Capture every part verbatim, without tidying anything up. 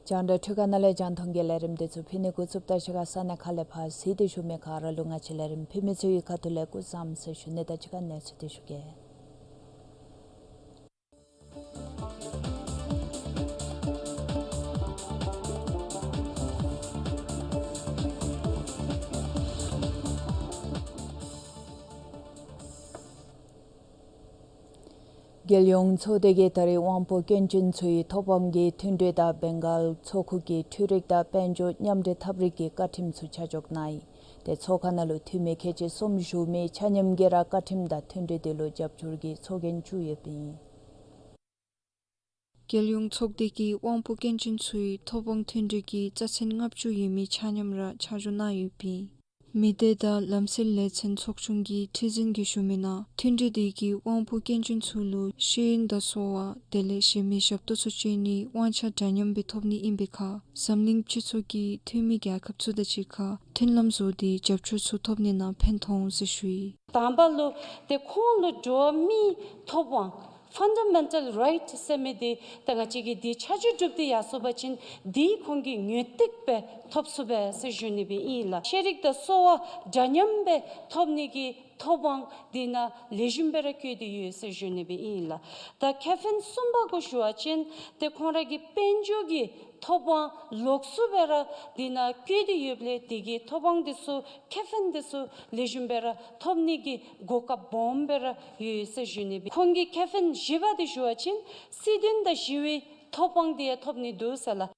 རྒྱང་བསྒྲགས་འཕྲུལ་ཁང་ནང་ལས་རྒྱང་མཐོང་གི་ལས་རིམ་འདི་ཚུ་ཕུལ་ནི་འགོ་བཙུགསཔ་ད་ཕྱི་ཁར་ས་གནས་ཁག་ལས་ཕར་གཟིགས་ཏེ་བཞུགས་མི་ག་ར་ལུ་ང་བཅས་ལས་རིམ་ཕུལ་མི་ཚུ་གི་ཁ་ཐུག་ལས་སྐུ་གཟུགས་བཟང་པོ་ཟེར་ཞུ་ནི་དང་གཅིག་ཁར་གནས་ཚུལ་འདི་ཞུ་གེ། རྒྱལ་ཡོངས་ཚོགས་སྡེ་གིས་ད་རིས་དབང་པོ་སྐྱོན་ཅན་ཚུའི་ཐོབ་དབང་གི་མཐུན་གྲོས་དང་བེང་གཱལ་ཚོགས་ཁུག་གི་འཕྲུལ་རིག་དང་དཔལ་འབྱོར་མཉམ་འབྲེལ་ཐབས་རིག་གི་བཀའ་ཁྲིམས་ཚུ་ཆ་འཇོག་གནང་ཡི། དེ་ཚོགས་ཁང་ནང་ལུ་འཐུས་མི་ཁལ་གཅིག་གསུམ་བཞུགས་མི་ཆ་མཉམ་གྱིས་ར་བཀའ་ཁྲིམས་དང་མཐུན་གྲོས་འདི་ལུ་རྒྱབ་སྐྱོར་གྱི་ཚོགས་རྒྱན་བཙུགས་ཡོདཔ་ཨིན། རྒྱལ་ཡོངས་ཚོགས་སྡེ་གིས་དབང་པོ་སྐྱོན་ཅན་ཚུའི་ཐོབ་དབང་མཐུན་གྲོས་ཀྱི་རྩ་ཚན་ལྔ་བཅུ་ཡོད་མི་ཆ་མཉམ་ར་ཆ་འཇོག་གནང་ཡོདཔ་ཨིན། མི་སྡེ་དང་ལམ་སེལ་ལས་ཚན་ཚོགས་ཆུང་གི་ཁྲི་འཛིན་གྱིས་ཞུ་མི་ནང་མཐུན་གྲོས་འདི་གིས་དབང་པོ་སྐྱོན་ཅན་ཚུ་ལུ་ཤེས་ཡོན་དང་གསོ་བ་དེ་ལས་གཞན་མི་ཞབས་ཏོག་ཚུ་སྤྱོད་ནིའི་དབང་ཆ་འདྲ་མཉམ་སྦེ་ཐོབ་ནི་ཨིན་པའི་ཁར་འཛམ་གླིང་སྤྱི་ཚོགས་ཀྱི་འཐུས་མི་རྒྱལ་ཁབ་ཚུ་དང་གཅིག་ཁར་མཐུན་ལམ་བཟོ་སྟེ་རྒྱབ་སྐྱོར་ཚུ་ཐོབ་ནི་ནང་ཕན་ཐོགས་འོང་ཟེར་ཞུ་ཡི། དང་པ་ལུ་ཏེ་ཁོང་ལུ་འགྲོ་བ་མིའི་ཐོབ་དབང་ཕན་ཌ་མེན་ཊལ་རའིཊ་ཟེར་མི་འདི་ད་ང་བཅས་ཀྱིས་འདི་ཆ་འཇོག་གྲུབ་སྟེ་ཡར་སོང་པ་ཅིན་འདི་ཁོང་གིས་ངོས་ཏིག་སྦེ་ཐོབ་ཚུགས་པས་ཟེར་ཞུ་ནི་སྦེ་ཨིན་ལགས། ཤེས་རིག་དང་གསོ་བ་འདྲ་མཉམ་སྦེ་ཐོབ་ནི་གི་ཐོབ་དབང་འདི་ནང་ལེགས་ཤོམ་སྦེ་ར་བཀོད་དེ་ཡོད་ཟེར་ཞུ་ནི་སྦེ་ཨིན་ལགས། ད་ཁེ་ཕན་གསུམ་པ་གུ་ཞུ་བ་ཅིན་ཏེ་ཁོང་ར་གི་དཔལ་འབྱོར་གྱི་ཐོབ་དབང་ལོགས་སུ་སྦེ་ར་འདི་ནང་བཀོད་དེ་ཡོདཔ་ལས་དེ་གི་ཐོབ་དབང་འདི་ཚུ་ཁེ་ཕན་འདི་ཚུ་ལེགས་ཤོམ་སྦེ་ར་ཐོབ་ནི་གི་གོ་སྐབས་སྦོམ་སྦེ་ར་ཡོད་ཟེར་ཞུ་ནི་སྦེ། ཁོང་གི་ཁེ་ཕན་བཞི་པ་འདི་ཞུ་བ་ཅིན་སྲིད་དོན་དང་ཞི་བའི་ཐོབ་དབང་འདི་ཡང་ཐོབ་ནི་འདུག་ཟེར་ལགས།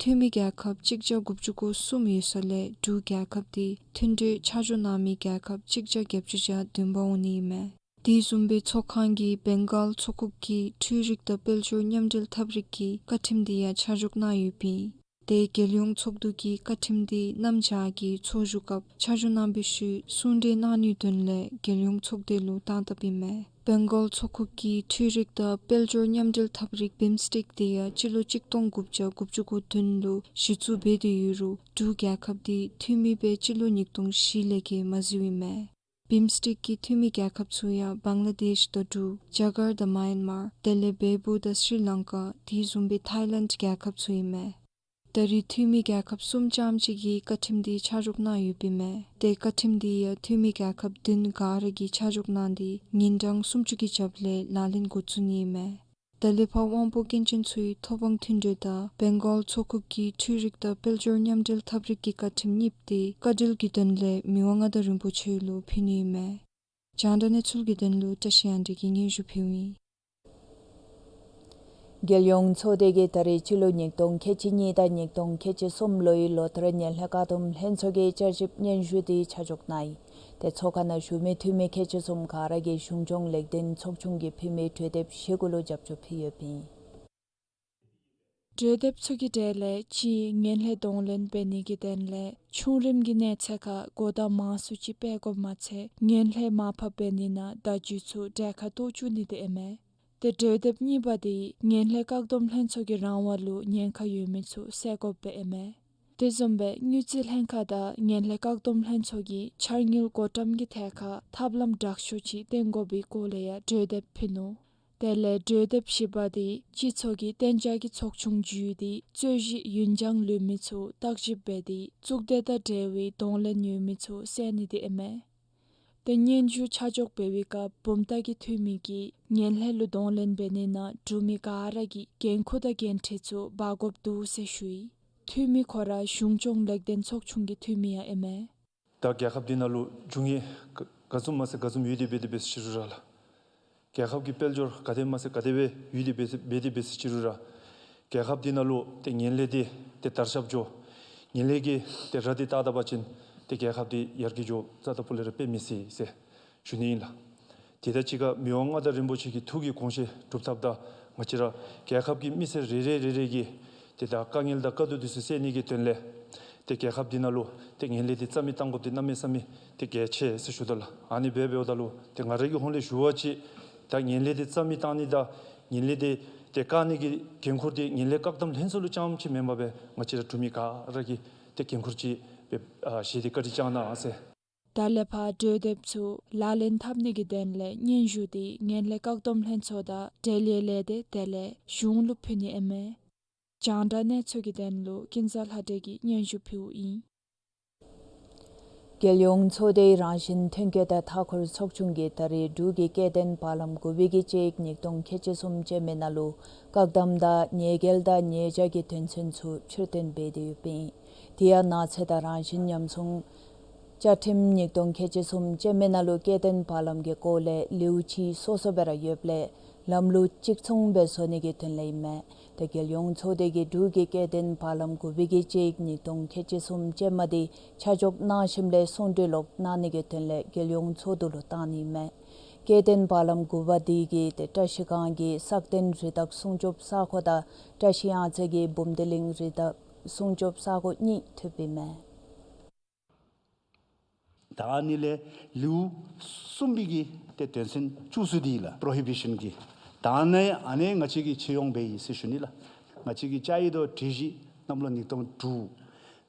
འཐུས་མི་རྒྱལ་ཁབ་གཅིག་བརྒྱ་དགུ་བཅུ་གོ་གསུམ་ཡོད་ས་ལས་འབྲུག་རྒྱལ་ཁབ་འདི་མཐུན་གྲོས་ཆ་འཇོག་གནང་མི་རྒྱལ་ཁབ་གཅིག་བརྒྱ་བརྒྱད་ཅུ་གྱ་བདུན་པ་འོང་ནི་ཨིན་མས། དེ་བཟུམ་སྦེ་ཚོགས་ཁང་གིས་བེང་གཱལ་ཚོགས་ཁུག་གི་འཕྲུལ་རིག་དང་དཔལ་འབྱོར་མཉམ་འབྲེལ་ཐབས་རིག་གི་བཀའ་ཁྲིམས་འདི་ཡང་ཆ་འཇོག་གནང་ཡོདཔ་ཨིན། དེ་རྒྱལ་ཡོངས་ཚོགས་འདུ་གིས་བཀའ་ཁྲིམས་འདི་གནམ་བྱཱར་གྱི་ཚོགས་བཞུགས་སྐབས་ཆ་འཇོག་གནང་བའི་ཤུལ་གསུང་གྲོས་གནང་ནིའི་དོན་ལས་རྒྱལ་ཡོངས་ཚོགས་སྡེ་ལུ་བཏང་བཏངམ་ཨིན་མས། བེང་གཱལ་ཚོགས་ཁུག་གི་འཕྲུལ་རིག་དང་དཔལ་འབྱོར་མཉམ་འབྲེལ་ཐབས་རིག་བིམ་སི་ཊེཀ་འདི་ཡང་སྤྱི་ལོ་གཅིག་སྟོང་དགུ་བརྒྱ་དགུ་བཅུ་གོ་བདུན་ལུ་གཞི་བཙུགས་འབད་དེ་ཡོད་རུང་འབྲུག་རྒྱལ་ཁབ་འདི་འཐུས་མི་སྦེ་སྤྱི་ལོ་ཉིས་སྟོང་བཞི་ལས་བརྒལ་མ་བཟོཝ་ཨིན་མས། བིམ་སི་ཊེཀ་གི་འཐུས་མི་རྒྱལ་ཁབ་ཚུ་ཡང་བང་ལ་དེཤ་དང་འབྲུག། ཇ་གར་དང་མཱ་ཡན་མར། དེ་ལས་བལ་པོ་དང་སི་རི་ལང་ཀ། དེ་བཟུམ་སྦེ་ཐཱའི་ལེནཌ་རྒྱལ་ཁབ་ཚུ་ཨིན་མས། ད་རེས་འཐུས་མི་རྒྱལ་ཁབ་གསུམ་ཙམ་ཅིག་གིས་བཀའ་ཁྲིམས་འདི་ཆ་འཇོག་གནང་ཡོདཔ་ཨིན་མས། དེ་བཀའ་ཁྲིམས་འདི་ཡང་འཐུས་མི་རྒྱལ་ཁབ་བདུན་ག་ར་གིས་ཆ་འཇོག་གནང་སྟེ་ཉིན་གྲངས་སུམ་ཅུ་གི་རྒྱབ་ལས་ལག་ལེན་འགོ་བཙུགས་ནི་ཨིན་མས། ད་ལས་ཕར་དབང་པོ་སྐྱོན་ཅན་ཚུའི་ཐོབ་དབང་མཐུན་གྲོས་དང་བེང་གཱལ་ཚོགས་ཁུག་གི་འཕྲུལ་རིག་དང་དཔལ་འབྱོར་མཉམ་འབྲེལ་ཐབས་རིག་གི་བཀའ་ཁྲིམས་གཉིསཔོ་དེ་བཀའ་འབྲེལ་གྱི་དོན་ལས་མི་དབང་མངའ་བདག་རིན་པོ་ཆེ་ལུ་ཕུལ་ནི་ཨིན་མས། རྒྱང་བསྒྲགས་གནས་ཚུལ་གྱི་དོན་ལུ་བཀྲ་ཤིས་དབྱངས་སྒྲོན་གྱིས་སྙན་ཞུ་ཕུལཝ་ཨིན། རྒྱལ་ཡོངས་ཚོགས་སྡེ་གིས་ད་རེས་སྤྱི་ལོ་ཉིས་སྟོང་ཁལ་གཅིག་གཉིས་དང་ཉིས་སྟོང་ཁལ་གཅིག་གསུམ་ལོའི་ལོ་བསྟར་ངན་ལྷད་བཀག་སྡོམ་ལྷན་ཚོགས་ཀྱི་བསྐྱར་ཞིབ་སྙན་ཞུ་འདི་ཆ་འཇོག་གནང་ཡི། དེ་ཚོགས་ཁང་ནང་བཞུགས་མི་འཐུས་མི་ཁལ་གཅིག་གསུམ་ག་ར་གིས་གཞུང་སྐྱོང་ལེགས་ལྡན་ཚོགས་ཆུང་གིས་ཕུལ་མི་གྲོས་དེབ་བཞི་གུ་ལུ་རྒྱབ་སྐྱོར་ཕུལ་ཡོདཔ་ཨིན། གྲོས་དེབ་ཚུ་གི་གྲས་ལས་གཅིག་ངན་ལྷད་གདོང་ལེན་འབད་ནི་གི་དོན་ལས་ཆུང་རིམ་གྱི་གནས་ཚད་ཁར་འགོ་དང་མང་སུ་ཅིག་སྤེལ་དགོཔ་མ་ཚད་ངན་ལྷད་མར་ཕབ་འབད་ནི་ནང་བརྡ་བརྒྱུད་ཚུ་གྲལ་ཁར་གཏོགས་བཅུག་ནི་འདི་ཨིན་མས། དེ་གྲོས་དེབ་གཉིས་པ་འདི་ངན་ལྷད་བཀག་སྡོམ་ལྷན་ཚོགས་ཀྱི་རང་དབང་ལུ་ཉེན་ཁ་ཡོད་མི་ཚུ་བསལ་དགོཔ་སྦེ་ཨིན་མས། དེ་བཟུམ་སྦེ་དངུལ་རྩིས་ལྷན་ཁག་དང་ངན་ལྷད་བཀག་སྡོམ་ལྷན་ཚོགས་ཀྱིས་འཆར་དངུལ་བགོ་བཀྲམ་གྱི་ཐད་ཁར་ཐབས་ལམ་དྲག་ཤོས་ཅིག་བཏོན་དགོ་པའི་སྐོར་ལས་ཡང་གྲོས་དེབ་ཕུལ་ནུག། དེ་ལས་གྲོས་དེབ་བཞི་པ་འདི་སྤྱི་ཚོགས་ཀྱི་གཏན་འཇགས་ཀྱི་ཚོགས་ཆུང་བརྒྱུད་དེ་རྩོད་གཞི་ཡུན་འགྱངས་ལུས་མི་ཚུ་བརྟག་ཞིབ་འབད་དེ་གཙུག་སྡེ་དང་འབྲེལ་བའི་གདོང་ལེན་ཡོད་མི་ཚུ་བསལ་ནི་འདི་ཨིན་མས། དེ་སྙན་ཞུ་ཆ་འཇོག་འབད་བའི་སྐབས་བུམ་ཐང་གི་འཐུས་མི་གིས་ངན་ལྷད་ལུ་གདོང་ལེན་འབད་ནི་ནང་འབྲུག་མི་ག་ར་གིས་འགན་ཁུར་དང་འགན་འཁྲི་ཚུ་འབག་དགོཔ་འདུག་ཟེར་ཞུ་ཡི། འཐུས་མི་ཁོ་ར་གཞུང་སྐྱོང་ལེགས་ལྡན་ཚོགས་ཆུང་གི་འཐུས་མི་ཡང་ཨིན་མས། ད་རྒྱལ་ཁབ་འདི་ནང་ལུ་རྒྱུ་དངོས་ག་ག་བཟུམ་མ་ཚད་ག་བཟུམ་ཡོད་དེ་འབད་དེ་འབད་ཟེར་ཅི་རུང་ར་ལགས། རྒྱལ་ཁབ་ཀྱི་དཔལ་འབྱོར་ག་དེ་མ་ཚད་ག་དེ་སྦེ་ཡོད་དེ་འབད་ཟེར་འབད་དེ་འབད་ཟེར་ཅི་རུང་ར་རྒྱལ་ཁབ་འདི་ནང་ལུ་ཏེ་ངན་ལྷད་འདི་ཏེ་དར་ཁྱབ་འགྱོ། ངན་ལྷད་ཀྱི་ཏེ་ར་འདི་བཏགས་ད་པ་ཅིན་ཏེ་རྒྱལ་ཁབ་འདི་ཡར་རྒྱས་འགྱོ་རྩ་དང་པོ་ལས་ར་དཔེ་མི་སྲིད་ཟེར་ཞུ་ནི་ཨིན་ལགས། དེ་དང་གཅིག་ཁར་མི་དབང་མངའ་བདག་རིན་པོ་ཆེ་གི་ཐུགས་ཀྱི་དགོངས་བཞེད་སྒྲུབ་ཐབས་དང་ང་བཅས་ར་རྒྱལ་ཁབ་ཀྱི་མི་སེར་རེ་རེ་རེ་རེ་གིས་ཏེ་ད་དཀའ་ངལ་དང་དཀའ་སྡུག་འདི་ཚུ་སེལ་ནི་གི་དོན་ལས་ཏེ་རྒྱལ་ཁབ་འདི་ནང་ལུ་ཏེ་ངན་ལྷད་འདི་རྩ་མེད་བཏང་དགོཔ་འདི་གནམ་མེད་ས་མེད་ཏེ་གལ་ཆེ་ཟེར་ཞུ་དོ་ལགས། ཨ་ནི་འབད་འབདཝ་ད་ལུ་ཏེ་ང་རའི་གི་ཧོངས་ལས་ཞུ་བ་ཅིན་ད་ངན་ལྷད་འདི་རྩ་མེད་བཏང་ནི་དང་ངན་ལྷད་འདི་ཏེ་བཀག་ནི་གི་འགན་ཁུར་འདི་ངན་ལྷད་བཀག་སྡོམ་ལྷན་ཚོགས་ལུ་རྐྱངམ་ཅིག་མེན་པར་སྦེ་ང་བཅས་ར་འབྲུག་མི་ག་ར་གིས་ཏེ་འགན་ཁུར་ཅིག་སྦེ་ཨ་བཞེས་ཏེ་བཀའ་དྲིན་བསྐྱང་གནང་ཟེར། ད་ལས་ཕར་གྲོས་དེབ་ཚུ་ལག་ལེན་འཐབ་ནི་གི་དོན་ལས་སྙན་ཞུ་འདི་ངན་ལྷད་བཀག་སྡོམ་ལྷན་ཚོགས་དང་འབྲེལ་ཡོད་ལས་སྡེ་དེ་ལས་གཞུང་ལུ་ཕུལ་ནི་ཨིན་མས། རྒྱང་བསྒྲགས་གནས་ཚུལ་གྱི་དོན་ལུ་ཀུན་བཟང་ལྷ་སྒྲོན་གྱིས་སྙན་ཞུ་ཕུལཝ་ཨིན། རྒྱལ་ཡོངས་ཚོགས་སྡེ་རང་བཞིན་ཐོན་སྐྱེད་དང་མཐའ་འཁོར་ཚོགས་ཆུང་གིས་ད་རེས་འབྲུག་གི་སྐྱེ་ལྡན་བར་ལམ་དགུ་པའི་གི་དཔྱད་ཡིག་ཉིས་སྟོང་ཁལ་གཅིག་གསུམ་ཅན་མའི་ནང་ལུ་བཀག་དམ་དང་ཉེས་འགེལ་དང་ཉེས་བྱ་གི་དོན་ཚན་ཚུ་ཕྱིར་བཏོན་འབད་དེ་ཡོདཔ་ཨིན། དེ་ཡང་ནགས་ཚལ་དང་རང་བཞིན་ཉམས་སྲུང་བཅའ་ཁྲིམས་ཉིས་སྟོང་ཁལ་གཅིག་གསུམ་ཅན་མའི་ནང་ལུ་སྐྱེ་ལྡན་བར་ལམ་གྱི་སྐོར་ལས་ལེའུ་གཅིག་སོ་སོ་སྦེ་ར་ཡོདཔ་ལས་ལམ་ལུགས་གཅིག་མཚུངས་སྦེ་བཟོ་ནི་གི་དོན་ལས་ཨིན་མས། ཏེ་རྒྱལ་ཡོངས་ཚོགས་སྡེ་གིས་འབྲུག་གི་སྐྱེ་ལྡན་བར་ལམ་དགུ་པའི་གི་དཔྱད་ཡིག་ཉིས་སྟོང་ཁལ་གཅིག་གསུམ་ཅན་མ་དེ་ཆ་འཇོག་གནང་ཞིནམ་ལས་གསུང་གྲོས་ལོག་གནང་ནི་གི་དོན་ལས་རྒྱལ་ཡོངས་ཚོགས་འདུ་ལུ་བཏང་ནི་ཨིན་མས། སྐྱེ་ལྡན་བར་ལམ་དགུ་པ་དེ་གིས་ཏེ་བཀྲ་ཤིས་སྒང་གི་སག་སྟེང་རི་དྭགས་སྲུང་སྐྱོབ་ས་ཁོངས་དང་བཀྲ་ཤིས་གཡང་རྩེ་གི་འབུམ་སྡེ་གླིང་རི་དྭགས་སྲུང་སྐྱོབ་ས་ཁོངས་གཉིས་ཐོབ་ཨིན་མས། ད་ཨ་ནི་ལས་ལེའུ་གསུམ་པའི་གི་ཏེ་དོན་ཚན་བཅུ་གསུམ་འདི་ལགས་པོརོ་ཧི་བི་ཤཱན་གྱི། ད་ཨ་ནི་ཨ་ནི་ང་བཅས་ཀྱིས་ཕྱེ་ཡོང་པའི་ཨིན་ཟེར་ཞུ་ནི་ལགས། ང་བཅས་ཀྱིས་བཅའ་ཡིག་དང་སྒྲིག་གཞི་གནམ་ལོ་ཉིས་སྟོང་དྲུག།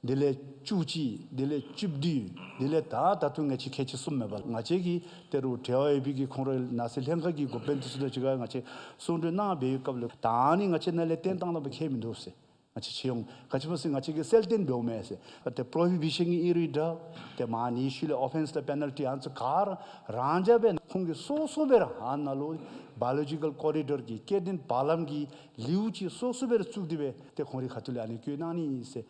དེ་ལས་བཅུ་གཅིག། དེ་ལས་བཅུ་བདུན། དེ་ལས་ད་ད་ལྟོ་ང་བཅས་ཁལ་གཅིག་གསུམ་མེན་པ་ལགས། ང་བཅས་ཀྱིས་ད་རུང་འབྲེལ་བ་ཡོད་པའི་གི་ཁོང་རའི་ནགས་ཚལ་ལྷན་ཁག་གི་འགོ་དཔོན་དེ་ཚུ་དང་གཅིག་ཁར་ང་བཅས་གསུང་གྲོས་གནང་བའི་སྐབས་ལུ་ད་ཨ་ནི་ང་བཅས་ནང་ལས་བཏོན་བཏང་ལ་བ་ཁྱད་མིན་འདུག་ཟེར། ང་བཅས་ཕྱེ་ཡོང་། ག་ཅི་སྨོ་ཟེར་ང་བཅས་ཀྱིས་གསལ་སྟོན་འབདཝ་མས་ཟེར། ཏེ་པོརོ་ཧི་བི་ཤཱན་གྱི་ཨིན་རུང་འདྲ། ཏེ་མ་ཎི་ཤུལ་ལས་ཨོ་ཕེནསི་དང་པེ་ནཱལ་ཊི་ཨ་ནི་ཚུ་ག་ར་རང་འཇགས་སྦེ་ཁོང་གིས་སོ་སོ་སྦེ་ར་ཨ་ནཱ་ལུ་བཱ་ཡོ་ལོ་ཇི་ཀཱལ་ཀོ་རི་ཌོར་གྱི་སྐྱེ་ལྡན་བར་ལམ་གྱི་ལེའུ་ཅིག་སོ་སོ་སྦེ་ར་བཙུགས་ཏེ་སྦེ་ཏེ་ཁོང་རའི་ཁ་ཐུག་ལས་ཨ་ནི་བཀོད་གནང་ནི་ཨིན་ཟེར།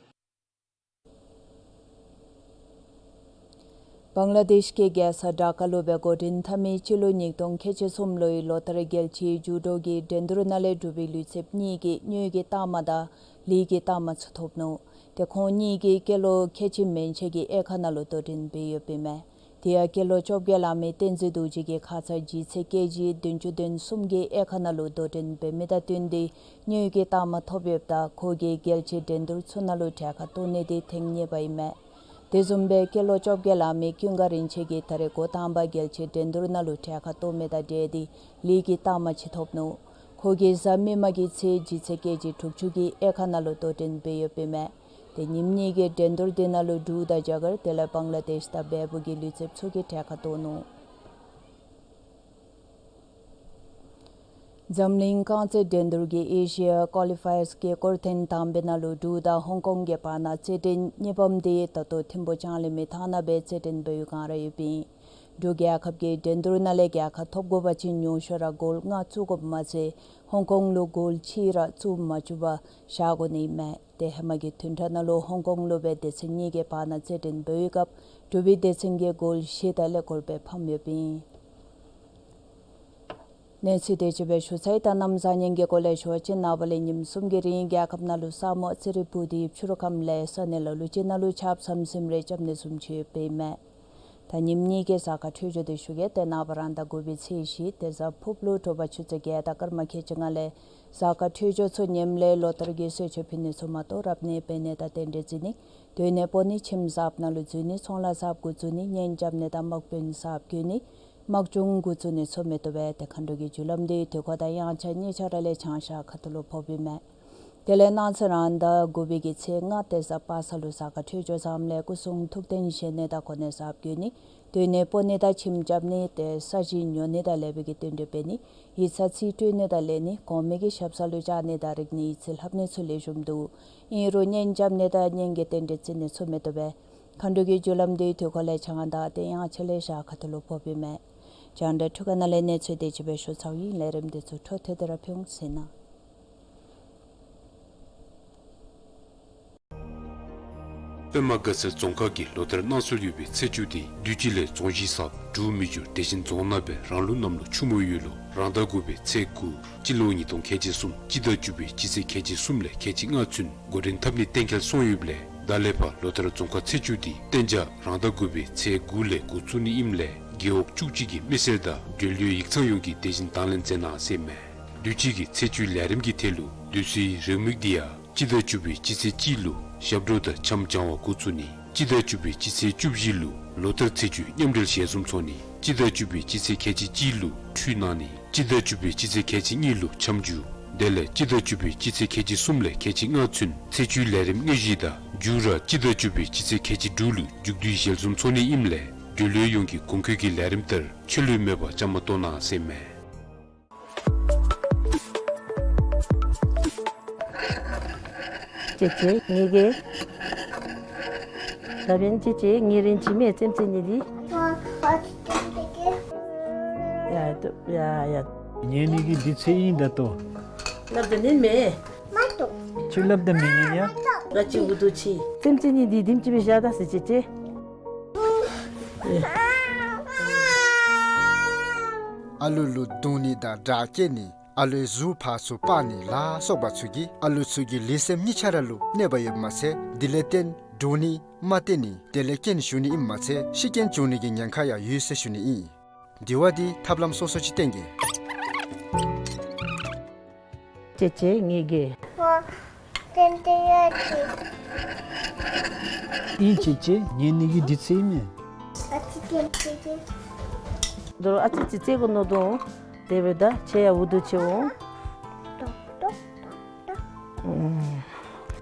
བང་ལ་དེཤ་གི་རྒྱལ་ས་ཌ་ཀ་ལུ་སྦེ་འགོ་འདྲེན་འཐབ་མི་སྤྱི་ལོ་ཉིས་སྟོང་ཁལ་གཅིག་གསུམ་ལོའི་ལོ་ལྟར་རྒྱལ་སྤྱིའི་ཇུ་ཌོ་གི་འགྲན་བསྡུར་ནང་ལས་འབྲུག་པའི་ལུས་རྩལཔ་གཉིས་ཀྱིས་དངུལ་གྱི་རྟགས་མ་དང་ལི་གི་རྟགས་མ་ཚུ་ཐོབ་ནུག། ཏེ་ཁོང་གཉིས་ཀྱིས་སྐྱེས་ལོ་ཁལ་གཅིག་མན་ཆད་ཀྱི་དབྱེ་ཁག་ནང་ལུ་དོ་འགྲན་འབད་ཡོདཔ་ཨིན་མས། དེ་ཡང་སྐྱེས་ལོ་བཅོ་བརྒྱད་ལང་མི་བསྟན་འཛིན་རྡོ་རྗེ་གིས་ཁ་ཙ་ལྗིད་ཚད་ཀེ་ཇི་བདུན་ཅུ་དོན་གསུམ་གྱི་དབྱེ་ཁག་ནང་ལུ་དོ་འགྲན་འབད་མི་དང་བསྟུན་ཏེ་དངུལ་གྱི་རྟགས་མ་ཐོབ་ཡོདཔ་ད་ཁོ་གིས་རྒྱལ་སྤྱིའི་འགྲན་བསྡུར་ཚུ་ནང་ལུ་གྲལ་ཁར་གཏོགས་ནི་དེ་ཐེངས་གཉིས་པ་ཨིན་མས། དེ་བཟུམ་སྦེ་སྐྱེས་ལོ་བཅོ་བརྒྱད་ལང་མི་ཀུན་དགའ་རིན་ཆེན་གྱིས་ད་རེས་འགོ་དང་པ་རྒྱལ་སྤྱིའི་འགྲན་བསྡུར་ནང་ལུ་གྲལ་ཁར་གཏོགས་མི་དང་འབྲེལ་ཏེ་ལི་གི་རྟགས་མ་ཅིག་ཐོབ་ནུག། ཁོ་གིས་གཟའ་མིག་དམར་གྱི་ཚེས་ལྗིད་ཚད་ཀེ་ཇི་དྲུག་ཅུ་གི་དབྱེ་ཁག་ནང་ལུ་དོ་འགྲན་འབད་ཡོདཔ་ཨིན་མས། ཏེ་ཉིནམ་གཉིས་ཀྱི་འགྲན་བསྡུར་དེ་ནང་ལུ་འབྲུག་དང་རྒྱ་གར་དེ་ལས་བང་ལ་དེཤ་དང་བལ་པོ་གི་ལུས་རྩལཔ་ཚུ་གིས་གྲལ་ཁར་གཏོགས་ནུག། འཛམ་གླིང་རྐང་རྩེད་འགྲན་བསྡུར་གྱི་ཨེ་ཤི་ཡ་ཀོ་ལི་ཕ་ཡརསི་གི་སྐོར་ཐེངས་དང་པའི་ནང་ལུ་འབྲུག་དང་ཧོང་ཀོང་གི་བར་ན་རྩེད་འགྲན་གཉིས་པམ་དེ་ད་ལྟོ་ཐིམ་ཕུ་ལྕང་གླིང་མི་ཐང་ནང་སྦེ་རྩེད་འགྲན་འབད་བའི་བསྒང་ར་ཡོདཔ་ཨིན། འབྲུག་རྒྱལ་ཁབ་ཀྱིས་འགྲན་བསྡུར་ནང་ལས་རྒྱལ་ཁ་ཐོབ་དགོ་པ་ཅིན་ཉུང་ཤོས་ར་གོལ་ལྔ་བཙུགས་དགོཔ་མ་ཚད་ཧོང་ཀོང་ལུ་གོལ་གཅིག་ར་བཙུགས་མ་བཅུག་པར་བཞག་དགོ་ནི་ཨིན་མས། ཏེ་ཧེ་མ་གི་བདུན་ཕྲག་ནང་ལུ་ཧོང་ཀོང་ལུ་སྦེ་སྡེ་ཚན་གཉིས་ཀྱི་བར་ན་རྩེད་འགྲན་འབད་བའི་སྐབས་འབྲུག་པའི་སྡེ་ཚན་གྱིས་གོལ་བཞི་དང་ཀླད་ཀོར་སྦེ་ཕམ་ཡོདཔ་ཨིན། གནས་ཚུལ་དེ་ཅིག་སྦེ་ཞུ་ཚར་ཡི། ད་གནམ་བཟང་ངན་གྱི་སྐོར་ལས་ཞུ་བ་ཅིན་ནངས་པ་ལས་ཉིནམ་གསུམ་གྱི་རིང་རྒྱལ་ཁབ་ནང་ལུ་ས་སྨུག་ཙི་རི་སྤུབས་ཏེ་ཕྱི་རུ་ཁམས་ལས་ས་གནས་ལ་ལུ་ཅིག་ནང་ལུ་ཆརཔ་ཟམ་ཟིམ་རེ་རྐྱབ་ནི་བཟུམ་ཅིག་ཡོདཔ་ཨིན་མས། ད་ཉིནམ་གཉིས་ཀྱི་གཟའ་སྐར་འཕྲོད་སྦྱོར་དེ་ཞུ་གེ། ཏེ་ནངས་པ་རང་ཟླ་དགུ་པའི་ཚེས་བཞི། ཏེ་གཟའ་ཕུརཔ་ལུ་དྲོ་པ་ཆུ་ཚོད་བརྒྱད་དང་སྐར་མ་ཁལ་གཅིག་ལྔ་ལས་གཟའ་སྐར་འཕྲོད་སྦྱོར་ཚུ་ངནམ་ལས་ལོ་ལྟར་གྱི་གསོལ་མཆོད་ཕུལ་ནི་ཚུ་མ་གཏོགས་རབ་གནས་པད་གནས་དང་རྟེན་འབྲེལ་བརྩི་ནི་སྡོད་གནས་སྤོ་ནི་ཁྱིམ་གསརཔ་ནང་ལུ་འཛུལ་ནི་ཚོང་ལཱ་གསརཔ་འགོ་བཙུགས་ནི་གཉེན་རྐྱབ་ནི་དང་དམག་དཔོན་གསརཔ་བཀོད་ནི་དམག་སྦྱོང་འགོ་བཙུགས་ནི་ཚུ་མི་བཏུབ་པས། ཏེ་མཁའ་འགྲོ་གི་རྒྱུ་ལམ་དེ་དུས་འཁོར་དང་དབྱངས་འཆར་གཉིས་ཆ་ར་ལས་བྱང་ཤར་ཁ་ཐུག་ལུ་ཕོགཔ་ཨིན་མས། དེ་ལས་གནངས་ཚེ་རང་ཟླ་དགུ་པའི་གི་ཚེས་ལྔ་ཏེ་གཟའ་པ་སངས་ལུ་གཟའ་སྐར་འཕྲོད་སྦྱོར་བཟངམ་ལས་སྐུ་གསུང་ཐུགས་རྟེན་བཞེངས་ནི་དང་གོ་གནས་གསརཔ་བསྐོ་ནི་སྡོད་གནས་སྤོ་ནི་དང་ཁྱིམ་རྐྱབ་ནི་ཏེ་ས་གཞི་ཉོ་ནི་དང་ལེགས་པའི་གི་རྟེན་འབྲེལ་འབད་ནི་ཡིག་ཚང་རྩིས་སྤྲོད་ནི་དང་ལེན་ནི་གོང་མའི་གི་ཞབས་ས་ལུ་བཅར་ནི་དང་རིག་གནས་ཡིག་རྩིས་ལྷབ་ནི་ཚུ་ལེགས་ཤོམ་འདུག། ཨིན་རུང་གཉེན་རྐྱབ་ནི་དང་གཉེན་གྱི་རྟེན་འབྲེལ་བརྩི་ནི་ཚུ་མི་བཏུབ་པས། མཁའ་འགྲོ་གི་རྒྱུ་ལམ་དེ་དུས་འཁོར་ལས་བྱང་དང་ཏེ་དབྱངས་འཆར་ལས་ཤར་ཁ་ཐུག་ལུ་ཕོགཔ་ཨིན་མས། རྒྱང་བསྒྲགས་འཕྲུལ་ཁང་ནང་ལས་གནས་ཚུལ་དེ་ཅིག་སྦེ་ཞུ་ཚརཝ་ཨིན། ལས་རིམ་དེ་ཚུ་འཕྲོ་མཐུད་དེ་ར་ཕུལ་འོང་ཟེར་ཨིན། པདྨ་དགའ་ཚལ་རྫོང་ཁག་གི་ལོ་ལྟར་གནང་སྲོལ་ཡོད་པའི་ཚེས་བཅུ་དེ་དུས་ཅི་ལས་རྫོང་གཞིས་ཚབ་འབྲུག་མི་འགྱུར་བདེ་ཆེན་རྫོང་ནང་སྦེ་རང་ལུགས་གནམ་ལོ་ཆུ་མོ་ཡོས་ལོ་རང་ཟླ་དགུ་པའི་ཚེས་དགུ་སྤྱི་ལོ་ཉིས་སྟོང་ཁལ་གཅིག་གསུམ་སྤྱི་ཟླ་བཅུ་པའི་སྤྱི་ཚེས་ཁལ་གཅིག་གསུམ་ལས་ཁལ་གཅིག་ལྔ་ཚུན་འགོ་འདྲེན་འཐབ་ནི་གཏན་འཁེལ་སོང་ཡོདཔ་ལས་ད་ལས་ཕར་ལོ་ལྟར་རྫོང་ཁག་ཚེས་བཅུ་དེ་གཏན་འཇགས་རང་ཟླ་དགུ་པའི་ཚེས་དགུ་ལས་འགོ་བཙུགས་ནི་ཨིནམ་ལས་རྒེད་འོག་བཅུ་གཅིག་གི་མི་སེར་དང་འབྲེལ་ཡོད་ཡིག་ཚང་ཡོངས་ཀྱིས་དེ་བཞིན་དང་ལེན་མཛད་གནང་ཟེར་ཨིན་མས། དུས་ཅི་གི་ཚེས་བཅུའི་ལས་རིམ་གྱི་ཐད་ལུ་དུས་ཚོད་རེའུ་མིག་འདི་ཡང་སྤྱི་ཟླ་བཅུ་པའི་སྤྱི་ཚེས་གཅིག་ལུ་ཞབས་བྲོ་དང་འཆམ་སྦྱང་བ་འགོ་བཙུགས་ནི། སྤྱི་ཟླ་བཅུ་པའི་སྤྱི་ཚེས་བཅུ་བཞི་ལུ་ལོ་ལྟར་ཚེས་བཅུའི་མཉམ་འབྲེལ་ཞལ་འཛོམས་ཚོགས་ནི། སྤྱི་ཟླ་བཅུ་པའི་སྤྱི་ཚེས་ཁལ་གཅིག་གཅིག་ལུ་ཁྲུས་གནང་ནི། སྤྱི་ཟླ་བཅུ་པའི་སྤྱི་ཚེས་ཁལ་གཅིག་གཉིས་ལུ་འཆམ་རྒྱུགས། དེ་ལས་སྤྱི་ཟླ་བཅུ་པའི་སྤྱི་ཚེས་ཁལ་གཅིག་གསུམ་ལས་ཁལ་གཅིག་ལྔ་ཚུན་ཚེས་བཅུའི་ལས་རིམ་དངོས་གཞི་དང་མཇུག་ར་སྤྱི་ཟླ་བཅུ་པའི་སྤྱི་ཚེས་ཁལ་གཅིག་དྲུག་ལུ་མཇུག་བསྡུའི་ཞལ་འཛོམས་ཚོགས་ནི་ཨིནམ་ལས་འབྲེལ་ཡོད་ཡོངས་ཀྱིས་གོང་འཁོད་ཀྱི་ལས་རིམ་ལྟར་ཆད་ལུས་མེད་པར་བཅའ་མར་གཏོགས་གནང་ཟེར་ཨིན་མས། ཅེ་ཅེ་ངེ་གི། ད་འབདན་ཅེ་ཅེ་ངེ་རིན་ཅི་མེད་རྩེདམོ་རྩེ་ནི་འདི། ཡ་ཏོ་ཡ་ཡ། ཉན་ནི་གི་འདི་ཚེ་ཨིན་ད་ལྟོ། སླབ་ད་ཉན་མས། མ་ཏོ། ཁྱོད་སླབ་ད་མི་ཉན་ཡ། ང་ཅིག་འུ་སྡུག་ཅིག། རྩེདམོ་རྩེ་ནི་འདི་དེམ་ཅིག་སྦེ་བཞག་ད་ཟེར་ཅེ་ཅེ། ཨ་ལུ་ལུ་རྡུང་ནི་དང་དྲག་སྐྱེད་ནི། ཨ་ལུའི་གཟུགས་ཕར་ཚུར་སྤར་ནི་ལ་སོགས་པ་ཚུ་གིས་ཨ་ལུ་ཚུ་གི་ལུས་སེམས་གཉིས་ཆ་ར་ལུ་གནོད་པ་ཡོདཔ་མ་ཚད་དེ་ལས་བརྟེན་འདྲོག་ནི་མ་བརྟན་ནི་དེ་ལས་རྐྱེན་ཞུགས་ནི་ཨིནམ་མ་ཚད་ཤི་རྐྱེན་བྱུང་ནི་གི་ཉེན་ཁ་ཡང་ཡོད་ཟེར་ཞུ་ནི་ཨིན། དེ་བ་འདི་ཐབས་ལམ་སོ་སོ་ཅིག་བསྟེན་གེ། ཅེ་ཅེ་ངེ་གི། ཏན་ཏན་ཡ་ཅིག། ཨིན་ཅེ་ཅེ་ཉན་ནི་གི་འདི་ཚེ་ཨིན་མས། ཨ་ཙི་ཏན་ཏན་ཡ། དོ་རུང་ཨ་ཙི་ཅིག་རྩེ་དགོ་མནོ་དོ། དེ་འབདཝ་ད་ཁྱོད་ཡང་འུ་སྡུག་ཅིག་འོང་། ཏོག་ཏོག་ཏོག་ཏོག། ཨུམ།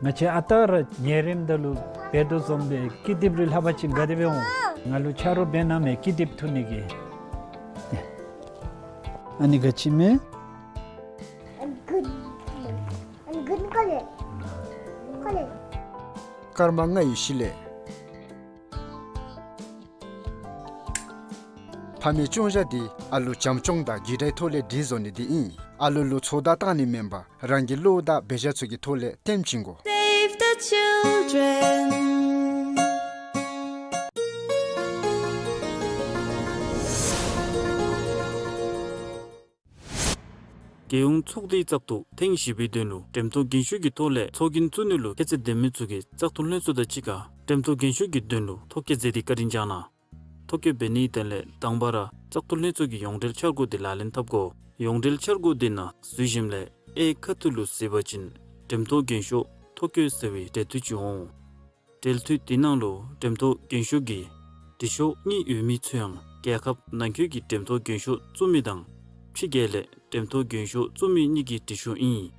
ང་བཅས་ཨ་རྟག་ར་ཉལ་རནམ་ད་ལུ་འབད་དོ་བཟུམ་སྦེ་ཀི་དེབ་རེ་ལྷབ་པ་ཅིན་དགའ་བདེ་སྦེ་འོང་། ང་ལུ་ཆ་རོགས་འབད་གནང་མས་ཀི་དེབ་འཐུ་ནི་གི། ཨ་ནི་ག་ཅི་མས། I'm good. I'm good color. Color. སྐར་མ་ལྔ་ཡི་གཞི་ལས། ཕ་མའི་སྐྱོང་བཞག་འདི་ཨ་ལུ་བྱམས་སྐྱོང་དང་རྒྱུད་དགྲའི་ཐོག་ལས་སྒྲིག་བཟོ་ནི་འདི་ཨིན། ཨ་ལུ་ལུ་ཚོད་ལྟ་བཏང་ནི་མེན་པར་རང་གི་བློ་དང་འབད་བཞག་ཚུ་གི་ཐོག་ལས་སྟོན་བྱིན་དགོ། Save the children. རྒྱལ་ཡོངས་ཚོགས་སྡེའི་བཙག་འཐུ་ཐེངས་བཞི་པའི་དོན་ལུ་འགྲེམས་ཐོག་རྒྱན་ཤོག་གི་ཐོག་ལས་ཚོགས་རྒྱན་བཙུགས་ནི་ལུ་ཁྱད་ཚད་ལྡན་མི་ཚུ་གིས་བཙག་འཐུ་ལྷན་ཚོགས་དང་གཅིག་ཁར་འགྲེམས་ཐོག་རྒྱན་ཤོག་གི་དོན་ལུ་ཐོ་བཀོད་མཛད་དེ་བཀའ་དྲིན་བསྐྱང་གནང་། ཐོ་བཀོད་འབད་ནིའི་དོན་ལས་དང་པ་ར་བཙག་འཐུ་ལྷན་ཚོགས་ཀྱི་ཡོངས་འབྲེལ་འཆར་སྒོ་དེ་ལག་ལེན་འཐབ་དགོ། ཡོངས་འབྲེལ་འཆར་སྒོ་དེ་ནང་འཛུལ་ཞིནམ་ལས་ཨེ་ཁ་ཐུག་ལུ་གཟིགས་པ་ཅིན་འགྲེམས་ཐོག་རྒྱན་ཤོག་ཐོ་བཀོད་ཟེར་བའི་འབྲེལ་མཐུད་ཅིག་འོང་། འབྲེལ་མཐུད་དེ་ནང་ལུ་འགྲེམས་ཐོག་རྒྱན་ཤོག་གི་དྲི་ཤོག་གཉིས་ཡོད་མི་ཚུ་ཡང་རྒྱལ་ཁབ་ནང་འཁོད་ཀྱི་འགྲེམས་ཐོག་རྒྱན་ཤོག་བཙུགས་མི་དང་ཕྱི་རྒྱལ་ལས་འགྲེམས་ཐོག་རྒྱན་ཤོག་བཙུགས་མི་གཉིས་ཀྱི་དྲི་ཤོག་ཨིན།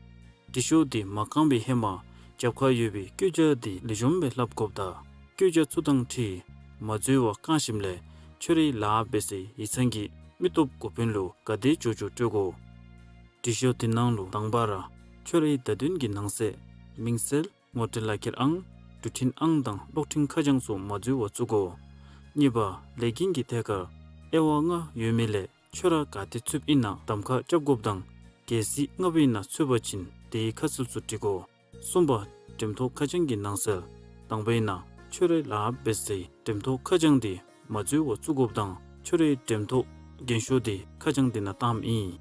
དྲི་ཤོག་དེ་མ་བཀང་བའི་ཧེ་མ་རྒྱབ་ཁར་ཡོད་པའི་བཀོད་རྒྱ་དེ་ལེགས་ཤོམ་སྦེ་ལྷབ་དགོཔ་དང་བཀོད་རྒྱ་ཚུ་དང་འཁྲིལ་མ་འཛོལ་བར་བཀང་ཞིནམ་ལས་ཁྱོད་རའི་ལཱ་འབད་སའི་ཡིག་ཚང་གི་མི་སྟོབས་འགོ་དཔོན་ལུ་ག་དེ་མགྱོགས་མགྱོགས་སྤྲོད་དགོ། དྲི་ཤོག་དེ་ནང་ལུ་དང་པ་ར་ཁྱོད་རའི་བརྡ་དོན་གྱི་ནང་གསེས་མིང་གསལ་ངོ་སྤྲོད་ལག་ཁྱེར་ཨང་འགྲུལ་འཕྲིན་ཨང་དང་གློག་འཕྲིན་ཁ་བྱང་སོགས་མ་འཛོལ་བར་བཙུགས་དགོ། གཉིས་པ་ལས་འགན་གྱི་ཐད་ཁར་དབྱེ་བ་ལྔ་ཡོད་མི་ལས་ཁྱོད་ར་ག་ཏེ་ཚུདཔ་ཨིན་ན་གདམ་ཁ་རྐྱབ་དགོཔ་དང་གལ་སྲིད་ལྔ་པ་ཨིན་ན་ཚུད་པ་ཅིན་དེའི་ཁ་གསལ་ཚུ་བྲི་དགོ། གསུམ་པ་འགྲེམས་ཐོག་ཁ་བྱང་གི་ནང་གསལ་དང་པ་ཨིན་ན་ཁྱོད་རའི་ལཱ་འབད་སའི་འགྲེམས་ཐོག་ཁ་བྱང་དེ་མ་འཛོལ་བར་བཙུགས་དགོཔ་དང་ཁྱོད་རའི་འགྲེམས་ཐོག་རྒྱན་ཤོག་དེ་ཁ་བྱང་དེ་ནང་བཏངམ་ཨིན།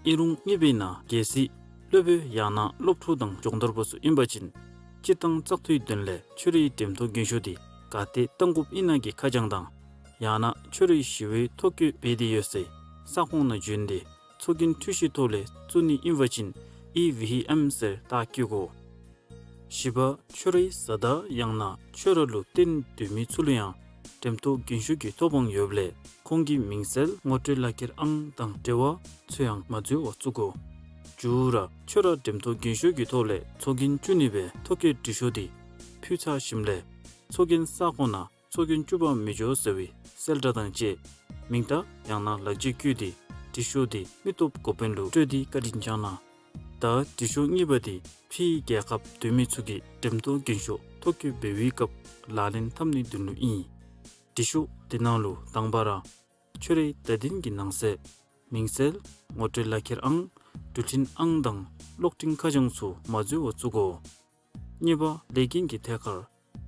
ཨིན་རུང་གཉིས་པ་ཨིན་ན་གལ་སྲིད་སློབ་དཔོན་ཡང་ན་སློབ་ཕྲུག་དང་སྦྱོང་བརྡར་པ་ཚུ་ཨིན་པ་ཅིན་སྤྱིར་བཏང་བཙག་འཐུའི་དོན་ལས་ཁྱོད་རའི་འགྲེམས་ཐོག་རྒྱན་ཤོག་དེ་ག་ཏེ་བཏང་དགོཔ་ཨིན་ན་གི་ཁ་བྱང་དང་ཡང་ན་ཁྱོད་རའི་ཞི་བའི་ཐོ་བཀོད་འབད་དེ་ཡོད་སའི་ས་ཁོངས་ནང་བྱོན་ཏེ་ཚོགས་རྒྱན་འཕྲུལ་ཞིག་ཐོག་ལས་བཙུགས་ནི་ཨིན་པ་ཅིན་ཨི་ཝི་ཨེམ་ཟེར་རྟགས་བཀོད་དགོ། བཞི་པ་ཁྱོད་རའི་བཟའ་ཟླ་ཡང་ན་ཁྱོད་ར་ལུ་བརྟེན་སྡོད་མི་ཚུ་ལུ་ཡང་འགྲེམས་ཐོག་རྒྱན་ཤོག་གི་ཐོབ་དབང་ཡོདཔ་ལས་ཁོང་གི་མིང་གསལ་ངོ་སྤྲོད་ལག་ཁྱེར་ཨང་དང་འབྲེལ་བ་ཚུ་ཡང་མ་འཛོལ་བར་བཙུགས་དགོ། བཅུ་ར་ཁྱོད་ར་འགྲེམས་ཐོག་རྒྱན་ཤོག་གི་ཐོག་ལས་ཚོགས་རྒྱན་བཙུགས་ནི་སྦེ་ཐོ་བཀོད་དྲི་ཤོག་དེ་ཕུལ་ཚར་ཞིནམ་ལས་ཚོགས་རྒྱན་ས་ཁོངས་ནང་ཚོགས་རྒྱན་བཙུགས་པར་མི་འགྱོ་ཟེར་བའི་གསལ་བསྒྲགས་དང་བཅས་མིང་རྟགས་ཡང་ན་ལག་འཇིགས་བཀོད་དེ་དྲི་ཤོག་དེ་མི་སྟོབས་འགོ་དཔོན་ལུ་སྤྲོད་དེ་བཀའ་དྲིན་བསྐྱང་གནང་། ད་དྲི་ཤོག་གཉིས་པ་དེ་ཕྱིའི་རྒྱལ་ཁབ་སྡོད་མི་ཚུ་གིས་འགྲེམས་ཐོག་རྒྱན་ཤོག་ཐོ་བཀོད་འབད་བའི་སྐབས་ལག་ལེན་འཐབ་ནིའི་དོན་ལུ་ཨིན། དྲི་ཤོག་དེ་ནང་ལུ་དང་པ་ར་ཁྱོད་རའི་བརྡ་དོན་གྱི་ནང་གསེས་མིང་གསལ་ངོ་སྤྲོད་ལག་ཁྱེར་ཨང་འགྲུལ་འཕྲིན་ཨང་དང་གློག་འཕྲིན་ཁ་བྱང་ཚུ་མ་འཛོལ་བར་བཙུགས་དགོ། གཉིས་པ་ལས་འགན་གྱི་ཐད་ཁར་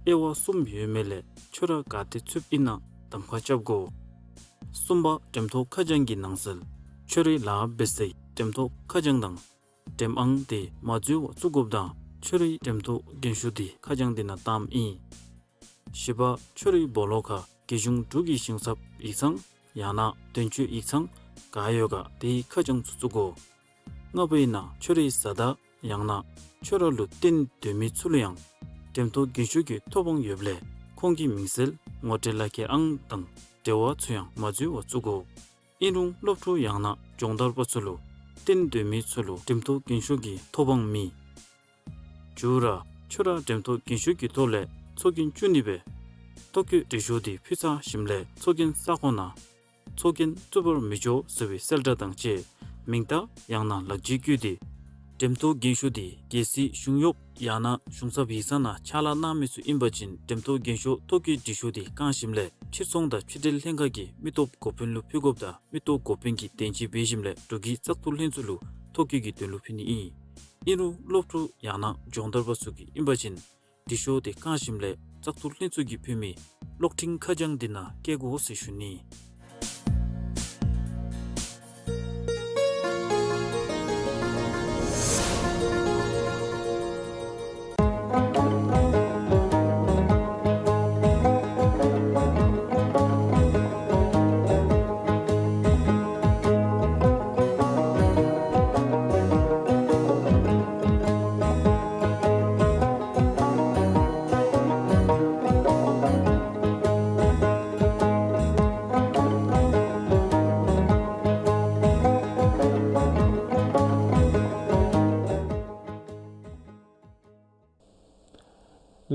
དབྱེ་བ་གསུམ་ཡོད་མི་ལས་ཁྱོད་ར་ག་ཏེ་ཚུདཔ་ཨིན་ན་གདམ་ཁ་རྐྱབ་དགོ། གསུམ་པ་འགྲེམས་ཐོག་ཁ་བྱང་གི་ནང་གསེས་ཁྱོད་རའི་ལཱ་འབད་སའི་འགྲེམས་ཐོག་ཁ་བྱང་དང་འགྲེམས་ཨང་དེ་མ་འཛོལ་བར་བཙུགས་དགོཔ་དང་ཁྱོད་རའི་འགྲེམས་ཐོག་རྒྱན་ཤོག་དེ་ཁ་བྱང་དེ་ནང་བཏངམ་ཨིན། བཞི་པ་ཁྱོད་རའི་སྦོ་ལོགས་ཁར་རྒྱལ་གཞུང་འབྲུག་གི་ཞིང་ཚབ་ཡིག་ཚང་ཡང་ན་དོན་གཅོད་ཡིག་ཚང་ག་ཡོད་ག་དེའི་ཁ་བྱང་ཚུ་བཙུགས་དགོ། ལྔ་པ་ཨིན་ན་ཁྱོད་རའི་བཟའ་ཟླ་ཡང་ན་ཁྱོད་ར་ལུ་བརྟེན་སྡོད་མི་ཚུ་ལུ་ཡང་འགྲེམས་ཐོག་རྒྱན་ཤོག་གི་ཐོབ་དབང་ཡོདཔ་ལས་ཁོང་གི་མིང་གསལ་ངོ་སྤྲོད་ལག་ཁྱེར་ཨང་དང་འབྲེལ་བ་ཚུ་ཡང་མ་འཛོལ་བར་བཙུགས་དགོ། ཨིན་རུང་སློབ་ཕྲུག་ཡང་ན་སྦྱོང་བརྡར་པ་ཚུ་ལུ་བརྟེན་སྡོད་མི་ཚུ་ལུ་འགྲེམས་ཐོག་རྒྱན་ཤོག་གི་ཐོབ་དབང་མེད། བཅུ་ར་ཁྱོད་ར་འགྲེམས་ཐོག་རྒྱན་ཤོག་གི་ཐོག་ལས་ཚོགས་རྒྱན་བཙུགས་ནི་སྦེ་ཐོ་བཀོད་དྲི་ཤོག་དེ་ཕུལ་ཚར་ཞིནམ་ལས་ཚོགས་རྒྱན་ས་ཁོངས་ནང་ཚོགས་རྒྱན་བཙུགས་པར་མི་འགྱོ་ཟེར་བའི་གསལ་བསྒྲགས་དང་བཅས་མིང་རྟགས་ཡང་ན་ལག་འཇིགས་བཀོད་དེ་ འགྲེམས་སྟོན་འགེངས་ཤོག་དེ་གལ་སྲིད་གཞུང་གཡོགཔ་ཡང་ན་གཞུང་ཚབ་ཡིག་ཚང་ནང་ཕྱག་ལཱ་གནང་མི་ཚུ་ཨིན་པ་ཅིན་འགྲེམས་སྟོན་འགེངས་ཤོག་ཐོ་བཀོད་འབྲི་ཤོག་དེ་བཀང་ཞིནམ་ལས་ཕྱིར་ཚོང་དང་ཕྱི་འབྲེལ་ལྷན་ཁག་གི་མི་སྟོབས་འགོ་དཔོན་ལུ་ཕུལ་དགོཔ་དང་མི་སྟོབས་འགོ་དཔོན་གྱིས་བདེན་དཔྱད་འབད་ཞིནམ་ལས་འབྲུག་གི་བཙག་འཐུ་ལྷན་ཚོགས་ལུ་ཐོ་བཀོད་ཀྱི་དོན་ལུ་ཕུལ་ནི་ཨིན། ཨིན་རུང་སློབ་ཕྲུག་ཡང་ན་སྦྱོང་བརྡར་པ་ཚུ་གིས་ཨིན་པ་ཅིན་འབྲི་ཤོག་དེ་བཀང་ཞིནམ་ལས་བཙག་འཐུ་ལྷན་ཚོགས་ཀྱིས་ཕུལ་མི་གློག་འཕྲིན་ཁ་བྱང་དེ་ནང་བཀལ་དགོ་ཟེར་ཞུ་ནི།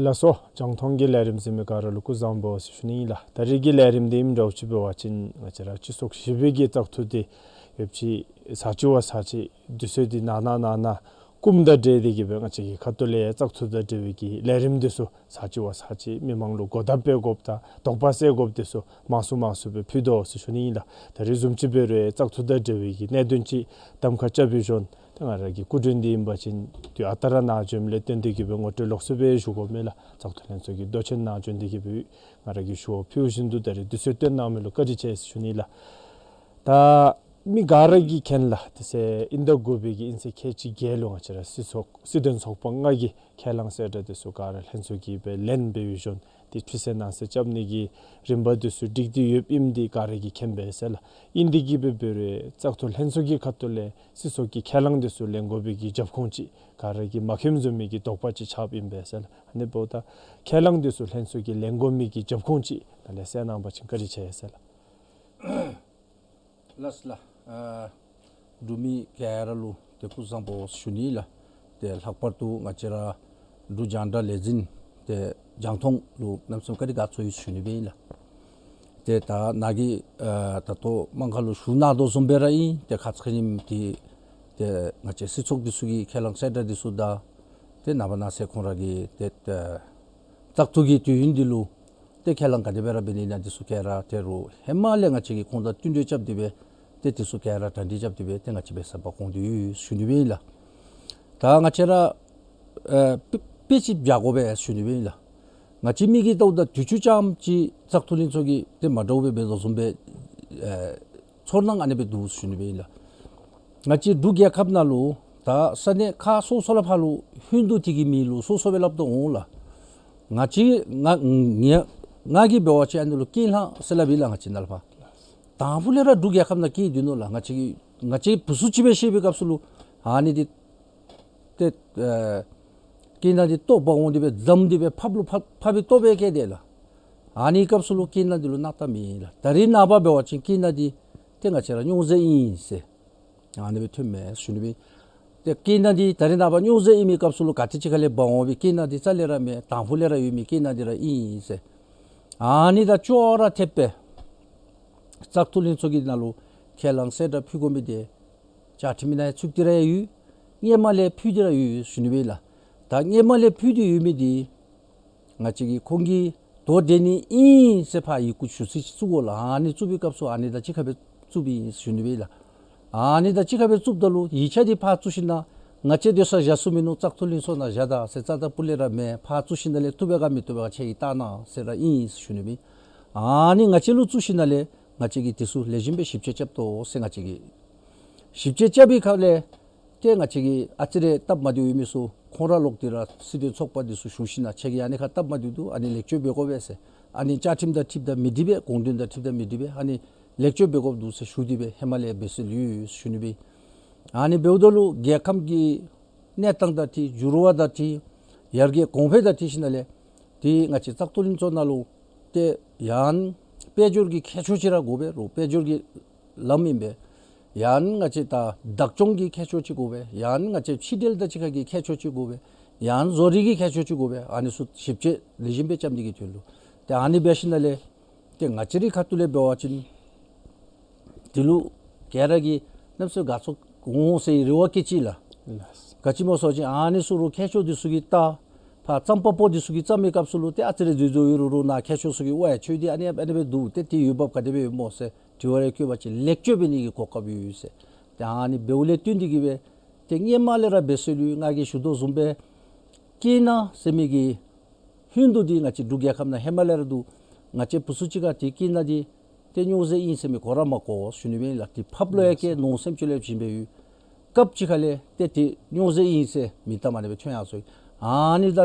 ལགས་སོ། རྒྱང་མཐོང་གི་ལས་རིམ་གཟིགས་མི་ག་ར་ལུ་སྐུ་གཟུགས་བཟང་པོ་ཟེར་ཞུ་ནི་ཨིན་ལགས། ད་རིས་ཀྱི་ལས་རིམ་འདི་ཨིནམ་འདྲཝ་ཅིག་འབད་བ་ཅིན་ང་བཅས་ར་སྤྱི་ཚོགས་བཞི་པའི་གི་བཙག་འཐུ་འདི་ཡོདཔ་ཅིག་ཚར་གཅིག་བ་ཚར་གཅིག་དུས་ཚོད་འདི་ནང་ན་ནང་ན་སྐུམ་དང་འབྲེལ་ཏེ་གིས་སྦེ་ང་བཅས་ཀྱི་ཁ་ཐུག་ལས་བཙག་འཐུ་དང་འབྲེལ་བའི་གི་ལས་རིམ་འདི་ཚུ་ཚར་གཅིག་བ་ཚར་གཅིག་མི་མང་ལུ་གོ་བརྡ་སྤེལ་དགོཔ་དང་དོགས་པ་སེལ་དགོཔ་འདི་ཚུ་མང་སུ་མང་སུ་སྦེ་ཕུལ་དོ་ཟེར་ཞུ་ནི་ཨིན་ལགས། ད་རིས་བཟུམ་ཅིག་འབད་རུང་བཙག་འཐུ་དང་འབྲེལ་བའི་གི་གནད་དོན་ཅིག་གདམ་ཁ་རྐྱབ་པའི་ཞོར་ད་ང་ར་གི་སྐུ་མགྲོན་འདི་ཨིན་པ་ཅིན་དུས་ཨ་རྟག་ར་ནཱ་བྱོནམ་ལས་བརྟེན་ཏེ་གིས་སྦེ་ངོ་སྤྲོད་ལོགས་སུ་སྦེ་ཞུ་དགོ་མེན་ལགས། བཙག་འཐུ་ལྷན་ཚོགས་ཀྱི་མདོ་ཆེན་ནཱ་བྱོན་ཏེ་གིས་སྦེ་ང་ར་གིས་ཞུ་བ་ཕུལ་བཞིན་དུ་ད་རིས་དུས་ཚོད་བཏོན་གནང་མི་ལུ་བཀའ་དྲིན་ཆེ་ཟེར་ཞུ་ནི་ལགས། ད་མི་ག་ར་གིས་མཁྱེན་ལགས། དེ་ཚེ་དབྱིན་ཟླ་དགུ་པའི་གི་དབྱིན་ཚེས་ཁལ་གཅིག་བརྒྱད་ལུ་ང་བཅས་ར་སྲིད་ཚོགས་སྲིད་དོན་ཚོགས་པ་ལྔ་གི་ཁས་བླངས་གསལ་བསྒྲགས་འདི་ཚུ་ག་ར་ལྷན་ཚོགས་ཀྱིས་སྦེ་ལེན་འབད་བའི་ཞོར་ཏེ་ཁྲི་གསར་ནང་གསར་རྐྱབ་ནི་གི་རིམ་པ་འདི་ཚུ་སྒྲིག་སྟེ་ཡོདཔ་ཨིནམ་འདི་ག་ར་གིས་མཁྱེན་པས་ཟེར་ལགས། ཨིན་ཏེ་གིས་སྦེ་འབད་རུང་བཙག་འཐུ་ལྷན་ཚོགས་ཀྱི་ཁ་ཐུག་ལས་སྲིད་ཚོགས་ཀྱི་ཁས་བླངས་འདི་ཚུ་ལེན་དགོ་པའི་གི་རྒྱབ་ཁུངས་ཅིག་ག་ར་གིས་མ་མཁྱེནམ་བཟུམ་མའི་གི་དོགས་པ་ཅིག་ཆགསཔ་ཨིན་པས་ཟེར་ལགས། ཨ་ནི་འབདཝ་ད་ཁས་བླངས་འདི་ཚུ་ལྷན་ཚོགས་ཀྱིས་ལེན་དགོ་མི་གི་རྒྱབ་ཁུངས་ཅིག་ནཱ་ལས་གསལ་གནང་བ་ཅིན་བཀའ་དྲིན་ཆེ་ཟེར་ལགས། ལགས་ལགས། ཨ་འབྲུག་མི་ག་ར་ལུ་ཏེ་སྐུ་གཟུགས་བཟང་པོ་ཞུ་ནི་ལགས། ཏེ་ལྷག་པར་དུ་ང་བཅས་ར་འབྲུག་རྒྱང་བསྒྲགས་ལས་འཛིན་ཏེ་རྒྱང་མཐོང་ལུ་གནམ་མེད་ས་མེད་བཀའ་དྲིན་དགའ་ཚོར་ཡོད་ཞུ་ནི་སྦེ་ཨིན་ལགས། ཏེ་ད་ནཱ་གིས་ཨ་ད་ལྟོ་དམངས་ཁ་ལུ་ཞུ་གནང་དོ་བཟུམ་སྦེ་ར་ཨིན། ཏེ་ཁ་ཙ་ཁ་ཉིནམ་འདི་ཏེ་ང་བཅས་སྲིད་ཚོགས་འདི་ཚུ་གི་ཁས་བླངས་གསལ་བསྒྲགས་འདི་ཚུ་དང་ཏེ་ནངས་པ་གནངས་ཚེ་ཁོང་ར་གི་ཏེ་ཨ་བཙག་འཐུ་གི་དུས་ཡུན་འདི་ལུ་ཏེ་ཁས་བླངས་ག་དེ་སྦེ་ར་འབད་ནི་ཨིན་ན་འདི་ཚུ་ག་ར་ཏེ་རུང་ཧེ་མ་ལས་ང་བཅས་ཀྱིས་ཁོང་དང་བསྟུན་གྲོས་རྐྱབ་སྟེ་སྦེ་ཏེ་འདི་ཚུ་ག་ར་གྲ་སྒྲིག་རྐྱབ་སྟེ་སྦེ་ཏེ་ང་བཅས་འབད་ས་འབད་དགོ་སྟེ་ཡོད་ཞུ་ནི་སྦེ་ཨིན་ལགས། ད་ང་བཅས་ར་ཨེ་དཔེ་དཔེ་ཅིག་བཞག་དགོ་པས་ཞུ་ནི་སྦེ་ཨིན་ལགས། ང་བཅས་མི་གིས་བལྟཝ་ད་དུས་ཅི་ཙམ་ཅིག་བཙག་འཐུ་ལྷན་ཚོགས་ཀྱིས་ཏེ་མ་འདྲཝ་སྦེ་འབད་དོ་བཟུམ་སྦེ་ཨེ་ཚོར་སྣང་ཨ་ནི་སྦེ་འདུག་ཞུ་ནི་སྦེ་ཨིན་ལགས། ང་བཅས་འབྲུག་རྒྱལ་ཁབ་ནང་ལུ་ད་ས་གནས་ཁག་སོ་སོ་ལས་ཕར་ལུ་ཧིན་དུ་དེ་གི་མིང་ལུ་སོ་སོ་སྦེ་སླབ་དོ་འོང་ལགས། ང་བཅས་ང་ང་ང་གིས་འབད་བ་ཅིན་ཨ་ནི་ལུ་ཀེན་ལྷ་ཟེར་སླབ་ཨིན་ལགས། ང་བཅས་ནཱ་ལས་ཕར་དང་ཕུ་ལས་ར་འབྲུག་རྒྱལ་ཁབ་ནང་ཀེན་འདུག་ནོ་ལགས། ང་བཅས་ཀྱིས་ང་བཅས་བུ་ཚུ་ཅིག་སྦེ་བཤད་པའི་སྐབས་སུ་ལུ་ཨ་ནི་འདི་ཏེ་ཨེ་ཀེན་ནང་འདི་བཏོག་འབག་འོང་སྟེ་སྦེ་བཙམས་ཏེ་སྦེ་ཕགཔ་ལུ་ཕགཔ་ཕགཔ་སྦེ་བཏོག་སྦེ་བཀལ་དེས་ལགས། ཨ་ནི་སྐབས་སུ་ལུ་ཀེན་ནང་འདི་ལུ་སྣང་དག་མེད་ལགས། ད་རིས་ནངས་པ་འབད་བ་ཅིན་ཀེན་ནང་འདི་ཏེ་ང་བཅས་ར་སྨྱོ་རྫས་ཨིན་ཟེར་ཨ་ནི་སྦེ་ཐོནམ་མས་ཞུ་ནི་སྦེ། ཏེ་ཀེན་ནང་འདི་ད་རིས་ནངས་པ་སྨྱོ་རྫས་ཨིན་མི་སྐབས་སུ་ལུ་ག་ཏེ་ཅིག་ཁ་ལས་འབག་འོང་བའི་ཀེན་ནང་འདི་རྩ་ལས་ར་མེན། དང་ཕུ་ལས་ར་ཡོད་མི་ཀེན་ནང་འདི་ར་ཨིན་ཟེར་ཨ་ནི་དང་ཅོག་ར་འཐདཔ་སྦེ་བཙག་འཐུ་ལྷན་ཚོགས་ཀྱི་ནང་ལུ་ཁས་བླངས་གསལ་བསྒྲགས་ཕུལ་དགོ་མི་འདི་བཅའ་ཁྲིམས་ནང་ཚུད་དེ་ར་ཡོད། སྔོན་མ་ལས་ཕུལ་ཏེ་ར་ཡོད་ཞུ་ནི་སྦེ་ལགས། ད་སྔོན་མ་ལས་ཕུལ་ཏེ་ཡོད་མི་འདི་ང་བཅས་ཀྱིས་ཁོང་གི་དོ་འགྲན་ནི་ཨིན་ཟེར་ཕར་ཡི་གུ་ཞུ་ཚིག་ཅིག་བཙུགས་དགོ་ལགས། ཨ་ནི་བཙུགས་པའི་སྐབས་སུ་ཨ་ནི་དང་གཅིག་ཁར་སྦེ་བཙུགསཔ་ཨིན་ཞུ་ནི་སྦེ་ལགས། ཨ་ནི་དང་གཅིག་ཁར་སྦེ་བཙུགསཔ་ད་ལུ་ཡིག་ཆ་འདི་ཕར་བཙུགས་ཞིན་ན་ང་བཅས་སྡོད་ས་བཞག་ས་མིན་ནུག། བཙག་འཐུ་ལྷན་ཚོགས་ནང་བཞག་ད་ཟེར་རྩ་དང་སྤུ་ལས་ར་མེན། ཕར་བཙུགས་ཞིན་ན་ལས་བཏུབ་པས་ག་མི་བཏུབ་པས་ག་ཁྱེད་ཀྱིས་བལྟ་གནང་ཟེར་ར་ཨིན་ཞུ་ནི་སྦེ། ཨ་ནི་ང་བཅས་ལུ་བཙུགས་ཞིན་ན་ལས་ང་བཅས་ཀྱིས་དེ་ཚུ་ལེགས་ཤོམ་སྦེ་ཞིབ་དཔྱད་རྐྱབ་དོ་ཟེར་ང་བཅས་ཀྱིས་ཞིབ་དཔྱད་རྐྱབ་པའི་ཁ་ལས་ཏེ་ང་བཅས་ཀྱིས་ཨ་ཙི་རེ་སྟབས་མ་བདེཝ་ཡོད་མི་ཚུ་ཁོང་ར་ལོག་སྟེ་ར་སྲིད་དོན་ཚོགས་པ་འདི་ཚུ་ཞུ་ཞིན་ན་ཁྱེད་ཀྱིས་ཨ་ནི་ཁར་སྟབས་མ་བདེཝ་འདུག། ཨ་ནི་ལེགས་བཅོས་འབད་དགོ་པས་ཟེར། ཨ་ནི་བཅའ་ཁྲིམས་དང་འཁྲིལཝ་ད་མི་འགྲིག་པས། དགོངས་དོན་དང་འཁྲིལཝ་ད་མི་འགྲིག་པས། ཨ་ནི་ལེགས་བཅོས་འབད་དགོཔ་འདུག་ཟེར་ཞུ་སྟེ་སྦེ་ཧེ་མ་ལས་འབད་སྲོལ་ཡོད་ཞུ་ནི་སྦེ། ཨ་ནི་འབདཝ་ད་ལུ་རྒྱལ་ཁམས་ཀྱི་གནས་སྟངས་དང་འཁྲིལ་འགྱུར་བ་དང་འཁྲིལ་ཡར་རྒྱས་གོང་འཕེལ་དང་འཁྲིལ་ཞིན་ན་ལས་ཏེ་ང་བཅས་བཙག་འཐུ་ལྷན་ཚོགས་ནང་ལུ་ཏེ་ཡང་དཔལ་འབྱོར་གྱི་ཁྱད་ཆོས་ཅིག་ར་དགོ་པས། རོགས་དཔལ་འབྱོར་གྱི་ལམ་ཨིན་པས། ཡང་ང་བཅས་ད་བདག་སྐྱོང་གི་ཁྱད་ཆོས་ཅིག་དགོ་པས། ཡང་ང་བཅས་ཕྱི་འབྲེལ་དང་གཅིག་ཁར་གྱི་ཁྱད་ཆོས་ཅིག་དགོ་པས། ཡང་བཟོ་རིག་གི་ཁྱད་ཆོས་ཅིག་དགོ་པས། ཨ་ནི་ཚུ་ཞིབ་དཔྱད་ལེགས་ཤོམ་སྦེ་རྐྱབ་ནི་གི་དོན་ལུ་ཏེ་ཨ་ནི་འབད་ཞིན་ན་ལས་ཏེ་ང་བཅས་རའི་ཁ་ཐུག་ལས་འབད་བ་ཅིན་དེ་ལུ་ག་ར་གིས་གནམ་མེད་ས་མེད་དགའ་ཚོར་འོང་ཟེར་རེ་བ་བསྐྱེད་ཅི་ལགས། ལགས། ག་ཅི་སྨོ་ཟེར་བ་ཅིན་ཨ་ནི་ཚུ་རུང་མཁས་མཆོག་འདི་ཚུ་གིས་བལྟ། ཕར་རྩོམ་པ་པོ་འདི་ཚུ་གིས་བརྩམ་མི་སྐབས་སུ་ལུ་ཏེ་ཨ་ཙི་རེ་འཛོལ་འཛོལཝ་ཡོད་རུང་རུང་ནཱ་མཁས་མཆོག་ཚུ་གིས་ཝའེ་ཁྱོད་འདི་ཨ་ནི་ཨ་ནི་སྦེ་འདུག། ཏེ་འདི་འོས་འབབ་ག་དེ་སྦེ་ཡོད་སྨོ་ཟེར་དྲི་བ་རེ་བཀོད་པ་ཅིན་ལེགས་བཅོས་འབད་ནི་གི་གོ་སྐབས་ཡོད་ཟེར། ཏེ་ཨ་ནི་འབདཝ་ལས་བརྟེན་ཏེ་གིས་སྦེ་ཏེ་སྔོན་མ་ལས་ར་འབད་སྲོལ་ལུ་ང་གིས་ཞུ་དོ་བཟུམ་སྦེ་སྐྱེས་ནག་ཟེར་མི་གི་ཧིན་དུ་འདི་ང་བཅས་འབྲུག་རྒྱལ་ཁབ་ནང་ཧེ་མ་ལས་ར་འདུག། ང་བཅས་བུ་ཚུ་ཅིག་ཁར་ཏེ་སྐྱེས་ནག་འདི་ཏེ་སྨྱོ་རྫས་ཨིན་ཟེར་མི་གོ་ར་མ་གོ་ཞུ་ནི་སྦེ་ཨིན་ལགས། ཏེ་ཕར་ལུ་ཡང་ཀྱེ་ནོར་སེམས་ཅན་ལུ་བྱིན་སྦེ་ཡོད། སྐབས་ཅིག་ཁ་ལས་ཏེ་ཏེ་སྨྱོ་རྫས་ཨིན་ཟེར་མི་གཏམ་ཨ་ནི་སྦེ་ཐོན་ཡར་སོ་ཡི། ཨ་ནི་ད་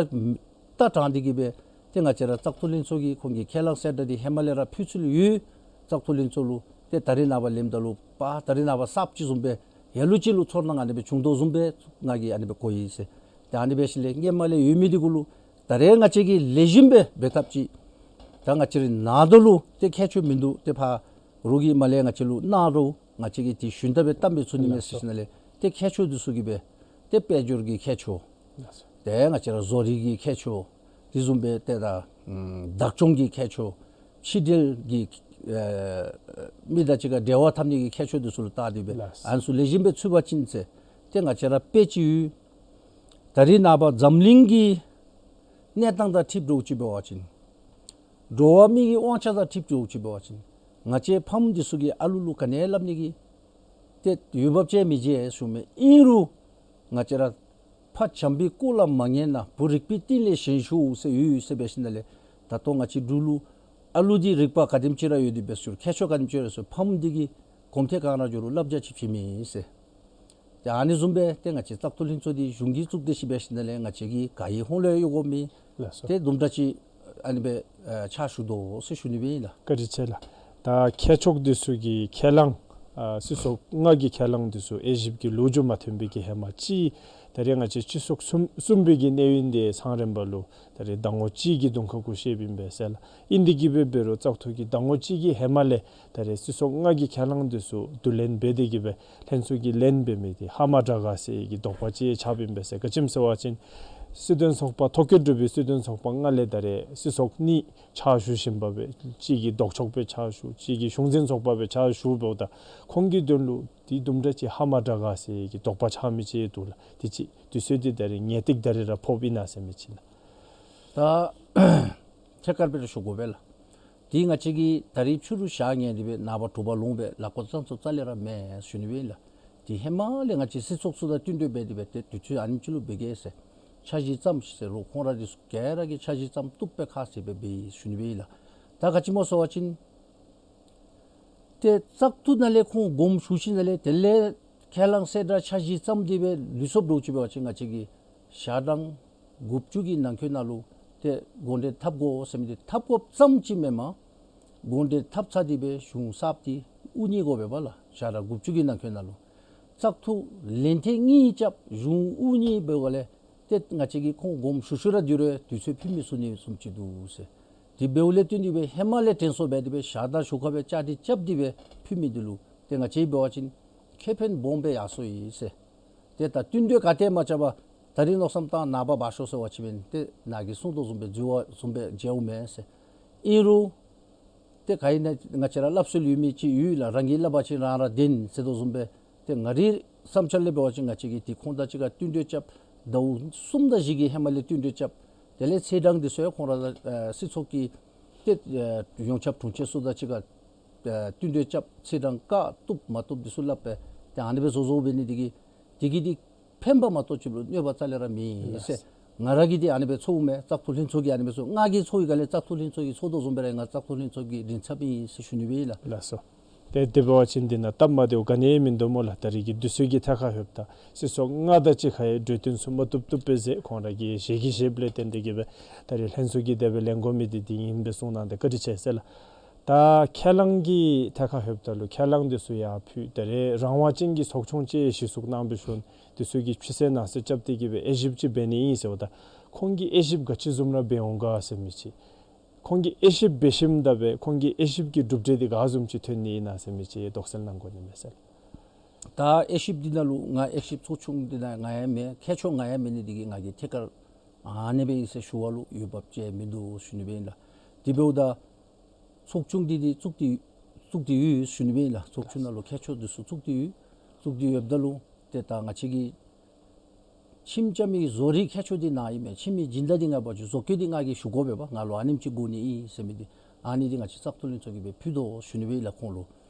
ལྟ་དྲངས་ཏེ་གིས་སྦེ་ཏེ་ང་བཅས་ར་བཙག་འཐུ་ལྷན་ཚོགས་ཀྱིས་ཁོང་གི་ཁས་བླངས་གསལ་བསྒྲགས་འདི་ཧེ་མ་ལས་ར་ཕུལ་ཚུལ་ཡོད། བཙག་འཐུ་ལྷན་ཚོགས་ལུ་ཏེ་ད་རིས་ནངས་པ་ལེནམ་ད་ལུ་པ་ད་རིས་ནངས་པ་གསརཔ་ཅིག་བཟུམ་སྦེ་ལ་ལུ་ཅིག་ལུ་ཚོར་སྣང་ཨ་ནི་སྦེ་བྱུང་དོ་བཟུམ་སྦེ་ང་གིས་ཨ་ནི་སྦེ་གོ་ཡི་ཟེར། ཏེ་ཨ་ནི་སྦེ་ཞིནམ་ལས་སྔོན་མ་ལས་ཡོད་མི་འདི་གུ་ལུ་ད་རེས་ང་བཅས་ཀྱིས་ལེགས་ཤོམ་སྦེ་འབད་ཐབས་ཅིག། ད་ང་བཅས་རའི་ནང་དོ་ལུ་ཏེ་མཁས་མཆོག་མིན་འདུག། ཏེ་ཕར་རོགས་ཀྱིས་མར་ལས་ང་བཅས་ལུ་གནང་རུང་ང་བཅས་ཀྱིས་ཏེ་ཞུན་དག་སྦེ་གཏམ་སྦེ་ཚུགས་ནི་མས་ཟེར་ཞིནམ་ལས་ཏེ་མཁས་མཆོག་འདི་ཚུ་གིས་སྦེ་ཏེ་དཔལ་འབྱོར་གྱི་མཁས་མཆོག། ཏེ་ང་བཅས་ར་བཟོ་རིག་གི་མཁས་མཆོག། དེ་བཟུམ་སྦེ་ཏེ་ད་ཨམ་བདག་སྐྱོང་གི་མཁས་མཆོག། ཕྱི་འབྲེལ་གྱི་ཨེ་མི་དང་གཅིག་ཁར་འབྲེལ་བ་འཐབ་ནི་གི་མཁས་མཆོག་འདི་ཚུ་ལུ་བལྟ་སྟེ་སྦེ་ལགས། ཨ་ནི་ཚུ་ལེགས་ཤོམ་སྦེ་ཚུད་པ་ཅིན་ཟེར་ཏེ་ང་བཅས་ར་དཔེ་ཅིག་ཡོད། ད་རིས་ནངས་པ་འཛམ་གླིང་གི་གནས་སྟངས་དང་འཁྲིལཝ་འདྲཝ་ཅིག་འབད་བ་ཅིན་འགྲོ་བ་མི་གི་དབང་ཆ་དང་འཁྲིལཝ་འདྲཝ་ཅིག་འབད་བ་ཅིན་ང་བཅས་ཕམ་འདི་ཚུ་གིས་ཨ་ལུ་ལུ་ག་ནི་སླབ་ནི་གི་ཏེ་འོས་འབབ་ཅིག་མི་མཇལ་ཞུཝ་མས། ཨིན་རུང་ང་བཅས་ར་ཕ་བྱམས་པའི་སྐུ་ལ་མ་ངེས་ན། བུ་རིག་པའི་གཏིང་ལས་ཞན་ཞུགས་ཟེར་ཡོད་ཟེར་འབད་ཞིནམ་ལས་ད་ལྟོ་ང་བཅས་འབྲུག་ལུ་ཨ་ལུ་འདི་རིག་པ་ག་དེམ་ཅིག་ར་ཡོད་དེ་འབད་ཟེར་མཁས་མཆོག་ག་དེམ་ཅིག་ར་ཡོད་ཟེར་ཕམ་འདི་གིས་གོམ་ཐེངས་གང་ར་འགྱོ་རུང་བསླབ་བྱ་ཅིག་བྱིན་མི་ཟེར། ཏེ་ཨ་ནི་བཟུམ་སྦེ་ཏེ་ང་བཅས་བཙག་འཐུ་ལྷན་ཚོགས་འདི་གཞུང་གིས་བཙུགས་ཏེ་ཤི་འབད་ཞིནམ་ལས་ང་བཅས་ཀྱིས་ག་ཡི་ཧོང་ལས་ཡོད་དགོ་མི་ལགས་སོ། ཏེ་དུམ་གྲ་ཅིག་ཨ་ནི་སྦེ་ཨ་ཕྱག་ཞུ་དོ་ཟེར་ཞུ་ནི་སྦེ་ཨིན་ལགས། བཀའ་དྲིན་ཆེ་ལགས། ད་མཁས་མཆོག་འདི་ཚུ་གི་ཁས་བླངས་ཨ་སྲིད་ཚོགས་ལྔ་གི་ཁས་བླངས་འདི་ཚུ་དབྱེ་ཞིབ་ཀྱི་ལོ་རྒྱུས་མ་ཐོན་པའི་གི་ཧེ་མ་ཅིག་ད་རེས་ང་བཅས་སྤྱི་ཚོགས་གསུམ་གསུམ་པའི་གི་གནས་ཡུན་འདི་ཚང་རན་པ་ལུ་ད་རེས་ཟླ་ངོ་གཅིག་གི་དུང་ཁ་གུ་བཤདཔ་ཨིན་པས་ཟེར་ལགས། ཨིན་ཏེ་གིས་སྦེ་འབད་རུང་བཙག་འཐུ་གི་ཟླ་ངོ་གཅིག་གི་ཧེ་མ་ལས་ད་རེས་སྲིད་ཚོགས་ལྔ་གི་ཁས་བླངས་འདི་ཚུ་བསྡུ་ལེན་འབད་དེ་གིས་སྦེ་ལྷན་ཚོགས་ཀྱིས་ལེན་འབད་མི་འདི་ཧ་མ་དྲག་ག་ཟེར་གྱི་དོགས་པ་ཅིག་ཆགསཔ་ཨིན་པས་ཟེར། ག་ཅི་སྨོ་ཟེར་བ་ཅིན་སྲིད་དོན་ཚོགས་པ་ཐོ་བཀོད་གྲུབ་པའི་སྲིད་དོན་ཚོགས་པ་ལྔ་ལས་ད་རེས་སྲིད་ཚོགས་གཉིས་ཕྱག་ཞུ་བཞིན་པ་སྦེ་གཅིག་གིས་ལྡོག་ཕྱོགས་སྦེ་ཕྱག་ཞུ་གཅིག་གིས་གཞུང་འཛིན་ཚོགས་པ་སྦེ་ཕྱག་ཞུཝ་ད་ཁོང་གི་དོན་ལུ་འདི་དུམ་གྲ་ཅིག་ཧ་མ་དྲག་ག་ཟེར་གྱི་དོགས་པ་ཆགས་མི་ཅིག་འདུག་ལགས། དེ་ཅིག་དུས་ཚོད་འདི་ད་རེས་ངེས་ཏིག་ད་རེས་ར་ཕོགཔ་ཨིན་ན་ཟེར་མི་ཅིག་ལགས། ད་ཐད་ཀར་སྦེ་ར་ཞུ་དགོ་པས་ལགས། ཏེ་ང་བཅས་ཀྱིས་ད་རིས་ཕྱི་རུ་ཞག་ཉལ་ཏེ་སྦེ་ནངས་པ་དྲོ་པ་ལོངམ་སྦེ་ལཱ་འགོ་བཙུགས་ས་རྩ་ལས་ར་མེད་ཞུ་ནི་སྦེ་ཨིན་ལགས། ཏེ་ཧེ་མ་ལས་ང་བཅས་སྲིད་ཚོགས་ཚུ་དང་བསྟུན་གྲོས་འབད་དེ་སྦེ་ཏེ་དུས་ཚོད་ཨ་ནེམ་ཅིག་ལུ་འབད་གེ་ཟེར་འཆར་གཞི་བརྩམ་ཤིག་ཟེར་རུང་ཁོང་ར་འདི་ཚུ་ག་ར་གིས་འཆར་གཞི་བརྩམ་བཏུབ་པའི་ཁ་ཟེར་སྦེ་འབད་ཡི་ཞུ་ནི་སྦེ་ཨིན་ལགས། ད་ག་ཅི་སྨོ་ཟེར་བ་ཅིན་ཏེ་བཙག་འཐུ་ནང་ལས་ཁོང་དགོངསམ་ཞུ་ཞིནམ་ལས་དེ་ལས་ཁས་བླངས་གསལ་བསྒྲགས་འཆར་གཞི་བརྩམས་ཏེ་སྦེ་ལུས་སོངམ་འདྲཝ་ཅིག་འབད་བ་ཅིན་ང་བཅས་ཀྱིས་ཞག་གྲངས་དགུ་བཅུ་གི་ནང་འཁོད་ནང་ལུ་ཏེ་དགོངས་འགྲེལ་འཐབ་དགོ་ཟེར་མི་འདི་འཐབ་དགོཔ་ཙམ་ཅིག་མེན་པར་དགོངས་འགྲེལ་འཐབ་ཚར་ཏེ་སྦེ་གཞུང་གསརཔ་འདི་དབུ་བརྙེས་དགོ་པས་པ་ལགས། ཞག་གྲངས་དགུ་བཅུ་གི་ནང་འཁོད་ནང་ལུ་བཙག་འཐུ་ལན་ཐེངས་གཉིས་རྐྱབ་གཞུང་དབུ་བརྙེས་འབདཝ་ལས་ཏེ་ང་བཅས་ཀྱིས་ཁོང་དགོངསམ་ཞུ་ཞུ་ར་དེ་རུང་དུས་ཚོད་ཕུལ་མི་ཚུགས་ནི་བཟུམ་ཅིག་འདུག་ཟེར། དེ་འབདཝ་ལས་བརྟེན་ཏེ་སྦེ་ཧེ་མ་ལས་དྲན་གསོ་འབད་དེ་སྦེ་ཞག་དང་ཞོར་ཁར་སྦེ་བཅའ་སྒྲིག་རྐྱབ་སྟེ་སྦེ་ཕུལ་མི་འདི་ལུ་ཏེ་ང་བཅས་འབད་བ་ཅིན་ཁེ་ཕན་སྦོམ་སྦེ་ཡར་སོ་ཡི་ཟེར། ཏེ་ད་བསྟུན་གྲོས་ག་ཏེ་མ་རྐྱབ་པར་ད་རིས་མནོ་བསམ་བཏང་ནངས་པ་འབག་ཤོག་ཟེར་བ་ཅིན་ཏེ་ནཱ་གིས་གསུངས་དོ་བཟུམ་སྦེ་འཛོལ་བ་བཟུམ་སྦེ་མཇལཝ་མས་ཟེར། ཨིན་རུང་ཏེ་ག་ཨིན་ན་ང་བཅས་ར་སླབ་སྲོལ་ཡོད་མི་ཅིག་ཡོད་ལགས། རང་གིས་སླབ་པ་ཅིན་རང་ར་བདེན་ཟེར་དོ་བཟུམ་སྦེ། ཏེ་ང་རའི་བསམ་འཆར་ལས་འབད་བ་ཅིན་ང་བཅས་ཀྱིས་ཏེ་ཁོང་དང་གཅིག་ཁར་བསྟུན་གྲོས་རྐྱབ། ཟླཝ་གསུམ་དང་བཞི་གི་ཧེ་མ་ལས་བསྟུན་གྲོས་རྐྱབ། དེ་ལས་ཚེས་གྲངས་འདི་ཚུ་ཡང་ཁོང་ར་ཨ་སྲིད་ཚོགས་ཀྱི་ཏེ་ཨ་ཡོངས་ཁྱབ་དྲུང་ཆེ་ཚུ་དང་གཅིག་ཁར་ཨ་བསྟུན་གྲོས་རྐྱབ། ཚེས་གྲངས་བཀག་བཏུབ་མ་བཏུབ་འདི་ཚུ་སླབ་སྦེ་ཏེ་ཨ་ནི་སྦེ་བཟོ་བཟོཝ་འབད་ནི་འདི་གིས་འདི་གིས་འདི་ཕན་པ་མ་གཏོགས་ཕྱི་ལུ་གནོད་པ་རྩ་ལས་ར་མེད་ཟེར། ང་ར་གིས་འདི་ཨ་ནི་སྦེ་ཚོརཝ་མས། བཙག་འཐུ་ལྷན་ཚོགས་ཀྱིས་ཨ་ནི་སྦེ་ཚོར། ང་གིས་ཚོར་བའི་སྒང་ལས་བཙག་འཐུ་ལྷན་ཚོགས་ཀྱིས་ཚོར་དོ་བཟུམ་སྦེ་ར་ང་བཙག་འཐུ་ལྷན་ཚོགས་ཀྱི་མགྲིན་ཚབ་ཨིན་ཟེར་ཞུ་ནི་སྦེ་ཨིན་ལགས། ལགས་སོ། ཏེ་དེ་འབད་བ་ཅིན་འདི་ནང་སྟབས་མ་བདེཝ་ག་ནི་ཡང་མིན་འདུག་སྨོ་ལགས། ད་རིས་ཀྱི་དུས་ཚོད་ཀྱི་ཐད་ཁར་ལྷོདཔ་ད་སྲིད་ཚོགས་ལྔ་དང་གཅིག་ཁར་ཡང་གྲོས་བསྟུན་ཚུ་མ་བཏུབ་བཏུབ་པས་ཟེར་ཁོང་ར་གིས་ཞལ་གྱིས་བཞེསཔ་ལས་བརྟེན་ཏེ་གིས་སྦེ་ད་རིས་ལྷན་ཚོགས་ཀྱིས་དེ་སྦེ་ལེན་དགོ་མི་འདི་འདི་ཨིན་པས་གསུངས་གནང་སྟེ་བཀའ་དྲིན་ཆེ་ཟེར་ལགས། ད་ཁས་བླངས་ཀྱི་ཐད་ཁར་ལྷོདཔ་ད་ལུ་ཁས་བླངས་འདི་ཚུ་ཡར་ཕུལ། ད་རེས་རང་དབང་ཅན་གྱི་ཚོགས་ཆུང་ཅིག་གཞི་བཙུགས་གནང་བའི་ཤུལ་འདི་ཚུ་གིས་ཕྱི་གསལ་ནང་གསལ་རྐྱབ་སྟེ་གིས་སྦེ་དབྱེ་ཞིབ་ཅིག་འབད་ནི་ཨིན་ཟེརཝ་ད་ཁོང་གིས་དབྱེ་ཞིབ་ག་ཅི་བཟུམ་ར་འབད་འོང་ག་ཟེར་མི་ཅིག། ཁོང་གིས་དབྱེ་ཞིབ་འབད་ཞིནམ་ད་སྦེ་ཁོང་གི་དབྱེ་ཞིབ་ཀྱི་གྲུབ་འབྲས་འདི་ག་བཟུམ་ཅིག་ཐོན་ནི་ཨིན་ན་ཟེར་མི་ཅིག་དོགས་སེལ་གནང་དགོ་ནི་མས་ཟེར། ད་དབྱེ་ཞིབ་འདི་ནང་ལུ་ང་དབྱེ་ཞིབ་ཚོགས་ཆུང་འདི་ནང་ང་ཡང་མེན། མཁས་མཆོག་ང་ཡང་མེད་ནི་འདི་གིས་ང་གིས་ཐད་ཀར་ཨ་ནི་སྦེ་ཨིན་ཟེར་ཞུ་བ་ལུ་འོས་འབབ་ཅིག་མིན་འདུག་ཞུ་ནི་སྦེ་ཨིན་ལགས། དེ་འབདཝ་ད་ཚོགས་ཆུང་འདི་འདི་བཙུགས་ཏེ་བཙུགས་ཏེ་ཡོད་ཞུ་ནི་སྦེ་ཨིན་ལགས། ཚོགས་ཆུང་ནང་ལུ་མཁས་མཆོག་འདི་ཚུ་བཙུགས་ཏེ་ཡོད། བཙུགས་ཏེ་ཡོདཔ་ད་ལུ་ཏེ་ད་ང་བཅས་ཀྱིས་ ཁྱིམ་རྐྱབ་མི་གི་བཟོ་རིག་མཁས་མཆོག་འདི་ནཱ་ཨིན་མས། ཁྱིམ་གྱི་སྦྱིན་བདག་འདི་ང་འབད་བ་ཅིན་བཟོ་བཀོད་འདི་ང་གིས་ཞུ་དགོ་པས་པ། ང་ལུ་ཨ་ནེམ་ཅིག་དགོ་ནི་ཨིན་ཟེར་མི་འདི་ཨ་ནི་འདི་ང་བཅས་བཙག་འཐུ་ལྷན་ཚོགས་ཀྱིས་སྦེ་ཕུལ་དོ་ཞུ་ནི་སྦེ་ཨིན་ལགས། ཁོང་ལུ་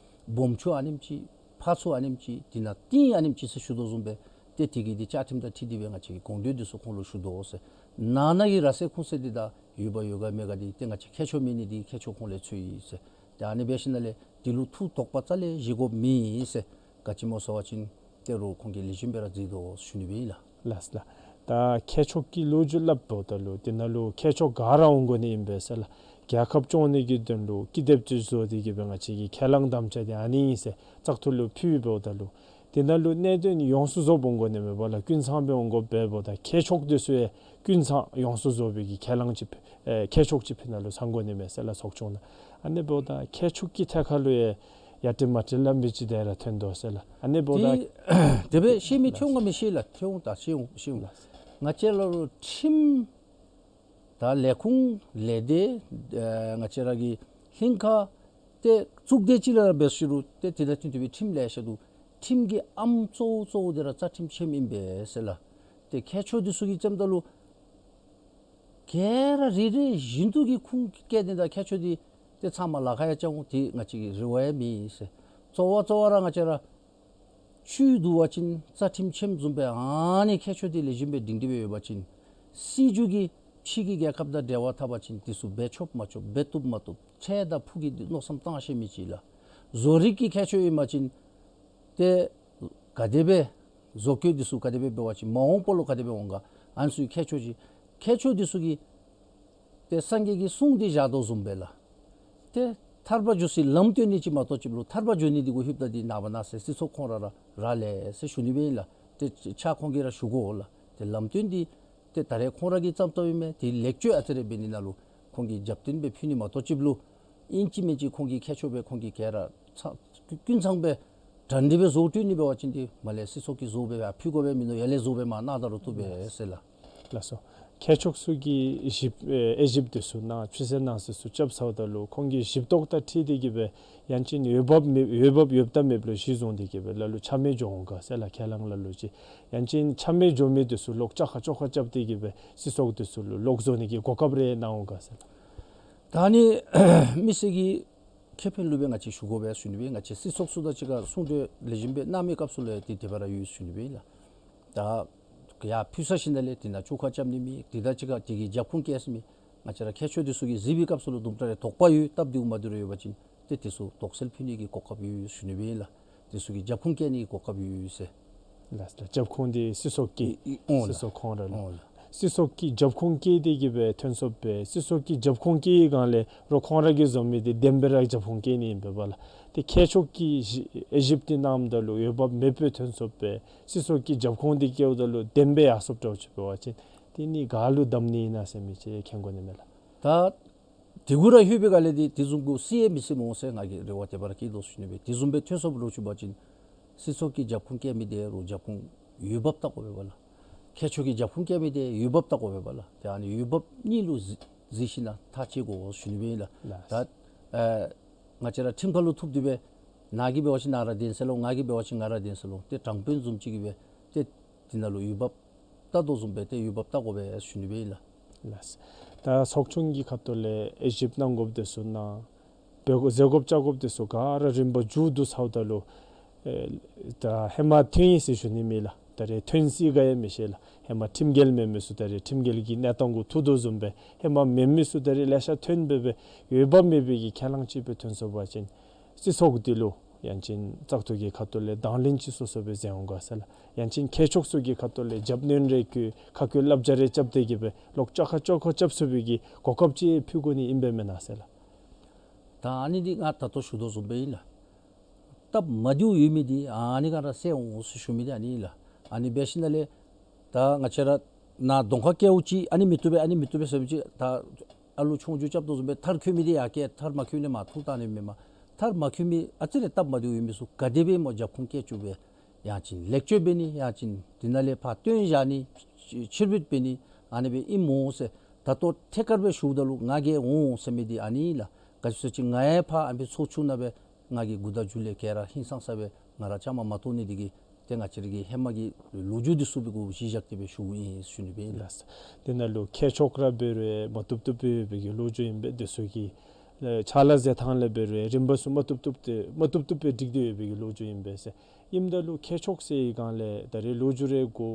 སྦོམ་ཆུང་ཨ་ནེམ་ཅིག་ཕར་ཚུར་ཨ་ནེམ་ཅིག་དེ་ནང་གཏིང་ཨ་ནེམ་ཅིག་ཟེར་ཞུ་དོ་བཟུམ་སྦེ་ཏེ་དེ་གི་འདི་བཅའ་ཁྲིམས་དང་འཁྲིལ་ཏེ་སྦེ་ང་བཅས་ཀྱི་དགོངས་དོན་འདི་ཚུ་ཁོང་ལུ་ཞུ་དོ་ཟེར། ནང་ན་གི་ར་སེ་ཁུང་སེ་འདི་ད་ཡོད་པ་ཡོད་ག་མེད་ག་འདི་ཏེ་ང་བཅས་མཁས་མཆོག་མེད་ནི་འདི་མཁས་མཆོག་ཁོང་ལས་ཚུད་ཡི་ཟེར། ཏེ་ཨ་ནི་འབད་ཞིནམ་ལས་དེ་ལུ་ཐུགས་དོགས་པ་རྩ་ལས་བཞེས་དགོཔ་མེད་ཟེར། ག་ཅི་སྨོ་ཟེར་བ་ཅིན་ཏེ་རོགས་ཁོང་གིས་ལེགས་ཤོམ་སྦེ་ར་མཛད་དོ་ཞུ་ནི་སྦེ་ཨིན་ལགས། ལགས་ལགས། ད་མཁས་མཆོག་གིས་ལོ་རྒྱུས་སླབ་འབདཝ་ད་ལུ་དེ་ནང་ལུ་མཁས་མཆོག་ག་ར་འོང་དགོ་ནི་ཨིན་པས་ཟེར་ལགས། རྒྱལ་ཁབ་སྐྱོང་ནི་གི་དོན་ལུ་ཀི་དེབ་ཅིག་བཟོ་སྟེ་གི་སྦེ་ང་བཅས་ཀྱི་ཁས་བླངས་དམ་བཅའ་འདི་ཨ་ནི་ཨིན་ཟེར་བཙག་འཐུ་ལུ་ཕུལ་འབདཝ་ད་ལུ་དེ་ནང་ལུ་གནད་དོན་ཡོངས་སུ་རྫོགསཔ་འོང་དགོ་ནི་མེད་པར་ལགས། ཀུན་ཚང་སྦེ་འོང་དགོཔ་འབདཝ་ད་མཁས་མཆོག་འདི་ཚུ་ཡང་ཀུན་ཚང་ཡོངས་སུ་རྫོགས་པའི་གི་ཁས་བླངས་ཅིག་ཨེ་མཁས་མཆོག་ཅིག་ཕུལ་ནི་ལུ་ཚང་དགོ་ནི་མས་ཟེར་ལགས། ཚོགས་ཆུང་ནང་ཨ་ནི་འབདཝ་ད་མཁས་མཆོག་གི་ཐད་ཁར་ལུ་ཡང་ཡ་བྲལ་མ་བྲལ་སླབ་མི་ཅིག་དེ་ར་ཐོན་དོ་ཟེར་ལགས། ཨ་ནི་འབདཝ་ད་དེ་དེ་སྦེ་ཤེས་མི་ཐོན་འོང་ག་མི་ཤེས་ལགས། ཐོན་འོང་། ད་ཤེས་འོང་ཤེས་འོང་། ལགས། ང་བཅས་ལུ་ཁྲིམས་ད་ལས་ཁུངས་ལས་སྡེ་ཨེ་ང་བཅས་ར་གི་ལྷན་ཁག་ཏེ་གཙུག་སྡེ་ཅིག་ར་འབད་ཞུ་རུང་ཏེ་དེ་དང་བསྟུན་ཏེ་སྦེ་ཁྲིམས་ལེ་ཤ་འདུག། ཁྲིམས་ཀྱི་ཨམ་གཙོ་བོ་གཙོ་བོ་འདི་ར་རྩ་ཁྲིམས་ཆེནམ་ཨིན་པས་ཟེར་ལགས། ཏེ་མཁས་མཆོག་འདི་ཚུ་གིས་བརྩམ་ད་ལུ་ག་ར་རེ་རེ་བཞིན་དུ་གི་ཁུངས་སྐྱེལ་ནི་དང་མཁས་མཆོག་འདི་ཏེ་ཚང་མ་ལཱ་ཁག་ཡང་རྐྱབ་འོང་། ཏེ་ང་བཅས་ཀྱི་རེ་བ་ཡང་མེད་ཟེར། གཙོ་བོ་གཙོ་བོ་ར་ང་བཅས་ར་ཆོས་འདུལ་བ་ཅིན་རྩ་ཁྲིམས་ཆེནམ་བཟུམ་སྦེ་ཨ་ནི་མཁས་མཆོག་འདི་ལེགས་ཤོམ་སྦེ་སྒྲིང་སྒྲི་སྦེ་ཡོད་པ་ཅིན་སྲིད་བྱུས་ཀྱི་ཕྱི་གི་རྒྱལ་ཁབ་དང་འབྲེལ་བ་འཐབ་པ་ཅིན་འདི་ཚུ་འབད་ཆོགཔ་མ་ཆོགཔ་འབད་བཏུབ་མ་བཏུབ་འཕྲལ་དང་ཕུགས་ཀྱི་འདི་མནོ་བསམ་བཏང་ཤེས་མི་ཅིག་ལགས། བཟོ་རིག་གི་མཁས་མཆོག་ཨིན་པ་ཅིན་ཏེ་ག་དེ་སྦེ་བཟོ་བཀོད་འདི་ཚུ་ག་དེ་སྦེ་འབད་བ་ཅིན་མ་འོངས་པ་ལུ་ག་དེ་སྦེ་འོང་ག། ཨ་ནི་ཚུ་མཁས་མཆོག་ཅིག་མཁས་མཆོག་འདི་ཚུ་གིས་ཏེ་སངས་རྒྱས་ཀྱི་གསུང་འདི་བཞག་དོ་བཟུམ་སྦེ་ལགས། ཏེ་ཐར་པ་འགྱོ་སའི་ལམ་སྟོན་ནི་ཅིག་མ་གཏོགས་ཅིག་ལུ་ཐར་པ་འགྱོ་ནི་འདི་གུ་ལྷོདཔ་ད་འདི་ནངས་པ་གནངས་ཚེ་སྲིད་ཚོགས་ཁོང་ར་ར་རག་ལས་ཟེར་ཞུ་ནི་སྦེ་ཨིན་ལགས། ཏེ་ཕྱག་ཁོང་གིས་ར་ཞུ་དགོ་ལགས། ཏེ་ལམ་སྟོན་འདི་ཏེ་ད་རེས་ཁོང་ར་གིས་བརྩམས་བརྩམསཔ་ཨིན་མས། ཏེ་ལེགས་བཅོས་ཨ་ཙི་རེ་འབད་ནི་ནང་ལུ་ཁོང་གིས་རྒྱབ་རྟེན་སྦེ་ཕུལ་ནི་མ་གཏོགས་ཅིག་ལུ་ཨིན་ཅི་མིན་ཅི་ཁོང་གིས་མཁས་མཆོག་སྦེ་ཁོང་གིས་ག་ར་ཚང་ཀུན་ཚང་སྦེ་གྲ་སྒྲིག་སྦེ་བཟོ་སྤྲོད་ནི་འབད་བ་ཅིན་ཏེ་མ་ལས་སྲིད་ཚོགས་ཀྱིས་བཟོ་སྦེ་ཕུལ་དགོ་པས་མིན་ནུག། ཡར་ལས་བཟོ་སྦེ་མར་གནང་ད་རུང་བཏུབ་པས་ཟེར་ལགས། ལགས་སོ། མཁས་མཆོག་ཚུ་གིས་ཞིབ་ཨེ་དབྱེ་ཞིབ་འདི་ཚུ་གནང་ཕྱི་གསལ་ནང་གསལ་ཚུ་རྐྱབ་ཚརཝ་ད་ལུ་ཁོང་གི་ཞིབ་རྟོག་དང་འཁྲིལ་ཏེ་གི་སྦེ་ཡང་ཅིན་འོས་འབབ་མེད་འོས་འབབ་ཡོདཔ་དང་མེདཔ་ལུ་གཞི་བཟུང་སྟེ་གི་སྦེ་ལ་ལུ་ཆ་མེད་འགྱོ་འོང་ག་ཟེར་ལགས། ཁས་བླངས་ལ་ལུ་ཅིག་ཡང་ཅིན་ཆ་མེད་འགྱོ་མི་འདི་ཚུ་ལོག་བཅག་ཁ་བཅོ་ཁ་རྐྱབ་སྟེ་གི་སྦེ་སྲིད་ཚོགས་འདི་ཚུ་ལུ་ལོག་བཟོ་ནི་གི་གོ་སྐབས་རེ་གནང་འོང་ག་ཟེར་ལགས། ད་ནི་མི་སེར་གྱི་ཁེ་ཕན་ལུ་སྦེ་ང་བཅས་ཞུ་དགོ་པས་ཞུ་ནི་སྦེ། ང་བཅས་སྲིད་ཚོགས་ཚུ་དང་གཅིག་ཁར་གསུང་གྲོས་ལེགས་ཤོམ་སྦེ་གནང་མི་སྐབས་སུ་ལུ་ཡང་ཏེ་དེ་སྦེ་ར་ཡོད་ཞུ་ནི་སྦེ་ཨིན་ལགས། ད་ཡར་ཕུལ་ཚར་ཞིནམ་ལས་དེ་ནང་བཅུག་ཁ་རྐྱབ་ནི་མེད། དེ་དང་གཅིག་ཁར་དེ་གི་རྒྱབ་ཁུངས་བཀལ་ས་མེད། ང་བཅས་ར་མཁས་མཆོག་འདི་ཚུ་གིས་གཟིགས་པའི་སྐབས་སུ་ལུ་དུམ་གྲ་རེ་དོགས་པ་ཡོད་སྟབས་འདི་གུ་མ་བདེཝ་རེ་ཡོད་པ་ཅིན་ཏེ་དེ་ཚུ་དོགས་སེལ་ཕུལ་ནི་གི་གོ་སྐབས་ཡོད་ཞུ་ནི་སྦེ་ཨིན་ལགས། དེ་ཚུ་གི་རྒྱབ་ཁུངས་བཀལ་ནི་གི་གོ་སྐབས་ཡོད་ཟེར། ལགས་ལགས། རྒྱབ་ཁུངས་འདི་སྲིད་ཚོགས་ཀྱི་ཨེ་ཨོང་ལགས། སྲིད་ཚོགས་ཁོང་ར་ལགས། ཨོང་ལགས། སྲིད་ཚོགས་ཀྱི་རྒྱབ་ཁུངས་བཀལ་ཏེ་གི་སྦེ་ཐོན་སོངམ་སྦེ་སྲིད་ཚོགས་ཀྱི་རྒྱབ་ཁུངས་བཀལ་བའི་སྒང་ལས་རོགས་ཁོང་ར་གིས་བཟོ་མི་འདི་བདེན་པའི་ར་རྒྱབ་ཁུངས་བཀལ་ནི་ཨིན་པས་པ་ལགས། ཏེ་མཁས་མཆོག་གིས་ཞིབ་དབྱེ་ཞིབ་འདི་གནངམ་ད་ལུ་འོས་འབབ་མེདཔ་སྦེ་ཐོན་སོངམ་སྦེ་སྲིད་ཚོགས་ཀྱི་རྒྱབ་ཁུངས་འདི་བཀལཝ་ད་ལུ་བདེན་པའི་ཡར་སོངམ་འདྲཝ་ཅིག་འབད་བ་ཅིན་དེ་ནི་ག་ལུ་བདམས་ནི་ཨིན་ན་ཟེར་མི་ཅིག་མཁྱེན་དགོ་ནི་མས་ལགས། ད་དེ་གུ་ར་ལྷོད་པའི་སྒང་ལས་འདི་དེ་བཟུམ་གུ་སྲིད་ཡང་མི་སྲིདཔ་འོང་ཟེར་ང་གིས་རེ་བ་དེ་སྦེ་ར་བསྐྱེད་དོ་ཞུ་ནི་སྦེ། དེ་བཟུམ་སྦེ་ཐོན་སོངམ་འདྲཝ་ཅིག་འབད་བ་ཅིན་སྲིད་ཚོགས་ཀྱི་རྒྱབ་ཁུངས་བཀལ་མི་འདི་རོགས་རྒྱབ་ཁུངས་འོས་འབབ་བལྟ་དགོ་པས་པ་ལགས། མཁས་མཆོག་གི་རྒྱབ་ཁུངས་བཀལ་མི་འདི་འོས་འབབ་བལྟ་དགོ་པས་པ་ལགས། ཏེ་ཨ་ནི་འོས་འབབ་གཉིས་ལུ་གཟིགས་གཟིགས་ཞིནམ་ཐག་བཅད་དགོ་ཞུ་ནི་སྦེ་ཨིན་ལགས། ལགས། ད་ཨེ་ང་བཅས་ར་ཁྲིམས་ཁང་ལུ་ཐུག་སྟེ་སྦེ་ནཱ་གིས་འབད་བ་ཅིན་ནཱ་ར་བདེན་ཟེར་ལོ། ང་གིས་འབད་བ་ཅིན་ང་ར་བདེན་ཟེར་ལོ། ཏེ་དྲང་དཔོན་བཟུམ་ཅིག་གིས་སྦེ་ཏེ་དེ་ནང་ལུ་འོས་འབབ་བལྟ་དོ་བཟུམ་སྦེ་ཏེ་འོས་འབབ་བལྟ་དགོ་པས་ཞུ་ནི་སྦེ་ཨིན་ལགས། ལགས། ད་ཚོགས་ཆུང་གི་ཁ་ཐུག་ལས་དབྱེ་ཞིབ་གནང་དགོཔ་འདི་ཚུ་གནང་། འབད་དགོ་མཛད་དགོཔ་བཅར་དགོཔ་འདི་ཚུ་ག་ར་རིམ་པ་མཇུག་བསྡུ་ཚརཝ་ད་ལུ་ཨེ་ད་ཧེ་མ་ཐོན་ཡི་ཟེར་ཞུ་ནི་མེད་ལགས། ད་རེས་ཐོན་སྲིད་ག་ཡང་མི་ཤེས་ལགས། ཧེ་མ་ཁྲིམས་འགལ་མེད་མི་ཚུ་ད་རེས་ཁྲིམས་འགལ་གྱི་གནས་སྟངས་གུ་ཐུག་དོ་བཟུམ་སྦེ་ཧེ་མ་མེད་མི་ཚུ་ད་རེས་ལེ་ཤ་ཐོན་སྦེ་སྦེ་འོས་འབབ་མེད་པའི་གི་ཁས་བླངས་ཅིག་སྦེ་ཐོན་སོང་པ་ཅིན་སྲིད་ཚོགས་འདི་ལུ་ཡང་ཅིན་བཙག་འཐུ་གི་ཁ་ཐུག་ལས་དང་ལེན་ཅིག་སོ་སོ་སྦེ་མཛད་འོང་ག་ཟེར་ལགས། ཡང་ཅིན་མཁས་མཆོག་ཚུ་གི་ཁ་ཐུག་ལས་རྒྱབ་སྣོན་རེ་བཀོད་ཁ་བཀོད་བསླབ་བྱ་རེ་རྐྱབ་སྟེ་གི་སྦེ་ལོག་བཅག་ཁ་བཅོ་ཁ་རྐྱབ་ཚུགས་པའི་གི་གོ་སྐབས་ཅིག་ཕུལ་དགོ་ནི་ཨིན་པས་མེན་ན་ཟེར་ལགས། ད་ཨ་ནི་འདི་ང་ད་ལྟོ་ཞུ་དོ་བཟུམ་སྦེ་ཨིན་ལགས། སྟབས་མ་བདེཝ་ཡོད་མི་འདི་ཨ་ནི་ག་ར་སེལ་འོང་ཟེར་ཞུ་མི་འདི་ཨ་ནི་ཨིན་ལགས། ཨ་ནི་འབད་ཞིནམ་ལས་ད་ང་བཅས་ར་ནཱ་གདོང་ཁར་བཀལཝ་ཅིག་ཨ་ནི་མི་བཏུབ་པས་ཨ་ནི་མི་བཏུབ་པས་ཟེར་བ་ཅིན་ད་ཨ་ལུ་ཆུང་ཀུ་རྐྱབ་དོ་བཟུམ་སྦེ་མཐར་འཁྱོལ་མི་འདི་ཡར་བཀལ། མཐར་མ་འཁྱོལ་ནི་མར་འཐུ་བཏང་ནི་མེན་པར་མཐར་མ་འཁྱོལ་མི་ཨ་ཙི་རེ་སྟབས་མ་བདེཝ་ཡོད་མི་ཚུ་ག་དེ་སྦེ་སྨོ་རྒྱབ་ཁུངས་བཀལ་བཅུག་སྦེ་ཡང་ཅིན་ལེགས་བཅོས་འབད་ནི་ཡང་ཅིན་དེ་ནང་ལས་ཕར་བཏོན་བཞག་ནི་ཕྱིར་འབུད་འབད་ནི་ཨ་ནི་སྦེ་ཨིན་སྨོ་ཟེར་ད་ལྟོ་ཐད་ཀར་སྦེ་ཞུཝ་ད་ལུ་ང་གིས་འོང་ཟེར་མི་འདི་ཨ་ནི་ཨིན་ལགས། ག་ཅི་ཟེར་བ་ཅིན་ང་ཡང་ཕར་ཨ་ནི་ཚོགས་ཆུང་ནང་སྦེ་ང་གི་མགུ་དང་མཇུག་ལས་ག་ར་ཧིང་སངས་ས་སྦེ་ང་ར་བཅའ་མར་མ་གཏོགས་ནི་འདི་གིས་ ཏེ་ང་བཅས་ར་གི་ཧེ་མ་གི་ལོ་རྒྱུས་འདི་ཚུ་གི་གུ་གཞི་བཞག་སྟེ་སྦེ་ཞུཝ་ཨིན་ཟེར་ཞུ་ནི་སྦེ་ཨིན་ལགས། དེ་ནང་ལུ་ཁྱད་ཆོས་ར་འབད་རུང་མ་བཏུབ་བཏུབ་སྦེ་ཡོད་པའི་གི་ལོ་རྒྱུས་ཨིན་པས། དེ་ཚུ་གི་ཕྱག་ལཱ་མཛད་ཐངས་ལས་འབད་རུང་རིམ་པ་ཚུ་མ་བཏུབ་བཏུབ་སྟེ་མ་བཏུབ་བཏུབ་སྦེ་སྒྲིག་སྟེ་ཡོད་པའི་གི་ལོ་རྒྱུས་ཨིན་པས་ཟེར། ཨིནམ་ད་ལུ་ཁྱད་ཆོས་ཟེར་བའི་སྒང་ལས་ད་རེས་ལོ་རྒྱུས་རེ་གོ་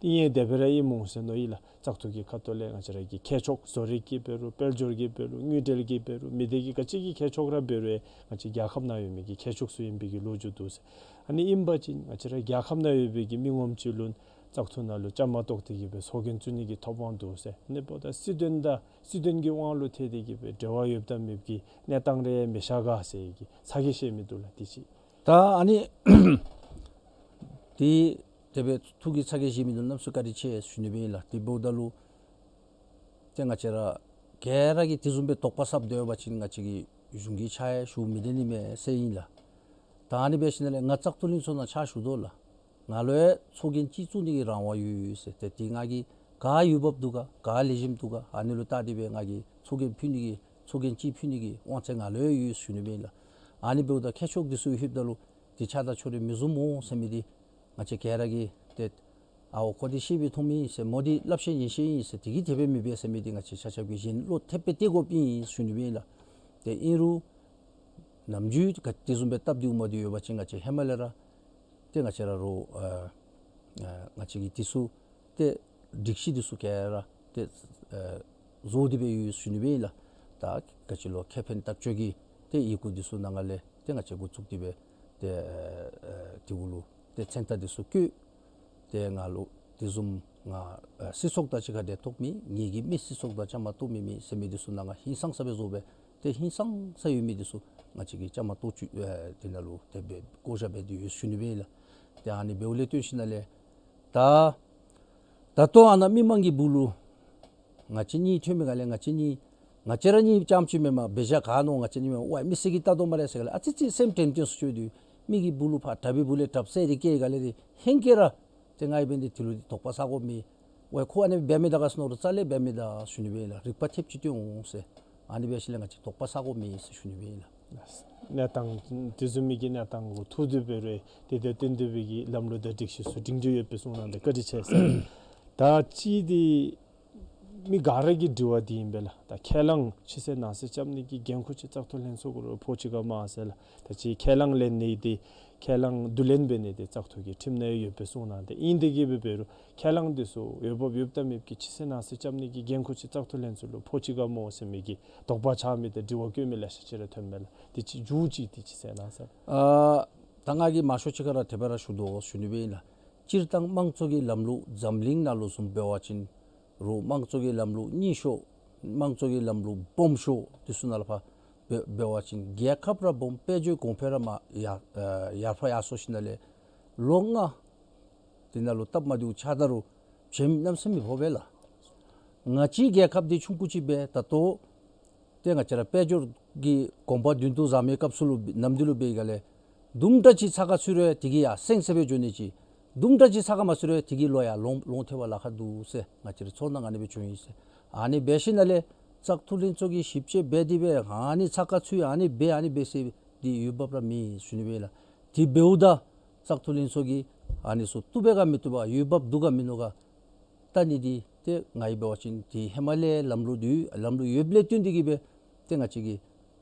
ཏེ་ཨིན་དེ་སྦེ་ར་ཨིན་སྨོ་ཟེར་མནོ་ཡི་ལགས། བཙག་འཐུ་གི་ཁ་ཐུག་ལས་ང་བཅས་ར་གི་ཁྱད་ཆོས་བཟོ་རིག་གི་འབད་རུང་དཔལ་འབྱོར་གྱི་འབད་རུང་དངུལ་འབྲེལ་གྱི་འབད་རུང་མི་སྡེ་གི་ག་ཅི་གི་ཁྱད་ཆོས་ར་འབད་རུང་ང་བཅས་རྒྱལ་ཁབ་ནང་ཡོད་མི་གི་ཁྱད་ཆོས་ཚུ་ཨིན་པའི་གི་ལོ་རྒྱུས་འདུག་ཟེར། ཨ་ནི་ཨིན་པ་ཅིན་ང་བཅས་ར་རྒྱལ་ཁབ་ནང་ཡོད་པའི་གི་མི་ངོམ་ཅིག་ལུ་བཙག་འཐུ་ནང་ལུ་བཅའ་མར་གཏོགས་ཏེ་གི་སྦེ་ཚོགས་རྒྱན་བཙུགས་ནི་གི་ཐོབ་དབང་འདུག་ཟེར། ཨ་ནི་འབདཝ་ད་སྲིད་དོན་དང་སྲིད་དོན་གྱི་དབང་ལུ་ཐལ་ཏེ་གི་སྦེ་འབྲེལ་བ་ཡོདཔ་དང་མེདཔ་གི་གནས་སྟངས་རེ་མི་ཤར་ག་ཟེར་གྱི་ཚ་གྱང་བཞེས་མི་འདུག་ལགས། དེ་ཅིག། ད་ཨ་ནི་དེ་དེ་སྦེ་ཐུགས་ཀྱི་ཚ་གྱང་བཞེས་མི་འདུག། གནམ་མེད་ས་མེད་བཀའ་དྲིན་ཆེ་ཞུ་ནི་སྦེ་ཨིན་ལགས། དེ་འབདཝ་ད་ལུ་ཏེ་ང་བཅས་ར་ག་ར་གིས་དེ་བཟུམ་སྦེ་དོགས་པ་ཟབ་སྡོད་པ་ཅིན་ང་བཅས་ཀྱིས་གཞུང་གི་ཕྱག་ཡང་ཞུ་མི་བདེ་ནི་མས་ཟེར་ཨིན་ལགས། ད་ཨ་ནི་འབད་ཞིནམ་ལས་ང་བཙག་འཐུ་ལྷན་ཚོགས་ནང་ཕྱག་ཞུ་དོ་ལགས། ང་ལུ་ཡང་ཚོགས་རྒྱན་ཅིག་བཙུགས་ནི་གི་རང་དབང་ཡོད་ཟེར། ཏེ་དེ་ང་གིས་ག་འོས་འབབ་འདུག་ག་ག་ལེགས་ཤོམ་འདུག་ག་ཨ་ནི་ལུ་བལྟ་སྟེ་སྦེ་ང་གིས་ཚོགས་རྒྱན་ཕུལ་ནི་གི་ཚོགས་རྒྱན་ཅིག་ཕུལ་ནི་གི་དབང་ཚད་ང་ལུ་ཡང་ཡོད་ཞུ་ནི་སྦེ་ཨིན་ལགས། ཨ་ནི་འབདཝ་ད་ཁྱད་ཆོས་འདི་ཚུ་ལྷོདཔ་ད་ལུ་དེ་ཆ་དང་ཕྱོགས་རིས་མི་བཟུམ་སྨོ་ཟེར་མི་འདི་ང་བཅས་ག་ར་གིས་ཏེ་ཨའོ་ཁོ་འདི་ཤེས་པའི་མཐོང་མི་ཨིན་ཟེར་མོ་འདི་སླབ་ཤེས་ཉན་ཤེས་ཨིན་ཟེར་དེ་གིས་དེ་སྦེ་མི་འབད་ཟེར་མི་འདི་ང་བཅས་ཆ་ཁྱབ་ཀྱིས་གཞན་བློ་ཐེབས་སྦེ་གཏད་དགོཔ་ཨིན་ཞུ་ནི་སྦེ་ཨིན་ལགས། ཏེ་ཨིན་རུང་ནམ་རྒྱུན་ག་དེ་བཟུམ་སྦེ་སྟབས་བདེཝ་མ་བདེཝ་ཡོད་པ་ཅིན་ང་བཅས་ཧེ་མ་ལས་ར་ཏེ་ང་བཅས་ར་རུང་ཨ་ཨ་ང་བཅས་ཀྱིས་དེ་ཚུ་ཏེ་སྒྲིག་གཞི་འདི་ཚུ་ག་ར་ཏེ་ཨ་བཟོ་སྟེ་སྦེ་ཡོད་ཞུ་ནི་སྦེ་ཨིན་ལགས། ད་ག་ཅི་ལོ་ཁེ་ཕན་ལྟ་སྤྱོད་ཀྱི་ཏེ་ཡི་གུ་འདི་ཚུ་ནང་ང་ལས་ཏེ་ང་བཅས་འགོ་བཙུགས་ཏེ་སྦེ་ཏེ་ཨ་ཨ་དེ་གུ་ལུ་ཏེ་མཚན་རྟགས་འདི་ཚུ་བཀོད། ཏེ་ང་ལུ་དེ་བཟུམ་ང་ཨ་སྲིད་ཚོགས་དང་གཅིག་ཁར་འབྲེལ་གཏོགས་མེད། ངེ་གི་མི་སྲིད་ཚོགས་དང་བཅའ་མར་གཏོགས་མི་མེད་ཟེར་མི་འདི་ཚུ་ནང་ང་ཧིང་སངས་ས་སྦེ་བཟོ་སྦེ་ཏེ་ཧིང་སངས་ས་ཡོད་མི་འདི་ཚུ་ང་བཅས་ཀྱིས་བཅའ་མར་གཏོགས་བཅུག། ཨ་དེ་ནང་ལུ་དེ་སྦེ་བསྐོ་བཞག་འབད་དེ་ཡོད་ཞུ་ནི་སྦེ་ཨིན་ལགས། ཏེ་ཨ་ནི་འབདཝ་ལས་བརྟེན་ཞིནམ་ལས་ད་ད་ལྟོ་ཨ་ནཱ་མི་མང་གི་སྦུག་ལུ་ང་བཅས་གཉིས་ཐོན་མི་ག་ལས་ང་བཅས་གཉིས་ང་བཅས་ར་གཉིས་རྐྱངམ་ཅིག་མེན་པར་འབད་བཞག་ག་ནོ་ང་བཅས་གཉིས་མེན་པར་ཝའི་མི་སེར་གྱིས་བལྟ་དོ་སྨ་རེ་ཟེར་ག་ལས་ཨ་ཙི་ཙི་སེམས་དྲན་དྲན་སུ་ཅིག་འདུག། མི་གི་སྦུག་ལུ་ཕར་དྲག་པའི་སྦུག་ལས་དྲགཔ་ཟེར་དེ་སྐྱེ་ག་ལས་དེ་ཧེང་སྐལ་ར་ཏེ་ང་ཡང་འབད་ནི་དེ་ལུ་དོགས་པ་ཟ་དགོཔ་མེད། ཝའི་ཁོ་ཨ་ནི་འབད་མི་ད་ག་ཟེར་མནོ་རུང་རྩ་ལས་འབད་མི་ད་ཞུ་ནི་སྦེ་ཨིན་ལགས། རིག་པ་ཐེབས་ཅིག་སྟོན་འོང་ཟེར། ཨ་ནི་འབད་ཞིནམ་ལས་ང་བཅས་དོགས་པ་ཟ་དགོཔ་མེད་ཟེར་ཞུ་ནི་སྦེ་ཨིན་ལགས། གནས་སྟངས་དེ་བཟུམ་མའི་གི་གནས་སྟངས་གུ་ཐུག་སྟེ་འབད་རུང་དེ་དང་བསྟུན་ཏེ་སྦེ་གི་ལམ་ལུགས་དང་སྒྲིག་གཞི་ཚུ་སྒྲིང་སྒྲིང་ཡོད་པའི་གསུང་གནང་སྟེ་བཀའ་དྲིན་ཆེ་ཟེར། ད་ཅི་འདི་མི་ག་ར་གི་དྲི་བ་འདི་ཨིན་པས་ལགས། ད་ཁས་བླངས་ཕྱི་གསལ་ནང་གསལ་རྐྱབ་ནི་གི་འགན་ཁུར་ཅིག་བཙག་འཐུ་ལྷན་ཚོགས་གུ་ཕོག་ཅི་ག་སྨོ་ཟེར་ལགས། ད་ཅི་ཁས་བླངས་ལེན་ནི་འདི་ཁས་བླངས་བསྡུ་ལེན་འབད་ནི་འདི་བཙག་འཐུ་གི་ཁྲིམས་ནང་ཡོད་པའི་གསུང་གནང་སྟེ་ཨིན། དེ་གིས་འབད་རུང་ཁས་བླངས་འདི་ཚུ་འོས་འབབ་ཡོདཔ་དང་མེདཔ་གི་ཕྱི་གསལ་ནང་གསལ་རྐྱབ་ནི་གི་འགན་ཁུར་ཅིག་བཙག་འཐུ་ལྷན་ཚོགས་ལུ་ཕོག་ཅི་ག་སྨོ་ཟེར་མི་གི་དོགས་པ་ཆགས་མི་དང་དྲི་བ་བཀོད་མི་ལེ་ཤ་ཅིག་ར་ཐོན་མས་ལགས། དེ་ཅིག་མཇུག་ཅིག་དེ་ཅིག་གསལ་གནང་ཟེར། ཨ་ད་ང་གིས་མང་ཤོས་ཅིག་ཁར་དེ་སྦེ་ར་ཞུ་དོ་ཞུ་ནི་སྦེ་ཨིན་ལགས། སྤྱིར་བཏང་དམངས་གཙོ་གི་ལམ་ལུགས་འཛམ་གླིང་ནང་ལུ་བཟུམ་འབད་བ་ཅིན་རུང་དམངས་གཙོ་གི་ལམ་ལུགས་རྙིང་ཤོས་དམངས་གཙོ་གི་ལམ་ལུགས་སྦོམ་ཤོས་འདི་ཚུ་ནང་ལུ་ཕར་འབད་འབད་བ་ཅིན་རྒྱལ་ཁབ་ར་སྦོམ་དཔལ་འབྱོར་གོང་འཕེལ་ར་མར་ཡར་ཨ་ཡར་འཕར་ཡར་སོང་ཞིནམ་ལས་ལོ་ལྔ་དེ་ནང་ལུ་སྟབས་མ་བདེཝ་ཆགས་ད་རུང་བྱེམ་གནམ་མེད་ས་མེད་ཕོག་པས་ལགས། ང་བཅས་རྒྱལ་ཁབ་འདི་ཆུང་ཀུ་ཅིག་སྦེ་ད་ལྟོ་ཏེ་ང་བཅས་ར་དཔལ་འབྱོར་གྱི་གོང་འཕེལ་དུས་ཐོག་བཟང་མི་སྐབས་སུ་ལུ་ནམ་དུས་ལུ་འབད་ག་ལས་དུམ་གྲ་ཅིག་ཚ་ཁ་ཚུད་རུང་དེ་གིས་ཡར་སེང་ཟེར་སྦེ་འགྱོ་ནི་ཅིག། དུམ་གྲ་ཅིག་ཚ་ཁ་མ་ཚུད་རུང་དེ་གིས་ལོག་ཡར་ལོང་ལོང་ཐལ་བའི་ལཱ་ཁག་འདུག་ཟེར་ང་བཅས་རའི་ཚོར་སྣང་ཨ་ནི་སྦེ་བྱུང་ཡི་ཟེར། ཨ་ནི་འབད་ཞིནམ་ལས་བཙག་འཐུ་ལྷན་ཚོགས་ཀྱིས་ཞིབ་དཔྱད་འབད་དེ་སྦེ་ཨ་ནི་ཚ་ཁ་ཚུད་ཨ་ནི་འབད་ཨ་ནི་འབད་ཟེར་འདི་འོས་འབབ་ར་མེད་ཞུ་ནི་སྦེ་ལགས། དེ་འབདཝ་ད་བཙག་འཐུ་ལྷན་ཚོགས་ཀྱིས་ཨ་ནི་ཚུ་བཏུབ་པས་ག་མི་བཏུབ་པས་འོས་འབབ་འདུག་ག་མིན་འདུག་ག་བལྟ་ནི་འདི་ཏེ་ང་གིས་འབད་བ་ཅིན་དེ་ཧེ་མ་ལས་ལམ་ལུགས་འདི་ལམ་ལུགས་ཡོདཔ་ལས་བརྟེན་ཏེ་གིས་སྦེ་ཏེ་ང་བཅས་ཀྱིས་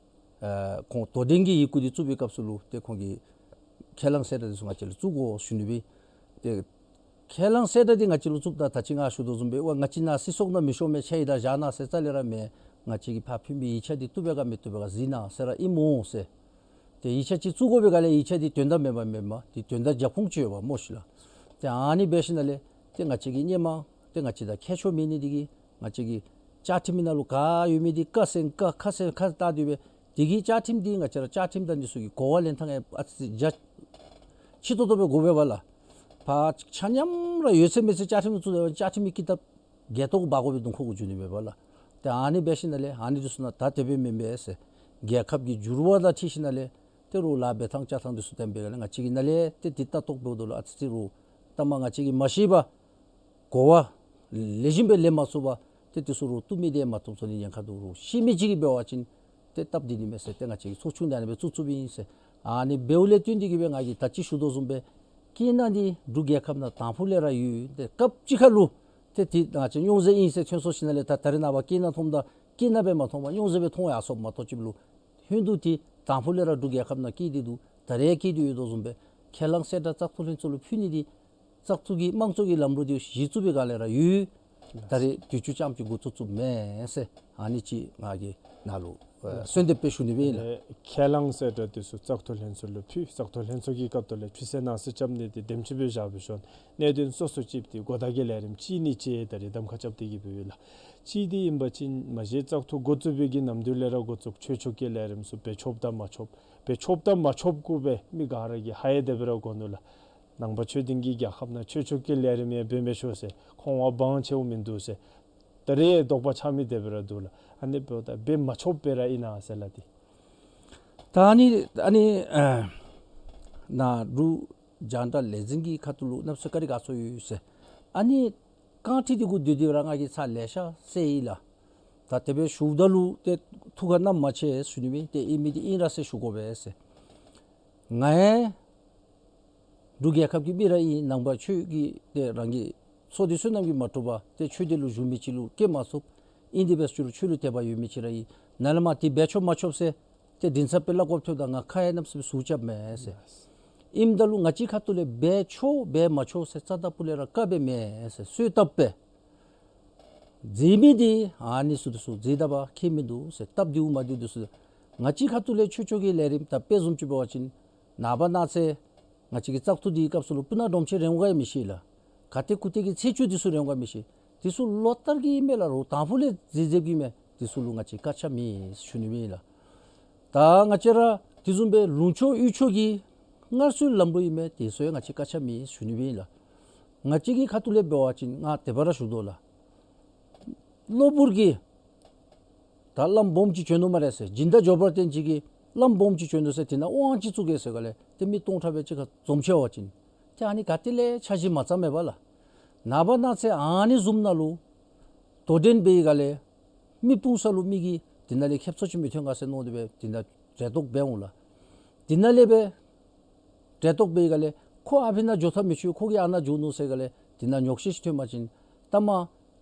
ཨ་ཁོང་དོ་འགྲན་གྱི་ཡི་གུ་འདི་བཙུགས་པའི་སྐབས་སུ་ལུ་ཏེ་ཁོང་གིས་ཁས་བླངས་གསལ་བསྒྲགས་འདི་ཚུ་ང་བཅས་ལུ་བཙུགས་དགོ་ཞུ་ནི་སྦེ། ཏེ་ཁས་བླངས་གསལ་བསྒྲགས་འདི་ང་བཅས་ལུ་བཙུགསཔ་ད་ད་ཅི་ང་ཞུ་དོ་བཟུམ་སྦེ་ཝའི་ང་བཅས་ནཱ་སྲིད་ཚོགས་ནང་མི་ཤོང་མི་ཆ་ཡི་ད་བཞག་གནང་ཟེར་རྩ་ལས་ར་མེན། ང་བཅས་ཀྱིས་ཕར་ཕུལ་མི་ཡིག་ཆ་འདི་བཏུབ་པས་ག་མི་བཏུབ་པས་ག་གཟིགས་གནང་ཟེར་ར་ཨིན་སྨོ་ཟེར། ཏེ་ཡིག་ཆ་ཅིག་བཙུགས་དགོ་པའི་སྒང་ལས་ཡིག་ཆ་འདི་དོན་དག་མེད་པ་མེན་པ་འདི་དོན་དག་རྒྱབ་ཁུངས་ཅིག་ཡོད་པ་སྨོ་ཤིག་ལགས། ཏེ་ཨ་ནི་འབད་ཞིནམ་ལས་ཏེ་ང་བཅས་ཀྱིས་སྔོན་མ་ཏེ་ང་བཅས་དང་ཁྱད་ཆོས་མེད་ནི་འདི་གིས་ང་བཅས་ཀྱི་བཅའ་ཁྲིམས་ནང་ལུ་ག་ཡོད་མི་འདི་ཀ་ཟེར་ཀ་ཁ་ཟེར་ཁ་བཏགས་ཏེ་སྦེ་དེ་གི་བཅའ་ཁྲིམས་འདི་ང་བཅས་ར་བཅའ་ཁྲིམས་དང་འདི་ཚུ་གི་གོ་བ་ལེན་ཐངས་ཨ་ཙི་རྒྱ་ཆེ་ཏོག་ཏོ་སྦེ་དགོ་པས་ལགས། ཕར་ཆ་མཉམ་ར་ཡོད་ཚད་མེད་ཚད་བཅའ་ཁྲིམས་བཙུགས་ཏེ་བཅའ་ཁྲིམས་ཀྱི་ཀི་དེབ་བརྒལ་ཏོག་འབག་དགོ་པའི་དོན་ཁོ་གུ་འགྱོ་ནི་མས་པ་ལགས། ཏེ་ཨ་ནི་འབད་ཞིནམ་ལས་ཨ་ནི་འདི་ཚུ་ནང་ད་དེ་སྦེ་མེན་པས་ཟེར་རྒྱལ་ཁབ་ཀྱི་འགྱུར་བ་དང་འཁྲིལ་ཞིནམ་ལས་ཏེ་རོགས་ལཱ་འབད་ཐངས་རྐྱབ་ཐངས་འདི་ཚུ་བསྟན་པའི་སྒང་ལས་ང་བཅས་ཀྱིས་ནཱ་ལས་ཏེ་འདི་ལྟ་རྟོག་འབདཝ་ད་ལུ་ཨ་ཙི་ཙི་རོགས་ལྟ་མ་ང་བཅས་ཀྱིས་མ་ཤེས་པར་གོ་བ་ལེགས་ཤོམ་སྦེ་ལེན་མ་ཚུགས་པར་ཏེ་འདི་ཚུ་རོགས་བཏུབ་མི་དེ་མ་བཏུབ་སོང་ནི་ཉེན་ཁ་འདུག། རོགས་ཤེས་མི་ཅིག་གིས་འབད་བ་ཅིན་ཏེ་སྟབས་བདེ་ནི་མས་ཟེར་ཏེ་ང་བཅས་ཀྱིས་ཚོགས་ཆུང་འདི་ཨ་ནི་སྦེ་བཙུགས་བཙུགསཔ་ཨིན་ཟེར། ཨ་ནི་འབདཝ་ལས་བརྟེན་ཏེ་གིས་སྦེ་ང་གིས་ད་ཅི་ཞུ་དོ་བཟུམ་སྦེ་ སྐྱེ་གནས་འདི་འབྲུག་རྒྱལ་ཁབ་ནང་དང་ཕུ་ལས་ར་ཡོད། ཏེ་སྐབས་ཅིག་ཁ་ལུ་ཏེ་འདི་ང་བཅས་རྙོག་ཟེར་ཨིན་ཟེར་ཐོན་སོ་ཞིནམ་ལས་ད་ད་རེས་ནངས་པ་སྐྱེ་གནས་མཐོངམ་ད་སྐྱེ་གནས་སྦེ་མ་མཐོང་བར་རྙོག་ཟེར་སྦེ་མཐོང་ཡར་སོཔ་མ་གཏོགས་ཅིག་ལུ་ཧོན་དུ་འདི་དང་ཕུ་ལས་ར་འབྲུག་རྒྱལ་ཁབ་ནང་སྐྱེས་ཏེ་འདུག། ད་རེས་སྐྱེས་ཏེ་ཡོད་དོ་བཟུམ་སྦེ་ཁས་བླངས་གསལ་བསྒྲགས་བཙག་འཐུ་ལྷན་ཚོགས་ལུ་ཕུལ་ནི་འདི་བཙག་འཐུ་གི་དམངས་གཙོ་གི་ལམ་ལུགས་འདི་གཞི་བཙུགས་པའི་སྒང་ལས་ར་ཡོད། ད་རེས་དུས་ཅི་ཙམ་ཅིག་འགོ་བཙུགས་བཙུགསཔ་མེན་ཟེར་ཨ་ནི་ཅིག་ང་གིས་ནཱ་ལུ་ཨེ་གསོལ་འདེབས་སྦེ་ཞུ་ནི་སྦེ་ཨིན་ལགས། ཨེ་ཁས་བླངས་གསལ་བསྒྲགས་འདི་ཚུ་བཙག་འཐུ་ལྷན་ཚོགས་ལུ་ཕུལ། བཙག་འཐུ་ལྷན་ཚོགས་ཀྱི་སྐབས་དེ་ལས་ཕུལ་ཟེར་ནང་གསེས་རྐྱབ་ནི་འདི་དེམ་ཅིག་སྦེ་བཞག་སྦེ་ཞིནམ་གནད་དོན་སོ་སོ་ཅིག་འདི་གོ་བརྡ་གི་ལས་རིམ་ཅིག་ནི་ཅིག་ད་རེས་གདམ་ཁ་རྐྱབ་སྟེ་གི་སྦེ་ཡོད་ལགས། གཅིག་འདི་ཨིན་པ་ཅིན་མ་གཞི་བཙག་འཐུ་འགོ་བཙུགས་པའི་གི་ནམ་དུས་ལས་ར་འགོ་བཙུགས་ཆོས་ཕྱོགས་ཀྱི་ལས་རིམ་ཚུ་འབད་ཆོགཔ་དང་མ་ཆོགཔ་འབད་ཆོགཔ་དང་མ་ཆོགཔ་གུ་སྦེ་མི་ག་ར་གིས་ཧ་ཡང་དེ་སྦེ་ར་གོ་ནུག་ལགས། ནང་པ་ཆོས་ལྡན་གྱི་རྒྱལ་ཁབ་ནང་ཆོས་ཕྱོགས་ཀྱི་ལས་རིམ་ཡང་འབད་མི་ཆོག་ཟེར་ཁོང་དབང་ཆེཝ་མིན་འདུག་ཟེར་ད་རེས་དོགས་པ་ཆགས་མི་དེ་སྦེ་ར་འདུག་ལགས། ཨ་ནི་འབདཝ་ད་འབད་མ་ཆོགཔ་སྦེ་ར་ཨིན་ན་ཟེར་ལགས། ཏེ་ད་ཨ་ནི་ཨ་ནི་ཨ་ནཱ་འབྲུག་རྒྱང་བསྒྲགས་ལས་འཛིན་གྱི་ཁ་ཐུག་ལུ་གནམ་མེད་ས་མེད་བཀའ་དྲིན་དགའ་ཚོར་ཡོད་ཟེར། ཨ་ནི་རྐང་ཁྲི་འདི་གུ་སྡོད་དེ་ར་ང་གིས་ཚར་ལེ་ཤ་བསལ་ཡི་ལགས། ད་དེ་སྦེ་ཞུཝ་ད་ལུ་ཏེ་ཐུགས་ཁར་བསྣམ་མ་ཆེ་ཞུ་ནི་མེན། ཏེ་ཨིན་མི་འདི་ཨིན་ར་ཟེར་ཞུ་དགོ་པས་ཟེར། ང་ཡང་འབྲུག་རྒྱལ་ཁབ་ཀྱི་མི་ར་ཨིན། ནང་པ་ཆོས་ཀྱི་ཏེ་རང་གི་ཚོགས་སྡེ་བསོད་ནམས་ཀྱིས་མ་གྲུབ་པར་ཏེ་ཆོས་སྡེ་ལུ་བཞུགས་མི་ཅིག་ལུ་སྐྱེ་མ་ཚུགས། ཨིན་དེ་འབད་རུང་ཆོས་ལུ་དད་པ་ཡོད་མི་ཅིག་ར་ཨིན། ནཱ་ལས་མར་འདི་འབད་ཆོག་མ་ཆོག་ཟེར་ཏེ་འདི་ཚུ་སྦེ་སླབ་དགོཔ་ཐོནམ་ད་ང་ཁ་ཡང་གནམ་མེད་ས་མེད་ཟུག་རྐྱབ་མས་ཟེར། ཨིནམ་ད་ལུ་ང་བཅས་ཁ་ཐུག་ལས་འབད་ཆོག་འབད་མ་ཆོག་ཟེར་རྩ་དང་ཕུ་ལས་ར་བཀའ་འབད་མེན་ཟེར། གསོལ་བཏབ་པས། མཛད་མི་འདི་ཨ་ནི་ཚུ་འདི་ཚུ་མཛད་དཔ་ཁྱད་མིན་འདུག་ཟེར། སྟབས་བདེཝ་མ་བདེཝ་འདི་ཚུ་ང་བཅས་ཁ་ཐུག་ལས་ཆོས་ཕྱོགས་ཀྱི་ལས་རིམ་ད་དཔེ་བཟུམ་ཅིག་འབད་བ་ཅིན་ནངས་པ་གནངས་ཚེ་ང་བཅས་ཀྱི་བཙག་འཐུ་འདི་གི་སྐབས་སུ་ལུ་སྤུ་ན་སྒྲོམ་ཆེན་རན་ག་ཡང་མི་ཤེས་ལགས། ག་ཏེ་གུ་ཏེ་གི་ཚེས་བཅུ་འདི་ཚུ་རན་ག་ཡང་མི་ཤེས། འདི་ཚུ་ལོ་ལྟར་གྱི་ཨིན་མས་ལགས། རོགས་དང་ཕུ་ལས་མཛད་མཛདཔ་ཨིན་མས། འདི་ཚུ་ལུ་ང་བཅས་བཀག་ཆ་མེད་ཞུ་ནི་མེན་ལགས། ད་ང་བཅས་ར་དེ་བཟུམ་སྦེ་ལུང་ཕྱོགས་ཡུལ་ཕྱོགས་ཀྱི་སྔར་སྲོལ་ལམ་ལུགས་ཨིན་མས། དེ་ཚུ་ཡང་ང་བཅས་བཀག་ཆ་མེད་ཞུ་ནི་མེན་ལགས། ང་བཅས་ཀྱི་ཁ་ཐུག་ལས་འབད་བ་ཅིན་ང་དེ་སྦེ་ར་ཞུ་དོ་ལགས། གློ་བུར་གྱིས་ད་བླམ་སྦོམ་ཅིག་བྱོན་ནུག་སྨ་རེ་ཟེར། སྦྱིན་བདག་འབྱོར་པ་ཅན་ཅིག་གིས་བླམ་སྦོམ་ཅིག་བྱོན་ནུག་ཟེར་དེ་ནང་དབང་ཅིག་བཙུགས་གེ་ཟེར་ག་ལས་ཏེ་མི་སྟོང་ཕྲག་སྦེ་གཅིག་ཁར་འཛོམས་ཆི་བ་ཅིན་ཏེ་ཨ་ནི་ག་ཏེ་ལས་འཆར་གཞི་མ་བརྩམས་མས་པ་ལགས། ནངས་པ་གནངས་ཚེ་ཨ་ནི་བཟུམ་ནང་ལུ་དོ་འགྲན་འབད་བའི་སྒང་ལས་མི་སྤུངས་ས་ལུ་མི་གིས་དེ་ནང་ལས་ཁེབ་སང་ཅིག་མི་ཐོན་ག་ཟེར་མནོ་སྟེ་སྦེ་དེ་ནང་འབྲེལ་གཏོགས་འབད་འོང་ལགས། དེ་ནང་ལས་སྦེ་འབྲེལ་གཏོགས་འབད་བའི་སྒང་ལས་ཁོ་ཨ་ཕི་ནང་འགྱོ་ཐབས་མི་ཆོག། ཁོ་གིས་ཨ་ནཱ་འགྱོ་ནུག་ཟེར་ག་ལས་དེ་ནང་ཉོགས་བཤད་ཅིག་ཐོན་པ་ཅིན་ལྟ་མ་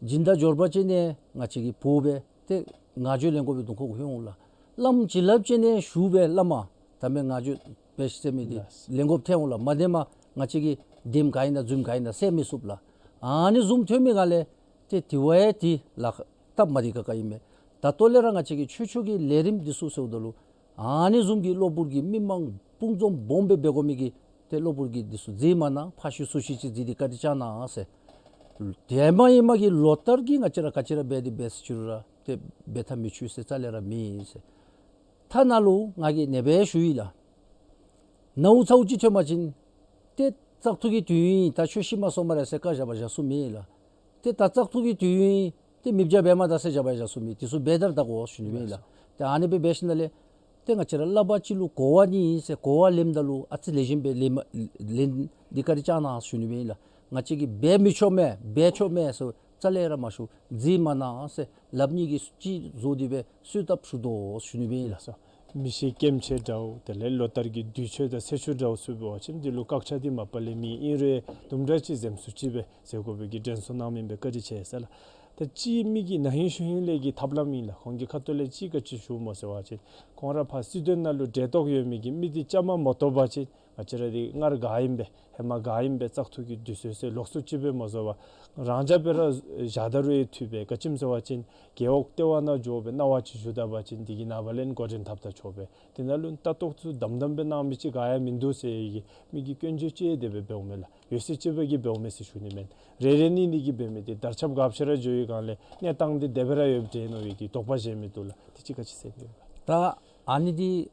སྦྱིན་བདག་འབྱོར་པ་ཅན་ནི་ང་བཅས་ཀྱི་བོ་སྦེ་ཏེ་ང་རྒྱལ་ལེན་དགོ་པའི་དོན་ཁོ་གུ་ལྷོད་འོང་ལགས། བླམ་བྱིན་རླབས་ཅན་ནི་ཞུ་སྦེ་བླ་མ་ད་མེན་ང་རྒྱལ་འབད་ཤིག་ཟེར་མི་འདི་ལེན་དགོཔ་ཐོན་འོང་ལགས། མ་དེ་མ་ང་བཅས་ཀྱི་དེམ་ག་ཨིན་ན་རྫུནམ་ག་ཨིན་ན་བསལ་མི་ཚུགས་ལགས། ཨ་ནི་བཟུམ་ཐོན་མི་སྒང་ལས་ཏེ་དེ་བ་ཡང་ཏེ་ལཱ་ཁག་སྟབས་མ་བདེ་ཁག་ཁ་ཨིན་མས། ད་ལྟོ་ལས་ར་ང་བཅས་ཀྱི་ཆོས་ཕྱོགས་ཀྱི་ལས་རིམ་འདི་ཚུ་ཟེརཝ་ད་ལུ་ཨ་ནི་བཟུམ་གྱི་གློ་བུར་གྱི་མི་མང་སྤུངས་འཛོམས་སྦོམ་སྦེ་འབད་དགོ་མི་གི་ཏེ་གློ་བུར་གྱི་འདི་ཚུ་མཛད་མ་གནང་། ཕར་བཤུད་ཚུར་བཤུད་ཅིག་མཛད་དེ་བཀའ་དྲིན་བསྐྱང་གནང་ཟེར། དེ་མ་ཨིན་མ་གི་ལོ་ལྟར་གྱི་ང་བཅས་ར་ག་ཅི་ར་འབད་དེ་འབད་ཟེར་ཅི་རུང་ར་ཏེ་འབད་ཐབས་མི་ཆོག་ཟེར་རྩ་ལས་ར་མེད་ཟེར། ཐ་ན་ལུ་ང་གིས་ཨ་ནེ་སྦེ་ཞུ་ཡི་ལགས། ནཝ་ཚཝ་ཅིག་ཐོན་པ་ཅིན་ཏེ་བཙག་འཐུ་གི་དུས་ཡུན་ད་ཆོས་ཤིག་མ་སོང་སྨ་རེ་ཟེར་བཀའ་བཞག་པར་བཞག་ས་མེད་ལགས། ཏེ་ད་བཙག་འཐུ་གི་དུས་ཡུན་ཏེ་མི་བརྒྱ་འབད་མ་ད་ཟེར་བཞག་པར་བཞག་ས་མེད། དེ་ཚུ་འབད་དར་ད་དགོ་ཞུ་ནི་མེན་ལགས། ཏེ་ཨ་ནེ་སྦེ་འབད་ཞིནམ་ལས་ཏེ་ང་བཅས་ར་སླབ་པ་ཅིག་ལུ་གོ་བ་ནི་ཟེར་གོ་བ་ལེནམ་ད་ལུ་ཨ་ཙི་ལེགས་ཤོམ་སྦེ་ལེན་མ་ལེན་དེ་བཀའ་དྲིན་བསྐྱང་གནང་ཞུ་ནི་མེན་ལགས། ང་བཅས་ཀྱིས་འབད་མི་ཆོག་མས་འབད་ཆོག་མས་ཟེར་རྩ་ལས་ར་མ་ཞུ། མཛད་མ་གནང་ཟེར་ལགཔ་གཉིས་ཀྱིས་གཅིག་བཟོ་སྟེ་སྦེ་གསོལ་བཏབ་ཞུ་དོ་ཞུ་ནི་སྦེ་ཨིན་ལགས། མི་ཤི་སྐྱེམས་ཆེ་འདྲཝ་དེ་ལས་ལོ་ལྟར་གྱི་དུས་མཆོད་དང་ཚེས་བཅུ་འདྲཝ་ཚུ་འབད་བ་ཅིན་འདི་ལུ་བཀག་ཆ་འདི་མ་པ་ལས་མེད། ཨིན་རུང་དུམ་གྲ་ཅིག་འཛེམ་ཟུར་ཅིག་སྦེ་མཛད་དགོ་པའི་གི་དྲན་གསོ་གནང་མི་སྦེ་བཀའ་དྲིན་ཆེ་ཟེར་ལགས། ད་ཅིག་མི་གི་ན་ཧིང་གཞེས་ཧིང་ལས་ཀྱི་ཐབས་ལམ་ཨིན་ལགས། ཁོང་གི་ཁ་ཐུག་ལས་ཅིག་ག་ཅི་ཞུཝ་སྨོ་ཟེར་བ་ཅིན་ཁོང་ར་ཕར་སྲིད་དོན་ནང་ལུ་འབྲེལ་གཏོགས་ཡོད་མི་གི་མི་འདི་བཅའ་མར་མ་གཏོགས་པ་ཅིན་ང་བཅས་ར་འདི་སྔར་ག་ཨིནམ་སྦེ་ཧེ་མ་ག་ཨིནམ་སྦེ་བཙག་འཐུ་གི་དུས་ཚོད་ཟེར་ལོགས་སུ་ཅིག་སྦེ་མ་བཟོ་བར་རང་འཇགས་སྦེ་ར་བཞག་ད་རུང་ཡང་འཐུས་པས། ག་ཅི་སྨོ་ཟེར་བ་ཅིན་རྒེད་འོག་ལྟེ་བ་ནང་འགྱོ་སྦེ་གནང་བ་ཅིག་ཞུ་ད་པ་ཅིན་འདི་གི་ནངས་པ་ལས་འགོ་འདྲེན་འཐབ་ད་ཆོག་པས། དེ་ནང་ལུ་ལྟ་རྟོག་ཚུ་དམ་དམ་སྦེ་གནང་མི་ཅིག་ག་ཡང་མིན་འདུག་ཟེར་གྱི་མི་གིས་སྐྱོན་བརྗོད་ཅིག་དེ་སྦེ་འབདཝ་མས་ལགས། ཡོད་ཚད་ཅིག་སྦེ་གིས་འབདཝ་མས་ཟེར་ཞུ་ནི་མེན། རེ་རེ་གཉིས་གཉིས་ཀྱིས་འབད་མི་འདི་དར་ཁྱབ་འགག་ཆེ་ར་འགྱོ་བའི་སྒང་ལས་གནས་སྟངས་འདི་དེ་སྦེ་ར་ཡོདཔ་འདྲས་མནོ་བའི་གི་དོགས་པ་བཞེས་མི་འདུག་ལགས། དེ་ཅིག་ག་ཅི་ཟེར་ནི་ཡོད་ལགས། ད་ཨ་ནི་འདི་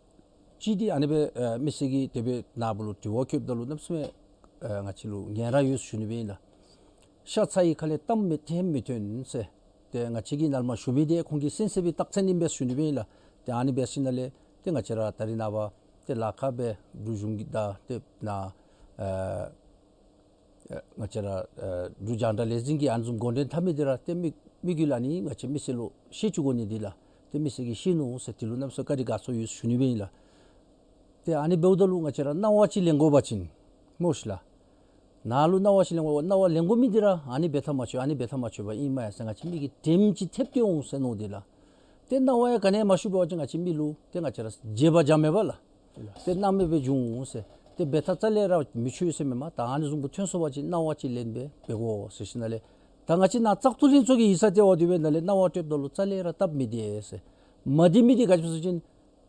ཅིག་འདི་ཨ་ནི་སྦེ་ཨེ་མི་སེར་གྱིས་དེ་སྦེ་ནཱ་བུ་ལུ་དྲི་བ་བཀོདཔ་ད་ལུ་གནམ་མེད་ས་མེད་ཨེ་ང་བཅས་ལུ་ཉན་ར་ཡོད་ཞུ་ནི་སྦེ་ཨིན་ལགས། ཤ་ཚ་ཡི་ཁ་ལས་གཏམ་མི་ཐོན་མི་ཐོན་ཟེར། ཏེ་ང་བཅས་ཀྱིས་ནཱ་ལས་མར་ཞུ་མི་འདི་ཁོང་གིས་གསན་གསནམ་སྦེ་རྟགས་མཚན་ཨིན་པས་ཞུ་ནི་སྦེ་ཨིན་ལགས། ཏེ་ཨ་ནི་འབད་ཞིནམ་ལས་ཏེ་ང་བཅས་ར་ད་རིས་ནངས་པ་ཏེ་ལཱ་ཁག་སྦེ་འབྲུག་གཞུང་གི་དང་ཏེ་ནཱ་ཨེ་ཨེ་ང་བཅས་ར་ཨེ་འབྲུག་རྒྱང་བསྒྲགས་ལས་འཛིན་གྱི་ཨ་ནི་བཟུམ་འགོ་འདྲེན་འཐབ་མི་འདི་ར་ཏེ་མི་མི་གི་ལཱ་ནི་ང་བཅས་མི་སེར་ལུ་ཤེས་བཅུག་དགོ་ནི་འདི་ལགས། ཏེ་མི་སེར་གྱིས་ཤེས་ནུག་ཟེར་དེ་ལུ་གནམ་མེད་ས་མེད་བཀའ་དྲིན་དགའ་ཚོར་ཡོད་ཞུ་ནི་སྦེ་ཨིན་ལགས། ཏེ་ཨ་ནི་འབདཝ་ད་ལུ་ང་བཅས་ར་གནང་བ་ཅིག་ལེན་དགོ་པ་ཅིན་སྨོ་ཤིག་ལགས། ནཱ་ལུ་གནང་བ་ཅིག་ལེན་དགོ། གནང་བ་ལེན་དགོ་མི་འདི་ར་ཨ་ནི་འབད་ཐག་མ་ཆོད་ཨ་ནི་འབད་ཐག་མ་ཆོདཔ་ཨིན་མས་ཟེར་ང་བཅས་མི་གིས་དྲནམ་ཅིག་ཐེབས་ཏེ་འོང་ཟེར་མནོ་དེས་ལགས། ཏེ་གནང་བ་ཡང་ག་ནི་ཡང་མ་ཞུ་བ་ཅིན་ང་བཅས་མི་ལུ་ཏེ་ང་བཅས་ར་བརྗེད་པ་འཇམ་མས་པ་ལགས། ཏེ་གནང་མེད་པའི་འབྱུང་འོང་ཟེར། ཏེ་འབད་ཐག་རྩ་ལས་ར་མི་ཆོད་ཟེར་མེན་མས། ད་ཨ་ནི་བཟུམ་སྦེ་ཐོན་སོང་བ་ཅིན་གནང་བ་ཅིག་ལེན་སྦེ་འབད་དགོ་ཟེར་ཞིནམ་ལས། ད་ང་བཅས་ནཱ་བཙག་འཐུ་ལྷན་ཚོགས་ཀྱི་ཡིག་ཚང་ལྟེ་བ་འདི་སྦེ་ནཱ་ལས་གནང་བ་སྤྲོདཔ་ད་ལུ་རྩ་ལས་ར་སྟབས་མི་བདེ་ཟེར། མ་བདེ་མི་འདི་ག་ཅི་སྨོ་ཟེར་བ་ཅིན་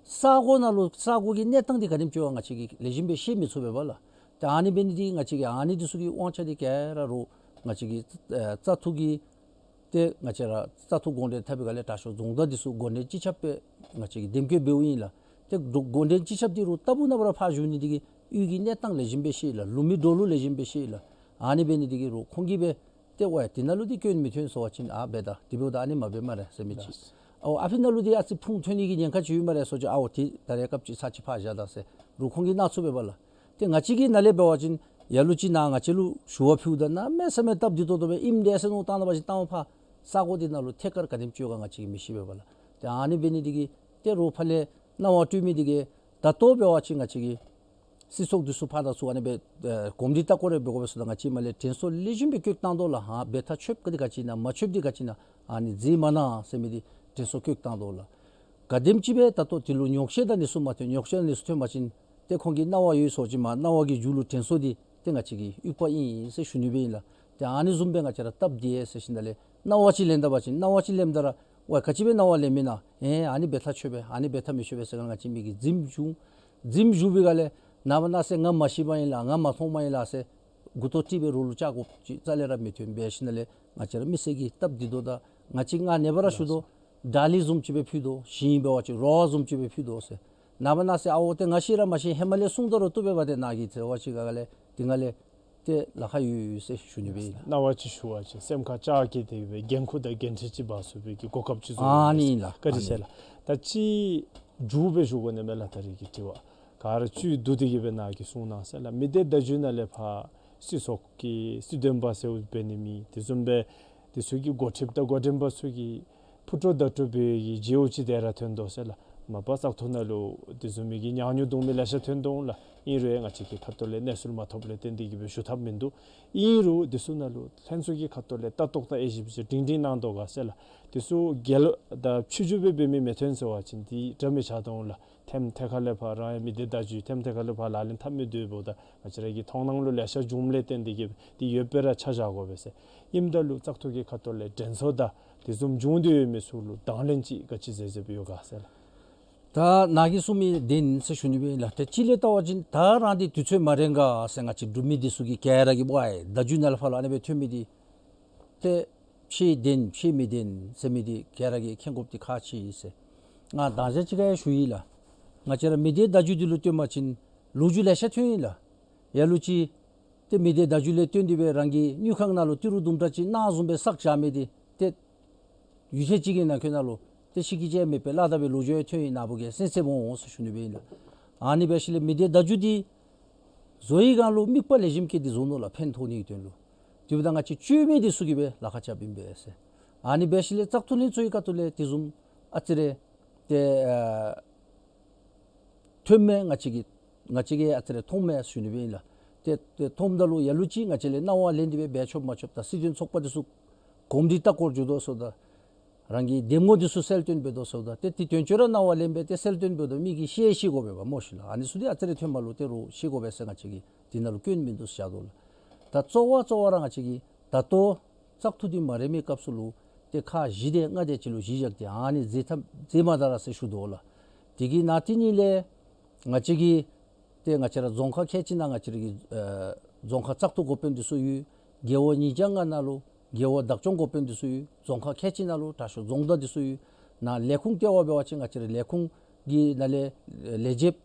ས་གོ་ནང་ལུ་ས་གོ་གི་གནས་སྟངས་འདི་ག་དེམ་ཅིག་ཡོད་ག་ང་བཅས་ཀྱིས་ལེགས་ཤོམ་སྦེ་ཤེས་མི་ཚུགས་པས་པ་ལགས། ཏེ་ཨ་ནི་འབད་ནི་འདི་ང་བཅས་ཀྱིས་ཨ་ནི་འདི་ཚུ་གི་དབང་ཆ་འདི་ག་ར་རུང་ང་བཅས་ཀྱི་ཨེ་བཙག་འཐུ་གི་ཏེ་ང་བཅས་ར་བཙག་འཐུ་དགོངས་འགྲེལ་འཐབ་པའི་སྒང་ལས་དྲག་ཤོས་རྫོང་བདག་འདི་ཚུ་འགོ་འདྲེན་སྤྱི་ཁྱབ་སྦེ་ང་བཅས་ཀྱིས་འདེམས་བསྐོ་འབདཝ་ཨིན་ལགས། ཏེ་འགོ་འགོ་འདྲེན་སྤྱི་ཁྱབ་འདི་རུང་ལྟ་བུ་ནང་པ་ར་ཕར་བཞུགས་ནི་འདི་གིས་གཡུས་ཀྱི་གནས་སྟངས་ལེགས་ཤོམ་སྦེ་ཤེས་ལགས། ལུགས་མི་འདྲཝ་ལུ་ལེགས་ཤོམ་སྦེ་ཤེས་ལགས། ཨ་ནི་འབད་ནི་འདི་གིས་རུང་ཁོང་གིས་སྦེ་ཏེ་ཝའི་འདི་ནང་ལུ་འདི་སྐྱོན་མི་ཐོན་སོང་བ་ཅིན་ཨ་འབད་ད་དེ་འབདཝ་ད་ཨ་ནི་མ་འབད་སྨ་རེ་ཟེར་མི་ཅིག། ཨའོ་ཨ་ཕི་ནང་ལུ་འདི་ཨ་ཙི་ཕུང་ཐོན་ནི་གི་ཉེན་ཁ་ཅིག་ཡོད་སྨ་རེ་ཟེར་བ་ཅིན་ཨའོ་ཏེ་ད་རེས་སྐབས་ཅིག་ཚར་ཅིག་ཕར་བཞག་ད་ཟེར་རུང་ཁོང་གིས་གནང་ཚུགས་པས་པ་ལགས། ཏེ་ང་བཅས་ཀྱིས་ནཱ་ལས་འབད་བ་ཅིན་ལ་ལུ་ཅིག་ནཱ་ང་བཅས་ལུ་ཞུ་བ་ཕུལཝ་ད་གནམ་མེད་ས་མེད་སྟབས་བདེ་ཏོག་ཏོ་སྦེ་ཨིནམ་འདྲས་ཟེར་མནོ་བཏང་ད་པ་ཅིན་ལྟ་བ་ཕར་ས་གོ་འདི་ནང་ལུ་ཐད་ཀར་ག་དེམ་ཅིག་ཡོད་ག་ང་བཅས་ཀྱིས་མི་ཤེས་པས་པ་ལགས། ཏེ་ཨ་ནི་འབད་ནི་འདི་གིས་ཏེ་རུང་ཕར་ལས་གནང་བ་སྤྲོད་མི་འདི་གིས་ད་ལྟོ་འབད་བ་ཅིན་ང་བཅས་ཀྱི་སྲིད་ཚོགས་འདི་ཚུ་ཕར་དང་ཚུར་ཨ་ནི་སྦེ་ཨེ་གོམས་འདྲིས་ལྟ་སྐོར་རེ་འབད་དགོ་པས་ཟེརཝ་ད་ང་བཅས་མར་ལས་དྲན་གསོ་ལེགས་ཤོམ་སྦེ་བཀོད་བཏང་དོ་ལགས། ཧ་འབད་ཐག་ཆོདཔ་འདི་ག་ཅི་ཨིན་ན་མ་ཆོདཔ་འདི་ག་ཅི་ཨིན་ན་ཨ་ནི་མཛད་མ་གནང་ཟེར་མི་འདི་དྲན་གསོ་བཀོད་བཏང་དོ་ལགས། ག་དེམ་ཅིག་སྦེ་ད་ལྟོ་དེ་ལུ་ཉོགས་བཤད་དང་འདི་ཚུ་མ་ཐོན། ཉོགས་བཤད་དང་འདི་ཚུ་ཐོན་པ་ཅིན་ཏེ་ཁོང་གིས་གནང་བ་ཡོད་ཟེར་བ་ཅིན་མར་གནང་བ་གི་མཇུག་ལུ་དྲན་གསོ་འདི་ཏེ་ང་བཅས་ཀྱི་དབྱུག་པ་ཨིན་ཟེར་ཞུ་ནི་སྦེ་ཨིན་ལགས། ཏེ་ཨ་ནི་བཟུམ་སྦེ་ང་བཅས་ར་སྟབས་བདེ་ཟེར་ཞིནམ་ལས་གནང་བ་ཅིག་ལེན་ད་པ་ཅིན་གནང་བ་ཅིག་ལེནམ་ད་ར་ཝའི་ག་ཅི་སྦེ་གནང་བ་ལེན་མི་ན་ཨེ་ཨ་ནི་འབད་ཐག་ཆོད་པས་ཨ་ནི་འབད་ཐག་མི་ཆོད་པས་ཟེར་ག་ང་བཅས་མི་གིས་འཛེམ་བཞུགས་འཛེམ་བཞུགས་པའི་སྒང་ལས་ནངས་པ་གནངས་ཚེ་ང་མ་ཤེས་པ་ཨིན་ལགས་ང་མ་མཐོངམ་ཨིན་ལགས་ཟེར་མགུ་ཏོ་དཀྲིས་སྦེ་རོགས་ལུ་བཅར་དགོཔ་ཅིག་རྩ་ལས་ར་མི་ཐོན། འབད་ཞིནམ་ལས་ང་བཅས་ར་མི་སེར་གྱི་སྟབས་བདེ་དོ་དང་ང་བཅས་ང་ནངས་པ་ར་ཞུ་དོ། དྲག་ལས་བཟུམ་ཅིག་སྦེ་ཕུལ་དོ། གཞན་འབད་བ་ཅིན་རོགས་བཟུམ་ཅིག་སྦེ་ཕུལ་དོ་ཟེར། ནངས་པ་གནངས་ཚེ་ཨའོ་ཏེ་ང་ཤེས་ར་མ་ཤེས་ཧེ་མ་ལས་གསུངས་ད་རུང་བཏུབ་པས་པ། ཏེ་ནཱ་གི་ཚེ་བ་ཅིག་ག་ལས་དེ་ང་ལས་ཏེ་ལཱ་ཁག་ཡོད་ཟེར་ཞུ་ནི་སྦེ་ཨིན་ལགས། གནང་བ་ཅིག་ཞུ་བ་ཅིན་སེམས་ཁར་ལྕགས་བཀལ་ཏེ་སྦེ་འགན་ཁུར་དང་འགན་འཁྲི་ཅིག་འབག་ཚུགས་པའི་གི་གོ་སྐབས་ཅིག་བཟོ་ཨ་ནི་ཨིན་ལགས། བཀའ་དྲིན་ཆེ་ལགས། ད་ཅི་མཇུག་སྦེ་ཞུ་དགོ་ནི་མས་ལགས། ད་རེས་ཀྱི་དྲི་བ་ག་ར་བཅུད་བསྡུ་སྟེ་གི་སྦེ་ནཱ་གིས་གསུངས་གནང་ཟེར་ལགས། མི་སྡེ་བརྡ་བརྒྱུད་ནང་ལས་ཕར་སྲིད་ཚོགས་ཀྱི་སྲིད་དོན་པ་ཟེརཝ་འབད་ནི་མེད། དེ་བཟུམ་སྦེ་དེ་ཚུ་གི་འགོ་ཁྲིདཔ་དང་འགོ་འདྲེན་པ་ཚུ་གིས་ཕུ་ཏོག་མདའ་ཏོག་འབད་བའི་གི་བརྗེ་བོ་ཅིག་དེ་ར་ཐོན་དོ་ཟེར་ལགས། མ་པ་བཙག་འཐུ་ནང་ལུ་དེ་བཟུམ་མའི་གི་ཉག་ཉོག་བརྡུང་མི་ལེ་ཤ་ཐོན་དོ་འོང་ལགས། ཨིན་རུང་ཡང་ང་བཅས་ཀྱི་ཁ་ཐུག་ལས་གནས་ཚུལ་མ་ཐོབ་ལས་བརྟེན་ཏེ་གི་སྦེ་ཞུ་ཐབས་མིན་འདུག། ཨིན་རུང་དེ་ཚུ་ནང་ལུ་ལྷན་ཚོགས་ཀྱི་ཁ་ཐུག་ལས་ལྟ་རྟོག་དང་དབྱེ་ཞིབ་ཅིག་སྒྲིང་སྒྲིང་གནང་དོ་ག་ཟེར་ལགས། དེ་ཚུ་རྒྱལ་ལོ་དང་ཕྱི་འགྱུར་སྦེ་འབད་མི་མི་ཐོན་ཟེར་བ་ཅིན་དེ་འདྲ་མི་ཆགས་དོ་འོང་ལགས། ཐེམ་ཐད་ཁ་ལས་ཕར་རང་ཡང་མི་སྡེ་བརྡ་བརྒྱུད་ཐེམ་ཐད་ཁ་ལས་ཕར་ལག་ལེན་འཐབ་མི་འདུག་འབདཝ་ད་ང་བཅས་ར་གི་མཐོང་སྣང་ལུ་ལེ་ཤ་བྱུངམ་ལས་བརྟེན་ཏེ་གི་འདི་ཡོདཔ་སྦེ་ར་ཆ་བཞག་དགོ་པས་ཟེར། ཨིནམ་ད་ལུ་བཙག་འཐུ་གི་ཁ་ཐུག་ལས་དྲན་གསོ་དང་དེ་བཟུམ་བྱུང་སྟེ་ཡོད་མི་ཚུ་ལུ་དང་ལེན་ཅིག་ག་ཅི་མཛད་མཛདཔ་ཡོད་ག་ཟེར་ལགས། ད་ནཱ་གིས་གསུངས་མི་བདེན་ཟེར་ཞུ་ནི་སྦེ་ཨིན་ལགས། ཏེ་གཅིག་ལས་བལྟ་བ་ཅིན་ད་རང་འདི་དུས་ཚོད་མ་རན་ག་ཟེར་ང་བཅས་འབྲུག་མི་འདི་ཚུ་གིས་ག་ར་གིས་ཝའི་བརྡ་བརྒྱུད་ནང་ལས་ཕར་ལུ་ཨ་ནི་སྦེ་ཐོན་མི་འདི་ཏེ་ཕྱེད་བདེན་ཕྱེད་མི་བདེན་ཟེར་མི་འདི་ག་ར་གིས་མཁྱེན་དགོཔ་འདི་ཁག་ཆེ་ཟེར། ང་དང་ཞག་ཅིག་ཁར་ཡང་ཞུ་ཡི་ལགས། ང་བཅས་ར་མི་སྡེ་བརྡ་བརྒྱུད་འདི་ལུ་བསྟུན་པ་ཅིན་ལོ་རྒྱུས་ལེ་ཤ་ཐོན་ཡི་ལགས། ལ་ལུ་ཅིག་ཏེ་མི་སྡེ་བརྡ་བརྒྱུད་ལས་བརྟེན་ཏེ་སྦེ་རང་གི་དངུལ་ཁང་ནང་ལུ་ཏི་རུ་དུམ་གྲ་ཅིག་གནང་བཟུམ་སྦེ་བསགས་བཞག་མི་འདི་ཏེ་ཡུན་ཚད་ཅིག་གི་ནང་འཁོད་ནང་ལུ་ཏེ་ཤི་གི་ཅིག་མེད་པར་བརླག་ད་བའི་ལོ་རྒྱུས་ཡང་ཐོན་ཡི། ནཱ་བུ་གིས་གསན་གསནམ་འོང་ཟེར་ཞུ་ནི་སྦེ་ཨིན་ལགས། ཨ་ནི་འབད་ཞིནམ་ལས་མི་སྡེ་བརྡ་བརྒྱུད་འདི་བཟོ་བའི་སྒང་ལུ་དམིགས་པ་ལེགས་ཤོམ་བསྐྱེད་དེ་བཟོ་ནུག་ལགས། ཕན་ཐོགས་ནི་གི་དོན་ལུ། དེ་འབདཝ་ད་ང་བཅས་བཅོས་མི་འདི་ཚུ་གིས་སྦེ་ལཱ་ཁག་རྐྱབ་ཨིན་པས་ཟེར། ཨ་ནི་འབད་ཞིནམ་ལས་བཙག་འཐུ་ལྷན་ཚོགས་ཀྱི་ཁ་ཐུག་ལས་དེ་བཟུམ་ཨ་ཙི་རེ་ཏེ་ཨ་ཐོནམ་མས། ང་བཅས་ཀྱིས་ང་བཅས་ཀྱིས་ཨ་ཙི་རེ་མཐོངམ་མས་ཞུ་ནི་སྦེ་ཨིན་ལགས། ཏེ་ཏེ་མཐོངམ་ད་ལུ་ལ་ལུ་ཅིག་ང་བཅས་ལས་གནང་བ་ལེན་ཏེ་སྦེ་འབད་ཆོགཔ་མ་ཆོགཔ་དང་སྲིད་དོན་ཚོགས་པ་འདི་ཚུ་གོམས་འདྲིས་ལྟ་སྐོར་འགྱོ་དོ་ཟེརཝ་ད་རང་གི་འདེམས་ངོ་འདི་ཚུ་གསལ་སྟོན་འབད་དོ་ཟེརཝ་ད་ཏེ་དེ་དོན་གཅོད་ར་གནང་བ་ལེན་སྦེ་ཏེ་གསལ་སྟོན་འབདཝ་ད་མི་གིས་ཤེས་ཤེས་དགོ་པས་པ་སྨོ་ཤིག་ལགས། ཨ་ནི་ཚུ་འདི་ཨ་ཙི་རེ་ཐོནམ་ལུ་ཏེ་རོགས་ཤེས་དགོ་པས་ཟེར་ང་བཅས་ཀྱིས་དེ་ནང་ལུ་སྐྱོན་མིན་འདུག་ཟེར་བཞག་དོ་ལགས། ད་གཙོ་བོ་གཙོ་བོ་ར་ང་བཅས་ཀྱིས་ད་ལྟོ་བཙག་འཐུ་འདི་མ་རན་མི་སྐབས་སུ་ལུ་ཏེ་ཁག་བཞི་དེ་ལྔ་དེ་ཅིག་ལུ་གཞི་བཞག་སྟེ་ཨ་ནི་མཛད་ཐབས་མཛད་མ་ད་ར་ཟེར་ཞུ་དོ་ལགས། དེ་གི་ནང་དེ་ཉིད་ལས་ང་བཅས་ཀྱི་ཏེ་ང་བཅས་ར་རྫོང་ཁག་ཁལ་གཅིག་ནང་ང་བཅས་ར་གི་ཨེ་རྫོང་ཁག་བཙག་འཐུ་འགོ་དཔོན་འདི་ཚུ་ཡོད། རྒེད་འོག་ཉིས་བརྒྱ་ལྔ་ནང་ལུ་རྒེད་འོག་བདག་སྐྱོང་འགོ་དཔོན་འདི་ཚུ་ཡོད། རྫོང་ཁག་ཁལ་གཅིག་ནང་ལུ་དྲག་ཤོས་རྫོང་བདག་འདི་ཚུ་ཡོད། ནཱ་ལས་ཁུངས་ལྟེ་བ་འབད་བ་ཅིན་ང་བཅས་ར་ལས་ཁུངས་ཀྱི་ནང་ལས་ལས་བྱེདཔ་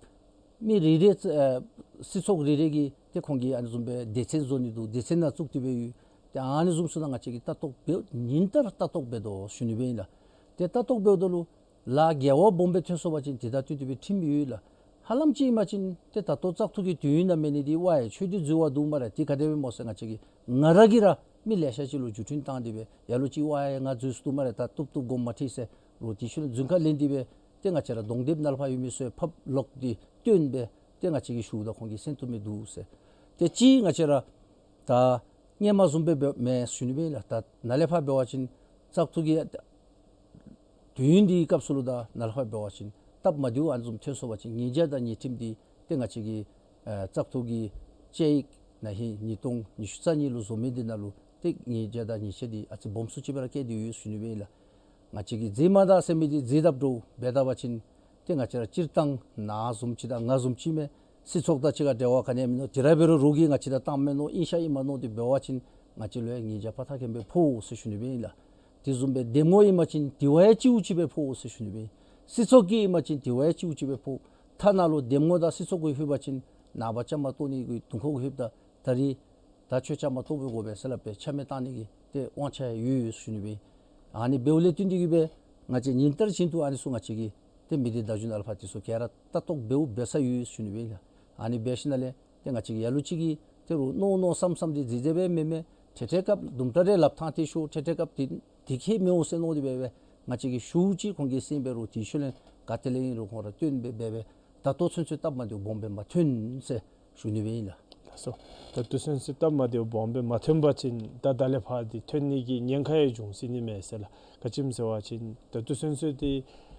མི་རེ་རེ་ཨེ་སྲིད་ཚོགས་རེ་རེ་གིས་ཏེ་ཁོང་གིས་ཨ་ནི་བཟུམ་སྦེ་སྡེ་ཚན་བཟོ་ནི་འདུག། སྡེ་ཚན་ནང་བཙུགས་ཏེ་སྦེ་ཡོད། ཏེ་ཨ་ནི་བཟུམ་ཚུ་ནང་ང་བཅས་ཀྱིས་ལྟ་རྟོག་འབད་ཉིན་ལྟར་ལྟ་རྟོག་འབད་དོ་ཞུ་ནི་སྦེ་ཨིན་ལགས། ཏེ་ལྟ་རྟོག་འབདཝ་ད་ལུ་ལཱ་འགལ་བ་སྦོམ་སྦེ་ཐོན་སོང་བ་ཅིན་དེ་དང་བསྟུན་ཏེ་སྦེ་ཁྲིམས་ཡོད་ལགས། ཧ་ལམ་ཅིག་ཨིན་པ་ཅིན་ཏེ་ད་ལྟོ་བཙག་འཐུ་གི་དུས་ཡུན་ནང་མེད་ནི་འདི་ཝའི་ཁྱོད་འདི་འཛོལ་བ་འདུག་སྨ་རེ། དེ་ག་དེ་སྦེ་སྨོ་ཟེར་ང་བཅས་ཀྱིས་ང་ར་གིས་ར་མི་ལེ་ཤ་ཅིག་ལུ་བརྒྱུད་འཕྲིན་བཏང་སྟེ་སྦེ་ལ་ལུ་ཅིག་ཝའི་ང་འཛོལ་སོང་འདུག་སྨ་རེ། ད་བཏུབ་བཏུབ་དགོངསམ་མ་ཁྲེལ་ཟེར་རོགས་དེ་ཚུ་ལུ་རྫུན་ཁ་ལེན་ཏེ་སྦེ་ཏེ་ང་བཅས་ར་གདོང་དེབ་ནང་ལུ་ཕར་ཡོད་མི་ཚུ་ཡང་ཕབ་ལོག་སྟེ་བཏོན་སྦེ་ཏེ་ང་བཅས་ཀྱིས་ཞུཝ་ད་ཁོང་གིས་གསན་བཏུབ་མི་འདུག་ཟེར། ཏེ་གཅིག་ང་བཅས་ར་ ད་སྔོན་མ་བཟུམ་སྦེ་འབད་མེད་ཟེར་ཞུ་ནི་སྦེ་ཨིན་ལགས། ད་ནཱ་ལས་ཕར་འབད་བ་ཅིན་བཙག་འཐུ་གི་དུས་ཡུན་འདི་སྐབས་སུ་ལུ་ད་ནཱ་ལས་ཕར་འབད་བ་ཅིན་སྟབས་མ་བདེཝ་ཨ་ནི་བཟུམ་ཐོན་སོང་པ་ཅིན་ཉེས་བྱ་དང་ཉེས་ཁྲིམས་འདི་ཏེ་ང་བཅས་ཀྱི་ཨེ་བཙག་འཐུ་གི་དཔྱད་ཡིག་ན་ཧིང་ཉིས་སྟོང་ཉི་ཤུ་རྩ་གཉིས་ལུ་བཟོ་མི་འདི་ནང་ལུ་ཏེ་ཉེས་བྱ་དང་ཉེས་ཆད་འདི་ཨ་ཙི་སྦོམ་སུ་ཅིག་སྦེ་ར་བཀལ་ཏེ་ཡོད་ཟེར་ཞུ་ནི་སྦེ་ཨིན་ལགས། ང་བཅས་ཀྱིས་འཛོལ་མ་ད་ཟེར་མི་འདི་འཛོལ་དཔ་འདྲཝ་འབད་ད་པ་ཅིན་ཏེ་ང་བཅས་ར་སྤྱིར་བཏང་ནཱ་བཟུམ་ཅིག་དང་ང་བཟུམ་ཅིག་མས། སྲིད་ཚོགས་དང་གཅིག་ཁར་འབྲེལ་བ་ག་ནི་ཡང་མིན་ནུག། དེ་ར་འབད་རུང་རོགས་ཀྱིས་ང་བཅས་ད་བཏང་མེན་ནུག། ཨིན་ཤ་ཨིན་མས་མནོ་སྟེ་འབད་བ་ཅིན་ང་བཅས་ལུ་ཡང་ཉེས་བྱ་ཕར་ཐག་ཁེ་སྦེ་ཕོག་ཟེར་ཞུ་ནི་སྦེ་ཨིན་ལགས། དེ་བཟུམ་སྦེ་འདེམས་ངོ་ཨིན་པ་ཅིན་དེ་བ་ཡང་གཅིག་པ་ཅིག་སྦེ་ཕོག་ཟེར་ཞུ་ནི་སྦེ་ཨིན། སྲིད་ཚོགས་ཀྱི་ཨིན་པ་ཅིན་དེ་བ་ཡང་གཅིག་པ་ཅིག་སྦེ་ཕོག། ཐ་ན་ལུ་འདེམས་ངོ་དང་སྲིད་ཚོགས་ཀྱིས་ལྷོད་པ་ཅིན་ནངས་པ་བཅའ་མར་གཏོགས་ནི་གི་དུས་ཁོ་གིས་ལྷོདཔ་ད་ད་རིས་ད་ཁྱོད་བཅའ་མར་གཏོགས་པའི་དགོ་པས་ཟེར་སླབ་སྦེ་ཆ་མེད་བཏང་ནི་གི་ཏེ་དབང་ཆ་ཡོད་ཟེར་ཞུ་ནི་སྦེ་ཨིན། ཨ་ནི་འབདཝ་ལས་བརྟེན་ཏེ་གིས་སྦེ་ང་བཅས་ཉིན་ལྟར་བཞིན་དུ་ཨ་ནི་ཚུ་ང་བཅས་ཀྱིས་ཏེ་མི་སྡེ་བརྡ་བརྒྱུད་ནང་ལས་ཕར་དེ་ཚུ་ག་ར་ལྟ་རྟོག་འབདཝ་འབད་ས་ཡོད་ཟེར་ཞུ་ནི་སྦེ་ཨིན་ལགས། ཨ་ནི་འབད་ཞིནམ་ལས་ཏེ་ང་བཅས་ཀྱིས་ལ་ལུ་ཅིག་གིས་ཏེ་རོགས་མནོ་མནོ་བསམ་བསམ་སྟེ་འཛོལ་འཛོལ་སྦེ་མེན་མས། འཕྲལ་འཕྲལ་སྐབས་དུམ་གྲ་རེ་ལགཔ་ཐང་སྟེ་ཤོག། འཕྲལ་འཕྲལ་སྐབས་དེ་དེ་ཁྱད་མི་འོང་ཟེར་མནོ་སྟེ་འབད་སྦེ་ང་བཅས་ཀྱིས་ཞུཝ་ཅིག་ཁོང་གིས་གསན་འབད་རུང་དེ་ཤུལ་ལས་ག་ཏེ་ལས་ཨིན་རུང་ཁོང་ར་བཏོན་འབད་འབད་སྦེ་ད་ལྟོ་ཚུན་ཚོད་སྟབས་མ་བདེཝ་སྦོམ་སྦེ་མ་ཐོན་ཟེར་ཞུ་ནི་སྦེ་ཨིན་ལགས། ལགས་སོ། ད་ལྟོ་ཚུན་ཚོད་སྟབས་མ་བདེཝ་སྦོམ་སྦེ་མ་ཐོན་པ་ཅིན་ད་ད་ལས་ཕར་འདི་ཐོན་ནི་གི་ཉེན་ཁ་ཡང་འབྱུང་སྲིད་ནི་མས་ཟེར་ལགས། ག་ཅི་སྨོ་ཟེར་བ་ཅིན་ད་ལྟོ་ཚུན་ཚོད་འདི་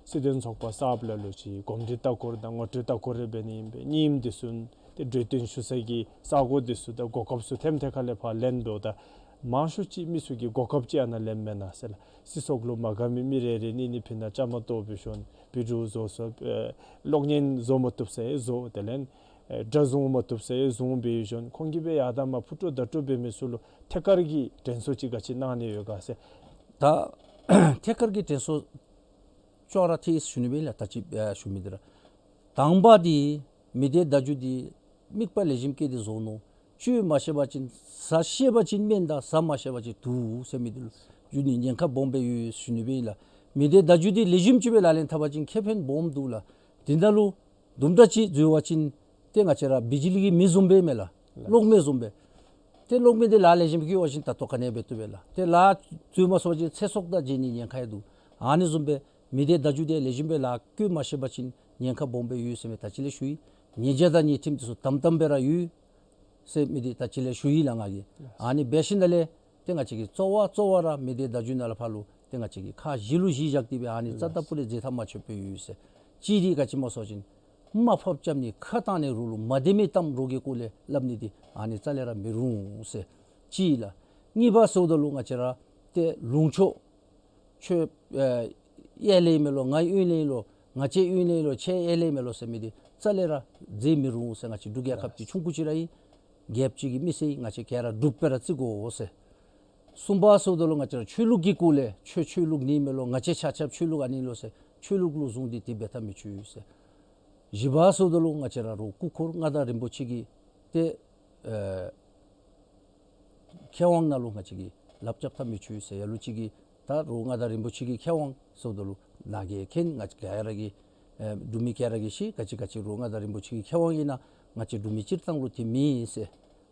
སྲིད་དོན་ཚོགས་པ་གསརཔ་ལ་ལུ་ཅིག་གོམས་འདྲིས་ལྟ་སྐོར་དང་ངོ་སྤྲོད་ལྟ་སྐོར་རེ་འབད་ནི་ཨིན་པས། གཉིསམ་འདི་ཚུ་ཏེ་གྲོས་བསྟུན་ཞུ་ས་གི་ས་གོ་འདི་ཚུ་དང་གོ་སྐབས་ཚུ་ཐེམ་ཐེ་ཁ་ལས་ཕར་ལེན་འབདཝ་ད་མང་ཤོས་ཅིག་མི་ཚུ་གིས་གོ་སྐབས་ཅིག་ཨ་ནཱ་ལེན་མེན་ན་ཟེར་ལགས། སྲིད་ཚོགས་ལུ་མ་དགའ་མི་མི་རེ་རེ་གཉིས་གཉིས་ཕི་ནཱ་བཅའ་མར་གཏོགས་འབད་ཞིནམ་བི་ཌིའུ་བཟོ་བཟོཝ་ཨེ་གློག་བརྙན་བཟོ་མ་བཏུབ་ཟེར་བཟོ། དེ་ལས་ཨེ་སྒྲ་བཟུང་མ་བཏུབ་ཟེར་བཟུང་འབད་ཞིནམ་ཁོང་གིས་སྦེ་ཡར་དང་མར་ཕུ་དཀྲོག་བརྡ་དཀྲོག་འབད་མི་ཚུ་ལུ་ཐད་ཀར་གྱི་དྲན་གསོ་ཅིག་ག་ཅི་གནང་ནི་ཡོད་ག་ཟེར། ད་ཐད་ཀར་གྱི་དྲན་གསོ་ཅོག་ར་འཐད་ཟེར་ཞུ་ནི་སྦེ་ཨིན་ལགས། ད་ཅི་ཨེ་ཞུ་མི་འདི་ར་དང་པ་འདི་མི་སྡེ་བརྡ་བརྒྱུད་འདི་དམིགས་པ་ལེགས་ཤོམ་བསྐྱེད་དེ་བཟོ་ནུག། བཅོས་མ་ཤེས་པ་ཅིན་ཟ་ཤེས་པ་ཅིན་སྨན་དང་ཟ་མ་ཤེས་པ་ཅིན་དུག་ཟེར་མི་འདི་ལུ་བརྒྱུད་ནི་ཉེན་ཁ་སྦོམ་སྦེ་ཡོད་ཟེར་ཞུ་ནི་སྦེ་ཨིན་ལགས། མི་སྡེ་བརྡ་བརྒྱུད་འདི་ལེགས་ཤོམ་ཅིག་སྦེ་ལག་ལེན་འཐབ་པ་ཅིན་ཁེ་ཕན་སྦོམ་འདུག་ལགས། དེ་ནང་ལུ་དུམ་གྲ་ཅིག་འཛོལ་བ་ཅིན་ཏེ་ང་བཅས་ར་བི་ཇི་ལི་གི་མེ་བཟུམ་སྦེ་མས་ལགས། གློག་མེ་བཟུམ་སྦེ། ཏེ་གློག་མེ་འདི་ལཱ་ལེགས་ཤོམ་བཀོད་པ་ཅིན་ད་ལྟོ་ག་ནི་འབད་བཏུབ་པས་ལགས། ཏེ་ལཱ་འཛོལ་མ་སོང་བ་ཅིན་ཚེ་སྲོག་དང་འབྱལ་ནི་ཉེན་ཁ་ཡང་འདུག། ཨ་ནི་བཟུམ་སྦེ་མི་སྡེ་བརྡ་བརྒྱུད་འདི་ལེགས་ཤོམ་སྦེ་ལཱ་བཀོད་མ་ཤེས་པ་ཅིན་ཉེན་ཁ་སྦོམ་སྦེ་ཡོད་ཟེར་མི་ད་ཅི་ལས་ཞུ་ཡི། ཉེས་བྱ་དང་ཉེས་ཁྲིམས་འདི་ཚུ་དམ་དམ་སྦེ་ར་ཡོད་ཟེར་མི་འདི་ད་ཅི་ལས་ཞུ་ཡི་ལགས་ང་གིས། ཨ་ནི་འབད་ཞིནམ་ལས་ཏེ་ང་བཅས་ཀྱིས་གཙོ་བོ་གཙོ་བོ་ར་མི་སྡེ་བརྡ་བརྒྱུད་ནང་ལས་ཕར་ལུ་ཏེ་ང་བཅས་ཀྱིས་ཁག་བཞི་ལུ་གཞི་བཞག་སྟེ་སྦེ་ཨ་ནི་རྩ་ལྟ་བུ་ལས་འཛོལ་ཐབས་མ་ཆོགཔ་སྦེ་ཡོད་ཟེར། གཅིག་འདི་ག་ཅི་སྨོ་ཟེར་བ་ཅིན་དམའ་ཕབ་རྐྱབ་ནི་ཁ་བཏང་ནི་རོགས་ལུ་མ་བདེན་མི་གཏམ་རོགས་ཀྱི་སྐོར་ལས་སླབ་ནི་འདི་ཨ་ནི་རྩ་ལས་ར་མི་རུང་ཟེར། གཅིག་ལགས། གཉིས་པ་ཟེརཝ་ད་ལུ་ང་བཅས་ར་ཏེ་ལུང་ཕྱོགས་ཁྱོད་ཨེ་གཡས་ལས་མས་ལོ་ང་གཡོན་ལས་ལོ་ང་བཅས་གཡོན་ལས་ལོ་ཁྱོད་གཡས་ལས་མས་ལོ་ཟེར་མི་འདི་རྩ་ལས་ར་འཛོལ་མི་རུང་ཟེར། ང་བཅས་འབྲུག་རྒྱལ་ཁབ་ཅིག་ཆུང་ཀུ་ཅིག་ར་ཨིན། རྒྱལཔོ་ཅིག་གི་མི་སེར་ང་བཅས་ག་ར་འབྲུགཔ་སྦེ་ར་བརྩི་དགོ་ཟེར། གསུམ་པ་ཟེརཝ་ད་ལུ་ང་བཅས་ར་ཆོས་ལུགས་ཀྱི་སྐོར་ལས་ཁྱོད་ཆོས་ལུགས་འདི་མས་ལོ་ང་བཅས་ཆ་ཁྱབ་ཆོས་ལུགས་ཨ་ནི་ལོ་ཟེར་ཆོས་ལུགས་ལུ་བཟུང་སྟེ་དེ་འབད་ཐབས་མི་ཆོག་ཟེར། བཞི་པ་ཟེརཝ་ད་ལུ་ང་བཅས་ར་རོགས་སྐུ་འཁོར་མངའ་བདག་རིན་པོ་ཆེ་གི་ཏེ་ཨེ་ཁེ་དབང་ནང་ལུ་ང་བཅས་ཀྱིས་ལགཔ་རྐྱབ་ཐབས་མི་ཆོག་ཟེར། ལ་ལུ་ཅིག་གིས་ད་རོགས་མངའ་བདག་རིན་པོ་ཆེ་གི་ཁེ་དབང་ཟེརཝ་ད་ལུ་ནཱ་གིས་མཁྱེན། ང་བཅས་ག་ར་གིས་ཨེ་འབྲུག་མི་ག་ར་གིས་ཤེས། ག་ཅི་ག་ཅི་རོགས་མངའ་བདག་རིན་པོ་ཆེ་གི་ཁེ་དབང་ཨིན་ན་ང་བཅས་འབྲུག་མི་སྤྱིར་བཏང་ལུ་དེ་མེད་ཟེར།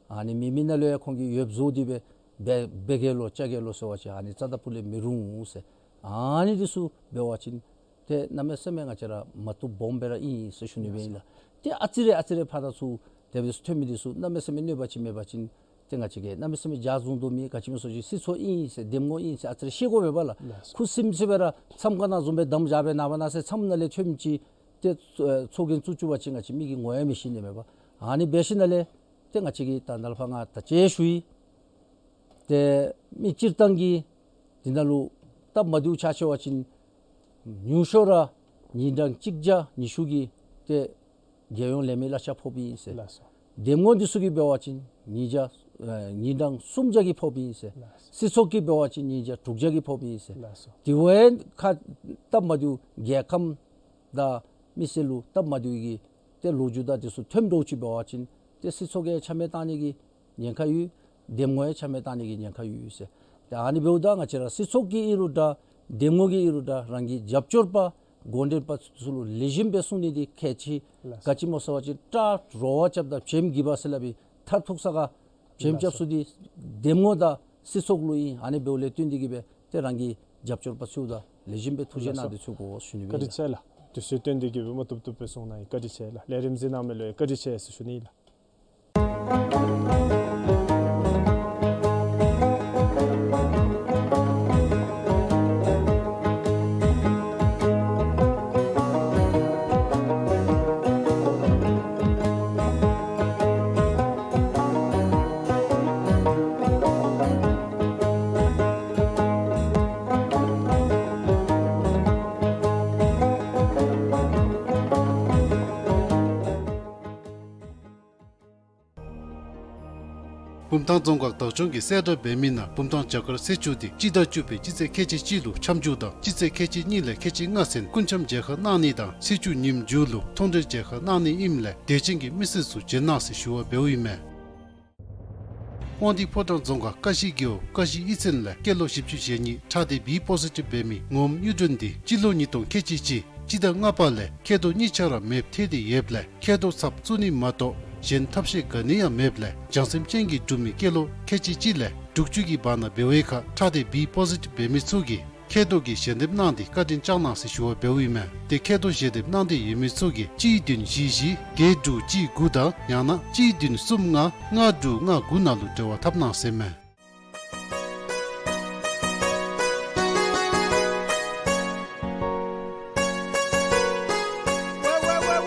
ཨ་ནི་མེད་མི་ནང་ལུ་ཡང་ཁོང་གིས་ཡོདཔ་བཟོ་སྟེ་སྦེ་འབད་འབད་གེ་ལོ་བཅའ་གེ་ལོ་ཟེར་བ་ཅིན་ཨ་ནི་རྩ་ལྟ་བུ་ལས་མི་རུང་ཟེར། ཨ་ནི་འདི་ཚུ་འབད་བ་ཅིན་ཏེ་གནམ་མེད་ས་མེད་ང་བཅས་ར་མ་བཏུབ་སྦོམ་སྦེ་ར་ཨིན་ཟེར་ཞུ་ནི་སྦེ་ཨིན་ལགས། ཏེ་ཨ་ཙི་རེ་ཨ་ཙི་རེ་ཕར་དང་ཚུར་དེ་སྦེ་ཐོན་མི་འདི་ཚུ་གནམ་མེད་ས་མེད་གནོད་པ་ཅིག་མེད་པ་ཅིན་ཏེ་ང་བཅས་ཀྱིས་གནམ་མེད་ས་མེད་འཇའ་བཟུང་དོ་མེད། ག་ཅི་སྨོ་ཟེར་བ་ཅིན་སྲིད་ཚོགས་ཨིན་ཟེར་འདེམས་ངོ་ཨིན་ཟེར་ཨ་ཙི་རེ་ཤེས་དགོ་པས་ལགས། ཁུ་སིམ་སི་སྦེ་ར་མཚམས་ཁང་ནང་བཟུམ་སྦེ་བསྡམས་བཞག་སྦེ་ནངས་པ་གནངས་ཚེ་མཚམས་ནང་ལས་ཐོནམ་ཅིག་ཏེ་ཚོགས་རྒྱན་བཙུགས་བཅུག་པ་ཅིན་ང་བཅས་མི་གིས་ངོ་ཡང་མི་ཤེས་ནི་མས་པ། ཨ་ནི་འབད་ཞིནམ་ལས་ཏེ་ང་བཅས་ཀྱིས་ད་ནཱ་ལས་ཕར་ང་ད་ཅི་ཞུ་ཡི། ཏེ་མི་སྤྱིར་བཏང་གིས་འདི་ནང་ལུ་སྟབས་མ་བདེཝ་ཆགས་ཆེ་བ་ཅིན་ཉུང་ཤོས་ར་ཉིན་གྲངས་གཅིག་བརྒྱ་ཉི་ཤུ་གི་ཏེ་རྒྱལ་ཡོངས་ལས་མི་གླ་ཆ་ཕོགཔ་ཨིན་ཟེར། ལགས་སོ། འདེམས་ངོ་འདི་ཚུ་གིས་འབད་བ་ཅིན་ཉིན་བརྒྱ་ཨེ་ཉིན་གྲངས་སུམ་བརྒྱ་གི་ཕོགཔ་ཨིན་ཟེར། ལགས་སོ། སྲིད་ཚོགས་ཀྱིས་འབད་བ་ཅིན་ཉིན་བརྒྱ་དྲུག་བརྒྱ་གི་ཕོགཔ་ཨིན་ཟེར། ལགས་སོ། དེ་བ་ཡང་ཁ་སྟབས་མ་བདེཝ་རྒྱལ་ཁམས་དང་མི་སེར་ལུ་སྟབས་མ་བདེཝ་གི་ཏེ་ལོ་རྒྱུས་དང་དེ་ཚུ་ཐོནམ་འདྲཝ་ཅིག་འབད་བ་ཅིན་ཏེ་སྲིད་ཚོགས་ཀྱིས་ཆ་མེད་བཏང་ནི་གི་ཉེན་ཁ་ཡོད། འདེམས་ངོ་ཡང་ཆ་མེད་བཏང་ནི་གི་ཉེན་ཁ་ཡོད་ཟེར། ཏེ་ཨ་ནི་འབདཝ་ད་ང་བཅས་ར་སྲིད་ཚོགས་ཀྱིས་ཨིན་རུང་འདྲ་འདེམས་ངོ་གིས་ཨིན་རུང་འདྲ་རང་གི་རྒྱབ་སྐྱོར་པ་འགོ་འདྲེན་པ་ཚུ་ལུ་ལེགས་ཤོམ་སྦེ་གསུང་ནི་འདི་གལ་ཆེ། ལགས་སོ། ག་ཅི་སྨོ་ཟེར་བ་ཅིན་སྐྲ་རོ་བ་རྐྱབ་དང་བྱེམ་གྱིས་འབག་ཟེར་སླབ་པའི་མཐར་ཐུག་ས་ག་བྱེམ་རྐྱབ་ས་འདི་འདེམས་ངོ་དང་སྲིད་ཚོགས་ལུ་ཨིན། ཨ་ནི་འབདཝ་ལས་བརྟེན་ཏེ་གིས་སྦེ་ཏེ་རང་གི་རྒྱབ་སྐྱོར་པ་ཚུ་དང་ལེགས་ཤོམ་སྦེ་ཐུགས་བཞེད་གནང་སྟེ་ཚུར་དགོ་ཞུ་ནི་སྦེ་ཨིན་ལགས། བཀའ་དྲིན་ཆེ་ལགས། དུས་ཚོད་བཏོན་ཏེ་གིས་སྦེ་མ་བཏུབ་བཏུབ་སྦེ་གསུང་གནང་ཡི། བཀའ་དྲིན་ཆེ་ལགས། ལས་རིམ་གཟིགས་གནང་མི་ལུ་ཡང་བཀའ་དྲིན་ཆེ་ཟེར་ཞུ་ནི་ཨིན་ལགས། བུམ་ཐང་རྫོང་ཁག་བདག་སྐྱོང་གིས་གསལ་བསྒྲགས་འབད་མི་ནང་བུམ་ཐང་བྱ་དཀར་གསེར་ཆུ་འདི་སྤྱི་ཟླ་བཅུ་པའི་སྤྱི་ཚེས་ཁལ་གཅིག་གཅིག་ལུ་འཆམ་འཇུག་དང་སྤྱི་ཚེས་ཁལ་གཅིག་གཉིས་ལས་ཁལ་གཅིག་ལྔ་ཚུན་ཀུན་འཆམ་མཇལ་ཁ་གནང་ནི་དང་ཚེས་བཅུ་ཉིནམ་མཇུག་ལུ་མཐོང་གྲོལ་མཇལ་ཁ་གནང་ནི་ཨིནམ་ལས་དད་ཅན་གྱི་མི་སེར་ཚུ་བྱོན་གནང་ཟེར་ཞུ་བ་འབདཝ་ཨིན་མས། དབང་འདུས་ཕོ་བྲང་རྫོང་ཁག་ཀ་ཤི་རྒེད་འོག་ཀ་ཤི་གཡུས་ཚན་ལས་སྐྱེས་ལོ་བཞི་བཅུ་ཞེ་གཉིས་ཁྲག་ལྡན་བི་པོ་ཟི་ཊིབ་འབད་མི་ངོམ་གཡུ་སྒྲོན་འདི་སྤྱི་ལོ་ཉིས་སྟོང་ཁལ་གཅིག་གཅིག་སྤྱི་ཟླ་ལྔ་པ་ལས་མཁལ་རྡོག་གཉིས་ཆ་ར་མེདཔ་ཐལ་ཏེ་ཡོདཔ་ལས་མཁལ་རྡོག་ཚབ་བཙུགས་ནི་མ་གཏོགས་གཞན་ཐབས་ཤེས་ག་ནི་ཡང་མེདཔ་ལས་བྱང་སེམས་ཅན་གྱི་འབྲུག་མི་སྐྱེས་ལོ་ཁལ་གཅིག་གཅིག་ལས་དྲུག་ཅུ་གི་བར་ན་འབད་བའི་ཁར་ཁྲག་ལྡན་བི་པོ་ཟི་ཊིབ་འབད་མི་ཚུ་གིས་མཁལ་རྡོག་གི་ཞལ་འདེབས་གནང་སྟེ་བཀའ་དྲིན་བསྐྱང་གནང་ཟེར་ཞུ་བ་འབདཝ་ཨིན་མས། ཏེ་མཁལ་རྡོག་ཞལ་འདེབས་གནང་སྟེ་ཡོད་མི་ཚུ་གིས་གཅིག་བདུན་བཞི་བཞི་བརྒྱད་དྲུག་གཅིག་དགུ་དང་ཡང་ན་གཅིག་བདུན་གསུམ་ལྔ་ལྔ་དྲུག་ལྔ་དགུ་ནང་ལུ་འབྲེལ་བ་འཐབ་གནང་ཟེར་མས།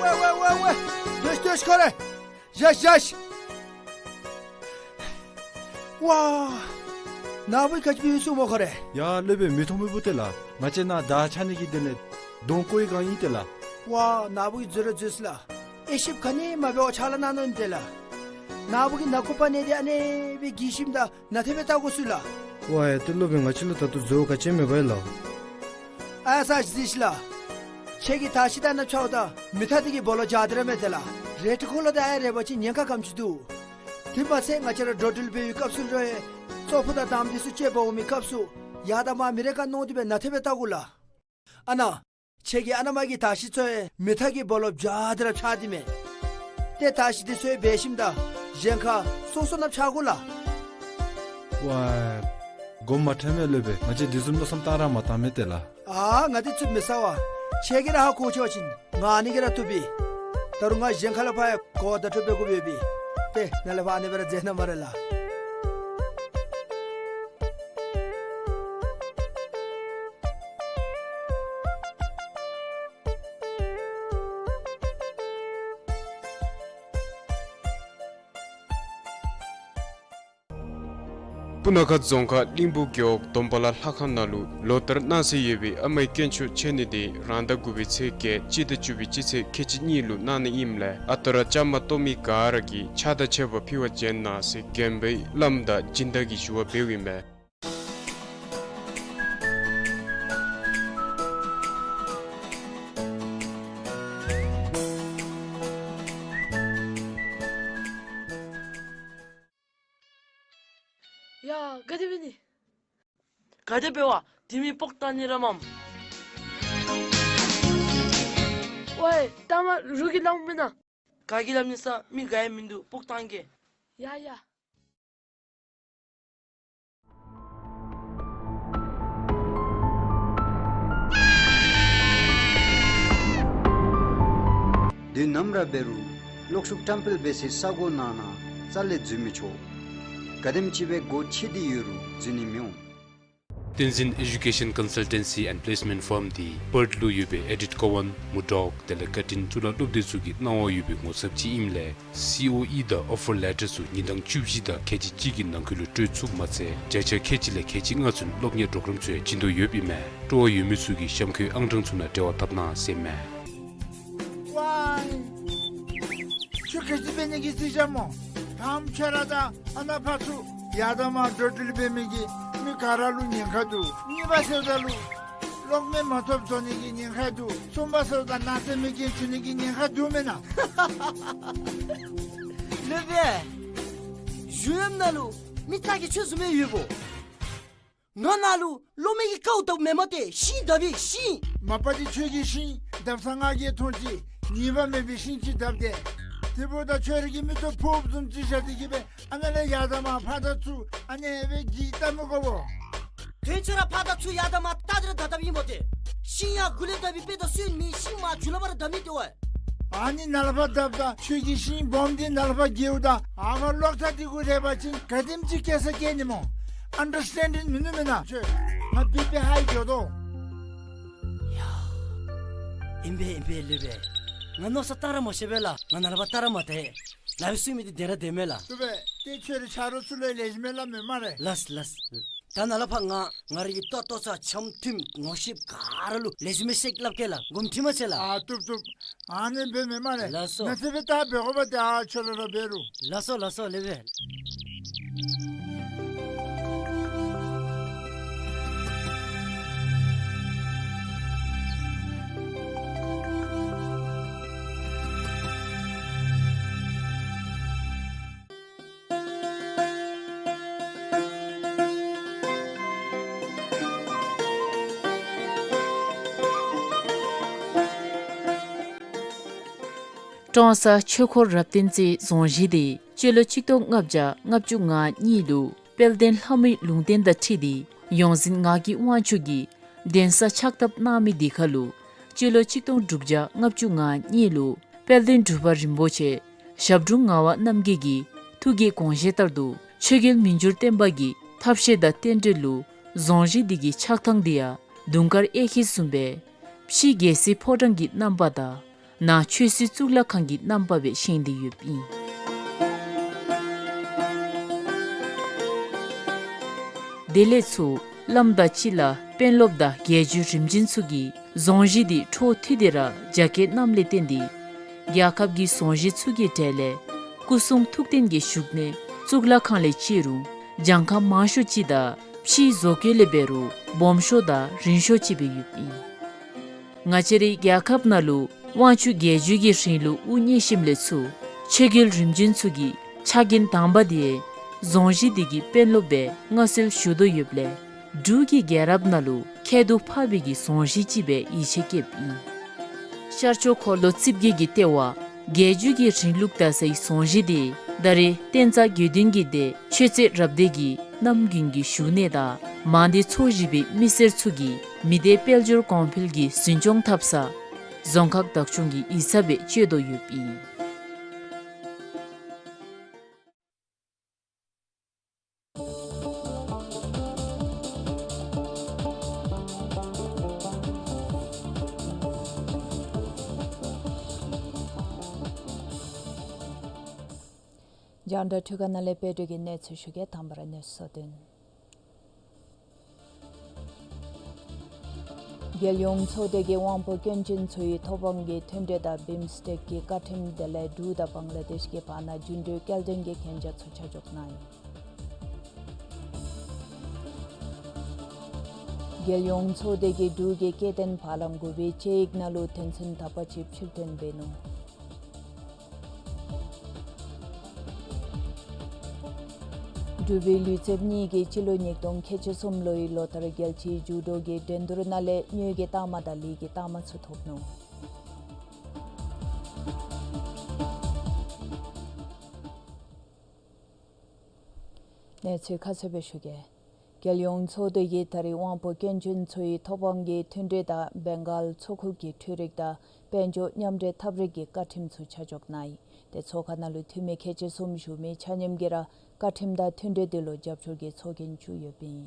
ཝེ་ཝེ་ཝེ། བཀྲ་ཤིས་བཀྲ་ཤིས། ཡ་ཡ། ཝ། ནཱ་བུ་གིས་ག་ཅི་འབད་ཡི་ཟེར་སྨོ་ཁོ་རེ། ཡ་སློབ་དཔོན་མི་མཐོང་མི་བུ་དེ་ལགས། ང་བཅས་ནཱ་དར་འཕྱར་ནི་གི་དོན་ལས་གདོང་བཀོ་བའི་སྒང་ཨིན་ཏེ་ལགས། ཝ་ནཱ་བུ་གིས་འཛོལ་ར་འཛོལ་སོ་ལགས། དབྱེ་ཞིབ་ག་ནི་མ་འབད་བར་ཕྱག་ལཱ་གནང་ནུག་ཨིན་ཏེ་ལགས། ནཱ་བུ་གིས་ནང་ཁུག་པ་ནང་འདི་ཨ་ནི་སྦེ་བཀལ་ཞིནམ་ད་ནཱ་དེ་སྦེ་བལྟ་དགོ་ཟེར་ལགས། ཝ་ཡ་ཏེ་སློབ་དཔོན་ང་བཅས་ལུ་ད་ལྟོ་འཛོལ་བ་ག་ཅི་ཡང་མེད་པས་ལགས། ཨ་ས་ཅིག་གཟིགས་ཤིག་ལགས། ཁྱེད་ཀྱིས་དར་ཤིང་དེ་ནང་ཕྱརཝ་ད་མེ་ཐག་དེ་གི་སྦོ་ལོགས་འཇའ་དེ་ར་མས་ཏེ་ལགས། རེ་ཊི་ཁོ་ལོ་དང་ཨའི་རེ་བ་ཅིན་ཉེན་ཁ་ག་དེམ་ཅིག་འདུག། དེ་མ་ཚད་ང་བཅས་ར་འགྲོ་འགྲུལ་འབད་བའི་སྐབས་སུ་ལུ་ཡང་ཙོག་པུ་དང་དམ་དེ་ཚུ་སྤྱོད་པར་འོང་མི་སྐབས་སུ་ཡར་དང་མར་མེ་རེ་ཁར་གནོད་དེ་སྦེ་ནཱ་དེ་སྦེ་བལྟ་དགོ་ལགས། ཨ་ནཱ་ཁྱེད་ཀྱི་ཨ་ནཱ་མར་གྱི་དར་ཤིང་ཚུ་ཡང་མེ་ཐག་གི་སྦོ་ལོགས་འཇའ་དེ་ར་འཕྱར་ཏེ་མས། ཏེ་དར་ཤིང་དེ་ཚུ་ཡང་འབད་ཞིནམ་ད་གཞན་ཁར་སོ་སོ་ནང་འཕྱར་དགོ་ལགས། ཝ་ཡ། དགོངསམ་མ་ཁྲེལ་མས་སློབ་དཔོན། ང་བཅས་དེ་བཟུམ་མནོ་བསམ་བཏང་ར་མ་བཏང་མས་ཏེ་ལགས། ཨ་ང་དེ་ཚུ་མི་ཟ་བས། ཁྱེད་ཀྱིས་ར་ཧ་གོ་ཆོག་པ་ཅིན་ང་ཨ་ནི་གིས་ར་བཏུབ་པས། ད་རུང་ང་གཞན་ཁ་ལས་ཕར་ཡང་གོ་བརྡ་སྤྲོད་འབད་དགོཔ་ཡོད་པས། ཏེ་ནཱ་ལས་ཕར་ཨ་ནི་སྦེ་ར་མཛད་གནང་སྨ་རེ་ལགས། སྤུ་ན་ཁ་རྫོང་ཁག་གླིང་བུ་རྒེད་འོག་དོམ་པ་ལ་ལྷ་ཁང་ནང་ལུ་ལོ་ལྟར་གནང་སྲོལ་ཡོད་པའི་ཨ་མའི་དཀོན་མཆོག་མཆོད་གནས་དེ་རང་ཟླ་དགུ་པའི་ཚེས་བརྒྱད་སྤྱི་ཟླ་བཅུ་པའི་སྤྱི་ཚེས་ཁལ་གཅིག་གཉིས་ལུ་གནང་ནི་ཨིནམ་ལས་ཨ་རྟག་ར་བཅའ་མར་གཏོགས་མི་ག་ར་གིས་ཕྱག་དང་བཅས་པ་ཕུལ་བར་བྱོན་གནང་ཟེར་དགོན་པའི་བླམ་དང་སྦྱིན་བདག་གིས་ཞུ་བ་འབདཝ་ཨིན་མས། ཡ་ག་དེ་འབད་ནི། ག་དེ་འབད་བ། དེ་མི་སྤོག་བཏང་ནི་ར་མས། ཝའི་ལྟ་མ་རུང་གིས་སླབ་མེན་ན། ག་གིས་སླབ་ནི་ས་མི་ག་ཡང་མིན་འདུག། སྤོག་བཏང་གེ། ཡ་ཡ། དུས་ནམ་ར་འབད་རུང་གློག་ཤུགས་བཀྲམ་སྤེལ་འབད་སའི་ས་གོ་ནང་ན་རྩ་ལས་འཛུལ་མི་ཆོག། ག་དེམ་ཅིག་སྦེ་སྒོ་ཕྱེ་སྟེ་ཡོད་རུང་འཛུལ་ནི་མི་འོང་། བསྟན་འཛིན་ཨེ་ཌུ་ཀེ་ཤཱན་ཀོན་སལ་ཊེན་སི་ཨེནཌ་པི་ལེསི་མེནཊ་ཕརམ་འདི་པརཐ་ལུ་ཡོད་པའི་ཨེ་ཌིཐ་ཀོ་ཝཱན་མུར་ཌོག་དེ་ལས་བཀའ་དྲིན་གཙུག་ལག་སློབ་སྡེ་ཚུ་གི་གནང་བ་ཡོད་པའི་ངོ་ཚབ་ཅིག་ཨིནམ་ལས་སི་ཨོ་ཨི་དང་ཨོ་ཕར་ལེ་ཊར་ཚུ་ཉིན་གྲངས་བཅུ་བཞི་དང་ཁལ་གཅིག་གཅིག་གི་ནང་འཁོད་ལུ་སྤྲོད་ཚུགསཔ་མ་ཚད་བརྒྱ་ཆ་ཁལ་གཅིག་ལས་ཁལ་གཅིག་ལྔ་ཚུན་སློབ་གཉེར་པོརོ་གརམ་ཚུ་ཡང་བྱིན་དོ་ཡོདཔ་ཨིན་མས། སྤྲོ་བ་ཡོད་མི་ཚུ་གིས་གཤམ་འཁོད་ཨང་གྲངས་ཚུ་ནང་འབྲེལ་བ་འཐབ་གནང་ཟེར་མས། ཝའི། ཁྱོད་ག་ཅི་འབད་ནི་གི་རྩིས་རྐྱབ་སྨོ། ད་ཁྱོད་ར་དང་ཨ་ནཱ་ཕར་ཚུར་ཡར་དང་མར་འགྲོ་འགྲུལ་འབད་མི་གི་མི་ག་ར་ལུ་ཉེན་ཁ་འདུག། གཉིས་པ་ཟེརཝ་ད་ལུ་གློག་མེ་མ་ཐོབ་འགྱོ་ནི་གི་ཉེན་ཁ་འདུག། གསུམ་པ་ཟེརཝ་ད་ནག་རྫས་མེ་རྐྱེན་བྱུང་ནི་གི་ཉེན་ཁ་འདུག་མེན་ན། སློབ་དཔོན། གཞུང་གཡམ་ནང་ལུ་མི་རྩ་གི་ཆོས་བཟུམ་སྦེ་ཡོདཔ་འོང་། ང་ནཱ་ལུ་གློག་མེ་གི་ཀཝ་བརྡབ་མེན་མས་ཏེ། ཤིང་བརྡབ་ཡི་ཤིང་། མ་པ་འདི་ཁྱོད་ཀྱི་ཤིང་བརྡབ་ས་ང་གིས་མཐོང་ཅི། ཉེས་པ་མེད་པའི་ཤིང་ཅིག་བརྡབ་སྟེ། དེ་འབདཝ་ད་ཁྱོད་ར་གི་མིག་ཏོ་ཕོགཔ་བཟུམ་ཅིག་བཞག་སྟེ་གི་སྦེ་ཨ་ནཱ་ལས་ཡར་དང་མར་ཕར་དང་ཚུར་ཨ་ནི་སྦེ་གི་བལྟ་མི་དགོ་པས། དོན་ཁྱོད་ར་ཕར་དང་ཚུར་ཡར་དང་མར་བལྟ་སྟེ་ར་བརྡབ་བརྡབཝ་ཨིན་མས་ཏེ། ཤིང་ཡར་མགུ་ལས་བརྡབ་པའི་དཔེ་དང་སོན་མི་ཤིང་མར་མཇུག་ལས་ཕར་ར་བརྡབ་ནི་དེ་བས། ཨ་ནི་ནཱ་ལས་ཕར་བརྡབ་ད་ཁྱོད་ཀྱི་ཤིང་སྦོམ་འདི་ནཱ་ལས་ཕར་འགྱེལཝ་ད་ཨ་ཕར་གློག་ཐག་འདི་གུ་རེག་པ་ཅིན་ག་དེམ་ཅིག་སྐྱེ་ས་སྐྱེ་ནི་སྨོ། ཨན་ཌར་སི་ཊེན་ཌིང་མིན་ནུག་མེན་ན། ཁྱོད་ང་བི་པི་ཧའི་འགྱོ་དོ། ཡ། ཨིན་པས་ཨིན་པས་སློབ་དཔོན། ང་མནོ་བསམ་བཏང་ར་མ་ཤེས་པས་ལགས། ང་ནཱ་ལས་ཕར་བལྟ་ར་མ་བལྟ། ནཱ་སྦེ་གསུང་མི་འདི་བདེན་ར་བདེན་མས་ལགས། སློབ་དཔོན་ཏེ་ཁྱོད་རའི་ཆ་རོགས་ཚུ་ལུ་ལེགས་ཤོམ་སྦེ་སླབ་མས་སྨ་རེ། ལགས་ལགས། ད་ནཱ་ལས་ཕར་ང་ང་རའི་གི་ལྟོ་ལྟོ་ཚང་འཆམ་མཐུན་ངོ་ཤེསཔ་ག་ར་ལུ་ལེགས་ཤོམ་སྦེ་བཤད་སླབ་གེ་ལགས། དགོངསམ་ཁྲེལ་མ་མཛད་ལགས། ཨ་བཏུབ་བཏུབ། ཨ་ནི་འབད་མི་སྨ་རེ། ལགས་སོ། ནཱ་ཚེ་འབད་ད་འབད་དགོ་པ་ཏེ་ཨ་ཁྱོད་ར་ར་འབད་རུང་། ལགས་སོ་ལགས་སོ་སློབ་དཔོན། ཀྲོང་གསར་ཆོས་འཁོར་རབ་བརྟན་རྩེ་རྫོང་གཞིས་དེ་སྤྱི་ལོ་ཆིག་སྟོང་ལྔ་བརྒྱ་ལྔ་བཅུ་ང་གཉིས་ལུ་དཔལ་ལྡན་ལྷ་མོའི་ལུང་བསྟན་དང་འཁྲིལ་ཏེ་ཡོངས་འཛིན་ངག་གི་དབང་ཕྱུག་གིས་གདན་ས་ཕྱག་བཏབ་གནང་མི་དེ་ཁར་ལུ་སྤྱི་ལོ་ཆིག་སྟོང་དྲུག་བརྒྱ་ལྔ་བཅུ་ང་གཉིས་ལུ་དཔལ་ལྡན་འབྲུག་པ་རིན་པོ་ཆེ་ཞབས་དྲུང་ངག་དབང་རྣམ་རྒྱལ་གྱི་ཐུགས་ཀྱི་དགོངས་བཞེད་ལྟར་དུ་ཆོས་རྒྱལ་མི་འགྱུར་བརྟན་པ་གི་ཐབས་ཤེས་དང་རྟེན་འབྲེལ་ལུ་རྫོང་གཞིས་འདི་གི་ཆགས་ཐངས་འདི་ཡང་དུང་དཀར་གཡས་འཁྱིལ་བཟུམ་སྦེ་ཕྱི་རྒྱལ་སྲིད་ཕོ་བྲང་གི་རྣམ་པ་དང་ནང་ཆོས་སྲིད་གཙུག་ལག་ཁང་གི་རྣམ་པ་སྦེ་བཞེངས་ཏེ་ཡོདཔ་ཨིན། དེ་ལས་ཚུར་བླམ་དང་སྤྱི་བླ་དཔོན་སློབ་དང་རྒྱལ་བརྒྱུད་རིམ་བྱོན་ཚུ་གིས་རྫོང་གཞིས་འདི་འཕྲོ་མཐུད་དེ་ར་རྒྱ་བསྐྱེད་གནངམ་ལས་བརྟེན་ཏེ་རྒྱལ་ཁབ་ཀྱི་རྫོང་གཞིས་ཚུ་གི་གྲས་ལས་སྐུ་གསུང་ཐུགས་རྟེན་གྱི་བཞུགས་གནས་གཙུག་ལག་ཁང་ལས་ཕྱི་རུ་གྱངས་ཁ་མང་ཤོས་ཅིག་དང་ཕྱིའི་བཟོ་བཀོད་ལས་འབད་རུང་སྦོམ་ཤོས་དང་རིང་ཤོས་ཅིག་སྦེ་ཡོདཔ་ཨིན། ང་བཅས་རའི་རྒྱལ་ཁབ་ནང་ལུ་དབང་ཕྱུག་རྒྱལ་བརྒྱུད་ཀྱི་རིང་ལུགས་དབུ་བརྙེས་ཞིནམ་ལས་ཚུར་ཆོས་རྒྱལ་རིམ་བྱོན་ཚུ་གི་ཕྱག་འགན་དང་པ་དེ་རྫོང་གཞིས་འདི་གི་དཔོན་སློབ་སྦེ་མངའ་གསོལ་ཞུ་དོ་ཡོདཔ་ལས་འབྲུག་གི་རྒྱལ་རབས་ནང་ལུ་ཁྱད་དུ་འཕགས་པའི་གི་རྫོང་གཞིས་ཅིག་སྦེ་ཡིད་ཆེས་བསྐྱེདཔ་ཨིན། ཤར་ཕྱོགས་འཁོར་ལོ་རྩིབས་བརྒྱད་ཀྱི་ལྟེ་བ་རྒྱལ་བརྒྱུད་ཀྱི་རིང་ལུགས་དར་སའི་རྫོང་གཞིས་དེ་ད་རེས་བསྟན་རྩ་དགེ་འདུན་གྱི་སྡེ་ཆོས་རྩེ་རབ་སྡེ་གི་རྣམ་རྒྱུན་གྱི་བཞུགས་གནས་དང་མང་སྡེ་ཚོ་བཞི་པའི་མི་སེར་ཚུ་གིས་མི་སྡེ་དཔལ་འབྱོར་གོང་འཕེལ་གྱི་འཛིན་སྐྱོང་འཐབ་ས་རྫོང་ཁག་བདག་སྐྱོང་གི་ཡིག་ཚང་སྦེ་སྤྱོད་དོ་ཡོདཔ་ཨིན། རྒྱང་བསྒྲགས་འཕྲུལ་ཁང་ནང་ལས་དཔལ་སྒྲོན་གྱིས་གནས་ཚུལ་ཞུ་གེ། དང་པ་ར་གནས་ཚུལ་དོན། རྒྱལ་ཡོངས་ཚོགས་སྡེ་གིས་དབང་པོ་སྐྱོན་ཅན་ཚུའི་ཐོབ་དབང་གི་མཐུན་འབྲེལ་དང་བིམ་སྟེག་གི་བཀའ་ཁྲིམས་དེ་ལས་འབྲུག་དང་བང་ལ་དེཤ་གི་བར་ན་རྒྱུན་འགྲུལ་སྐྱེལ་འདྲེན་གྱི་གན་རྒྱ་ཚུ་ཆ་འཇོག་གནང་ཡི། རྒྱལ་ཡོངས་ཚོགས་སྡེ་གིས་འབྲུག་གི་སྐྱེ་ལྡན་བ་ལང་དགུ་པའི་དཔྱད་ཡིག་ནང་ལུ་དོན་ཚན་དག་པ་ཅིག་ཕྱིར་འཐེན་འབད་ནུག། འབྲུག་པའི་ལུས་རྩལཔ་གཉིས་ཀྱིས་སྤྱི་ལོ་ཉིས་སྟོང་ཁལ་གཅིག་གསུམ་ལོའི་ལོ་ལྟར་རྒྱལ་སྤྱིའི་ཇུ་ཌོ་གི་འགྲན་བསྡུར་ནང་ལས་དངུལ་གྱི་རྟགས་མ་དང་ལི་གི་རྟགས་མ་ཚུ་ཐོབ་ནུག། གནས་ཚུལ་ཁ་གསལ་སྦེ་ཞུ་གེ། རྒྱལ་ཡོངས་ཚོགས་སྡེ་གིས་ད་རེས་དབང་པོ་སྐྱོན་ཅན་ཚུའི་ཐོབ་དབང་གི་མཐུན་འབྲེལ་དང་བེང་གཱལ་མཚོ་ཁུག་གི་འཕྲུལ་རིག་དང་དཔལ་འབྱོར་མཉམ་འབྲེལ་ཐབས་རིག་གི་བཀའ་ཁྲིམས་ཚུ་ཆ་འཇོག་གནང་ཡི། དེ་ཚོགས་ཁང་ནང་ལུ་འཐུས་མི་ཁལ་གཅིག་གསུམ་བཞུགས་མི་ཆ་མཉམ་གྱིས་ར་བཀའ་ཁྲིམས་དང་མཐུན་འབྲེལ་དེ་ལུ་རྒྱབ་སྐྱོར་གྱི་ཚོགས་རྒྱན་བཙུགས་ཡོདཔ་ཨིན།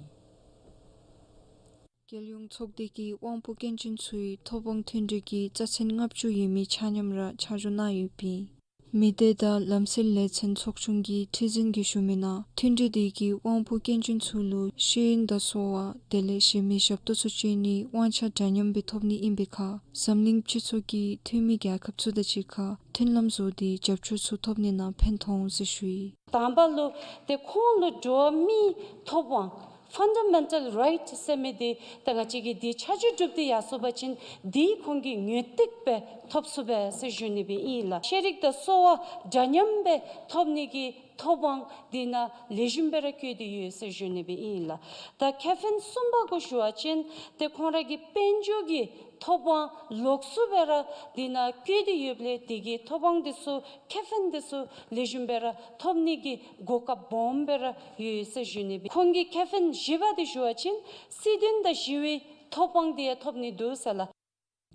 རྒྱལ་ཡོངས་ཚོགས་སྡེ་གིས་དབང་པོ་སྐྱོན་ཅན་ཚུའི་ཐོབ་དབང་མཐུན་འབྲེལ་གྱི་རྩ་ཚན་ལྔ་བཅུ་ཡོད་མི་ཆ་མཉམ་ར་ཆ་འཇོག་གནང་ཡོདཔ་ཨིན། མི་སྡེ་དང་ལམ་སྲོལ་ལས་ཚན་ཚོགས་ཆུང་གི་ཁྲི་འཛིན་གྱིས་ཞུ་མི་ནང་མཐུན་འབྲེལ་དེ་གིས་དབང་པོ་སྐྱོན་ཅན་ཚུ་ལུ་ཤེས་ཡོན་དང་གསོ་བ་དེ་ལས་གཞན་མི་ཞབས་ཏོག་ཚུ་སྤྱོད་ནིའི་དབང་ཆ་འདྲ་མཉམ་སྦེ་ཐོབ་ནི་ཨིན་པའི་ཁར་འཛམ་གླིང་སྤྱི་ཚོགས་ཀྱིས་འཐུས་མི་རྒྱལ་ཁབ་ཚུ་དང་གཅིག་ཁར་མཐུན་ལམ་བཟོ་སྟེ་རྒྱབ་སྐྱོར་ཚུ་ཐོབ་ནི་ནང་ཕན་ཐོགས་འོང་ཟེར་ཞུ་ཡི། དང་པ་ལུ་ཏེ་ཁོང་ལུ་འགྲོ་བ་མིའི་ཐོབ་དབང་ཕཱན་ཌ་མེན་ཊལ་རའིཊ་ཟེར་མི་འདི་ད་ང་བཅས་ཀྱིས་འདི་ཆ་འཇོག་གྲུབ་སྟེ་ཡར་སོང་པ་ཅིན་འདི་ཁོང་གིས་ངོས་ཏིག་སྦེ་ཐོབ་ཚུགས་པས་ཟེར་ཞུ་ནི་སྦེ་ཨིན་ལགས། ཤེས་རིག་དང་གསོ་བ་འདྲ་མཉམ་སྦེ་ཐོབ་ནི་གི་ཐོབ་དབང་འདི་ནང་ལེགས་ཤོམ་སྦེ་ར་བཀོད་དེ་ཡོད་ཟེར་ཞུ་ནི་སྦེ་ཨིན་ལགས། ད་ཁེ་ཕན་གསུམ་པ་གུ་ཞུ་བ་ཅིན་ཏེ་ཁོང་ར་གི་དཔལ་འབྱོར་གྱི་ཐོབ་དབང་ལོགས་སུ་སྦེ་ར་འདི་ནང་བཀོད་དེ་ཡོདཔ་ལས་དེ་གི་ཐོབ་དབང་འདི་ཚུ་ཁེ་ཕན་འདི་ཚུ་ལེགས་ཤོམ་སྦེ་ར་ཐོབ་ནི་གི་གོ་སྐབས་སྦོམ་སྦེ་ར་ཡོད་ཟེར་ཞུ་ནི་སྦེ། ཁོང་གི་ཁེ་ཕན་བཞི་པ་འདི་ཞུ་བ་ཅིན་སྲིད་དོན་དང་ཞི་བའི་ཐོབ་དབང་འདི་ཡང་ཐོབ་ནི་འདུག་ཟེར་ལགས།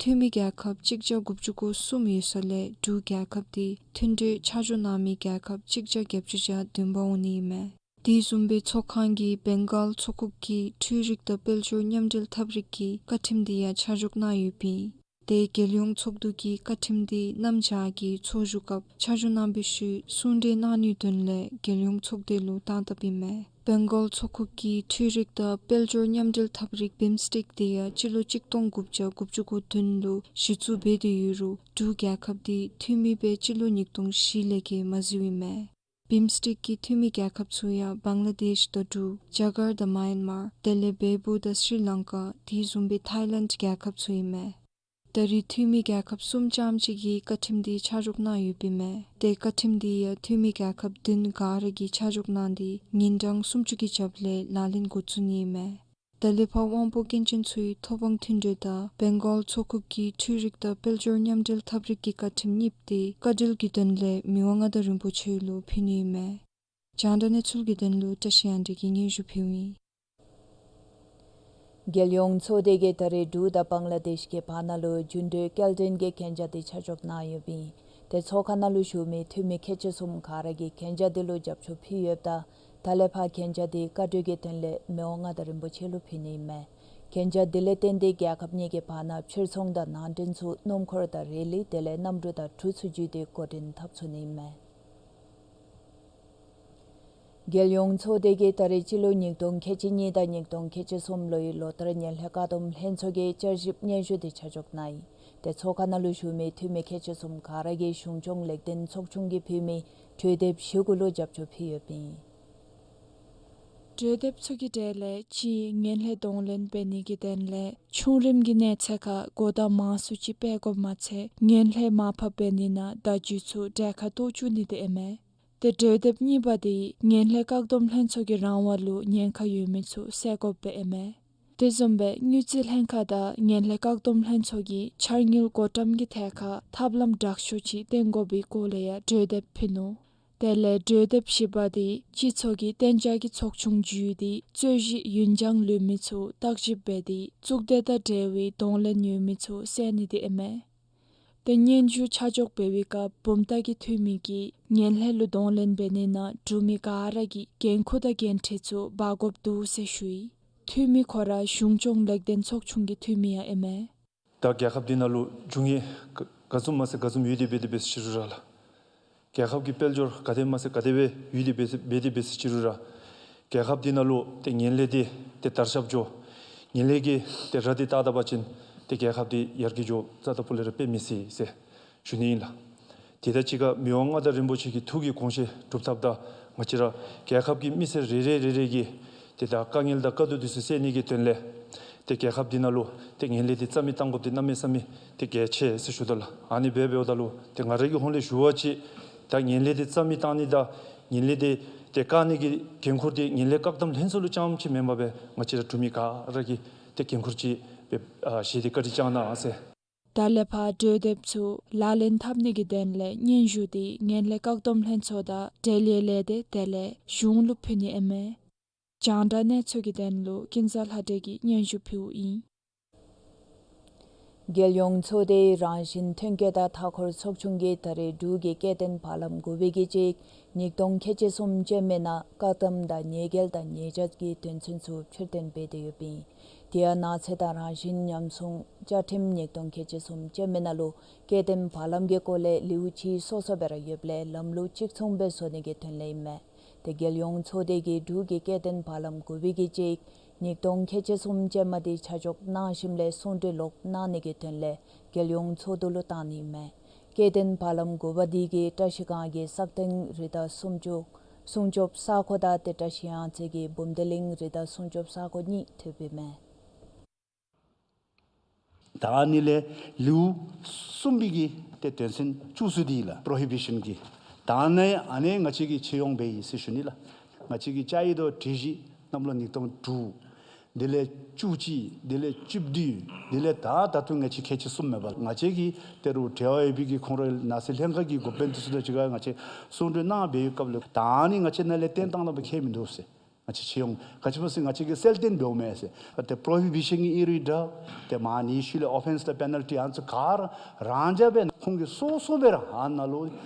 འཐུས་མི་རྒྱལ་ཁབ་གཅིག་བརྒྱ་དགུ་བཅུ་གོ་གསུམ་ཡོད་ས་ལས་འབྲུག་རྒྱལ་ཁབ་འདི་མཐུན་གྲོས་ཆ་འཇོག་གནང་མི་རྒྱལ་ཁབ་གཅིག་བརྒྱ་བརྒྱད་ཅུ་གྱ་བདུན་པ་འོང་ནི་ཨིན་མས། དེ་བཟུམ་སྦེ་ཚོགས་ཁང་གིས་བེང་གཱལ་མཚོ་ཁུག་གི་འཕྲུལ་རིག་དང་དཔལ་འབྱོར་མཉམ་འབྲེལ་ཐབས་རིག་གི་བཀའ་ཁྲིམས་འདི་ཡང་ཆ་འཇོག་གནང་ཡོདཔ་ཨིན། དེ་རྒྱལ་ཡོངས་ཚོགས་འདུ་གིས་བཀའ་ཁྲིམས་འདི་གནམ་བྱཱར་གྱི་ཚོགས་བཞུགས་སྐབས་ཆ་འཇོག་གནང་བའི་ཤུལ་གསུང་གྲོས་གནང་ནིའི་དོན་ལས་རྒྱལ་ཡོངས་ཚོགས་སྡེ་ལུ་བཏང་བཏངམ་ཨིན་མས། བེང་གཱལ་མཚོ་ཁུག་གི་འཕྲུལ་རིག་དང་དཔལ་འབྱོར་མཉམ་འབྲེལ་ཐབས་རིག་བིམ་སྟེག་དེ་ཡང་སྤྱི་ལོ་གཅིག་སྟོང་དགུ་བརྒྱ་དགུ་བཅུ་གོ་བདུན་ལུ་གཞི་བཙུགས་འབད་དེ་ཡོད་རུང་འབྲུག་རྒྱལ་ཁབ་འདི་འཐུས་མི་སྦེ་སྤྱི་ལོ་ཉིས་སྟོང་བཞི་ལས་བརྒལ་མ་བཟོཝ་ཨིན་མས། བིམ་སྟེག་གི་འཐུས་མི་རྒྱལ་ཁབ་ཚུ་ཡང་བང་ལ་དེཤ་དང་འབྲུག་རྒྱ་གར་དང་མཱ་ཡན་མར་དེ་ལས་བལ་པོ་དང་སི་རི་ལང་ཀ་དེ་བཟུམ་སྦེ་ཐཱའི་ལེནཌ་རྒྱལ་ཁབ་ཚུ་ཨིན་མས། ད་རེས་འཐུས་མི་རྒྱལ་ཁབ་གསུམ་ཙམ་ཅིག་གིས་བཀའ་ཁྲིམས་འདི་ཆ་འཇོག་གནང་ཡོདཔ་ཨིན་མས། དེ་བཀའ་ཁྲིམས་འདི་ཡང་འཐུས་མི་རྒྱལ་ཁབ་བདུན་ག་ར་གིས་ཆ་འཇོག་གནང་སྟེ་ཉིན་གྲངས་སུམ་ཅུ་གི་རྒྱབ་ལས་ལག་ལེན་འགོ་བཙུགས་ནི་ཨིན་མས། ད་ལས་ཕར་དབང་པོ་སྐྱོན་ཅན་ཚུ་གི་ཐོབ་དབང་མཐུན་འབྲེལ་དང་བེང་གཱལ་ཚོགས་རྒྱན་གྱི་འཕྲུལ་རིག་དང་དཔལ་འབྱོར་མཉམ་འབྲེལ་ཐབས་རིག་གི་བཀའ་ཁྲིམས་གཉིསཔོ་དེ་བཀའ་འཁྲོལ་གྱི་དོན་ལས་མི་དབང་མངའ་བདག་རིན་པོ་ཆེ་ལུ་ཕུལ་ནི་ཨིན་མས། རྒྱང་བསྒྲགས་གནས་ཚུལ་གྱི་དོན་ལུ་བཀྲ་ཤིས་དབང་འདུས་ཀྱིས་སྙན་ཞུ་ཕུལཝ་ཨིན། རྒྱལ་ཡོངས་ཚོགས་སྡེ་གིས་ད་རེས་འབྲུག་དང་བང་ལ་དེཤ་གི་བར་ན་ལུ་རྒྱུན་གྲོས་སྐྱེལ་འདྲེན་གྱི་གན་རྒྱ་དེ་ཆ་འཇོག་གནང་ཡོདཔ་ཨིན། དེ་ཚོགས་ཁང་ནང་ལུ་བཞུགས་མི་འཐུས་མི་ཁལ་གཅིག་གསུམ་ག་ར་གིས་གན་རྒྱ་དེ་ལུ་རྒྱབ་སྐྱོར་ཕུལ་ཡོདཔ་ད་ད་ལས་ཕར་གན་རྒྱ་དེ་བཀའ་འཁྲོལ་གྱི་དོན་ལས་མི་དབང་མངའ་བདག་རིན་པོ་ཆེ་ལུ་ཕུལ་ནི་ཨིན་མས། གན་རྒྱ་དེ་ལས་བརྟེན་ཏེ་རྒྱལ་ཁབ་གཉིས་ཀྱི་བར་ན་ཕྱིར་ཚོང་དང་ནང་འདྲེན་ཚུ་སྣུམ་འཁོར་དང་རེ་ལི་དེ་ལས་གནམ་གྲུ་དང་གྲུ་ཚུ་བརྒྱུད་དེ་འགོ་འདྲེན་འཐབ་ཚུགས་ནི་ཨིན་མས། རྒྱལ་ཡོངས་ཚོགས་སྡེ་གིས་ད་རེས་སྤྱི་ལོ་ཉིས་སྟོང་ཁལ་གཅིག་གཉིས་དང་ཉིས་སྟོང་ཁལ་གཅིག་གསུམ་ལོའི་ལོ་བསྟར་ངན་ལྷད་བཀག་སྡོམ་ལྷན་ཚོགས་ཀྱི་བསྐྱར་ཞིབ་སྙན་ཞུ་དེ་ཆ་འཇོག་གནང་ཡི། དེ་ཚོགས་ཁང་ནང་ལུ་བཞུགས་མི་འཐུས་མི་ཁལ་གཅིག་གསུམ་ག་ར་གིས་གཞུང་སྐྱོང་ལེགས་ལྡན་ཚོགས་ཆུང་གིས་ཕུལ་མི་གྲོས་དེབ་བཞི་གུ་ལུ་རྒྱབ་སྐྱོར་ཕུལ་ཡོདཔ་ཨིན། གྲོས་དེབ་ཚུ་གི་གྲས་ལས་གཅིག་ངན་ལྷད་གདོང་ལེན་འབད་ནི་གི་དོན་ལས་ཆུང་རིམ་གྱི་གནས་ཚད་ཁར་གོ་བརྡ་མང་སུ་ཅིག་སྤེལ་དགོཔ་མ་ཚད་ངན་ལྷད་མར་ཕབ་འབད་ནི་ནང་བརྡ་བརྒྱུད་ཚུ་གྲལ་ཁར་གཏོགས་བཅུག་ནི་དེ་ཨིན་མས། དེ་གྲོས་དེབ་གཉིས་པ་དེ་ངན་ལྷད་བཀག་སྡོམ་ལྷན་ཚོགས་ཀྱི་རང་དབང་ལུ་ཉེན་ཁ་ཡོད་མི་ཚུ་སེལ་དགོཔ་སྦེ་ཨིན་མས། དེ་བཟུམ་སྦེ་དངུལ་རྩིས་ལྷན་ཁག་དང་ངན་ལྷད་བཀག་སྡོམ་ལྷན་ཚོགས་ཀྱི་འཆར་དངུལ་བགོ་བཀྲམ་གྱི་ཐད་ཁར་ཐབས་ལམ་དྲག་ཤོས་ཅིག་བཏོན་དགོ་པའི་སྐོར་ལས་ཡང་གྲོས་དེབ་ཕུལ་ནུག། དེ་ལས་གྲོས་དེབ་བཞི་པ་དེ་སྤྱི་ཚོགས་ཀྱི་གཏན་འཇགས་ཀྱི་ཚོགས་ཆུང་བརྒྱུད་དེ་རྩོད་གཞི་ཡུན་འགྱངས་ལུས་མི་ཚུ་བརྟག་ཞིབ་འབད་དེ་གཙུག་སྡེ་དང་འབྲེལ་བའི་གདོང་ལེན་ཡོད་མི་ཚུ་སེལ་ནི་དེ་ཨིན་མས། དེ་སྙན་ཞུ་ཆ་འཇོག་འབད་བའི་སྐབས་བུམ་ཐང་གི་འཐུས་མི་གིས་ངན་ལྷད་ལུ་གདོང་ལེན་འབད་ནི་ནང་འབྲུག་མི་ག་ར་གིས་འགན་ཁུར་དང་འགན་འཁྲི་ཚུ་འབག་དགོཔ་འདུག་ཟེར་ཞུ་ཡི། འཐུས་མི་ཁོ་ར་གཞུང་སྐྱོང་ལེགས་ལྡན་ཚོགས་ཆུང་གི་འཐུས་མི་ཡང་ཨིན་མས། ད་རྒྱལ་ཁབ་འདི་ནང་ལུ་འབྱུང་ཡི་ག་ག་བཟུམ་མ་ཚད་ག་བཟུམ་ཡོད་དེ་འབད་དེ་འབད་ཟེར་ཞུ་རུང་ར་ལགས། རྒྱལ་ཁབ་ཀྱི་དཔལ་འབྱོར་ག་དེ་མ་ཚད་ག་དེ་སྦེ་ཡོད་དེ་འབད་དེ་འབད་དེ་འབད་ཟེར་ཞུ་རུང་ར། རྒྱལ་ཁབ་འདི་ནང་ལུ་ཏེ་ངན་ལྷད་འདི་ཏེ་དར་ཁྱབ་འགྱོ། ངན་ལྷད་ཀྱི་ཏེ་ར་འདི་བཏགས་ད་པ་ཅིན་ཏེ་རྒྱལ་ཁབ་འདི་ཡར་རྒྱས་འགྱོ་རྩ་དང་པོ་ལས་ར་དཔེ་མི་སྲིད་ཟེར་ཞུ་ནི་ཨིན་ལགས། དེ་དང་གཅིག་ཁར་མི་དབང་མངའ་བདག་རིན་པོ་ཆེ་གི་ཐུགས་ཀྱི་དགོངས་བཞེད་སྒྲུབ་ཐབས་དང་ང་བཅས་ར་རྒྱལ་ཁབ་ཀྱི་མི་སེར་རེ་རེ་རེ་རེ་གི་ཏེ་ད་དཀའ་ངལ་དང་དཀའ་སྡུག་འདི་ཚུ་སེལ་ནི་གི་དོན་ལས་ཏེ་རྒྱལ་ཁབ་འདི་ནང་ལུ་ཏེ་ངན་ལྷད་འདི་རྩ་མེད་བཏང་དགོཔ་འདི་གནམ་མེད་ས་མེད་ཏེ་གལ་ཆེ་ཟེར་ཞུ་དོ་ལགས། ཨ་ནི་འབད་འབདཝ་ད་ལུ་ཏེ་ང་རའི་གི་ཧོངས་ལས་ཞུ་བ་ཅིན་ད་ངན་ལྷད་འདི་རྩ་མེད་བཏང་ནི་དང་ངན་ལྷད་འདི་ཏེ་བཀག་ནི་གི་འགན་ཁུར་འདི་ངན་ལྷད་བཀག་སྡོམ་ལྷན་ཚོགས་ལུ་རྐྱངམ་ཅིག་མེན་པར་སྦེ་ང་བཅས་ར་འབྲུག་མི་ག་ར་གི་ཏེ་འགན་ཁུར་ཅིག་སྦེ་ཨ་བཞེས་ཏེ་བཀའ་དྲིན་བསྐྱང་གནང་ཟེར། ད་ལས་ཕར་གྲོས་དེབ་ཚུ་ལག་ལེན་འཐབ་ནི་གི་དོན་ལས་སྙན་ཞུ་འདི་ངན་ལྷད་བཀག་སྡོམ་ལྷན་ཚོགས་དང་འབྲེལ་ཡོད་ལས་སྡེ་དེ་ལས་གཞུང་ལུ་ཕུལ་ནི་ཨིན་མས། རྒྱང་བསྒྲགས་གནས་ཚུལ་གྱི་དོན་ལུ་ཀུན་བཟང་ལྷ་སྒྲོན་གྱིས་སྙན་ཞུ་ཕུལཝ་ཨིན། རྒྱལ་ཡོངས་ཚོགས་སྡེའི་རང་བཞིན་ཐོན་སྐྱེད་དང་མཐའ་འཁོར་ཚོགས་ཆུང་གིས་ད་རེས་འབྲུག་གི་སྐྱེ་ལྡན་བར་ལམ་དགུ་པའི་གི་གཅིག་ཉིས་སྟོང་ཁལ་གཅིག་གསུམ་ཅན་མའི་ནང་བཀག་དམ་དང་ཉེས་འགེལ་དང་ཉེས་བྱ་གི་དོན་ཚན་ཚུ་ཕྱིར་འཐེན་འབད་དེ་ཡོདཔ་ཨིན། དེ་ཡང་ནགས་ཚལ་དང་རང་བཞིན་ཉམས་སྲུང་བཅའ་ཁྲིམས་ཉིས་སྟོང་ཁལ་གཅིག་གསུམ་ཅན་མའི་ནང་ལུ་སྐྱེ་ལྡན་བར་ལམ་གྱི་སྐོར་ལས་ལེའུ་གཅིག་སོ་སོ་སྦེ་ར་ཡོདཔ་ལས་ལམ་ལུགས་གཅིག་མཚུངས་སྦེ་བཟོ་ནི་གི་དོན་ལས་ཨིན་མས། དེ་རྒྱལ་ཡོངས་ཚོགས་སྡེ་གིས་འབྲུག་གི་སྐྱེ་ལྡན་བར་ལམ་དགུ་པའི་གི་གཅིག་ཉིས་སྟོང་ཁལ་གཅིག་གསུམ་ཅན་མ་དེ་ཆ་འཇོག་གནང་ཞིནམ་ལས་གསུང་གྲོས་ལོག་གནང་ནི་གི་དོན་ལས་རྒྱལ་ཡོངས་ཚོགས་འདུ་ལུ་བཏང་ནི་ཨིན་མས། སྐྱེ་ལྡན་བར་ལམ་དགུ་པ་དེ་གིས་བཀྲ་ཤིས་སྒང་གི་སག་སྟེང་རི་དྭགས་སྲུང་སྐྱོབ་སྲུང་སྐྱོབ་ས་ཁོངས་དང་ཏེ་བཀྲ་ཤིས་གཡང་རྩེ་གི་བུམ་སྡེ་གླིང་རི་དྭགས་སྲུང་སྐྱོབ་ས་ཁོངས་གཉིས་འཐབ་ཨིན་མས། ད་ཨ་ནི་ལས་ལེའུ་གསུམ་པའི་གི་ཏེ་དོན་ཚན་བཅུ་གསུམ་འདི་ལགས་པོརོ་ཧི་བི་ཤཱན་གྱི། ད་ནི་ཨ་ནི་ང་བཅས་ཀྱིས་ཕྱིར་འོང་འབད་ཡི་ཟེར་ཞུ་ནི་ལགས། ང་བཅས་ཀྱི་བཅའ་ཡིག་དང་སྒྲིག་གཞི་གནམ་ལོ་ཉིས་སྟོང་དྲུག། དེ་ལས་བཅུ་གཅིག། དེ་ལས་བཅུ་བདུན། དེ་ལས་ད་ད་ལྟོ་ང་བཅས་ཁལ་གཅིག་གསུམ་མེན་པ་ལགས། ང་བཅས་ཀྱིས་ད་རུང་འབྲེལ་བ་ཡོད་པའི་གི་ཁོང་རའི་ནགས་ཚལ་ལྷན་ཁག་གི་འགོ་དཔོན་འདི་ཚུ་དང་གཅིག་ཁར་ང་བཅས་གསུང་གྲོས་གནང་འབད་བའི་སྐབས་ལུ་ད་ནི་ང་བཅས་ནཱ་ལས་བཏོན་བཏང་ད་པ་ཁྱད་མིན་འདུག་ཟེར། ང་བཅས་ཕྱིར་འོང་། ག་ཅི་སྨོ་ཟེར་ང་བཅས་ཀྱིས་གསལ་སྟོན་འབདཝ་མས་ཟེར། ཏེ་པོརོ་ཧི་བི་ཤཱན་གྱི་ཨིན་རུང་འདྲ། ཏེ་མ་ཎི་ཤུལ་ལས་ཨོ་ཕེནསི་དང་པེ་ནཱལ་ཊི་ཨ་ནི་ཚུ་ག་ར་རང་འཇགས་སྦེ་ཁོང་གིས་སོ་སོ་སྦེ་ར་ཨ་ནཱ་ལུ་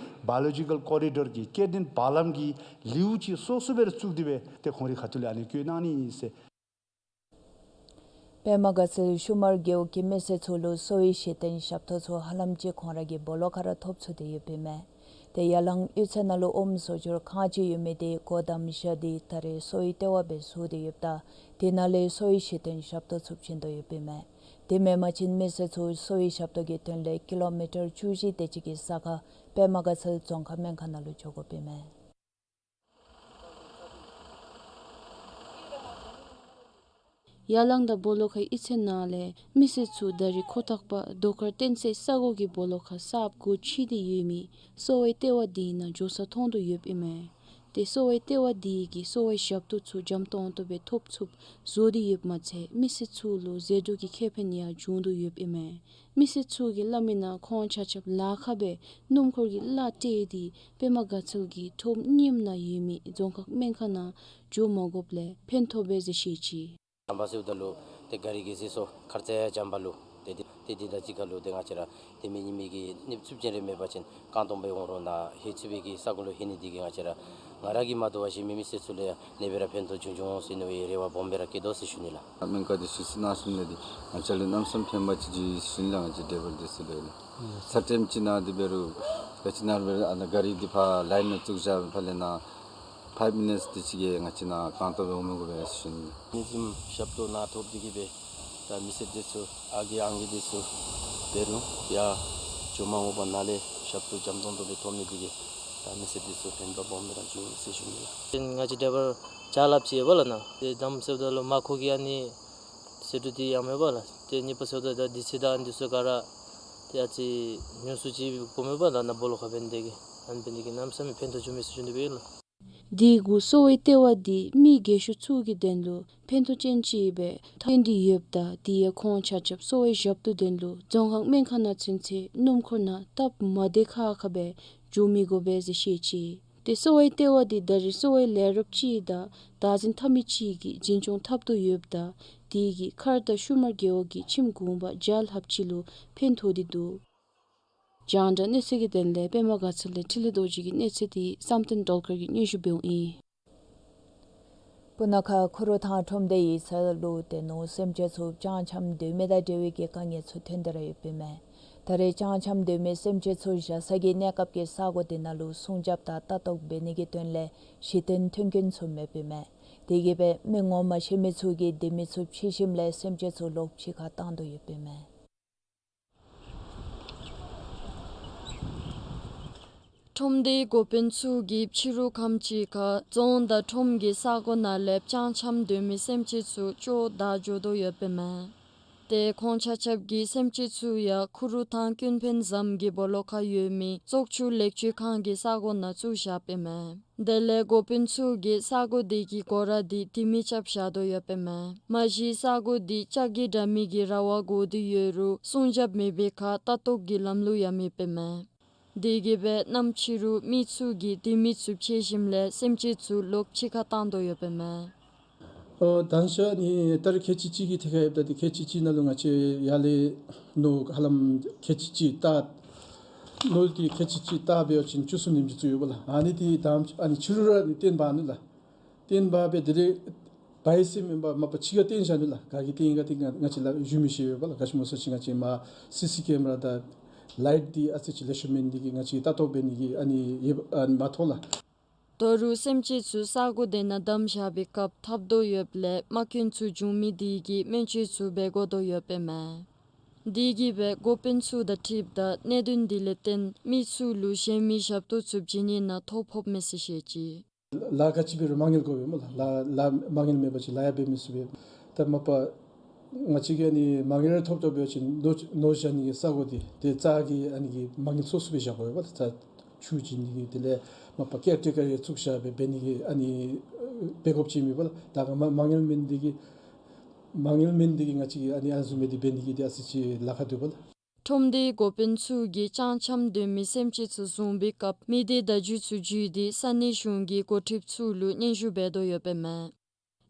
བཱ་ཡོ་ལོ་ཇི་ཀཱལ་ཀོ་རི་ཌོར་གྱི་སྐྱེ་ལྡན་བར་ལམ་གྱི་ལེའུ་ཅིག་སོ་སོ་སྦེ་ར་བཙུགས་ཏེ་སྦེ་ཏེ་ཁོང་རའི་ཁ་ཐུག་ལས་ཨ་ནི་བཀོད་གནང་ནི་ཨིན་ཟེར། པདྨ་དགའ་ཚལ་ཤུ་མར་རྒེད་འོག་གི་མི་སེར་ཚུ་ལུ་གསོ་བའི་གཞི་རྟེན་ཞབས་ཏོག་ཚུ་ཧ་ལམ་ཅིག་ཁོང་ར་གི་སྦོ་ལོགས་ཁར་ར་ཐོབ་ཚུགས་ཏེ་ཡོདཔ་ཨིན་མས། ཏེ་ཡ་ལང་གཡུས་ཚན་ནང་ལུ་ཨོམ་བཟོ་སྦྱོར་ཁང་ཅིག་ཡོད་མི་དེ་སྒོ་བསྡམ་བཞག་སྟེ་ད་རེས་གསོ་བའི་ལྟེ་བ་སྦེ་བཟོ་སྟེ་ཡོདཔ་ད་དེ་ནང་ལས་གསོ་བའི་གཞི་རྟེན་ཞབས་ཏོག་ཚུ་བྱིན་དོ་ཡོདཔ་ཨིན་མས། དེ་མེན་པ་ཅིན་མི་སེར་ཚུ་གསོ་བའི་ཞབས་ཏོག་གི་དོན་ལས་ཀི་ལོ་མི་ཊར་བཅུ་བཞི་དེ་ཅིག་གི་ས་ཁར་པདྨ་དགའ་ཚལ་རྫོང་ཁག་སྨན་ཁང་ནང་ལུ་འགྱོ་དགོཔ་ཨིན་མས། ཡ་ལང་དང་སྦོ་ལོགས་ཁའི་གཡུས་ཚན་ནང་ལས་མི་སེར་ཚུ་ད་རེས་ཁོ་ཐག་པ་རྡོ་དཀར་བསྟན་འཛིན་ས་གོ་གི་སྦོ་ལོགས་ཁར་གསརཔ་སྒོ་ཕྱེ་སྟེ་ཡོད་མི་གསོ་བའི་ལྟེ་བ་དེ་ནང་འགྱོ་ས་མཐོང་དོ་ཡོདཔ་ཨིན་མས། ཏེ་གསོ་བའི་ལྟེ་བ་དེ་གིས་གསོ་བའི་ཞབས་ཏོག་ཚུ་འཇམ་ཏོང་ཏོ་སྦེ་ཐོབ་ཚུགསཔ་བཟོ་སྟེ་ཡོདཔ་མ་ཚད་མི་སེར་ཚུ་ལུ་ཟད་འགྲོ་གི་ཁེ་ཕན་ཡང་འབྱུང་དོ་ཡོདཔ་ཨིན་མས། མི་སེར་ཚུ་གིས་སླབ་མི་ནང་ཁོང་ཆ་ཁྱབ་ལཱ་ཁག་སྦེ་སྣུམ་འཁོར་གྱི་གླ་སྤྲོད་དེ་པདྨ་དགའ་ཚལ་གྱི་ཁྲོམ་རྙིངམ་ནང་ཡོད་མི་རྫོང་ཁག་སྨན་ཁང་ནང་འགྱོ་མ་དགོཔ་ལས་ཕན་ཐོགས་པས་ཟེར་བཤད་ཅི། ནང་པ་སེལཝ་ད་ལུ་ཏེ་ག་རི་གི་ཟད་ཚོ་ཁར་ཙ་ཡང་འཇམ་པ་ལུ་ཏེ་དེ་ཏེ་དེ་དང་གཅིག་ཁར་ལུ་ཏེ་ང་བཅས་ར་ཏེ་མི་ཉི་མའི་གི་གནོདཔ་ཚབས་ཆེན་རེ་མེད་པ་ཅིན་རྐང་སྟོང་སྦེ་འོང་རུང་ནཱ་ལྷོད་ཚུགས་པའི་གི་ས་གོ་ལུ་ལྷོད་ནི་དེ་གིས་ང་བཅས་ར་ང་ར་གིས་མ་དོ་བར་གཞན་མི་མི་སེར་ཚུ་ལུ་ཡང་ཨ་ནེ་སྦེ་ར་ཕན་ཐོགས་འབྱུང་འབྱུང་ཟེར་ནི་སྦེ་རེ་བ་སྦོམ་སྦེ་ར་བསྐྱེད་དོ་ཟེར་ཞུ་ནི་ལགས། སྨན་ཁང་འདི་ཚུ་གནང་ཞིནམ་ལས་འདི་ང་བཅས་ལུ་གནམ་མེད་ས་མེད་ཕན་པ་ཅིག་ཅིག་ཨིན་ལགས། ང་བཅས་ཌའི་བར་འདི་ཚུ་ལུ་ཡང་ལགས། ཚར་ཊེམ་ཅིག་ནང་འདི་འབད་རུང་ག་ཅི་ནང་འབད་རུང་ཨ་ནཱ་ག་རི་འདི་ཕར་ལའིན་ནང་བཙུགས་བཞག་ཕར་ལས་ནཱ་ཕའིབ་མི་ནིཊསི་དེ་ཅིག་གིས་ང་བཅས་ནཱ་རྐང་སྟོང་སྦེ་འོང་མི་དགོ་པས་ཟེར་ཞུ་ནི། ཨ་ནི་བཟུམ་ཞབས་ཏོག་ནཱ་ཐོབ་སྟེ་གིས་སྦེ་ད་མི་སེར་འདི་ཚུ་ཨ་རྒས་ཨང་རྒས་འདི་ཚུ་འབད་རུང་ཡར་འགྱོ་མ་དགོ་པར་ནཱ་ལས་ཞབས་ཏོག་འཇམ་ཏོང་ཏོ་སྦེ་ཐོབ་ནི་དེ་གིས་ད་མི་སེར་འདི་ཚུ་ཕན་པ་སྦོམ་སྦེ་ར་འབྱུང་ཟེར་ཞུ་ནི་ལགས། ཨ་ནི་ང་བཅས་ཌའི་བར་ཅ་ལ་ཅིག་ཡོད་པ་ལགས་ནཱ། ཏེ་དང་པ་སེལཝ་ད་ལུ་མར་ཁུ་གི་ཨ་ནི་ཟད་འགྲོ་འདི་ཡང་མེད་པ་ལགས། ཏེ་གཉིས་པ་སེལཝ་ད་ད་འདི་ཚེ་ད་ཨ་ནི་འདི་ཚུ་ག་ར་ཏེ་ཨ་ཙི་ཉུང་སུ་ཅིག་གོ་མེད་པ་ལགས་ནཱ་སྦོ་ལོགས་ཁར་འབད་ནི་དེ་གིས། ཨ་ནི་འབད་ནི་དེ་གིས་གནམ་མེད་ས་མེད་ཕན་ཐོགས་འབྱུང་མས་ཟེར་ཞུ་ནི་སྦེ་ཨིན་ལགས། དེ་གུ་གསོ་བའི་ལྟེ་བ་འདི་མི་རྒས་ཤོས་ཚུ་གི་དོན་ལུ་ཕན་ཐོགས་ཅན་ཅིག་སྦེ་ཐོན་ཏེ་ཡོདཔ་ད་དེ་ཡང་ཁོང་ཆ་ཁྱབ་གསོ་བའི་ཞབས་ཏོག་དོན་ལུ་རྫོང་ཁག་སྨན་ཁང་ནང་ཚུན་ཚོད་སྣུམ་འཁོར་ནང་སྟབས་མ་བདེ་ཁག་ཁ་སྦེ་འགྱོ་མི་དགོ་པས་ཟེར་བཤད་ཅི། ཏེ་གསོ་བའི་ལྟེ་བ་འདི་ད་རེས་གསོ་བའི་ལས་རོགསཔ་ཅིག་དང་བདག་འཛིན་འཐབ་མི་ཅིག་གིས་འཛིན་སྐྱོང་འཐབ་དོ་ཡོདཔ་ད་དེ་གིས་མཁར་དང་ཤུ་མར་རྒེད་འོག་གི་ཁྱིམ་གུང་པ་བརྒྱ་ལྷགཔ་ཅིག་ལུ་ཕན་ཐོགས་ཏེ་འདུག། རྒྱང་བསྒྲགས་གནས་ཚུལ་གྱི་དོན་ལས་པདྨ་དགའ་ཚལ་ལས་འཕྲིན་ལས་རྡོ་རྗེ་གི་གནས་ཚུལ་འདི་བསམ་གཏན་སྒྲོལ་དཀར་གྱིས་སྙན་ཞུ་འབདཝ་ཨིན། སྤུ་ན་ཁ་ཁུ་རུ་ཐང་ཁྲོམ་སྡེ་ཡིག་ཚང་ལུ་དེ་ནང་སེམས་ཅན་ཚུ་སྤྱང་འཁྱམས་སྡོད་མི་དང་འབྲེལ་བའི་གི་དཀའ་ངལ་ཚུ་ཐོན་ཏེ་ར་ཡོདཔ་ཨིན་མས། ད་རེས་སྤྱང་འཁྱམས་སྡོད་མི་སེམས་ཅན་ཚུ་བཞག་ས་གི་གནས་སྐབས་ཀྱི་ས་གོ་དེ་ནང་ལུ་སྲུང་སྐྱོབ་དང་ལྟ་རྟོག་འབད་ནི་གི་དོན་ལས་གཞི་རྟེན་མཐུན་རྐྱེན་ཚུ་མེདཔ་ཨིན་མས། དེ་གིས་སྦེ་མི་ངོ་མ་ཤེས་མི་ཚུ་གིས་སྡོད་མི་ཚུ་འཕྱད་ཞིནམ་ལས་སེམས་ཅན་ཚུ་ལོག་ཕྱི་ཁར་བཏང་དོ་ཡོདཔ་ཨིན་མས། ཁྲོམ་སྡེའི་འགོ་དཔོན་ཚུ་གིས་ཕྱི་རུ་ཁམས་ཅིག་ཁར་རྫོང་དང་ཁྲོམ་གྱི་ས་གོ་ནང་ལས་སྤྱང་འཁྱམས་སྡོད་མི་སེམས་ཅན་ཚུ་བཅོ་བརྡར་འགྱོ་དོ་ཡོདཔ་ཨིན་མས། ཏེ་ཁོང་ཆ་ཁྱབ་ཀྱིས་སེམས་ཅན་ཚུ་ཡང་ཁུ་རུ་ཐང་ཀུན་ཕན་ཟམ་གྱི་སྦོ་ལོགས་ཁར་ཡོད་མི་བཙོག་ཆུ་ལེགས་བཅོས་ཁང་གི་ས་གོ་ནང་བཙུགས་བཞགཔ་ཨིན་མས། དེ་ལས་འགོ་དཔོན་ཚུ་གིས་ས་གོ་དེ་གི་སྒོ་ར་དེ་དེ་མི་རྐྱབ་བཞག་དོ་ཡོདཔ་ཨིན་མས། མ་གཞི་ས་གོ་དེ་ལྕགས་ཀྱི་དྲ་མིག་གི་ར་བ་བསྒོར་ཏེ་ཡོད་རུང་སྲུང་སྐྱོབ་མེད་པའི་ཁར་ལྟ་རྟོག་གི་ལམ་ལུགས་ཡང་མེདཔ་ཨིན་མས། དེ་གིས་སྦེ་གནམ་ཕྱི་རུ་མི་ཚུ་གིས་སྡོད་མི་ཚུ་འཕྱད་ཞིནམ་ལས་སེམས་ཅན་ཚུ་ལོག་ཕྱི་ཁར་བཏང་དོ་ཡོདཔ་ཨིན་མས། ཨོ་ད་ནི་ཤ་ནི་ད་རེས་ཁལ་གཅིག་གཅིག་གི་ཐད་ཁར་ཡོདཔ་ད་དེ་ཁལ་གཅིག་གཅིག་ནང་ལུ་ང་བཅས་ཡར་ལས་ནོར་ཧ་ལམ་ཁལ་གཅིག་གཅིག་ད་ནོར་དེ་ཁལ་གཅིག་གཅིག་ད་འབད་བ་ཅིན་བཅུ་གསུམ་ཉིནམ་ཅིག་ཚུད་ཡོདཔ་ལགས། ཨ་ནི་དེ་ད་ཨ་ནི་ཕྱི་རུ་ར་ནི་བཏོན་འབག་ནུག་ལགས། བཏོན་འབག་སྦེ་དེ་ལས་འབག་ཡི་ཟེར་མེན་པར་མ་པ་ཕྱི་ཁར་བཏོན་བཞག་ནུག་ལགས། ག་གིས་བཏོན་ག་དེ་ང་ང་བཅས་ལུ་ཞུ་མི་ཤེས་པས་ལགས། ག་ཅི་སྨོ་ཟེར་བ་ཅིན་ང་བཅས་མར་སི་སི་ཀེ་མེ་ར་དང་ལའིཊ་འདི་ཨ་ཙི་ཅིག་ལེགས་ཤོམ་མེད་ནི་དེ་གིས་ང་བཅས་ལྟ་རྟོག་འབད་ནི་གི་ཨ་ནི་ཡོདཔ་ཨ་ནི་མ་ཐོབ་ལགས། ད་རུང་སེམས་ཅན་ཚུ་ས་གོ་དེ་ནང་བསྡམས་བཞག་པའི་སྐབས་འཐབ་དོ་ཡོདཔ་ལས་རྨ་སྐྱོན་ཚུ་འབྱུང་མི་དེ་གིས་སྨན་བཅོས་ཚུ་འབད་དགོ་དོ་ཡོདཔ་ཨིན་མས། དེ་གིས་སྦེ་འགོ་དཔོན་ཚུ་དང་འཁྲིལཝ་ད་གནད་དོན་དེ་ལས་བརྟེན་མི་ཚུ་ལུ་གཞན་མི་ཞབས་ཏོག་ཚུ་བྱིན་ནི་ནང་ཐོ་ཕོགཔ་མས་ཟེར་བཤད་ཅི། ལཱ་ག་ཅི་འབད་རུང་མ་དངུལ་དགོ་པས་སྨོ་ལགས། ལཱ་ལཱ་མ་དངུལ་མེད་པ་ཅིན་ལཱ་ཡང་འབད་མི་ཚུགས་པས། ད་མ་པ་ང་བཅས་ཀྱིས་ཨ་ནི་མ་དངུལ་ཐོབ་ཐོབ་འབད་བ་ཅིན་ནོར་ནོར་བཞག་ནི་གི་ས་གོ་འདི་ཏེ་རྩྭ་གི་ཨ་ནི་གི་མ་དངུལ་སོ་སོ་སྦེ་བཞག་དགོ་པས་ལགས། རྩྭ་ཆུ་བྱིན་ནི་གི་དེ་ལས་མ་པ་ཀེར་ཊེ་ཀར་ཡང་བཙུགས་བཞག་སྦེ་འབད་ནི་གི་ཨ་ནི་འབད་དགོཔ་ཅིག་མེད་པས་ལགས། ད་ག་མ་མ་དངུལ་མེད་ནི་དེ་གིས་མ་དངུལ་མེད་ནི་དེ་གིས་ང་བཅས་ཀྱིས་ཨ་ནི་ཨ་ནི་བཟུམ་སྦེ་འདི་འབད་ནི་གི་འདི་ཨ་ཙི་ཅིག་ལཱ་ཁག་འདུག་པ་ལགས། ཁྲོམ་སྡེའི་འགོ་དཔོན་ཚུ་གིས་སྤྱང་འཁྱམས་སྡོད་མི་སེམས་ཅན་ཚུ་བཟུང་བའི་སྐབས་མི་སྡེ་བརྡ་བརྒྱུད་ཚུ་བརྒྱུད་དེ་ས་གནས་གཞུང་གི་འགོ་ཁྲིདཔ་ཚུ་ལུ་སྙན་ཞུ་འབད་དོ་ཡོདཔ་ཨིན་མས།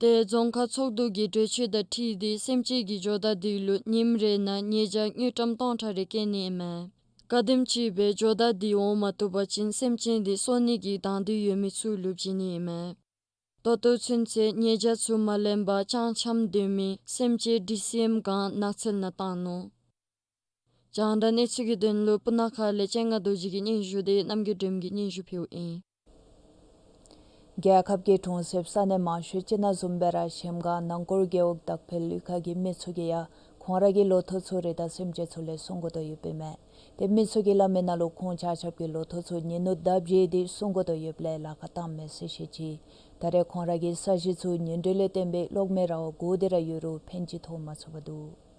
ཏེ་རྫོང་ཁག་ཚོགས་འདུ་གི་གྲོས་ཆོད་དང་འཁྲིལ་ཏེ་སེམས་ཅན་གྱི་ཇོ་བདག་དེ་ལུ་ཉིནམ་རེ་ནང་ཉེས་བྱ་དངུལ་ཀྲམ་སྟོང་ཕྲག་རེ་བཀལ་ནི་ཨིན་མས། ག་དེམ་ཅིག་སྦེ་ཇོ་བདག་དེ་འོང་མ་བཏུབ་པ་ཅིན་སེམས་ཅན་དེ་གསོ་ནི་གི་དང་འདོད་ཡོད་མི་ཚུ་ལུ་བྱིན་ནི་ཨིན་མས། ད་ལྟོ་ཚུན་ཚོད་ཉེས་བྱ་ཚུ་མ་ལེན་པར་སྤྱང་འཁྱམས་སྡོད་མི་སེམས་ཅན་ཌི་སི་ཨེམ་སྒང་ནགས་ཚལ་ནང་བཏང་ནུག། རྒྱང་བསྒྲགས་གནས་ཚུལ་གྱི་དོན་ལུ་སྤུ་ན་ཁ་ལས་སྤྱན་སྔ་རྡོ་རྗེ་གི་སྙན་ཞུ་དེ་རྣམ་རྒྱལ་སྒྲོལ་མ་གིས་སྙན་ཞུ་ཕུལཝ་ཨིན། རྒྱལ་ཁབ་ཀྱི་གྲོང་གསེབ་ས་གནས་མང་ཤོས་ཅིག་ནང་བཟུམ་སྦེ་ར་གཞལམ་སྒང་ནང་འཁོར་རྒེད་འོག་བདག་ཕེབས་གླུ་ཁ་གི་མི་ཚུ་གིས་ཡང་ཁོང་ར་གི་ལོ་ཐོག་ཚུ་རི་དྭགས་སེམས་ཅན་ཚུ་ལས་སྲུང་དགོ་དོ་ཡོདཔ་ཨིན་མས། ཏེ་མི་ཚུ་གིས་སླབ་མི་ནང་ལུ་ཁོང་ཆ་ཁྱབ་ཀྱི་ལོ་ཐོག་ཚུ་ཉིན་ནུབ་ཟླཝ་བརྗེ་སྟེ་སྲུང་དགོ་དོ་ཡོདཔ་ལས་ལཱ་ཁག་བཏངམ་མས་ཟེར་བཤད་ཅི། ད་རེས་ཁོང་ར་གི་ས་གཞི་ཚུ་ཉིན་དྲོད་ལས་བརྟེན་པའི་གློག་མེ་ར་བ་གོ་སྟེ་ར་ཡོད་རུང་ཕན་ཅིག་ཐོགས་མ་ཚུགས་པར་འདུག།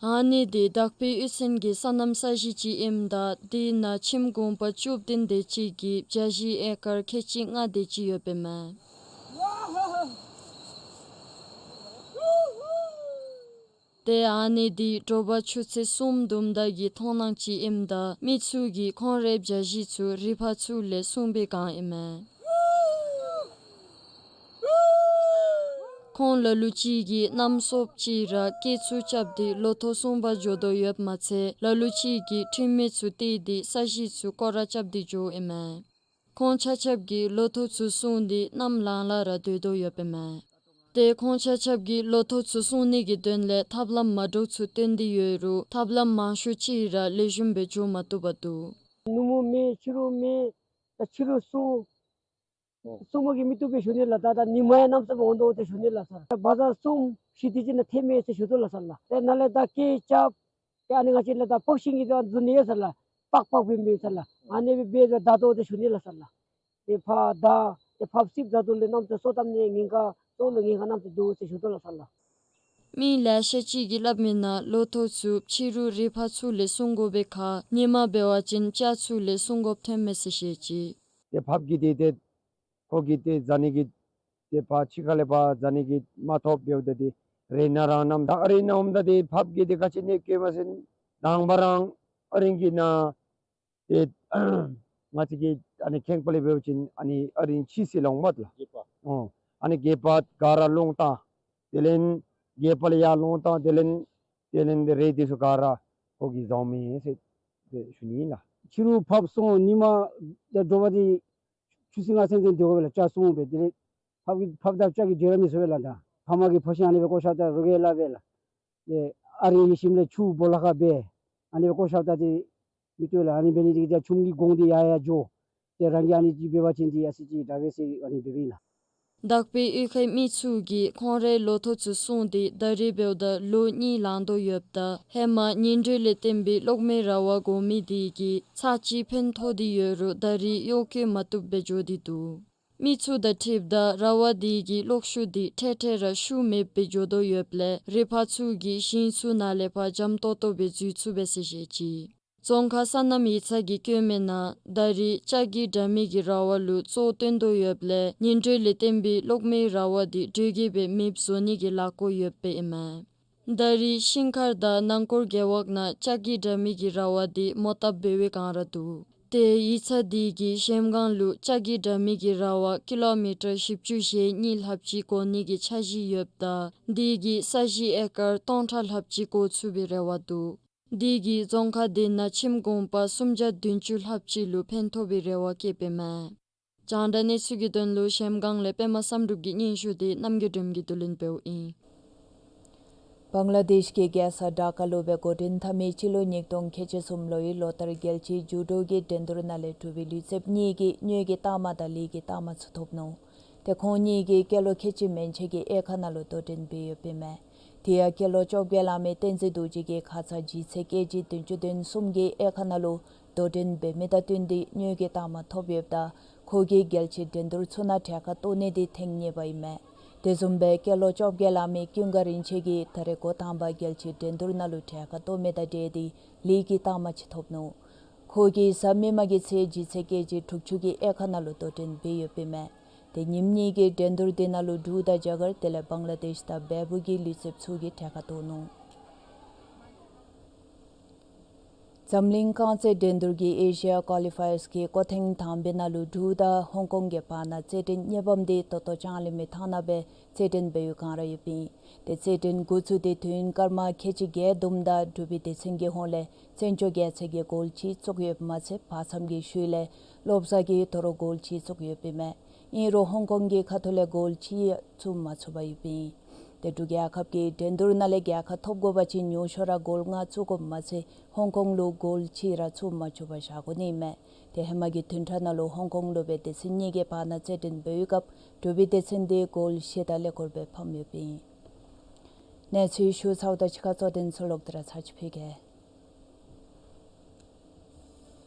ཨ་ནི་འདི་དག་པའི་གཡུས་ཚན་གྱི་སོ་ནམ་ས་གཞི་ཅིག་ཨིནམ་ད་དེ་ནང་ཁྱིམ་གུང་པ་བཅུ་བདུན་དེ་ཅིག་གིས་བརྒྱ་བཞི་ཨེ་ཀར་ཁལ་གཅིག་ལྔ་དེ་ཅིག་ཡོདཔ་ཨིན་མས། ཏེ་ཨ་ནི་འདི་དྲོ་པ་ཆུ་ཚོད་གསུམ་དུམ་ད་གི་མཐོང་སྣང་ཅིག་ཨིནམ་ད་མི་ཚུ་གིས་ཁོང་རའི་བརྒྱ་བཞི་ཚུ་རི་ཕག་ཚུ་ལས་སྲུང་པའི་བསྒང་ཨིན་མས། ཁོང་ལ་ལུ་ཅིག་གིས་གནམ་སྲོཔ་ཅིག་ར་སྐད་ཚུ་རྐྱབ་སྟེ་ལོ་ཐོག་སྲུང་པར་འགྱོ་དོ་ཡོདཔ་མ་ཚད་ལ་ལུ་ཅིག་གིས་འཕྲུལ་མི་ཚུ་བཏེགས་ཏེ་ས་གཞི་ཚུ་སྐོར་ར་རྐྱབ་སྟེ་འགྱོཝ་ཨིན་མས། ཁོང་ཆ་ཁྱབ་ཀྱིས་ལོ་ཐོག་ཚུ་སྲུང་སྟེ་གནམ་ལངས་ལ་ར་སྡོད་དོ་ཡོདཔ་ཨིན་མས། ཏེ་ཁོང་ཆ་ཁྱབ་ཀྱིས་ལོ་ཐོག་ཚུ་སྲུང་ནི་གི་དོན་ལས་ཐབས་ལམ་མ་འདྲཝ་ཚུ་སྟོན་ཏེ་ཡོད་རུང་ཐབས་ལམ་མང་ཤོས་ཅིག་ར་ལེགས་ཤོམ་སྦེ་འགྱོ་མ་བཏུབ་པར་འདུག། ནུབ་མོ་མེད་ཕྱི་རུ་མེད། ད་ཕྱི་རུ་སྲུང་སྲུང་མ་གིས་མི་བཏུབ་པས་ཞུ་ནི་ལགས། ད་ད་ཉིན་མ་ཡང་གནམ་སྲོཔ་འོང་དོ་ཟེར་ཞུ་ནི་ལགས་སར། ད་བ་ཛར་གསུམ་བཞི་དེ་ཅིག་ནང་ཐེབས་མས་ཟེར་ཞུ་དོ་ལགས་སར་ལགས། ཏེ་ནཱ་ལས་ད་སྐད་རྐྱབ། ཏེ་ཨ་ནི་ང་བཅས་ལས་ད་པག་ཤིང་གི་ད་འཛུལ་ནི་ཡོད་ས་ལགས། པག་པག་སྦེ་མེད་ས་ལགས། ཨ་ནི་སྦེ་འབད་དེ་བདའ་དོ་ཟེར་ཞུ་ནི་ལགས་སར་ལགས། ཏེ་ཕར་བདའ་ཏེ་ཕར་སྲིབ་བཟའ་དོ་ལས་གནམ་ཚ་སྲོ་བཏབ་ནི་ཉེན་ཁ་སྲོ་ལུ་ཉེན་ཁ་གནམ་ཚ་འདུག་ཟེར་ཞུ་དོ་ལགས་སར་ལགས། མི་ལེ་ཤ་ཅིག་གིས་སླབ་མིའི་ནང་ལོ་ཐོག་ཚུ་ཕྱི་རུ་རི་ཕག་ཚུ་ལས་སྲུང་དགོ་པའི་ཁར་ཉིན་མ་འབད་བ་ཅིན་སྤྱ་ཚུ་ལས་སྲུང་དགོཔ་ཐོན་མས་ཟེར་བཤད་ཅི། ཏེ་ཕགཔ་གིས་ཏེ་ཏེ་ཁོ་གིས་ཏེ་བཟའ་ནི་གི་ཏེ་ཕར་ཕྱི་ཁ་ལས་ཕར་བཟའ་ནི་གི་མ་ཐོབ་འབདཝ་ད་ཏེ་རེ་ན་རང་ནམ་ད་ཨ་རེ་ན་འོངམ་ད་ཏེ་ཕགཔ་གིས་ཏེ་ག་ཅི་ཨ་ནི་བཀོལཝ་མས་ཟེར་ན་དང་པ་རང་ཨ་རིང་གི་ནང་ཏེ་ང་བཅས་ཀྱི་ཨ་ནི་ཁེངས་པ་ལས་འབད་བ་ཅིན་ཨ་ནི་ཨ་རིང་ཕྱེད་ཙམ་ལོང་མས་ལགས། སྒལ་པ། ཨོ། ཨ་ནི་སྒལ་པ་ག་ར་ལོང་བཏང་། དེ་ལས་སྒལ་པ་ལས་ཡར་ལོང་བཏང་། དེ་ལས་དེ་ལས་ཏེ་རེ་དེ་ཚུ་ག་ར་ཁོ་གིས་བཟའཝ་མས་ཟེར་ཏེ་ཞུ་ནི་ཨིན་ལགས། ཕྱི་རུ་ཕགཔ་སྲུང་ཉིན་མ་ཡར་འགྱོ་བ་འདི་ཆུ་ཚོད་ལྔ་ཚན་ཚུན་སྡོད་དགོ་པས་ལགས། སྤྱ་སྲུང་སྦེ། དེ་ལས་ཕགཔ་གིས་ཕགཔ་དང་སྤྱ་གི་འབྲེལ་བ་མི་བཟོ་བས་ལགས། ད་ཕ་མ་གིས་ཕོ་ཤིང་ཨ་ནི་སྦེ་བཀོ་བཞགཔ་ད་རོགས་ཀྱིས་སླབ་པས་ལགས། ཏེ་ཨ་རིང་ཡེ་ཤིམ་ལས་ཆུ་སྦོ་ལོགས་ཁར་སྦེ་ཨ་ནི་སྦེ་བཀོ་བཞགཔ་ད་ཏེ་མི་བཏུབ་ལགས། ཨ་ནི་འབད་ནི་འདི་གིས་ཏེ་ཆུམ་གྱིས་དགོངས་ཏེ་ཡར་ཡར་འགྱོ། ཏེ་རང་གིས་ཨ་ནི་ཅིག་འབད་བ་ཅིན་འདི་ཨ་ཙི་ཅིག་དྲག་པས་ཟེར་ཨ་ནི་འབདཝ་ཨིན་ལགས། དག་པའི་གཡུས་ཁའི་མི་ཚུ་གིས་ཁོང་རའི་ལོ་ཐོག་ཚུ་སྲུང་སྟེ་ད་རིས་འབདཝ་ད་ལོ་གཉིས་ལང་དོ་ཡོདཔ་ད་ཧེ་མ་ཉིན་དྲོད་ལས་བརྟེན་པའི་གློག་མེའི་ར་བ་དགོ་མི་དེ་གིས་ཚར་གཅིག་ཕན་ཐོགས་ཏེ་ཡོད་རུང་ད་རིས་གཡོག་བཀོལ་མ་བཏུབ་སྦེ་འགྱོ་སྟེ་འདུག། མི་ཚུ་དང་འཁྲིལཝ་ད་ར་བ་དེ་གི་གློག་ཤུགས་དེ་འཕྲལ་འཕྲལ་ར་ཤུགས་མེདཔ་སྦེ་འགྱོ་དོ་ཡོདཔ་ལས་རི་ཕག་ཚུ་གིས་ཞིང་ཚུ་ནང་ལས་ཕར་འཇམ་ཏོག་ཏོ་སྦེ་འཛུལ་ཚུགས་པས་ཟེར་བཤད་ཅི། རྫོང་ཁག་སོ་ནམ་ཡིག་ཚང་གིས་བཀོད་མིའི་ནང་ད་རིས་ལྕགས་ཀྱི་དྲ་མིག་གི་ར་བ་ལུ་བཙོག་ཐོན་དོ་ཡོདཔ་ལས་ཉིན་དྲོད་ལས་བརྟེན་པའི་གློག་མེའི་ར་བ་དེ་དྲོད་ཀྱིས་སྦེ་མེདཔ་བཟོ་ནི་གི་ལཱ་བཀོད་ཡོདཔ་ཨིན་མས། ད་རིས་ཤིང་མཁར་དང་ནང་སྐོར་རྒེད་འོག་ནང་ལྕགས་ཀྱི་དྲ་མིག་གི་ར་བ་དེ་མོ་བཏབ་འབད་བའི་བསྒང་ར་འདུག། ཏེ་ཡིག་ཚང་དེ་གིས་གཞལམ་སྒང་ལུ་ལྕགས་ཀྱི་དྲ་མིག་གི་ར་བ་ཀི་ལོ་མི་ཊར་བཞི་བཅུ་ཞེ་གཉིས་ལྷགཔ་ཅིག་བཀོ་ནི་གི་འཆར་གཞི་ཡོདཔ་ད་དེ་གིས་ས་གཞི་ཨེ་ཀར་སྟོང་ཕྲག་ལྷགཔ་ཅིག་བཀོ་ཚུགས་པའི་རེ་བ་འདུག། དེ་གིས་རྫོང་ཁག་དེ་ནང་ཁྱིམ་གུང་པ་སུམ་བརྒྱ་བདུན་ཅུ་ལྷགཔ་ཅིག་ལུ་ཕན་ཐོགས་པའི་རེ་བ་བསྐྱེདཔ་ཨིན་མས། རྒྱང་བསྒྲགས་གནས་ཚུལ་གྱི་དོན་ལུ་གཞལམ་སྒང་ལས་པདྨ་བསམ་གྲུབ་ཀྱི་སྙན་ཞུ་དེ་རྣམ་རྒྱལ་སྒྲོལམ་གྱིས་བསྡུ་ལེན་འབདཝ་ཨིན། བང་ལ་དེཤ་གི་རྒྱལ་ས་ཌ་ཀ་ལུ་སྦེ་འགོ་འདྲེན་འཐབ་མི་སྤྱི་ལོ་ཉིས་སྟོང་ཁལ་གཅིག་གསུམ་ལོའི་ལོ་ལྟར་རྒྱལ་སྤྱིའི་ཇུ་ཌོ་གི་འགྲན་བསྡུར་ནང་ལས་འབྲུག་པའི་ལུས་རྩལཔ་གཉིས་ཀྱིས་དངུལ་གྱི་རྟགས་མ་དང་ལི་གི་རྟགས་མ་ཚུ་ཐོབ་ནུག། ཏེ་ཁོང་གཉིས་ཀྱིས་སྐྱེས་ལོ་ཁལ་གཅིག་མན་ཆད་ཀྱི་དབྱེ་ཁག་ནང་ལུ་དོ་འགྲན་འབད་ཡོདཔ་ཨིན་མས། དེ་ཡང་སྐྱེས་ལོ་བཅོ་བརྒྱད་ལང་མི་བསྟན་འཛིན་རྡོ་རྗེ་གིས་ཁ་ཙ་ལྗིད་ཚད་ཀེ་ཇི་བདུན་ཅུ་དོན་གསུམ་གྱི་དབྱེ་ཁག་ནང་ལུ་དོ་འགྲན་འབད་མི་དང་བསྟུན་ཏེ་དངུལ་གྱི་རྟགས་མ་ཐོབ་ཡོདཔ་ད་ཁོ་གིས་རྒྱལ་སྤྱིའི་འགྲན་བསྡུར་ཚུ་ནང་གྲལ་ཁར་གཏོགས་ནི་དེ་ཐེངས་གཉིས་པ་ཨིན་མས། དེ་བཟུམ་སྦེ་སྐྱེས་ལོ་བཅོ་བརྒྱད་ལང་མི་ཀུན་དགའ་རིན་ཆེན་གྱིས་ད་རེས་འགོ་དང་པ་རྒྱལ་སྤྱིའི་འགྲན་བསྡུར་ནང་ལུ་གྲལ་ཁར་གཏོགས་མི་དང་འབྲེལ་ཏེ་ལི་གི་རྟགས་མ་ཅིག་ཐོབ་ནུག། ཁོ་གིས་གཟའ་མིག་དམར་གྱི་ཚེས་ལྗིད་ཚད་ཀེ་ཇི་དྲུག་ཅུ་གི་དབྱེ་ཁག་ནང་ལུ་དོ་འགྲན་འབད་ཡོདཔ་ཨིན་མས། ཏེ་ཉིནམ་གཉིས་ཀྱི་འགྲན་བསྡུར་དེ་ནང་ལུ་འབྲུག་དང་རྒྱ་གར་དེ་ལས་བང་ལ་དེཤ་དང་བལ་པོ་གི་ལུས་རྩལཔ་ཚུ་གིས་གྲལ་ཁར་གཏོགས་ནུག། འཛམ་གླིང་རྐང་རྩེད་འགྲན་བསྡུར་གྱི་ཨེ་ཤི་ཡ་ཀོ་ལི་ཕ་ཡརས་ཀྱི་སྐོར་ཐེངས་དང་པའི་ནང་ལུ་འབྲུག་དང་ཧོང་ཀོང་གི་བར་ན་རྩེད་འགྲན་གཉིས་པམ་དེ་ད་ལྟོ་ལྕང་གླིང་མའི་ཐང་ནང་སྦེ་རྩེད་འགྲན་འབད་བའི་བསྒང་ར་ཡོདཔ་ཨིན། ཏེ་རྩེད་འགྲན་འགོ་བཙུགས་ཏེ་དུས་ཡུན་སྐར་མ་ཁལ་གཅིག་བརྒྱད་དུམ་ད་འབྲུག་པའི་སྡེ་ཚན་གྱི་ཧོངས་ལས་བཙན་སྐྱོགས་རྒྱལ་མཚན་གྱིས་གོལ་གཅིག་བཙུགས་ཡོདཔ་མ་ཚད་བར་མཚམས་ཀྱི་ཤུལ་ལས་བློ་བཟང་གིས་དོ་རུང་གོལ་གཅིག་བཙུགས་ཡོདཔ་ཨིན་མས། ཨིན་རུང་ཧོང་ཀོང་གི་ཁ་ཐུག་ལས་གོལ་གཅིག་ཡང་བཙུགས་མ་ཚུགས་པར་ཡོདཔ་ཨིན། ཏེ་འབྲུག་རྒྱལ་ཁབ་ཀྱིས་འགྲན་བསྡུར་ནང་ལས་རྒྱལ་ཁ་ཐོབ་དགོ་པ་ཅིན་ཉུང་ཤོས་ར་གོལ་ལྔ་བཙུགས་དགོཔ་མ་ཚད་ཧོང་ཀོང་ལུ་གོལ་གཅིག་ར་བཙུགས་མ་ཚུགས་པར་བཞག་དགོ་ནི་ཨིན་མས། ཏེ་ཧེ་མ་གི་བདུན་ཕྲག་ནང་ལུ་ཧོང་ཀོང་ལུ་སྦེ་སྡེ་ཚན་གཉིས་ཀྱི་བར་ན་རྩེད་འགྲན་འབད་བའི་སྐབས་འབྲུག་པའི་སྡེ་ཚན་དེ་གོལ་བཞི་དང་ཀླད་ཀོར་སྦེ་ཕམ་ཡོདཔ་ཨིན། གནས་ཚུལ་ཞུ་ཚརཝ་དང་གཅིག་ཁར་གཙོ་དོན་ཚུ་ལོག་སྟེ་ར་ཚར་གཅིག་ཕུལ་གེ།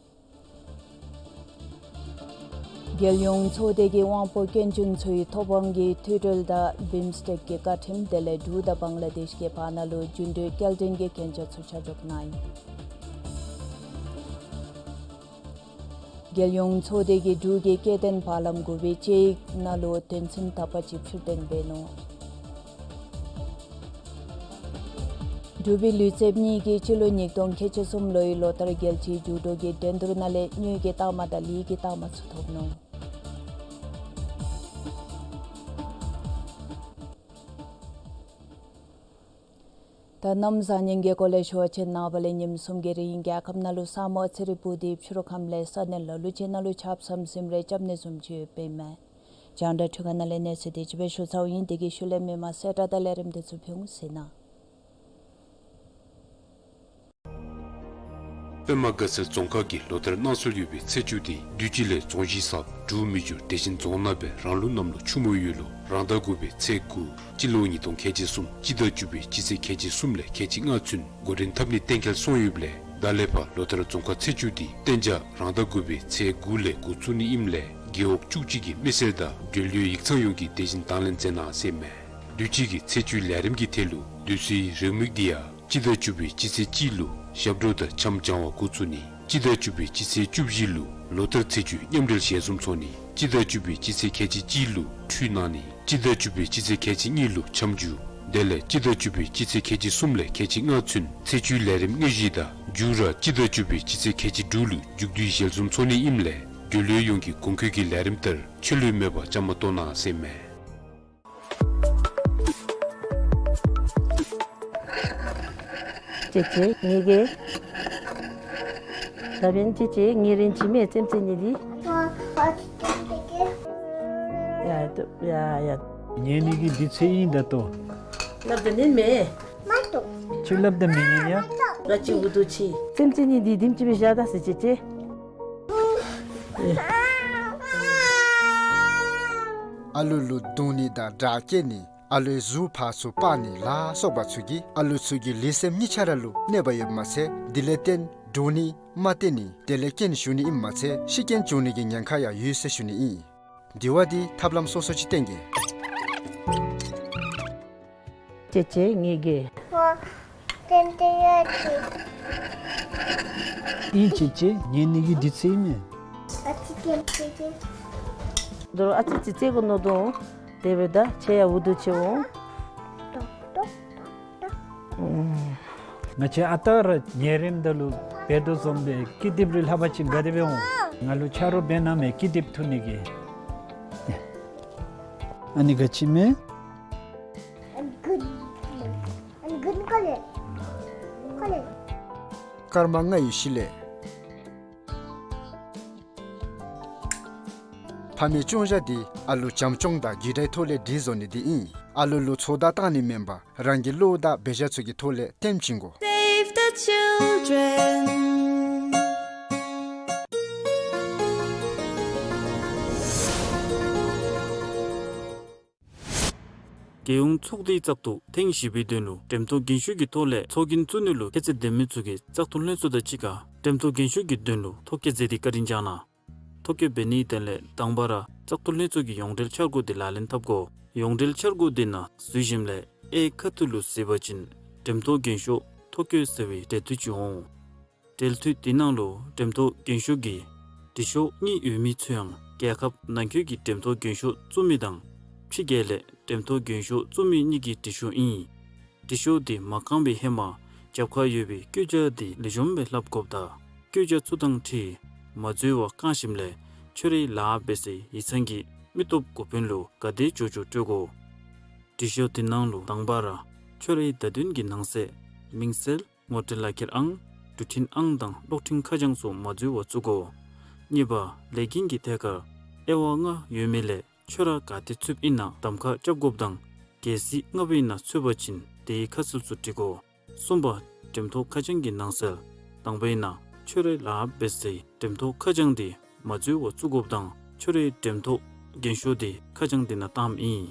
རྒྱལ་ཡོངས་ཚོགས་སྡེ་གིས་དབང་པོ་སྐྱོན་ཅན་ཚུའི་ཐོབ་དབང་གི་མཐུད་སྒྲིལ་དང་བིམ་སྟེག་གི་བཀའ་ཁྲིམས་དེ་ལས་འབྲུག་དང་བང་ལ་དེཤ་གི་བར་ན་ལུ་རྒྱུན་སྡོད་སྐྱེལ་འདྲེན་གྱི་གན་རྒྱ་ཚུ་ཆ་འཇོག་གནང་ཡི། རྒྱལ་ཡོངས་ཚོགས་སྡེ་གིས་འབྲུག་གི་སྐྱེ་ལྡན་བར་ལམ་དགུ་པའི་དཔྱད་ཡིག་ནང་ལུ་དོན་ཚན་དག་པ་ཅིག་ཕྱིར་འཐེན་འབད་ནུག། འབྲུག་པའི་ལུས་རྩལཔ་གཉིས་ཀྱིས་སྤྱི་ལོ་ཉིས་སྟོང་ཁལ་གཅིག་གསུམ་ལོའི་ལོ་ལྟར་རྒྱལ་སྤྱིའི་ཇུ་ཌོ་གི་འགྲན་བསྡུར་ནང་ལས་དངུལ་གྱི་རྟགས་མ་དང་ལི་གི་རྟགས་མ་ཚུ་ཐོབ་ནུག། ད་གནམ་བཟང་ཉིན་གྱི་སྐོར་ལས་ཞུ་བ་ཅིན་ནངས་པ་ལས་ཉིནམ་གསུམ་གྱི་རིང་རྒྱལ་ཁབ་ནང་ལུ་ས་སྨུག་ཨ་ཙི་རེ་སྤུབས་ཏེ་ཕྱི་རུ་ཁམས་ལས་ས་གནས་ལ་ལུ་ཅིག་ནང་ལུ་ཆརཔ་ཟམ་ཟིམ་རེ་རྐྱབ་ནི་བཟུམ་ཅིག་ཡོདཔ་ཨིན་མས། རྒྱང་བསྒྲགས་འཕྲུལ་ཁང་ནང་ལས་གནས་ཚུལ་དེ་ཅིག་སྦེ་ཞུ་ཚརཝ་ཨིན། དེ་གི་ཤུལ་ལས་མི་མང་གསལ་བསྒྲགས་དང་ལས་རིམ་དེ་ཚུ་ཕུལ་འོང་ཟེར་ན། པདྨ་དགའ་ཚལ་རྫོང་ཁག་གི་ལོ་ལྟར་གནང་སྲོལ་ཡོད་པའི་ཚེས་བཅུ་དེ་དུས་ཅི་ལས་རྫོང་གཞི་གསརཔ་འབྲུག་མི་འགྱུར་བདེ་ཆེན་རྫོང་ནང་སྦེ་རང་ལུགས་གནམ་ལོ་ཆུ་མོ་ཡོས་ལོ་རང་ཟླ་དགུ་པའི་ཚེས་དགུ་སྤྱི་ལོ་ཉིས་སྟོང་ཁལ་གཅིག་གསུམ་སྤྱི་ཟླ་བཅུ་པའི་སྤྱི་ཚེས་ཁལ་གཅིག་གསུམ་ལས་ཁལ་གཅིག་ལྔ་ཚུན་འགོ་འདྲེན་འཐབ་ནི་གཏན་འཁེལ་སོང་ཡོདཔ་ལས་ད་ལས་ཕར་ལོ་ལྟར་རྫོང་ཁག་ཚེས་བཅུ་དེ་གཏན་འཇགས་རང་ཟླ་དགུ་པའི་ཚེས་དགུ་ལས་འགོ་བཙུགས་ནི་ཨིནམ་ལས་རྒེད་འོག་བཅུ་གཅིག་གི་མི་སེར་དང་འབྲེལ་ཡོད་ཡིག་ཚང་ཡོངས་ཀྱིས་དེ་བཞིན་དང་ལེན་མཛད་གནང་ཟེར་མས། དུས་ཅི་གི་ཚེས་བཅུའི་ལས་རིམ་གྱི་ཐད་ལུ་དུས་སུའི་རེའུ་མིག་འདི་ཡང་སྤྱི་ཟླ་བཅུ་པའི་སྤྱི་ཚེས་གཅིག་ལུ་ཞབས་བྲོ་དང་འཆམ་སྦྱང་བ་འགོ་བཙུགས་ནི། སྤྱི་ཟླ་བཅུ་པའི་སྤྱི་ཚེས་བཅུ་བཞི་ལུ་ལོ་ལྟར་ཚེས་བཅུའི་མཉམ་འབྲེལ་ཞལ་འཛོམས་ཚོགས་ནི། སྤྱི་ཟླ་བཅུ་པའི་སྤྱི་ཚེས་ཁལ་གཅིག་གཅིག་ལུ་ཁྲུས་གནང་ནི། སྤྱི་ཟླ་བཅུ་པའི་སྤྱི་ཚེས་ཁལ་གཅིག་གཉིས་ལུ་འཆམ་རྒྱུགས། དེ་ལས་སྤྱི་ཟླ་བཅུ་པའི་སྤྱི་ཚེས་ཁལ་གཅིག་གསུམ་ལས་ཁལ་གཅིག་ལྔ་ཚུན་ཚེས་བཅུའི་ལས་རིམ་དངོས་གཞི་དང་མཇུག་ར་སྤྱི་ཟླ་བཅུ་པའི་སྤྱི་ཚེས་ཁལ་གཅིག་དྲུག་ལུ་མཇུག་བསྡུའི་ཞལ་འཛོམས་ཚོགས་ནི་ཨིནམ་ལས་འབྲེལ་ཡོད་ཡོངས་ཀྱིས་གོང་འཁོད་ཀྱི་ལས་རིམ་ལྟར་ཆད་ལུས་མེད་པར་བཅའ་མར་གཏོགས་གནང་ཟེར་མས། ཅེ་ཅེ་ངེ་གི། ད་འབདན་ཅེ་ཅེ་ངེ་རེན་ཅི་མེད་ཙེམ་ཙེ་ནི་འདི། ཡ་ཡ་ཡ། ཉན་ནི་གི་དུས་ཚོད་ཨིན་ད་ལྟོ། སླབ་ད་ཉན་མས། ཅིག་སླབ་ད་མི་ཉན་ཡ། ང་ཅིག་འུ་སྡུག་ཅི། ཙེམ་ཙེ་ནི་འདི་དིམ་ཅིག་སྦེ་བཞག་ད་ཟེར་ཅེ་ཅེ། ཨ་ལུ་ལུ་བརྡུང་ནི་དང་དྲག་སྐྱེད་ནི། ཨ་ལུའི་གཟུགས་ཕར་ཚུར་སྤར་ནི་ལ་སོགས་པ་ཚུ་གིས་ཨ་ལུ་ཚུ་གི་ལུས་སེམས་གཉིས་ཆ་ར་ལུ་གནོད་པ་ཡོདཔ་མ་ཚད་དེ་ལས་བརྟེན་འདྲོག་ནི་མ་བརྟན་ནི་དེ་ལས་སྐྱོན་ཞུགས་ནི་ཨིནམ་མ་ཚད་ཤི་རྐྱེན་བྱུང་ནི་གི་ཉེན་ཁ་ཡང་ཡོད་ཟེར་ཞུ་ནི་ཨིན། དེ་བ་འདི་ཐབས་ལམ་སོ་སོ་ཅིག་བསྟེན་གེ། ཅེ་ཅེ་ངེ་གི། ཨོ། ཏན་ཏན་ཡོད་ཀྱི། ཨིན་ཅེ་ཅེ་ཉན་ནི་གི་དུས་ཚོད་ཨིན་མས། ཨ་ཙི་ཏན་ཏན་ཏན། དོ་རུང་ཨ་ཙི་ཙི་ཙི་གོ་ནོ་དོ། དེ་སྦེ་ད་ཁྱེད་ཡང་འུ་སྡུག་ཅི་འོང་། ཏོག་ཏོག་ཏོག་ཏོག། ཨུམ། ང་བཅས་ཨ་རྟག་ར་ཉལ་རནམ་ད་ལུ་འབད་དོ་བཟུམ་སྦེ་ཀི་དེབ་རེ་ལྷག་པ་ཅིག་ག་དེ་སྦེ་འོང་། ང་ལུ་ཆ་རོགས་འབད་གནང་མས་ཀི་དེབ་འཐུ་ནི་གི། ཨ་ནི་ག་ཅི་མས། I'm good. I'm good color. Color. སྐར་མ་ལྔའི་ཤུལ་ལས། ཕ་མའི་སྐྱོང་བཞག་འདི་ཨ་ལུ་བྱམས་སྐྱོང་དང་རྒྱུད་དྲའི་ཐོག་ལས་སྒྲིག་བཟོ་ནི་འདི་ཨིན། ཨ་ལུ་ལུ་ཚོད་ལྟ་བཏང་ནི་མེན་པར་རང་གི་བློ་དང་འབད་བཞག་ཚུ་གི་ཐོག་ལས་སྟོན་བྱིན་དགོ། Save the children. རྒྱལ་ཡོངས་ཚོགས་སྡེའི་བཙག་འཐུ་ཐེངས་བཞི་པའི་དོན་ལུ་འགྲེམས་ཐོག་རྒན་ཤོས་ཀྱི་ཐོག་ལས་ཚོགས་རྒྱན་བཙུགས་ནི་ལུ་ཁྱད་ཚད་ལྡན་མི་ཚུ་གིས་བཙག་འཐུ་ལྷན་ཚོགས་དང་གཅིག་ཁར་འགྲེམས་ཐོག་རྒན་ཤོས་ཀྱི་དོན་ལུ་ཐོ་བཀོད་མཛད་དེ་བཀའ་དྲིན་བསྐྱངས་གནང་། ཐོ་བཀོད་འབད་ནིའི་དོན་ལས་དང་པ་ར་བཙག་འཐུ་ལྷན་ཚོགས་ཀྱི་ཡོངས་འབྲེལ་འཆར་སྒོ་དེ་ལག་ལེན་འཐབ་དགོ། ཡོངས་འབྲེལ་འཆར་སྒོ་དེ་ནང་འཛུལ་ཞིནམ་ལས་གཡས་ཁ་ཐུག་ལུ་གཟིགས་པ་ཅིན་འགྲེམས་ཐོག་རྒན་ཤོས་ཐོ་བཀོད་ཟེར་བའི་འབྲེལ་མཐུད་ཅིག་འོང་། འབྲེལ་མཐུད་དེ་ནང་ལུ་འགྲེམས་ཐོག་རྒན་ཤོས་ཀྱི་དྲི་ཤོག་གཉིས་ཡོད་མི་ཚུ་ཡང་རྒྱལ་ཁབ་ནང་འཁོད་ཀྱི་འགྲེམས་ཐོག་རྒན་ཤོས་བཙུགས་མི་དང་ཕྱི་རྒྱལ་ལས་འགྲེམས་ཐོག་རྒན་ཤོས་བཙུགས་མི་གཉིས་ཀྱི་དྲི་ཤོག་ཨིན། དྲི་ཤོག་དེ་མ་བཀང་བའི་ཧེ་མ་རྒྱབ་ཁར་ཡོད་པའི་བཀོད་རྒྱ་དེ་ལེགས་ཤོམ་སྦེ་ལྷབ་དགོཔ་དང་བཀོད་རྒྱ་ཚུ་དང་འཁྲིལ་མ་འཛོལ་བར་བཀང་ཞིནམ་ལས་ཁྱོད་རའི་ལཱ་འབད་སའི་ཡིག་ཚང་གི་མི་སྟོབས་འགོ་དཔོན་ལུ་ག་དེ་མགྱོགས་མགྱོགས་སྤྲོད་དགོ། དྲི་ཤོག་དེ་ནང་ལུ་དང་པ་ར་ཁྱོད་རའི་བརྡ་དོན་གྱི་ནང་གསེས་མིང་གསལ་ངོ་སྤྲོད་ལག་ཁྱེར་ཨང་འགྲུལ་འཕྲིན་ཨང་དང་གློག་འཕྲིན་ཁ་བྱང་ཚུ་མ་འཛོལ་བར་བཙུགས་དགོ། གཉིས་པ་ལས་འགན་གྱི་ཐད་ཁར་དབྱེ་བ་ལྔ་ཡོད་མི་ལས་ཁྱོད་ར་ག་ཏེ་ཚུདཔ་ཨིན་ན་གདམ་ཁ་རྐྱབ་དགོཔ་དང་གལ་སྲིད་ལྔ་པའི་ནང་ཚུད་པ་ཅིན་དེའི་ཁ་གསལ་ཚུ་བྲི་དགོ། གསུམ་པ་འགྲེམས་ཐོག་ཁ་བྱང་གི་ནང་གསེས་དང་པའི་ནང་ཁྱོད་རའི་ལཱ་འབད་སའི་འགྲེམས་ཐོག་ཁ་བྱང་དེ་མ་འཛོལ་བར་བཙུགས་དགོཔ་དང་ཁྱོད་རའི་འགྲེམས་ཐོག་རྒན་ཤོས་དེ་ཁ་བྱང་དེ་ནང་བཏངམ་ཨིན།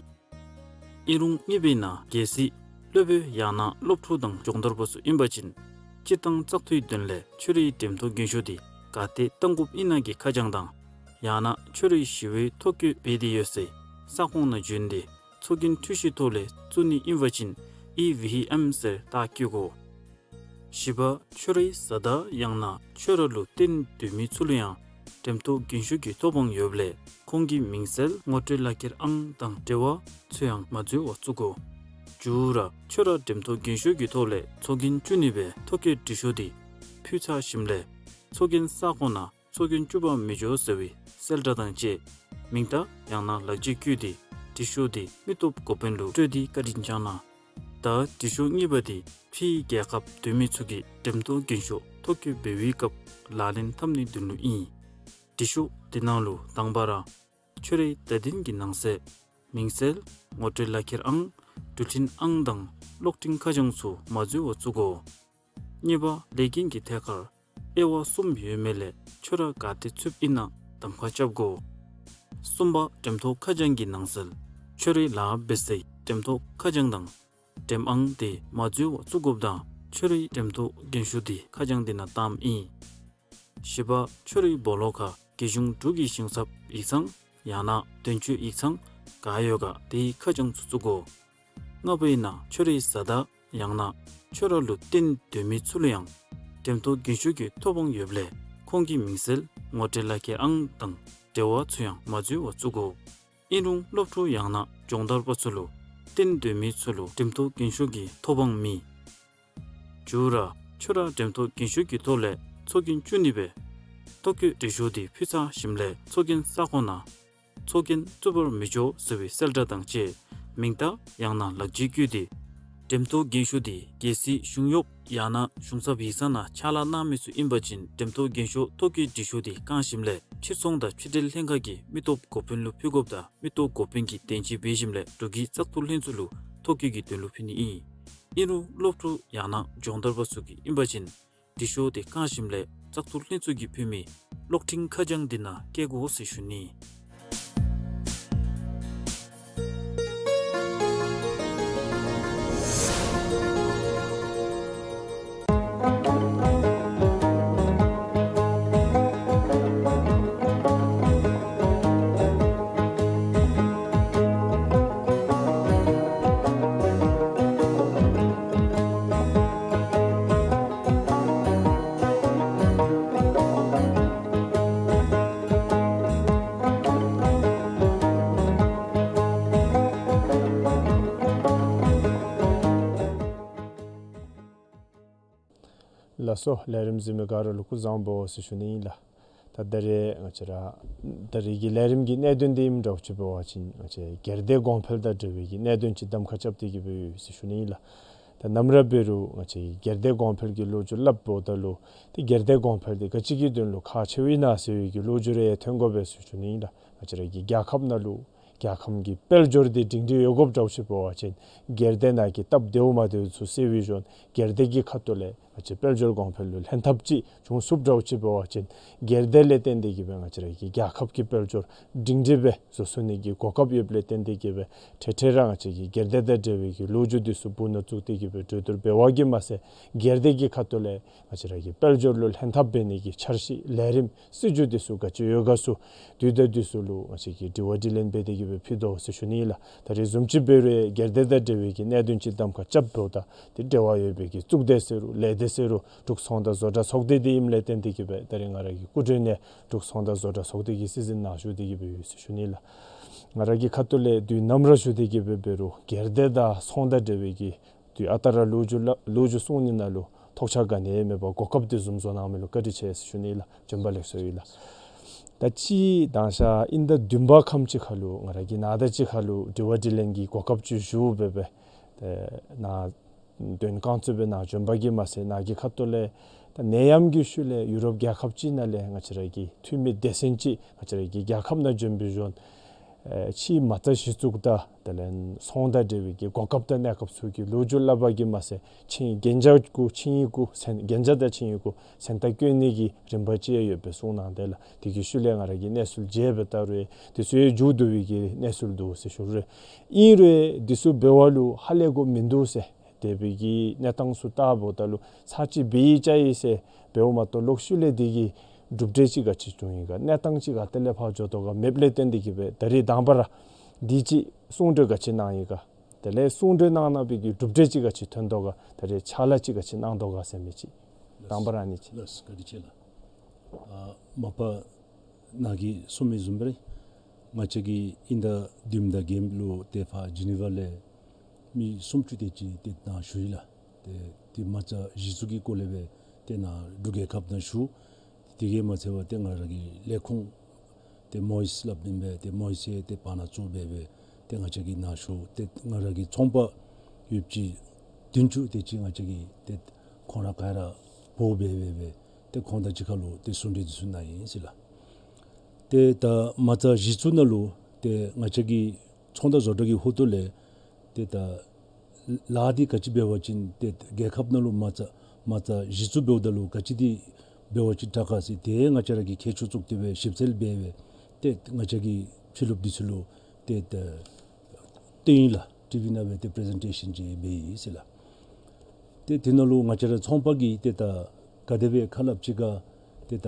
ཨིན་རུང་གཉིས་པའི་ནང་གལ་སྲིད་སློབ་དཔོན་ཡང་ན་སློབ་ཕྲུག་དང་སྦྱོང་བརྡར་པ་ཚུ་ཨིན་པ་ཅིན་སྤྱིར་བཏང་བཙག་འཐུའི་དོན་ལས་ཁྱོད་རའི་འགྲེམས་ཐོག་རྒན་ཤོས་དེ་ག་ཏེ་བཏང་དགོཔ་ཨིན་ན་གི་ཁ་བྱང་དང་ ཡང་ན་ཁྱོད་རའི་ཞི་བའི་ཐོ་བཀོད་འབད་དེ་ཡོད་སའི་ས་ཁོངས་ནང་བྱོན་ཏེ་ཚོགས་རྒྱན་འཕྲུལ་ཆས་ཐོག་ལས་བཙུགས་ནི་ཨིན་པ་ཅིན་ཨི་ཝི་ཨེམ་ཟེར་རྟགས་བཀོད་དགོ། བཞི་པ། ཁྱོད་རའི་བཟའ་ཟླ་ཡང་ན་ཁྱོད་ར་ལུ་བརྟེན་སྡོད་མི་ཚུ་ལུ་ཡང་འགྲེམས་ཐོག་རྒྱན་ཤོག་གི་ཐོབ་དབང་ཡོདཔ་ལས་ཁོང་གི་མིང་གསལ་ངོ་སྤྲོད་ལག་ཁྱེར་ཨང་དང་འབྲེལ་བ་ཚུ་ཡང་མ་འཛོལ་བར་བཙུགས་དགོ། བཅུ་ར། ཁྱོད་ར་འགྲེམས་ཐོག་རྒྱན་ཤོག་གི་ཐོག་ལས་ཚོགས་རྒྱན་བཙུགས་ནི་སྦེ་ཐོ་བཀོད་འབྲི་ཤོག་འདི་ཕུལ་ཚར་ཞིནམ་ལས་ཚོགས་རྒྱན་ས་ཁོངས་ནང་ཚོགས་རྒྱན་བཙུགས་པར་མི་འགྱོ་ཟེར་བའི་གསལ་བསྒྲགས་དང་བཅས་མིང་རྟགས་ཡང་ན་ལག་འཁྱེར་བཀོད་དེ་འབྲི་ཤོག་འདི་མི་སྟོབས་འགོ་དཔོན་ལུ་སྤྲོད་དེ་བཀའ་དྲིན་བསྐྱང་གནང་། ད་འབྲི་ཤོག་གཉིས་པ་འདི་ཕྱིའི་རྒྱལ་ཁབ་སྡོད་མི་ཚུ་གིས་འགྲེམས་ཐོག་རྒྱན་ཤོག་ཐོ་བཀོད་འབད་བའི་སྐབས་ལག་ལེན་འཐབ་ནིའི་དོན་ལུ་ཨིན། འབྲི་ཤོག་འདི་ནང་ལུ་དང་པ་ར་ཁྱོད་རའི་བརྡ་དོན་གྱི་ནང་གསེས་མིང་གསལ་ངོ་སྤྲོད་ལག་ཁྱེར་ཨང་འགྲུལ་འཕྲིན་ཨང་དང་གློག་འཕྲིན་ཁ་བྱང་ཚུ་མ་འཛོལ་བར་བཙུགས་དགོ། གཉིས་པ། ལས་འགན་གྱི་ཐད་ཁར་དབྱེ་བ་གསུམ་ཡོད་མི་ལས་ཁྱོད་ར་ག་ཏེ་ཚུདཔ་ཨིན་ན་གདམ་ཁ་རྐྱབ་དགོ། གསུམ་པ། འགྲེམས་ཐོག་ཁ་བྱང་གི་ནང་གསེས་ཁྱོད་རའི་ལཱ་འབད་སའི་འགྲེམས་ཐོག་ཁ་བྱང་དང་འགྲེམས་ཨང་དེ་མ་འཛོལ་བར་བཙུགས་དགོཔ་དང་ཁྱོད་རའི་འགྲེམས་ཐོག་རྒྱན་ཤོག་དེ་ཁ་བྱང་དེ་ནང་བཏངམ་ཨིན། བཞི་པ། ཁྱོད་རའི་སྦོ་ལོགས་ཁར་རྒྱལ་གཞུང་འབྲུག་གི་ཞིང་ཚབ་ཡིག་ཚང་ཡང་ན་དོན་གཅོད་ཡིག་ཚང་ག་ཡོད་ག་དེའི་ཁ་བྱང་ཚུ་བཙུགས་དགོ། ལྔ་པ་ཨིན་ན་ཁྱོད་རའི་བཟའ་ཟླ་ཡང་ན་ཁྱོད་ར་ལུ་བརྟེན་སྡོད་མི་ཚུ་ལུ་ཡང་འགྲེམས་ཐོག་རྒྱན་ཤོག་གི་ཐོབ་དབང་ཡོདཔ་ལས་ཁོང་གི་མིང་གསལ་ངོ་སྤྲོད་ལག་ཁྱེར་ཨང་དང་འབྲེལ་བ་ཚུ་ཡང་མ་འཛོལ་བར་བཙུགས་དགོ། ཨིན་རུང་སློབ་ཕྲུག་ཡང་ན་སྦྱོང་བརྡར་པ་ཚུ་ལུ་བརྟེན་སྡོད་མི་ཚུ་ལུ་འགྲེམས་ཐོག་རྒྱན་ཤོག་གི་ཐོབ་དབང་མེད། བཅུ་ར། ཁྱོད་ར་འགྲེམས་ཐོག་རྒྱན་ཤོག་གི་ཐོག་ལས་ཚོགས་རྒྱན་བཙུགས་ནི་སྦེ་ཐོ་བཀོད་འབྲི་ཤོག་དེ་ཕུལ་ཚར་ཞིནམ་ལས་ཚོགས་རྒྱན་ས་ཁོངས་ནང་ཚོགས་རྒྱན་བཙུགས་པར་མི་འགྱོ་ཟེར་བའི་གསལ་བསྒྲགས་དང་བཅས་མིང་རྟགས་ཡང་ན་ལག་འཁྱེར་བཀོད་དེ་འགྲེམས་ཐོག་རྒྱན་ཤོག་དེ་གལ་སྲིད་གཞུང་གཡོགཔ་ཡང་ན་གཞུང་ཚབ་ཡིག་ཚང་ནང་ཕྱག་ལཱ་གནང་མི་ཚུ་ཨིན་པ་ཅིན་འགྲེམས་ཐོག་རྒྱན་ཤོག་ཐོ་བཀོད་འབྲི་ཤོག་དེ་བཀང་ཞིནམ་ལས་ཕྱིར་ཚོང་དང་ཕྱི་འབྲེལ་ལྷན་ཁག་གི་མི་སྟོབས་འགོ་དཔོན་ལུ་ཕུལ་དགོཔ་དང་མི་སྟོབས་འགོ་དཔོན་གྱིས་དན་ཅིག་འབད་ཞིནམ་ལས་འབྲུག་གི་བཙག་འཐུ་ལྷན་ཚོགས་ལུ་ཐོ་བཀོད་ཀྱི་དོན་ལུ་ཕུལ་ནི་ཨིན། ཨིན་རུང་སློབ་ཕྲུག་ཡང་ན་སྦྱོང་བརྡར་པ་ཚུ་གིས་ཨིན་པ་ཅིན་འབྲི་ཤོག་དེ་བཀང་ཞིནམ་ལས་བཙག་འཐུ་ལྷན་ཚོགས་ཀྱིས་ཕུལ་མི་གློག་འཕྲིན་ཁ་བྱང་འདི་ནང་བཀལ་དགོ་ཟེར་ཞུ་ནི། ལགས་སོ། ལས་རིམ་གཟིགས་མི་ག་ར་ལུ་སྐུ་གཟུགས་བཟང་པོ་ཟེར་ཞུ་ནི་ཨིན་ལགས། ད་ད་རེས་ང་བཅས་ར་ད་རེས་ཀྱི་ལས་རིམ་གྱི་གནད་དོན་འདི་ཨིནམ་འདྲཝ་ཅིག་འབད་བ་ཅིན་ང་བཅས་སྒེར་སྡེ་གོང་འཕེལ་དང་འབྲེལ་བའི་གི་གནད་དོན་ཅིག་གདམ་ཁ་རྐྱབ་སྟེ་གི་སྦེ་ཡོད་ཟེར་ཞུ་ནི་ཨིན་ལགས། ད་ནམ་ར་འབད་རུང་ང་བཅས་ཀྱི་སྒེར་སྡེ་གོང་འཕེལ་གྱི་ལོ་རྒྱུས་སླབ་འབདཝ་ད་ལུ་ཏེ་སྒེར་སྡེ་གོང་འཕེལ་འདི་ག་ཅི་གི་དོན་ལུ་ཁག་ཆེཝ་ཨིན་ན་ཟེར་བའི་གི་ལོ་རྒྱུས་རེ་ཐོན་དགོ་པས་ཟེར་ཞུ་ནི་ཨིན་ལགས། ང་བཅས་ར་གི་རྒྱལ་ཁབ་ནང་ལུ་རྒྱལ་ཁམས་ཀྱི་དཔལ་འབྱོར་འདི་སྒྲིང་སྒྲི་ཡོད་དགོཔ་འདྲཝ་ཅིག་འབད་བ་ཅིན་སྒེར་སྡེ་ནང་གི་སྟབས་བདེཝ་མ་བདེཝ་ཚུ་སེལ་བའི་བཟུམ་སྒེར་སྡེ་གི་ཁ་ཐུག་ལས་ང་བཅས་དཔལ་འབྱོར་གོང་འཕེལ་ལུ་ལྷན་ཐབས་ཅིག་བྱུང་ཚུགསཔ་འདྲཝ་ཅིག་འབད་བ་ཅིན་སྒེར་སྡེ་ལས་བརྟེན་ཏེ་གི་སྦེ་ང་བཅས་ར་གི་རྒྱལ་ཁབ་ཀྱི་དཔལ་འབྱོར་སྒྲིང་སྒྲི་སྦེ་བཟོ་ཚུགས་ནི་གི་གོ་སྐབས་ཡོདཔ་ལས་བརྟེན་ཏེ་གི་སྦེ་འཕྲལ་འཕྲལ་ར་ང་བཅས་ཀྱིས་སྒེར་སྡེ་དང་འབྲེལ་བའི་གི་ལོ་རྒྱུས་འདི་ཚུ་སྦུག་ནང་བཙུགས་ཏེ་གི་སྦེ་གྲོས་བསྡུར་འབད་བ་གིས་མ་ཚད་སྒེར་སྡེ་གི་ཁ་ཐུག་ལས་ང་བཅས་ར་གི་དཔལ་འབྱོར་ལུ་ལྷན་ཐབས་འབད་ནི་གི་འཆར་གཞི་ལས་རིམ་སྲིད་བྱུས་འདི་ཚུ་ག་ཅི་ཡོད་ག་ཚུ་དུས་དང་དུས་སུ་ལུ་ང་བཅས་ཀྱིས་དྲི་བ་དྲིས་ལན་འབད་དེ་གི་སྦེ་ཕུལ་དོ་ཟེར་ཞུ་ནི་ཨིན་ལགས། ད་རེས་བཟུམ་ཅིག་འབད་རུང་སྒེར་སྡེ་དང་འབྲེལ་བའི་གི་གནད་དོན་ཅིག་གདམ་ཁ་རྐྱབ་འབདཝ་ད་ཏེ་འབྲེལ་བ་ཡོད་པའི་གི་གཙུག་སྡེ་ཟེར་རུང་ལས་སྡེ་ཟེར་རུང་འབྲུག་ཚོང་དང་བཟོ་གྲྭ་ཚོགས་སྡེ་འདི་ཨིནམ་ལས་བརྟེན་ཏེ་གི་སྦེ་ད་རེས་ང་ར་གི་སྐུ་མགྲོན་ནས་འབྲུག་ཚོང་དང་བཟོ་གྲྭ་ཚོགས་སྡེ་གི་སྲིད་འཛིན་ནཱ་བཞུགས་ཏེ་གི་སྦེ་ཡོད་ཟེར་ཞུ་ནི་ཨིན་ལགས། ང་ར་གི་ཁ་ཐུག་ལས་དུས་ནམ་ར་ཞུ་སྟེ་གི་སྦེ་འབད་རུང་སྒེར་སྡེ་དང་ཚོང་དང་འབྲེལ་བའི་གི་དུས་ཨ་རྟག་ར་ལོ་རྒྱུས་ལ་ལོ་རྒྱུས་གསུང་ནི་ནང་ལུ་ཐོགས་ཆགས་ག་ནི་ཡང་མེད་པར་གོ་སྐབས་འདི་བཟུམ་བཟོ་གནང་མི་ལུ་བཀའ་དྲིན་ཆེ་ཟེར་ཞུ་ནི་ཨིན་ལགས། བྱོན་པ་ལེགས་སོ་ཡོད་ལགས། ད་ཅི་དང་ཞག་དབྱིན་ཟླ་བདུན་པ་ཁམས་ཅིག་ཁར་ལུ་ང་ར་གིས་ནཱ་ད་ཅི་ཁར་ལུ་དྲི་བ་དྲིས་ལན་གྱི་གོ་སྐབས་ཅིག་ཞུ་སྦེ་སྦེ་ཏེ་ནཱ་དོན་རྐང་བཙུགས་སྦེ་ནཱ་བྱོན་པ་གིས་མ་ཚད་ནཱ་གི་ཁ་ཐུག་ལས་ད་ནད་ཡམས་ཀྱི་ཤུལ་ལས་ཡུ་རོབ་རྒྱལ་ཁབ་ཅིག་ནང་ལས་ང་བཅས་ར་གི་འཐུས་མི་སྡེ་ཚན་ཅིག་ང་བཅས་ར་གི་རྒྱལ་ཁབ་ནང་བྱོན་པའི་བཟུམ་ཨེ་ཕྱི་མ་རྩ་གཞི་བཙུགས་དང་དེ་ལས་ཚོང་དང་འབྲེལ་བའི་གི་གོ་སྐབས་དང་གནས་སྐབས་ཚུ་གི་ལོ་རྒྱུས་སླབ་པ་གིས་མ་ཚད་ཆིངས་གན་རྒྱ་གུ་ཆིངས་ཡིག་གུ་མཚན་གན་རྒྱ་དང་ཆིངས་ཡིག་གུ་མཚན་རྟགས་བཀོད་ནི་གི་རིམ་པ་ཅིག་ཡོད་པའི་གསུང་གནང་དེ་ལགས། དེ་གི་ཤུལ་ལས་ང་ར་གིས་གནས་ཚུལ་མཇལ་སྦེ་ལྟ་རུང་དེ་ཚུ་ཡང་མཇུག་བསྡུ་བའི་གི་གནས་ཚུལ་འདུག་ཟེར་ཞུ་རུང་ཨིན་རུང་དེ་ཚུ་འབད་བ་ལུ་ཧ་ལས་དགོཔ་མིན་འདུག་ཟེར་དེ་སྦེ་གི་གནས་སྟངས་ཚུ་བལྟཝ་ད་ལུ་ཚར་གཅིག་འབད་ཡི་བཅའ་ཡི་ཟེར་འབདཝ་མ་གཏོགས་ལོག་ཤུལ་ལས་དེ་གི་ གྲུབ་འབྲས་ཅིག་ག་ཅི་བྱུང་ཡི་ག། གནས་སྟངས་ཅིག་ག་ཏེ་ལས་ཕར་འགྱོ་དོ་ག་མེདཔ་ལས་བརྟེན་ཏེ་གི་སྦེ་ད་རེས་དང་པ་ར་འདི་ཅིག་གསུང་གྲོས་ག་ཅི་གནང་ཡི་ག། དེ་ལས་གསུང་གྲོས་གནང་གནང་བའི་གི་གྲུབ་འབྲས་ཅིག་ག་ཅི་ཐོན་དོ་ག། ད་རེས་ཕྱག་ལཱ་ཅིག་ག་ཅི་གནང་དོ་ག་ཟེར་མི་ཅིག། དང་པ་ར་ཨ་ནི་ཅིག། ལགས་སོ། བཀའ་དྲིན་ཆེ་ལགས། ཨ་མ་པ་ནཱ་གིས་གསུངས་མི་བཟུམ་སྦེ་ར་ང་བཅས་ཀྱིས་དབྱིན་ཟླ་བདུན་དང་བརྒྱད་ལུ་ཏེ་ཕར་ཇི་ནི་ཝ་ལས་མི་སུམ་ཅུ་དེ་ཅིག་ཏེ་ནཱ་ཞུ་ཡི་ལགས། ཏེ་ཏེ་མ་རྩ་གཞི་བཙུགས་ཀྱི་སྐོར་ལས་སྦེ་ཏེ་ནཱ་འབྲུག་རྒྱལ་ཁབ་ནང་ཞུ། དེ་གིས་མ་ཚད་པར་ཏེ་ང་ར་གི་ལས་ཁུངས་ཏེ་མོ་ཡིས་སླབ་ཨིན་པས། ཏེ་མོ་ཡིས་ཡང་ཏེ་བར་ན་གཙོ་འབད་སྦེ་ཏེ་ང་བཅས་ཀྱིས་ནཱ་ཞུ། ཏེ་ང་ར་གི་ཚོང་པ་ཡོདཔ་ཅིག་བདུན་ཅུ་དེ་ཅིག་ང་བཅས་ཀྱིས་ཏེ་ཁོང་ར་ག་ར་འབོ་འབད་འབད་སྦེ་ཏེ་ཁོང་དང་གཅིག་ཁར་ལུ་ཏེ་གསུང་གྲོས་འདི་ཚུ་གནང་ཡི་ཟེར་ལགས། ཏེ་ད་མ་རྩ་གཞི་བཙུགས་ནང་ལུ་ཏེ་ང་བཅས་ཀྱི་ཚོང་དང་བཟོ་གྲྭ་གི་ཧོངས་ལས་ཏེ་ད་ལཱ་འདི་ག་ཅི་འབད་བ་ཅིན་ཏེ་རྒྱལ་ཁབ་ནང་ལུ་མ་རྩ་མ་རྩ་གཞི་བཙུགས་འབདཝ་ད་ལུ་ག་ཅི་འདི་འབད་བ་ཅིན་དྲག་ག་ཟེར་ཏེ་ང་བཅས་ར་གིས་ཁྱད་ཆོས་བཙུགས་ཏེ་སྦེ་ཞིབ་འཚོལ་འབད་སྦེ་ཏེ་ང་བཅས་ཀྱི་ཕྱི་ལུ་འདི་ཚུ་ལུ་ཏེ་ད་སྟོན་ཡི་ལགས། ཊི་ཝི་ནང་སྦེ་ཏེ་པི་རི་ཟེན་ཊེ་ཤཱན་ཅིག་འབད་ཡི་ཟེར་ལགས། ཏེ་དེ་ནང་ལུ་ང་བཅས་ར་ཚོང་པ་གིས་ཏེ་ད་ག་དེ་སྦེ་ཁ་སླབ་ཅི་ག། ཏེ་ད་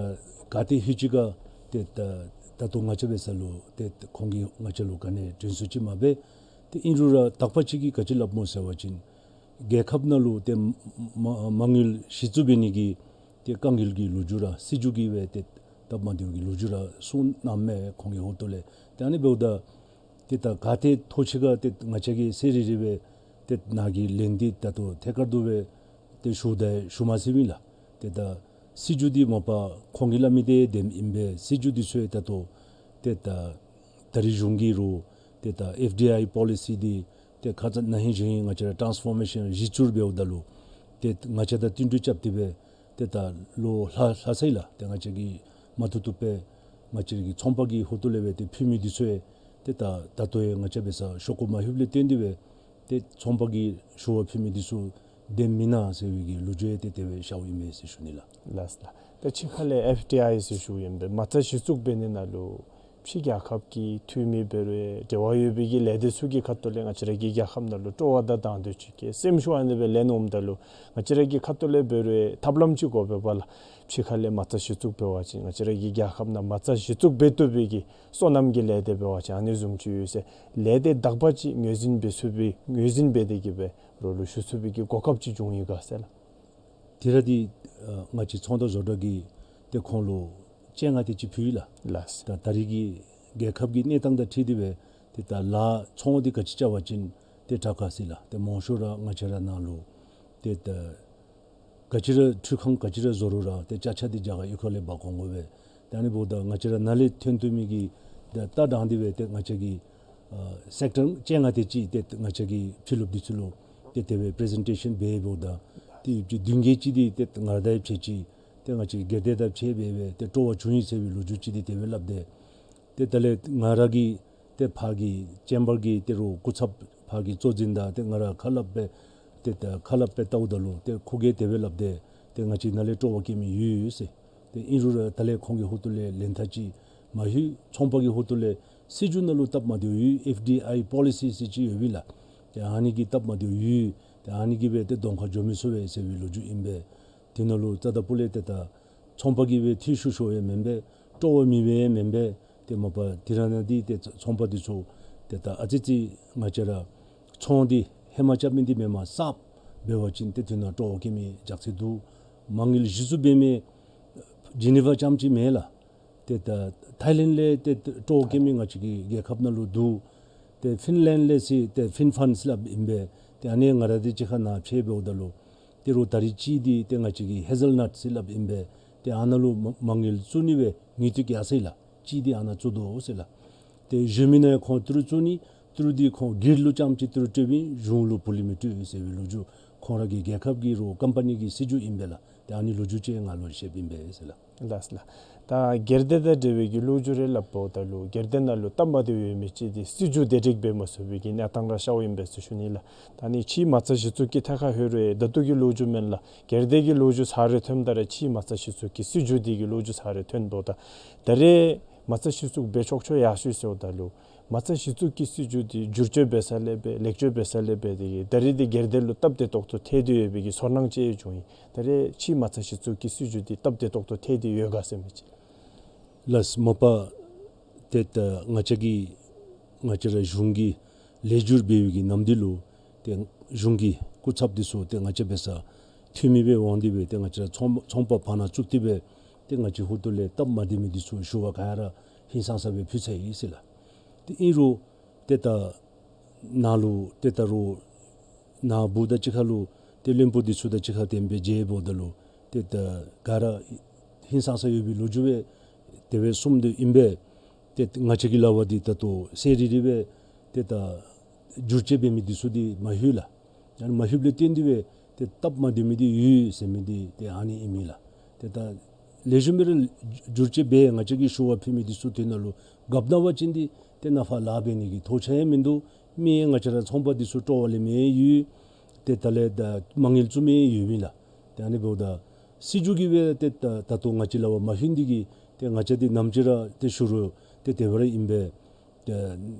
ག་ཏེ་ལྷོད་ཅི་ག། ཏེ་ད་ད་ལྟོ་ང་བཅས་འབད་ས་ལུ་ཏེ་ཁོང་གིས་ང་བཅས་ལུ་ག་ནི་དྲན་གསོ་ཅིག་མ་འབད། ཏེ་ཨིན་རུང་ར་དག་པ་ཅིག་གིས་ག་ཅི་སླབ་སྨོ་ཟེར་བ་ཅིན་རྒྱལ་ཁབ་ནང་ལུ་ཏེ་མ་མ་དངུལ་གཞི་བཙུགས་འབད་ནི་གི་ཏེ་དཀའ་ངལ་གྱི་ལོ་རྒྱུས་ར་སྲིད་བྱུས་ཀྱིས་སྦེ་ཏེ་སྟབས་མ་བདེཝ་གི་ལོ་རྒྱུས་ར་གསུངས་གནངམ་མས་ཁོང་གི་ཧོངས་ལས། ཏེ་ཨ་ནི་འབདཝ་ད་ཏེ་ད་ག་ཏེ་ཐོགས་ཅི་ག། ཏེ་ང་བཅས་ཀྱིས་ཚར་རེ་རེ་སྦེ་ཏེ་ནཱ་གི་ལན་འདི་ད་ལྟོ་ཐད་ཀར་དུ་སྦེ་ཏེ་ཞུ་ད་ཞུ་མ་ཚུགས་པས་ལགས། ཏེ་ད་སྲིད་བྱུས་འདི་མ་པ་ཁོང་གིས་སླབ་མི་དེ་བདེནམ་ཨིན་པས། སྲིད་བྱུས་འདི་ཚུ་ད་ལྟོ་ཏེ་ད་ད་རིས་གཞུང་གིས་རུང་ཏེ་ད་ཨེཕ་ཌི་ཨའི་པོ་ལི་སི་འདི་ཏེ་ཁ་ཙ་ན་ཧིང་གཞེས་ཧིང་ང་བཅས་ར་ཊཱནསི་ཕོར་མེ་ཤཱན་གཞི་བཙུགས་འབདཝ་ད་ལུ་ཏེ་ང་བཅས་དང་བསྟུན་གྲོས་རྐྱབ་སྟེ་སྦེ་ཏེ་ད་ལོ་ལྷག་ལྷག་ཚར་ཡི་ལགས། ཏེ་ང་བཅས་ཀྱིས་མ་བཏུབ་བཏུབ་སྦེ་ང་བཅས་ཀྱི་ཚོང་པ་གི་ཧོངས་ལས་སྦེ་ཏེ་ཕུལ་མི་འདི་ཚུ་ཡང་ཏེ་ད་ད་ལྟོ་ཡང་ང་བཅས་འབད་ས་ཤོག་ཀུ་མ་ལྷོདཔ་ལས་བརྟེན་ཏེ་སྦེ་ཏེ་ཚོང་པ་གིས་ཞུ་བ་ཕུལ་མི་འདི་ཚུ་བདེནམ་མེན་ན་ཟེར་བའི་གི་ལོ་རྒྱུས་ཡང་ཏེ་དེ་སྦེ་ཤརཝ་ཨིན་པས་ཟེར་ཞུ་ནི་ལགས། ལགས་ལགས། ད་ཕྱི་ཁ་ལས་ཨེཕ་ཌི་ཨའི་ཟེར་ཞུཝ་ཨིན་པས། མ་རྩ་གཞི་བཙུགས་འབད་ནི་ནང་ལུ་ཕྱི་རྒྱལ་ཁབ་ཀྱི་འཐུས་མི་འབད་རུང་འབྲེལ་བ་ཡོད་པའི་གི་ལས་སྡེ་ཚུ་གི་ཁ་ཐུག་ལས་ང་བཅས་ར་གི་རྒྱལ་ཁབ་ནང་ལུ་སྤྲོ་བ་དང་དང་འདོད་ཅིག་གི་སེམས་ཤུགས་ཨ་ནི་སྦེ་ལེན་འོངམ་ད་ལུ་ང་བཅས་ར་གི་ཁ་ཐུག་ལས་འབད་རུང་ཐབས་ལམ་ཅིག་དགོ་པས་པ་ལགས། ཕྱི་ཁ་ལས་མ་རྩ་གཞི་བཙུགས་འབད་བ་ཅིན་ང་བཅས་ར་གི་རྒྱལ་ཁབ་ནང་མ་རྩ་གཞི་བཙུགས་འབད་བཏུབ་པའི་གི་སོ་ནམ་གྱི་ལས་སྡེ་འབད་བ་ཅིན་ཨ་ནི་བཟུམ་ཅིག་ཡོད་ཟེར་ལས་སྡེ་དག་པ་ཅིག་ངོས་འཛིན་འབད་ཚུགས་པའི་ངོས་འཛིན་འབད་དེ་གི་སྦེ་རོགས་ལུ་ཞུ་ཚུགས་པའི་གི་གོ་སྐབས་ཅིག་བྱུང་ཡི་ག་ཟེར་ལགས། དེ་ར་འདི་ཨ་ང་བཅས་ཚོང་དང་བཟོ་གྲྭ་གིས་ཏེ་ཁོང་ལུ་སྤྱན་སྔ་དེ་ཅིག་ཕུལ་ཡི་ལགས། ལགས། ད་ད་རིས་ཀྱི་རྒྱལ་ཁབ་ཀྱི་གནས་སྟངས་དང་འཁྲིལ་ཏེ་སྦེ་ཏེ་ད་ལཱ་ཚོང་འདི་ག་ཅི་རྐྱབ་པ་ཅིན་ཏེ་དྲག་ག་ཟེར་ལགས། ཏེ་མང་ཤོས་ར་ང་བཅས་ར་ནང་ལུ་ཏེ་ད་ག་ཅི་ར་འཕྲུལ་ཁང་ག་ཅི་ར་བཟོ་རུང་ར་ཏེ་ཅ་ཆས་འདི་རྒྱ་གར་གཡུས་ཁ་ལས་འབག་འོང་དགོ་པས། ད་ཨ་ནི་འབདཝ་ད་ང་བཅས་ར་ནཱ་ལས་ཐོན་བཏུབ་མི་གི་ད་ལྟ་དྲང་སྟེ་སྦེ་ཏེ་ང་བཅས་ཀྱི་ཨ་སེཀ་ཊར་སྤྱན་སྔ་དེ་ཅིག་ཏེ་ང་བཅས་ཀྱི་ཕྱི་ལུ་འདི་ཚུ་ལུ་ཏེ་དེ་སྦེ་པི་རི་ཟེན་ཊེ་ཤཱན་འབད་འབདཝ་ད་ཏེ་ཡོདཔ་ཅིག་བདུན་བརྒྱད་ཅིག་འདི་ཏེ་ང་ར་དང་ཕྱད་ཅི། ཏེ་ང་བཅས་སྒེར་སྡེ་དང་ཕྱད་འབད་སྦེ་ཏེ་སྤྲོ་བ་བྱུང་ཡི་ཟེར་བའི་ལོ་རྒྱུས་ཅིག་འདི་དེ་སྦེ་སླབ་སྟེ། ཏེ་ད་ལས་ང་ར་གིས་ཏེ་ཕར་གྱི་ཅེམ་བར་གྱི་ཏེ་རོགས་སྐུ་ཚབ་ཕར་གྱི་གཙོ་འཛིན་དང་ཏེ་ང་ར་ཁ་སླབ་སྦེ་ཏེ་ད་ཁ་སླབ་སྦེ་བལྟཝ་ད་ལུ་ཏེ་ཁོ་གིས་དེ་སྦེ་སླབ་སྟེ་ཏེ་ང་བཅས་ནཱ་ལས་སྤྲོ་བ་བསྐྱེད་མི་ཡོད་ཡོད་ཟེར། ཏེ་ཨིན་རུང་ར་ད་ལས་ཁོང་གི་ཧོངས་ལས་ལན་ཐག་ཅིག་མ་ལྷོད། ཚོང་པ་གི་ཧོངས་ལས་སྲིད་བྱུས་ནང་ལུ་སྟབས་མ་བདེཝ་ཡོད། ཨེཕ་ཌི་ཨའི་པོ་ལི་སི་ཟེར་ཅིག་ཡོད་པས་ལགས། ཏེ་ཨ་ནི་གིས་སྟབས་མ་བདེཝ་ཡོད། ཏེ་ཨ་ནི་གིས་སྦེ་ཏེ་གདོང་ཁར་འགྱོ་མི་ཚུགས་པས་ཟེར་བའི་ལོ་རྒྱུས་ཨིན་པས། དེ་ནང་ལུ་རྩ་དང་པོ་ལས་ཏེ་ད་ཚོང་པ་གིས་སྦེ་འཐུས་ཤོར་ཤོརཝ་ཡང་མེན་པས། སྤྲོ་བ་མེད་པས་ཡང་མེན་པས། ཏེ་མ་པ་དེ་ར་ནང་འདི་ཏེ་ཚོང་པ་འདི་ཚུ་ཏེ་ད་ཨ་ཙི་ཙི་ང་བཅས་ར་ཚོང་འདི་ཧེ་མ་རྐྱབ་མི་འདི་མེནམ་གསརཔ་འབད་བ་ཅིན་ཏེ་དེ་ནང་སྤྲོ་བ་བསྐྱེད་མི་ཅོག་ཙེ་འདུག། མ་དངུལ་གཞི་བཙུགས་འབད་མི་ཇི་ནི་ཝ་རྐྱངམ་ཅིག་མེན་ལགས། ཏེ་ད་ཐའི་ལེནཌ་ལས་ཏེ་སྤྲོ་བ་བསྐྱེད་མི་ང་བཅས་ཀྱི་རྒྱལ་ཁབ་ནང་ལུ་འདུག། ཏེ་ཕིན་ལེནཌ་ལས་ཟེར་ཏེ་ཕིན་ཕཱན་ཟེར་སླབ་ཨིན་པས། ཏེ་ཨ་ནི་ང་ར་དང་གཅིག་ཁར་ནཱ་ཕྱད་འབདཝ་ད་ལུ་ཏེ་རོགས་ད་རིས་ཅིག་འདི་ཏེ་ང་བཅས་ཀྱི་ཧེ་ཟལ་ནཊ་ཟེར་སླབ་ཨིན་པས། ཏེ་ཨ་ནཱ་ལུ་མ་མ་དངུལ་བཙུགས་ནི་སྦེ་ངེས་ཏིག་ཡར་སོ་ཡི་ལགས། ཅིག་འདི་ཨ་ནཱ་བཙུགས་དོ་ཟེར་ལགས། ཏེ་གཞན་མི་ནང་ཁོང་ཏི་རུ་བཙུགས་ནི། ཏི་རུ་འདི་ཁོང་སྒེར་ལུ་རྐྱངམ་ཅིག་ཏི་རུ་སྤྲོད་པས། གཞུང་ལུ་བུ་ལོན་མི་སྤྲོད་ཟེར་བའི་ལོ་རྒྱུས་ཁོང་ར་གི་རྒྱལ་ཁབ་ཀྱི་རོགས་ཀམ་པ་ནི་གི་སྲིད་བྱུས་ཨིན་པས་ལགས། ཏེ་ཨ་ནི་ལོ་རྒྱུས་ཅིག་ང་ལུ་བཤདཔ་ཨིན་པས་ཟེར་ལགས། ལགས་ལགས། ད་སྒེར་སྡེ་དང་འབྲེལ་བའི་གི་ལོ་རྒྱུས་རེ་སླབ་འོངམ་ད་ལུ་སྒེར་སྡེ་ནང་ལུ་སྟབས་མ་བདེཝ་ཡོད་མི་ཅིག་འདི་སྲིད་བྱུས་དེ་སྒྲིག་འབད་མ་ཚུགས་པའི་གི་གནས་སྟངས་ར་ཤརཝ་ཨིན་པས་ཟེར་ཞུ་ནི་ལགས། ད་ཨ་ནི་ཕྱིའི་མ་རྩ་གཞི་བཙུགས་ཀྱི་ཐད་ཁར་ལྷོད་རུང་ད་ལྟོ་གི་ལོ་རྒྱུས་མེན་ལགས། སྒེར་སྡེ་གི་ལོ་རྒྱུས་ཚར་རེ་ཐོནམ་ད་ར་ཕྱིའི་མ་རྩ་གཞི་བཙུགས་ཀྱི་སྲིད་བྱུས་འདི་གི་ལོ་རྒྱུས་ཚར་རེ་ཐོན་འོངམ་ད་ད་རེས་ མ་རྩ་གཞི་བཙུགས་འབད་ཆོག་ཆོ་ཡར་སོ་ཡི་ཟེརཝ་ད་ལུ་མ་རྩ་གཞི་བཙུགས་ཀྱི་སྲིད་བྱུས་འདི་བསྒྱུར་བཅོས་འབད་ས་ལས་འབད་ལེགས་བཅོས་འབད་ས་ལས་འབད་དེ་གིས་ད་རིས་འདི་སྒེར་སྡེ་ལུ་སྟབས་བདེ་ཏོག་ཏོ་ཐལ་ཏེ་ཡོད་པའི་གི་ཚོར་སྣང་ཅིག་བྱུང་ཡི། ད་རིས་ཕྱིའི་མ་རྩ་གཞི་བཙུགས་ཀྱི་སྲིད་བྱུས་འདི་སྟབས་བདེ་ཏོག་ཏོ་ཐལ་ཏེ་ཡོད་ག་ཟེར་མི་ཅིག། ལགས། མ་པ་ཏེ་ད་ང་བཅས་ཀྱི་ང་བཅས་ར་གཞུང་གི་ལེགས་བསྒྱུར་འབད་བའི་གི་ནམ་དུས་ལུ་ཏེ་གཞུང་གི་སྐུ་ཚབ་འདི་ཚུ་ཏེ་ང་བཅས་འབད་ས་འཐུས་མི་སྦེ་འོང་སྟེ་འབད་ཏེ་ང་བཅས་ར་ཚོང་ཚོང་པ་བར་ན་བཙུགས་ཏེ་འབད་ཏེ་ང་བཅས་ཧུར་ཐུག་ལས་སྟབས་མ་བདེ་མི་འདི་ཚུ་ཞུ་བ་ག་ར་ཧིང་སངས་ས་སྦེ་ཕུལ་ཚར་ཡི་ཟེར་ལགས། ཏེ་ཨིན་རུང་ཏེ་ད་ནཱ་ལུ་ཏེ་ད་རུང་ནཱ་སྦུག་དང་གཅིག་ཁར་ལུ་ཏེ་བློན་པོ་འདི་ཚུ་དང་གཅིག་ཁར་ཏེ་འབད་མཇལཝ་ད་ལུ་ཏེ་ད་ག་ར་ཧིང་སངས་ས་ཡོད་པའི་ལོ་རྒྱུས་སྦེ་དེ་སྦེ་གསུངས་ཏེ་ཨིན་པས། ཏེ་ང་བཅས་ཀྱི་ལཱ་བ་འདི་ད་ལྟོ་ཟད་རི་རི་སྦེ་ཏེ་ད་བསྒྱུར་བཅོས་འབད་མི་འདི་ཚུ་འདི་མ་ལྷོད་ལགས། ཨ་ནི་མ་ལྷོདཔ་ལས་བརྟེན་ཏེ་སྦེ་ཏེ་སྟབས་མ་བདེ་མི་འདི་ཡོད་ཟེར་མི་འདི་ཏེ་ཨ་ནི་ཨིན་མས་ལགས། ཏེ་ད་ལེགས་ཤོམ་སྦེ་ར་བསྒྱུར་བཅོས་འབད་ང་བཅས་ཀྱིས་ཞུ་བ་ཕུལ་མི་འདི་ཚུ་དེ་ནང་ལུ་རྒཔོ་ནང་བ་ཅིན་འདི་ཏེ་ནཱ་ཕར་ལཱ་འབད་ནི་གི་ཐོགས་ཆགས་ཡང་མིན་འདུག། མི་ཡང་ང་བཅས་ར་ཚོང་པ་འདི་ཚུ་སྤྲོ་བ་ལེན་མི་ཡོད། ཏེ་ད་ལས་ད་མ་དངུལ་བཙུགས་མི་ཡོད་མི་ལགས། ཏེ་ཨ་ནི་འབདཝ་ད་སྲིད་བྱུས་ཀྱིས་སྦེ་ཏེ་ད་ད་ལྟོ་ང་བཅས་ལཱ་བ་མ་ལྷོད་ནི་འདི་གིས་ཏེ་ང་བཅས་འདི་ནམ་ཅིག་ར་ཏེ་ཞུ་རུང་ཏེ་དེ་སྦེ་ར་ཨིན་པས། ཏེ་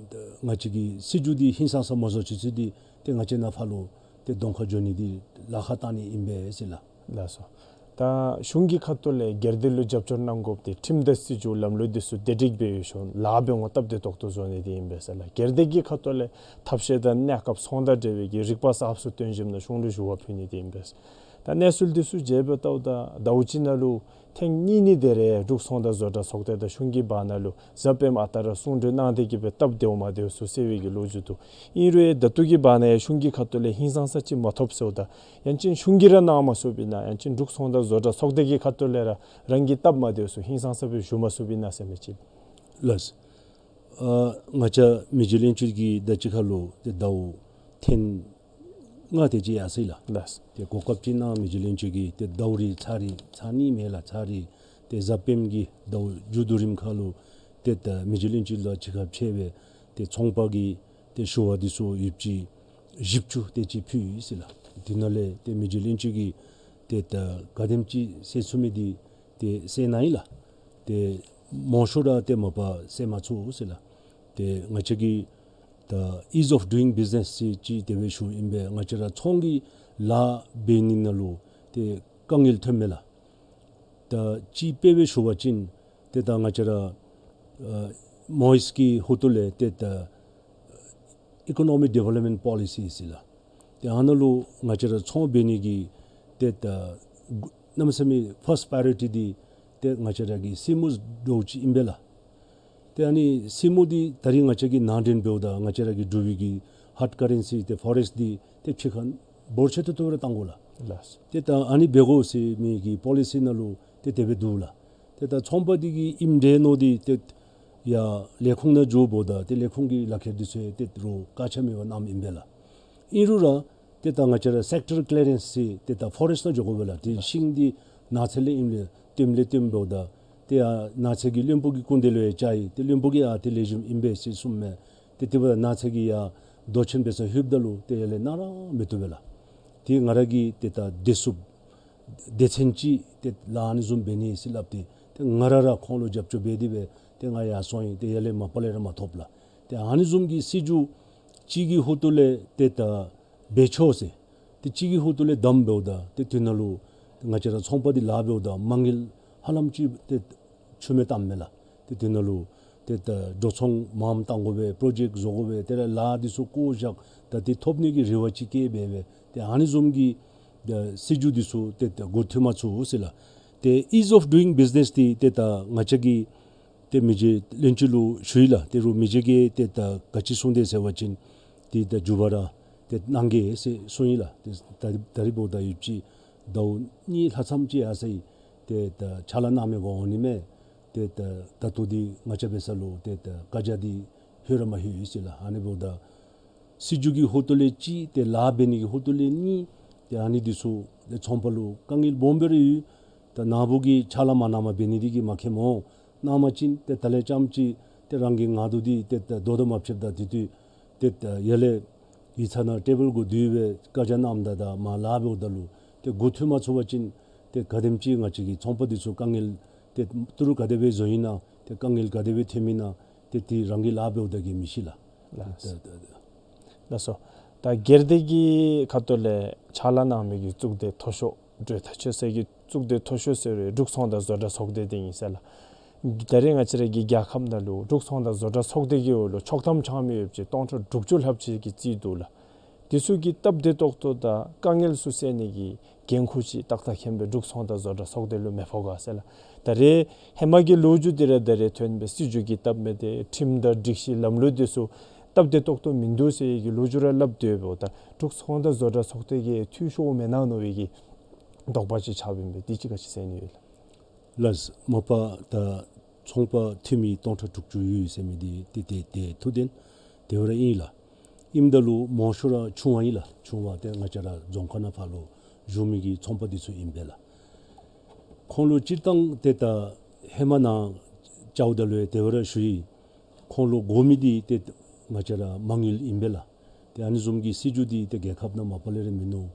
ང་བཅས་ཀྱི་སྲིད་བྱུས་འདི་ཧིང་སངས་ས་མ་བཟོ་ཚུན་ཚོད་འདི་ཏེ་ང་བཅས་ནཱ་ཕར་ལུ་ཏེ་གདོང་ཁར་འགྱོ་ནི་འདི་ལཱ་ཁག་བཏང་ནི་ཨིན་པས་ཟེར་ལགས། ལགས་སོ། ད་གཞུང་གི་ཁ་ཐུག་ལས་སྒེར་སྡེ་ལུ་རྒྱབ་སྐྱོར་གནང་དགོཔ་འདི་ཁྲིམས་དང་སྲིད་བྱུས་ལམ་ལུགས་འདི་ཚུ་བདེ་སྒྲིག་འབད་ཞིནམ་ལཱ་འབད་འོང་སྟབས་བདེ་ཏོག་ཏོ་བཟོ་ནི་འདི་ཨིན་པས་ཟེར་ལགས། སྒེར་སྡེ་གི་ཁ་ཐུག་ལས་ཐབས་ཤེས་དང་གནས་སྐབས་ཚོང་དང་འབྲེལ་བའི་གི་རིག་པ་གསརཔ་ཚུ་སྟོན་ཞིནམ་ན་གཞུང་ལུ་ཞུ་བ་ཕུལ་ནི་འདི་ཨིན་པས། ད་གནས་ཚུལ་འདི་ཚུ་མཇལ་བར་བལྟཝ་ད་ཟླཝ་གཅིག་ནང་ལུ་ཐེངས་གཉིས་གཉིས་དེ་རེ་འབྲུག་ཚོང་དང་བཟོ་གྲྭ་ཚོགས་སྡེ་དང་གཞུང་གི་བར་ན་ལུ་གཟའ་སྤེནམ་ཨ་རྟག་ར་གསུང་གྲོས་གནང་སྟེ་གིས་སྦེ་སྟབས་བདེཝ་མ་བདེཝ་ཚུ་སེལ་བའི་གི་ལོ་རྒྱུས་འདུག། ཨིན་རུང་ད་ལྟོ་གི་བར་ན་ཡང་གཞུང་གི་ཁ་ཐུག་ལས་ཧིང་སངས་ས་ཅིག་མ་ཐོབ་ཟེརཝ་ད་ཡང་ཅིན་གཞུང་གིས་ར་གནང་མ་ཚུགསཔ་ཨིན་ན་ཡང་ཅིན་འབྲུག་ཚོང་དང་བཟོ་གྲྭ་ཚོགས་སྡེ་གི་ཁ་ཐུག་ལས་ར་རང་གི་སྟབས་མ་བདེཝ་ཚུ་ཧིང་སངས་ས་སྦེ་ཞུ་མ་ཚུགསཔ་ཨིན་ན་ཟེར་མི་ཅིག། ལགས། ཨ་ང་བཅས་མི་རྗེ་བློན་ཆེན་གྱིས་ད་ཅི་ཁ་ལུ་ཏེ་ཟླཝ་ཐེངས་ལྔ་དེ་ཅིག་ཡར་སོ་ཡི་ལགས། ལགས། ཏེ་གོ་སྐབས་ཅིག་གནང་མི་རྗེ་བློན་ཆེན་གྱིས་ཏེ་ཟླཝ་རེ་ཚར་རེ་ཚར་གཉིས་མེན་ལགས། ཚར་རེ་ཏེ་གཟའ་སྤེནམ་གི་ཟླཝ་མཇུག་བསྡུ་རནམ་ཁ་ལུ་ཏེ་ད་མི་རྗེ་བློན་ཆེན་ལུ་ཅིག་ཁར་ཕྱད་སྦེ་ཏེ་ཚོང་པ་གི་ཏེ་ཞུ་བ་འདི་ཚུ་ཡོདཔ་ཅིག་བཞི་བཅུ་དེ་ཅིག་ཕུལ་ཡི་ཟེར་ལགས། དེ་ནང་ལས་ཏེ་མི་རྗེ་བློན་ཆེན་གྱིས་ཏེ་ད་ག་དེམ་ཅིག་སེལ་ཚུགས་མི་འདི་ཏེ་སེལ་གནང་ཡི་ལགས། ཏེ་མང་ཤོས་ར་ཏེ་མ་པ་སེལ་མ་ཚུགས་ཟེར་ལགས། ཏེ་ང་བཅས་ཀྱི་ད་ease of doing business ཟེར་ཅིག་དེ་སྦེ་ཞུཝ་ཨིན་པས། ང་བཅས་ར་ཚོང་གི་ལཱ་འབད་ནི་ནང་ལུ་ཏེ་དཀའ་ངལ་ཐོནམ་མས་ལགས། ད་ཅིག་དཔེ་སྦེ་ཞུ་བ་ཅིན་ཏེ་ད་ང་བཅས་ར་ཨ་མོའིས་ཀྱི་ཧོངས་ལས་ཏེ་ད་Economic Development Policy ཟེར་ལགས། ཏེ་ཨ་ནཱ་ལུ་ང་བཅས་ར་ཚོང་འབད་ནི་གི་ཏེ་ད་གནམ་མེད་ས་མེད་first priority འདི་ཏེ་ང་བཅས་ར་གི་སྲིང་མོ་འདྲཝ་ཅིག་ཨིན་པས་ལགས། ཏེ་ཨ་ནི་སྲིང་མོ་འདི་ད་རིས་ང་བཅས་ཀྱིས་ནང་འདྲེན་འབདཝ་ད་ང་བཅས་ར་གི་འབྲུག་པའི་གི་hard currency ཏེ་forex འདི་ཏེ་ཕྱི་ཁར་འབོར་ཆེ་ཏོག་ཏོ་ར་བཏང་དགོ་ལགས། ལགས། ཏེ་ད་ཨ་ནི་འབད་དགོ་ཟེར་མི་གི་པོ་ལི་སི་ནང་ལུ་ཏེ་དེ་སྦེ་འདུག་ལགས། ཏེ་ད་ཚོང་པ་འདི་གི་ཨིནམ་འདྲས་མནོ་སྟེ་ཏེ་ཡར་ལས་ཁུངས་ནང་འགྱོཝ་ད་ཏེ་ལས་ཁུངས་ཀྱི་ལག་ཁྱེར་འདི་ཚུ་ཏེ་རོགས་བཀག་ཆ་མེད་པར་གནངམ་ཨིན་པས་ལགས། ཨིན་རུང་ར་ཏེ་ད་ང་བཅས་ར་sector clearance ཟེར་ཏེ་ད་ཕོ་རེསཊ་ནང་འགྱོ་དགོ་པས་ལགས། ཏེ་ཤིང་འདི་ནགས་ཚལ་ལས་ཨིནམ་ལས་བཏོནམ་ལས་བཏོནམ་འབདཝ་ད་ཏེ་ཡར་ནགས་ཚལ་གྱི་བློན་པོ་གི་སྐུ་མདུན་ལུ་ཡང་བཅར་ཡི། ཏེ་བློན་པོ་གིས་ཨ་ཏེ་ལེགས་ཤོམ་ཨིན་པས་ཟེར་གསུངམ་མས། ཏེ་དེ་འབདཝ་ད་ནགས་ཚལ་གྱི་ཡར་རྡོ་ཆེན་འབད་སར་ལྷོདཔ་ད་ལུ་ཏེ་ཡར་ལས་གནང་ར་མི་བཏུབ་པས་ལགས། ཏེ་ང་ར་གིས་ཏེ་ད་བདེ་སྲུངཔ་སྡེ་ཚན་ཅིག་ཏེ་ལཱ་ཨ་ནི་བཟུམ་འབད་ནི་ཟེར་སླབ་སྟེ་ཏེ་ང་ར་ར་ཁོང་ལུ་རྒྱབ་སྐྱོར་འབད་དེ་སྦེ་ཏེ་ང་ཡར་སོང་ཡི། ཏེ་ཡར་ལས་མ་པ་ལས་ར་མ་ཐོབ་ལགས། ཏེ་ཨ་ནི་བཟུམ་གྱི་སྲིད་བྱུས་ཅིག་གི་ཧོངས་ལས་ཏེ་ད་འབད་ཆོག་ཟེར་ཏེ་ཅིག་གི་ཧོངས་ལས་བསྡམས་འབདཝ་ད་ཏེ་དེ་ནང་ལུ་ང་བཅས་ར་ཚོང་པ་འདི་ལཱ་འབདཝ་ད་མ་དངུལ་ཧ་ལམ་ཅིག་ཏེ་ཆུ་མེད་གཏམ་མེད་ལགས། ཏེ་དེ་ནང་ལུ་ཏེ་ད་འགྲོ་སོང་མངམ་བཏང་དགོ་པས། པྲོ་ཇེཀཊ་བཟོ་དགོ་པས། ཏེ་ར་ལཱ་འདི་ཚུ་བཀོ་བཞག་ད་ཏེ་ཐོབ་ནི་གི་རེ་བ་ཅིག་བསྐྱེད་འབད་སྦེ་ཏེ་ཨ་ནི་བཟུམ་གྱི་ད་སྲིད་བྱུས་འདི་ཚུ་ཏེ་ད་འགོ་ཐོན་མ་ཚུགས་ཟེར་ལགས། ཏེ་ease of doing business འདི་ཏེ་ད་ང་བཅས་ཀྱིས་ཏེ་མི་རྗེ་བློན་ཆེན་ལུ་ཞུ་ཡི་ལགས། ཏེ་རུང་མི་རྗེ་གིས་ཏེ་ད་ག་ཅི་གསུངས་དེས་ཟེར་བ་ཅིན་ཏེ་ད་མཇུག་པ་ར་ཏེ་གནང་གེ་ཟེར་གསུངས་ཡི་ལགས། ཏེ་ད་ད་རིས་འབདཝ་ད་ཡོདཔ་ཅིག་ཟླཝ་གཉིས་ལྷག་ཙམ་ཅིག་ཡར་སོ་ཡི། ཏེ་ད་ཕྱག་ལཱ་གནང་མི་གུ་འོང་ནི་མས། ཏེ་ད་ད་ལྟོ་འདི་ང་བཅས་འབད་ས་ལུ་ཏེ་ད་བཀའ་རྒྱ་འདི་ལྷོད་ར་མ་ལྷོད་ཡི་ཟེར་ལགས། ཨ་ནི་འབདཝ་ད་སྲིད་བྱུས་ཀྱི་ཧོངས་ལས་གཅིག་ཏེ་ལཱ་འབད་ནི་གི་ཧོངས་ལས་གཉིས་ཏེ་ཨ་ནི་འདི་ཚུ་ཏེ་ཚོང་པ་ལུ་དཀའ་ངལ་སྦོམ་སྦེ་ར་ཡོད། ད་ནཱ་བུ་གིས་ཕྱག་ལཱ་མ་གནངམ་འབད་ནི་འདི་གིས་མ་མཁྱེནམ་འོང་། གནང་པ་ཅིན་ཏེ་ད་ལས་རྐྱངམ་ཅིག་ཏེ་རང་གི་ངལ་དུབ་འདི་ཏེ་ད་བཟློག་དོ་མ་ཕྱདཔ་ད་དེ་དུས་ཏེ་ད་ཡར་ལས་ཡིག་ཚང་ནང་ཊེ་བཱལ་གུ་སྡོད་སྦེ་བཀའ་རྒྱ་གནངམ་ད་ད་མར་ལཱ་འབདཝ་ད་ལུ་ཏེ་འགོ་ཐོན་མ་ཚུགས་པ་ཅིན་ཏེ་ག་དེམ་ཅིག་ང་བཅས་ཀྱི་ཚོང་པ་འདི་ཚུ་དཀའ་ངལ་ཏེ་ཏི་རུ་ག་དེ་སྦེ་བཟོ་ཡི་ན་ ཏེ་དཀའ་ངལ་ག་དེ་སྦེ་ཐོན་མི་ན་ཏེ་དེ་རང་གིས་ལཱ་འབདཝ་ད་གིས་མི་ཤེས་ལགས། ལགས། ད་ད་ད་ལགས་སོ། ད་སྒེར་སྡེ་གི་ཁ་ཐུག་ལས་ཕྱག་ལཱ་གནང་མི་གི་གཙུག་སྡེ་མཐོ་ཤོས་འབྲེལ་ཐག་ཆོད་ས་གི་གཙུག་སྡེ་མཐོ་ཤོས་ཟེར་བའི་འབྲུག་ཚོང་དང་བཟོ་གྲྭ་ཚོགས་སྡེ་དེ་ཨིན་ཟེར་ལགས། ད་རེས་ང་བཅས་ར་གི་རྒྱལ་ཁབ་ནང་ལུ་འབྲུག་ཚོང་དང་བཟོ་གྲྭ་ཚོགས་སྡེ་གི་འོག་ལུ་ཆོག་ཐམ་འཆང་མི་ཡོད་པ་ཅིན་སྟོང་ཕྲག་དྲུག་ཅུ་ལྷགཔ་ཅིག་གི་རྩིས་འདུག་ལགས། དེ་ཚུ་གི་སྟབས་བདེ་ཏོག་ཏོ་དང་དཀའ་ངལ་ཚུ་སེལ་ནི་གི་འགན་ཁུར་ཅིག་ཏག་ཏག་མཁན་པོ་འབྲུག་ཚོང་དང་བཟོ་གྲྭ་ཚོགས་སྡེ་ལུ་མེད་པོ་ག་ཟེར་ལགས། ད་རེས་ཧེ་མ་གི་ལོ་རྒྱུས་འདི་ར་ད་རེས་ཐོན་པའི་སྲིད་བྱུས་ཀྱི་སྟབས་མི་བདེ་ཁྲིམས་དང་སྒྲིག་གཞི་ལམ་ལུགས་དེ་ཚུ་སྟབས་བདེ་ཏོག་ཏོ་མིན་འདུག་ཟེར་གྱི་ལོ་རྒྱུས་ར་སླབ་སྡོདཔ་ད་འབྲུག་ཚོང་དང་བཟོ་གྲྭ་ཚོགས་སྡེ་གིས་འཐུས་ཤོར་མེན་ན་མནོ་བའི་གི་དོགས་པ་ཅིག་ཆགསཔ་ཨིན་པས། དེ་ཅིག་ག་ཅི་ཟེར་ནི་ཡོད་ལགས། ལགས། མ་པ་ད་ཚོང་པ་འཐུས་མི་སྟོང་ཕྲག་དྲུག་ཅུ་ཡོད་ཟེར་མི་འདི་ཏེ་ཏེ་ཏེ་ཐུགས་བདེན་དེ་སྦེ་ར་ཨིན་ལགས། ཨིནམ་ད་ལུ་མང་ཤོས་ར་ཆུང་བ་ཨིན་ལགས། ཆུང་བ་ཏེ་ང་བཅས་ར་རྫོང་ཁ་ནང་ཕར་ལུ་བཞུགས་མི་གི་ཚོང་པ་འདི་ཚུ་ཨིན་པས་ལགས། ཁོང་ལུ་སྤྱིར་བཏང་ཏེ་ད་ཧེ་མ་ནཱ་བཅརཝ་ད་ལུ་ཡང་དེ་སྦེ་ར་ཞུ་ཡི། ཁོང་ལུ་དགོ་མི་འདི་ཏེ་ང་བཅས་ར་མ་དངུལ་ཨིན་པས་ལགས། ཏེ་ཨ་ནི་བཟུམ་གྱི་སྲིད་བྱུས་འདི་ཏེ་རྒྱལ་ཁབ་ནང་མ་པ་ལས་ར་མིན་ནུག།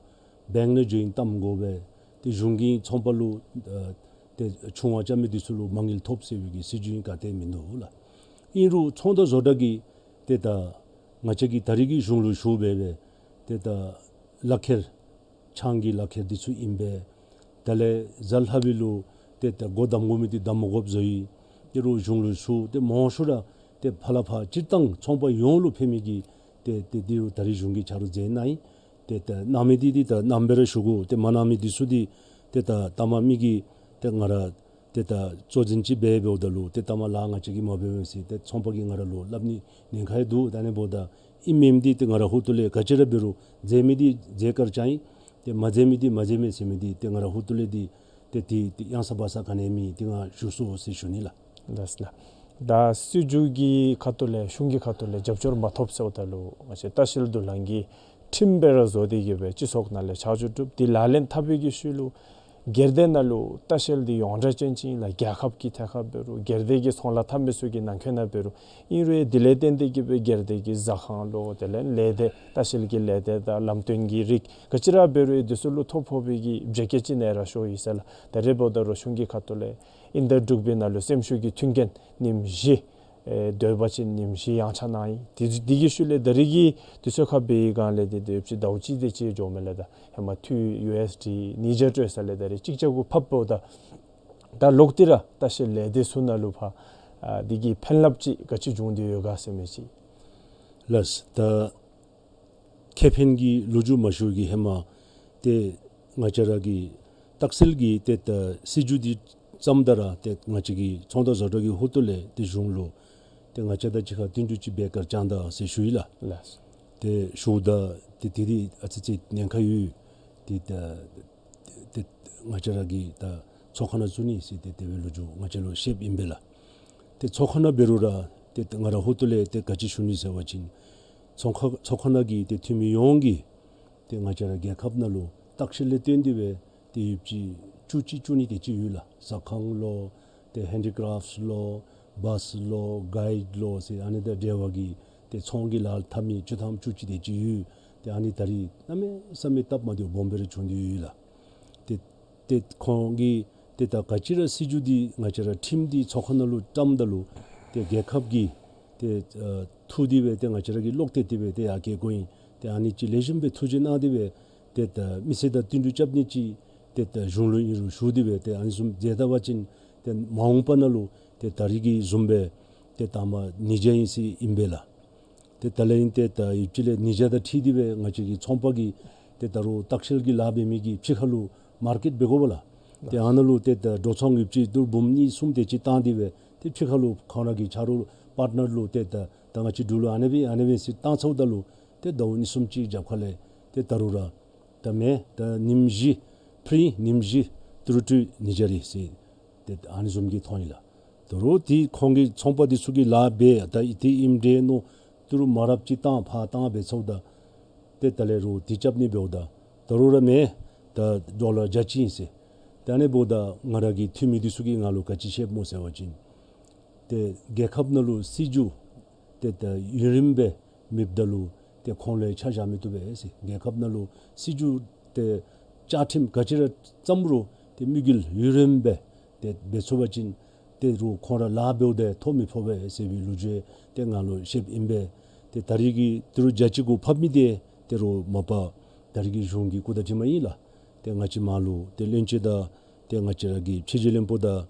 བེངཀ་ནང་འགྱོ་ཞིནམ་བཏངམ་དགོ་པས། ཏེ་གཞུང་གིས་ཚོང་པ་ལུ་ཨ་ཏེ་ཆུང་བ་རྐྱབ་མི་འདི་ཚུ་ལུ་མ་དངུལ་ཐོབ་ཟེར་བའི་གི་སྲིད་བྱུས་ག་ཏེ་མིན་འདུག་ལགས། ཨིན་རུང་ཚོང་དང་བཟོ་གྲྭ་གིས་ཏེ་ད་ང་བཅས་ཀྱིས་ད་རེས་ཀྱི་གཞུང་ལུ་ཞུ་སྦེ་སྦེ་ཏེ་ད་ལག་ཁྱེར་ཆང་གི་ལག་ཁྱེར་འདི་ཚུ་ཨིན་པས། དེ་ལས་གཟའ་ལྷག་པའི་ལུ་ཏེ་ད་སྒོ་བསྡམ་དགོ་མི་འདི་བསྡམ་མ་དགོཔ་བཟོ་ཡི། ཨིན་རུང་གཞུང་ལུ་ཞུ་ཏེ་མང་ཤོས་ར་ཏེ་ཕར་ལས་ཕར་སྤྱིར་བཏང་ཚོང་པ་ཡོངས་ལུ་ཕན་མི་གི་ཏེ་ཏེ་འདི་རུང་ད་རེས་གཞུང་གིས་ཆ་རོགས་མཛད་གནང་ཡི། ཏེ་ད་གནང་མི་འདི་འདི་ད་གནངམ་སྦེ་ར་ཞུ་དགོ། ཏེ་མ་གནང་མི་འདི་ཚུ་འདི་ཏེ་ད་ལྟ་མ་མི་གིས་ཏེ་ང་ར་ཏེ་ད་གཙོ་འཛིན་ཅིག་འབད་འབདཝ་ད་ལུ་ཏེ་ལྟ་མ་ལཱ་ང་བཅས་ཀྱིས་མ་འབད་བས་ཟེར་ཏེ་ཚོང་པ་གིས་ང་ར་ལུ་སླབ་ནི་ཉེན་ཁ་ཡང་འདུག། ད་ཨ་ནི་འབདཝ་ད་ཨིན་མེན་འདི་ཏེ་ང་ར་ཧུར་ཐུག་ལས་ག་ཅི་ར་འབད་རུང་མཛད་མི་འདི་མཛད་དཀར་བཅང་ཡི། ཏེ་མ་མཛད་མི་འདི་མ་མཛད་མས་ཟེར་མི་འདི་ཏེ་ང་ར་ཧུར་ཐུག་ལས་འདི་ཏེ་ཏེ་ཏེ་གཡང་ས་བ་ས་ག་ནི་མེད། ཏེ་ང་ཞུ་སོང་ཟེར་ཞུ་ནི་ལགས། ལགས་ལགས། ད་སྲིད་བྱུས་ཀྱི་ཁ་ཐུག་ལས་གཞུང་གི་ཁ་ཐུག་ལས་རྒྱབ་སྐྱོར་མ་ཐོབ་ཟེརཝ་ད་ལུ་ང་བཅས་ལྟ་བཤལ་དུ་ལང་གི་ཁྲིམས་སྦེ་ར་བཟོ་སྟེ་གི་སྦེ་སྤྱི་ཚོགས་ནང་ལས་ཆ་འཇོག་གྲུབ། དེ་ལག་ལེན་འཐབ་པའི་གི་ཤུལ་ལུ་སྒེར་སྡེ་ནང་ལུ་ལྟ་བཤལ་འདི་ཡོངས་གྲགས་ཅན་ཅིག་ཨིན་ལགས། རྒྱལ་ཁབ་ཀྱི་ཐད་ཁར་འབད་རུང་སྒེར་སྡེ་གི་ཚོང་ལཱ་འཐབ་མི་ཚུ་གི་ནང་འཁོད་ནང་འབད་རུང་ཨིན་རུང་དེ་ལས་བརྟེན་ཏེ་གི་སྦེ་སྒེར་སྡེ་གི་ཟ་ཁང་ལོ་དེ་ལས་ལས་སྡེ་ལྟ་བཤལ་གྱི་ལས་སྡེ་དང་ལམ་སྟོན་གྱི་རིགས་ག་ཅི་ར་འབད་རུང་དེ་ཚུ་ལུ་ཐོ་ཕོག་པའི་གི་བརྗེ་བཀལ་ཅིག་ནི་ར་ཤོར་ཡི་ཟེར་ལགས། ད་རེས་འབདཝ་ད་རུང་གཞུང་གི་ཁ་ཐུག་ལས་ཨིན་ད་འབྲུག་པའི་ནང་ལུ་སེམས་ཤུགས་ཀྱི་མཐུན་རྐྱེན་ཉིནམ་བཞི་ཨེ་སྡོད་པ་ཅིན་ཉིནམ་བཞི་ཡང་ཆ་གནང་ཡི། དེ་དེ་གི་ཤུལ་ལས་ད་རེས་ཀྱི་དུས་ཚོད་ཁར་འབད་བའི་སྒང་ལས་ཏེ་ཏེ་ཡོདཔ་ཅིག་ཟླཝ་གཅིག་དེ་ཅིག་འགྱོཝ་མས་ལགས། ད་ཧེ་མ་འཐུས་ཡུ་ཨེསི་ཌི་ཉིས་བརྒྱ་སྤྲོད་ས་ལས་ད་རེས་གཅིག་བརྒྱ་གུ་ཕབ་འབདཝ་ད་ད་ལོག་སྟེ་ར་ལྟ་བཤལ་ལས་སྡེ་ཚུ་ནང་ལུ་ཕར་ཨ་དེ་གི་ཕན་རླབས་ཅིག་ག་ཅི་བྱུང་སྟེ་ཡོད་ག་ཟེར་མི་ཅིག། ལགས། ད་ཁེ་ཕན་གྱི་ལོ་རྒྱུས་མ་ཞུ་གི་ཧེ་མ་ཏེ་ང་བཅས་ར་གི་ལྟ་བཤལ་གྱི་ཏེ་ད་སྲིད་བྱུས་འདི་བརྩམ་ད་ར་ཏེ་ང་བཅས་ཀྱི་ཚོང་དང་བཟོ་གྲྭ་གི་ཧུར་ཐུག་ལས་ཏེ་གཞུང་ལུ་ཏེ་ང་བཅས་དང་གཅིག་ཁར་བསྟུན་གྲོས་ཅིག་འབད་དཀར་བཅང་ད་ཟེར་ཞུ་ཡི་ལགས། ལགས། ཏེ་ཞུཝ་ད་ཏེ་དེ་འདི་ཨ་ཙི་ཅིག་ཉེན་ཁ་ཡོད། ཏེ་ད་ཏེ་ང་བཅས་ར་གིས་ད་ཚོགས་ཁང་ནང་བཙུགས་ནི་ཟེར་ཏེ་དེ་སྦེ་ལོ་རྒྱུས་ང་བཅས་ལུ་བཤདཔ་ཨིན་པས་ལགས། ཏེ་ཚོགས་ཁང་ནང་འབད་རུང་ར་ཏེ་ང་ར་ཧུར་ཐུག་ལས་ཏེ་ག་ཅི་ཞུ་ནི་ཟེར་བ་ཅིན་ཚོགས་ཁང་ཚོགས་ཁང་ནང་གི་ཏེ་འཐུས་མི་ཡོངས་ཀྱིས་ཏེ་ང་བཅས་ར་རྒྱལ་ཁབ་ནང་ལུ་ལྟ་བཤལ་ལས་བརྟེན་ཏེ་སྦེ་ཏེ་ཡོདཔ་ཅིག་བཅུ་གཅིག་བཅུ་གཉིས་དེ་ཅིག་ཡོད་ལགས། ཟ་ཁང་ལོ་ཏེ་ཧེན་ཌི་ཀྲེཕཊ་ལོ་བཱས་ལོ་གའིཌ་ལོ་ཟེར་ཨ་ནི་དང་འབྲེལ་བ་གི་ཏེ་ཚོང་གི་ལཱ་འཐབ་མི་བཅུ་ཐམ་བཅུ་གཅིག་དེ་ཅིག་ཡོད། ཏེ་ཨ་ནི་ད་རེས་གནམ་མེད་ས་མེད་སྟབས་མ་བདེཝ་སྦོམ་སྦེ་ར་བྱུང་སྟེ་ཡོད་ལགས། ཏེ་ཏེ་ཁོང་གིས་ཏེ་ད་ག་ཅི་ར་སྲིད་བྱུས་འདི་ང་བཅས་ར་ཁྲིམས་འདི་ཚོགས་ཁང་ནང་ལུ་བཀྲམ་ད་ལུ་ཏེ་རྒྱལ་ཁབ་ཀྱི་ཏེ་ཨ་ཐུགས་འདི་སྦེ་ཏེ་ང་བཅས་ར་གིས་ལོག་སྟེ་དེ་སྦེ་ཏེ་ཡར་སྐྱེལ་དགོ་ཨིན། ཏེ་ཨ་ནི་ཅིག་ལེགས་ཤོམ་སྦེ་ཐུགས་རྗེ་གནང་སྟེ་སྦེ་ཏེ་ད་མི་སེར་དང་བསྟུན་གྲོས་རྐྱབ་ནི་ཅིག་ཏེ་ད་གཞུང་ལུ་ཨིན་རུང་ཞུ་སྟེ་སྦེ་ཏེ་ཨ་ནི་བཟུམ་མཛད་ད་པ་ཅིན་ཏེ་མ་འོངས་པ་ནང་ལུ་ཏེ་ད་རེས་ཀྱི་བཟུམ་སྦེ་ཏེ་ད་མ་ཉིས་བརྒྱ་ཨིན་ཟེར་ཨིན་པས་ལགས། ཏེ་ད་ལས་ཨིན་ཏེ་ད་ཡུདཔ་ཅིག་ལས་ཉིས་བརྒྱ་དང་འཁྲིལ་ཏེ་སྦེ་ང་བཅས་ཀྱི་ཚོང་པ་གིས་ཏེ་ད་རུང་ལྟ་བཤལ་གྱི་ལཱ་འབད་མི་གི་ཕྱི་ཁ་ལུ་མར་ཀེཊ་འབད་དགོ་པས་ལགས། ཏེ་ཨ་ནཱ་ལུ་ཏེ་ད་འགྲོ་སོང་ཡུདཔ་ཅིག་ཏི་རུ་འབུམ་གཉིས་གསུམ་དེ་ཅིག་བཏང་སྟེ་སྦེ་ཏེ་ཕྱི་ཁ་ལུ་ཁོང་ར་གི་ཆ་རོགས་པར་ཊི་ནར་ལུ་ཏེ་ད་ད་ང་བཅས་འབྲུག་ལུ་ཨ་ནི་སྦེ་ཨ་ནི་སྦེ་ཟེར་བཏང་ཚརཝ་ད་ལུ་ཏེ་ཟླཝ་གཉིས་གསུམ་ཅིག་རྒྱབ་ཁ་ལས་ཏེ་ད་རུང་ར་ད་མེན་ད་ཉིནམ་བཞི་ཕི་རི་ཉིནམ་བཞི་ཏི་རུ་སྤྲོད་ཉིས་བརྒྱ་རེ་ཟེར་ཏེ་ཨ་ནི་བཟུམ་གྱི་ཐོན་ཡི་ལགས། ད་རུང་ཏེ་ཁོང་གི་ཚོང་པ་འདི་ཚུ་གིས་ལཱ་འབད་ད་ཨི་ཏེ་ཨིནམ་འདྲས་མནོ་ཏི་རུ་མ་རབས་ཅིག་བཏང་ཕར་བཏང་འབད་ཚརཝ་ད་ཏེ་ད་ལས་རུང་ཏེ་རྐྱབ་ནི་འབདཝ་ད་ད་རུང་ར་མེན་ད་ཌོ་ལར་བརྒྱ་ཅིག་ཨིན་ཟེར། ཏེ་ཨ་ནི་འབདཝ་ད་ང་ར་གི་འཐུས་མི་འདི་ཚུ་གིས་ང་ལུ་ག་ཅི་བཤདཔ་སྨོ་ཟེར་བ་ཅིན་ཏེ་རྒྱལ་ཁབ་ནང་ལུ་སྲིད་བྱུས་ཏེ་ད་ཡུན་རིངམོ་སྦེ་མེདཔ་ད་ལུ་ཏེ་ཁོང་ལུ་ཡང་ཆ་བཞག་མི་བཏུབ་པས་ཟེར། རྒྱལ་ཁབ་ནང་ལུ་སྲིད་བྱུས་ཏེ་བཅའ་ཁྲིམས་ག་ཅི་ར་བརྩམ་རུང་ཏེ་དམིགས་ཡུལ་ཡུན་རིངམོ་སྦེ་ཏེ་འབད་ཚུགས་པ་ཅིན་ ཏེ་རུང་ཁོང་ར་ལཱ་འབདཝ་ད་ཐོ་མི་ཕོག་པས་ཟེར་བའི་ལོ་རྒྱུས་ཏེ་ང་ལུ་བཤདཔ་ཨིན་པས། ཏེ་ད་རིས་ཀྱི་ཏི་རུ་བརྒྱ་གཅིག་གུ་ཕབ་མི་འདི་ཏེ་རུང་མ་པ་ད་རིས་ཀྱི་གཞུང་གི་སྐུ་དྲིན་ཅན་ཨིན་ལགས། ཏེ་ང་བཅས་མར་ལུ་ཏེ་བློན་ཆེན་དང་ཏེ་ང་བཅས་ར་གི་ཕྱི་འབྲེལ་བློན་པོ་དང་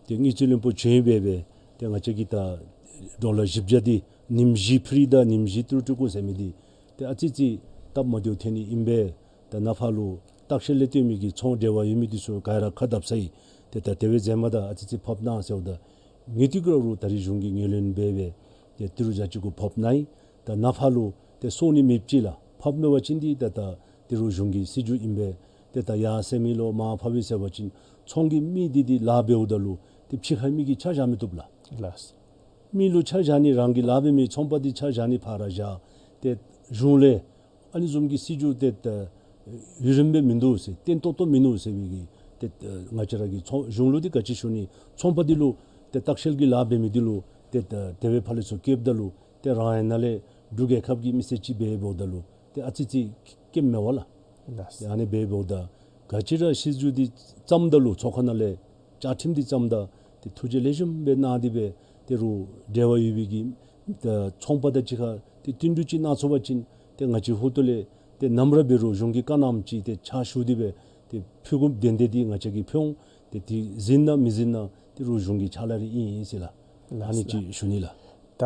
ཏེ་དངུལ་རྩིས་བློན་པོ་བྱོན་སྦེ་སྦེ་ཏེ་ང་བཅས་ཀྱིས་ད་ཌོ་ལར་བཞི་བརྒྱ་འདི་ཉིནམ་བཞི་ཕི་རི་དང་ཉིནམ་བཞི་ཏི་རུ་སྤྲོད་དགོ་ཟེར་མི་འདི་ཏེ་ཨ་ཙི་ཅིག་སྟབས་མ་བདེཝ་ཐོན་ནི་ཨིན་པས། ད་ནཱ་ཕར་ལུ་ལྟ་བཤལ་ལས་བཏོན་མི་གི་ཚོང་འབྲེལ་བ་ཡོད་མི་འདི་ཚུ་ག་ར་ཁ་བརྡབ་ས་ཡི། ཏེ་ད་དེ་སྦེ་མཛད་མ་ད་ཨ་ཙི་ཅིག་ཕབ་གནང་ཟེརཝ་ད་ངེའི་ཐུགས་ཀྱི་ར་རུང་ད་རིས་གཞུང་གིས་ངོས་ལེན་འབད་སྦེ་ཏེ་ཏི་རུ་བརྒྱ་གཅིག་གུ་ཕབ་གནང་ཡི། ད་ནཱ་ཕར་ལུ་ཏེ་སོང་ནི་མེདཔ་ཅིག་ལགས། ཕབ་མེད་པ་ཅིན་འདི་ད་ད་ཏི་རུ་གཞུང་གི་སྲིད་བྱུས་ཨིན་པས། ཏེ་ད་ཡར་སེང་མི་ལུ་མར་ཕབ་ཡི་ཟེར་བ་ཅིན་ཚོང་གི་མི་འདི་འདི་ལཱ་འབདཝ་ད་ལུ་ཏེ་ཕྱི་ཁ་མི་གིས་ཆ་བཞག་མི་བཏུབ་ལགས། ལགས། མི་ལུ་ཆ་བཞག་ནི་རང་གི་ལཱ་འབད་མི་ཚོང་པ་འདི་ཆ་བཞག་ནི་ཕར་ར་བཞག། ཏེ་གཞུང་ལས་ཨ་ནི་བཟུམ་གྱི་སྲིད་བྱུས་ཏེ་ད་ཡུན་རིངམོ་སྦེ་མིན་འདུག་ཟེར་བརྟན་ཏོག་ཏོ་མིན་འདུག་ཟེར་བའི་གི་ཏེ་ད་ང་བཅས་ར་གི་ཚོང་གཞུང་ལུ་འདི་ག་ཅི་ཞུ་ནི། ཚོང་པ་འདི་ལུ་ཏེ་ལྟ་བཤལ་གྱི་ལཱ་འབད་མི་འདི་ལུ་ཏེ་ད་དེ་སྦེ་ཕར་ལས་ཚུར་བསྐྱལཝ་ད་ལུ་ཏེ་རང་ཡང་ནཱ་ལས་འབྲུག་རྒྱལ་ཁབ་ཀྱི་མི་སེར་ཅིག་འབདཝ་ད་ལུ་ཏེ་ཨ་ཙི་ཅིག་སྐྱེནམ་མས་པ་ལགས། ལགས། ཏེ་ཨ་ནི་འབདཝ་ད་ག་ཅི་ར་སྲིད་བྱུས་འདི་བརྩམ་ད་ལུ་ཚོགས་ཁང་ནང་ལས་བཅའ་ཁྲིམས་འདི་བརྩམ་ད་ཏེ་ཐུགས་རྗེ་ལེགས་ཤོམ་སྦེ་གནང་སྟེ་སྦེ་ཏེ་རུང་འབྲེལ་བ་ཡོད་པའི་གི་ད་ཚོང་པ་དང་གཅིག་ཁར་ཏེ་བསྟུན་གྲོས་ཅིག་གནང་ཚུགས་པ་ཅིན་ཏེ་ང་བཅས་ཧོ་ཏོ་ལས་ཏེ་ནམ་ར་འབད་རུང་གཞུང་གི་བཀའ་གནངམ་ཅིག་ཏེ་ཕྱག་ཞུ་སྟེ་སྦེ་ཏེ་ཕུལ་དགོཔ་དོན་དག་འདི་ང་བཅས་ཀྱིས་ཕུལ་འོང་། ཏེ་འདི་ཟིན་ན་མི་ཟིན་ན་ཏེ་རུང་གཞུང་གི་ཕྱག་ལཱ་རེ་ཨིན་ཟེར་ལགས། ལགས། ཨ་ནི་ཅིག་ཞུ་ནི་ལགས། ད་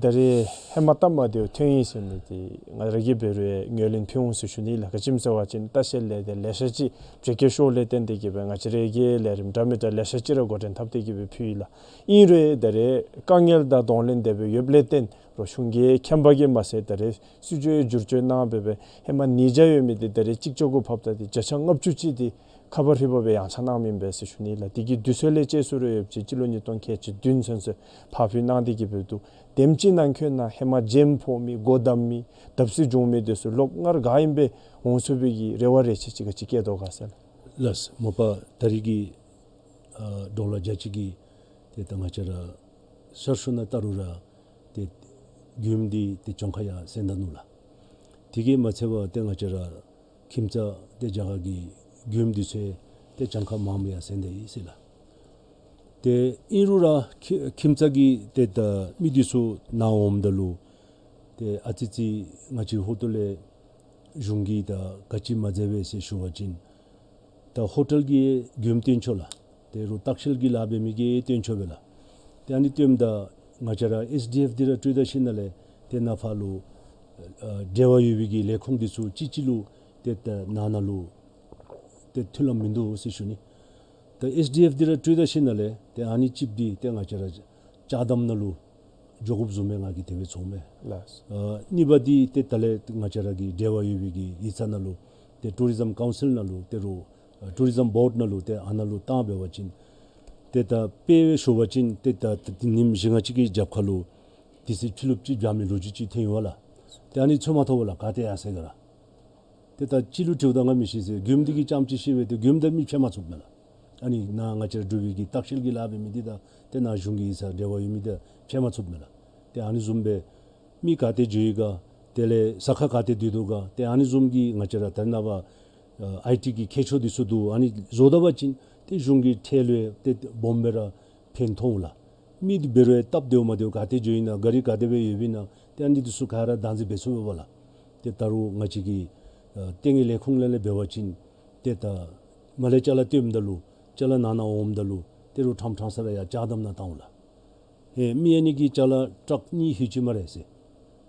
ད་རིས་ཧེ་མ་སྟབས་མ་བདེཝ་ཐོན་ཡི་ཟེར་མི་འདི་ང་ར་གིས་འབད་རུང་ངོས་ལེན་ཕུལ་འོང་ཟེར་ཞུ་ནི་ལགས། ག་ཅི་སྨོ་ཟེར་བ་ཅིན་ལྟ་བཤལ་ལས་ཏེ་ལེ་ཤ་ཅིག་བཅོ་ཁ་ཤོརཝ་ལས་བརྟེན་ཏེ་གིས་སྦེ་ང་བཅས་ར་གིས་ལས་རིམ་འདྲ་མི་འདྲ་ལེ་ཤ་ཅིག་ར་འགོ་འདྲེན་འཐབ་སྟེ་གིས་སྦེ་ཕུལ་ཡི་ལགས། ཨིན་རུང་ད་རིས་དཀའ་ངལ་དང་གདོང་ལེན་དེ་སྦེ་ཡོདཔ་ལས་བརྟེན་རུང་གཞུང་གིས་མཁྱེན་པ་གིས་མ་ཚད་ད་རིས་སྲིད་བྱུས་བསྒྱུར་བཅོས་གནང་སྦེ་སྦེ་ཧེ་མ་ཉིས་བརྒྱ་ཡོད་མི་འདི་ད་རིས་གཅིག་བརྒྱ་གུ་ཕབ་ད་འདི་བརྒྱ་ཆ་ལྔ་བཅུ་ཅིག་འདི་ཁ་པར་ཧྲིལ་པོ་སྦེ་ཡངས་ཆག་གནངམ་ཨིན་པས་ཟེར་ཞུ་ནི་ལགས། དེ་གི་དུས་ཚོད་ལས་བཅད་སུ་ར་ཡོད་པ་ཅིན་སྤྱི་ལོ་ཉིས་སྟོང་ཁལ་གཅིག་བདུན་ཚུན་ཚོད་ཕར་འགྱངས་གནང་སྟེ་གིས་སྦེ་འདུག། དེམ་ཅིག་ནང་འཁོད་ནང་ཧེ་མ་འཇམ་ཕོག་མི་སྒོ་བསྡམས་མི་བརྡབ་གསིག་བྱུང་མི་འདི་ཚུ་ལོག་སྔར་ག་ཨིནམ་སྦེ་འོང་ཚུགས་པའི་གི་རེ་བ་རེ་ཆེ་ཅིག་ག་ཅི་བསྐྱེད་དོ་ག་ཟེར་ལགས། ལགས། མ་པ་ད་རིས་ཀྱི་ཨ་ཌོ་ལར་བརྒྱ་གཅིག་གི་ཏེ་ད་ང་བཅས་ར་ཤར་ཕྱོགས་ནང་བལྟ་རུང་ར་ཏེ་མགྱོནམ་འདི་ཏེ་གྱངས་ཁ་ཡར་སེང་ད་ནུག་ལགས། དེ་གིས་མ་ཚད་པར་ཏེ་ང་བཅས་ར་ཁྱིམ་ཚང་ཏེ་རྒྱ་གར་གྱི་མགྱོནམ་འདི་ཚུ་ཏེ་གྱངས་ཁ་མངམ་ཡར་སེང་ད་ཡི་ཟེར་ལགས། ཏེ་ཨིན་རུང་ར་ཁྱི་ཁྱིམ་ཚང་གི་ཏེ་ད་མི་འདི་ཚུ་ནཱ་འོངམ་ད་ལུ་ཏེ་ཨ་ཙི་ཅིག་ང་བཅས་ཧོ་ཏོ་ལས་གཞུང་གིས་ད་ག་ཅི་མ་མཛད་པས་ཟེར་ཞུ་བ་ཅིན་ད་ཧོ་ཊེལ་གྱིས་མགྱོནམ་བཏོན་ཆོག་ལགས། ཏེ་རུང་ལྟ་བཤལ་གྱི་ལཱ་འབད་མི་གིས་བཏོན་ཆོག་པས་ལགས། ཏེ་ཨ་ནི་བཏོནམ་ད་ང་བཅས་ར་ཨེསི་ཌི་ཨེཕ་འདི་ར་སྤྲོད་ད་ཞིནམ་ལས་ཏེ་ནཱ་ཕར་ལུ་ཨ་འབྲེལ་བ་ཡོད་པའི་གི་ལས་ཁུངས་འདི་ཚུ་གཅིག་གཅིག་ལུ་ཏེ་ད་ནང་ན་ལུ་ཏེ་མཐུན་ལམ་མིན་འདུག་ཟེར་ཞུ་ནི། ད་ཨེསི་ཌི་ཨེཕ་འདི་ར་སྤྲོད་ད་ཞིནམ་ལས་ཏེ་ཨ་ནི་གཅིག་འདི་ཏེ་ང་བཅས་ར་ཅ་དམ་ནང་ལུ་འགྱོ་དགོཔ་བཟུམ་སྦེ་ང་གིས་དེ་སྦེ་ཚོརཝ་མས། ལགས། ཨ་གཉིས་པ་འདི་ཏེ་ད་ལས་ང་བཅས་ར་གི་འབྲེལ་བ་ཡོད་པའི་གི་ཡིག་ཚང་ནང་ལུ་ཏེ་ཊུ་རི་ཛམ་ཀའུན་སིལ་ནང་ལུ་ཏེ་རུང་ཨ་ཊུ་རི་ཛམ་བོརཌ་ནང་ལུ་ཏེ་ཨ་ནཱ་ལུ་བཏང་འབད་བ་ཅིན་ཏེ་ད་དཔེ་སྦེ་ཞུ་བ་ཅིན་ཏེ་ད་ཏེ་ཉིནམ་བཞི་ལྔ་ཅིག་གི་རྒྱབ་ཁ་ལུ་དུས་ཚོད་ཕྱི་ལུགས་ཅིག་འབྱང་མི་ལོ་རྒྱུས་ཅིག་ཐོན་ཡོད་པ་ལགས། ཏེ་ཨ་ནི་འཚོལ་མ་ཐོབ་པས་ལགས། ག་ཏེ་ཡར་སོང་ག་ར། ཏེ་ད་ཅི་ལུ་དྲིཝ་ད་ང་མི་ཤེས་ཟེར། མགྱོནམ་འདི་གིས་རྐྱངམ་ཅིག་ཤེས་པས། ཏེ་མགྱོནམ་དང་མི་ཕྱད་མ་ཚུགསཔ་མས་ལགས། ཨ་ནི་ནཱ་ང་བཅས་ར་འབྲུག་པའི་གི་ལྟ་བཤལ་གྱི་ལཱ་འབད་མི་འདི་དང་ཏེ་ནཱ་གཞུང་གི་ཡིག་ཚང་འབྲེལ་བ་ཡོད་མི་འདི་ཕྱད་མ་ཚུགསཔ་མས་ལགས། ཏེ་ཨ་ནི་བཟུམ་སྦེ་མི་ག་ཏེ་འགྱོ་ཡི་ག། དེ་ལས་ས་ཁར་ག་ཏེ་སྡོད་དོ་ག། ཏེ་ཨ་ནི་བཟུམ་གྱི་ང་བཅས་ར་ད་རེས་ནངས་པ་ཨ་ཨའི་ཊི་གི་མཁས་མཆོག་འདི་ཚུ་འདུག། ཨ་ནི་བཟོ་ད་པ་ཅིན་ཏེ་གཞུང་གི་ཁྲལ་ལུ་ཏེ་སྦོམ་སྦེ་ར་ཕན་ཐོགས་འོང་ལགས། མི་འདི་འབད་རུང་སྟབས་བདེཝ་མ་བདེཝ་ག་ཏེ་འགྱོ་ཡི་ན་ག་རི་ག་དེ་སྦེ་ཡོདཔ་ཨིན་ན་ཏེ་ཨ་ནི་འདི་ཚུ་ག་ར་བདག་འཛིན་འབད་ཚུགས་པས་ལགས། ཏེ་ད་རུང་ང་བཅས་ཀྱི་ཨ་ལྟེ་གནས་ལས་ཁུངས་ལས་ལས་འབད་བ་ཅིན་ཏེ་ད་མར་ལས་ཅ་ལ་བཏོནམ་ད་ལུ་ཅ་ལ་ནང་ན་འོངམ་ད་ལུ་ཏེ་རུང་ཕྲང་ཕྲང་ས་ར་ཡར་ཅ་དམ་ནང་བཏང་འོང་ལགས། ཨེ་མི་ཨ་ནི་གིས་ཅ་ལ་ཊཱག་གཉིས་ལྷོད་ཅི་སྨ་རེ་ཟེར།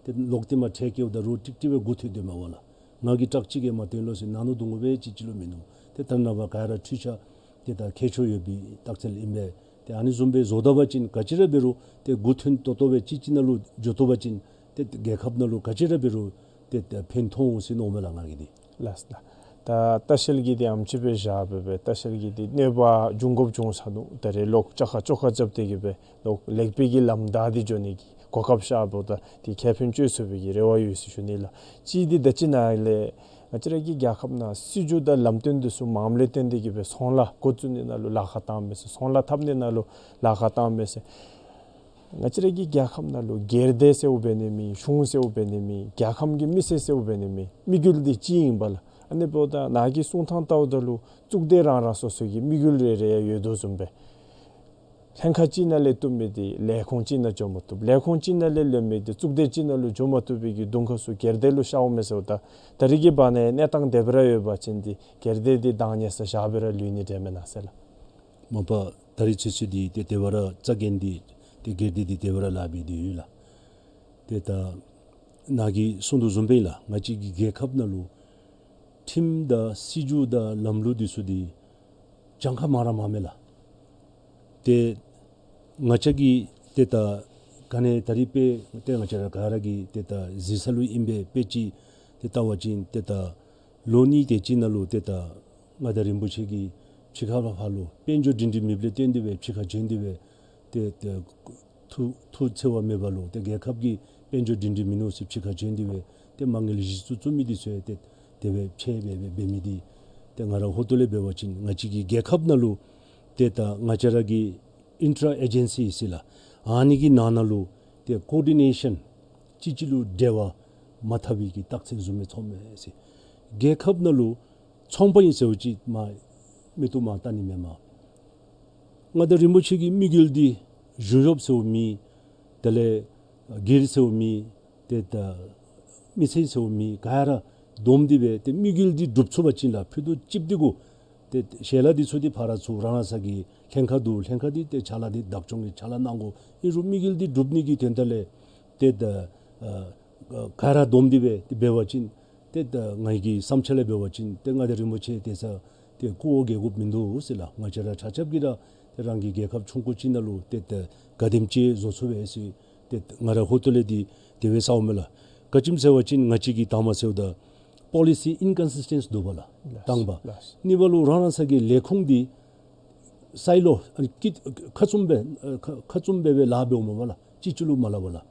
ཏེ་ལོག་སྟེ་མར་ཁྲལ་བཀལཝ་ད་རུང་ཀྲིག་ཀྲི་སྦེ་སྒུག་སྡོད་སྡོདཔ་མས་པ་ལགས། ང་གིས་ཊཱག་གཅིག་གིས་མ་བཏོན་ལོ་ཟེར་ནང་ལུ་སྡོད་དགོ་པས། ཅིག་ཅིག་ལུ་མིན་འདུག། ཏེ་ད་རེས་ནངས་པ་ག་ར་འཕྲུལ་ཆས་ཏེ་ད་མཁས་མཆོག་ཡོད་པའི་རྟགས་མཚན་ཨིན་པས། ཏེ་ཨ་ནི་བཟུམ་སྦེ་བཟོ་ད་པ་ཅིན་ག་ཅི་ར་འབད་རུང་ཏེ་སྒུག་ཐོན་ཏོག་ཏོ་སྦེ་གཅིག་གཅིག་ནང་ལུ་འགྱོ་བཏུབ་པ་ཅིན་ཏེ་རྒྱལ་ཁབ་ནང་ལུ་ག་ཅི་ར་འབད་རུང་ཏེ་ཏེ་ཕན་ཐོགས་འོང་ཟེར་མནོཝ་མས་ལགས་ང་གིས་འདི། ལགས་སོ། ད་ལྟ་བཤལ་གྱི་འདི་ཨམ་ཅིག་སྦེ་བཞག་སྦེ་སྦེ་ལྟ་བཤལ་གྱི་འདི་གནོད་པ་འབྱུང་དགོཔ་འབྱུང་ས་ནུག། ད་རེས་ལོག་ཅ་ཁ་བཅོ་ཁ་རྐྱབ་སྟེ་གིས་སྦེ་ལོག་ལེགས་པའི་གི་ལམ་བདའ་སྟེ་འགྱོ་ནི་གི་གོ་སྐབས་ཤརཝ་ད་འདི་ཁེ་ཕན་བཅོལ་ཚུགས་པའི་གི་རེ་བ་ཡོད་ཟེར་ཞུ་ནི་ལགས། གཅིག་འདི་ད་ཅི་ནཱ་ལས་ང་བཅས་ར་གི་རྒྱལ་ཁབ་ནང་སྲིད་བྱུས་དང་ལམ་སྟོན་འདི་ཚུ་མངམ་ལས་བརྟེན་ཏེ་གིས་སྦེ་ཚོང་ལཱ་འགོ་བཙུགས་ནི་ནང་ལུ་ལཱ་ཁག་བཏངམ་མས་ཟེར། ཚོང་ལཱ་འཐབ་ནི་ནང་ལུ་ལཱ་ཁག་བཏངམ་མས་ཟེར། ང་བཅས་ར་གི་རྒྱལ་ཁབ་ནང་ལུ་སྒེར་སྡེ་ཟེརཝ་འབད་ནི་མེད། གཞུང་ཟེརཝ་འབད་ནི་མེད། རྒྱལ་ཁམས་ཀྱི་མི་སེར་ཟེརཝ་འབད་ནི་མེད། དམིགས་ཡུལ་འདི་གཅིག་ཨིན་པས་ལགས། ཨ་ནི་འབདཝ་ད་ནཱ་གི་གསུང་ཐངས་བལྟཝ་ད་ལུ་གཙུག་སྡེ་རང་རང་སོ་སོ་གི་དམིགས་ཡུལ་རེ་རེ་ཡང་ཡོད་དོ་བཟུམ་སྦེ། ལྷན་ཁག་ཅིག་ནང་ལས་བཏོན་མི་འདི་ལས་ཁུངས་ཅིག་ནང་འགྱོ་མ་བཏུབ། ལས་ཁུངས་ཅིག་ནང་ལས་ལེན་མི་འདི་གཙུག་སྡེ་ཅིག་ནང་ལུ་འགྱོ་མ་བཏུབ་པའི་གི་གདོང་ཁ་ཚུ་སྒེར་སྡེ་ལུ་ཤོརཝ་མས་ཟེརཝ་ད། ད་རེས་ཀྱི་བར་ན་གནས་སྟངས་དེ་སྦེ་ར་ཡོད་པ་ཅིན་འདི་སྒེར་སྡེ་འདི་བདག་གཉེར་ས་བཞག་སྦེ་ར་ལུས་ནི་འདྲས་མེན་ན་ཟེར་ལགས། མ་པ་ད་རེས་ཚུན་ཚོད་འདི་ཏེ་དེ་སྦེ་ར་རྩ་འགེངས་ཏེ་ཏེ་སྒེར་སྡེ་འདི་དེ་སྦེ་ར་ལཱ་འབད་དེ་ཡོད་ལགས། ཏེ་ད་ནཱ་གིས་གསུང་དོ་བཟུམ་སྦེ་ལགས། ང་བཅས་ཀྱི་རྒྱལ་ཁབ་ནང་ལུ་ཁྲིམས་དང་སྲིད་བྱུས་དང་ལམ་ལུགས་འདི་ཚུ་འདི་གྱངས་ཁ་མང་ར་མང་མས་ལགས། ཏེ་ང་བཅས་ཀྱིས་ཏེ་ད་ག་ནི་ད་རིས་དཔེ་ཏེ་ང་བཅས་ར་ག་ར་གིས་ཏེ་ད་གཟིགས་ས་ལུ་ཨིན་པས། དཔེ་ཅིག་ཏེ་བལྟ་བ་ཅིན་ཏེ་ད་ལོ་གཉིས་དེ་ཅིག་ནང་ལུ་ཏེ་ད་མངའ་བདག་རིན་པོ་ཆེ་གིས་ཕྱི་ཁ་ལས་ཕར་ལུ་དཔལ་འབྱོར་སྒྲིང་སྒྲི་མེདཔ་ལས་བརྟེན་ཏེ་སྦེ་ཕྱི་ཁར་བྱོན་ཏེ་སྦེ་ཏེ་ཏེ་ཐུགས་ཐུགས་འཚེར་བ་མེད་པ་ལུ་ཏེ་རྒྱལ་ཁབ་ཀྱི་དཔལ་འབྱོར་སྒྲིང་སྒྲི་མིན་ནུག་ཟེར་ཕྱི་ཁར་བྱོན་ཏེ་སྦེ་ཏེ་མ་དངུལ་གཞི་བཙུགས་བཙུགས་མི་འདི་ཚུ་ཏེ་དེ་སྦེ་ཕྱེ་སྦེ་སྦེ་འབད་མི་འདི་ཏེ་ང་ར་ཧོ་ཏོ་ལས་འབད་བ་ཅིན་ང་བཅས་ཀྱི་རྒྱལ་ཁབ་ནང་ལུ་ཏེ་ད་ང་བཅས་ར་གི་ཨིན་ཊར་ཨེ་ཇེན་སི་ཟེར་ལགས། ཨ་ནི་གི་ནང་ན་ལུ་ཏེ་ཀོ་ཌི་ནེ་ཤཱན་གཅིག་གཅིག་ལུ་འབྲེལ་བ་མ་འཐབ་པའི་གི་རྟགས་མཚན་བཟུམ་སྦེ་ཚོརཝ་མས་ཟེར། རྒྱལ་ཁབ་ནང་ལུ་ཚོང་པ་ཨིན་ཟེརཝ་ཅིག་མ་མིག་ཏོ་མ་བལྟ་ནི་མེན་མས། མངའ་བདག་རིན་པོ་ཆེ་གི་དམིགས་ཡུལ་འདི་གཞུང་གཡོགཔ་ཟེརཝ་མེད། དེ་ལས་སྒེར་ཟེརཝ་མེད། ཏེ་ད་མི་ཚེ་ཟེརཝ་མེད། ག་ར་བསྡོམས་ཏེ་སྦེ་ཏེ་དམིགས་ཡུལ་འདི་འགྲུབ་ཚུགས་པ་ཅིན་ལགས་ཕུད་རྡོག་གཅིགཔོ་འདི་གུ་ཏེ་ཞལ་ལག་འདི་ཚུ་འདི་ཕར་ར་ཚུར་རང་རང་སོའི་གི་ལྷན་ཁག་འདུག། ལྷན་ཁག་འདི་ཏེ་ཕྱག་ལཱ་འདི་བདག་སྐྱོང་གི་ཕྱག་ལཱ་གནང་དགོ། ཨིན་རུང་དམིགས་ཡུལ་འདི་འགྲུབ་ནི་གི་དོན་དག་ལས་ཏེ་ད་ཨ་ག་ར་བསྡོམས་ཏེ་སྦེ་ཏེ་འབད་བ་ཅིན་ཏེ་ད་ངེའི་གི་བསམ་འཆར་ལས་འབད་བ་ཅིན་ཏེ་མངའ་བདག་རིན་པོ་ཆེ་དེ་ས་ཏེ་སྐུ་འོ་བརྒྱལ་དགོཔ་མིན་འདུག་ཟེར་ལགས། ང་བཅས་ར་ཆ་ཁྱབ་ཀྱིས་ར་ཏེ་རང་གི་རྒྱལ་ཁབ་ཆུང་ཀུ་ཅིག་ནང་ལུ་ཏེ་ད་ག་དེམ་ཅིག་བཟོ་ཚུགས་པས་ཟེར་ཏེ་ང་ར་ཧོ་ཏོ་ལས་འདི་དེ་སྦེ་ཟཝ་མས་ལགས། ག་ཅི་སྨོ་ཟེར་བ་ཅིན་ང་བཅས་ཀྱི་དང་པ་ཟེརཝ་ད་པོ་ལི་སི་ཨིན་ཀོན་སིས་ཊེནསི་འདུག་པ་ལགས། ལགས། དང་པ། ལགས། གཉིས་པ་ལུ་རང་རང་སོའི་གི་ལས་ཁུངས་འདི་སའི་ལོ་ཨ་ནི་ཀི་ཁ་བཙུམ་སྦེ་ཨ་ཁ་ཁ་བཙུམ་སྦེ་སྦེ་ལཱ་འབདཝ་མས་པ་ལགས། གཅིག་གཅིག་ལུ་མ་སླབ་པར་ལགས།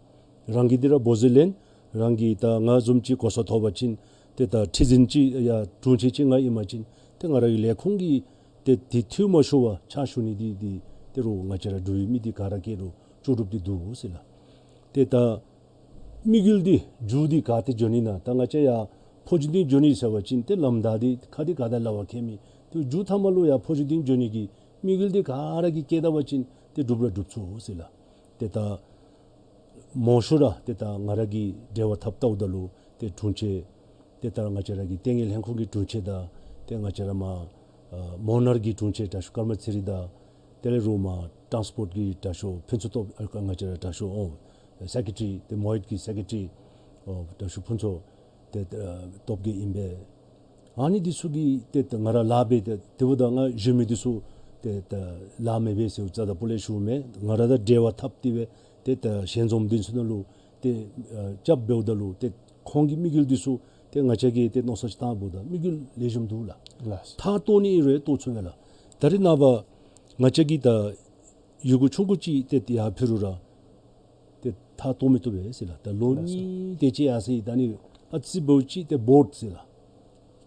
རང་གིས་འདི་ར་འབོ་རྩིས་ལེན། རང་གིས་ད་ང་བཟུམ་ཅིག་གོ་ས་ཐོབ་པ་ཅིན་ཏེ་ད་ཁྲི་འཛིན་ཅིག་ཡ་དྲུང་ཆེན་ཅིག་ང་ཨིན་པ་ཅིན་ཏེ་ང་ར་གི་ལས་ཁུངས་ཀྱི་ཏེ་འདི་འཐུས་མ་ཤོར་བར་ཕྱག་ཞུ་ནི་འདི་འདི་ད་རུང་ང་བཅས་ར་འབྲུག་པའི་མི་འདི་ག་ར་གིས་ར་ལྕོགས་གྲུབ་འདི་འདུག་ཟེར་ལགས། ཏེ་ད་དམིགས་ཡུལ་འདི་མཇུག་འདི་ག་ཏེ་འགྱོ་ནི་ན། ད་ང་བཅས་ཡར་ཕོ་ཇུ་སྡིངས་འགྱོ་ནི་ཟེར་བ་ཅིན་ཏེ་ལམ་བདའ་སྟེ་ཁ་འདི་ག་དེ་ལ་བ་ཁྱད་མེད། ཏེ་མཇུག་མཐའ་མ་ལུ་ཡར་ཕོ་ཇུ་སྡིངས་འགྱོ་ནི་གི་དམིགས་ཡུལ་འདི་ག་ར་གིས་བསྐྱེད་ད་པ་ཅིན་ཏེ་འགྲུབ་ར་འགྲུབ་ཚུགས་ཟེར་ལགས། ཏེ་ད་མང་ཤོས་ར་ཏེ་ད་ང་ར་གིས་འབྲེལ་བ་འཐབ་བལྟཝ་ད་ལུ་ཏེ་དྲུང་ཆེན་ཏེ་ད་ང་བཅས་ར་གི་ལྟེ་གནས་ལྷན་ཁག་གི་དྲུང་ཆེན་དང་ཏེ་ང་བཅས་ར་མར་ཨ་མོ་ནར་གྱི་དྲུང་ཆེན་དྲག་ཤོས་ཀརྨ་ཚེ་རིང་དང་དེ་ལས་རོགས་མར་ཊཱནསི་པོརཊ་གི་དྲག་ཤོས་ཕུན་ཚོགས་སྟོབས་ཨ་ང་བཅས་ར་དྲག་ཤོས་ཨོ་སེཀ་རེ་ཊ་རི་ཏེ་མོ་ཡུཊ་གི་སེཀ་རེ་ཊ་རི་ཨོ་དྲག་ཤོས་ཕུན་ཚོགས་ཏེ་ཨ་སྟོབས་རྒྱས་ཨིན་པས། ཨ་ནི་འདི་ཚུ་གིས་ཏེ་ད་ང་ར་ལཱ་འབད་དེ་དེ་འབདཝ་ད་ང་གཞན་མི་འདི་ཚུ་ཏེ་ད་ལཱ་མི་འབད་ཟེར་རྩ་དང་སྤུ་ལས་ཞུཝ་མེན། ང་ར་དང་འབྲེལ་བ་འཐབ་སྟེ་སྦེ་ཏེ་ད་ཞལ་འཛོམས་འདི་ཚུ་ནང་ལུ་ཏེ་ཨ་རྐྱབ་འབདཝ་ད་ལུ་ཏེ་ཁོང་གི་དམིགས་ཡུལ་འདི་ཚུ་ཏེ་ང་བཅས་ཀྱིས་ཏེ་མནོ་བསམ་ཅིག་བཏངམ་ད་དམིགས་ཡུལ་ལེགས་ཤོམ་འདུག་ལགས། ལགས། མཐར་གཏུགས་ནི་ཨིན་རུང་གཏུགས་ཚུགས་མས་ལགས། ད་རེས་ནངས་པ་ང་བཅས་ཀྱིས་ད་ཡུལ་གུ་ཆུང་ཀུ་ཅིག་ཏེ་ཡར་ཕུལ་རུང་ར་ཏེ་མཐར་གཏུགས་མི་བཏུབ་པས་ཟེར་ལགས། ད་ལོ་ལགས་སོ། གཉིས་དེ་ཅིག་ཡར་སོ་ཡི། ད་ནི་ཨ་ཙི་འབདཝ་ཅིག་ཏེ་བོརཌ་ཟེར་ལགས།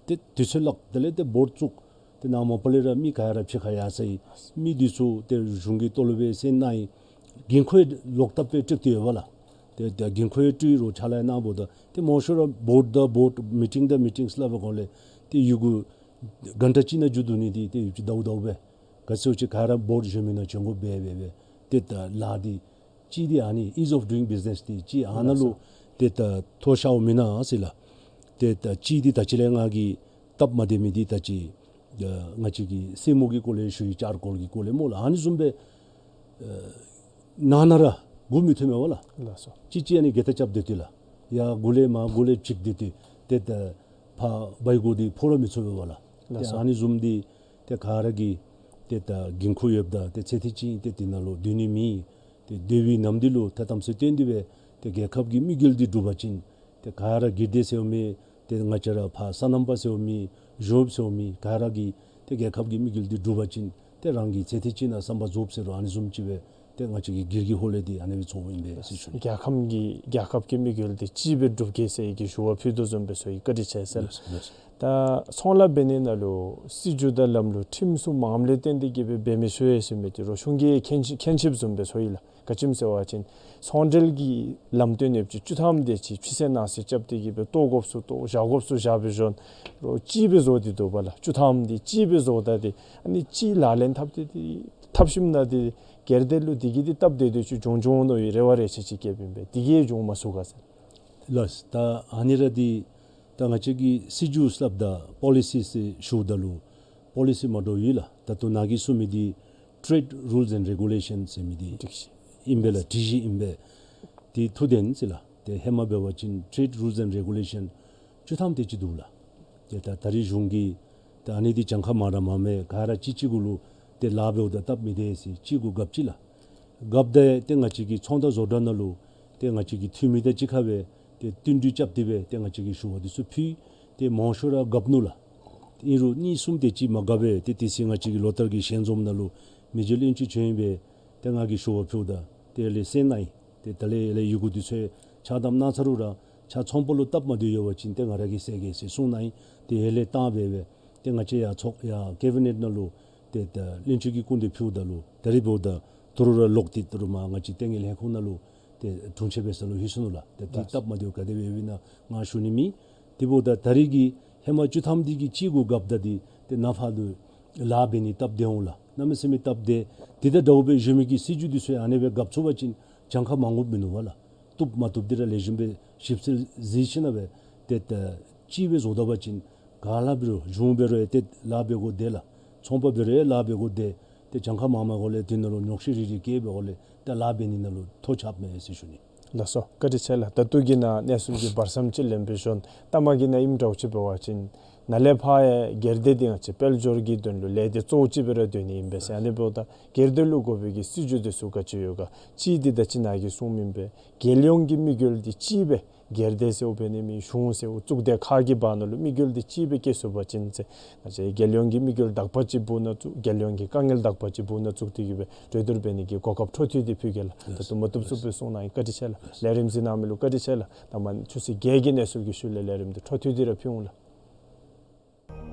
ཏེ་དུས་ཚོད་བརླག། དེ་ལས་ཏེ་བོརཌ་བཙུགས། ཏེ་ནཱ་མ་པ་ལས་ར་མི་ག་ར་ཕྱི་ཁར་ཡར་སོ་ཡི། མི་འདི་ཚུ་ཏེ་གཞུང་གི་ཏོ་ལོབ་སྦེ་སེང་གནང་ཡི། འགན་ཁུར་ལོག་ལྟབ་སྦེ་སྤྲོད་དེ་ཡོད་པ་ལགས། ཏེ་ཏེ་འགན་ཁུར་སྤྲོད་རུང་ཕྱག་ལཱ་གནང་འབདཝ་ད་ཏེ་མང་ཤོས་ར་བོརཌ་དང་བོརཌ་མི་ཊིང་དང་མི་ཊིང་སླབ་པའི་སྒང་ལས་ཏེ་ཡུལ་གུ་གྷན་ཊ་གཅིག་ནང་འགྱོ་སྡོད་ནི་འདི་ཏེ་ཡུདཔ་ཅིག་ལྡཝ་ལྡཝ་སྦེ། ག་ཅི་ཟེར་བ་ཅིན་ག་ར་བོརཌ་གཞན་མི་ནང་བྱོན་དགོཔ་སྦེ་སྦེ་སྦེ་ཏེ་ད་ལཱ་འདི་གཅིག་འདི་ཨ་ནི་ཨིས་ཨོཕ་ཌུ་ཡིང་བིཛི་ནེསི་འདི་གཅིག་ཨ་ནཱ་ལུ་ཏེ་ད་ཐོ་ཤཝ་མེན་ན་ཟེར་ལགས། ཏེ་ད་གཅིག་འདི་ད་ཅི་ལས་ང་གིས་སྟབས་མ་བདེ་མི་འདི་ད་ཅི་ང་བཅས་ཀྱི་སྲིང་མོ་གི་སྐོར་ལས་ཞུ་ཡི། ཅར་ཀོལ་གྱི་སྐོར་ལས་སྨོ་ལགས། ཨ་ནི་བཟུམ་སྦེ་ནང་ན་ར་སྒུག་མི་ཐུབ་མས་པ་ལགས། ལགས་སོ། གཅིག་གཅིག་ཨ་ནི་སྒལ་ཏ་རྐྱབ་སྡོད་དེ་ལགས། ཡར་སྒུག་ལས་མར་སྒུག་ལས་འཇིགས་སྡོད་དེ་ཏེ་ད་ཕར་བའི་སྒོ་འདི་ཕོག་ར་མི་ཚུགས་པས་པ་ལགས། ལགས་སོ། ཏེ་ཨ་ནི་བཟུམ་འདི་ཏེ་ག་ར་གིས་ཏེ་ད་འགན་ཁུར་ཡོདཔ་ད་ཏེ་ཚེ་ཐིག་ཅིག་ཏེ་དེ་ནང་ལུ་སྡོད་ནི་མེད། ཏེ་སྡོད་པའི་ནམ་འདི་ལུ་ཐ་དམ་ཚིག་བསྟེན་ཏེ་སྦེ་ཏེ་རྒྱལ་ཁབ་ཀྱི་དམིགས་ཡུལ་འདི་འགྲུབ་པ་ཅིན་ཏེ་ག་ར་སྒེར་སྡེ་ཟེར་བ་མེད། ཏེ་ང་བཅས་ར་ཕར་སོ་ནམ་པ་ཟེར་བ་མེད། གཞུང་གཡོགཔ་ཟེར་བ་མེད། ག་ར་གིས་ཏེ་རྒྱལ་ཁབ་ཀྱི་དམིགས་ཡུལ་འདི་འགྲུབ་པ་ཅིན་ཏེ་རང་གི་ཚེ་ཐིག་ཅིག་ནང་བསམ་པ་རྫོགསཔ་ཟེར་རུང་ཨ་ནི་བཟུམ་ཅིག་སྦེ་ཏེ་ང་བཅས་ཀྱི་སྒེར་གྱི་ཧོངས་ལས་འདི་ཨ་ནི་སྦེ་ཚོརཝ་ཨིན་པས་ཟེར་ཞུ་ནི། རྒྱལ་ཁམས་ཀྱི་རྒྱལ་ཁབ་ཀྱི་དམིགས་ཡུལ་འདི་གཅིག་སྦེ་འགྲུབ་གེ་ཟེར་གྱི་ཞུ་བ་ཕུལ་དོ་བཟུམ་སྦེ་ཟེར་ཡི། བཀའ་དྲིན་ཆེ་ཟེར་ལགས། ལགས་སོ། ལགས་སོ། ད་ཚོང་ལཱ་འབད་ནི་ནང་ལུ་སྲིད་བྱུས་དང་ལམ་ལུགས་ཁྲིམས་ཚུ་མངམ་ལས་བརྟེན་ཏེ་གིས་སྦེ་འབད་མི་ཚུགས་ཟེར་མི་འདི་རོགས་གཞུང་གིས་མཁྱེན་མཁྱེན་ཆིཝ་བཟུམ་སྦེ་ཚོར་ཡི་ལགས། ག་ཅི་སྨོ་ཟེར་བ་ཅིན་ཚོང་འབྲེལ་གྱི་ལམ་སྟོན་ཡོདཔ་ཅིག་བཅུ་ཐམ་དེ་ཅིག་ཕྱི་སེལ་ནང་སེལ་རྐྱབ་སྟེ་གིས་སྦེ་བཏོག་དགོཔ་ཚུ་བཏོག་བཞག་དགོཔ་ཚུ་བཞག་སྦེ་བཞག་རོགས་གཅིག་སྦེ་བཟོ་སྟེ་འདུག་པ་ལགས། བཅུ་ཐམ་འདི་གཅིག་སྦེ་བཟོ་ད་དེ་ཨ་ནི་གཅིག་ལག་ལེན་འཐབ་སྟེ་དེ་འཐབ་ཞིནམ་ད་དེ་ སྒེར་སྡེ་ལུ་དེ་གི་འདི་སྟབས་བདེ་བདེ་ཅིག་འབྱུང་འབྱུང་མནོ་བའི་རེ་བ་རེ་ཆེ་ཅིག་བསྐྱེདཔ་ཨིན་པས། དེ་གིས་འབྱུང་མ་ཚུགས་ག་ཟེར། ལགས། ད་ཨ་ནི་ར་འདི་ད་ང་བཅས་ཀྱིས་སྲིད་བྱུས་སླབ་ད་པོ་ལི་སི་ཟེར་ཞུཝ་ད་ལུ་པོ་ལི་སི་མ་འདྲཝ་ཡོད་ལགས། ད་ལྟོ་ནཱ་གིས་གསུངས་མི་འདི་Trade Rules and Regulation ཟེར་མི་འདི་སྒྲིག་གཞི་ཨིན་པས་ལགས། སྒྲིག་གཞི་ཨིན་པས། འདི་ཐུགས་བདེན་ཟེར་ལགས། ཏེ་ཧེ་མ་འབད་བ་ཅིན་Trade Rules and Regulation བཅུ་ཐམ་དེ་ཅིག་འདུག་ལགས། ཏེ་ད་ད་རིས་གཞུང་གིས་ད་ཨ་ནི་འདི་གྱངས་ཁ་མང་ར་མང་མས། ག་ར་གཅིག་གཅིག་གུ་ལུ་ཏེ་ལཱ་འབདཝ་ད་སྟབས་མི་བདེ་ཟེར་གཅིག་གུ་རྒཔ་ཅི་ལགས། རྒཔ་ད་ཏེ་ང་བཅས་ཀྱི་ཚོང་དང་བཟོ་གྲྭ་ནང་ལུ་ཏེ་ང་བཅས་ཀྱི་འཐུས་མི་དང་གཅིག་ཁར་སྦེ་ཏེ་བསྟུན་གྲོས་རྐྱབ་སྟེ་སྦེ་ཏེ་ང་བཅས་ཀྱིས་ཞུ་བ་འདི་ཚུ་ཕུལ། ཏེ་མང་ཤོས་ར་རྒཔ་ནུག་ལགས། ཨིན་རུང་གཉིས་གསུམ་དེ་ཅིག་མ་རྒཔ་སྦེ་ཏེ་དེ་ཚེ་ང་བཅས་ཀྱི་ལོ་ལྟར་གྱི་ཞལ་འཛོམས་ནང་ལུ་མི་རྗེ་བློན་ཆེན་བྱོན་སྦེ་ཏེ་ང་གིས་ཞུ་བ་ཕུལཝ་ད་ཏེ་ལས་སེང་གནང་ཡི། ཏེ་ད་ལས་ལས་ཡི་གུ་འདི་ཚུ་ཕྱག་བསྡམ་གནང་ཚར་རུང་ར་ཕྱག་ཚོང་པ་ལུ་སྟབས་མ་བདེཝ་ཡོད་པ་ཅིན་ཏེ་ང་ར་གིས་སེལ་གེ་ཟེར་གསུངས་གནང་ཡི། ཏེ་ཧེ་ལས་བཏང་སྦེ་སྦེ་ཏེ་ང་བཅས་ཡར་ཚོགས་ཡར་ཀེ་བི་ནེཊ་ནང་ལུ་ཏེ་ད་བློན་ཆེན་གྱི་སྐུ་མདུན་ཕུལཝ་ད་ལུ་ད་རིས་འབདཝ་ད་ད་རུང་ར་ལོག་སྟེ་ད་རུང་མར་ང་བཅས་ལྟེ་གནས་ལྷན་ཁག་ནང་ལུ་ཏེ་དྲུང་ཆེན་འབད་ས་ལུ་ལྷོད་སོ་ནུག་ལགས། ཏེ་དེ་ལགས། སྟབས་མ་བདེཝ་ག་དེ་སྦེ་ཡོདཔ་ཨིན་ན་ང་ཞུ་ནི་མེད། དེ་འབདཝ་ད་ད་རིས་ཀྱི་ཧེ་མ་བཅུ་ཐམ་འདི་གིས་གཅིག་གུ་རྒཔ་ད་འདི་ཏེ་ནཱ་ཕར་ལུ་ལཱ་འབད་ནི་སྟབས་བདེ་འོང་ལགས། གནམ་མེད་ས་མེད་སྟབས་བདེ། དེ་དང་འདྲཝ་སྦེ་གཞོན་མི་གི་སྲིད་བྱུས་འདི་ཚུ་ཨ་ནེ་སྦེ་རྒཔ་ཚུགས་པ་ཅིན་གྱངས་ཁ་མང་དགོཔ་མིན་ནུག་པ་ལགས། བཏུབ་མ་བཏུབ་འདི་ར་ལེགས་ཤོམ་སྦེ་ཞིབ་འཚོལ་གཟིགས་ཞིནམ་ལས་སྦེ་ཏེ་ད་གཅིག་སྦེ་བཟོ་ད་པ་ཅིན་ག་ལས་འབད་རུང་གཞུང་འབད་རུང་ཡང་ཏེ་ལཱ་འབད་དགོ་དེ་ལགས། ཚོང་པ་འབད་རུང་ཡང་ལཱ་འབད་དགོ་དེ། ཏེ་གྱངས་ཁ་མང་མ་དགོཔ་ལས་དེ་ནང་ལུ་ཉོགས་བཤད་རེ་རེ་བཀལ་བའི་སྒོ་ལས་ཏེ་ལཱ་འབད་ནི་ནང་ལུ་ཐོ་ཆགསཔ་མས་ཟེར་ཞུ་ནི། ལགས་སོ། བཀའ་དྲིན་ཆེ་ལགས། ད་ལྟོ་གི་ནཱ་གནས་ཚུལ་གྱི་བར་མཚམས་ཅིག་ལེན་པའི་ཞོར་ལྟ་མ་གི་ནང་ཨིནམ་འདྲཝ་ཅིག་འབད་བ་ཅིན་ནཱ་ལས་ཕར་ཡང་སྒེར་སྡེ་འདི་ང་བཅས་དཔལ་འབྱོར་གྱི་དོན་ལུ་ལས་སྡེ་གཙོ་བོ་ཅིག་སྦེ་ར་སྡོད་ནི་ཨིན་པས་ཟེར། ཨ་ནི་འབདཝ་ད་སྒེར་སྡེ་ལུ་དགོ་པའི་གི་སྲིད་བྱུས་འདི་ཚུ་ག་ཅི་ཡོད་ག། གཅིག་འདི་ད་ཅི་ནཱ་གིས་གསུངས་མི་སྦེ་རྒྱལ་ཡོངས་ཀྱི་དམིགས་ཡུལ་འདི་གཅིག་སྦེ་སྒེར་སྡེ་ཟེརཝ་འབད་ནི་མེད། གཞུང་ཟེརཝ་གཙུག་སྡེ་ཁག་གི་བར་ན་ལུ་དམིགས་ཡུལ་འདི་གཅིག་སྦེ་བསྐྱེད་ཚུགས་པ་ཅིན་ཟེར། ང་བཅས་རྒྱལ་ཡོངས་ཀྱི་དམིགས་ཡུལ་དག་པ་ཅིག་སྦུག་ནང་བཙུགས། རྒྱལ་ཡོངས་ཀྱི་དཀའ་ངལ་དག་པ་ཅིག་སྦུག་ནང་བཙུགས་ཏེ་གི་སྦེ་གྲོས་བསྡུར་འབད་ནི་གི་གོ་སྐབས་འཕྲོ་མཐུད་དེ་ཕུལ་གེ་ལགས། ད་ལྟོ་མ་བཏུབ་ཚུགས་པའི་གསུང་གནང་ཡི། བཀའ་དྲིན་ཆེ་ལགས། ལས་རིམ་གཟིགས་གནང་མི་ལུ་བཀའ་དྲིན་ཆེ་ལགས། ད་མ་ཆུ་ཚོད་བརྒྱད་ཀྱི་གནས་ཚུལ་གྱི་ཤུལ་ལས་ལས་རིམ་འདི་འཕྲོ་མཐུད་དེ་ར་ཕུལ་འོང་ལགས།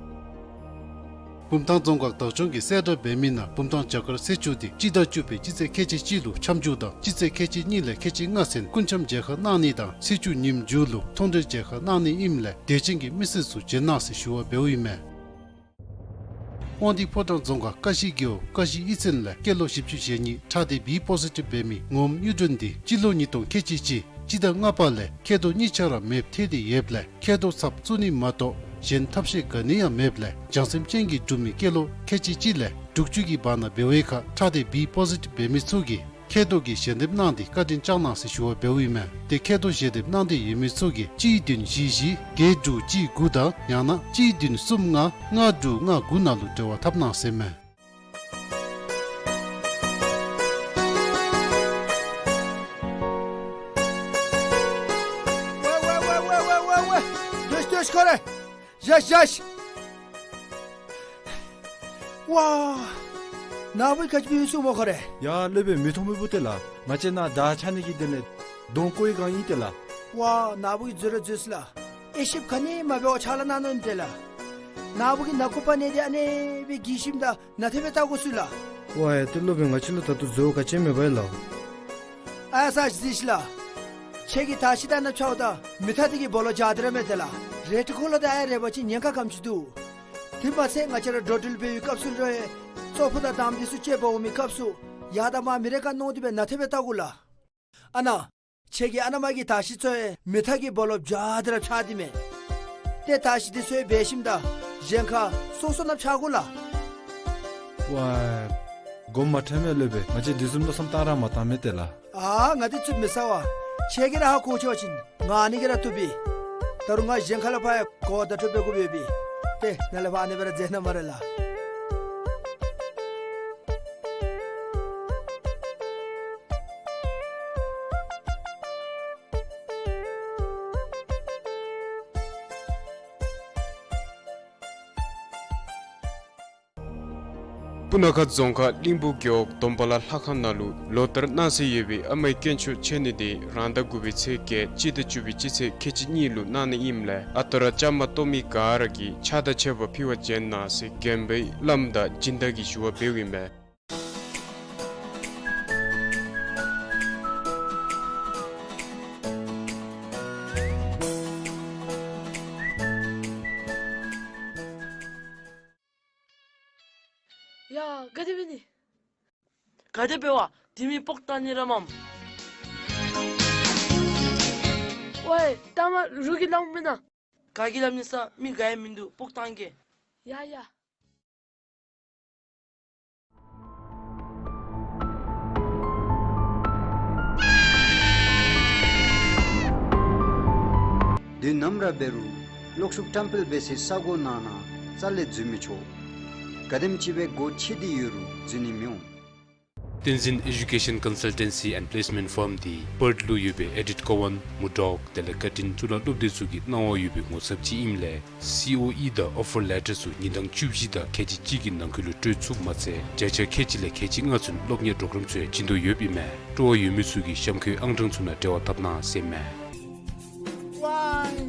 བུམ་ཐང་རྫོང་ཁག་བདག་སྐྱོང་གིས་གསལ་བསྒྲགས་འབད་མི་ནང་བུམ་ཐང་བྱ་དཀར་ཚེས་བཅུ་འདི་སྤྱི་ཟླ་བཅུ་པའི་སྤྱི་ཚེས་ཁལ་གཅིག་གཅིག་ལུ་འཆམ་འཇུག་དང་སྤྱི་ཚེས་ཁལ་གཅིག་གཉིས་ལས་ཁལ་གཅིག་ལྔ་ཚུན་སྐུ་འཆམ་མཇལ་ཁ་གནང་ནི་དང་ཚེས་བཅུ་ཉིནམ་མཇུག་ལུ་མཐོང་གྲོལ་མཇལ་ཁ་གནང་ནི་ཨིནམ་ལས་དད་ཅན་གྱི་མི་སེར་ཚུ་བྱོན་གནང་ཟེར་ཞུ་བ་འབདཝ་ཨིན་མས། དབང་འདུས་ཕོ་བྲང་རྫོང་ཁག་ཀ་གཞི་རྒེད་འོག་ཀ་གཞི་གཡུས་ཚན་ལས་སྐྱེས་ལོ་བཞི་བཅུ་ཞེ་གཉིས་ཁྲག་སྡེ་བི་པོ་སི་ཊིབ་འབད་མི་ངོམ་གཡུ་སྒྲོན་འདི་སྤྱི་ལོ་ཉིས་སྟོང་ཁལ་གཅིག་གཅིག་སྤྱི་ཟླ་ལྔ་པ་ལས་མཁལ་རྡོག་གཉིས་ཆ་ར་མེདཔ་ཐལ་ཏེ་ཡོདཔ་ལས་མཁལ་རྡོག་ཚབ་བཙུགས་ནི་མ་གཏོགས་གཞན་ཐབས་ཤེས་ག་ནི་ཡང་མེདཔ་ལས་བྱང་སེམས་ཅན་གྱིས་སྒྲུབ་མི་སྐྱེས་ལོ་ཁལ་གཅིག་གཅིག་ལས་དྲུག་ཅུ་གི་བར་ན་འབད་བའི་ཁར་ཁྲག་སྡེ་བི་པོ་སི་ཊིབ་འབད་མི་ཚུ་གིས་མཁལ་རྡོག་གི་ཞལ་འདེབས་གནང་སྟེ་བཀའ་དྲིན་བསྐྱངས་གནང་ཟེར་ཞུ་བ་འབདཝ་ཨིན་མས། ཏེ་མཁལ་རྡོག་ཞལ་འདེབས་གནང་འདོད་ཡོད་མི་ཚུ་གིས་གཅིག་བདུན་བཞི་བཞི་བརྒྱད་དྲུག་གཅིག་དགུ་དང་ཡང་ན་གཅིག་བདུན་གསུམ་ལྔ་ལྔ་དྲུག་ལྔ་དགུ་ནང་ལུ་འབྲེལ་བ་འཐབ་གནང་ཟེར་མས། ཝེ་ཝེ་ཝེ། སྡོད་སྡོད་ཁོ་རེ། བཞག་བཞག། ཝ། ནཱ་བུ་ག་ཅི་འབད་ཡི་སྨོ་ཁོ་རེ། ཡ་སློབ་དཔོན་མི་མཐོ་མི་བུ་ཏེ་ལགས། ང་བཅས་ནཱ་དར་འཕྱར་ནི་གི་དོན་ལས་གདོང་བཀོག་པའི་སྒང་ཨིན་ཏེ་ལགས། ཝ་ནཱ་བུ་གིས་འཛོལ་ར་འཛོལ་སོ་ལགས། དབྱེ་ཞིབ་ག་ནི་མ་འབད་བར་ཕྱག་ལཱ་གནང་ནུག་ཨིན་ཏེ་ལགས། ནཱ་བུ་གིས་ནང་ཁུག་པ་ནང་འདི་ཨ་ནེ་སྦེ་བསྒྱིར་ཞིནམ་ད་ནཱ་ཏེ་སྦེ་བལྟ་དགོ་ཟེར་ལགས། ཝ་ཡ་ཏེ་སློབ་དཔོན་ང་བཅས་ལུ་ད་ལྟོ་འཛོལ་ག་ཅི་མེད་པས་ལགས། ཨ་ས་གཟིགས་ཤིག་ལགས། ཁྱེད་ཀྱིས་དར་ཤིང་དང་ནཱ་ཕྱརཝ་ད་མེ་ཐག་འདི་གི་སྦོ་ལོགས་འཇའ་དེ་ར་མས་ཏེ་ལགས། རེ་ཊི་ཁོ་ལོ་དང་ཨ་རེ་བ་ཅིན་ཉེན་ཁ་ག་དེམ་ཅིག་འདུག། དེ་མ་ཚད་ང་བཅས་ར་འགྲོ་འགྲུལ་འབད་བའི་སྐབས་སུ་ལུ་ཡང་ཙོག་པུ་དང་དམ་འདི་ཚུ་ཅིག་འབག་འོང་མི་སྐབས་སུ་ཡར་དང་མར་མི་རེ་ཁར་མནོ་སྟེ་སྦེ་ནཱ་ཏེ་སྦེ་བལྟ་དགོ་ལགས། ཨ་ནཱ་ཁྱེད་ཀྱི་ཨ་ན་མ་གི་དར་ཤིང་ཚུ་ཡང་མེ་ཐག་གི་སྦོ་ལོགས་འཇའ་དེ་ར་འཕྱར་ཏེ་མས། ཏེ་དར་ཤིང་འདི་ཚུ་ཡང་འབད་ཞིནམ་ད་གཞན་ཁར་སོ་སོ་ནང་འཕྱར་དགོ་ལགས། ཝ་ཡ་དགོངསམ་མ་ཁྲེལ་མས་སློབ་དཔོན། ང་བཅས་དེ་བཟུམ་མནོ་བསམ་བཏང་ར་མ་བཏང་མས་ཏེ་ལགས། ཨ་ང་འདི་ཚུ་མི་ཟ་བས། ཁྱེད་ཀྱིས་ར་ཧ་གོ་ཆོག་པ་ཅིན་ང་ཨ་ནི་གིས་ར་བཏུབ་པས། ད་རུང་ང་གཞན་ཁ་ལས་ཕར་ཡང་གོ་བརྡ་སྤྲོད་འབད་དགོཔ་ཡོད་པས། ཏེ་ནཱ་ལས་ཕར་ཨ་ནི་སྦེ་ར་འཛེགས་གནང་སྨ་རེ་ལགས། སྤུ་ན་ཁ་རྫོང་ཁག་གླིང་བུ་རྒེད་འོག་སྡོམ་པ་ལ་ལྷ་ཁང་ནང་ལུ་ལོ་ལྟར་གནང་སྲོལ་ཡོད་པའི་ཨ་མའི་དཀོན་མཆོག་མཆོད་གནས་འདི་རང་ཟླ་དགུ་པའི་ཚེས་བརྒྱད་སྤྱི་ཟླ་བཅུ་པའི་སྤྱི་ཚེས་ཁལ་གཅིག་གཉིས་ལུ་གནང་ནི་ཨིནམ་ལས་ཨ་རྟག་ར་བཅའ་མར་གཏོགས་མི་ག་ར་གིས་ཕྱག་དང་མཆོད་པ་ཕུལ་བར་བྱོན་གནང་ཟེར་དགོན་པའི་བླམ་དང་སྦྱིན་བདག་གིས་ཞུ་བ་འབདཝ་ཨིན་པས། ཡ་ག་དེ་འབད་ནི། ག་ ག་དེ་འབད་བ། དེ་མི་སྤོག་བཏང་ནི་ར་མས། ཝའི་ལྟ་མ་རུ་གི་ལམ་མེན་ན། ག་གི་ལམ་ནི་ས་མི་ག་ཡང་མིན་འདུག་སྤོག་བཏང་གེ། ཡ་ཡ། དུས་ནམ་ར་འབད་རུང་གློག་ཤུགས་བཀྲམ་སྤེལ་འབད་སའི་ས་གོ་ནང་ན་རྩ་ལས་འཛུལ་མི་ཆོག། ག་དེམ་ཅིག་སྦེ་སྒོ་ཕྱེ་སྟེ་ཡོད་རུང་འཛུལ་ནི་མི་འོང་། བསྟན་འཛིན་Education Consultancy and Placement Firm འདི་པརཐ་ལུ་ཡོད་པའི་ཨེ་ཌིཊ་ཀོ་ཝཱན་མུར་ཌོག་དེ་ལས་ཀར་ཊིན་གཙུག་ལག་སློབ་སྡེ་ཚུ་གི་གནང་བ་ཡོད་པའི་ངོ་ཚབ་ཅིག་ཨིནམ་ལས་སི་ཨོ་ཨི་དང་ཨོ་ཕར་ལེ་ཊར་ཚུ་ཉིན་གྲངས་བཅུ་བཞི་དང་ཁལ་གཅིག་གཅིག་གི་ནང་འཁོད་ལུ་སྤྲོད་ཚུགསཔ་མ་ཚད་བརྒྱ་ཆ་ཁལ་གཅིག་ལས་ཁལ་གཅིག་ལྔ་ཚུན་སློབ་གཉེར་པྲོ་གརམ་ཚུ་ཡང་བྱིན་དོ་ཡོདཔ་ཨིན་མས། སྤྲོ་བ་ཡོད་མི་ཚུ་གིས་གཤམ་འཁོད་ཨང་གྲངས་ཚུ་ནང་འབྲེལ་བ་འཐབ་གནང་ཟེར་མས། ཝའི།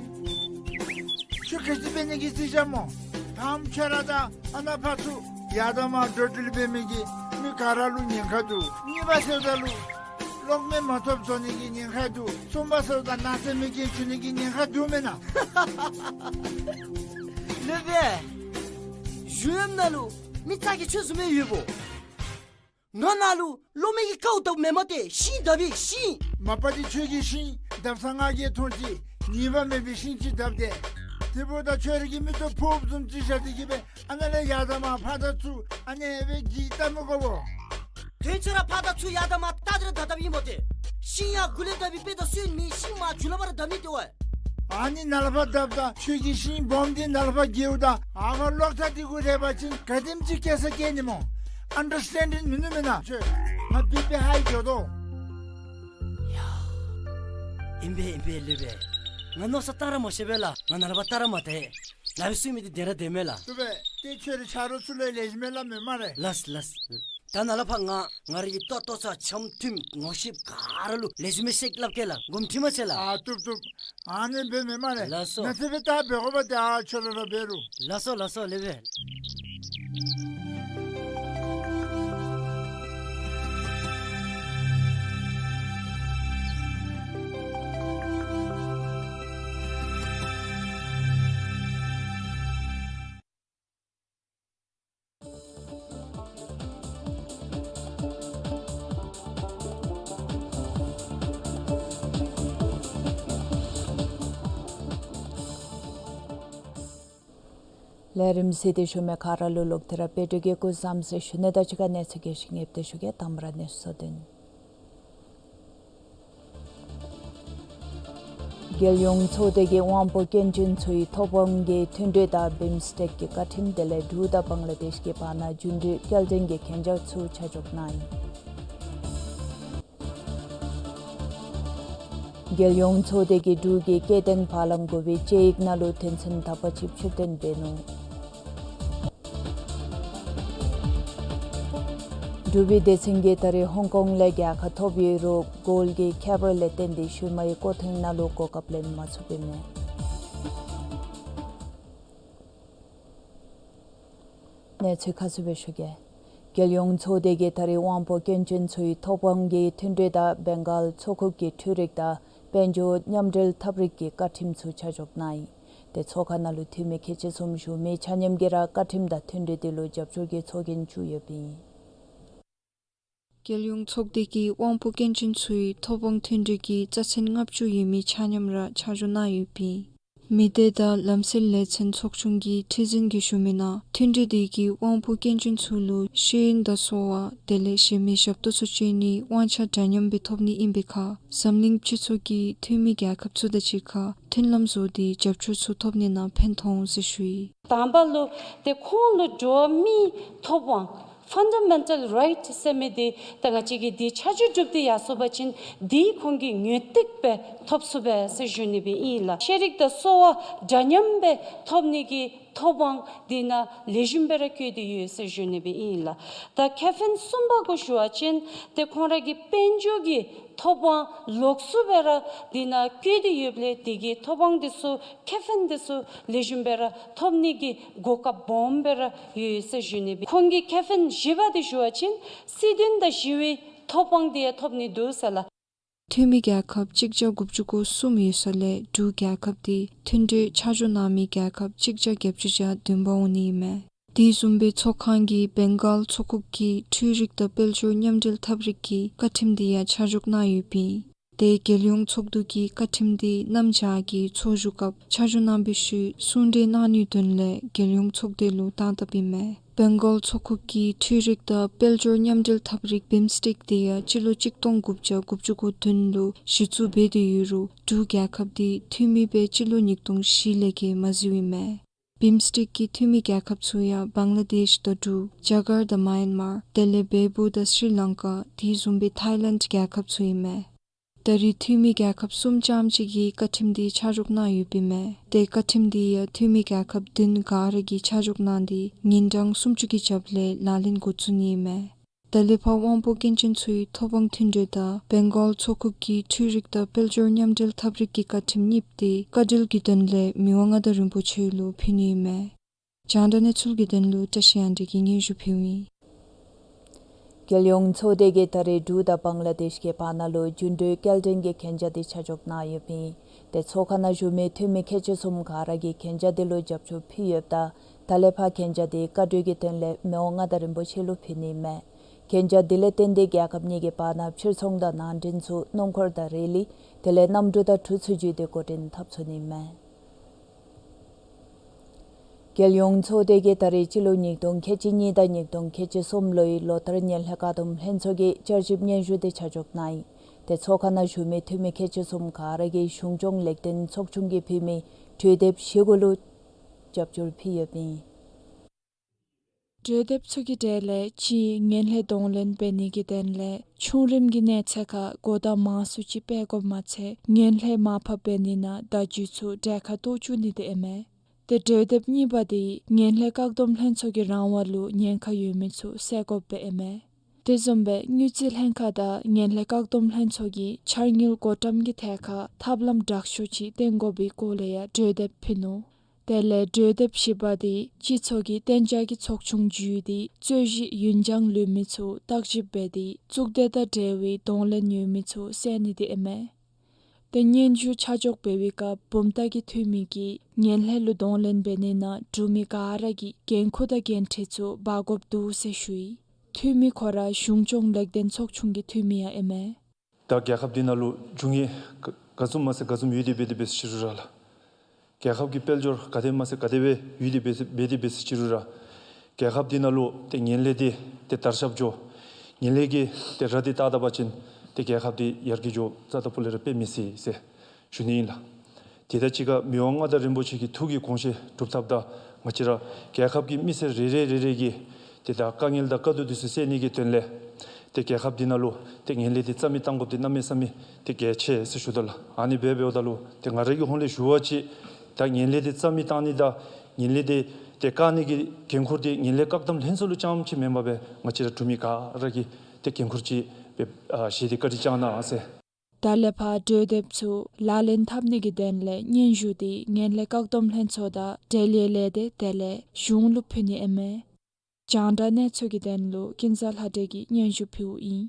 ཁྱོད་ག་ཅི་འབད་ནི་གི་རྩིས་རྐྱབ་སྨོ། དང་པ་ཁྱོད་ར་དང་ཨ་ནཱ་ཕར་ཚུར་ཡར་དང་མར་འགྲོ་འགྲུལ་འབད་མི་གི་མི་ག་ར་ལུ་ཉེན་ཁ་འདུག། གཉིས་པ་ཟེརཝ་ད་ལུ་གློག་མེ་མ་ཐོབ་བཟོ་ནི་གི་ཉེན་ཁ་འདུག། གསུམ་པ་ཟེརཝ་ད་ནགས་ཚལ་མེ་རྐྱེན་བྱུང་ནི་གི་ཉེན་ཁ་འདུག་མེན་ན། ལེགས་པས། གཞུང་ལམ་ནང་ལུ་མི་ཙག་གི་ཁྱོད་བཟུམ་མའི་ཡོདཔ་འོང་། ང་ནཱ་ལུ་གློག་མེ་གི་ཀཝ་བཏབ་མེན་མས་ཏེ། ཤིང་བཏབ་པའི་ཤིང་། མ་པ་འདི་ཁྱོད་ཀྱིས་ཤིང་བཏབ་ས་ང་གིས་མཐོང་ཅི། ཉེས་པ་མེད་པའི་ཤིང་ཅིག་བཏབ་སྟེ། དེ་འབདཝ་ད་ཁྱོད་ར་གི་མིག་ཏོ་ཕོརཔ་བཟུམ་ཅིག་བཞག་སྟེ་གི་སྦེ་ཨ་ནཱ་ལས་ཡར་དང་མར་ཕར་དང་ཚུར་ཨ་ནི་སྦེ་འགྱིག་བཏབ་མི་དགོ་པས། དོན་ཚུ་ར་ཕར་དང་ཚུར་ཡར་དང་མར་བལྟ་སྟེ་ར་བཏབ་བཏབཔ་ཨིན་མས་ཏེ། ཤིང་ཡར་མགུ་ལས་བཏབ་པའི་དཔེ་དང་སྲོལ་མེད། ཤིང་མར་མཇུག་ལུ་ཕར་ར་བཏབ་ནི་ཏེ་ཝའི། ཨ་ནི་ནཱ་ལས་ཕར་བཏབ་ད་ཁྱོད་ཀྱིས་ཤིང་སྦོམ་འདི་ནཱ་ལས་ཕར་འགྱེལཝ་ད་ཨ་ཕར་གློག་ཐག་འདི་གུ་རེག་པ་ཅིན་ག་དེམ་ཅིག་སྐྱེ་ས་སྐྱེ་ནི་སྨོ། ཨན་ཌར་སི་ཊེན་ཌིང་མིན་ནུག་མེན་ན། ཁྱོད་ང་བི་པི་ཧའི་འགྱོ་དོ། ཡ། ཨིན་པས་ཨིན་པས་ལེགས་པས། ང་མནོ་བསམ་བཏང་ར་མ་ཤེས་པས་ལགས། ང་ནཱ་ལས་ཕར་བལྟ་ར་མ་བལྟ། ནཱ་སྦེ་གསུང་མི་འདི་བདེན་ར་བདེན་མས་ལགས། བཏུབ་པས། ཏེ་ཁྱོད་རའི་ཆ་རོགས་ཚུ་ལུ་ལེགས་ཤོམ་སྦེ་སླབ་མས་སྨ་རེ། ལགས་ལགས། ད་ནཱ་ལས་ཕར་ང་ང་རའི་གི་ལྟོ་ལྟོ་ཚང་འཆམ་མཐུན་ངོ་ཤེས་ག་ར་ལུ་ལེགས་ཤོམ་སྦེ་བཤད་སླབ་གེ་ལགས། དགོངསམ་ཁྲེལ་མ་བྱེད་ལགས། ཨ་བཏུབ་བཏུབ། ཨ་ནི་འབད་མི་སྨ་རེ། ལགས་སོ། ནཱ་ཚེ་སྦེ་ད་འབད་དགོ་པ་ཏེ་ཨ་ཁྱོད་ར་ར་འབད་རུང་། ལགས་སོ་ལགས་སོ་ལེགས་པས། ལས་རིམ་གཟིགས་ཏེ་བཞུགས་མི་ག་ར་ལུ་ལོག་སྟེ་ར་བཀྲིན་དགའ་སྐྱིད་གུ་བཟང་ཟེར་ཞུ་ནི་དང་གཅིག་ཁར་གནས་ཚུལ་རྒྱས་ཤིང་ལེགས་པ་ཞུ་གེ། དང་པ་ར་གནས་ཚུལ་གཙོ་དོན། རྒྱལ་ཡོངས་ཚོགས་སྡེ་གིས་དབང་པོ་སྐྱོན་ཅན་ཚུའི་ཐོབ་དབང་གི་མཐུན་འབྲེལ་དང་བིམ་སི་ཊེཀ་གི་བཀའ་ཁྲིམས་དེ་ལས་འབྲུག་དང་བང་ལ་དེཤ་གི་བར་ན་རྒྱུན་སྡོད་སྐྱེལ་འདྲེན་གྱི་གན་རྒྱ་ཚུ་ཆ་འཇོག་གནང་ཡི། རྒྱལ་ཡོངས་ཚོགས་སྡེ་གིས་འབྲུག་གི་སྐྱེ་ལྡན་བ་གླང་དགུ་པའི་དཔྱད་ཡིག་ནང་ལུ་དོན་ཚན་དག་པ་ཅིག་ཕྱིར་བཏོན་འབད་ནུག། འབྲུག་པའི་སྡེ་ཚན་གྱིས་ད་རེས་ཧོང་ཀོང་ལས་རྒྱལ་ཁ་ཐོབ་ཡོད་རུང་གོལཌ་གྱི་ཁྱད་པར་ལས་བརྟེན་ཏེ་ཤུལ་མའི་སྐོར་ཐེངས་ནང་ལུ་གོ་སྐབས་ལེན་མ་ཚུགས་པས་མས། གནས་ཚུལ་ཁ་གསལ་སྦེ་ཞུ་གེ། རྒྱལ་ཡོངས་ཚོགས་སྡེ་གིས་ད་རེས་དབང་པོ་སྐྱོན་ཅན་ཚུའི་ཐོབ་དབང་གི་མཐུན་འབྲེལ་དང་བེང་གཱལ་མཚོ་ཁུག་གི་འཕྲུལ་རིག་དང་དཔལ་འབྱོར་མཉམ་འབྲེལ་ཐབས་རིག་གི་བཀའ་ཁྲིམས་ཚུ་ཆ་འཇོག་གནང་ཡི། དེ་ཚོགས་ཁང་ནང་ལུ་འཐུས་མི་ཁལ་གཅིག་གསུམ་བཞུགས་མི་ཆ་མཉམ་གྱིས་ར་བཀའ་ཁྲིམས་དང་མཐུན་འབྲེལ་དེ་ལུ་རྒྱབ་སྐྱོར་གྱི་ཚོགས་རྒྱན་བཙུགས་ཡོདཔ་ཨིན། རྒྱལ་ཡོངས་ཚོགས་སྡེ་གིས་དབང་པོ་སྐྱོན་ཅན་ཚུའི་ཐོབ་དབང་མཐུན་འབྲེལ་གྱི་རྩ་ཚན་ལྔ་བཅུ་ཡོད་མི་ཆ་མཉམ་ར་ཆ་འཇོག་གནང་ཡོདཔ་ཨིན། མི་སྡེ་དང་ལམ་སེལ་ལས་ཚན་ཚོགས་ཆུང་གི་ཁྲི་འཛིན་གྱིས་ཞུ་མི་ནང་མཐུན་འབྲེལ་དེ་གིས་དབང་པོ་སྐྱོན་ཅན་ཚུ་ལུ་ཤེས་ཡོན་དང་གསོ་བ་དེ་ལས་གཞན་མི་ཞབས་ཏོག་ཚུ་སྤྱོད་ནིའི་དབང་ཆ་འདྲ་མཉམ་སྦེ་ཐོབ་ནི་ཨིན་པའི་ཁར་འཛམ་གླིང་སྤྱི་ཚོགས་ཀྱི་འཐུས་མི་རྒྱལ་ཁབ་ཚུ་དང་གཅིག་ཁར་མཐུན་ལམ་བཟོ་སྟེ་རྒྱབ་སྐྱོར་ཚུ་ཐོབ་ནི་ནང་ཕན་ཐོགས་འོང་ཟེར་ཞུ་ཡི། དང་པ་ལུ་ཏེ་ཁོང་ལུ་འགྲོ་བ་མིའི་ཐོབ་དབང་ཕན་ཌ་མེན་ཊལ་རའིཊ་ཟེར་མི་འདི་ད་ང་བཅས་ཀྱིས་འདི་ཆ་འཇོག་གྲུབ་སྟེ་ཡར་སོང་པ་ཅིན་འདི་ཁོང་གིས་ངོས་འཛིན་སྦེ་ཐོབ་ཚུགས་པས་ཟེར་ཞུ་ནི་སྦེ་ཨིན་ལགས། ཤེས་རིག་དང་གསོ་བ་འདྲ་མཉམ་སྦེ་ཐོབ་ནི་གི་ཐོབ་དབང་འདི་ནང་ལེགས་ཤོམ་སྦེ་ར་བཀོད་དེ་ཡོད་ཟེར་ཞུ་ནི་སྦེ་ཨིན་ལགས། ད་ཁེ་ཕན་གསུམ་པ་གུ་ཞུ་བ་ཅིན་ཏེ་ཁོང་ར་གི་དཔལ་འབྱོར་གྱི་ཐོབ་དབང་ལོགས་སུ་སྦེ་ར་འདི་ནང་བཀོད་དེ་ཡོདཔ་ལས་དེ་གི་ཐོབ་དབང་འདི་ཚུ་ཁེ་ཕན་འདི་ཚུ་ལེགས་ཤོམ་སྦེ་ར་ཐོབ་ནི་གི་གོ་སྐབས་སྦོམ་སྦེ་ར་ཡོད་ཟེར་ཞུ་ནི་སྦེ། ཁོང་གི་ཁེ་ཕན་བཞི་པ་འདི་ཞུ་བ་ཅིན་སྲིད་དོན་དང་ཞི་བའི་ཐོབ་དབང་འདི་ཡང་ཐོབ་ནི་འདུག་ཟེར་ལགས། འཐུས་མི་རྒྱལ་ཁབ་གཅིག་བརྒྱ་དགུ་བཅུ་གོ་གསུམ་ཡོད་ས་ལས་འབྲུག་རྒྱལ་ཁབ་འདི་མཐུན་གྲོས་ཆ་འཇོག་གནང་མི་རྒྱལ་ཁབ་གཅིག་བརྒྱ་བརྒྱད་ཅུ་གྱ་བདུན་པ་འོང་ནི་ཨིན་མས། དེ་བཟུམ་སྦེ་ཚོགས་ཁང་གིས་བེང་གཱལ་མཚོ་ཁུག་གི་འཕྲུལ་རིག་དང་དཔལ་འབྱོར་མཉམ་འབྲེལ་ཐབས་རིག་གི་བཀའ་ཁྲིམས་དེ་ཡང་ཆ་འཇོག་གནང་ཡོདཔ་ཨིན། ཏེ་རྒྱལ་ཡོངས་ཚོགས་འདུ་གིས་བཀའ་ཁྲིམས་དེ་གནམ་བྱཱར་གྱི་ཚོགས་བཞུགས་སྐབས་ཆ་འཇོག་གནང་བའི་ཤུལ་གསུང་གྲོས་གནང་ནིའི་དོན་ལས་རྒྱལ་ཡོངས་ཚོགས་སྡེ་ལུ་བཏང་བཏངམ་ཨིན་མས། བེང་གཱལ་མཚོ་ཁུག་གི་འཕྲུལ་རིག་དང་དཔལ་འབྱོར་མཉམ་འབྲེལ་ཐབས་རིག་བིམ་སྟེག་དེ་ཡང་སྤྱི་ལོ་གཅིག་སྟོང་དགུ་བརྒྱ་དགུ་བཅུ་གོ་བདུན་ལུ་གཞི་བཙུགས་འབད་དེ་ཡོད་རུང་འབྲུག་རྒྱལ་ཁབ་དེ་འཐུས་མི་སྦེ་སྤྱི་ལོ་ཉིས་སྟོང་བཞི་ལས་བརྒལ་མ་བཟོཝ་ཨིན་མས། བིམ་སྟེག་གི་འཐུས་མི་རྒྱལ་ཁབ་ཚུ་ཡང་བང་ལ་དེཤ་དང་འབྲུག། རྒྱ་གར་དང་མཱན་མར། དེ་ལས་བལ་པོ་དང་སི་རི་ལང་ཀ། དེ་བཟུམ་སྦེ་ཐཱའི་ལེནཌ་རྒྱལ་ཁབ་ཚུ་ཨིན་མས། ད་རེས་འཐུས་མི་རྒྱལ་ཁབ་གསུམ་ཙམ་ཅིག་གིས་བཀའ་ཁྲིམས་དེ་ཆ་འཇོག་གནང་ཡོདཔ་ཨིན་མས། ཏེ་བཀའ་ཁྲིམས་དེ་ཡང་འཐུས་མི་རྒྱལ་ཁབ་བདུན་ག་ར་གིས་ཆ་འཇོག་གནང་སྟེ་ཉིན་གྲངས་སུམ་ཅུ་གི་རྒྱབ་ལས་ལག་ལེན་འགོ་བཙུགས་ནི་ཨིན་མས། ད་ལས་ཕར་དབང་པོ་སྐྱོན་ཅན་ཚུའི་ཐོབ་དབང་མཐུན་གྲོས་དང་བེང་གཱལ་མཚོ་ཁུག་གི་འཕྲུལ་རིག་དང་དཔལ་འབྱོར་མཉམ་འབྲེལ་ཐབས་རིག་གི་བཀའ་ཁྲིམས་གཉིས་དེ་བཀའ་འཁྲོལ་གྱི་དོན་ལས་མི་དབང་མངའ་བདག་རིན་པོ་ཆེ་ལུ་ཕུལ་ནི་ཨིན་མས། རྒྱང་བསྒྲགས་གནས་ཚུལ་གྱི་དོན་ལུ་བཀྲ་ཤིས་དབང་འདུས་ཀྱིས་སྙན་ཞུ་ཕུལཝ་ཨིན། རྒྱལ་ཡོངས་ཚོགས་སྡེ་གིས་ད་རེས་འབྲུག་དང་བང་ལ་དེཤ་གི་བར་ན་ལུ་རྒྱུན་གྲོས་སྐྱེལ་འདྲེན་གྱི་གན་རྒྱ་དེ་ཆ་འཇོག་གནང་ཡོདཔ་ཨིན། ཏེ་ཚོགས་ཁང་ནང་བཞུགས་མི་འཐུས་མི་ཁལ་གཅིག་གསུམ་ག་ར་གིས་གན་རྒྱ་དེ་ལུ་རྒྱབ་སྐྱོར་ཕུལ་ཡོདཔ་ད་ད་ལས་ཕར་གན་རྒྱ་དེ་བཀའ་འཁྲོལ་གྱི་དོན་ལས་མི་དབང་མངའ་བདག་རིན་པོ་ཆེ་ལུ་ཕུལ་ནི་ཨིན་མས། གན་རྒྱ་དེ་ལས་བརྟེན་ཏེ་རྒྱལ་ཁབ་གཉིས་ཀྱི་བར་ན་ཕྱིར་ཚོང་དང་ནང་འདྲེན་ཚུ་སྣུམ་འཁོར་དང་རེ་ལི་དེ་ལས་གནམ་གྲུ་དང་གྲུ་ཚུ་བརྒྱུད་དེ་འགོ་འདྲེན་འཐབ་ཚུགས་ནི་ཨིན་མས། རྒྱལ་ཡོངས་ཚོགས་སྡེ་གིས་ད་རེས་སྤྱི་ལོ་ཉིས་སྟོང་ཁལ་གཅིག་གཉིས་དང་ཉིས་སྟོང་ཁལ་གཅིག་གསུམ་ལོའི་ལོ་བསྟར་ངན་ལྷད་བཀག་སྡོམ་ལྷན་ཚོགས་ཀྱི་བསྐྱར་ཞིབ་སྙན་ཞུ་དེ་ཆ་འཇོག་གནང་ཡི། ཏེ་ཚོགས་ཁང་ནང་བཞུགས་མི་འཐུས་མི་ཁལ་གཅིག་གསུམ་ག་ར་གིས་གཞུང་སྐྱོང་ལེགས་ལྡན་ཚོགས་ཆུང་གིས་ཕུལ་མི་གྲོས་དེབ་བཞི་གུ་ལུ་རྒྱབ་སྐྱོར་ཕུལ་ཡོདཔ་ཨིན། གྲོས་དེབ་ཚུ་གི་གྲས་ལས་གཅིག་ངན་ལྷད་གདོང་ལེན་འབད་ནི་གི་དོན་ལས་ཆུང་རིམ་གྱི་གནས་ཚད་ཁར་གོ་བརྡ་མང་སུ་ཅིག་སྤེལ་དགོཔ་མ་ཚད་ངན་ལྷད་མར་ཕབ་འབད་ནི་ནང་བརྡ་བརྒྱུད་ཚུ་གྲལ་ཁར་གཏོགས་བཅུག་ནི་དེ་ཨིན་མས། ཏེ་གྲོས་དེབ་གཉིས་པ་དེ་ངན་ལྷད་བཀག་སྡོམ་ལྷན་ཚོགས་ཀྱི་རང་དབང་ལུ་ཉེན་ཁ་ཡོད་མི་ཚུ་བསལ་དགོཔ་སྦེ་ཨིན་མས། དེ་བཟུམ་སྦེ་དངུལ་རྩིས་ལྷན་ཁག་དང་ངན་ལྷད་བཀག་སྡོམ་ལྷན་ཚོགས་ཀྱིས་འཆར་དངུལ་བགོ་བཀྲམ་གྱི་ཐད་ཁར་ཐབས་ལམ་དྲག་ཤོས་ཅིག་བཏོན་དགོ་པའི་སྐོར་ལས་ཡང་གྲོས་དེབ་ཕུལ་ནུག། དེ་ལས་གྲོས་དེབ་བཞི་པ་དེ་སྤྱི་ཚོགས་ཀྱི་གཏན་འཇགས་ཀྱི་ཚོགས་ཆུང་བརྒྱུད་དེ་རྩོད་གཞི་ཡུན་འགྱངས་ལུས་མི་ཚུ་བརྟག་ཞིབ་འབད་དེ་གཙུག་སྡེ་དང་འབྲེལ་བའི་གདོང་ལེན་ཡོད་མི་ཚུ་བསལ་ནི་དེ་ཨིན་མས། ཏེ་སྙན་ཞུ་ཆ་འཇོག་འབད་བའི་སྐབས་བུམ་ཐང་གི་འཐུས་མི་གིས་ངན་ལྷད་ལུ་གདོང་ལེན་འབད་ནི་ནང་འབྲུག་མི་ག་ར་གིས་འགན་ཁུར་དང་འགན་འཁྲི་ཚུ་འབག་དགོཔ་འདུག་ཟེར་ཞུ་ཡི། འཐུས་མི་ཁོ་ར་གཞུང་སྐྱོང་ལེགས་ལྡན་ཚོགས་ཆུང་གི་འཐུས་མི་ཡང་ཨིན་མས། ད་རྒྱལ་ཁབ་འདི་ནང་ལུ་རྒྱུ་དངོས་ག་ག་བཟུམ་མ་ཚད་ག་བཟུམ་ཡོད་དེ་འབད་དེ་འབད་ཟེར་ཅི་རུང་ར་ལགས། རྒྱལ་ཁབ་ཀྱི་དཔལ་འབྱོར་ག་དེ་མ་ཚད་ག་དེ་སྦེ་ཡོད་དེ་འབད་དེ་འབད་དེ་འབད་ཟེར་ཅི་རུང་ར་རྒྱལ་ཁབ་འདི་ནང་ལུ་ཏེ་ངན་ལྷད་དེ་ཏེ་དར་ཁྱབ་འགྱོ། ངན་ལྷད་ཀྱི་ཏེ་ར་དེ་བཏགས་ད་པ་ཅིན་ཏེ་རྒྱལ་ཁབ་འདི་ཡར་རྒྱས་འགྱོ་རྩ་ད་པོ་ལས་ར་དཔེ་མི་སྲིད་ཟེར་ཞུ་ནི་ཨིན་ལགས། དེ་དང་གཅིག་ཁར་མི་དབང་མངའ་བདག་རིན་པོ་ཆེ་གི་ཐུགས་ཀྱི་དགོངས་བཞེད་སྒྲུབ་ཐབས་དང་ང་བཅས་ར་རྒྱལ་ཁབ་ཀྱི་མི་སེར་རེ་རེ་རེ་རེ་གི་ཏེ་ད་དཀའ་ངལ་དང་དཀའ་སྡུག་འདི་ཚུ་སེལ་ནི་གི་དོན་ལས་ཏེ་རྒྱལ་ཁབ་འདི་ནང་ལུ་ཏེ་ངན་ལྷད་འདི་རྩ་མེད་བཏང་དགོཔ་འདི་གནམ་མེད་ས་མེད་ཏེ་གལ་ཆེ་ཟེར་ཞུ་དོ་ལགས། ཨ་ནི་སྦེ་འབདཝ་ད་ལུ་ཏེ་ང་ར་གི་ཧོངས་ལས་ཞུ་བ་ཅིན་ད་ངན་ལྷད་འདི་རྩ་མེད་བཏང་ནི་དང་ངན་ལྷད་འདི་ཏེ་བཀག་ནི་གི་འགན་ཁུར་འདི་ངན་ལྷད་བཀག་སྡོམ་ལྷན་ཚོགས་ལུ་རྐྱངམ་ཅིག་མེན་པར་སྦེ་ང་བཅས་ར་འབྲུག་མི་ག་ར་གི་ཏེ་འགན་ཁུར་ཅིག་སྦེ་ཨ་བཞེས་ཏེ་བཀའ་དྲིན་བསྐྱང་གནང་ཟེར། ད་ལས་ཕར་གྲོས་དེབ་ཚུ་ལག་ལེན་འཐབ་ནི་གི་དོན་ལས་སྙན་ཞུ་དེ་ངན་ལྷད་བཀག་སྡོམ་ལྷན་ཚོགས་དང་འབྲེལ་ཡོད་ལས་སྡེ་དེ་ལས་གཞུང་ལུ་ཕུལ་ནི་ཨིན་མས། རྒྱང་བསྒྲགས་གནས་ཚུལ་གྱི་དོན་ལུ་ཀུན་བཟང་ལྷ་སྒྲོན་གྱིས་སྙན་ཞུ་ཕུལཝ་ཨིན།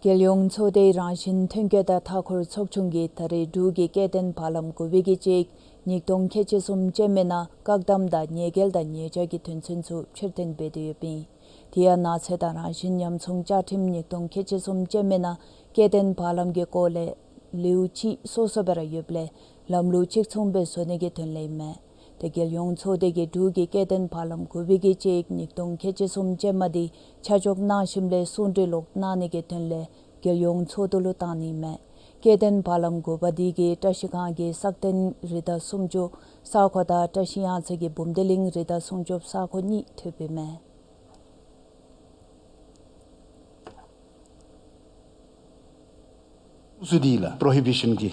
རྒྱལ་ཡོངས་ཚོགས་སྡེའི་རང་བཞིན་ཐོན་སྐྱེད་དང་མཐའ་འཁོར་ཚོགས་ཆུང་གིས་ད་རེས་འབྲུག་གི་སྐྱེ་ལྡན་བར་ལམ་དགུ་པའི་གི་ཅིག་ཉིས་སྟོང་ཁལ་གཅིག་གསུམ་ཅན་མའི་ནང་བཀག་དམ་དང་ཉེས་འགེལ་དང་ཉེས་བྱ་གི་དོན་ཚན་ཚུ་ཕྱིར་འཐེན་འབད་དེ་ཡོདཔ་ཨིན། དེ་ཡང་ནགས་ཚལ་དང་རང་བཞིན་ཉམས་སྲུང་བཅའ་ཁྲིམས་ཉིས་སྟོང་ཁལ་གཅིག་གསུམ་ཅན་མའི་ནང་སྐྱེ་ལྡན་བར་ལམ་གྱི་སྐོར་ལས་ལེའུ་གཅིག་སོ་སོ་སྦེ་ར་ཡོདཔ་ལས་ལམ་ལུགས་གཅིག་མཚུངས་སྦེ་བཟོ་ནི་གི་དོན་ལས་ཨིན་མས། ཏེ་རྒྱལ་ཡོངས་ཚོགས་སྡེ་གིས་འབྲུག་གི་སྐྱེ་ལྡན་བར་ལམ་དགུ་པའི་གི་ཅིག་ཉིས་སྟོང་ཁལ་གཅིག་གསུམ་ཅན་མ་དེ་ཆ་འཇོག་གནང་ཞིནམ་ལས་གསུང་གྲོས་ལོག་གནང་ནི་གི་དོན་ལས་རྒྱལ་ཡོངས་ཚོགས་འདུ་ལུ་བཏང་ནི་ཨིན་མས། སྐྱེ་ལྡན་བར་ལམ་དགུ་པ་དེ་གིས་བཀྲ་ཤིས་སྒང་གི་སག་སྟེང་རི་དྭགས་སྲུང་སྐྱོབ་ས་ཁོངས་དང་བཀྲ་ཤིས་གཡང་རྩེ་གི་བུམ་སྡེ་གླིང་རི་དྭགས་སྲུང་སྐྱོབ་ས་ཁོངས་གཉིས་འཐུས་པའི་མས། སུ་དེ་ལགས་པྲོ་ཧི་བི་ཤཱན་གྱི་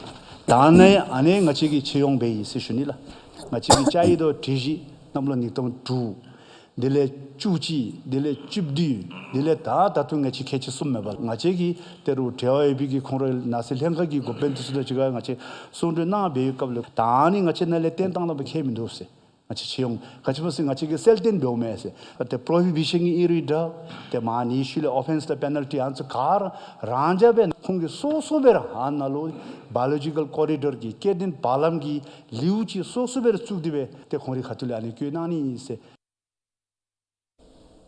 ད་ནི་ཨ་ནི་ང་བཅས་ཀྱིས་ཕྱིར་འོང་འབད་ཡི་ཟེར་ཞུ་ནི་ལགས། ང་བཅས་ཀྱིས་བཅའ་ཡི་དོ་སྒྲིག་གཞི་གནམ་ལོ་ཉིས་སྟོང་དྲུག་དེ་ལས་བཅུ་གཅིག་དེ་ལས་བཅུ་བདུན་དེ་ལས་ད་ད་ལྟོ་ང་བཅས་ཁལ་གཅིག་གསུམ་མེན་པ་ལགས། ང་བཅས་ཀྱིས་དེ་རུ་འབྲེལ་བ་ཡོད་པའི་གི་ཁོང་རའི་ནགས་ཚལ་ལྷན་ཁག་གི་འགོ་དཔོན་འདི་ཚུ་དང་གཅིག་ཁར་ང་བཅས་གསུང་གྲོས་གནང་འབད་བའི་སྐབས་ལུ་ད་ནི་ང་བཅས་ནཱ་ལས་བཏོན་བཏང་ད་པ་ཁྱད་མིན་འདུག་ཟེར། ང་བཅས་ཕྱིར་འོང་ག་ཅི་སྨོ་ཟེར་ང་བཅས་ཀྱིས་གསལ་སྟོན་འབདཝ་མས་ཟེར། ཏེ་པྲོ་ཧི་བི་ཤཱན་གྱི་ཨིན་རུང་འདྲ། ཏེ་མ་ཎི་ཤུལ་ལས་ཨོ་ཕེནསི་དང་པེ་ནལ་ཊི་ཨ་ནི་ཚུ་ག་ར་རང་འཇགས་སྦེ་ཁོང་གིས་སོ་སོ་སྦེ་ར་ཨ་ནཱ་ལུ་བཱ་ཡོ་ལོ་ཇི་ཀལ་ཀོ་རི་ཌོར་གྱི་སྐྱེ་ལྡན་བར་ལམ་གྱི་ལེའུ་ཅིག་སོ་སོ་སྦེ་ར་བཙུགས་ཏེ་སྦེ་ཏེ་ཁོང་རའི་ཁ་ཐུག་ལས་ཨ་ནི་བཀོད་གནང་ནི་ཨིན་ཟེར།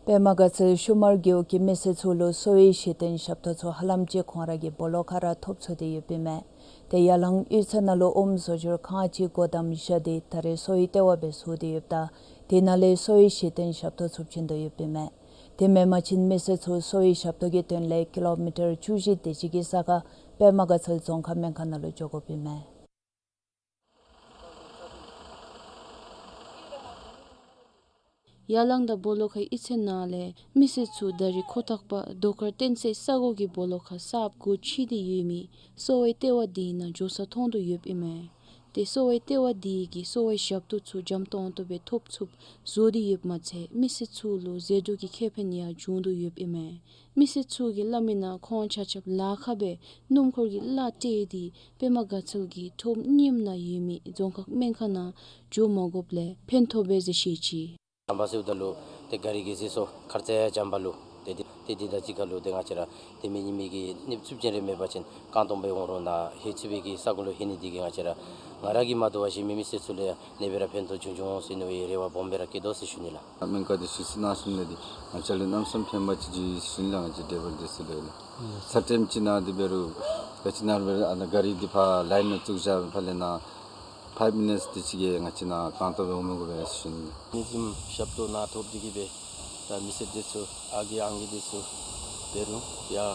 པདྨ་དགའ་ཚལ་ཤུ་མར་རྒེད་འོག་གི་མི་སེར་ཚུ་ལུ་གསོ་བའི་གཞི་རྟེན་ཞབས་ཏོག་ཚུ་ཧ་ལམ་ཅིག་ཁོང་ར་གི་སྦོ་ལོགས་ཁར་ར་ཐོབ་ཚུགས་ཏེ་ཡོདཔ་ཨིན་མས། ཏེ་ཡར་ལངས་གཡུས་ཚན་ནང་ལུ་ཨོམ་བཟོ་སྦྱོར་ཁང་ཅིག་སྒོ་བསྡམས་བཞག་སྟེ་ད་རེས་གསོ་བའི་ལྟེ་བ་སྦེ་བཟོ་སྟེ་ཡོདཔ་ད་དེ་ནང་ལས་གསོ་བའི་གཞི་རྟེན་ཞབས་ཏོག་ཚུ་བྱིན་དོ་ཡོདཔ་ཨིན་མས། དེ་མེན་པ་ཅིན་མི་སེར་ཚུ་གསོ་བའི་ཞབས་ཏོག་གི་དོན་ལས་ཀི་ལོ་མི་ཊར་བཅུ་བཞི་དེ་ཅིག་གི་ས་ཁར་པདྨ་དགའ་ཚལ་རྫོང་ཁག་སྨན་ཁང་ནང་ལུ་འགྱོ་དགོཔ་ཨིན་མས། ཡར་ལངས་དང་སྦོ་ལོགས་ཁར་གཡུས་ཚན་ནང་ལས་མི་སེར་ཚུ་ད་རེས་ཁོ་ཐག་པ་རྡོ་དཀར་བསྟན་འཛིན་ས་གོ་གི་སྦོ་ལོགས་ཁར་གསརཔ་སྒོ་ཕྱེ་སྟེ་ཡོད་མི་གསོ་བའི་ལྟེ་བ་དེ་ནང་འགྱོ་ས་མཐོང་དོ་ཡོདཔ་ཨིན་མས། ཏེ་གསོ་བའི་ལྟེ་བ་དེ་གིས་གསོ་བའི་ཞབས་ཏོག་ཚུ་འཇམ་ཏོང་ཏོ་སྦེ་ཐོབ་ཚུགསཔ་བཟོ་སྟེ་ཡོདཔ་མ་ཚད་མི་སེར་ཚུ་ལུ་ཟད་འགྲོ་གི་ཁེ་ཕན་ཡང་བྱུང་དོ་ཡོདཔ་ཨིན་མས། མི་སེར་ཚུ་གིས་སླབ་མི་ནང་ཁོང་ཆ་ཁྱབ་ལཱ་ཁག་སྦེ་སྣུམ་འཁོར་གྱི་གླ་སྤྲོད་དེ་པདྨ་དགའ་ཚལ་གྱི་ཁྲོམ་གཉིསམ་ནང་ཡོད་མི་རྫོང་ཁག་སྨན་ཁང་ནང་འགྱོ་མ་དགོཔ་ལས་ཕན་ཐོགས་པས་ཟེར་བཤད་ཅི། དམ་པ་ཟེརཝ་ད་ལུ་ཏེ་ག་རི་གི་ཟད་སོ་ཁར་ཙ་ཡང་འཇམ་པ་ལུ་ཏེ་འདི་ཏེ་འདི་དང་གཅིག་ཁར་ལུ་ཏེ་ང་བཅས་ར་ཏེ་མི་ཉི་མའི་གི་གནོདཔ་ཚབས་ཆེན་རེ་མེད་པ་ཅིན་རྐང་སྟོང་སྦེ་འོང་རུང་ནཱ་ལྷོད་ཚུགས་པའི་གི་ས་གོ་ལུ་ལྷོད་ནི་འདི་གིས་ང་བཅས་ར་ང་ར་གིས་མ་བཏུབ་པ་ཅིན་མི་མི་སེར་ཚུ་ལུ་ཡང་ཨ་ནེ་སྦེ་ར་ཕན་ཐོགས་བྱུང་བྱུང་ཟེར་མནོ་བའི་རེ་བ་སྦོམ་སྦེ་ར་བསྐྱེད་དོ་ཟེར་ཞུ་ནི་ལགས། སྨན་ཁང་འདི་ཞུ་ཚིག་གནང་ཞིནམ་ལས་འདི་ང་བཅས་ལུ་གནམ་མེད་ས་མེད་ཕན་པ་ཅིག་ཞུ་ནི་ལགས། ང་བཅས་ཌའི་བར་འདི་ཚུ་ལུ་ཡང་ལགས། ཚ་ཁྲིམས་ཅིག་ནང་འདི་འབད་རུང་ག་ཅི་ནང་འབད་རུང་ཨ་ནཱ་ག་རི་འདི་ཕར་ལའིན་ནང་བཙུགས་བཞག་ཕར་ལས་ནཱ་ཕའིབ་མི་ནིཊསི་དེ་ཅིག་གིས་ང་བཅས་ནཱ་རྐང་སྟོང་སྦེ་འོང་མི་དགོ་པས་ཟེར་ཞུ་ནི། ཨ་ནི་བཟུམ་ཞབས་ཏོག་ནཱ་ཐོབ་སྟེ་གིས་སྦེ་ད་མི་སེར་འདི་ཚུ་ཨ་རྒས་ཨང་རྒས་འདི་ཚུ་འབད་རུང་ཡར་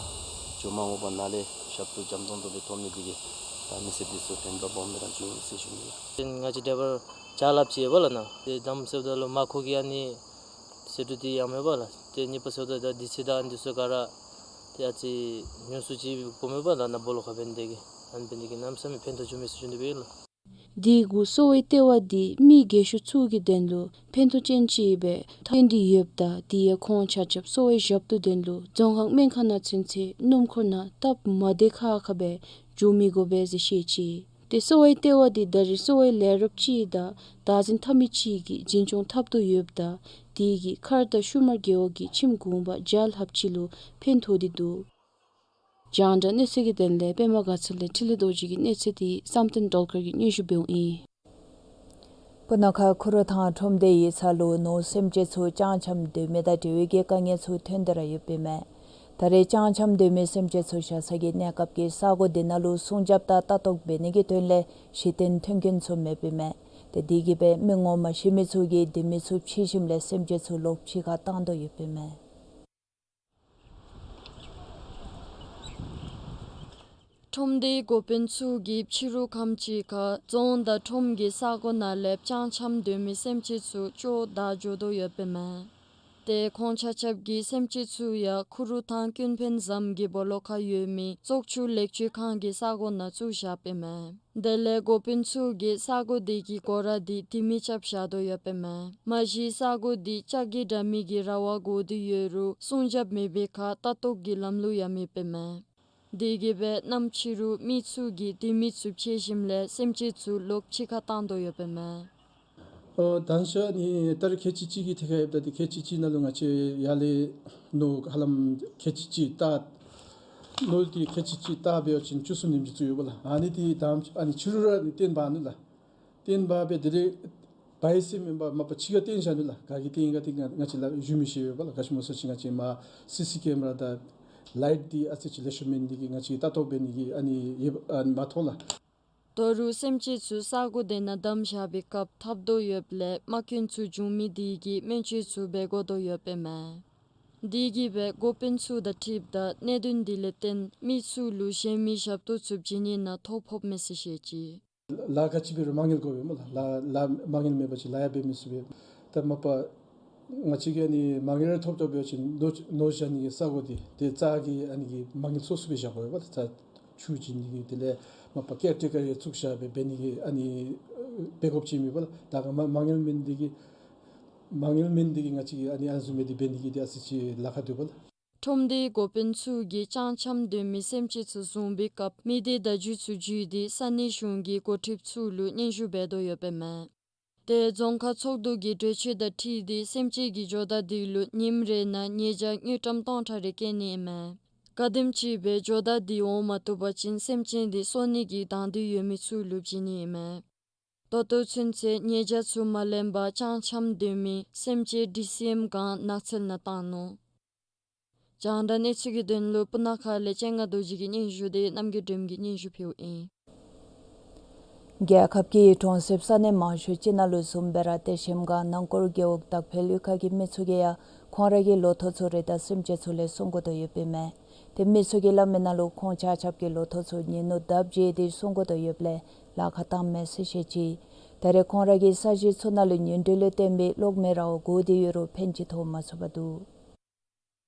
འགྱོ་མ་དགོ་པར་ནཱ་ལས་ཞབས་ཏོག་འཇམ་ཏོང་ཏོ་སྦེ་ཐོབ་ནི་འདི་གིས་ད་མི་སེར་འདི་ཚུ་ཕན་པ་སྦོམ་སྦེ་ར་བྱུང་ཟེར་ཞུ་ནི་ལགས། ང་བཅས་ཌའི་བར་ཅ་ལ་ཅིག་ཡོད་པ་ལགས་ནཱ། ཏེ་དང་པ་ཟེརཝ་ད་ལུ་མར་ཁུ་གི་ཨ་ནི་ཟད་འགྲོ་འདི་ཡང་མེད་པ་ལགས། ཏེ་གཉིས་པ་ཟེརཝ་ད་ད་དུས་ཚོད་དང་ཨ་ནི་འདི་ཚུ་ག་ར་ཏེ་ཨ་ཙི་ཉུང་སུ་ཅིག་དགོ་མེད་པ་ལགས་ནཱ་སྦོ་ལོགས་ཁར་འབད་ནི་དེ་གིས། ཨ་ནི་འབད་ནི་དེ་གིས་གནམ་མེད་ས་མེད་ཕན་ཐོགས་བྱུང་མས་ཟེར་ཞུ་ནི་སྦེ་ལགས། དེ་གུ་གསོ་བའི་ལྟེ་བ་འདི་མི་རྒས་ཤོས་ཚུ་གི་དོན་ལུ་ཕན་ཐོགས་ཅན་ཅིག་སྦེ་ཐོན་ཏེ་ཡོདཔ་ད་དེ་ཡང་ཁོང་ཆ་ཁྱབ་གསོ་བའི་ཞབས་ཏོག་དོན་ལུ་རྫོང་ཁག་སྨན་ཁང་ནང་ཚུན་ཚོད་སྣུམ་འཁོར་ནང་སྟབས་མ་བདེ་ཁག་ཁ་སྦེ་འགྱོ་མི་དགོ་པས་ཟེར་བཤད་ཅི། ཏེ་གསོ་བའི་ལྟེ་བ་འདི་ད་རེས་གསོ་བའི་ལས་རོགསཔ་ཅིག་དང་བདག་འཛིན་འཐབ་མི་ཅིག་གིས་འཛིན་སྐྱོང་འཐབ་དོ་ཡོདཔ་ད་དེ་གིས་མཁར་དང་ཤུ་མར་རྒེད་འོག་གི་ཁྱིམ་གུང་པ་བརྒྱ་ལྷགཔ་ཅིག་ལུ་ཕན་ཐོགས་ཏེ་འདུག། རྒྱང་བསྒྲགས་གནས་ཚུལ་གྱི་དོན་ལས་པདྨ་དགའ་ཚལ་ལས་འཕྲིན་ལས་རྡོ་རྗེ་གི་གནས་ཚུལ་འདི་བསམ་གཏན་སྒྲོལ་དཀར་གྱིས་སྙན་ཞུ་འབདཝ་ཨིན། སྤུ་ན་ཁ་ཁུ་རུ་ཐང་ཁྲོམ་སྡེ་ཡིག་ཚང་ལུ་ནོར་སེམས་ཅན་ཚུ་སྤྱང་འཁྱམས་སྡོད་མི་དང་འབྲེལ་བའི་གི་དཀའ་ངལ་ཚུ་ཐོན་ཏེ་ར་ཡོདཔ་ཨིན་མས། ད་རེས་སྤྱང་འཁྱམས་སྡོད་མི་སེམས་ཅན་ཚུ་བཞག་ས་གི་གནས་སྐབས་ཀྱི་ས་གོ་འདི་ནང་ལུ་སྲུང་སྐྱོབ་དང་ལྟ་རྟོག་འབད་ནི་གི་དོན་ལས་གཞི་རྟེན་མཐུན་རྐྱེན་ཚུ་མེདཔ་ཨིན་མས། ཏེ་དེ་གིས་སྦེ་མི་ངོ་མ་ཤེས་མི་ཚུ་གིས་སྡོད་མི་ཚུ་འཕྱད་ཞིནམ་ལས་སེམས་ཅན་ཚུ་ལོག་ཕྱི་ཁར་བཏང་དོ་ཡོདཔ་ཨིན་མས། ཁྲོམ་སྡེའི་འགོ་དཔོན་ཚུ་གིས་ཕྱི་རུ་ཁམས་ཅིག་ཁར་རྫོང་དང་ཁྲོམ་གྱི་ས་གོ་ནང་ལས་སྤྱང་འཁྱམས་སྡོད་མི་སེམས་ཅན་ཚུ་བཅོ་བརྡར་འགྱོ་དོ་ཡོདཔ་ཨིན་མས། ཏེ་ཁོང་ཆ་ཁྱབ་ཀྱིས་སེམས་ཅན་ཚུ་ཡང་ཁུ་རུ་ཐང་ཀུན་ཕན་ཟམ་གྱི་སྦོ་ལོགས་ཁར་ཡོད་མི་བཙོག་ཆུ་ལེགས་བཅོས་ཁང་གི་ས་གོ་ནང་བཙུགས་བཞགཔ་ཨིན་མས། དེ་ལས་འགོ་དཔོན་ཚུ་གིས་ས་གོ་དེ་གི་སྒོ་ར་འདི་དེ་མི་རྐྱབ་བཞག་དོ་ཡོདཔ་ཨིན་མས། མ་གཞི་ས་གོ་འདི་ལྕགས་ཀྱི་དྲ་མིག་གི་ར་བ་བསྒོར་ཏེ་ཡོད་རུང་སྲུང་སྐྱོབ་མེད་པའི་ཁར་ལྟ་རྟོག་གི་ལམ་ལུགས་ཡང་མེདཔ་ཨིན་མས། དེ་གིས་སྦེ་གནམ་ཕྱི་རུ་མི་ཚུ་གིས་སྡོད་མི་ཚུ་འཕྱད་ཞིནམ་ལས་སེམས་ཅན་ཚུ་ལོག་ཕྱི་ཁར་བཏང་དོ་ཡོདཔ་ཨིན་མས། ཨོ་ད་ཤ་ནི་ད་རེས་ཁལ་གཅིག་གཅིག་གི་ཐད་ཁར་ཡོདཔ་ད་དེ་ཁལ་གཅིག་གཅིག་ནང་ལུ་ང་བཅས་ཡར་ལས་ནོར་ཧ་ལམ་ཁལ་གཅིག་གཅིག་ད་ནོར་འདི་ཁལ་གཅིག་གཅིག་ད་འབད་བ་ཅིན་བཅུ་གསུམ་ཉིནམ་ཅིག་ཚུད་ཡོདཔ་ལགས། ཨ་ནི་འདི་ད་ཨ་ནི་ཕྱི་རུ་ར་ནི་བཏོན་འབག་ནུག་ལགས། བཏོན་འབག་སྦེ་དེ་ལས་བའི་སེམས་མེན་པར་མ་པ་ཕྱི་ཁར་བཏོན་བཞག་ནུག་ལགས། ག་གིས་བཏོན་ག་འདི་ང་ང་བཅས་ལགས་ཞུ་མི་ཤེས་ཡོདཔ་ལགས། ག་ཅི་སྨོ་ཟེར་བ་ཅིན་ང་བཅས་མར་སི་སི་ཀེ་མེ་ར་དང་ལའིཊ་འདི་ཨ་ཙི་ཅིག་ལེགས་ཤོམ་མེད་ནི་འདི་གིས་ང་བཅས་ལྟ་རྟོག་འབད་ནི་གི་ཨ་ནི་ཡོདཔ་ཨ་ནི་མ་མཐོང་ལགས། ད་རུང་སེམས་ཅན་ཚུ་ས་གོ་དེ་ནང་བསྡམས་བཞག་པའི་སྐབས་འཐབ་དོ་ཡོདཔ་ལས་རྨ་སྐྱོན་ཚུ་འབྱུང་མི་དེ་གིས་སྨན་བཅོས་ཚུ་འབད་དགོ་དོ་ཡོདཔ་ཨིན་མས། དེ་གིས་སྦེ་འགོ་དཔོན་ཚུ་དང་འཁྲིལཝ་ད་གནད་དོན་དེ་ལས་བརྟེན་མི་ཚུ་ལུ་གཞན་མི་ཞབས་ཏོག་ཚུ་བྱིན་ནི་ནང་ཐོ་ཕོགཔ་མས་ཟེར་བཤད་ཅི། ལཱ་ག་ཅི་འབད་རུང་མ་དངུལ་དགོ་པས་སྨོ་ལགས། ལཱ་ལཱ་མ་དངུལ་མེད་པ་ཅིན་ལཱ་ཡང་འབད་མི་ཚུགས་པས། ད་མ་པ་ང་བཅས་ཀྱིས་ཨ་ནི་མ་དངུལ་ཐོབ་ཐོབ་འབད་བ་ཅིན་ནོར་ནོར་བཞག་ནི་གི་ས་གོ་འདི་ཏེ་རྩྭ་གི་ཨ་ནི་གི་མ་དངུལ་སོ་སོ་སྦེ་བཞག་དགོ་པས་ལགས། རྩྭ་ཆུ་བྱིན་ནི་གི་དེ་ལས་མ་པ་ཀེར་ཊེ་ཀར་ཡང་བཙུགས་བཞག་སྦེ་འབད་ནི་གི་ཨ་ནི་འབད་དགོཔ་ཅིག་མེད་པ་ལགས། ད་ག་མ་མ་དངུལ་མེད་ནི་འདི་གིས་མ་དངུལ་མེད་ནི་འདི་གིས་ང་བཅས་ཀྱིས་ཨ་ནི་ཨ་ནི་བཟུམ་སྦེ་འདི་འབད་ནི་གི་འདི་ཨ་ཙི་ཅིག་ལཱ་ཁག་འདུག་པ་ལགས། ཁྲོམ་སྡེའི་འགོ་དཔོན་ཚུ་གིས་སྤྱང་འཁྱམས་སྡོད་མི་སེམས་ཅན་ཚུ་བཟུང་བའི་སྐབས་མི་སྡེ་བརྡ་བརྒྱུད་ཚུ་བརྒྱུད་དེ་ས་གནས་གཞུང་གི་འགོ་ཁྲིདཔ་ཚུ་ལུ་སྙན་ཞུ་འབད་དོ་ཡོདཔ་ཨིན་མས། ཏེ་རྫོང་ཁག་ཚོགས་འདུ་གི་གྲོས་ཆོད་དང་འཁྲིལ་ཏེ་སེམས་ཅན་གྱི་ཇོ་བདག་དེ་ལུ་ཉིནམ་རེ་ནང་ཉེས་བྱ་དངུལ་ཀྲམ་སྟོང་ཕྲག་རེ་བཀལ་ནི་ཨིན་མས། ག་དེམ་ཅིག་སྦེ་ཇོ་བདག་དེ་འོང་མ་བཏུབ་པ་ཅིན་སེམས་ཅན་དེ་གསོ་ནི་གི་དང་འདོད་ཡོད་མི་ཚུ་ལུ་བྱིན་ནི་ཨིན་མས། ད་ལྟོ་ཚུན་ཚོད་ཉེས་བྱ་ཚུ་མ་ལེན་པར་ཅང་འཆམ་སྡོད་མི་སེམས་ཅན་ཌི་སི་ཨེམ་སྒང་ནགས་ཚལ་ནང་བཏང་ནུག། རྒྱང་བསྒྲགས་གནས་ཚུལ་གྱི་དོན་ལུ་སྤུ་ན་ཁ་ལས་ལྕང་ང་རྡོ་རྗེ་གི་སྙན་ཞུ་དེ་རྣམ་རྒྱལ་སྒྲོལམ་གྱིས་སྙན་ཞུ་ཕུལཝ་ཨིན། རྒྱལ་ཁབ་ཀྱི་གྲོང་གསེབ་ས་གནས་མང་ཤོས་ཅིག་ནང་ལུ་བཟུམ་སྦེ་ར་ཏེ་གཞལམ་སྒང་ནང་སྐོར་རྒེད་འོག་དག་ཕེལ་གཡུས་ཁ་གི་མི་ཚུ་གིས་ཡང་ཁོང་ར་གི་ལོ་ཐོག་ཚུ་རི་དྭགས་སེམས་ཅན་ཚུ་ལས་སྲུང་དགོ་དོ་ཡོདཔ་ཨིན་མས། ཏེ་མི་ཚུ་གིས་སླབ་མི་ནང་ལུ་ཁོང་ཆ་ཁྱབ་ཀྱིས་ལོ་ཐོག་ཚུ་ཉིན་ནུབ་དག་བྱས་ཏེ་སྲུང་དགོ་དོ་ཡོདཔ་ལས་ལཱ་ཁག་བཏངམ་མས་ཟེར་བཤད་ཅི། ད་རེས་ཁོང་ར་གི་ས་གཞི་ཚུ་ནང་ལུ་ཉིན་དྲོད་ལས་བརྟེན་པའི་གློག་མེ་ར་བ་གོ་སྟེ་ཡོད་རུང་ཕན་ཅིག་ཐོགས་མ་ཚུགས་པར་འདུག།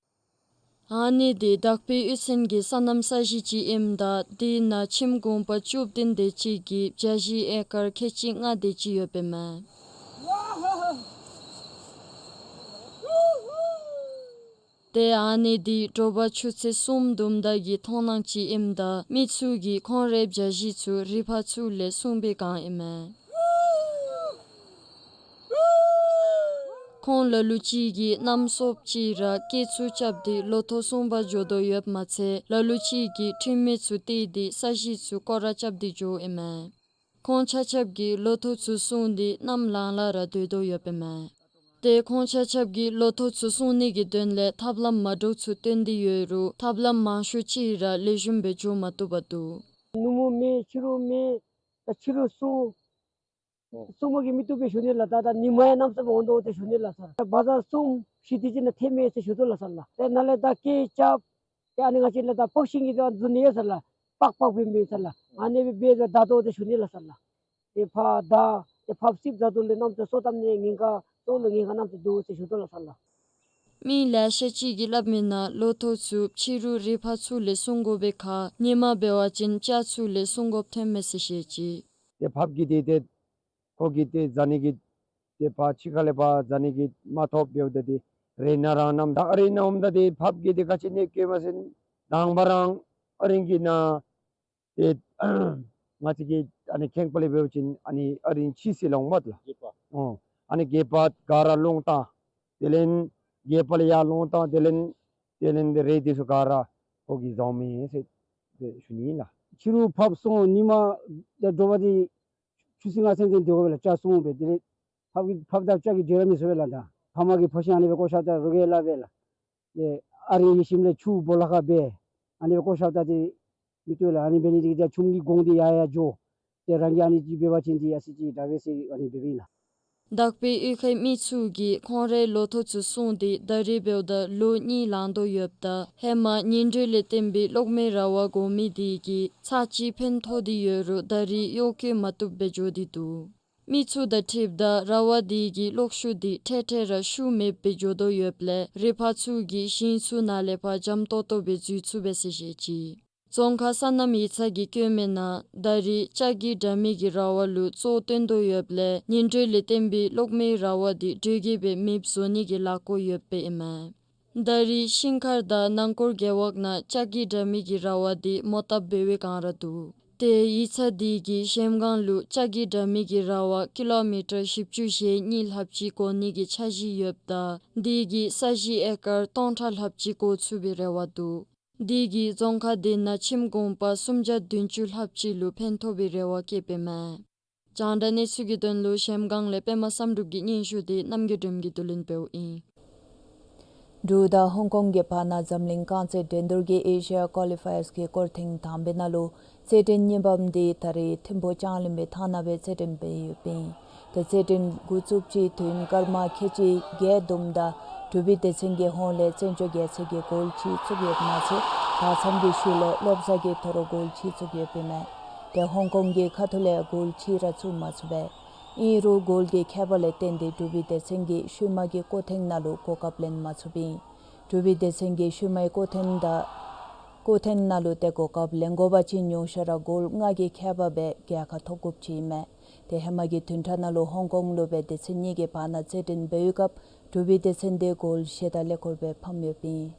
ཨ་ནི་དེ་དག་པའི་གཡུས་ཚན་གྱི་སོ་ནམ་ས་གཞི་ཅིག་ཨིནམ་ད་དེ་ནང་ཁྱིམ་གུང་པ་བཅུ་བདུན་དེ་ཅིག་གིས་བྱ་ཞིང་ཨེ་ཀར་ཁལ་གཅིག་ལྔ་དེ་ཅིག་ཡོདཔ་ཨིན་མས། ཏེ་ཨ་ནི་དེ་དྲོ་པ་ཆུ་ཚོད་གསུམ་དུམ་ད་གི་མཐོང་སྣང་ཅིག་ཨིནམ་ད་མི་ཚུ་གིས་ཁོང་རའི་བྱ་ཞིང་ཚུ་རི་ཕག་ཚུ་ལས་སྲུང་བའི་སྒང་ཨིན་མས། ཁོང་ལ་ལུ་ཅིག་གིས་གནམ་སྲོ་ཅིག་ར་སྐད་ཚུ་རྐྱབ་སྟེ་ལོ་ཐོག་སྲུང་པར་འགྱོ་དོ་ཡོདཔ་མ་ཚད་ལ་ལུ་ཅིག་གིས་ཁྲིམས་མེད་ཚུ་བཏེགས་ཏེ་ས་གཞི་ཚུ་སྐོར་ར་རྐྱབ་སྟེ་འགྱོཝ་ཨིན་མས། ཁོང་ཆ་ཁྱབ་ཀྱིས་ལོ་ཐོག་ཚུ་སྲུང་སྟེ་གནམ་ལངས་ལ་ར་སྡོད་དོ་ཡོདཔ་ཨིན་མས། ཏེ་ཁོང་ཆ་ཁྱབ་ཀྱིས་ལོ་ཐོག་ཚུ་སྲུང་ནི་གི་དོན་ལས་ཐབས་ལམ་མ་འདྲཝ་ཚུ་སྟོན་ཏེ་ཡོད་རུང་ཐབས་ལམ་མང་ཤོས་ཅིག་ར་ལེགས་ཤོམ་སྦེ་འགྱོ་མ་བཏུབ་པར་འདུག། ནུབ་མོ་མེད་ཕྱི་རུ་མེད། ད་ཕྱི་རུ་སྲུང་། ཨོ། སྲུང་མ་གིས་མི་བཏུབ་པས་ཞུ་ནི་ལགས། ད་ད་ཉིན་མ་ཡང་གནམ་སྲོ་འོང་དོ་ཏེ་ཞུ་ནི་ལགས་སར། ད་བ་ཛར་སྲུང་ཞི་དེ་ཅིག་ནང་ཐེབས་མས་ཟེར་ཞུ་དོ་ལགས་སར་ལགས། ཏེ་ནཱ་ལས་ད་སྐད་རྐྱབ། ཏེ་ཨ་ནི་ང་བཅས་ལས་ད་ཕག་ཤིང་གི་ད་འཛུལ་ནི་ཡོད་ས་ལགས། པག་པག་འབད་མི་ཡོད་ས་ལགས། ཨ་ནི་སྦེ་འབད་ད་ད་དོ་ཏེ་ཞུ་ནི་ལགས་སར་ལགས། ཏེ་ཕར་ད་ཏེ་ཕགཔ་སྲིབ་ད་དོ་ལས་གནམ་སྲོ་སོ་བཏབ་ནི་ཉེན་ཁ་སྲོ་ལུ་ཉེན་ཁ་གནམ་སྲོ་འདུག་ཟེར་ཞུ་དོ་ལགས་སར་ལགས། མི་ལེ་ཤ་ཅིག་གིས་སླབ་མི་ནང་ལོ་ཐོག་ཚུ་ཕྱི་རུ་རི་ཕག་ཚུ་ལས་སྲུང་དགོ་པའི་ཁར་ཉིན་མ་འབད་བ་ཅིན་བྱ་ཚུ་ལས་སྲུང་དགོཔ་ཐོན་མས་ཟེར་བཤད་ཅི། ཏེ་ཕགཔ་གིས་ཏེ་ཏེ་ཁོ་གིས་ཏེ་བཟའ་ནི་གི་ཏེ་ཕར་ཕྱི་ཁ་ལས་ཕར་བཟའ་ནི་གི་མ་ཐོབ་འབདཝ་ད་ཏེ་རི་ནང་རང་ནམ་ད་རི་ནང་འོངམ་ད་ཏེ་ཕགཔ་གིས་ཏེ་ག་ཅི་ཨིན་ན་གོ་མ་ཚུགས། དང་པ་རང་ཨ་རིང་གི་ནང་ཏེ་ང་བཅས་ཀྱི་ཨ་ནི་ཁེངས་པ་ལས་འབད་བ་ཅིན་ཨ་ནི་ཨ་རིང་ཕྱི་སི་ལོང་མ་ལགས། རྒྱལ་པོ། ཨོ། ཨ་ནི་རྒྱལ་པོ་ག་ར་སློང་བཏང་། དེ་ལས་རྒྱལ་པོ་ལས་ཡར་སློང་བཏང་། དེ་ལས་དེ་ལས་རི་དེ་ཚུ་ག་ར་ཁོ་གིས་བཟའཝ་མས་ཟེར་ཏེ་ཞུ་ནི་ལགས། ཕྱི་རུ་ཕགཔ་སྲུང་ཉིན་མ་ཏེ་དྲོ་པ་ཏེ་ཆུ་ཚོད་ལྔ་ཚན་ཚུན་སྡོད་དགོ་པས་ལགས། བྱ་སྲུང་སྦེ། དེ་ལས་ཕགཔ་གིས་ཕགཔ་དང་བྱ་གི་འབྲེལ་བ་མི་བཟོ་བས་ལགས། ད་ཕ་མ་གིས་ཕོ་ཤིང་ཨ་ནི་སྦེ་བཀོ་བཞགཔ་ད་རོགས་ཀྱིས་སླབ་པས་ལགས། ཏེ་ཨ་རིང་ཡིད་བཞིན་ལས་ཆུ་སྦོ་ལོགས་ཁར་སྦེ་ཨ་ནི་སྦེ་བཀོ་བཞགཔ་ད་ཏེ་མི་བཏུབ་ལགས། ཨ་ནི་འབད་ནི་དེ་གིས་ཏེ་ཆུམ་གྱིས་དགོངས་ཏེ་ཡར་ཡར་འགྱོ། ཏེ་རང་གིས་ཨ་ནི་ཅིག་འབད་བ་ཅིན་ཏེ་ཡ་སི་ཅིག་དྲག་པས་ཟེར་ཨ་ནི་འབདཝ་ཨིན་ལགས། དག་པའི་གཡུས་ཁའི་མི་ཚུ་གིས་ཁོང་རའི་ལོ་ཐོག་ཚུ་སྲུང་སྟེ་ད་རིས་འབདཝ་ད་ལོ་གཉིས་ལང་དོ་ཡོདཔ་ད་ཧེ་མ་ཉིན་དྲོད་ལས་བརྟེན་པའི་གློག་མེ་ར་བ་གོ་མི་དེ་གིས་ཚར་གཅིག་ཕན་ཐོགས་ཏེ་ཡོད་རུང་ད་རིས་གཡོག་བཀོལ་མ་བཏུབ་སྦེ་འགྱོ་སྟེ་འདུག། མི་ཚུ་དང་འཁྲིལཝ་ད་ར་བ་དེ་གི་གློག་ཤུགས་དེ་འཕྲལ་འཕྲལ་ར་ཤུགས་མེདཔ་སྦེ་འགྱོ་དོ་ཡོདཔ་ལས་རི་ཕག་ཚུ་གིས་ཞིང་ཚུ་ནང་ལས་ཕར་འཇམ་ཏོག་ཏོ་སྦེ་འཛུལ་ཚུགས་པས་ཟེར་བཤད་ཅི། རྫོང་ཁག་སོ་ནམ་ཡིག་ཚང་གིས་བཀོད་མི་ནང་ད་རིས་ལྕགས་ཀྱི་དྲ་མིག་གི་ར་བ་ལུ་གཙོ་བོ་བཏོན་དོ་ཡོདཔ་ལས་ཉིན་དྲོད་ལས་བརྟེན་པའི་གློག་མེའི་ར་བ་དེ་དྲོད་ཀྱིས་སྦེ་མེདཔ་བཟོ་ནི་གི་ལཱ་བཀོད་ཡོདཔ་ཨིན་མས། ད་རིས་ཤིང་མཁར་དང་ནང་སྐོར་རྒེད་འོག་ནང་ལྕགས་ཀྱི་དྲ་མིག་གི་ར་བ་དེ་མོ་བཏབ་འབད་བའི་སྒང་ར་འདུག། ཏེ་ཡིག་ཚང་དེ་གིས་གཞལམ་སྒང་ལུ་ལྕགས་ཀྱི་དྲ་མིག་གི་ར་བ་ཀི་ལོ་མི་ཊར་བཞི་བཅུ་ཞེ་གཉིས་ལྷགཔ་ཅིག་བཀོ་ནི་གི་འཆར་གཞི་ཡོདཔ་ད་དེ་གིས་ས་གཞི་ཨེ་ཀར་སྟོང་ཕྲག་ལྷགཔ་ཅིག་བཀོ་ཚུགས་པའི་རེ་བ་འདུག། དེ་གིས་རྫོང་ཁག་དེ་ནང་ཁྱིམ་གུང་པ་སུམ་བརྒྱ་བདུན་ཅུ་ལྷགཔ་ཅིག་ལུ་ཕན་ཐོགས་པའི་རེ་བ་བསྐྱེདཔ་ཨིན་མས། རྒྱང་བསྒྲགས་གནས་ཚུལ་གྱི་དོན་ལུ་གཞལམ་སྒང་ལས་པདྨ་བསམ་གྲུབ་ཀྱི་སྙན་ཞུ་དེ་རྣམ་རྒྱལ་སྒྲོལམ་གྱིས་བསྡུ་ལེན་འབདཝ་ཨིན། འབྲུག་དང་ཧོང་ཀོང་གི་བར་ན་འཛམ་གླིང་རྐང་རྩེད་འགྲན་བསྡུར་གྱི་ཨེ་ཤི་ཡ་ཀོ་ལི་ཕ་ཡརས་ཀྱི་སྐོར་ཐེངས་དང་པའི་ནང་ལུ་རྩེད་འགྲན་གཉིས་པམ་དེ་ད་རིས་ཐིམ་ཕུག་ལྕང་གླིང་པའི་ཐང་ནང་སྦེ་རྩེད་འགྲན་འབད་ཡོདཔ་ཨིན། ཏེ་རྩེད་འགྲན་འགོ་བཙུགས་ཅིག་དུས་སྐར་མ་ཁལ་གཅིག་བརྒྱད་དུམ་ད་འབྲུག་པའི་སྡེ་ཚན་གྱི་ཧོངས་ལས་བཙན་བྱོལ་རྒྱལ་ས་གི་གོལ་གཅིག་བཙུགས་ཡོདཔ་མ་ཚད་བར་མཚམས་ཀྱི་ཤུལ་ལས་བློ་བཟང་གིས་དོ་རུང་གོལ་གཅིག་བཙུགས་ཡོདཔ་ཨིན་མས། ཏེ་ཧོང་ཀོང་གི་ཁ་ཐུག་ལས་གོལ་གཅིག་ར་བཙུགས་མ་ཚུགས་པས། ཨིན་རུང་གོལ་གྱི་ཁྱད་པར་ལས་བརྟེན་ཏེ་འབྲུག་པའི་སྡེ་ཚན་གྱིས་ཤུལ་མ་གི་སྐོར་ཐེངས་ནང་ལུ་གོ་སྐབས་ལེན་མ་ཚུགསཔ་ཨིན། འབྲུག་པའི་སྡེ་ཚན་གྱིས་ཤུལ་མའི་སྐོར་ཐེངས་དང་སྐོར་ཐེངས་ནང་ལུ་ཏེ་གོ་སྐབས་ལེན་དགོ་པ་ཅིན་ཉུང་ཤོས་ར་གོལ་ལྔ་གི་ཁྱད་པར་སྦེ་རྒྱལ་ཁ་ཐོབ་དགོཔ་ཅིག་ཨིན་མས། ཏེ་ཧེ་མ་གི་བདུན་ཕྲག་ནང་ལུ་ཧོང་ཀོང་ལུ་སྦེ་སྡེ་ཚན་གཉིས་ཀྱི་བར་ན་རྩེད་འགྲན་འབད་བའི་སྐབས་འབྲུག་པའི་སྡེ་ཚན་དེ་གོལ་ཞེ་དྲག་ལེགས་ཤོམ་སྦེ་ཕམ་ཡོདཔ་ཨིན།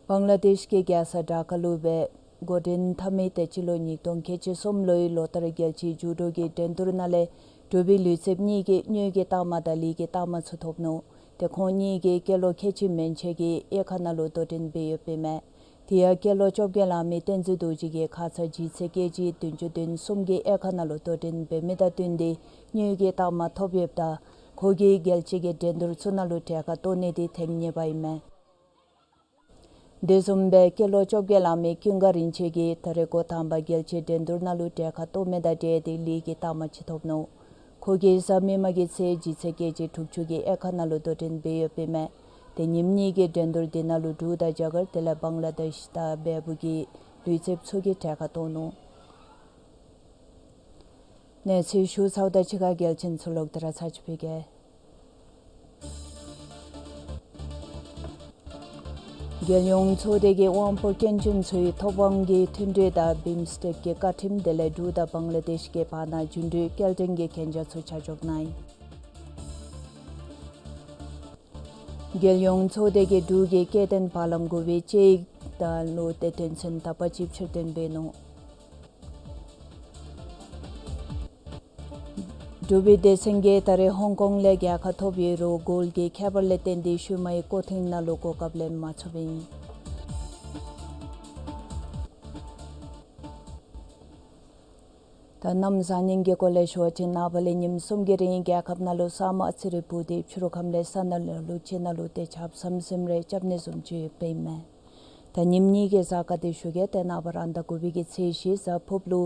བང་ལ་དེཤ་གི་རྒྱལ་ས་ཌ་ཀ་ལུ་སྦེ་འགོ་འདྲེན་འཐབ་མི་ཏེ་སྤྱི་ལོ་ཉིས་སྟོང་ཁལ་གཅིག་གསུམ་ལོའི་ལོ་བསྟར་རྒྱལ་སྤྱིའི་ཇུ་ཌོ་གི་འགྲན་བསྡུར་ནང་ལས་འབྲུག་པའི་ལུས་རྩལཔ་གཉིས་ཀྱིས་དངུལ་གྱི་རྟགས་མ་དང་ལི་གི་རྟགས་མ་ཚུ་ཐོབ་ནུག། ཏེ་ཁོང་གཉིས་ཀྱིས་སྐྱེས་ལོ་ཁལ་གཅིག་མན་ཆད་ཀྱི་དབྱེ་ཁག་ནང་ལུ་དོ་འགྲན་འབད་ཡོདཔ་ཨིན་མས། དེ་ཡང་སྐྱེས་ལོ་བཅོ་བརྒྱད་ལང་མི་བསྟན་འཛིན་རྡོ་རྗེ་གིས་ཁ་ཙ་ལྗིད་ཚད་ཀེ་ཇི་བདུན་ཅུ་དོན་གསུམ་གྱི་དབྱེ་ཁག་ནང་ལུ་དོ་འགྲན་འབད་མི་དང་བསྟུན་ཏེ་དངུལ་གྱི་རྟགས་མ་ཐོབ་ཡོདཔ་ད་ཁོ་གིས་རྒྱལ་སྤྱི་གི་འགྲན་བསྡུར་ཚུ་ནང་ལུ་གྲལ་ཁར་གཏོགས་ནི་འདི་ཐེངས་གཉིས་པ་ཨིན་མས། དེ་བཟུམ་སྦེ་སྐྱེས་ལོ་བཅོ་བརྒྱད་ལང་མི་ཀུན་དགའ་རིན་ཆེན་གྱིས་ད་རེས་འགོ་དང་པ་རྒྱལ་སྤྱིའི་འགྲན་བསྡུར་ནང་ལུ་གྲལ་ཁར་གཏོགས་མི་དང་འབྲེལ་ཏེ་ལི་གི་རྟགས་མ་ཅིག་ཐོབ་ནུག། ཁོ་གིས་གཟའ་མིག་དམར་གྱི་ཚེས་ལྗིད་ཚད་ཀེ་ཇི་དྲུག་ཅུ་གི་དབྱེ་ཁག་ནང་ལུ་དོ་འགྲན་འབད་ཡོདཔ་ཨིན་མས། ཏེ་ཉིནམ་གཉིས་ཀྱི་འགྲན་བསྡུར་འདི་ནང་ལུ་འབྲུག་དང་རྒྱ་གར་དེ་ལས་བང་ལ་དེཤ་དང་བལ་པོ་གི་ལུས་རྩལཔ་ཚུ་གིས་གྲལ་ཁར་གཏོགས་ནུག། གནས་ཚུལ་ཞུ་ཚརཝ་དང་གཅིག་ཁར་གལ་ཆེན་ཚུ་ལོག་སྟེ་ར་ཚར་ཅིག་ཕུལ་གེ། རྒྱལ་ཡོངས་ཚོགས་སྡེ་གིས་དབང་པོ་སྐྱོན་ཅན་ཚུའི་ཐོབ་དབང་གི་མཐུན་གྲོས་དང་བིམ་སི་ཊེཀ་གི་བཀའ་ཁྲིམས་དེ་ལས་འབྲུག་དང་བང་ལ་དེཤ་གི་བར་ན་རྒྱུན་སྡོད་སྐྱེལ་འདྲེན་གྱི་གན་རྒྱ་ཚུ་ཆ་འཇོག་གནང་ཡི། རྒྱལ་ཡོངས་ཚོགས་སྡེ་གིས་འབྲུག་གི་སྐྱེ་ལྡན་བ་ལང་དགུ་པའི་དཔྱད་ཡིག་དང་ལུ་ཏེ་དོན་ཚན་དག་པ་ཅིག་ཕྱིར་བཏོན་འབད་ནུག། འབྲུག་པའི་སྡེ་ཚན་གྱིས་ད་རེས་ཧོང་ཀོང་ལས་རྒྱལ་ཁ་ཐོབ་ཡོད་རུང་གོལ་གྱི་ཁྱད་པར་ལས་བརྟེན་ཏེ་ཤུལ་མའི་སྐོར་ཐེངས་ནང་ལུ་གོ་སྐབས་ལེན་མ་ཚུགསཔ་ཨིན། ད་གནམ་བཟང་ངན་གྱི་སྐོར་ལས་ཞུ་བ་ཅིན་ནངས་པ་ལས་ཉིནམ་གསུམ་གྱི་རིང་རྒྱལ་ཁབ་ནང་ལུ་ས་མ་ཨ་ཙི་རེ་སྦུབས་ཏེ་ཕྱི་རུ་ཁམས་ལས་ས་ནང་ལུ་ལུ་ཅིག་ནང་ལུ་ཏེ་ཆརཔ་ཟམ་ཟིམ་རེ་རྐྱབ་ནི་བཟུམ་ཅིག་ཡོདཔ་ཨིན་མས། ད་ཉིནམ་གཉིས་ཀྱི་གཟའ་སྐར་འདི་ཞུ་གེ། ཏེ་ནངས་པ་རང་ཟླ་དགུ་པའི་གི་ཚེས་བཞི་གཟའ་ཕུརཔ་ལུ་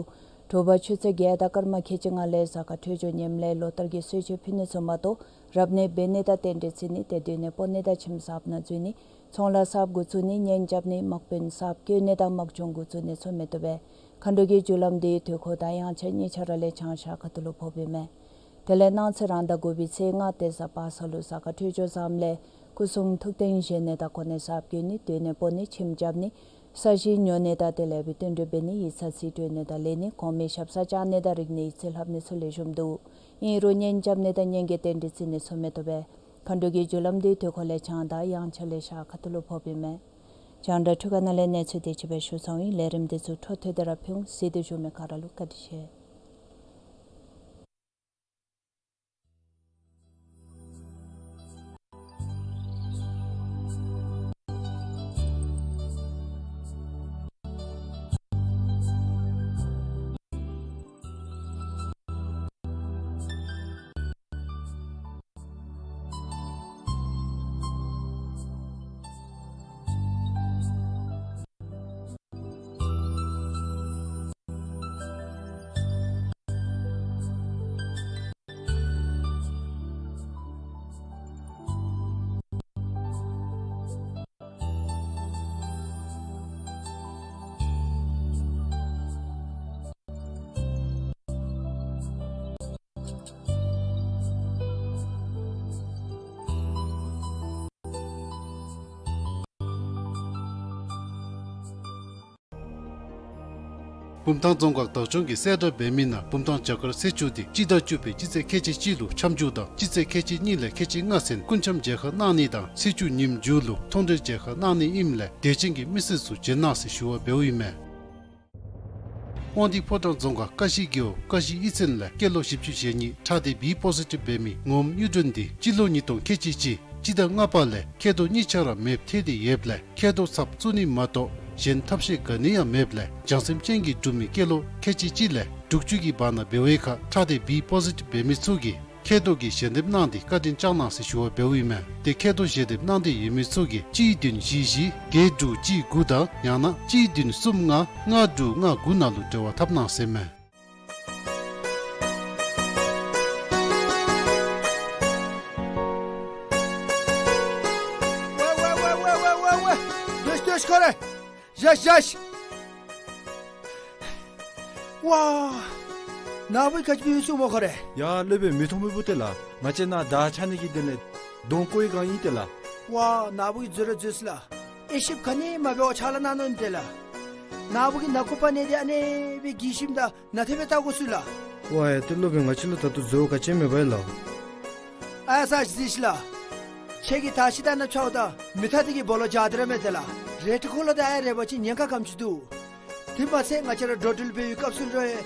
དྲོ་པ་ཆུ་ཚོད་བརྒྱད་དང་སྐར་མ་ཁལ་གཅིག་ལྔ་ལས་གཟའ་སྐར་འཕྲོད་སྦྱོར་ངནམ་ལས་ལོ་ལྟར་གྱི་གསོལ་མཆོད་ཕུལ་ནི་ཚུ་མ་གཏོགས་རབ་གནས་འབད་ནི་དང་རྟེན་འབྲེལ་བརྩི་ནི་ཏེ་སྡོད་གནས་སྤོ་ནི་དང་ཁྱིམ་གསརཔ་ནང་འཛུལ་ནི་ཚོང་ལཱ་གསརཔ་འགོ་བཙུགས་ནི་གཉེན་རྐྱབ་ནི་དམག་དཔོན་གསརཔ་བསྐོ་ནི་དང་དམག་སྦྱོང་འགོ་བཙུགས་ནི་ཚུ་མི་བཏུབ་པས། མཁའ་འགྲོ་གི་རྒྱུ་ལམ་འདི་དུས་འཁོར་དང་དབྱངས་འཆར་གཉིས་ཆ་ར་ལས་བྱང་ཤར་ཁ་ཐུག་ལུ་ཕོགཔ་ཨིན་མས། དེ་ལས་གནངས་ཚེ་རང་ཟླ་དགུ་པའི་ཚེས་ལྔ་ཏེ་གཟའ་པ་སངས་ལུ་གཟའ་སྐར་འཕྲོད་སྦྱོར་བཟངམ་ལས་སྐུ་གསུང་ཐུགས་རྟེན་བཞེངས་ནི་དང་གོ་གནས་གསརཔ་བསྐོ་ནི་སྡོད་གནས་སྤོ་ནི་ཁྱིམ་རྐྱབ་ནི་ས་གཞི་ཉོ་ནི་དང་དེ་ལས་བརྟན་སྒྲིག་འབད་ནི་ཡིག་ཚང་རྩིས་སྤྲོད་ནི་དང་ལེན་ནི་གོང་མའི་ཞབས་སར་བཅར་ནི་དང་རིག་གནས་ཡིག་རྩིས་ལྷབ་ནི་ཚུ་ལེགས་ཤོམ་འདུག། ཨིན་རུང་གཉེན་རྐྱབ་ནི་དང་གཉེན་གྱི་རྟེན་འབྲེལ་བརྩི་ནི་ཚུ་མི་བཏུབ་པས། མཁའ་འགྲོ་གི་རྒྱུ་ལམ་འདི་དུས་འཁོར་ལས་བྱང་དང་དབྱངས་འཆར་ལས་ཤར་ཁ་ཐུག་ལུ་ཕོགཔ་ཨིན་མས། རྒྱང་བསྒྲགས་འཕྲུལ་ཁང་ནང་ལས་གནས་ཚུལ་དེ་ཅིག་སྦེ་ཞུ་ཚར་ཡི། ལས་རིམ་འདི་ཚུ་འཕྲོ་མཐུད་དེ་ར་ཕུལ་འོང་། གཟིགས་ཏེ་བཞུགས་མི་ག་ར་ལུ་བཀའ་དྲིན་ཆེ། བུམ་ཐང་རྫོང་ཁག་བདག་སྐྱོང་གིས་གསལ་བསྒྲགས་འབད་མི་ནང་བུམ་ཐང་རྒྱ་གར་སེལ་ཅུང་འདི་སྤྱི་ཟླ་བཅུ་པའི་སྤྱི་ཚེས་ཁལ་གཅིག་གཅིག་ལུ་འཆམ་འཇུག་དང་སྤྱི་ཚེས་ཁལ་གཅིག་གཉིས་ལས་ཁལ་གཅིག་ལྔ་ཚུན་སྐུ་འཆམ་མཇལ་ཁ་གནང་ནི་དང་སེལ་ཅུང་ཉིནམ་མཇུག་ལུ་མཐོང་གྲོལ་མཇལ་ཁ་གནང་ནི་ཨིནམ་ལས་དད་ཅན་གྱི་མི་སེར་ཚུ་བྱོན་གནང་ཟེར་ཞུ་བ་འབདཝ་ཨིན་མས། དབང་འདུས་ཕོ་བྲང་རྫོང་ཁག་ཀ་ཤི་རྒེད་འོག་ཀ་ཤི་གཡུས་ཚན་ལས་སྐྱེས་ལོ་བཞི་བཅུ་ཞེ་གཉིས་ཁྲག་སྡེ་བི་པོ་ཟི་ཊིབ་འབད་མི་ངོམ་གཡུ་སྒྲོན་འདི་སྤྱི་ལོ་ཉིས་སྟོང་ཁལ་གཅིག་གཅིག་སྤྱི་ཟླ་ལྔ་པ་ལས་མཁལ་རྡོག་གཉིས་ཆ་ར་མེདཔ་ཐལ་ཏེ་ཡོདཔ་ལས་མཁལ་རྡོག་ཚབ་བཙུགས་ནི་མ་གཏོགས་གཞན་ཐབས་ཤེས་ག་ནི་ཡང་མེདཔ་ལས་བྱང་སེམས་ཅན་གྱི་འབྲུག་མི་སྐྱེས་ལོ་ཁལ་གཅིག་གཅིག་ལས་དྲུག་ཅུ་གི་བར་ན་འབད་བའི་ཁར་ཁྲག་སྡེ་བི་པོ་ཟི་ཊིབ་འབད་མི་ཚུ་གིས་མཁལ་རྡོག་གི་ཞལ་འདེབས་གནང་སྟེ་བཀའ་དྲིན་བསྐྱང་གནང་ཟེར་ཞུ་བ་འབདཝ་ཨིན་མས། ཏེ་མཁལ་རྡོག་ཞལ་འདེབས་གནང་འདོད་ཡོད་མི་ཚུ་གིས་གཅིག་བདུན་བཞི་བཞི་བརྒྱད་དྲུག་གཅིག་དགུ་དང་ཡང་ན་གཅིག་བདུན་གསུམ་ལྔ་ལྔ་དྲུག་ལྔ་དགུ་ནང་ལུ་འབྲེལ་བ་འཐབ་གནང་ཟེར་མས། ཝེ་ཝེ་ཝེ་ཝེ། སྡོད་སྡོད་ཁོ་རེ། བཞག་བཞག། ཝ། ནཱ་བུ་གིས་ག་ཅི་འབད་ཡི་ཟེར་སྨོ་ཁོ་རེ། ཡ་སློབ་དཔོན་མི་མཐོང་མི་བུ་ཏེ་ལགས། ང་བཅས་ནཱ་བདག་ཆགས་ནི་གི་དོན་ལས་གདོང་བཀོག་པའི་བསྒང་ཨིན་ཏེ་ལགས། ཝ་ནཱ་བུ་གིས་འཛོལ་ར་འཛོལ་སོ་ལགས། དབྱེ་ཞིབ་ག་ནི་མ་འབད་བར་ཕྱག་ལཱ་གནང་ནུག་ཨིན་ཏེ་ལགས། ནཱ་བུ་གིས་ནང་ཁུག་པ་ནང་འདི་ཨ་ནེ་སྦེ་འགྱིང་ཞིནམ་ད་ནཱ་དེ་སྦེ་བལྟ་དགོ་ཟེར་ལགས། ཝ་ཡ་ཏེ་སློབ་དཔོན་ང་བཅས་ལུ་ད་ལྟོ་འཛོལ་བ་ག་ཅི་ཡང་མེད་པས་ལགས། ཨ་ས་གཟིགས་ཤིག་ལགས། ཁྱེད་ཀྱིས་དར་ཤིང་དང་ནཱ་འཕྱདཔ་ད་མེ་ཐག་འདི་གི་སྦོ་ལོགས་འཇའ་ཏེ་ར་མས་ཏེ་ལགས། རེ་ཊི་ཀོ་ལར་དང་ཨ་རེ་བ་ཅིན་ཉེན་ཁ་ག་དེམ་ཅིག་འདུག། དེ་མ་ཚད་ང་བཅས་ར་འགྲོ་འགྲུལ་འབད་བའི་སྐབས་སུ་འགྱོ་ཡི་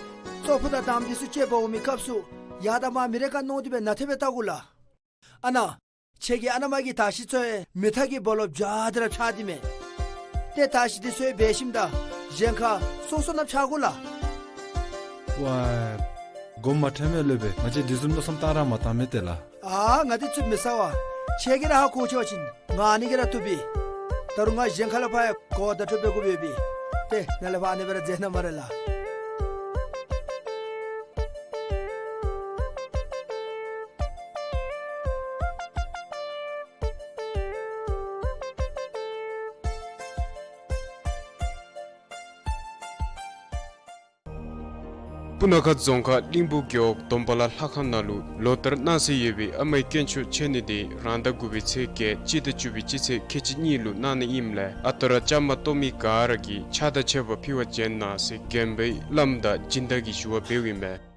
ཙོག་པུ་དང་དམ་འདི་ཚུ་སྤྱོད་པར་འོང་མི་སྐབས་སུ་ཡར་དང་མར་མི་རེ་ཁར་མནོ་སྟེ་སྦེ་ནཱ་དེ་སྦེ་བལྟ་དགོ་ལགས། ཨ་ནཱ། ཁྱེད་ཀྱི་ཨ་ན་མ་གི་དར་ཤིང་ཚུ་ཡང་མེ་ཐག་གི་སྦོ་ལོགས་འཇའ་ཏེ་ར་འཕྱད་དེ་མས། ཏེ་ད་ཅི་འདི་ཚུ་འབད་ཞིནམ་ད་གཞན་ཁར་སོ་སོ་ནང་ཕྱག་དགོ་ལགས། ཝའེ། དགོངསམ་མ་ཁྲེལ་མས་སློབ་དཔོན། ང་བཅས་འདི་བཟུམ་མནོ་བསམ་བཏང་ར་མ་བཏང་མས་ཏེ་ལགས། ཨ་ང་འདི་ཚུ་མི་ཟ་བས། ཁྱེད་ཀྱིས་ར་ཧ་གོ་ཆོག་པ་ཅིན་ང་ཨ་ནི་གིས་ར་བཏུབ་པས། ད་རུང་ང་གཞན་ཁ་ལས་ཕར་ཡང་གོ་བརྡ་འཕྲོད་འབད་དགོ་པས་པས། ཏེ་ནཱ་ལས་ཕར་ཨ་ནི་སྦེ་ར་མཛད་གནང་སྨ་རེ་ལགས། སྤུ་ན་ཁ་རྫོང་ཁག་གླིང་བུ་རྒེད་འོག་དོམ་པ་ལ་ལྷ་ཁང་ནང་ལུ་ལོ་ལྟར་གནང་སྲོལ་ཡོད་པའི་ཨ་མའི་དཀོན་མཆོག་མཆོད་གནས་དེ་རང་ཟླ་དགུ་པའི་ཚེས་བརྒྱད་སྤྱི་ཟླ་བཅུ་པའི་སྤྱི་ཚེས་ཁལ་གཅིག་གཉིས་ལུ་གནང་ནི་ཨིནམ་ལས་ཨ་རྟག་ར་བཅའ་མར་གཏོགས་མི་ག་ར་གིས་ཕྱག་དང་མཆོད་པ་ཕུལ་བར་བྱོན་གནང་ཟེར་དགོན་པའི་བླམ་དང་སྦྱིན་བདག་གིས་ཞུ་བ་འབདཝ་ཨིན་པས།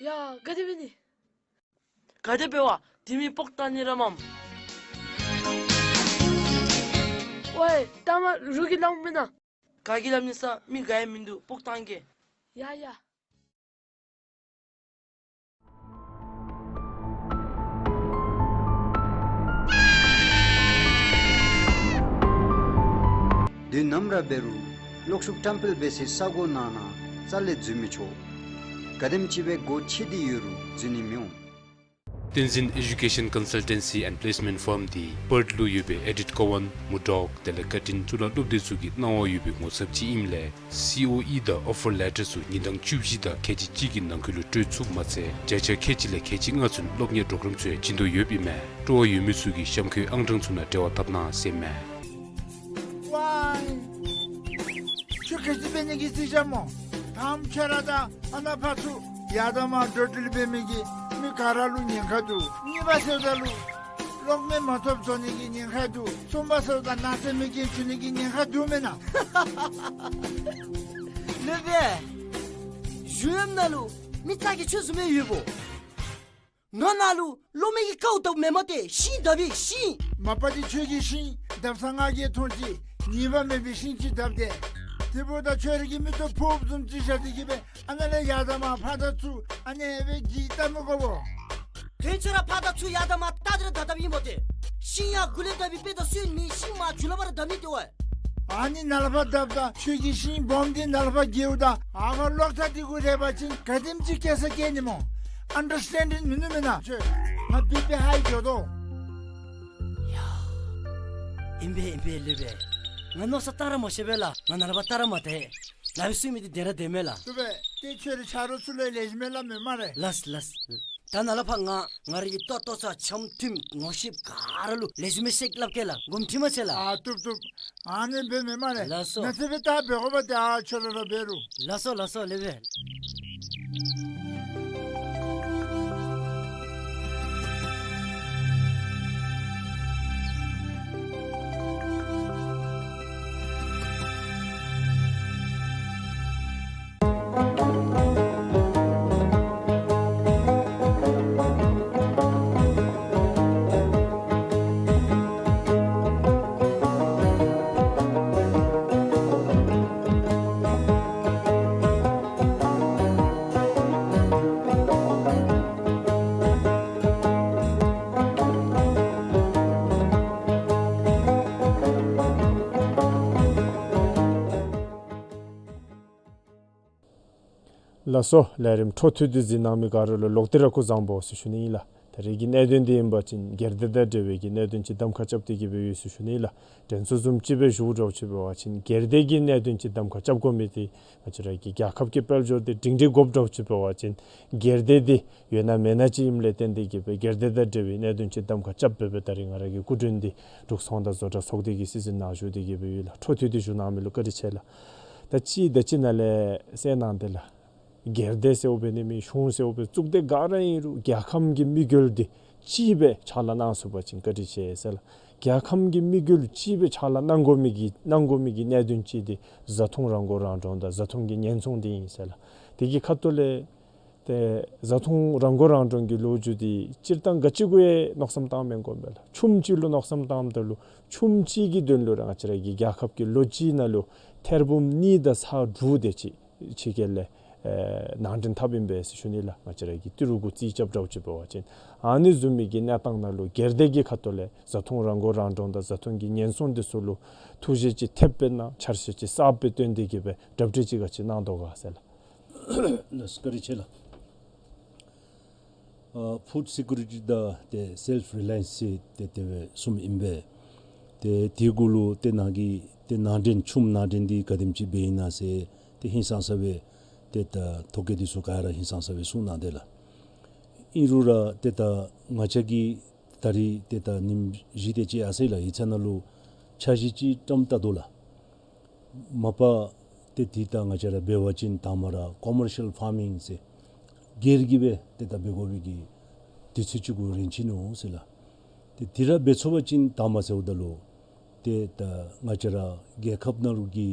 ཡ་ག་དེ་འབད་ནི། ག་དེ་འབད་བ། དེ་མི་སྤོག་བཏང་ནི་ར་མས། ཝའེ་ལྟ་མ་རུང་གིས་སླབ་མེན་ན། ག་གིས་སླབ་ནི་ས། མི་ག་ཡང་མིན་འདུག། སྤོག་བཏང་གེ། ཡ་ཡ། དུས་ནམ་ར་འབད་རུང་གློག་ཤུགས་བཀྲམ་སྤེལ་འབད་སའི་ས་སྒོ་ནང་ན་རྩ་ལས་འཛུལ་མི་ཆོག། ག་དེམ་ཅིག་སྦེ་སྒོ་ཕྱེ་སྟེ་ཡོད་རུང་འཛུལ་ནི་མི་འོང་། བསྟན་འཛིན་Education Consultancy and Placement Firm འདི་པརཐ་ལུ་ཡོད་པའི་ཨེ་ཌིཐ་ཀོ་ཝཱན་མུར་ཌོག་དེ་ལས་ཀར་ཊིན་གཙུག་ལག་སློབ་སྡེ་ཚུ་གི་གནང་བ་ཡོད་པའི་ངོ་ཚབ་ཅིག་ཨིནམ་ལས་སི་ཨོ་ཨི་དང་ཨོ་ཕར་ལེ་ཊར་ཚུ་ཉིན་གྲངས་བཅུ་བཞི་དང་ཁལ་གཅིག་གཅིག་གི་ནང་འཁོད་ལུ་སྤྲོད་ཚུགསཔ་མ་ཚད་བརྒྱ་ཆ་ཁལ་གཅིག་ལས་ཁལ་གཅིག་ལྔ་ཚུན་སློབ་གཉེར་པོརོ་གརམ་ཚུ་ཡང་བྱིན་དོ་ཡོདཔ་ཨིན་མས། སྤྲོ་བ་ཡོད་མི་ཚུ་གིས་གཤམ་འཁོད་ཨང་གྲངས་ཚུ་ནང་འབྲེལ་བ་འཐབ་གནང་ཟེར་མས། ཝའེ། ཁྱོད་ག་ཅི་འབད་ནི་གི་རྩིས་རྐྱབ་སྨོ། ད་ཁྱོད་ར་དང་ཨ་ནཱ་ཕར་ཚུར་ཡར་དང་མར་འགྲོ་འགྲུལ་འབད་མི་གིས་མི་ག་ར་ལུ་ཉེན་ཁ་འདུག། གཉིས་པ་ཟེརཝ་ད་ལུ་གློག་མེ་མ་ཐོབ་བཟོ་ནི་གི་ཉེན་ཁ་འདུག། གསུམ་པ་ཟེརཝ་ད་ནགས་ཚལ་མེ་རྐྱེན་འབྱུང་ནི་གི་ཉེན་ཁ་འདུག་མེན་ན། ལགས་པས། གཞུང་གཡོགམ་ནང་ལུ་མི་ཚ་གྱང་ཁྱོད་བཟུམ་སྦེ་ཡོདཔ་འོང་། ང་ནཱ་ལུ་གློག་མེ་གི་ཀཝ་བཏབ་མེན་མས་ཏེ། ཤིང་བཏབ་ཨིན་ཤིང་། མ་པ་འདི་ཁྱོད་ཀྱིས་ཤིང་བཏབ་ས་ང་གིས་མཐོང་ཅི། ཉེས་པ་མེད་པའི་ཤིང་ཅིག་བཏབ་སྟེ། དེ་འབདཝ་ད་ཁྱོད་ར་གི་མིག་ཏོ་ཕོརཔ་བཟུམ་ཅིག་བཞག་སྟེ་གི་སྦེ་ཨ་ནཱ་ལས་ཡར་དང་མར་ཕར་དང་ཚུར་ཨ་ནི་སྦེ་གི་བལྟ་མི་དགོ་པས། དོན་ཚུ་ར་ཕར་དང་ཚུར་ཡར་དང་མར་བལྟ་སྟེ་ར་བཏབ་བཏབཔ་ཨིན་མས་ཏེ། ཤིང་ཡང་གུ་ལས་བཏབ་པའི་དཔེ་དང་སོན་མི་ཤིང་མར་ཇུ་ལ་བར་བཏབ་མི་དེ་བ། ཨ་ནི་ནཱ་ལས་ཕར་བཏབ་ད་ཁྱོད་ཀྱིས་ཤིང་སྦོམ་འདི་ནཱ་ལས་ཕར་གྱེཝ་ད་ཨ་ཕར་གློག་ཐག་འདི་གུ་རེག་པ་ཅིན་ག་དེམ་ཅིག་སྐྱེ་ས་སྐྱེ་ནི་སྨོ། ཨན་ཌར་སི་ཊེན་ཌིང་མིན་ནུག་མེན་ན། ཁྱོད་ང་བི་པི་ཧའི་འགྱོ་དོ། ཡ། ཨིན་པས་ཨིན་པས་ལགས་པས། ང་མནོ་བསམ་བཏང་ར་མ་ཤེས་པས་ལགས། ང་ནཱ་ལས་ཕར་བལྟ་ར་མ་བལྟ། ནཱ་སྦེ་གསུང་མི་འདི་བདེན་ར་བདེན་མས་ལགས། བཏུབ་པས། ཏེ་ཁྱོད་རའི་ཆ་རོགས་ཚུ་ལུ་ལེགས་ཤོམ་སྦེ་སླབ་མས་སྨ་རེ། ལགས་ལགས། ད་ནཱ་ལས་ཕར་ང་ང་རའི་ལྟོ་ལྟོ་ཚང་འཆམ་མཐུན་ངོ་ཤེས་ག་ར་ལུ་ལེགས་ཤོམ་སྦེ་བཤད་སླབ་གེ་ལགས། དགོངསམ་ཁྲེལ་མ་བྱེད་ལགས། ཨ་བཏུབ་བཏུབ། ཨ་ནི་འབདཝ་མས་སྨ་རེ། ལགས་སོ། ནཱ་ཚེ་སྦེ་ད་འབད་དགོ་པ་ཏེ་ཨ་ཁྱོད་ར་ར་འབད་རུང་། ལགས་སོ་ལགས་སོ་ལགས་པས། ལགས་སོ། ལས་རིམ་འཕྲོ་མཐུད་དེ་གཟིགས་གནང་མི་ག་ར་ལུ་ལོག་སྟེ་ར་སྐུ་གཟུགས་བཟང་པོ་ཟེར་ཞུ་ནི་ཨིན་ལགས། ད་རིས་ཀྱི་གནད་དོན་འདི་ཨིན་པ་ཅིན་སྒེར་སྡེ་དང་འབྲེལ་བའི་གི་གནད་དོན་ཅིག་གདམ་ཁ་རྐྱབ་སྟེ་གི་སྦེ་ཡོད་ཟེར་ཞུ་ནི་ཨིན་ལགས། དྲན་གསོ་བཟུམ་ཅིག་སྦེ་ཞུ་དགོཔ་འདྲཝ་ཅིག་འབད་བ་ཅིན་སྒེར་སྡེ་གི་གནད་དོན་ཅིག་གདམ་ཁ་རྐྱབ་དགོ་མི་འདི་ང་བཅས་ར་གི་རྒྱལ་ཁབ་ཀྱི་དཔལ་འབྱོར་འདི་སྒྲིང་སྒྲི་དགོཔ་འདྲཝ་ཅིག་འབད་བ་ཅིན་སྒེར་སྡེ་འདི་ཡོད་ན་མེད་ན་ཅིག་ཨིནམ་ལས་བརྟེན་ཏེ་གི་སྦེ་སྒེར་སྡེ་དང་འབྲེལ་བའི་གནད་དོན་ཅིག་གདམ་ཁ་རྐྱབ་སྦེ་སྦེ་ད་རིས་ང་ར་གི་སྐུ་མགྲོན་འདི་འབྲུག་ཚོང་དང་བཟོ་གྲྭ་ཚོགས་སྡེ་གི་སྲིད་འཛིན་ནང་བཞུགས་ཏེ་གི་སྦེ་ཡོད་ལགས། འཕྲོ་མཐུད་དེ་བཞུགས་གནང་མི་ལུ་བཀའ་དྲིན་ཆེ་ལགས། ད་ཅི་ད་ཅི་ནཱ་ལས་གསན་གནང་སྟེ་ལགས། སྒེར་སྡེ་ཟེརཝ་འབད་ནི་མེད། གཞུང་ཟེརཝ་འབད་གཙུག་སྡེ་ག་ར་ཨིན་རུང་རྒྱལ་ཁམས་ཀྱི་དམིགས་ཡུལ་འདི་གཅིག་སྦེ་ཕྱག་ལཱ་གནང་ཚུགས་པ་ཅིན་བཀའ་དྲིན་ཆེ་ཟེར་ལགས། རྒྱལ་ཁམས་ཀྱི་དམིགས་ཡུལ་གཅིག་སྦེ་ཕྱག་ལཱ་གནང་དགོ་མི་གི་གནང་དགོ་མི་གི་གནད་དོན་ཅིག་འདི་བཟའ་འཐུང་རང་མགོ་རང་འདྲོངས་དང་བཟའ་འཐུང་གི་ཉེན་སྲུང་འདི་ཨིན་ཟེར་ལགས། དེ་གི་ཁ་ཐུག་ལས་ཏེ་བཟའ་འཐུང་རང་མགོ་རང་འདྲོངས་ཀྱི་ལོ་རྒྱུས་འདི་སྤྱིར་བཏང་ག་ཅི་གུ་ཡང་མནོ་བསམ་བཏངམ་མེན་དགོ་པས་ལགས། ཆུམ་ཅིག་ལུ་མནོ་བསམ་བཏངམ་ད་ལུ་ཆུམ་ཅིག་གི་དོན་ལུ་ར་ང་བཅས་ར་གི་རྒྱལ་ཁབ་ཀྱི་ལོ་གཅིག་ནང་ལུ་ ཐེར་འབུམ་གཉིས་དང་ཚག་དྲུག་དེ་ཅིག་ཕྱི་རྒྱལ་ལས་ཨེ་ནང་འདྲེན་འཐབ་ཨིན་པས་ཟེར་ཞུ་ནི་ལགས། ང་བཅས་ར་གི་ཏི་རུ་གུ་རྩིས་རྐྱབ་འདྲཝ་ཅིག་འབད་བ་ཅིན་ཨ་ནི་བཟུམ་མའི་གི་གནས་སྟངས་ནང་ལུ་སྒེར་སྡེ་གི་ཁ་ཐུག་ལས་བཟའ་འཐུང་རང་མགོ་རང་འདྲོངས་དང་བཟའ་འཐུང་གི་ཉེན་སྲུང་འདི་ཚུ་ལུ་ཐུགས་བཞེད་ཅིག་ཐེབས་སྦེ་གནང་འཆར་གཞི་ཅིག་གསརཔ་སྦེ་བཏོན་ཏེ་གི་སྦེ་གྲ་སྒྲིག་ཅིག་ག་ཅི་གནང་དོ་ག་ཟེར་ལགས། ལགས་སོ་བཀའ་དྲིན་ཆེ་ལགས། ཨ་ཕུཌ་སི་ཀུ་རི་ཊི་དང་ཏེ་སེལཕ་རི་ལ་ཡེནསི་ཟེར་ཏེ་དེ་སྦེ་གསུམ་ཨིན་པས། ཏེ་དེ་གུ་ལུ་ཏེ་ནང་གི་ཏེ་ནང་འདྲེན་ཆུམ་ནང་འདྲེན་འདི་ག་དེམ་ཅིག་འབད་ཨིན་ན་ཟེར་ཏེ་ཧིང་སངས་ས་སྦེ་ཏེ་ད་ཐོ་བཀོད་འདི་ཚུ་ག་ར་ཧིང་སངས་ས་སྦེ་གསུང་གནང་དེས་ལགས། ཨིན་རུང་ར་ཏེ་ད་ང་བཅས་ཀྱིས་ད་རིས་ཏེ་ད་ཉིནམ་བཞི་དེ་ཅིག་ཡར་སོང་ཡི་ལགས། ཡིག་ཚང་ནང་ལུ་འཆར་གཞི་ཅིག་བཀྲམ་བལྟ་དོ་ལགས། མ་པ་ཏེ་འདི་ད་ང་བཅས་ར་འབད་བ་ཅིན་དང་པ་ར་ཀོ་མར་ཤལ་ཕར་མིང་ཟེར་སྒེར་གྱིས་སྦེ་ཏེ་ད་འབད་དགོ་པའི་གི་དུས་ཚོད་ཅིག་གུ་རན་ཅི་ནུག་ཟེར་ལགས། ཏེ་འདི་ར་འབད་ཚུགས་པ་ཅིན་དང་པ་ཟེརཝ་ད་ལུ་ཏེ་ད་ང་བཅས་ར་རྒྱལ་ཁབ་ནང་ལུ་གི་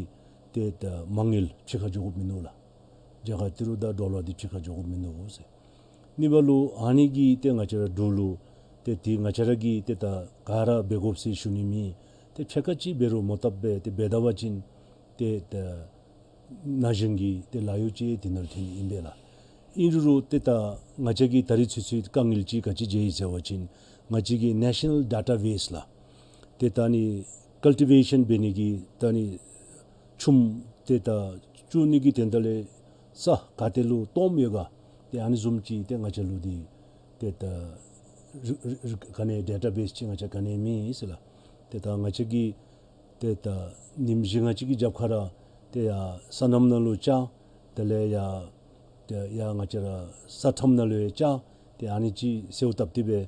ཏེ་ད་མ་དངུལ་ཕྱི་ཁར་འགྱོ་དགོཔ་མིན་ནུག་ལགས། རྒྱ་གར་ཏི་རུ་དང་ཌོ་ལར་འདི་ཕྱི་ཁར་འགྱོ་དགོཔ་མིན་ནུག་ཟེར། གཉིས་པ་ལུ་ཨ་ནི་གིས་ཏེ་ང་བཅས་ར་འབྲུག་ལུ་ཏེ་འདི་ང་བཅས་ར་གིས་ཏེ་ད་ག་ར་འབད་དགོཔ་ཟེར་ཞུ་ནི་མེད། ཏེ་ཕྱེད་ཀ་ཅིག་འབད་རུང་མོ་བཏབ་སྦེ་ཏེ་འབད་ད་པ་ཅིན་ཏེ་ད་ན་གཞོན་གྱི་ཏེ་ལཱ་གཡོག་ཅིག་འདི་ནང་ལུ་ཐོན་ནི་ཨིན་པས་ལགས། ཨིན་རུང་ཏེ་ད་ང་བཅས་ཀྱིས་ད་རིས་ཚུན་ཚོད་དཀའ་ངལ་ཅིག་ག་ཅི་མཇལ་ཡི་ཟེར་བ་ཅིན་ང་བཅས་ཀྱི་ནེ་ཤ་ནཱལ་ཌེ་ཊ་བེསི་ལགས། ཏེ་ད་ནི་ཀཱལ་ཊི་བེ་ཤཱན་འབད་ནི་གི་ད་ནི་ཆུམ་ཏེ་ད་བཙུགས་ནི་གི་དོན་དག་ལས་ས་ག་ཏེ་ལུ་སྟོངམ་ཡོད་ག་ཏེ་ཨ་ནི་བཟུམ་ཅིག་ཏེ་ང་བཅས་ལུ་འདི་ཏེ་ད་རི་རི་རི་ག་ནི་ཌེ་ཊ་བེསི་ཅིག་ང་བཅས་ག་ནི་མེད་ཟེར་ལགས། ཏེ་ད་ང་བཅས་ཀྱིས་ཏེ་ད་ཉིནམ་བཞི་ལྔ་ཅིག་གི་རྒྱབ་ཁར་ར་ཏེ་ཡར་སོ་ནམ་ནང་ལུ་བཅར། དེ་ལས་ཡར་ཏེ་ཡར་ང་བཅས་ར་ས་ཁྲམ་ནང་ལུ་ཡང་བཅར། ཏེ་ཨ་ནི་ཅིག་གསོལཝ་བཏབ་སྟེ་སྦེ་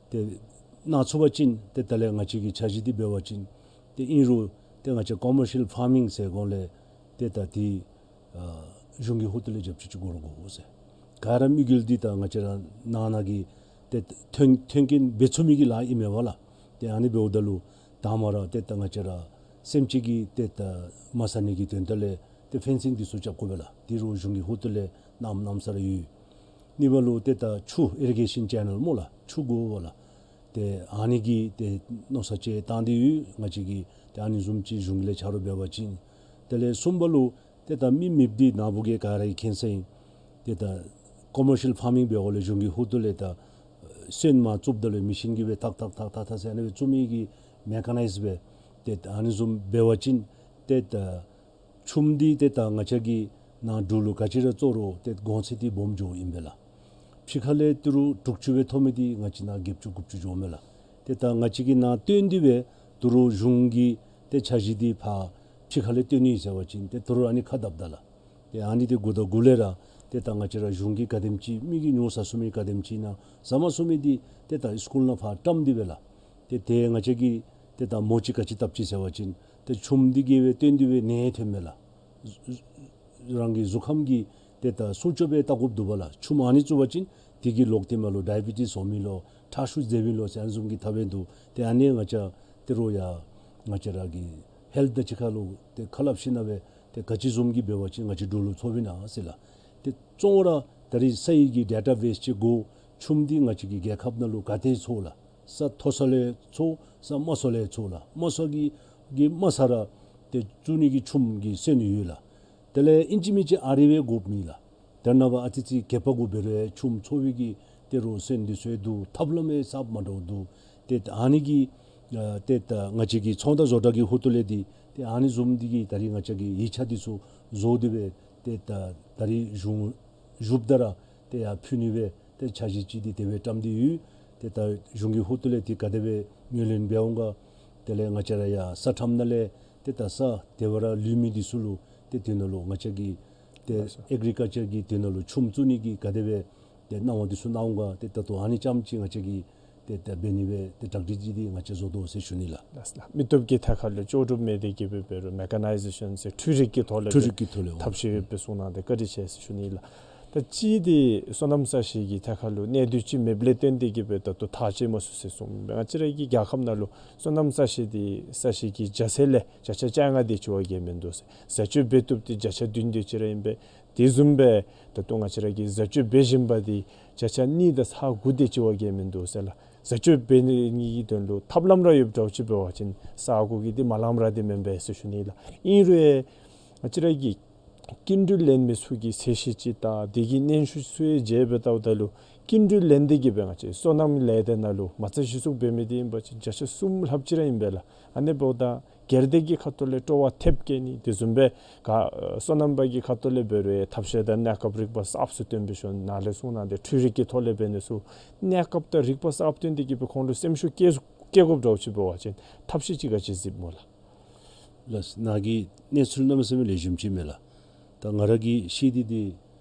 ཏེ་གནང་ཚུགས་པ་ཅིན་ཏེ་དེ་ལས་ང་བཅས་ཀྱི་འཆར་གཞི་འདི་འབད་བ་ཅིན་ཏེ་ཨིན་རུང་ཏེ་ང་བཅས་ཀོ་མར་ཤལ་ཕར་མིང་ཟེར་གོང་ལས་ཏེ་ད་འདི་ཨ་གཞུང་གི་ཧོངས་ལས་རྒྱབ་སྐྱོར་ཅིག་དགོ་རུང་དགོ་ཟེར། ག་ར་དམིགས་ཡུལ་འདི་ད་ང་བཅས་ར་ནང་ན་གི་ཏེ་མཐུན་མཐུན་རྐྱེན་འབད་ཚུགས་མི་གི་ལཱ་ཨིན་མས་པ་ལགས། ཏེ་ཨ་ནི་འབདཝ་ད་ལུ་དང་པ་ར་ཏེ་ད་ང་བཅས་ར་སེམས་ཅན་གྱི་ཏེ་ད་མ་ཟ་ནི་གི་དོན་དག་ལས་ཏེ་ཕེན་སིང་འདི་ཚུ་རྐྱབ་དགོ་པས་ལགས། འདི་རུང་གཞུང་གི་ཧོངས་ལས་གནངམ་གནངམ་ས་ར་ཡོད། གཉིས་པ་ལུ་ཏེ་ད་ཆུ་ཨི་རི་གེ་ཤཱན་ཅེ་ནཱལ་སྨོ་ལགས། ཆུ་དགོ་པས་ལགས། ཏེ་ཨ་ནི་གི་ཏེ་མནོ་བསམ་ཅིག་བཏང་སྟེ་ཡོད། ང་བཅས་ཀྱིས་ཏེ་ཨ་ནི་བཟུམ་ཅིག་གཞུང་ལས་ཆ་རོགས་འབད་བ་ཅིན། དེ་ལས་གསུམ་པ་ལུ་ཏེ་ད་མི་མེདཔ་འདི་ནཱ་བུ་གིས་ག་ར་གིས་མཁྱེན་ས་ཨིན། ཏེ་ད་ཀོ་མར་ཤལ་ཕར་མིང་འབད་དགོཔ་ལས་གཞུང་གི་ཧོངས་ལས་ད་སོན་མར་བཙུགསཔ་ད་ལུ་མེ་ཤིན་གྱིས་སྦེ་ཐག་ཐག་ཐག་ཐག་ཐག་ཟེར་ཨ་ནི་སྦེ་བཙུགས་མི་གི་མེ་ཀ་ནའིཛ་སྦེ་ཏེ་ད་ཨ་ནི་བཟུམ་འབད་བ་ཅིན་ཏེ་ད་ཆུམ་འདི་ཏེ་ད་ང་བཅས་ཀྱིས་ནཱ་འབྲུག་ལུ་ག་ཅི་ར་བཙོ་རུང་ཏེ་གོང་ཚད་འདི་སྦོམ་འགྱོཝ་ཨིན་པས་ལགས། ཕྱི་ཁ་ལས་ཏི་རུ་དྲུག་ཅུ་སྦེ་ཐོབ་མི་འདི་ང་བཅས་ནཱ་བརྒྱད་ཅུ་དགུ་བཅུ་འགྱོཝ་མས་ལགས། ཏེ་ད་ང་བཅས་ཀྱིས་ནཱ་བཏོན་ཏེ་སྦེ་ཏི་རུ་གཞུང་གི་ཏེ་འཆར་གཞི་འདི་ཕར་ཕྱི་ཁ་ལས་བཏོན་ནི་ཟེར་བ་ཅིན་ཏེ་ཏི་རུ་ཨ་ནི་ཁ་བརྡབ་ད་ལགས། ཏེ་ཨ་ནི་འདི་འགོ་དང་འགོ་ལས་ར་ཏེ་ད་ང་བཅས་ར་གཞུང་གིས་ག་དེམ་ཅིག་མི་གིས་ཉོ་ཟ་ཚུགས་མི་ག་དེམ་ཅིག་ཨིན་ན་ཟ་མ་ཚུགས་མི་འདི་ཏེ་ད་སི་ཀུལ་ནང་ཕར་བཀྲམ་སྟེ་སྦེ་ལགས། ཏེ་ཏེ་ང་བཅས་ཀྱིས་ཏེ་ད་མོ་ཅིག་ག་ཅི་བཏབ་ཅི་ཟེར་བ་ཅིན་ཏེ་ཆུམ་འདི་གིས་སྦེ་བཏོན་ཏེ་སྦེ་ནད་ཐོནམ་མས་ལགས། རང་གི་གཟུགས་ཁམས་ཀྱི་ཏེ་ད་སྲུང་སྐྱོབ་འབད་བལྟ་དགོཔ་འདུག་པ་ལགས། ཆུམ་ཨ་ནི་བཙུགས་པ་ཅིན་དེ་གིས་ལོག་སྟེ་མར་ལུ་ཌའི་བི་ཊིས་འོང་མི་ལོ་ཁྲག་ཤུགས་འཛེགས་མི་ལོ་ཟེར་ཨ་ནི་བཟུམ་གྱི་ཐབས་འབད་འདུག། ཏེ་ཨ་ནི་ང་བཅས་ཏི་རུ་ཡང་ང་བཅས་ར་གི་ཧེལཐ་དང་གཅིག་ཁར་ལུ་ཏེ་ཁ་སླབ་ཞིནམ་ལས་ཏེ་ག་ཅི་བཟུམ་གྱིས་འབད་བ་ཅིན་ང་བཅས་འབྲུག་ལུ་ཚོར་བའི་ན་ཟེར་ལགས། ཏེ་གཙོ་བོ་ར་ད་རིས་སའི་གི་ཌེ་ཊ་བེསི་ཅིག་དགོ། ཆུམ་འདི་ང་བཅས་ཀྱི་རྒྱལ་ཁབ་ནང་ལུ་ག་ཏེ་འཚོ་ལགས། ས་མཐོ་ས་ལས་འཚོ་ས་དམའ་ས་ལས་འཚོ་ལགས། དམའ་ས་གི་གི་དམའ་ས་ར་ཏེ་བཙུགས་ནི་གི་ཆུམ་གྱི་སོན་ཡོད་ལགས། དེ་ལས་ཨིན་ཅི་མིན་ཅི་ཨ་རི་སྦེ་དགོཔ་མེད་ལགས། དེ་ནང་པ་ཨ་ཙི་ཅིག་རྒྱལ་ཁབ་གུ་འབད་རུང་ཆུམ་འཚོ་བའི་གི་ཏི་རུ་སོན་འདི་ཚུ་འདུག། ཐབས་ལམ་ཡང་གསརཔ་མ་འདྲཝ་འདུག། ཏེ་ཨ་ནི་གི་ཨ་ཏེ་ད་ང་བཅས་ཀྱི་ཚོང་དང་བཟོ་གྲྭ་གི་ཧོངས་ལས་འདི་ཏེ་ཨ་ནི་བཟུམ་འདི་གིས་ད་རིས་ང་བཅས་ཀྱིས་ཡིག་ཆ་འདི་ཚུ་བཟོ་སྟེ་སྦེ་ཏེ་ད་ད་རིས་གཞུང་བཞུགསཔ་ད་ར་ཏེ་ཡར་ཕུལ་ནི་སྦེ་ཏེ་འཆར་གཞི་ཅིག་འདི་དེ་སྦེ་བཀྲམ་སྟེ་ཡོད། ཏེ་ད་གཞུང་གི་ཧོངས་ལས་འདི་ག་དེ་སྦེ་ངོས་ལེན་འབད་འོང་ག། དེ་ལས་ང་བཅས་ར་ཡར་ས་ཁྲམ་ནང་ལས་ཏེ་ད་ས་དེ་བ་ར་ལུས་མི་འདི་ཚུ་ལུ་ཏེ་དེ་ནང་ལུ་ང་བཅས་ཀྱི་ཏེ་ལགས་སོ། ཨེག་རི་ཀལ་ཅར་གྱི་དེ་ནང་ལུ་ཆུམ་བཙུགས་ནི་གི་ག་དེ་སྦེ་ཏེ་གནང་བ་འདི་ཚུ་གནང་འོང་ག། ཏེ་ད་ལྟོ་ཨ་ནི་རྐྱངམ་ཅིག་ང་བཅས་ཀྱིས་ཏེ་ད་འབད་ནི་སྦེ་ཏེ་གྲ་སྒྲིག་ཅིག་འདི་ང་བཅས་བཟོ་དོ་ཟེར་ཞུ་ནི་ལགས། ལགས་སོ་ལགས། མི་སྟོབས་ཀྱི་ཐད་ཁར་ལུ་ལྕོགས་གྲུབ་མེད་དེ་གི་སྦེ་འབད་རུང་མེ་ཀ་ནའི་ཛེ་ཤཱན་ཟེར་འཕྲུལ་རིག་གི་ཐོག་ལས་འཕྲུལ་རིག་གི་ཐོག་ལས་འོང་། ཐབས་ཤེས་སྦེ་གསུངས་གནང་སྟེ་བཀའ་དྲིན་ཆེ་ཟེར་ཞུ་ནི་ལགས། ད་ཅི་འདི་སོ་ནམ་ས་གཞི་གི་ཐད་ཁར་ལུ་གནད་དོན་ཅིག་མེདཔ་ལས་བརྟེན་ཏེ་གི་སྦེ་ད་ལྟོ་ཐག་བཅད་མ་ཚུགས་ཟེར་གསུངས། ང་བཅས་ར་གི་རྒྱལ་ཁབ་ནང་ལུ་སོ་ནམ་ས་གཞི་འདི་ས་གཞི་གི་རྒྱ་ཚད་ལས་བརྒྱ་ཆ་བཅོ་ལྔ་དེ་ཅིག་བ་གིས་མིན་འདུག་ཟེར། བཟའ་སྤྱོད་འབད་བཏུབ་འདི་བརྒྱ་ཆ་བདུན་དེ་ཅིག་ར་ཨིན་པས། དེ་བཟུམ་སྦེ་ད་ལྟོ་ང་བཅས་ར་གིས་བཟའ་སྤྱོད་འབད་བཞིན་པ་འདི་བརྒྱ་ཆ་གཉིས་དང་ཚག་དགུ་དེ་ཅིག་བ་གིས་མིན་འདུག་ཟེར་ལགས། བཟའ་སྤྱོད་འབད་ནི་གི་དོན་ལུ་ཐབས་ལམ་ར་ཡོདཔ་འདྲཝ་ཅིག་འབད་བ་ཅིན་ས་གོ་གི་འདི་མ་ལངམ་ར་འདི་མེན་པས་ཟེར་ཞུ་ནི་ལགས། ཨིན་རུང་ ང་བཅས་ར་གི་སྐྱིན་འགྲུལ་ལེན་མི་ཚུ་གི་ཚད་གཞི་ཅིག་དང་དེ་གི་གནོན་ཤུགས་ཚུ་ཡང་མཇལ་སྦེ་བལྟཝ་ད་ལུ་སྐྱིན་འགྲུལ་ལེན་ཏེ་གིས་སྦེ་ང་བཅས་སོ་ནམ་ལས་སྡེ་ནང་ལུ་མ་རྩ་གཞི་བཙུགས་འབད་མི་འདི་ཨིན་པ་ཅིན་བརྒྱ་ཆ་གསུམ་ལྷགཔ་ཅིག་ར་ཨིན་པས་ལགས། ཨ་ནི་འབདཝ་ད་སྒེར་སྡེ་གི་ཁ་ཐུག་ལས་སྤྲོ་བ་ཐེབས་བསྐྱེད་ནི་དེ་བཟུམ་སྦེ་ག་སོ་ནམ་པ་གི་ཁ་ཐུག་ལས་འབད་རུང་ཐབས་ཤེས་དང་གནས་སྐབས་རིག་པ་གསརཔ་ཚུ་སྟོན་སྦེ་ཞུ་ནི་ནཱ་ལས་གསུངས་གནང་སྟེ་འཕྲུལ་རིག་གི་ཐོག་ལས་འབད་ནི་ཚུ་གནས་སྐབས་དང་རིག་པ་གསརཔ་སྟོན་ཏེ་གིས་སྦེ་ཁོང་ལུ་སེམས་ཤུགས་བསྐྱེད་བསྐྱེད་དགོཔ་འདྲཝ་ཅིག་འབད་བ་ཅིན་ཐབས་ཤེས་ཅིག་ག་ཅི་གཟིགསཔ་སྨོ་ལགས། ལགས། ནཱ་གི་གནས་ཚུལ་གནམ་མེད་ས་མེད་ལེགས་ཤོམ་ཅིག་མས་ལགས། ད་ང་ར་གིས་ཤེས་ཏེ་འདི་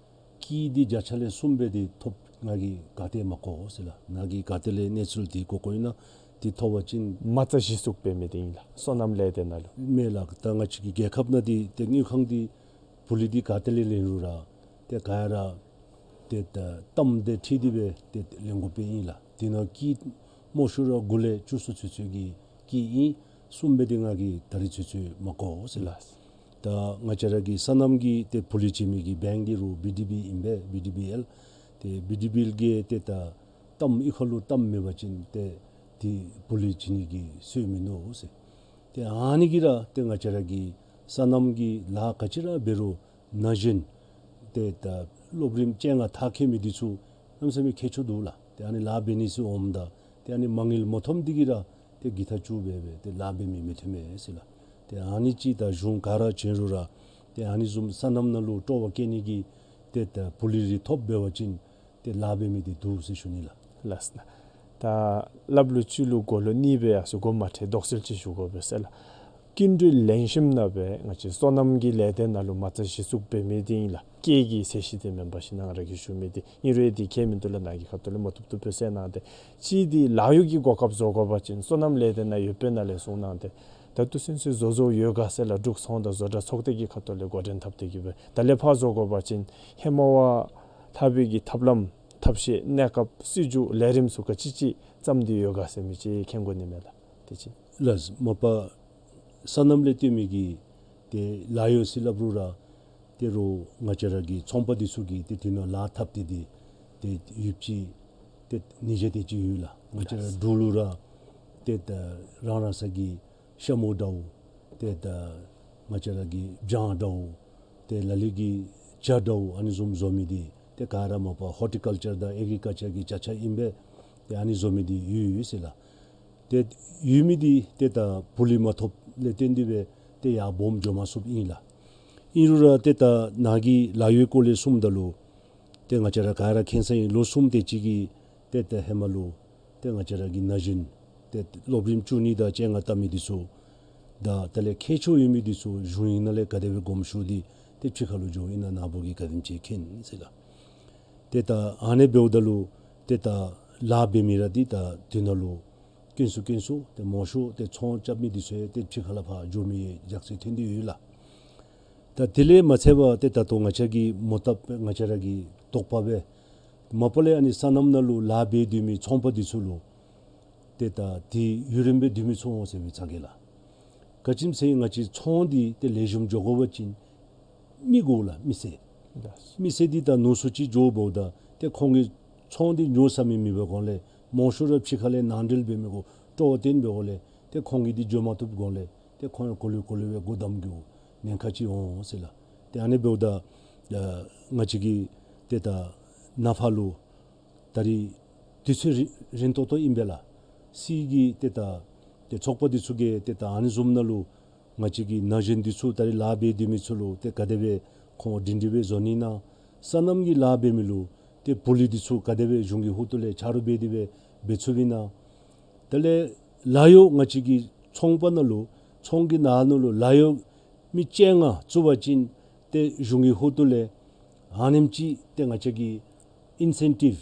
སྐྱིད་འདི་བརྒྱ་ཆ་ལས་གསུམ་སྦེ་འདི་ཐོབ་ང་གིས་ག་ཏེ་མ་གོ་ཟེར་ལགས། ནཱ་གིས་ག་ཏེ་ལས་གནས་ཚུལ་འདི་གོ་གོཝ་ཨིན་ན་འདི་ཐོབ་པ་ཅིན། མ་རྩ་གཞི་བཙུགས་འབད་མི་འདི་ཨིན་ལགས། སོ་ནམ་ལས་སྡེ་ནང་ལུ། མས་ལགས། ད་ང་བཅས་ཀྱི་རྒྱལ་ཁབ་ནང་འདི་ཏེ་དངུལ་ཁང་འདི་ཕུལ་ལི་འདི་ག་ཏེ་ལས་ལེན་རུང་ར་ཏེ་ག་ར་ཏེ་ད་གཏམ་འདི་ཁྲིད་དེ་སྦེ་ཏེ་ལེན་དགོཔ་ཨིན་ལགས། འདི་ནང་སྐྱིད་སྨོ་ཤོར་ར་དགུ་ལས་བཅུ་གསུམ་ཚུན་ཚོད་ཀྱི་སྐྱིད་ཨིན། གསུམ་སྦེ་འདི་ང་གིས་ད་རིས་ཚུན་ཚོད་མ་གོ་ཟེར་ལགས། ལགས། ད་ང་བཅས་ར་གི་སོ་ནམ་གྱི་ཏེ་ཕུལ་ལི་བྱིན་མི་གི་བེངཀ་འདི་རུང་བི་ཌི་བི་ཨིན་པས། བི་ཌི་བི་ཨེལ། ཏེ་བི་ཌི་བི་ཨེལ་གྱིས་ཏེ་ད་གཏམ་གཡུས་ཁ་ལུ་གཏམ་མེད་པ་ཅིན་ཏེ་འདི་ཕུལ་ལི་བྱིན་ནི་གི་སྲོལ་མིན་ནུག་ཟེར། ཏེ་ཨ་ནི་གིས་ར་ཏེ་ང་བཅས་ར་གི་སོ་ནམ་གྱི་ལཱ་ག་ཅི་ར་འབད་རུང་ན་གཞོན་ཏེ་ད་སློབ་རིམ་བཅོ་ལྔ་མཐར་འཁྱོལ་མི་འདི་ཚུ་གནམ་མེད་ས་མེད་ཁྱད་ཆོས་འདུག་ལགས། ཏེ་ཨ་ནི་ལཱ་འབད་ནི་ཚུ་འོངམ་ད་ཏེ་ཨ་ནི་མ་དངུལ་མ་ཐོབ་མི་འདི་གིས་ར་ཏེ་གི་ཐག་བཅུག་སྦེ་སྦེ་ཏེ་ལཱ་འབད་མི་མི་ཐོན་མས་ཟེར་ལགས། ཏེ་ཨ་ནི་ཅིག་ད་གཞུང་ག་ར་བྱིན་རུང་ར་ཏེ་ཨ་ནི་བཟུམ་སོ་ནམ་ནང་ལུ་སྤྲོ་བ་བསྐྱེད་ནི་གི་ཏེ་ད་ཕུལ་ལི་རེ་ཐོབ་འབད་བ་ཅིན་ཏེ་ལཱ་འབད་མི་འདི་འདུག་ཟེར་ཞུ་ནི་ལགས། ལགས་སོ། ད་སླབ་ལུགས་ཅིག་ལུ་གོ་ལོག་གཉིས་སྦེ་ཡར་སོ་དགོ་མ་ཁྲེལ་དོགས་སེལ་ཅིག་ཞུ་དགོ་པས་ཟེར་ལགས། སྐྱིན་འགྲུལ་ལེན་ཞིནམ་ལས་སྦེ་ང་བཅས་སོ་ནམ་གྱི་ལས་སྡེ་ནང་ལུ་མ་རྩ་གཞི་བཙུགས་འབད་མི་འདི་ཨིན་ལགས། སྐྱེད་ཀྱི་ཚད་གཞི་འདི་མེན་པར་ཞིན་ན་ང་ར་གིས་ཞུ་མི་འདི་ཨིན་རུང་འདི་ཁྱད་མིན་འདུག་ལགས། ནཱ་གི་ཁ་ཐུག་ལས་མ་བཏུབ་བཏུབ་སྦེ་གསལ་གནང་སྟེ། གཅིག་འདི་ལཱ་གཡོག་གི་གོ་སྐབས་བཟོ་དགོ་པ་ཅིན་སོ་ནམ་ལས་སྡེ་ནང་ཡོད་པའི་ནང་ལས་གསུངས་གནང་སྟེ། ད་ལྟོ་ཚུན་ཚོད་བཟོ་བཟོཝ་ཡོད་ག་ཟེར་ལགས། འབྲུག་ཚོང་དང་བཟོ་གྲྭ་ཚོགས་སྡེ་གི་ཁ་ཐུག་ལས་འགོ་འདྲེན་འཐབ་སྟེ་གིས་སྦེ་ད་ལས་ཕར་བཟོ་དགོ་པ་ཅིན་ཧེ་མ་བ་ལྷག་པའི་གི་ཐབས་ལམ་ཐབས་ཤེས་གནས་སྐབས་སྲིད་བྱུས་ལས་རིམ་ཚུ་ག་ཅི་ཅིག་བརྩམས་ཏེ་ཡོད་ག་ཟེར་མི་ཅིག་མཁྱེན་དགོ་ནི་མས་ལགས། དེ་ཅིག། ལགས། མ་པ་སོ་ནམ་ལས་བརྟེན་མི་གི་ཏེ་ལཱ་གཡོག་ཟེར་སླབ་རུང་ར་ཏེ་རུང་ང་བཅས་ར་གི་ཚོང་པ་འདི་ཚུ་གིས་ཏེ་དེ་ནང་ལཱ་འཐབ་སྟེ་འདི་ཏེ་ཡོདཔ་ཅིག་ཏེ་ཉེན་ཁ་དེ་ཅིག་ཡོད་ལགས། ང་བཅས་ར་འབྲུག་ལུ་ར་ཏེ་ད་རང་རང་སོ་གི་ཤ་མོ་འདྲཝ་ཏེ་ད་ང་བཅས་ར་གི་སྦྱང་འདྲཝ་ཏེ་ལ་ལུ་གི་ཇ་འདྲཝ་ཨ་ནི་བཟུམ་བཟོ་མི་འདི་ཏེ་ག་ར་མ་པ་ཧོར་ཊི་ཀལ་ཅར་དང་ཨེག་རི་ཀལ་ཅར་གྱི་ཅ་ཆས་ཨིན་པས། ཏེ་ཨ་ནི་བཟོ་མི་འདི་ཡོད་ཡོད་ཟེར་ལགས། ཏེ་ཡོད་མི་འདི་ཏེ་ད་ཕུལ་ལི་མ་ཐོབ་ལས་བརྟེན་ཏེ་སྦེ་ཏེ་ཡར་སྦོམ་འགྱོ་མ་ཚུགསཔ་ཨིན་ལགས། ཨིན་རུང་ར་ཏེ་ད་ནཱ་གི་ལཱ་གཡོག་སྐོར་ལས་གསུངམ་ད་ལུ་ཏེ་ང་བཅས་ར་ག་ར་མཁྱེན་ས་ཨིན། ལོ་གསུམ་དེ་ཅིག་གི་ཏེ་ད་ཧེ་མ་ལུ་ཏེ་ང་བཅས་ར་གི་ན་གཞོན་ཏེ་སློབ་རིམ་བཅུ་གཉིས་དང་བཅོ་ལྔ་བལྟ་མི་འདི་ཚུ་དང་དེ་ལས་ཁྱད་ཆོས་ཡོད་མི་འདི་ཚུ་གཞུང་གཡུས་ནང་ལས་ག་དེ་སྦེ་དགོངསམ་ཞུ་སྟེ་ཏེ་ཕྱི་ཁ་ལུ་འགྱོཝ་ཨིན་ན་ནཱ་བུ་གིས་ག་དེམ་ཅིག་མཁྱེན་ཟེར་ལགས། ཏེ་ད་ཨ་ནི་འབདཝ་ད་ལུ་ཏེ་ད་ལཱ་འབད་མི་ར་འདི་ད་དེ་ནང་ལུ་དཀོན་སུ་དཀོན་སུ་ཏེ་མང་ཤོས་ཏེ་ཚོང་རྐྱབ་མི་འདི་ཚུ་ཡང་ཏེ་ཕྱི་ཁ་ལས་ཕར་འགྱོ་མི་ཡང་ཡར་སེང་ཐོན་ཏེ་ཡོད་ལགས། ད་དེ་ལས་མ་ཚད་པར་ཏེ་ད་ལྟོ་ང་བཅས་ཀྱི་མོ་བཏབ་ང་བཅས་ར་གི་དོགས་པ་སྦེ་མ་པ་ལས་ཨ་ནི་སོ་ནམ་ནང་ལུ་ལཱ་འབད་སྡོད་མི་ཚོང་པ་འདི་ཚུ་ལུ་ཏེ་ད་འདི་ཡུན་རིངམོ་སྦེ་སྡོད་མི་ཚུགས་འོང་ཟེར་མི་ཚ་གྱང་ལགས། ག་ཅི་སྨོ་ཟེར་ང་བཅས་ཚོང་འདི་ཏེ་ལེགས་ཤོམ་འགྱོ་དགོ་པ་ཅིན་མི་དགོ་ལགས། མི་སེར། ལགས། མི་སེར་འདི་ད་ནུས་སུ་ཅིག་འགྱོཝ་ད་ཏེ་ཁོང་གིས་ཚོང་འདི་ཉོ་ས་མི་མེད་པའི་སྒོ་ལས་མང་ཤོས་ར་ཕྱི་ཁ་ལས་ནང་འདྲེན་འབད་མི་གུ་སྤྲོ་བ་བསྟེན་པའི་སྒོ་ལས་ཏེ་ཁོང་གིས་འདི་འགྱོ་མ་བཏུབ་སྒོ་ལས་ཏེ་ཁོང་ཡང་གོ་ལེ་གོ་ལེ་སྦེ་སྒོ་བསྡམ་འགྱོ་ཉེན་ཁ་ཅིག་འོང་ཟེར་ལགས། ཏེ་ཨ་ནི་འབདཝ་ད་ང་བཅས་ཀྱི་ཏེ་ད་ནང་ཕར་ལུ་ད་རིས་དུས་ཚོད་རིང་རིང་ཏོག་ཏོ་ཨིན་པས་ལགས། སྲིད་ཀྱི་ཏེ་ད་ཏེ་ཚོགས་པ་འདི་ཚུ་གིས་ཏེ་ད་ཨ་ནི་བཟུམ་ནང་ལུ་ང་བཅས་ཀྱི་ན་གཞོན་འདི་ཚུ་ད་རིས་ལཱ་འབད་སྡོད་མི་ཚུ་ལུ་ཏེ་ག་དེ་སྦེ་ཁོང་སྒྲིང་སྒྲི་སྦེ་བཟོ་ནི་ཨིན་ན། སོ་ནམ་གྱི་ལཱ་འབད་མི་ལུ་ཏེ་ཕུལ་ལི་འདི་ཚུ་ག་དེ་སྦེ་གཞུང་གི་ཧོངས་ལས་ཆ་རོགས་འབད་དེ་སྦེ་འབད་ཚུགསཔ་ཨིན་ན། དེ་ལས་ལཱ་གཡོག་ང་བཅས་ཀྱི་ཚོང་པ་ནང་ལུ་ཚོང་གི་ནང་ན་ལུ་ལཱ་གཡོག་མི་བཅོ་ལྔ་བཙུགས་པ་ཅིན་ཏེ་གཞུང་གི་ཧོངས་ལས་ཨ་ནེམ་ཅིག་ཏེ་ང་བཅས་ཀྱིས་ཨིན་སེན་ཊིབ་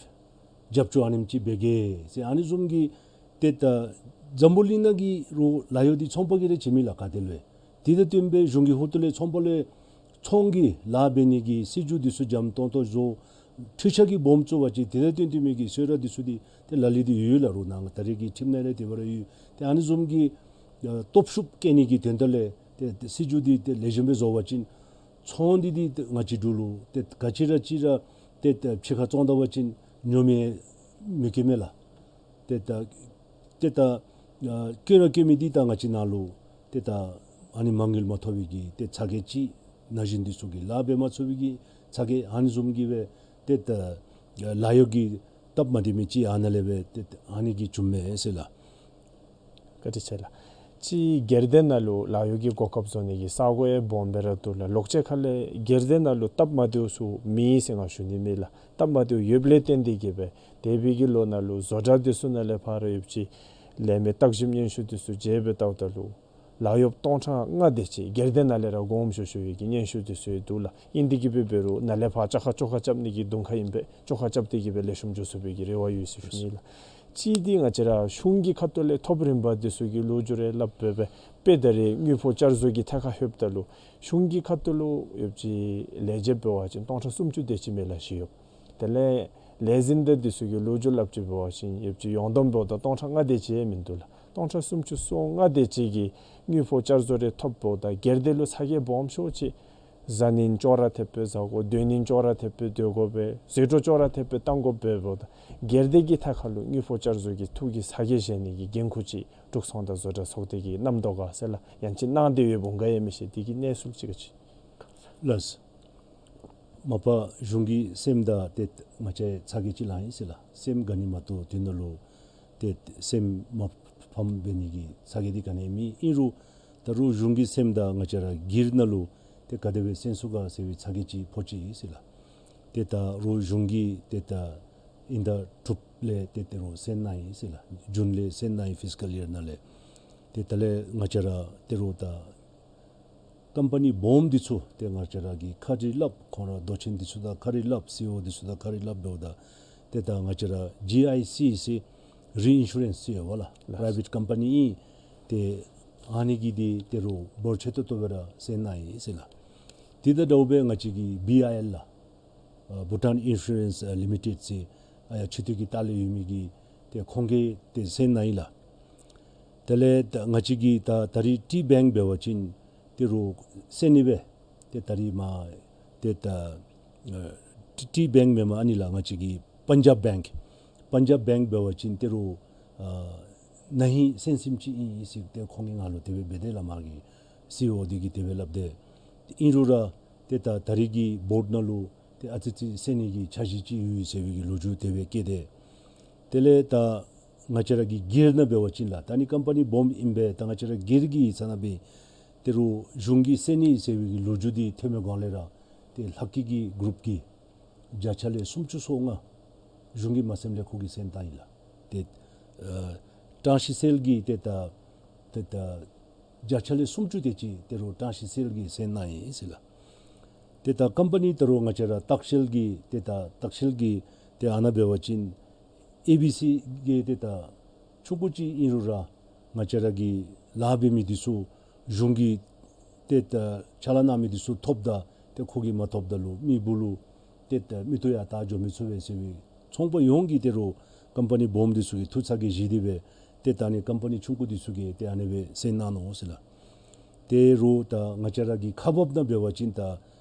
རྒྱབ་སྐྱོར་ཨ་ནེམ་ཅིག་འབད་གེ་ཟེར་ཨ་ནི་བཟུམ་གྱི་ཏེ་ད་འཛམ་བུ་གླིང་ནང་གི་རུང་ལཱ་གཡོག་འདི་ཚོང་པ་གིས་ར་བྱིན་མི་ལགས་ག་ཏེ་ལུ་ཡང་། དེ་དང་བསྟུན་པའི་གཞུང་གི་ཧོངས་ལས་ཚོང་པ་ལུ་ཚོང་གི་ལཱ་འབད་ནི་གི་སྲིད་བྱུས་འདི་ཚུ་འཇམ་ཏོང་ཏོ་བཟོ། འཕྲུལ་ཆས་ཀྱི་སྦོམ་བཙུགས་པ་ཅིན་དེ་དང་བསྟུན་བསྟུན་མི་གི་གསོལ་རས་འདི་ཚུ་འདི་ཏེ་ལ་ལུ་འདི་ཡོད་ལགས། རོགས་ནང་ད་རེས་ཀྱི་ཁྲིམས་ནང་ལས་དེ་སྦེ་ར་ཡོད། ཏེ་ཨ་ནི་བཟུམ་གྱི་ཨ་སྟོབས་ཤུགས་བསྐྱེད་ནི་གི་དོན་དག་ལས་ཏེ་ཏེ་སྲིད་བྱུས་འདི་ཏེ་ལེགས་ཤོམ་སྦེ་བཟོ་བ་ཅིན་ཚོང་འདི་འདི་ཏེ་ང་བཅས་འབྲུག་ལུ་ཏེ་ག་ཅི་ར་ཅིག་ར་ཏེ་ཏེ་ཕྱི་ཁར་བཙོང་ད་པ་ཅིན་ཉོ་མི་མི་དཀོན་མས་ལགས། ཏེ་ད་ཏེ་ད་ཨ་དཀོན་ར་དཀོན་མི་འདི་ད་ང་བཅས་ནང་ལུ་ཏེ་ད་ཨ་ནི་མ་དངུལ་མ་ཐོབ་པའི་གི་ཏེ་ཚ་གྱང་ཅིག་ ན་གཞོན་འདི་ཚུ་གིས་ལཱ་འབད་མ་ཚུགས་པའི་གི་ཚ་གྱང་ཨ་ནི་བཟུམ་གྱི་སྦེ་ཏེ་ད་ལཱ་གཡོག་གི་སྟབས་མ་བདེ་མི་ཅིག་ཨ་ནཱ་ལས་སྦེ་ཏེ་ཨ་ནི་གིས་བྱུངམ་མས་ཟེར་ལགས། བཀའ་དྲིན་ཆེ་ལགས། ཅིག་སྒེར་སྡེ་ནང་ལུ་ལཱ་གཡོག་གི་གོ་སྐབས་བཟོ་ནི་གི་ས་གོ་ཡང་སྦོམ་སྦེ་ར་འདུག་ལགས། ལོགས་ཅིག་ཁ་ལས་སྒེར་སྡེ་ནང་ལུ་སྟབས་མ་བདེཝ་ཚུ་མེད་ཟེར་ང་ཞུ་ནི་མེད་ལགས། སྟབས་མ་བདེཝ་ཡོདཔ་ལས་བརྟེན་ཏེ་གིས་སྦེ་འདས་པའི་གི་ལོ་ནང་ལུ་བཟོ་གྲྭ་འདི་ཚུ་ནང་ལས་ཕར་ཡོད་པ་ཅིན་ལས་མི་བརྟག་ཞིབ་སྙན་ཞུ་འདི་ཚུ་མཇལ་སྦེ་བལྟཝ་ད་ལུ་ལཱ་གཡོགཔ་སྟོང་ཕྲག་ལྔ་དེ་ཅིག་སྒེར་སྡེ་ནང་ལས་ར་དགོངསམ་ཞུ་ཞུ་བའི་གི་སྙན་ཞུ་འདི་ཚུ་ཡང་འདུག་ལགས། ཨིན་ཏེ་གིས་སྦེ་འབད་རུང་ནཱ་ལས་ཕར་བཅའ་ཁ་བཅོ་ཁ་རྐྱབ་ནི་གི་དུང་ཁ་ཨིན་པས། བཅོ་ཁ་རྐྱབ་སྟེ་གིས་སྦེ་ལེགས་ཤོམ་འགྱོ་ཚུགས་པའི་གི་རེ་བ་ཡོད་ཟེར་ཞུ་ནི་ལགས། གཅིག་འདི་ང་བཅས་ར་གཞུང་གི་ཁ་ཐུག་ལས་ཐོབ་རིམ་པ་འདི་ཚུ་གི་ལོ་རྒྱུས་རེ་སླབ་སྦེ་སྦེ་དཔེ་ད་རེས་དངུལ་ཕོགས་བསྐྱར་བཟོ་གི་ཐད་ཁར་ལྷོདཔ་ད་ལུ་གཞུང་གི་ཁ་ཐུག་ལུ་ཡོད་པ་ཅིན་ལས་བྱེདཔ་འབད་བ་ཅིན་སྟོང་ཕྲག་སུམ་ཅུ་དེ་ཅིག་མས་ལགས་ཞུ་ཡོདཔ། དེ་ལས་ལས་འཛིན་དང་འདི་ཚུ་གི་ལོ་རྒྱུས་སླབ་ཅི་འབད་བ་ཅིན་ཡོད་པ་ཅིན་ཡོངས་བསྡོམས་འབདཝ་ད་སྟོང་ཕྲག་ལྔ་དེ་ཅིག་ཡང་མིན་འདུག་ལགས། སྟོང་ཕྲག་སུམ་ཅུ་སོ་ལྔ་དེ་ཅིག་གིས་དངུལ་ཕོགས་བསྐྱར་བཟོ་རེ་ཐོབཔ་ད་སྒེར་སྡེ་ལུ་ཚ་གྱང་སྦོམ་ཤོས་ཅིག་བཟའ་ནི་ཅོག་ར་འཐདཔ་སྦེ་བཟའ་དགོ། སྡོད་ནི་ཅོག་ར་འཐདཔ་སྦེ་སྡོད་དགོ་པས། ཟད་འགྲོ་ཅོག་ར་འཐདཔ་སྦེ་བཏང་དགོ་པས། འབདཝ་ད་སྒེར་སྡེ་གི་ཐད་ཁར་ལུ་དངུལ་ཕོགས་བསྐྱར་བཟོ་གི་ཐོག་གི་ཚ་གྱང་བཞེས་ནི་གི་འགན་ཁུར་ཅིག་འབྲུག་ཚོང་དང་བཟོ་གྲྭ་ཚོགས་སྡེ་གིས་གནངམ་འདུག་ག་ཟེར་ལགས། ཡང་ཅིན་གནང་སྟེ་ཡོདཔ་འོང་ག་ཡང་མི་ཤེས། དེ་གི་གནས་ཚུལ་ཅིག་ག་ཅི། ལགས། མ་པ་གཞུང་གི་སེམས་དང་ཏེ་ང་བཅས་ཚ་གྱང་ཅིག་ལང་ཡི་ཟེར་ལགས། སེམས་དགའ་ནི་མ་གཏོགས་དེ་ནང་ལུ་ཏེ་སེམས་མ་ཕམ་འབད་ནི་གི་ཚ་གྱང་འདི་ག་ནི་ཡང་མེད། ཨིན་རུང་ད་རུང་གཞུང་གི་སེམས་དང་ང་བཅས་ར་སྒེར་ནང་ལུ་ཏེ་ག་དེ་སྦེ་གསན་ཚུགས་ག་ཟེར་བའི་ཚ་གྱང་ཅིག་ཕོག་ཅི་ཟེར་ལགས། ཏེ་ད་རུང་གཞུང་གིས་ཏེ་ད་ཨིན་ཟླ་དྲུག་ལས་ཏེ་ད་རུང་གསན་གནང་ཡི་ཟེར་ལགས། ཇུན་ལས་གསན་གནང་ཡི། ཕིས་ཀཱལ་ཡར་ནང་ལས། ཏེ་ད་ལས་ང་བཅས་ར་ད་རུང་ད་ཀམ་པ་ནི་སྦོམ་འདི་ཚུ་ཏེ་ང་བཅས་ར་གིས་ཁ་རི་སླབ། ཁོང་ར་མདོ་ཆེན་འདི་ཚུ་དང་ཁ་རི་སླབ། སི་ཨི་ཨོ་འདི་ཚུ་དང་ཁ་རི་སླབ་འབདཝ་ད་ཏེ་ད་ང་བཅས་ར་ཇི་ཨའི་སི་ཟེར་རི་ཨིན་ཤུ་རེནསི་ཟེར་ཡོད་པ་ལགས། ལགས། པ་རའི་བེཊ་ཀམ་པ་ནི་ཨིན། ཏེ་ཨ་ནི་གིས་འདི་ད་རུང་འབོར་ཆེ་ཏོག་ཏོ་སྦེ་ར་གསན་གནང་ཡི་ཟེར་ལགས། དེ་དང་འདྲཝ་སྦེ་ང་བཅས་ཀྱི་བི་ཨའི་ཨེལ་ལགས། ཨ་བྷུ་ཊཱན་ཨིན་ཤུ་རེནསི་ཨ་ལི་མི་ཊེཌ་ཟེར་ཨ་ཡར་ཆོས་སྡེ་གི་ལྟག་ལས་ཡོད་མི་གི་ཏེ་ཁོང་གིས་ཏེ་གསན་གནང་ཡི་ལགས། དེ་ལས་ད་ང་བཅས་ཀྱི་ད་ད་རིས་ཊི་བེངཀ་འབད་བ་ཅིན་ད་རུང་གསན་ནི་སྦེ་ཏེ་ད་རིས་མ་ཏེ་ད་ཨ་ཊི་ཊི་བེངཀ་མེན་པར་ཨ་ནི་ལགས། ང་བཅས་ཀྱི་པན་ཇབ་བེངཀ་པན་ཇབ་བེངཀ་འབད་བ་ཅིན་ད་རུང་ཨ་ན་ཧིང་གསན་ཞིནམ་ཅིག་ཨིན་ཨིན་ཟེར་ཏེ་ཁོང་གིས་ང་ལུ་དེ་སྦེ་འབད་དེས་ལགས། མ་གི་སི་ཨི་ཨོ་འདི་གིས་དེ་སྦེ་སླབ་དེས། ཨིན་རུང་ར་ཏེ་ད་ད་རིས་ཀྱི་བོརཌ་ནང་ལུ་ཏེ་ཨ་ཙི་ཅིག་གསན་ནི་གི་འཆར་གཞི་ཅིག་ཡོད་ཟེར་བའི་གི་ལོ་རྒྱུས་དེ་སྦེ་བཀོད་དེས། དེ་ལས་ད་ང་བཅས་ར་གི་སྒེར་ནང་འབད་བ་ཅིན་ལགས། ད་ནི་ཀམ་པ་ནི་སྦོམ་ཨིན་པས། ད་ང་བཅས་ར་སྒེར་གྱི་ཡིག་ཚང་ནང་སྦེ་ད་རུང་གཞུང་གིས་གསན་ནི་ཟེར་བའི་གི་ལོ་རྒྱུས་འདི་ཐོན་མི་སྒང་ལས་ར་ཏེ་ལྷག་སྐྱེས་ཀྱི་གུ་རུབ་ཀྱིས་བརྒྱ་ཆ་ལས་སུམ་ཅུ་སོ་ལྔ་གཞུང་གིས་མ་གསནམ་ལས་ཁོ་གིས་གསན་བཏང་ཡི་ལགས། ཏེ་ཨ་ཀྲང་ཤི་སེལ་གྱིས་ཏེ་ད་ཏེ་ད་བརྒྱ་ཆ་ལས་སུམ་ཅུ་དེ་ཅིག་ད་རུང་ཀྲང་ཤི་སེལ་གྱིས་གསན་གནང་ཡི་ཟེར་ལགས། ཏེ་ད་ཀམ་པ་ནི་ད་རུང་ང་བཅས་ར་ཏག་ཤལ་གྱི་ཏེ་ད་ཏག་ཤལ་གྱི་ཏེ་ཨ་ནཱ་འབད་བ་ཅིན་ཨེ་བི་སི་གི་ཏེ་ད་ཆུང་ཀུ་ཅིག་ཨིན་རུང་ར་ང་བཅས་ར་གི་ལཱ་འབད་མི་འདི་ཚུ་གཞུང་གིས་ཏེ་ད་ཕྱག་ལཱ་གནང་མི་འདི་ཚུ་ཐོབ་ད་ཏེ་ཁོ་གིས་མ་ཐོབ་ད་ལུ་མི་སྦུག་ལུ་ཏེ་ད་མིག་ཏོ་ཡར་བལྟ་འགྱོ་མི་ཚུགས་པས་ཟེར་བའི་ཚོང་པ་ཡོངས་ཀྱིས་ད་རུང་ཀམ་པ་ནི་སྦོམ་འདི་ཚུ་གི་ཐུགས་ཚ་གྱང་བཞེས་ཏེ་སྦེ་ཏེ་ད་ནི་ཀམ་པ་ནི་ཆུང་ཀུ་འདི་ཚུ་གིས་ཏེ་ཨ་ནི་སྦེ་གསན་གནང་ནུག་ཟེར་ལགས། ད་རུང་ད་ང་བཅས་ར་གི་ཁག་འབགཔ་ནང་འབད་བ་ཅིན་ད་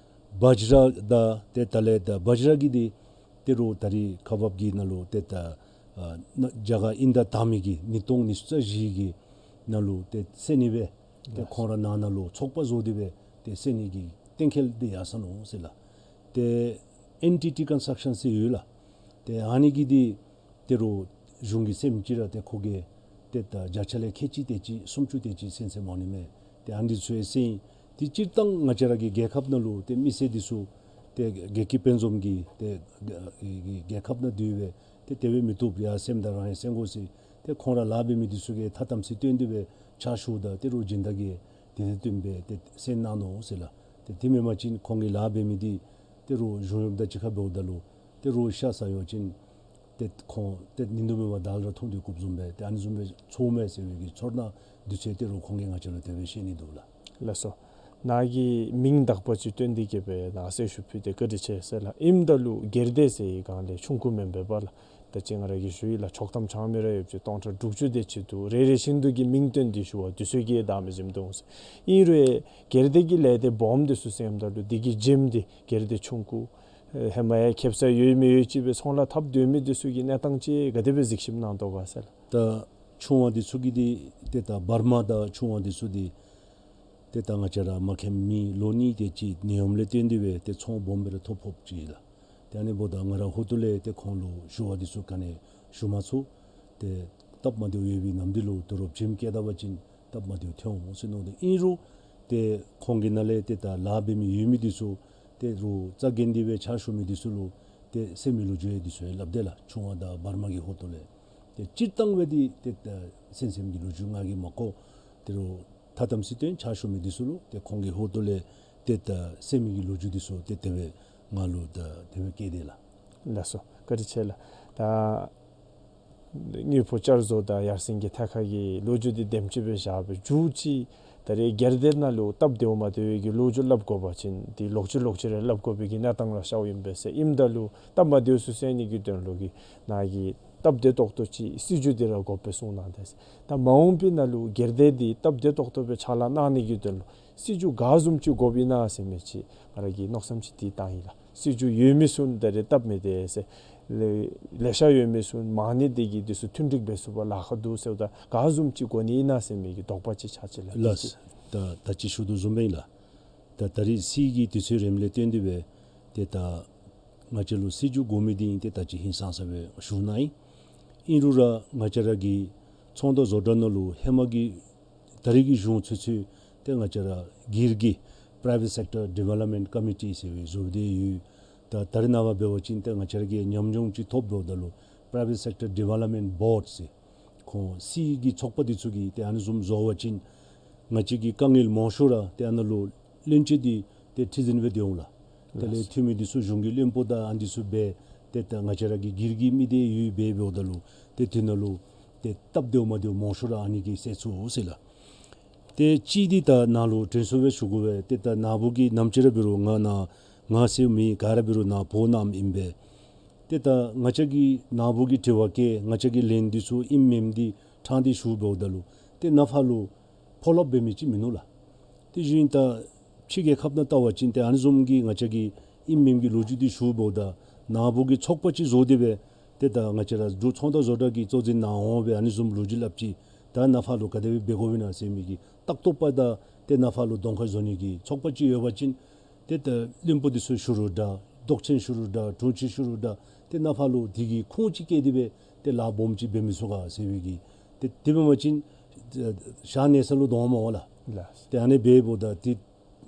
བཛྲ་དང་ཏེ་ད་ལས་ད་བཛྲ་གི་འདི་ད་རུང་ད་རིས་ཁག་འབགཔ་གི་ནང་ལུ་ཏེ་ད་ཨ་ན་རྒྱ་གར་དབྱིན་ཟླ་དང་པའི་གི་ཉིས་སྟོང་ཉི་ཤུ་རྩ་བཞི་གི་ནང་ལུ་ཏེ་གསན་ནི་སྦེ་ཏེ་ཁོང་ར་ནང་ན་ལུ་ཚོགས་པ་བཟོ་སྟེ་སྦེ་ཏེ་གསན་ནི་གི་གཏན་འཁེལ་འདི་ཡར་སོང་ནུག་ཟེར་ལགས། ཏེ་ཨེན་ཊི་ཊི་ཀོན་སི་ཊྲག་ཤཱན་ཟེར་ཡོད་ལགས། ཏེ་ཨ་ནི་གི་འདི་ད་རུང་གཞུང་གི་སེམས་ཅིག་ར་ཏེ་ཁོ་གིས་ཏེ་ད་བརྒྱ་ཆ་ལས་ཁལ་གཅིག་དེ་ཅིག་སུམ་ཅུ་དེ་ཅིག་གསན་གསནམ་འོང་ནི་མས། ཏེ་ཨ་ནི་ཚུ་ཡང་གསན། ཏེ་སྤྱིར་བཏང་ང་བཅས་ར་གི་རྒྱལ་ཁབ་ནང་ལུ་ཏེ་མི་སེར་འདི་ཚུ་ཏེ་རྒྱལ་ཁབ་དཔོན་འཛོམས་ཀྱི་ཏེ་རྒྱལ་ཁབ་ནང་འདུས་སྦེ་ཏེ་དེ་སྦེ་མི་བཏུབ་ཡར་སེམས་དང་རང་ཡང་གསན་དགོ་ཟེར་ཏེ་ཁོང་ར་ལཱ་འབད་མི་འདི་ཚུ་གིས་ཐ་དམ་ཚིག་བཏོན་ཏེ་སྦེ་ཕྱག་ཞུཝ་ད་ད་རུང་སྦྱིན་བདག་གིས་དེ་དང་བསྟུན་སྦེ་ཏེ་གསན་གནང་ནུག་ཟེར་ལགས། ཏེ་དེ་མེན་པ་ཅིན་ཁོང་གིས་ལཱ་འབད་མི་འདི་ད་རུང་གཞུང་གཡོགཔ་དང་གཅིག་ཁར་འབདཝ་ད་ལུ་ད་རུང་ཤ་ཟ་ཡོད་ཅིན་ཏེ་ཁོང་ཏེ་ཉིན་དུ་མེད་པར་དལ་ར་འཐུང་སྟེ་བཀུགཔ་བཟུམ་སྦེ་ཏེ་ཨ་ནི་བཟུམ་སྦེ་ཚོརཝ་མས་ཟེར་བའི་གི་ཚོར་སྣང་འདི་ཚུ་ད་རུང་ཁོང་གིས་ང་བཅས་ལུ་དེ་སྦེ་བཤད་ནི་འདུག་ལགས། ལགས་སོ། ནཱ་གིས་མིང་དག་པ་ཅིག་བཏོན་ཏེ་གིས་སྦེ་ནཱ་གསལ་ཞུ་ཕུལ་ཏེ་བཀའ་དྲིན་ཆེ་ཟེར་ལགས། ཨིནམ་ད་ལུ་སྒེར་སྡེ་ཟེར་བའི་སྒང་ལས་ཆུང་ཀུ་མེན་པས་པ་ལགས། ད་ཅི་ང་ར་གིས་ཞུ་ཡི་ལགས། ཆོག་ཐམ་ཆག་མི་ར་ཡོད་པ་ཅིན་སྟོང་ཕྲག་དྲུག་ཅུ་དེ་ཅིག་འདུག། རེ་རེ་བཞིན་དུ་གི་མིང་བཏོན་ཏེ་ཞུ་བ་འདི་ཚུ་གིས་བདག་མེད་བཟུམ་འདུག་ཟེར། ཨིན་རུང་སྒེར་སྡེ་གི་ལས་སྡེ་སྦོམ་འདི་ཚུ་གསནམ་ད་ལུ་འདི་གི་ཇེམ་འདི་སྒེར་སྡེ་ཆུང་ཀུ་ཨེ་ཧེ་མ་ཡང་ཁེབ་ས་ཡོད་མི་ཡོད་ཅིག་སྦེ་ཚོང་ལཱ་འཐབ་སྡོད་མི་འདི་ཚུ་གི་གནས་སྟངས་ཅིག་ག་དེ་སྦེ་གཟིགས་ཞིབ་གནང་དོ་ག་ཟེར་ལགས། ད་ཆུང་བ་འདི་ཚུ་གི་འདི་ཏེ་ད་བར་མ་དང་ཆུང་བ་འདི་ཚུ་འདི་ ཏེ་ད་ང་བཅས་ར་མ་མཁྱེན་མི་ལོ་གཉིས་དེ་ཅིག་ནད་ཡམས་ལས་བརྟེན་ཏེ་སྦེ་ཏེ་ཚོང་སྦོམ་སྦེ་ར་ཐོ་ཕོགཔ་ཅིག་ལགས། ཏེ་ཨ་ནི་འབདཝ་ད་ང་ར་ཧོ་ཏོ་ལས་ཏེ་ཁོང་ལུ་ཞུ་བ་འདི་ཚུ་ག་ནི་ཞུ་མ་ཚུགས། ཏེ་སྟབས་མ་བདེཝ་ཡོད་པའི་ནམ་དུས་ལུ་དོ་རུང་བྱེམ་བཀལ་ད་པ་ཅིན་སྟབས་མ་བདེཝ་ཐོན་འོང་ཟེར་མནོ་སྟེ། ཨིན་རུང་ཏེ་ཁོང་གི་ནང་ལས་ཏེ་ད་ལཱ་འབད་མི་ཡོད་མི་འདི་ཚུ་ཏེ་རུང་རྩ་འགེངས་ཏེ་སྦེ་ཕྱག་ཞུ་མི་འདི་ཚུ་ལུ་ཏེ་སེམས་ཀྱི་ལོ་རྒྱུས་འདི་ཚུ་ཡང་སླབ་དེས་ལགས། ཆུང་བ་དང་བར་མ་གི་ཧོ་ཏོ་ལས། ཏེ་སྤྱིར་བཏང་སྦེ་འདི་ཏེ་ད་སེམས་སེམས་ཀྱི་ལོ་རྒྱུས་ང་གིས་མ་གོ། ཏེ་རུང་ཐ་དམ་ཚིག་དོན་ཕྱག་ཞུ་མི་འདི་ཚུ་ལུ་ཏེ་ཁོང་གི་ཧོ་ཏོ་ལས་ཏེ་ད་སེམས་ཀྱི་ལོ་རྒྱུས་འདི་ཚུ་ཏེ་དེ་སྦེ་ང་ལུ་ད་དེ་སྦེ་བཀལ་དེས་ལགས། ལགས་སོ། བཀའ་དྲིན་ཆེ་ལགས། ད་དངུལ་ཕོགས་བསྐྱར་བཟོ་དང་ཡར་སེང་གི་ཐད་ཁར་གྱི་ལོ་རྒྱུས་འདི་དེམ་ཅིག་སྦེ་བཞག་སྦེ་མཇུག་ཅིག་ད་རེས་སྒེར་སྡེ་ནང་ལུ་སྟབས་བདེཝ་མ་བདེཝ་གི་ལོ་རྒྱུས་སླབ་དགོ་པ་ཅིན་འདི་ལོག་ཅི་ལོག་ཅི་རེ་སླབ་དགོ་པའི་གི་གནས་སྟངས་ར་ཤརཝ་ཨིན་པས་ཟེར། ཨིནམ་ད་ལུ་སྟབས་མ་བདེཝ་ཚུ་སེལ་ནི་གི་དོན་ལུ་གི་ནཱ་གིས་སྟབས་བདེ་ཏོག་ཏོ་ཅིག་སྲིད་བྱུས་འདི་ར་དགོ་པས་གསུངས་གནང་དེས། ད་མ་འོངས་པའི་ནང་ལུ་སྒེར་སྡེ་འདི་སྟབས་བདེ་ཏོག་ཏོ་སྦེ་ཕྱག་ལཱ་གནང་ནི་གི་དོན་ལུ་སྲིད་བྱུས་ག་བཟུམ་ཅིག་དགོཔ་ཨིན་ན་ཟེར་མི་ཅིག་ང་ར་གིས་མནོ་བསམ་ཅིག་འདི་བཏང་ཡི་ལགས། སྲིད་བྱུས་ཡོད་མི་ཚུ་ད་རེས་སྟབས་མི་བདེ་ཟེར། ལེ་ལེ་ཤ་ཡོད་མི་ཚུ་མང་ནི་འདི་གིས་འདི་ཚུ་མཐུན་འགྲིག་འབད་ཚུགས་པར་ལཱ་ཁག་འདུག་ཟེརཝ་ད་ག་བཟུམ་ཅིག་དགོ་ནི་ཨིན་ན་ཟེར་མི་གི་དོགས་པ་ཅིག་ཆགས་ཅི་ལགས། ལགས། ད་ད་ཅི་ཞུ་དོ་བཟུམ་སྦེ་ཨིན་ལགས། ད་ད་རེས་སྲིད་ཀྱི་དུས་ཚོད་རནམ་ལས་བརྟེན་ཏེ་སྦེ་ཏེ་ད་ང་བཅས་ལུ་སྲིད་བྱུས་དགོ་མི་འདི་ཨིན། ཏེ་ད་ཅི་ཧིང་སངས་ས་སྦེ་ཞུ་ནི་ཨིན། ཨིན་རུང་ར་ང་བཅས་ར་གི་ཚོང་དང་བཟོ་གྲྭ་ནང་ལུ་ཧེ་མ་གི་ད་རེས་ཀྱི་གཞུང་ཚུན་ཚོད་ཏེ་ང་བཅས་ར་སྒེར་གྱི་Private Sector Development Committee ཟེར་བའི་བཟོ་སྟེ་ཡོད། ད་ད་རེས་ནངས་པ་འབད་བ་ཅིན་ཏེ་ང་བཅས་ར་གིས་ཉམས་མྱོང་ཅིག་ཐོབ་འབདཝ་ད་ལུ་Private Sector Development Board ཟེར། ཁོང་སྲིད་ཀྱི་ཚོགས་པ་འདི་ཚུ་གིས་ཏེ་ཨ་ནི་བཟུམ་བཟོ་བ་ཅིན་ང་བཅས་ཀྱི་དཀའ་ངལ་མང་ཤོས་ར་ཏེ་ཨ་ནཱ་ལུ་བློན་ཆེན་འདི་ཏེ་ཁྲི་འཛིན་སྦེ་སྡོད་འོང་ལགས། དེ་ལས་ལགས། འཐུས་མི་འདི་ཚུ་གཞུང་གི་བློན་པོ་དང་ཨ་ནི་འདི་ཚུ་སྦེ་ཏེ་ད་ང་བཅས་ར་གི་སྒེར་གྱི་མི་སྡེ་ཡོད་པའི་འབདཝ་ད་ལུ་ཏེ་དེ་ནང་ལུ་ཏེ་སྟབས་བདེཝ་མ་བདེཝ་མང་ཤོས་ར་ཨ་ནི་གིས་སེལ་ཚུགས་འོང་ཟེར་ལགས། ཏེ་གཅིག་འདི་ད་ནཱ་ལུ་དྲན་གསོ་སྦེ་ཞུ་དགོ་པས། ཏེ་ད་ནཱ་བུ་གིས་ནམ་ཅིག་ར་འབད་རུང་ང་ནཱ་ང་ཟེར་མི་ག་ར་འབད་རུང་ནཱ་འབོ་གནངམ་ཨིན་པས། ཏེ་ད་ང་བཅས་ཀྱིས་ནཱ་བུ་གི་དྲི་བ་བཀོད་ང་བཅས་ཀྱིས་ལན་འདི་ཚུ་ཨིནམ་མེནམ་འདི་ཕྲང་སྟེ་ཞུ་འབདཝ་ད་ལུ་ཏེ་ནཱ་ཕར་ལུ་ཕོག་ལཱ་འབད་མི་ཅིག་མིན་ནུག་ལགས། དེ་བཞིན་ད་ཕྱི་རྒྱལ་ཁབ་ནང་བལྟ་བ་ཅིན་ཏེ་ཨ་ནི་བཟུམ་གྱི་ང་བཅས་ཀྱིས་ཨིནམ་མེནམ་གྱི་ལོ་རྒྱུས་འདི་ཞུ་འབདཝ་ད་ནཱ་བུ་གིས་ཚོགས་པ་ཅིག་བཟོ་སྟེ་སྦེ་ཏེ་ད་ང་བཅས་ར་འབྲུག་ཚོང་དང་བཟོ་གྲྭ་གི་གཙོ་འཛིན་ནཱ་འོང་སྦེ་ཨ་ནི་བཟུམ་ལོ་རྒྱུས་སླབ་ཅི། ད་ནཱ་ཕར་ལུ་ག་དེ་སྦེ་འབད་དགོཔ་ཨིན་ན་ཟེར་མི་གི་ལྟ་རྟོག་པ་དང་ཏེ་ནཱ་ཕར་ལུ་གདོང་ཁར་བཟོ་ནི་གི་ཚོགས་པ་ཅིག་ཡོད་པ་ཅིན་ཏེ་ད་བློན་པོ་འདི་ཚུ་ཞུ་རུང་འདྲ་མདོག་ཅན་ཞུ་རུང་འདྲ་དྲུང་ཆེན་ཞུ་རུང་འདྲ་ཏེ་ནཱ་ཕར་ལུ་དེ་གི་ཁུངས་ཅིག་བཀལ་ཏེ་སྦེ་ཏེ་ལཱ་སྦོམ་ཅིག་འབད་མི་ཚུགས་ག་ཟེར་བའི་གི་ཏེ་དེ་འབད་བ་ཅིན་ཞག་གནས་ས་ལུ་གདོང་མ་འོང་ལགས། ལགས། ཏེ་ཨ་ནི་འབདཝ་ད་ཏེ་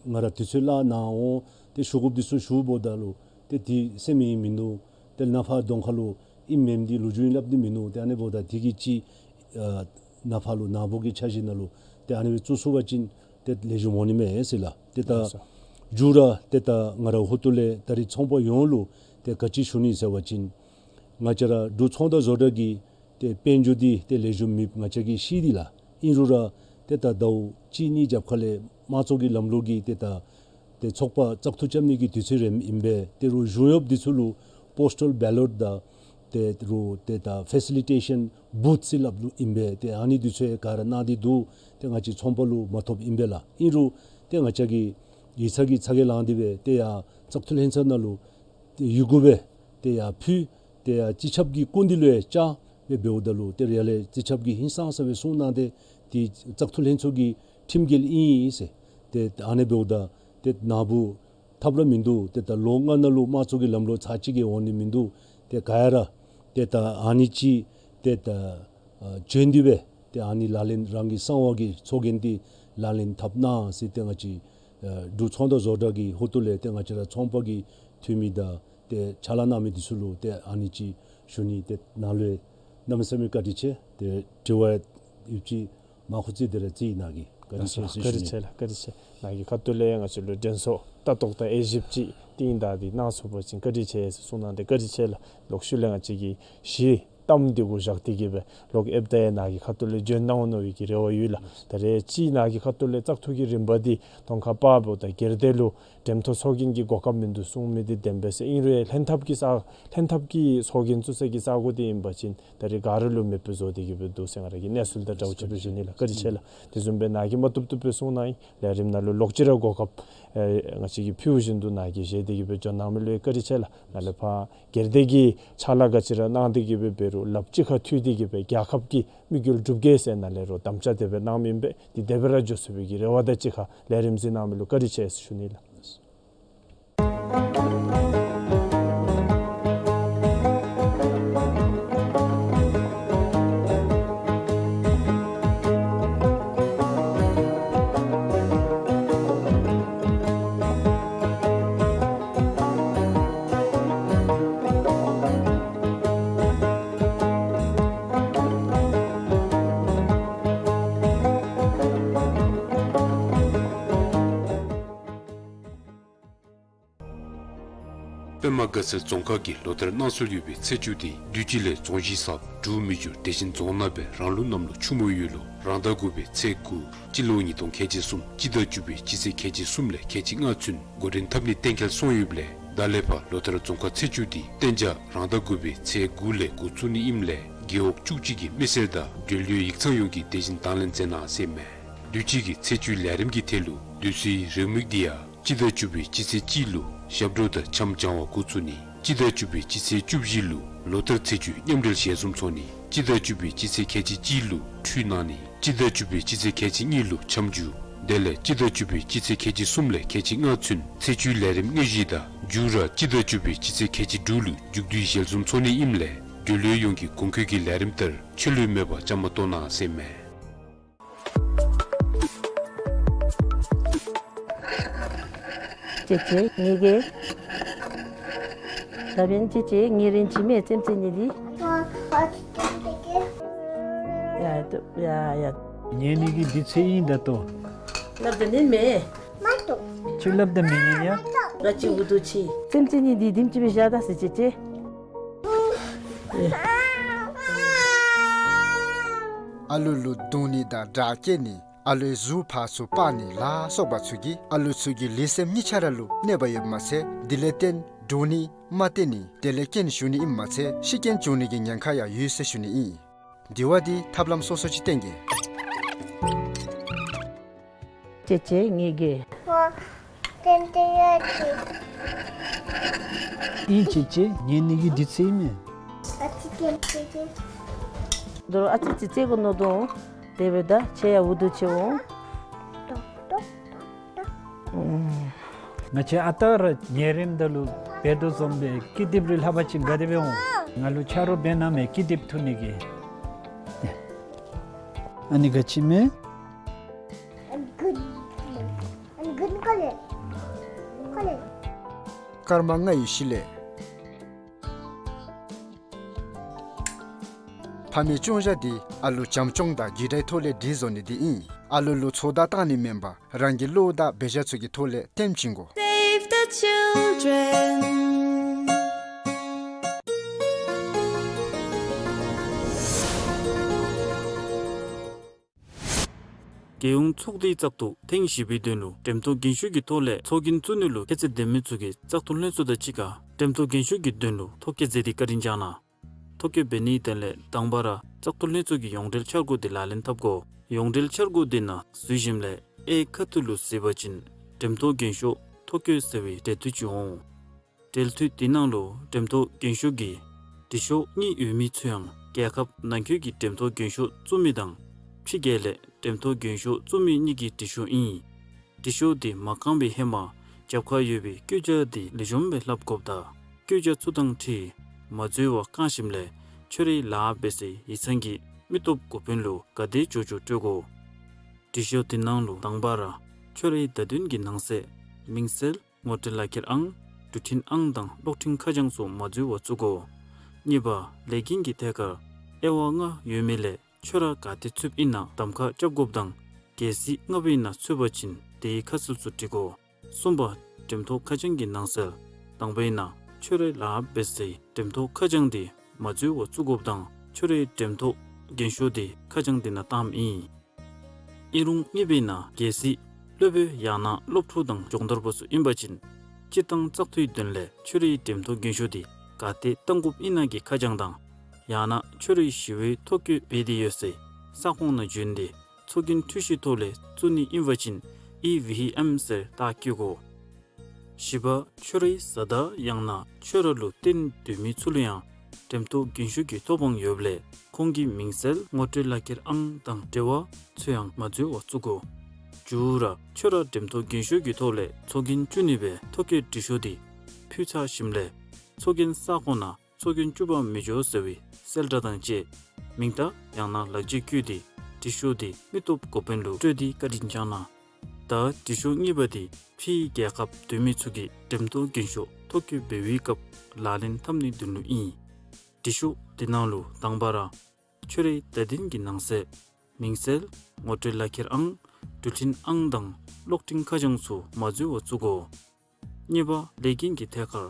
ང་ར་དུས་ཚོད་ལུ་ནཱ་འོང་ཏེ་ཞུ་དགོཔ་འདི་ཚུ་ཞུ་འབདཝ་ད་ལུ་ཏེ་དེ་སེམས་ཨིན་མིན་འདུག། ཏེ་ནཱ་ཕར་གདོང་ཁ་ལུ་ཨིནམ་མེནམ་འདི་ལོ་རྒྱུས་ཨིན་སླབ་ནི་མིན་འདུག། ཏེ་ཨ་ནི་འབདཝ་ད་དེ་གི་ཅིག་ཨ་ནཱ་ཕར་ལུ་ནཱ་བུ་གི་འཆར་གཞི་ནང་ལུ་ཏེ་ཨ་ནི་སྦེ་བཙུགས་ཚུགས་པ་ཅིན་ཏེ་ལེགས་ཤོམ་འོང་ནི་མས་ཟེར་ལགས། ཏེ་ད་ལགས་སོ། མཇུག་ར་ཏེ་ད་ང་ར་ཧོ་ཏོ་ལས་ད་རེས་ཚོང་པ་ཡོངས་ལུ་ཏེ་ག་ཅི་ཞུ་ནི་ཟེར་བ་ཅིན་ང་བཅས་ར་འབྲུག་ཚོང་དང་བཟོ་གྲྭ་གི་ཏེ་དཔལ་འབྱོར་འདི་ཏེ་ལེགས་ཤོམ་མེདཔ་ང་བཅས་ཀྱིས་ཤེས་ཏེ་ལགས། ཨིན་རུང་ར་ཏེ་ད་ཟླཝ་གཅིག་གཉིས་རྒྱབ་ཁ་ལས་དམངས་གཙོ་གི་ལམ་ལུགས་ཀྱི་ཏེ་ད་ཏེ་ཚོགས་པ་བཙག་འཐུ་རྐྱབ་ནི་གི་དུས་ཚོད་རནམ་ཨིན་པས། ཏེ་རུང་གཞུང་གཡོགཔ་འདི་ཚུ་ལུ་པོསི་ཊལ་བེ་ལོཊ་དང་ཏེ་རུང་ཏེ་ད་ཕེ་སི་ལི་ཊེ་ཤཱན་བུཐ་ཟེར་སླབ་ལུ་ཨིན་པས། ཏེ་ཨ་ནི་འདི་ཚུ་ཡང་ག་ར་གནང་སྟེ་འདུག། ཏེ་ང་བཅས་ཚོང་པ་ལུ་མ་ཐོབ་ཨིན་པས་ལགས། ཨིན་རུང་ཏེ་ང་བཅས་ཀྱིས་ཡིག་ཚང་གི་ཚ་གྱང་ལང་སྟེ་སྦེ་ཏེ་ཡར་བཙག་འཐུ་ལྷན་ཚོགས་ནང་ལུ་ཏེ་ཡི་གུ་སྦེ་ཏེ་ཡར་ཕུལ། ཏེ་ཡར་སྤྱི་ཁྱབ་ཀྱི་སྐུ་མདུན་ལུ་ཡང་བཅར་སྦེ་འབདཝ་ད་ལུ་ཏེ་ཡར་ལས་སྤྱི་ཁྱབ་ཀྱིས་ཧིང་སངས་ས་སྦེ་གསུངས་གནང་སྟེ་ཏེ་བཙག་འཐུ་ལྷན་ཚོགས་ཀྱི་ཁྲིམས་འགལ་ཨིན་ཟེར། ཏེ་ཨ་ནི་འབདཝ་ད་ཏེ་ནཱ་བུ་ཐབས་ར་མིན་འདུག། ཏེ་ད་ལོ་ལྔ་ནང་ལུ་དམངས་གཙོ་གི་ལམ་ལུགས་ཚར་གཅིག་གིས་འོང་ནི་མིན་འདུག། ཏེ་ག་ཡ་ར་ཏེ་ད་ཨ་ནི་ཅིག་ཏེ་ད་ཨ་བྱོན་ཏེ་སྦེ་ཏེ་ཨ་ནི་ལག་ལེན་རང་གི་གསང་བ་གི་ཚོགས་རྒྱན་འདི་ལག་ལེན་འཐབ་གནང་ཟེར་ཏེ་ང་བཅས་ཨ་འབྲུག་ཚོང་དང་བཟོ་གྲྭ་གི་ཧོ་ཏོ་ལས་ཏེ་ང་བཅས་ར་ཚོང་པ་གི་འཐུས་མི་དང་ཏེ་ཕྱག་ལཱ་གནང་མི་འདི་ཚུ་ལུ་ཏེ་ཨ་ནི་ཅིག་ཞུ་ནི། ཏེ་ནཱ་ལུ་གནམ་མེད་ས་མེད་བཀའ་དྲིན་ཆེ། ཏེ་དྲི་བ་ཡོད་ཅི་མ་ཁུ་ཅི་དེ་ར་ཅིག་ནཱ་གིས་བཀའ་དྲིན་ཆེ་ཟེར་ཞུ་ནི། བཀའ་དྲིན་ཆེ་ལགས། བཀའ་དྲིན་ཆེ། ནཱ་གི་ཁ་ཐུག་ལས་ང་བཅས་ལུ་དྲན་གསོ་ལྟ་རྟོག་དང་དབྱེ་ཞིབ་ཅིག་བཏིང་ད་འདི་གནང་ཚུགས་པ་ཅིན་བཀའ་དྲིན་ཆེ་ཟེར་གསུངས་གནང་སྟེ་བཀའ་དྲིན་ཆེ་ལགས། ལོག་ཤུལ་ལས་ང་བཅས་ཀྱིས་གཞི་གཏམ་འདི་གུ་བཞག་སྟེ་གི་སྦེ་ལོག་ཨེབ་ད་ཡང་ནཱ་གི་ཁ་ཐུག་ལས་བྱོན་གནང་འོང་མནོ་བའི་གི་རེ་བ་ཡོད་ལགས། ད་རེས་ཅིག་ནཱ་གི་ཁ་ཐུག་ལས་བཙག་འཐུ་གི་རིམ་པ་འདི་གདོང་ཁར་ཕར་འབདཝ་ད་སྒེར་སྡེ་ལུ་འགྲེམ་ཐོག་ཚོགས་རྒྱན་གྱི་གོ་སྐབས་མིན་འདུག་གསུང་མི་འདི་བདེན་པས་ཟེར། ཨིན་རུང་ལྷན་ཐབས་ཀྱི་ས་ལྷན་ཐབས་ཀྱི་ཚོགས་རྒྱན་བཙུགས་ས་གི་ས་གོ་འདི་ཨིན་པ་ཅིན་ད་རེས་ག་ར་ལུ་མེདཔ་སྦེ་བཟོ་སྟེ་གི་སྦེ་འདུག་ཟེར་ང་ར་གི་གནས་ཚུལ་དང་འདྲཝ་ཅིག་སྦེ་ཞུ་ནི་ལགས། བཀའ་དྲིན་ཆེ་ལགས། དེ་བཟུམ་སྦེ་ནཱ་གིས་མ་བཏུབ་བཏུབ་སྦེ་གསུངས་གནང་ཡི། ལས་རིམ་ནང་ལུ་ལོག་ཅི་ར་གོ་སྐབས་ ཨེ་ང་བཅས་ཀྱིས་ཕུལཝ་བཞིན་དུ་ནཱ་གིས་བཞེས་ཏེ་གི་སྦེ་འགྱོ་གནང་མི་ལུ་བཀའ་དྲིན་ཆེ་ལགས། ནཱ་ལས་ཕར་སྒེར་སྡེ་གི་ཕྱག་ལཱ་ག་ཅི་ར་གནང་སྟེ་གི་སྦེ་འབད་རུང་ལགཔ་གཅིག་ཁར་མཐུད་དེ་གི་སྦེ་རྒྱལ་ཁབ་ཀྱི་དམིགས་ཡུལ་སྒྲུབ་གེ་ཟེར་ནཱ་ལས་རོགས་དམ་བཅའ་དེ་སྦེ་གནང་མི་ཨིན་པས། དེ་དེ་སྦེ་ར་འགྱོ་ཚུགས་པའི་གི་རེ་བ་དང་གཅིག་ཁར་ལས་རིམ་གཟིགས་གནང་མི་ལུ་བཀའ་དྲིན་ཆེ་ཟེར་ཞུ་ནི་ལགས། པདྨ་དགའ་ཚལ་རྫོང་ཁག་གི་ལོ་ལྟར་གནང་སྲོལ་ཡོད་པའི་ཚེས་བཅུ་དེ་དུས་ཅི་ལས་རྫོང་གཞི་གསརཔ་འབྲུག་མི་འགྱུར་བདེ་ཆེན་རྫོང་ནང་སྦེ་རང་ལུགས་གནམ་ལོ་ཆུ་མོ་ཡོས་ལོ་རང་ཟླ་དགུ་པའི་ཚེས་དགུ་སྤྱི་ལོ་ཉིས་སྟོང་ཁལ་གཅིག་གསུམ་སྤྱི་ཟླ་བཅུ་པའི་སྤྱི་ཚེས་ཁལ་གཅིག་གསུམ་ལས་ཁལ་གཅིག་ལྔ་ཚུན་འགོ་འདྲེན་འཐབ་ནི་གཏན་འཁེལ་སོང་ཡོདཔ་ལས་ད་ལས་ཕར་ལོ་ལྟར་རྫོང་ཁ་ཚེས་བཅུ་དེ་གཏན་འཇགས་རང་ཟླ་དགུ་པའི་ཚེས་དགུ་ལས་འགོ་བཙུགས་ནི་ཨིནམ་ལས་རྒེད་འོག་བཅུ་གཅིག་གི་མི་སེར་དང་འབྲེལ་ཡོད་ཡིག་ཚང་ཡོངས་ཀྱིས་དེ་བཞིན་དང་ལེན་མཛད་གནང་ཟེར་མས། དུས་ཅི་གི་ཚེས་བཅུའི་ལས་རིམ་གྱི་ཐད་ལུ་དུས་ཚོད་རེའུ་མིག་འདི་ཡང་སྤྱི་ཟླ་བཅུ་པའི་སྤྱི་ཚེས་གཅིག་ལུ་ཞབས་བྲོ་དང་འཆམ་སྦྱང་བ་འགོ་བཙུགས་ནི། སྤྱི་ཟླ་བཅུ་པའི་སྤྱི་ཚེས་བཅུ་བཞི་ལུ་ལོ་ལྟར་ཚེས་བཅུའི་མཉམ་འབྲེལ་ཞལ་འཛོམས་ཚོགས་ནི། སྤྱི་ཟླ་བཅུ་པའི་སྤྱི་ཚེས་ཁལ་གཅིག་གཅིག་ལུ་ཁྲུས་གནང་ནི། སྤྱི་ཟླ་བཅུ་པའི་སྤྱི་ཚེས་ཁལ་གཅིག་གཉིས་ལུ་འཆམ་འཇུ། དེ་ལས་སྤྱི་ཟླ་བཅུ་པའི་སྤྱི་ཚེས་ཁལ་གཅིག་གསུམ་ལས་ཁལ་གཅིག་ལྔ་ཚུན་ཚེས་བཅུའི་ལས་རིམ་དངོས་གཞི་དང་མཇུག་ར་སྤྱི་ཟླ་བཅུ་པའི་སྤྱི་ཚེས་ཁལ་གཅིག་དྲུག་ལུ་མཇུག་བསྡུའི་ཞལ་འཛོམས་ཚོགས་ནི་ཨིནམ་ལས་འབྲེལ་ཡོད་ཡོངས་ཀྱིས་གོང་འཁོད་ཀྱི་ལས་རིམ་ལྟར་ཆད་ལུས་མེད་པར་བཅའ་མར་གཏོགས་གནང་ཟེར་མས། ཅེ་ཅེ་ངེ་གི། ད་འབདན་ཅེ་ཅེ་ངེ་རེན་ཅི་མེ་ཙེམ་ཙེ་ནི་འདི། ཡ་ཡ་ཡ། ངེ་ནི་གི་འདི་ཚེ་ཨིན་ད་ལྟོ། ལབ་ད་ནི་མེ། མ་ཏོ། ཅིག་ལབ་ད་མེ་ནི་ཡ། ར་ཅི་འུ་དུ་ཅི། ཙེམ་ཙེ་ནི་འདི་དིམ་ཅི་བེ་ཞག་ད་སི་ཅེ་ཅེ། ཨ་ལུ་ལུ་རྡུང་ནི་དང་དྲག་སྐྱེད་ནི་ཨ་ལུའི་གཟུགས་ཕར་ཚུར་སྤར་ནི་ལ་སོགས་པ་ཚུ་གིས་ཨ་ལུ་ཚུ་གི་ལུས་སེམས་གཉིས་ཆ་ར་ལུ་གནོད་པ་ཡོདཔ་མ་ཚད་དེ་ལས་བརྟེན་འདྲོག་ནི་མ་བརྟན་ནི་དེ་ལས་རྐྱེན་ཞུགས་ནི་ཨིནམ་མ་ཚད་ཤི་རྐྱེན་བྱུང་ནི་གི་ཉེན་ཁ་ཡང་ཡོད་ཟེར་ཞུ་ནི་ཨིན། དེ་བ་འདི་ཐབས་ལམ་སོ་སོ་ཅིག་བསྟེན་གེ། ཅེ་ཅེ་ངེ་གི། ཨིན་ཅེ་ཅེ་ངེ་ནི་གི་འདི་ཚེ་མེ། ཨ་ཙི་ཙེ་ཙེ་གོ་ནོ་དོ། དེ་སྦེ་ད་ཆེ་ཡ་འུ་དུ་ཆེ་འོང་། ང་བཅས་ཨ་རྟག་ར་ཉལ་རནམ་ད་ལུ་འབད་དོ་བཟུམ་སྦེ་ཀི་དེབ་རེ་ལྷག་པ་ཅིག་ག་དེ་སྦེ་འོང་། ང་ལུ་ཆ་རོགས་འབད་གནང་མས་ཀི་དེབ་འཐུ་ནི་གི། ཨ་ནི་ག་ཅི་མེ། སྐར་མ་ལྔའི་གཞི་ལས། ཕ་མའི་སྐྱོང་བཞག་འདི་ཨ་ལུ་བྱམས་སྐྱོང་དང་རྒྱུ་འབྲས་ཐོག་ལས་འདི་བཟོ་ནི་འདི་ཨིན། ཨ་ལུ་ལུ་ཚོད་ལྟ་བཏང་ནི་མེན་པར་རང་གི་བློ་དང་འབད་བཞག་ཚུ་གི་ཐོག་ལས་སྟོན་བྱིན་དགོ། Save the Children། རྒྱལ་ཡོངས་ཚོགས་འདུའི་བཙག་འཐུ་ཐེངས་བཞི་པའི་དོན་ལུ་འགྲེམས་ཐོག་རྒན་ཤོས་ཀྱི་ཐོག་ལས་ཚོགས་རྒྱན་བཙུགས་ནི་ལུ་ཁྱད་ཚད་ལྡན་མི་ཚུ་གིས་བཙག་འཐུ་ལྷན་ཚོགས་དང་གཅིག་ཁར་འགྲེམས་ཐོག་རྒན་ཤོས་ཀྱི་དོན་ལུ་ཐོ་བཀོད་མཛད་དེ་བཀའ་དྲིན་བསྐྱངས་གནང་། ཐོ་བཀོད་འབད་ནིའི་དོན་ལས་དང་པ་ར་བཙག་འཐུ་ལྷན་ཚོགས་ཀྱི་ཡོངས་འབྲེལ་འཆར་སྒོ་དེ་ལག་ལེན་འཐབ་དགོ། ཡོངས་འབྲེལ་འཆར་སྒོ་དེ་ནང་འཛུལ་ཞིནམ་ལས་ཨེ་ཁ་ཐུག་ལུ་གཟིགས་པ་ཅིན་འགྲེམས་ཐོག་རྒན་ཤོས་ཐོ་བཀོད་ཟེར་བའི་འབྲེལ་མཐུད་ཅིག་འོང་། འབྲེལ་མཐུད་དེ་ནང་ལུ་འགྲེམས་ཐོག་རྒན་ཤོས་ཀྱི་དྲི་ཤོག་གཉིས་ཡོད་མི་ཚུ་ཡང་རྒྱལ་ཁབ་ནང་འཁོད་ཀྱི་འགྲེམས་ཐོག་རྒན་ཤོས་བཙུགས་མི་དང་ཕྱི་རྒྱལ་ལས་འགྲེམས་ཐོག་རྒན་ཤོས་བཙུགས་མི་གཉིས་ཀྱི་དྲི་ཤོག་ཨིན། དྲི་ཤོག་དེ་མ་བཀང་བའི་ཧེ་མ་རྒྱབ་ཁར་ཡོད་པའི་བཀོད་རྒྱ་དེ་ལེགས་ཤོམ་སྦེ་ལྷབ་དགོཔ་དང་བཀོད་རྒྱ་ཚུ་དང་འཁྲིལ་མ་འཛོལ་བར་བཀང་ཞིནམ་ལས་ཁྱོད་རའི་ལཱ་འབད་སའི་ཡིག་ཚང་གི་མི་སྟོབས་འགོ་དཔོན་ལུ་ག་དེ་འགྱོ་འགྱོ་སྤྲོད་དགོ། དྲི་ཤོག་དེ་ནང་ལུ་དང་པ་ར་ཁྱོད་རའི་བརྡ་དོན་གྱི་ནང་གསེས་མིང་གསལ་ངོ་སྤྲོད་ལག་ཁྱེར་ཨང་འབྲུ་འཕྲིན་ཨང་དང་གློག་འཕྲིན་ཁ་བྱང་ཚུ་མ་འཛོལ་བར་བཙུགས་དགོ། གཉིས་པ་ལས་འགན་གྱི་ཐད་ཁར་དབྱེ་བ་ལྔ་ཡོད་མི་ལས་ཁྱོད་ར་ག་ཏེ་ཚུདཔ་ཨིན་ན་གདམ་ཁ་རྐྱབ་དགོཔ་དང་གལ་སྲིད་ལྔ་པའི་ནང་ཚུད་པ་ཅིན་དེའི་ཁ་གསལ་ཚུ་འབྲི་དགོ། གསུམ་པ་འགྲེམས་ཐོག་ཁ་བྱང་གི་ནང་གསལ་དང་པའི་ནང་ཁྱོད་རའི་ལཱ་འབད་སའི་འགྲེམས་ཐོག་ཁ་བྱང་དེ་མ་འཛོལ་བར་བཙུགས་དགོཔ་དང་ཁྱོད་རའི་འགྲེམས་ཐོག་རྒན་ཤོས་དེ་ཁ་བྱང་དེ་ནང་བཏངམ་ཨིན། ཨིན་རུང་གཉིས་པའི་ནང་གལ་སྲིད་སློབ་དཔོན་ཡང་ན་སློབ་ཕྲུག་དང་སྦྱོང་བརྡར་པ་ཚུ་ཨིན་པ་ཅིན་སྤྱིར་བཏང་བཙག་འཐུའི་དོན་ལས་ཁྱོད་རའི་འགྲེམས་ཐོག་རྒན་ཤོས་དེ་ག་ཏེ་བཏང་དགོཔ་ཨིན་ན་གི་ཁ་བྱང་དང་ཡང་ན་ཁྱོད་རའི་ཞི་བའི་ཐོ་བཀོད་འབད་དེ་ཡོད་སའི་ས་ཁོངས་ནང་བྱོན་ཏེ་ཚོགས་རྒྱན་འཕྲུལ་ཞིབ་ཐོག་ལས་བཙུགས་ནི་ཨིན་པ་ཅིན་ ཨི་ཝི་ཨེམ་ཟེར་རྟགས་བཀོད་དགོ། བཞི་པ་ཁྱོད་རའི་བཟའ་ཟླ་ཡང་ན་ཁྱོད་ར་ལུ་བརྟེན་སྡོད་མི་ཚུ་ལུ་ཡང་འགྲེམས་ཐོག་རྒན་ཤོས་ཀྱི་ཐོབ་དབང་ཡོདཔ་ལས་ཁོང་གི་མིང་གསལ་ངོ་སྤྲོད་ལག་ཁྱེར་ཨང་དང་འབྲེལ་བ་ཚུ་ཡང་མ་འཛོལ་བར་བཙུགས་དགོ། བཅུ་ར་ཁྱོད་ར་འགྲེམས་ཐོག་རྒན་ཤོས་ཀྱི་ཐོག་ལས་ཚོགས་རྒྱན་བཙུགས་ནི་སྦེ་ཐོ་བཀོད་འབྲི་ཤོག་འདི་ཕུལ་ཚར་ཞིནམ་ལས་ཚོགས་རྒྱན་ས་ཁོངས་ནང་ཚོགས་རྒྱན་བཙུགས་པར་མི་འགྱོ་ཟེར་བའི་གསལ་བསྒྲགས་དང་བཅས་མིང་བརྡ་ཡང་ན་ལག་འཇིགས་བཀོད་དེ་འབྲི་ཤོག་འདི་མི་སྟོབས་འགོ་དཔོན་ལུ་སྤྲོད་དེ་བཀའ་དྲིན་བསྐྱང་གནང་། ད་འབྲི་ཤོག་གཉིས་པ་འདི་ཕྱིའི་རྒྱལ་ཁབ་སྡོད་མི་ཚུ་གིས་འགྲེམས་ཐོག་རྒན་ཤོས་ཐོ་བཀོད་འབད་བའི་སྐབས་ལག་ལེན་འཐབ་ནིའི་དོན་ལུ་ཨིན། འབྲི་ཤོག་འདི་ནང་ལུ་དང་པ་ར་ཁྱོད་རའི་བརྡ་དོན་གྱི་ནང་གསེས་མིང་གསལ་ངོ་སྤྲོད་ལག་ཁྱེར་ཨང་འགྲུལ་འཕྲིན་ཨང་དང་གློག་འཕྲིན་ཁ་བྱང་ཚུ་མ་འཛོལ་བར་བཙུགས་དགོ། གཉིས་པ་ལས་འགན་གྱི་ཐད་ཁར་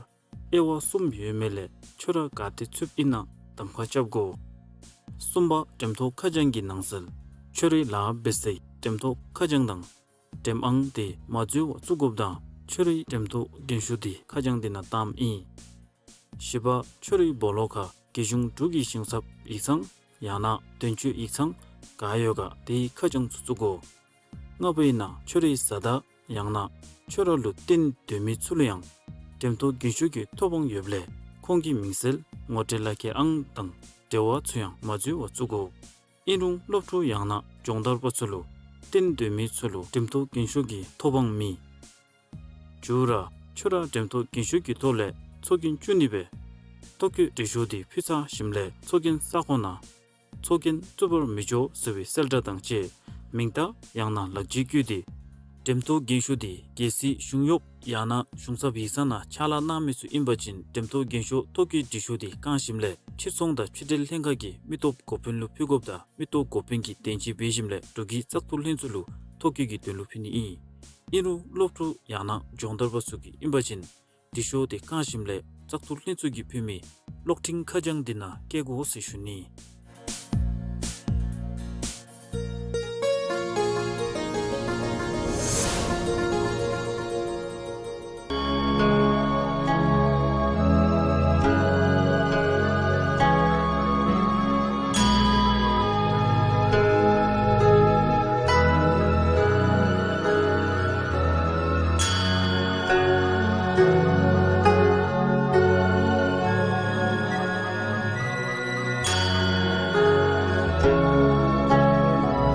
དབྱེ་བ་གསུམ་ཡོད་མི་ལས་ཁྱོད་ར་ག་ཏེ་ཚུདཔ་ཨིན་ན་གདམ་ཁ་རྐྱབ་དགོ། གསུམ་པ་འགྲེམས་ཐོག་ཁ་བྱང་གི་ནང་གསེས་ཁྱོད་རའི་ལཱ་འབད་སའི་འགྲེམས་ཐོག་ཁ་བྱང་དང་འགྲེམས་ཨང་དེ་མ་འཛོལ་བར་བཙུགས་དགོཔ་དང་ཁྱོད་རའི་འགྲེམས་ཐོག་རྒན་ཤོས་དེ་ཁ་བྱང་དེ་ནང་བཏངམ་ཨིན། བཞི་པ་ཁྱོད་རའི་སྦོ་ལོགས་ཁར་རྒྱལ་གཞུང་འབྲུག་གི་ཞིང་ཚབ་ཡིག་ཚང་ཡང་ན་དོན་གཅོད་ཡིག་ཚང་ག་ཡོད་ག་དེའི་ཁ་བྱང་ཚུ་བཙུགས་དགོ། ལྔ་པ་ཨིན་ན་ཁྱོད་རའི་བཟའ་ཟླ་ཡང་ན་ཁྱོད་ར་ལུ་བརྟེན་སྡོད་མི་ཚུ་ལུ་ཡང་འགྲེམས་ཐོག་རྒན་ཤོས་ཀྱི་ཐོབ་དབང་ཡོདཔ་ལས་ཁོང་གི་མིང་གསལ་ངོ་སྤྲོད་ལག་ཁྱེར་ཨང་དང་འབྲེལ་བ་ཚུ་ཡང་མ་འཛོལ་བར་བཙུགས་དགོ། ཨིན་རུང་སློབ་ཕྲུག་ཡང་ན་སྦྱོང་བརྡར་པ་ཚུ་ལུ་བརྟེན་སྡོད་མི་ཚུ་ལུ་འགྲེམས་ཐོག་རྒན་ཤོས་ཀྱི་ཐོབ་དབང་མེད། བཅུ་ར་ཁྱོད་ར་འགྲེམས་ཐོག་རྒན་ཤོས་ཀྱི་ཐོག་ལས་ཚོགས་རྒྱན་བཙུགས་ནི་སྦེ་ཐོ་བཀོད་འབྲི་ཤོག་དེ་ཕུལ་ཚར་ཞིནམ་ལས་ཚོགས་རྒྱན་ས་ཁོངས་ནང་ཚོགས་རྒྱན་བཙུགས་པར་མི་འགྱོ་ཟེར་བའི་གསལ་བསྒྲགས་དང་བཅས་མིང་བརྡ་ཡང་ན་ལག་འཇིགས་བཀོད་དེ་འགྲེམས་ཐོག་རྒན་ཤོས་དེ་གལ་སྲིད་གཞུང་གཡོགཔ་ཡང་ན་གཞུང་ཚབ་ཡིག་ཚང་ནང་ཕྱག་ལཱ་གནང་མི་ཚུ་ཨིན་པ་ཅིན་འགྲེམས་ཐོག་རྒན་ཤོས་ཐོ་བཀོད་འབྲི་ཤོག་དེ་བཀང་ཞིནམ་ལས་ཕྱིར་ཚོང་དང་ཕྱི་འབྲེལ་ལྷན་ཁག་གི་མི་སྟོབས་འགོ་དཔོན་ལུ་ཕུལ་དགོཔ་དང་མི་སྟོབས་འགོ་དཔོན་གྱིས་དན་འབྱེད་འབད་ཞིནམ་ལས་འབྲུག་གི་བཙག་འཐུ་ལྷན་ཚོགས་ལུ་ཐོ་བཀོད་ཀྱི་དོན་ལུ་ཕུལ་ནི་ཨིན། ཨིན་རུང་སློབ་ཕྲུག་ཡང་ན་སྦྱོང་བརྡར་པ་ཚུ་གིས་ཨིན་པ་ཅིན་འབྲི་ཤོག་དེ་བཀང་ཞིནམ་ལས་བཙག་འཐུ་ལྷན་ཚོགས་ཀྱིས་ཕུལ་མི་གློག་འཕྲིན་ཁ་བྱང་དེ་ནང་བཀལ་དགོ་ཟེར་ཞུ་ནི།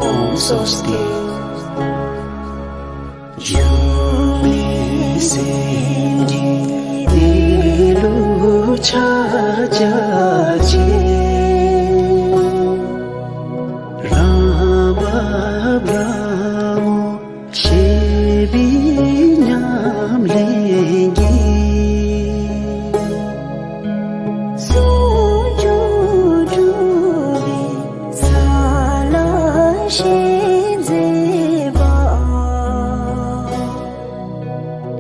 ཨོཾ་སྭ་སྟི། འགྱུར་མེད་སེམས་ཀྱི་གནས་ལུགས་ཕྱག་རྒྱ་ཆེ། རང་བབས་རང་ངོ་ཤེས་པའི་ཉམས་ལེན་གྱིས། ཟུང་འཇུག་གྲུབ་པའི་ས་ལ་ཞེན་མཛད་པ།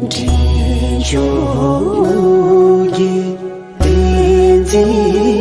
འབྲིང་གཞུང་གི་བསྟན་འཛིན་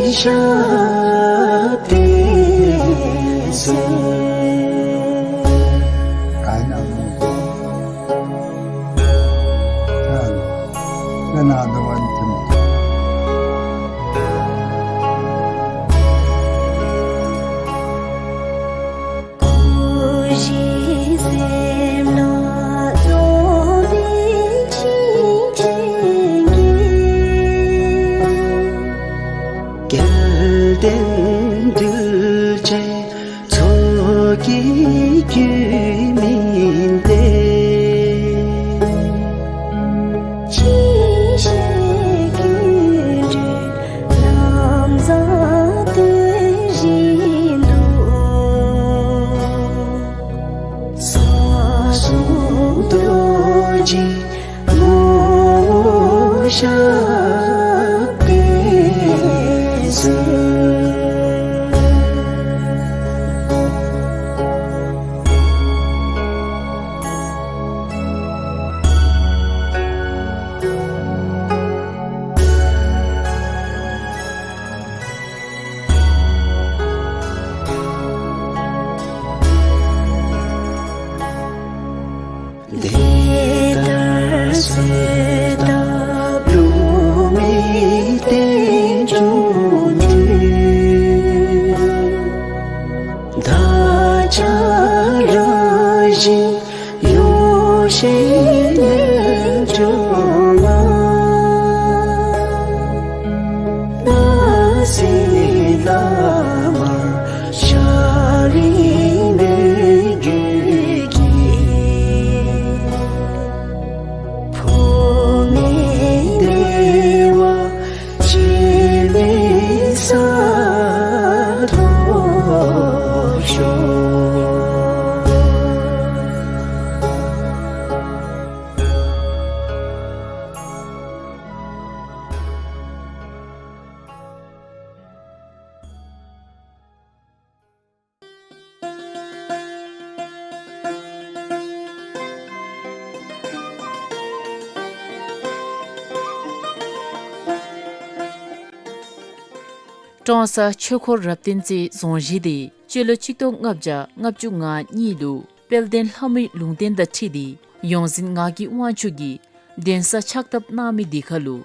ཀྲོང་གསར་ཆོས་འཁོར་རབ་བརྟན་རྩེའི་རྫོང་གཞིས་དེ་སྤྱི་ལོ་ཆིག་སྟོང་ལྔ་བརྒྱ་ལྔ་བཅུ་ང་གཉིས་ལུ་དཔལ་ལྡན་ལྷ་མོའི་ལུང་བསྟན་དང་འཁྲིལ་ཏེ་ཡོངས་འཛིན་ངག་གི་དབང་ཕྱུག་གིས་གདན་ས་ཕྱག་བཏབ་གནང་མི་དེ་ཁར་ལུ་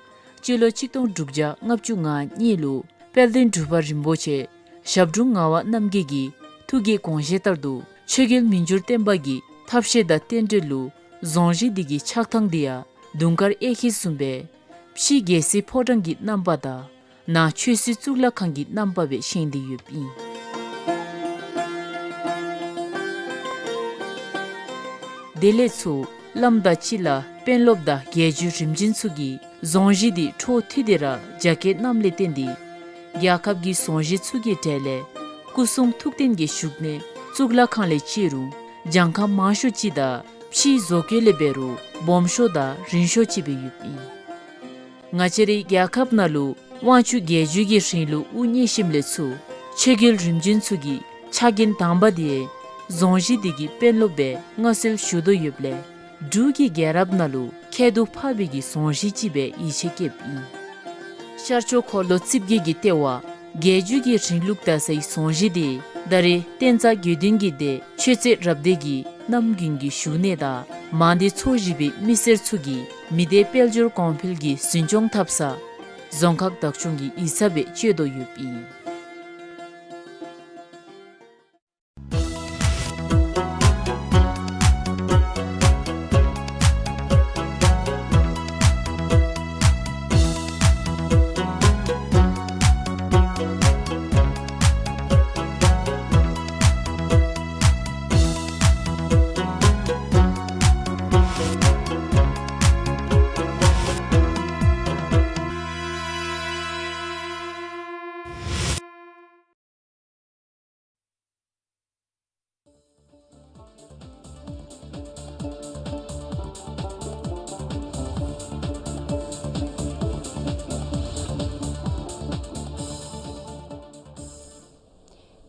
སྤྱི་ལོ་ཆིག་སྟོང་དྲུག་བརྒྱ་ལྔ་བཅུ་ང་གཉིས་ལུ་དཔལ་ལྡན་འབྲུག་པ་རིན་པོ་ཆེ་ཞབས་དྲུང་ངག་དབང་རྣམ་རྒྱལ་གྱི་ཐུགས་ཀྱི་དགོངས་བཞེད་ལྟར་དུ་ཆོས་རྒྱལ་མི་འགྱུར་བརྟན་པ་གི་ཐབས་ཤེས་དང་རྟེན་འབྲེལ་ལུ་རྫོང་གཞིས་འདི་གི་ཆགས་ཐངས་འདི་ཡང་དུང་དཀར་གཡས་འཁྱིལ་བཟུམ་སྦེ་ཕྱི་རྒྱལ་སྲིད་ཕོ་བྲང་གི་རྣམ་པ་དང་ནང་ཆོས་སྲིད་གཙུག་ལག་ཁང་གི་རྣམ་པ་སྦེ་བཞེངས་ཏེ་ཡོདཔ་ཨིན། དེ་ལས་ཚུར་བླམ་དང་སྤྱི་བླ་དཔོན་སློབ་དང་རྒྱལ་བརྒྱུད་རིམ་བྱོན་ཚུ་གིས་རྫོང་གཞིས་འདི་འཕྲོ་མཐུད་དེ་ར་རྒྱ་སྐྱེད་གནངམ་ལས་བརྟེན་ཏེ་རྒྱལ་ཁབ་ཀྱི་རྫོང་གཞིས་ཚུ་གི་གྲས་ལས་སྐུ་གསུང་ཐུགས་རྟེན་གྱི་བཞུགས་གནས་གཙུག་ལག་ཁང་ལས་བཅད་རུང་གྱངས་ཁ་མང་ཤོས་ཅིག་དང་ཕྱིའི་བཟོ་བཀོད་ལས་འབད་རུང་སྦོམ་ཤོས་དང་རིང་ཤོས་ཅིག་སྦེ་ཡོདཔ་ཨིན། ང་བཅས་རའི་རྒྱལ་ཁབ་ནང་ལུ་དབང་ཕྱུག་རྒྱལ་བརྒྱུད་ཀྱི་རིང་ལུགས་དབུ་བརྙེས་ཞིནམ་ལས་ཚུར་ཆོས་རྒྱལ་རིམ་བྱོན་ཚུ་གི་ཕྱག་འགན་དང་པ་དེ་རྫོང་གཞིས་འདི་གི་དཔོན་སློབ་སྦེ་མངའ་གསོལ་ཞུ་དོ་ཡོདཔ་ལས་འབྲུག་གི་རྒྱལ་རབས་ནང་ལུ་ཁྱད་དུ་འཕགས་པའི་གི་རྫོང་གཞིས་ཅིག་སྦེ་ཡིད་ཆེས་བསྐྱེདཔ་ཨིན། ཤར་ཕྱོགས་འཁོར་ལོ་རྩིབས་བརྒྱད་ཀྱི་ལྟེ་བ་རྒྱལ་བརྒྱུད་ཀྱི་རིང་ལུགས་དར་སའི་རྫོང་གཞིས་འདི་ད་རེས་བསྟན་རྩ་དགེ་འདུན་གྱི་སྡེ་ཆོས་རྩེ་རབ་སྡེ་གི་རྣམ་རྒྱུན་གྱི་བཞུགས་གནས་དང་མང་སྡེ་ཚོ་བཞི་པའི་མི་སེར་ཚུ་གིས་མི་སྡེ་དཔལ་འབྱོར་གོང་འཕེལ་གྱི་འཛིན་སྐྱོང་འཐབ་ས་རྫོང་ཁག་བདག་སྐྱོང་གི་ཡིག་ཚང་སྦེ་སྤྱོད་དོ་ཡོདཔ་ཨིན།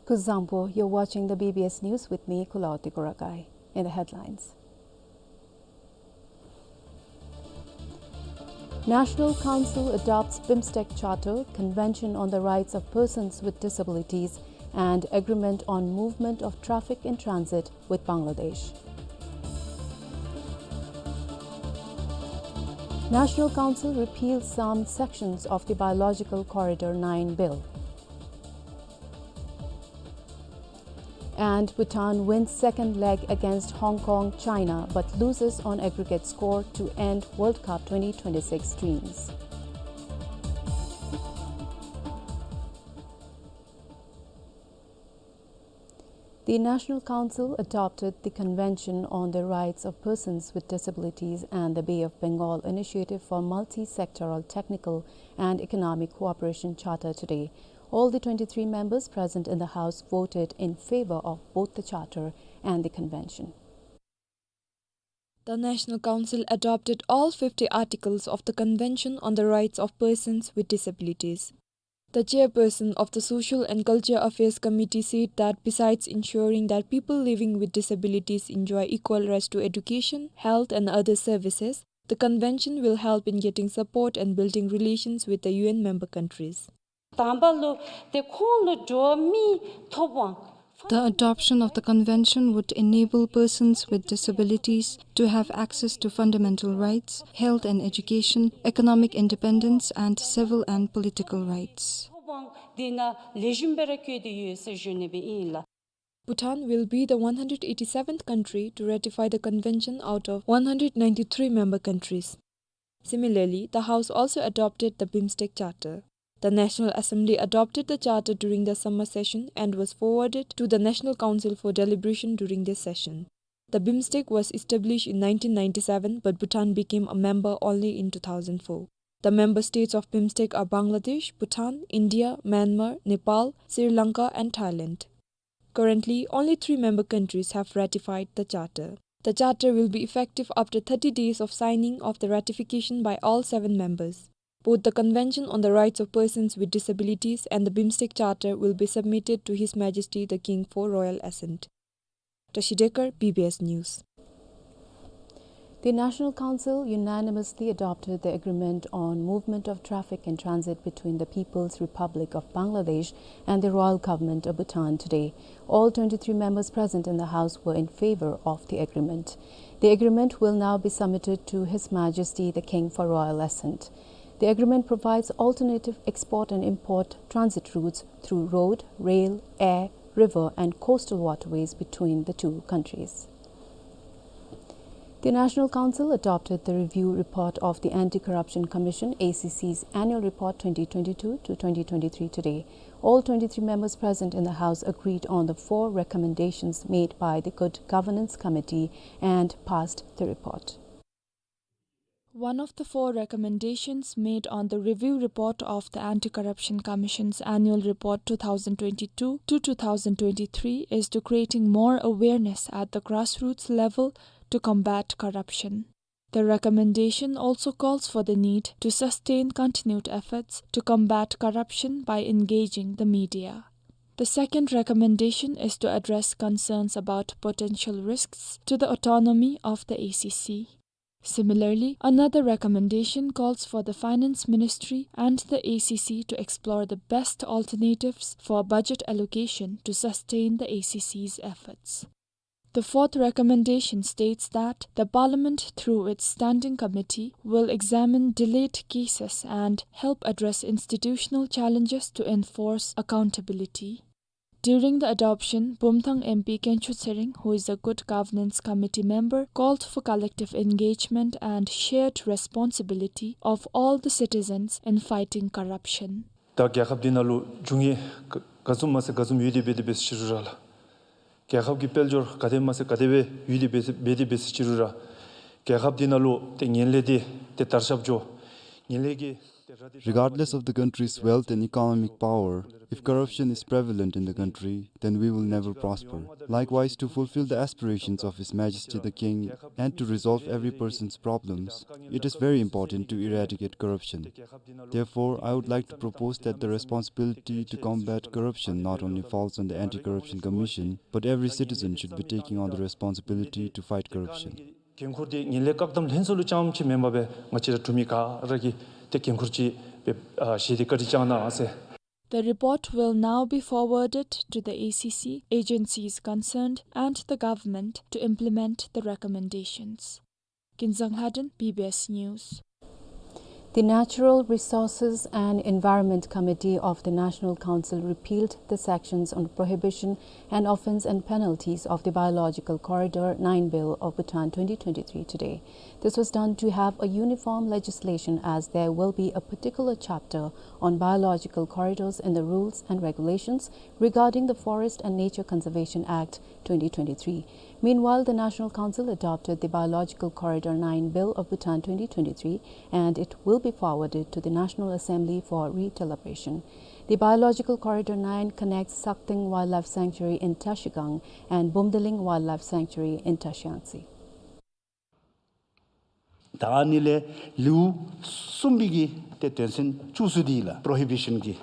Kuzuzangpo, you're watching the B B S News with me, Kulaoti Kurakai. In the headlines. National Council adopts BIMSTEC Charter, Convention on the Rights of Persons with Disabilities, and Agreement on Movement of Traffic in Transit with Bangladesh. National Council repeals some sections of the Biological Corridor nine bill. And Bhutan wins second leg against Hong Kong, China, but loses on aggregate score to end World Cup twenty twenty-six dreams. The National Council adopted the Convention on the Rights of Persons with Disabilities and the Bay of Bengal Initiative for Multi-Sectoral Technical and Economic Cooperation Charter today. All the twenty-three members present in the House voted in favor of both the Charter and the Convention. The National Council adopted all fifty articles of the Convention on the Rights of Persons with Disabilities. The chairperson of the Social and Culture Affairs Committee said that besides ensuring that people living with disabilities enjoy equal rights to education, health and other services, the convention will help in getting support and building relations with the U N member countries. དང་པ་ལུ་ཏེ་ཁོང་ལུ་འགྲོ་བ་མིའི་ཐོབ་དབང་། The adoption of the convention would enable persons with disabilities to have access to fundamental rights, health and education, economic independence, and civil and political rights. ཐོབ་དབང་འདི་ནང་ལེགས་ཤོམ་སྦེ་ར་བཀོད་དེ་ཡོད་ཟེར་ཞུ་ནི་སྦེ་ཨིན་ལགས། Bhutan will be the one hundred eighty-seventh country to ratify the convention out of one hundred ninety-three member countries. Similarly, the House also adopted the BIMSTEC Charter. The National Assembly adopted the Charter during the summer session and was forwarded to the National Council for deliberation during this session. The BIMSTEC was established in nineteen ninety-seven, but Bhutan became a member only in two thousand four. The member states of BIMSTEC are Bangladesh, Bhutan, India, Myanmar, Nepal, Sri Lanka, and Thailand. Currently, only three member countries have ratified the Charter. The Charter will be effective after thirty days of signing of the ratification by all seven members. Both the Convention on the Rights of Persons with Disabilities and the BIMSTEC Charter will be submitted to His Majesty the King for royal assent. Tashi Dekar, B B S News. The National Council unanimously adopted the Agreement on Movement of Traffic and Transit between the People's Republic of Bangladesh and the Royal Government of Bhutan today. All twenty-three members present in the House were in favor of the agreement. The agreement will now be submitted to His Majesty the King for royal assent. The agreement provides alternative export and import transit routes through road, rail, air, river, and coastal waterways between the two countries. The National Council adopted the review report of the Anti-Corruption Commission, A C C's annual report twenty twenty-two to twenty twenty-three today. All twenty-three members present in the House agreed on the four recommendations made by the Good Governance Committee and passed the report. One of the four recommendations made on the review report of the Anti-Corruption Commission's annual report two thousand twenty-two to two thousand twenty-three is to creating more awareness at the grassroots level to combat corruption. The recommendation also calls for the need to sustain continued efforts to combat corruption by engaging the media. The second recommendation is to address concerns about potential risks to the autonomy of the A C C. Similarly, another recommendation calls for the Finance Ministry and the A C C to explore the best alternatives for budget allocation to sustain the A C C's efforts. The fourth recommendation states that the Parliament, through its Standing Committee, will examine delayed cases and help address institutional challenges to enforce accountability. During the adoption, Bumthang M P Kencho Tshering, who is a Good Governance Committee member, called for collective engagement and shared responsibility of all the citizens in fighting corruption. ད་རྒྱལ་ཁབ་འདི་ནང་ལུ་འབྱུང་ཡི་ག་ག་ཙམ་མ་ཚད་ག་ཙམ་ཡོད་དེ་འབད་དེ་འབད་ཟེར་ཅི་རུང་ར་ལགས། རྒྱལ་ཁབ་ཀྱི་དཔལ་འབྱོར་ག་དེ་མ་ཚད་ག་དེ་སྦེ་ཡོད་དེ་འབད་དེ་འབད་དེ་འབད་ཟེར་ཅི་རུང་ར་རྒྱལ་ཁབ་འདི་ནང་ལུ་ཏེ་ངན་ལྷད་འདི་ཏེ་དར་ཁྱབ་འགྱོ། ངན་ལྷད་ཀྱི་Regardless of the country's wealth and economic power, if corruption is prevalent in the country, then we will never prosper. Likewise, to fulfill the aspirations of His Majesty the King and to resolve every person's problems, it is very important to eradicate corruption. Therefore, I would like to propose that the responsibility to combat corruption not only falls on the Anti-Corruption Commission, but every citizen should be taking on the responsibility to fight corruption. འགན་ཁུར་འདི་ངན་ལྷད་བཀག་སྡོམ་ལྷན་ཚོགས་ལུ་རྐྱངམ་ཅིག་མེན་པར་སྦེ་ང་བཅས་ར་འབྲུག་མི་ག་ར་གིས་ཏེ་འགན་ཁུར་ཅིག་སྦེ་ཨ་བཞེས་ཏེ་བཀའ་དྲིན་བསྐྱང་གནང་ཟེར། The report will now be forwarded to the A C C, agencies concerned, and the government to implement the recommendations. Kinzang Lhaden, B B S News. The Natural Resources and Environment Committee of the National Council repealed the sections on prohibition and offense and penalties of the Biological Corridor nine Bill of Bhutan twenty twenty-three today. This was done to have a uniform legislation, as there will be a particular chapter on biological corridors in the rules and regulations regarding the Forest and Nature Conservation Act twenty twenty-three. Meanwhile, the National Council adopted the Biological Corridor nine Bill of Bhutan twenty twenty-three, and it will be forwarded to the National Assembly for redeliberation. The Biological Corridor nine connects Sakdeng Wildlife Sanctuary in Trashigang and Bumdeling Wildlife Sanctuary in Trashiyangtse. ད་ཨ་ནི་ལས་ལེའུ་གསུམ་པའི་གི་ཏེ་དོན་ཚན་བཅུ་གསུམ་འདི་ལགས་པྲོ་ཧི་བི་ཤཱན་གྱི།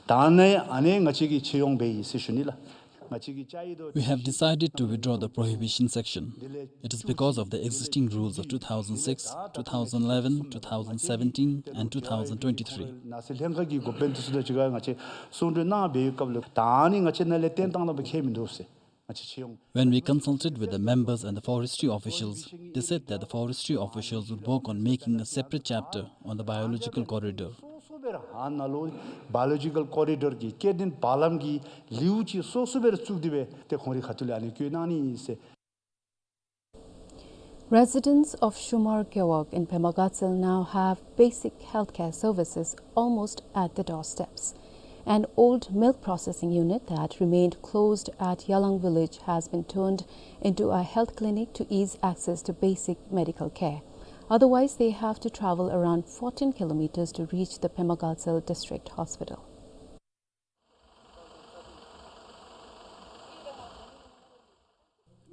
ད་ཨ་ནི་ཨ་ནི་ང་བཅས་ཀྱིས་ཕྱེ་ཡོང་པས་ཟེར་ཞུ་ནི་ལགས། ང་བཅས་ཀྱིས་བཅའ་ཡི་དོ། We have decided to withdraw the prohibition section. It is because of the existing rules of two thousand six, two thousand eleven, two thousand seventeen, and two thousand twenty-three. ནགས་ཚལ་ལྷན་ཁག་གི་འགོ་དཔོན་འདི་ཚུ་དང་གཅིག་ཁར་ང་བཅས་གསུང་གྲོས་གནང་བའི་སྐབས་ལུ་ད་ཨ་ནི་ང་བཅས་ནཱ་ལས་བཏོན་བཏང་ད་པ་ཁྱད་མིན་འདུག་ཟེར། When we consulted with the members and the forestry officials, they said that the forestry officials would work on making a separate chapter on the biological corridor. སོ་སོ་སྦེ་ར་ཨ་ནཱ་ལུ་བ་ཡོ་ལོ་ཇི་ཀལ་ཀོ་རི་ཌོར་གྱི་སྐྱེ་ལྡན་བ་ལམ་གྱི་ལེའུ་ཅིག་སོ་སོ་སྦེ་ར་བཙུགས་ཏེ་སྦེ་ཏེ་ཁོང་རའི་ཁ་ཐུག་ལས་ཨ་ནི་བཀོད་གནང་ནི་ཨིན་ཟེར། Residents of Shumar Gewog in Pema Gatshel now have basic healthcare services almost at the doorsteps. An old milk processing unit that remained closed at Yalang village has been turned into a health clinic to ease access to basic medical care. Otherwise, they have to travel around fourteen kilometers to reach the Pema Gatshel District Hospital.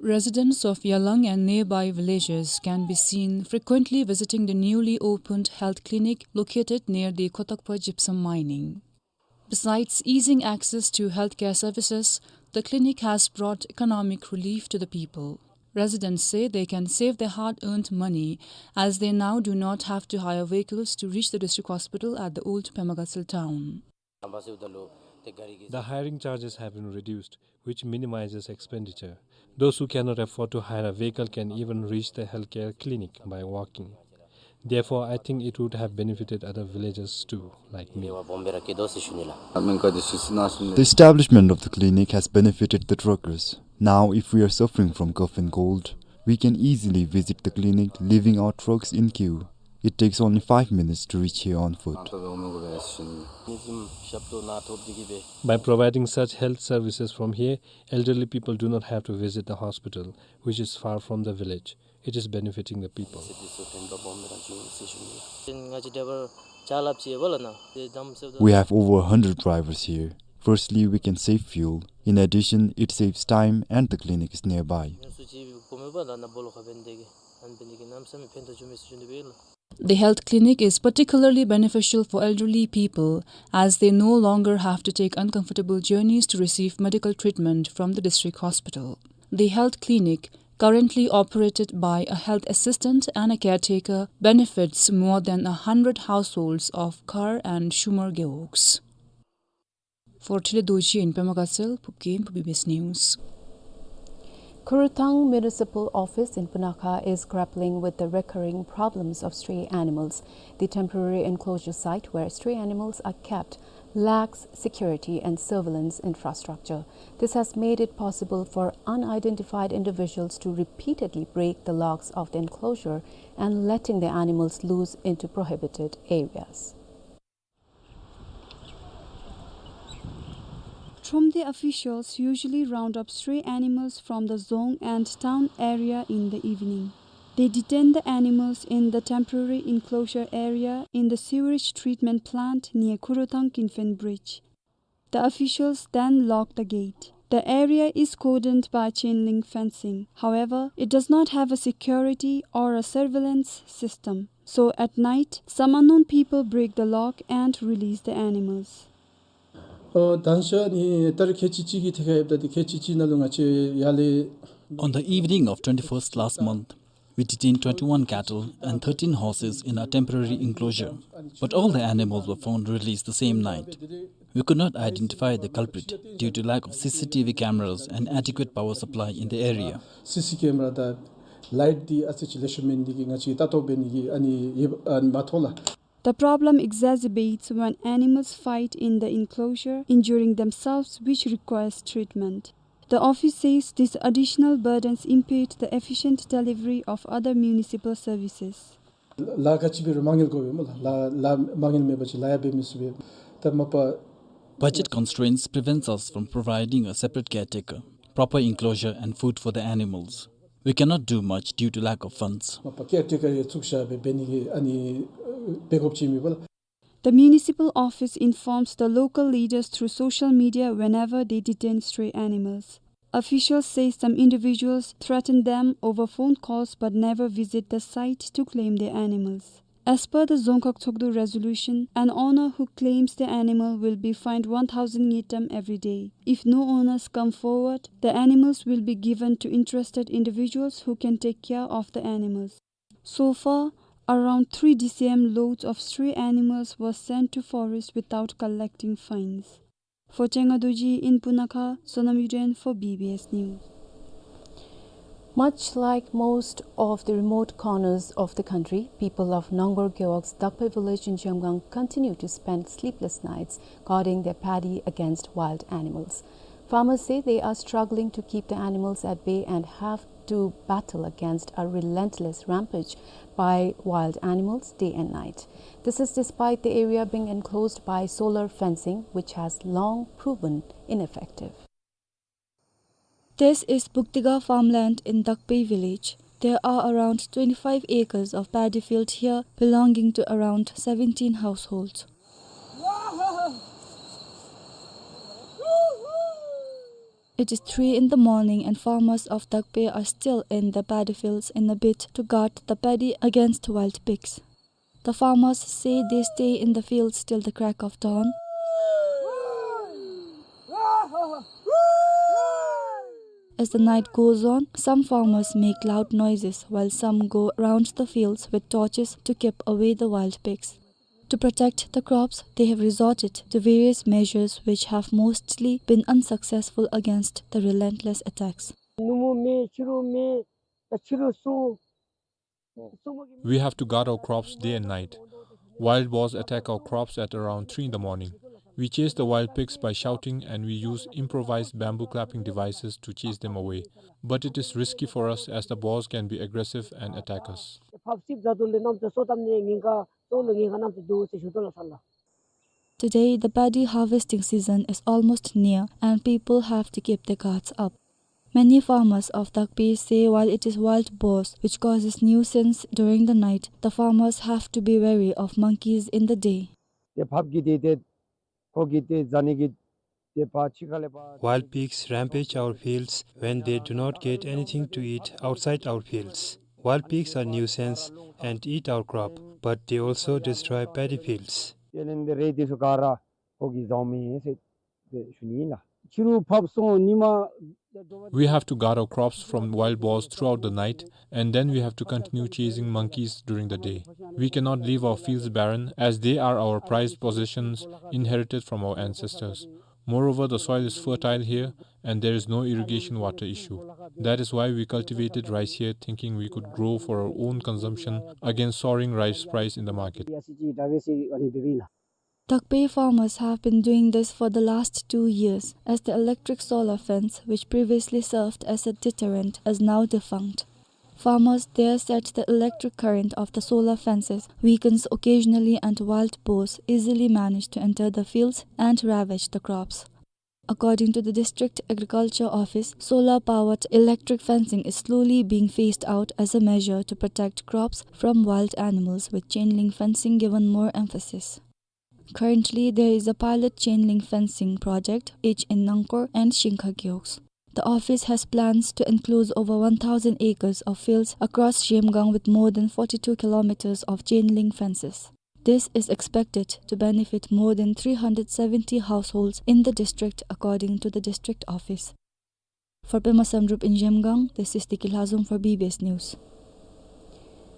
Residents of Yalang and nearby villages can be seen frequently visiting the newly opened health clinic located near the Khotokpa gypsum mining. Besides easing access to healthcare services, the clinic has brought economic relief to the people. Residents say they can save their hard-earned money, as they now do not have to hire vehicles to reach the district hospital at the old Pemagatshel town. The hiring charges have been reduced, which minimizes expenditure. Those who cannot afford to hire a vehicle can even reach the healthcare clinic by walking. Therefore, I think it would have benefited other villagers too, like me. The establishment of the clinic has benefited the truckers. Now, if we are suffering from cough and cold, we can easily visit the clinic, leaving our trucks in queue. It takes only five minutes to reach here on foot. By providing such health services from here, elderly people do not have to visit the hospital, which is far from the village. It is benefiting the people. We have over a hundred drivers here. Firstly, we can save fuel. In addition, it saves time and the clinic is nearby. The health clinic is particularly beneficial for elderly people, as they no longer have to take uncomfortable journeys to receive medical treatment from the district hospital. The health clinic, currently operated by a health assistant and a caretaker, benefits more than a hundred households of Khar and Shumar gewogs. For Thrilla Dorji in Pemagatshel, Phubgim for B B S News. Khurthang Municipal Office in Punakha is grappling with the recurring problems of stray animals. The temporary enclosure site where stray animals are kept lacks security and surveillance infrastructure. This has made it possible for unidentified individuals to repeatedly break the locks of the enclosure and letting the animals loose into prohibited areas. Thromde officials usually round up stray animals from the dzong and town area in the evening. They detain the animals in the temporary enclosure area in the sewerage treatment plant near Khurthang Kinfen Bridge. The officials then lock the gate. The area is cordoned by chain link fencing. However, it does not have a security or a surveillance system. So at night, some unknown people break the lock and release the animals. ཨོ་དང་ཤ་ནི་ཏར་ཁལ་གཅིག་གཅིག་གི་ཐད་ཁར་ཡོདཔ་ད་དེ་ཁལ་གཅིག་གཅིག་ནང་ལུ་ང་བཅས་ཡར་ལས On the evening of twenty-first last month, we detained twenty-one cattle and thirteen horses in our temporary enclosure, but all the animals were found released the same night. We could not identify the culprit due to lack of C C T V cameras and adequate power supply in the area. སི་སི་ཀེམ་ར་དང་ལའིཊ་འདི་ཨ་ཙི་ཅིག་ལེགས་ཤོམ་མེད་ནི་དེ་གིས་ང་བཅས་ལྟ་རྟོག་འབད་ནི་གི་ཨ་ནི་ཡེ་ཨ་མ་མཐོང་ལགས། The problem exacerbates when animals fight in the enclosure, injuring themselves, which requires treatment. The office says these additional burdens impede the efficient delivery of other municipal services. ལཱ་ག་ཅི་འབད་རུང་མ་དངུལ་དགོ་པས་སྨོ་ལགས། ལཱ་ལཱ་མ་དངུལ་མེད་པ་ཅིན་ལཱ་ཡང་འབད་མི་ཚུགས་པས། ད་མ་པ། Budget constraints prevents us from providing a separate caretaker, proper enclosure and food for the animals. We cannot do much due to lack of funds. མ་པ་ཀེར་ཊེ་ཀར་ཡང་བཙུགས་བཞག་སྦེ་འབད་ནི་གི་ཨ་ནི་འབད་དགོཔ་ཅིག་མེད་པས་ལགས། The municipal office informs the local leaders through social media whenever they detain stray animals. Officials say some individuals threaten them over phone calls but never visit the site to claim their animals. As per the Dzongkhag Tshogdu resolution, an owner who claims the animal will be fined one thousand ngultrum every day. If no owners come forward, the animals will be given to interested individuals who can take care of the animals. So far, around three D C M loads of stray animals were sent to forest without collecting fines. For Chenga Dorji in Punakha, Sonam Yuden for B B S News. Much like most of the remote corners of the country, people of Nongor Gewog's Dakpe village in Zhemgang continue to spend sleepless nights guarding their paddy against wild animals. Farmers say they are struggling to keep the animals at bay and have to battle against a relentless rampage by wild animals day and night. This is despite the area being enclosed by solar fencing, which has long proven ineffective. This is Buktiga farmland in Dakpe village. There are around twenty-five acres of paddy field here, belonging to around seventeen households. It is three in the morning and farmers of Dakpe are still in the paddy fields in a bid to guard the paddy against wild pigs. The farmers say they stay in the fields till the crack of dawn. As the night goes on, some farmers make loud noises while some go around the fields with torches to keep away the wild pigs. To protect the crops, they have resorted to various measures which have mostly been unsuccessful against the relentless attacks. We have to guard our crops day and night. Wild boars attack our crops at around three in the morning. We chase the wild pigs by shouting, and we use improvised bamboo clapping devices to chase them away. But it is risky for us as the boars can be aggressive and attack us. Today, the paddy harvesting season is almost near, and people have to keep their guards up. Many farmers of Takpe say while it is wild boars which causes nuisance during the night, the farmers have to be wary of monkeys in the day. Wild pigs rampage our fields when they do not get anything to eat outside our fields. Wild pigs are nuisance and eat our crop, but they also destroy paddy fields. We have to guard our crops from wild boars throughout the night, and then we have to continue chasing monkeys during the day. We cannot leave our fields barren, as they are our prized possessions inherited from our ancestors. Moreover, the soil is fertile here, and there is no irrigation water issue. That is why we cultivated rice here, thinking we could grow for our own consumption against soaring rice price in the market. Takpe farmers have been doing this for the last two years, as the electric solar fence, which previously served as a deterrent, is now defunct. Farmers there said the electric current of the solar fences weakens occasionally and wild boars easily manage to enter the fields and ravage the crops. According to the District Agriculture Office, solar-powered electric fencing is slowly being phased out as a measure to protect crops from wild animals, with chain link fencing given more emphasis. Currently, there is a pilot chain link fencing project, each in Nangkor and Shingkha Gewogs. The office has plans to enclose over one thousand acres of fields across Zhemgang with more than forty-two kilometers of chain link fences. This is expected to benefit more than three hundred seventy households in the district, according to the district office. For Pema Samdrup in Zhemgang, this is Tiki Lhazom for B B S News.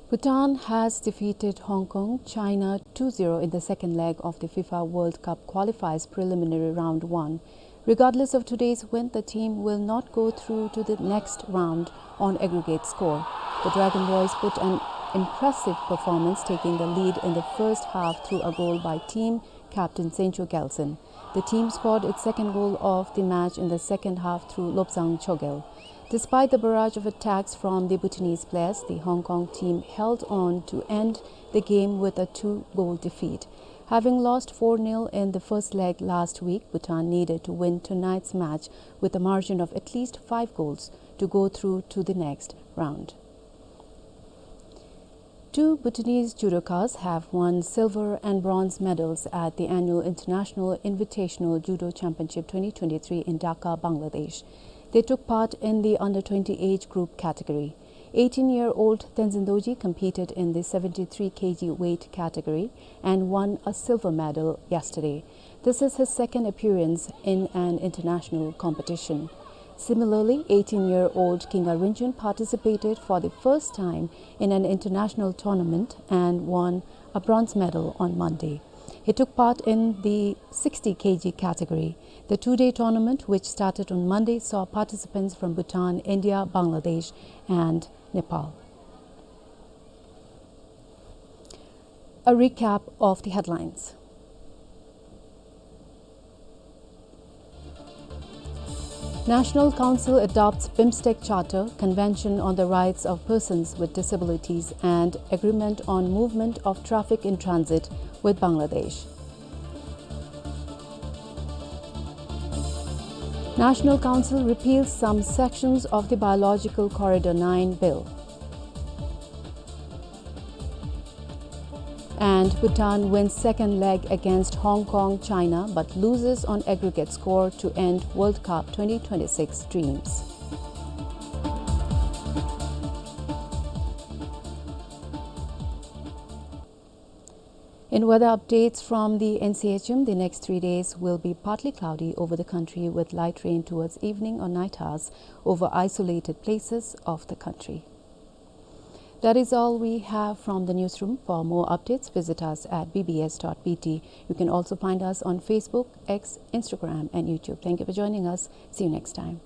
Bhutan has defeated Hong Kong, China two zero in the second leg of the FIFA World Cup qualifiers preliminary round one. Regardless of today's win, the team will not go through to the next round on aggregate score. The Dragon Boys put an impressive performance, taking the lead in the first half through a goal by team captain Sencho Gelson. The team scored its second goal of the match in the second half through Lobsang Chogyal. Despite the barrage of attacks from the Bhutanese players, the Hong Kong team held on to end the game with a two-goal defeat. Having lost four nil in the first leg last week, Bhutan needed to win tonight's match with a margin of at least five goals to go through to the next round. Two Bhutanese judokas have won silver and bronze medals at the annual International Invitational Judo Championship twenty twenty-three in Dhaka, Bangladesh. They took part in the under twenty age group category. Eighteen-year-old Tenzin Dorji competed in the seventy-three kilogram weight category and won a silver medal yesterday. This is his second appearance in an international competition. Similarly, eighteen-year-old Kinga Rinchen participated for the first time in an international tournament and won a bronze medal on Monday. He took part in the sixty kilogram category. The two-day tournament, which started on Monday, saw participants from Bhutan, India, Bangladesh, and Nepal. A recap of the headlines. National Council adopts BIMSTEC Charter, Convention on the Rights of Persons with Disabilities, and Agreement on Movement of Traffic in Transit with Bangladesh. National Council repeals some sections of the Biological Corridor nine bill. And Bhutan wins second leg against Hong Kong, China, but loses on aggregate score to end World Cup twenty twenty-six dreams. In weather updates from the N C H M, the next three days will be partly cloudy over the country with light rain towards evening or night hours over isolated places of the country. That is all we have from the newsroom. For more updates, visit us at B B S dot B T. You can also find us on Facebook, X, Instagram, and YouTube. Thank you for joining us. See you next time.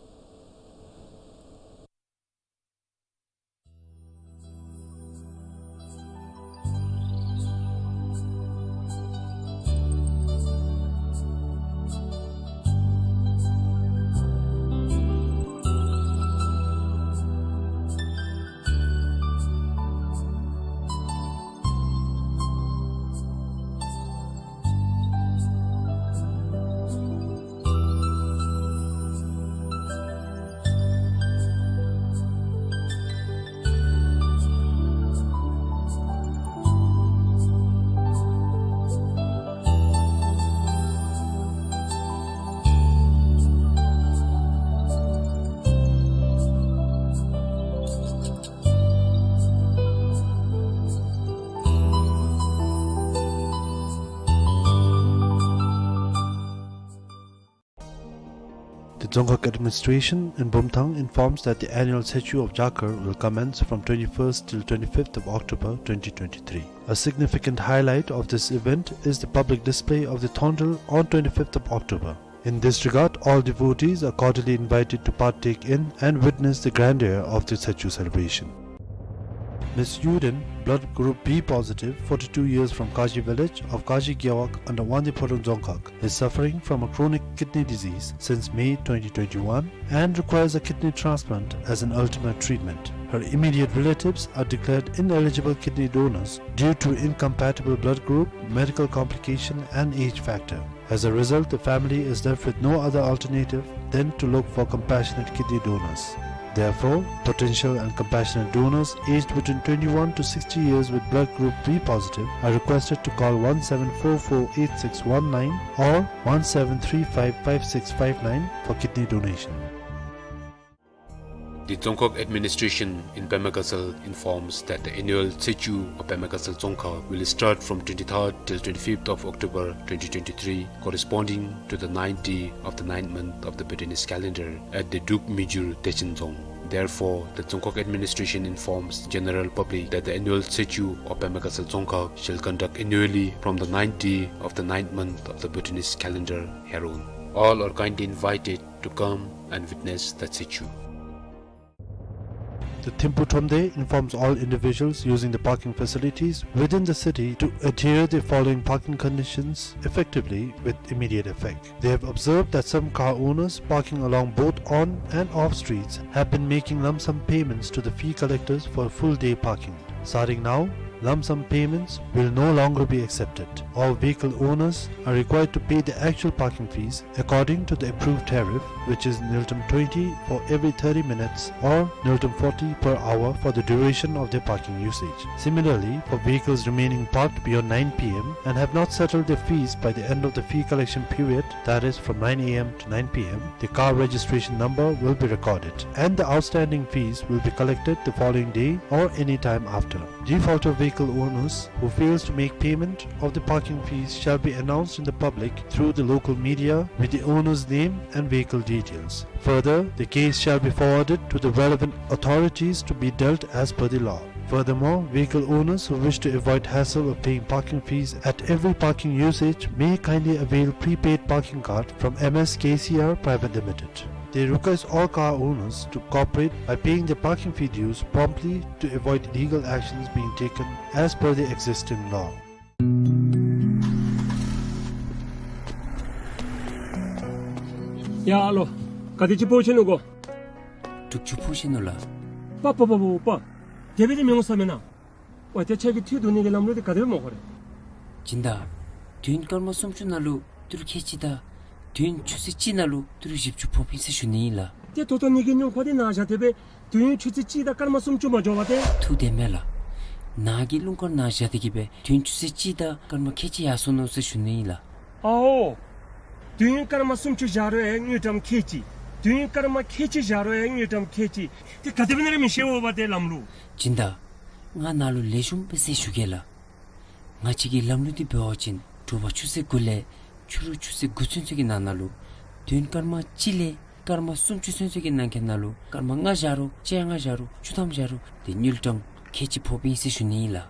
The Dzongkhag administration in Bumthang informs that the annual Tsechu of Jakar will commence from twenty-first till twenty-fifth of October twenty twenty-three. A significant highlight of this event is the public display of the thondil on twenty-fifth of October. In this regard, all devotees are cordially invited to partake in and witness the grandeur of the Tsechu celebration. Miss Yuden, blood group B positive, forty-two years, from Kaji village of Kaji Gewog under Wangdue Phodrang Dzongkhag, is suffering from a chronic kidney disease since May twenty twenty-one and requires a kidney transplant as an ultimate treatment. Her immediate relatives are declared ineligible kidney donors due to incompatible blood group, medical complication, and age factor. As a result, the family is left with no other alternative than to look for compassionate kidney donors. Therefore, potential and compassionate donors aged between twenty-one to sixty years with blood group B positive are requested to call one seven four four eight six one nine or one seven three five five six five nine for kidney donation. The Dzongkhag administration in Pemagasal informs that the annual Tsechu of Pemagasal Dzongkhag will start from twenty-third till twenty-fifth of October twenty twenty-three, corresponding to the ninth day of the ninth month of the Bhutanese calendar at the Dukmijur Techen Dzong. Therefore, the Dzongkhag administration informs general public that the annual Tsechu of Pemagasal Dzongkhag shall conduct annually from the ninth day of the ninth month of the Bhutanese calendar hereon. All are kindly invited to come and witness the Tsechu. The Thimphu Thromde informs all individuals using the parking facilities within the city to adhere the following parking conditions effectively with immediate effect. They have observed that some car owners parking along both on and off streets have been making lump sum payments to the fee collectors for full day parking. Starting now, lump sum payments will no longer be accepted. All vehicle owners are required to pay the actual parking fees according to the approved tariff, which is ngultrum twenty for every thirty minutes or ngultrum forty per hour for the duration of their parking usage. Similarly, for vehicles remaining parked beyond nine P M and have not settled their fees by the end of the fee collection period, that is from nine A M to nine P M, the car registration number will be recorded and the outstanding fees will be collected the following day or any time after. Defaulter vehicle owners who fails to make payment of the parking fees shall be announced in the public through the local media with the owner's name and vehicle details. Further, the case shall be forwarded to the relevant authorities to be dealt as per the law. Furthermore, vehicle owners who wish to avoid hassle of paying parking fees at every parking usage may kindly avail prepaid parking card from M S K C R Private Limited. They request all car owners to cooperate by paying their parking fee dues promptly to avoid legal actions being taken as per the existing law. ཡ་ཨ་ལོ། ག་དེ་ཅིག་འབོ་ཆི་ནུག་གོ། དྲུག་ཅུ་འབོ་ཆི་ནུག་ལགས། པ་པ་པ་པ་པ། དེ་སྦེ་དེ་མི་འོང་ས་མེན་ན། ཝའི་ཏེ་ཁྱོད་ཀྱི་འཐུས་བསྡུ་ནི་གི་ལམ་ལུགས་དེ་ག་དེ་སྦེ་མོ་ཁོ་རེ། སྦྱིན་བདག། དུས་ཡུན་སྐར་མ་སུམ་ཅུ་ནང་ལུ་ཏི་རུ་ཁལ་གཅིག་དང་དུས་ཡུན་ཆུ་ཚོད་གཅིག་ནང་ལུ་ཏི་རུ་བཞི་བཅུ་འབོ་བིན་ཟེར་ཞུ་ནི་ཨིན་ལགས། ཏེ་ད་ལྟོ་ངེ་གི་སྨྱུང་ཁ་དེ་ནཱ་བཞག་དེ་སྦེ་དུས་ཡུན་ཆུ་ཚོད་གཅིག་དང་སྐར་མ་སུམ་ཅུ་མ་འགྱོ་བ་ཏེ། ཐུགས་བདེན་མས་ལགས། ནཱ་གི་སྨྱུང་ཁ་ནཱ་བཞག་དེ་གིས་སྦེ་དུས་ཡུན་ཆུ་ཚོད་གཅིག་དང་སྐར་མ་ཁལ་གཅིག་ཡར་སོ་ནུག་ཟེར་ཞུ་ནི་ཨིན་ལགས། ཨའོ། དུས་ཡུན་སྐར་མ་སུམ་ཅུ་བཞག་རུང་ཡང་དངུལ་ཀྲམ་ཁལ་གཅིག། དུས་ཡུན་སྐར་མ་ཁལ་གཅིག་བཞག་རུང་ཡང་དངུལ་ཀྲམ་ཁལ་གཅིག། ཏེ་ག་དེ་སྦེ་ཨིན་ན་ར་མི་ཤེས་འོང་བ་ཏེ་ལམ་ལུགས། སྦྱིན་བདག། ང་ནཱ་ལུ་ལེགས་ཤོམ་སྦེ་ཟེར་ཞུ་གེ་ལགས། ང་བཅས་ཀྱི་ལམ་ལུགས་འདི་འབད་བ་ཅིན་དྲོ་པ་ཆུ་ཚོད་དགུ་ལས་ཕྱི་རུ་ཆུ་ཚོད་དགུ་ཚུན་ཚོད་ཀྱི་ནང་ན་ལུ་དོན་སྐར་མ་གཅིག་ལས་སྐར་མ་སུམ་ཅུ་ཚུན་ཚོད་ཀྱི་ནང་འཁོད་ན་ལུ་སྐར་མ་ལྔ་བཞག་རུང་བཅོ་ལྔ་བཞག་རུང་བཅུ་ཐམ་བཞག་རུང་དེ་དངུལ་ཀྲམ་ཁལ་གཅིག་ཕོགཔ་ཨིན་ཟེར་ཞུ་ནི་ཨིན་ལགས།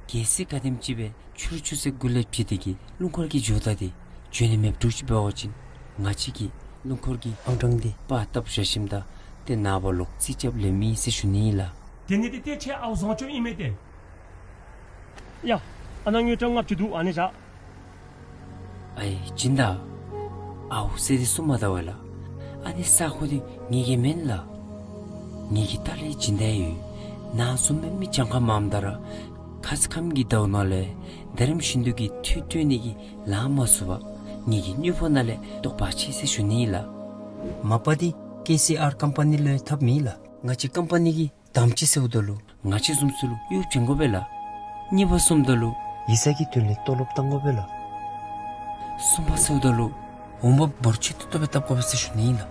གལ་སྲིད་ག་དེམ་ཅིག་སྦེ་ཕྱི་རུ་ཆུ་ཚོད་དགུ་ལས་བརྒྱུད་དེ་གིས་རླུང་འཁོར་གྱི་འགྱོཝ་ད་འདི་འགྱོ་ནི་མེདཔ་འདྲཝ་ཅིག་འབད་བ་ཅིན་ང་བཅས་ཀྱིས་རླུང་འཁོར་གྱི་ཨང་གྲངས་འདི་པར་བཏབ་བཞག་ཞིནམ་ད་ཏེ་ནངས་པ་ལོག་རྩིས་རྐྱབ་ལེན་མི་ཨིན་ཟེར་ཞུ་ནི་ཨིན་ལགས། དེ་ནི་ཏེ་ཏེ་ཁྱོད་ཨའུ་བཟང་སྤྱོད་ཨིན་མས་ཏེ། ཡ། ཨ་ནཱ་དངུལ་ཀྲམ་ལྔ་བཅུ་འདུག། ཨ་ནི་བཞག། ཨའི་སྦྱིན་བདག། ཨའུ་ཟེར་དེ་གསུངམ་ད་ཝའི་ལགས། ཨ་ནི་ས་ཁོངས་འདི་ངེ་གི་མེན་ལགས། ངེ་གི་ད་ལས་སྦྱིན་བདག་ཡོད། ནཱ་བཟུམ་མའི་མི་གྱངས་ཁ་མངམ་ད་ར་ཁ་ཙ་ཁམས་ཀྱི་ཟླཝ་ནང་ལས་ད་རིམ་བཞིན་དུ་གི་འཐུས་སྤྲོད་ནི་གི་ལཱ་མ་ཚུགས་པར་ངེ་གི་དངུལ་ཕོགས་ནང་ལས་བཏོག་པ་ཅིག་ཟེར་ཞུ་ནི་ཨིན་ལགས། མ་པ་འདི་ཀེ་སི་ཨར་ཀམ་པ་ནི་ལུ་ཡང་འཐབ་མེད་ལགས། ང་བཅས་ཀམ་པ་ནི་གི་དམ་ཅིག་ཟེརཝ་ད་ལུ་ང་བཅས་བཟུམ་ཚུ་ལུ་གཡོག་བྱིན་དགོ་པས་ལགས། གཉིས་པ་གསུངམ་ད་ལུ་ཡིག་ཚང་གི་དོན་ལས་ཏོ་ལོབ་བཏང་དགོ་པས་ལགས། གསུམ་པ་ཟེརཝ་ད་ལུ་འོང་འབབ་འབོར་ཆེ་ཏོག་ཏོ་སྦེ་བཏབ་དགོ་པས་ཟེར་ཞུ་ནི་ཨིན་ལགས།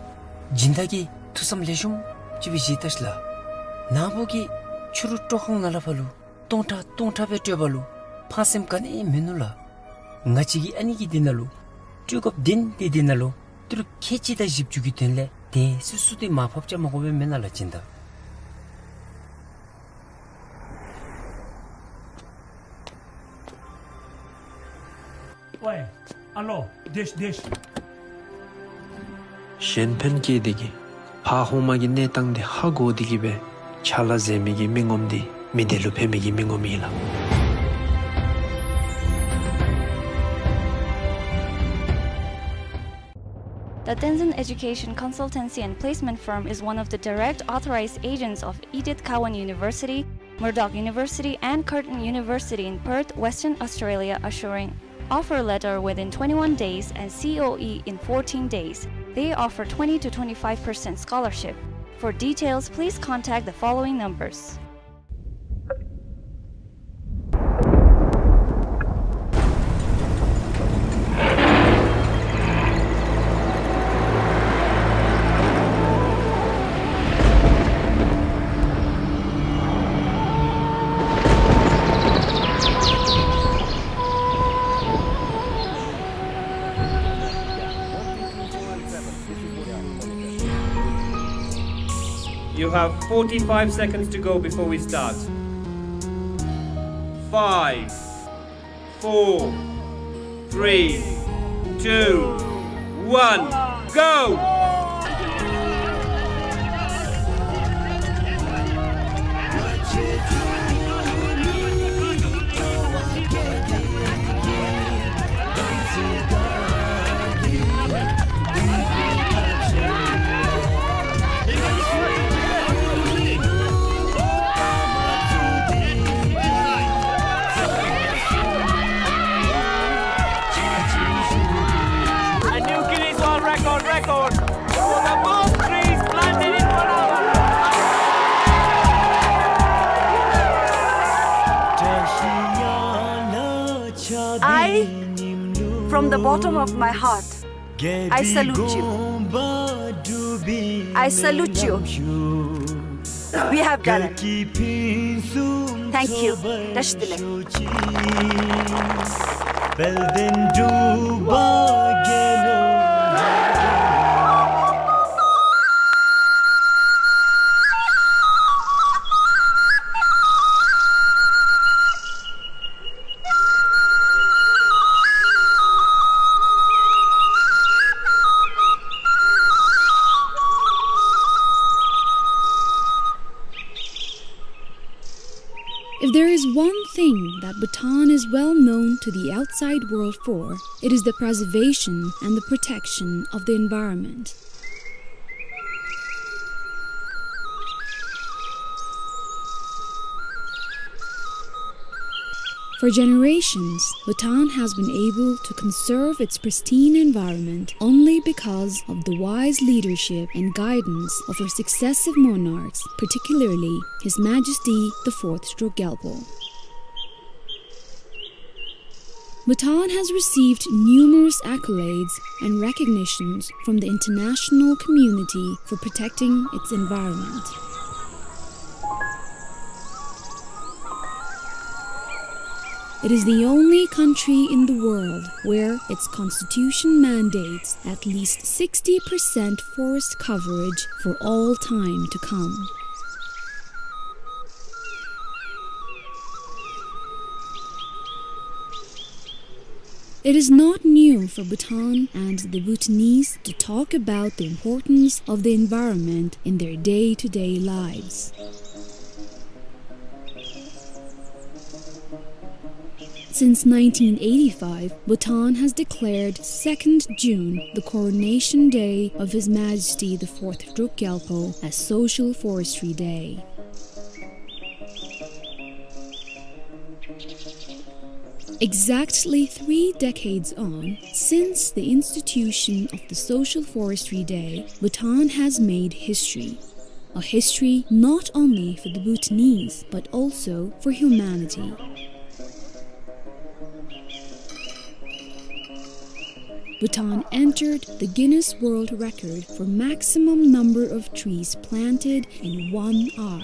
སྦྱིན་བདག་གིས་ཐུགས་བསམ་ལེགས་ཤོམ་ཅིག་སྦེ་བཞེས་ད་ཤིག་ལགས། ནཱ་བུ་གིས་ཕྱི་རུ་སྤྲོ་ཁང་ནང་ལས་ཕར་ལུ་སྟོང་ཕྲག་སྟོང་ཕྲག་སྦེ་སྤྲོད་པ་ལུ་ཕངས་སེམས་ག་ནི་ཡང་མིན་ནུག་ལགས། ང་བཅས་ཀྱིས་ཨ་ནི་གི་དེ་ནང་ལུ་སྤྲོད་དགོཔ་དོན་དེ་དེ་ནང་ལུ་ཏི་རུ་ཁལ་གཅིག་དང་བཞི་བཅུ་གི་དོན་ལས་དེ་སོ་སོ་དེ་མར་ཕབ་རྐྱབ་མ་དགོ་པས་མེན་ན་ལགས་སྦྱིན་བདག། ཝའི་ཨ་ལོ། དེཤ་དེཤ། གཞན་ཕན་བསྐྱེད་དེ་གིས་ཕར་ཧོངས་མ་གི་གནས་སྟངས་དེ་ཧ་གོ་སྟེ་གིས་སྦེ་ཕྱག་ལཱ་མཛད་མི་གི་མི་ངོམ་འདི་མི་སྡེ་ལུ་ཕན་མི་གི་མི་ངོམ་ཨིན་ལགས། The Tenzin Education Consultancy and Placement Firm is one of the direct authorized agents of Edith Cowan University, Murdoch University, and Curtin University in Perth, Western Australia, assuring offer letter within twenty-one days and C O E in fourteen days. They offer twenty to twenty-five percent scholarship. For details, please contact the following numbers. You have forty-five seconds to go before we start. Five, four, three, two, one, go! A new Guinness World Record, record for the most trees planted in one hour. I, from the bottom of my heart, I salute you. I salute you. We have done it. Thank you. Tashitile. If there is one thing that Bhutan is well known to the outside world for, it is the preservation and the protection of the environment. For generations, Bhutan has been able to conserve its pristine environment only because of the wise leadership and guidance of her successive monarchs, particularly His Majesty the Fourth Druk Gyalpo. Bhutan has received numerous accolades and recognitions from the international community for protecting its environment. It is the only country in the world where its constitution mandates at least sixty percent forest coverage for all time to come. It is not new for Bhutan and the Bhutanese to talk about the importance of the environment in their day-to-day lives. Since nineteen eighty-five, Bhutan has declared second June the coronation day of His Majesty the Fourth Druk Gyalpo as Social Forestry Day. Exactly three decades on, since the institution of the Social Forestry Day, Bhutan has made history. A history not only for the Bhutanese, but also for humanity. Bhutan entered the Guinness World Record for maximum number of trees planted in one hour.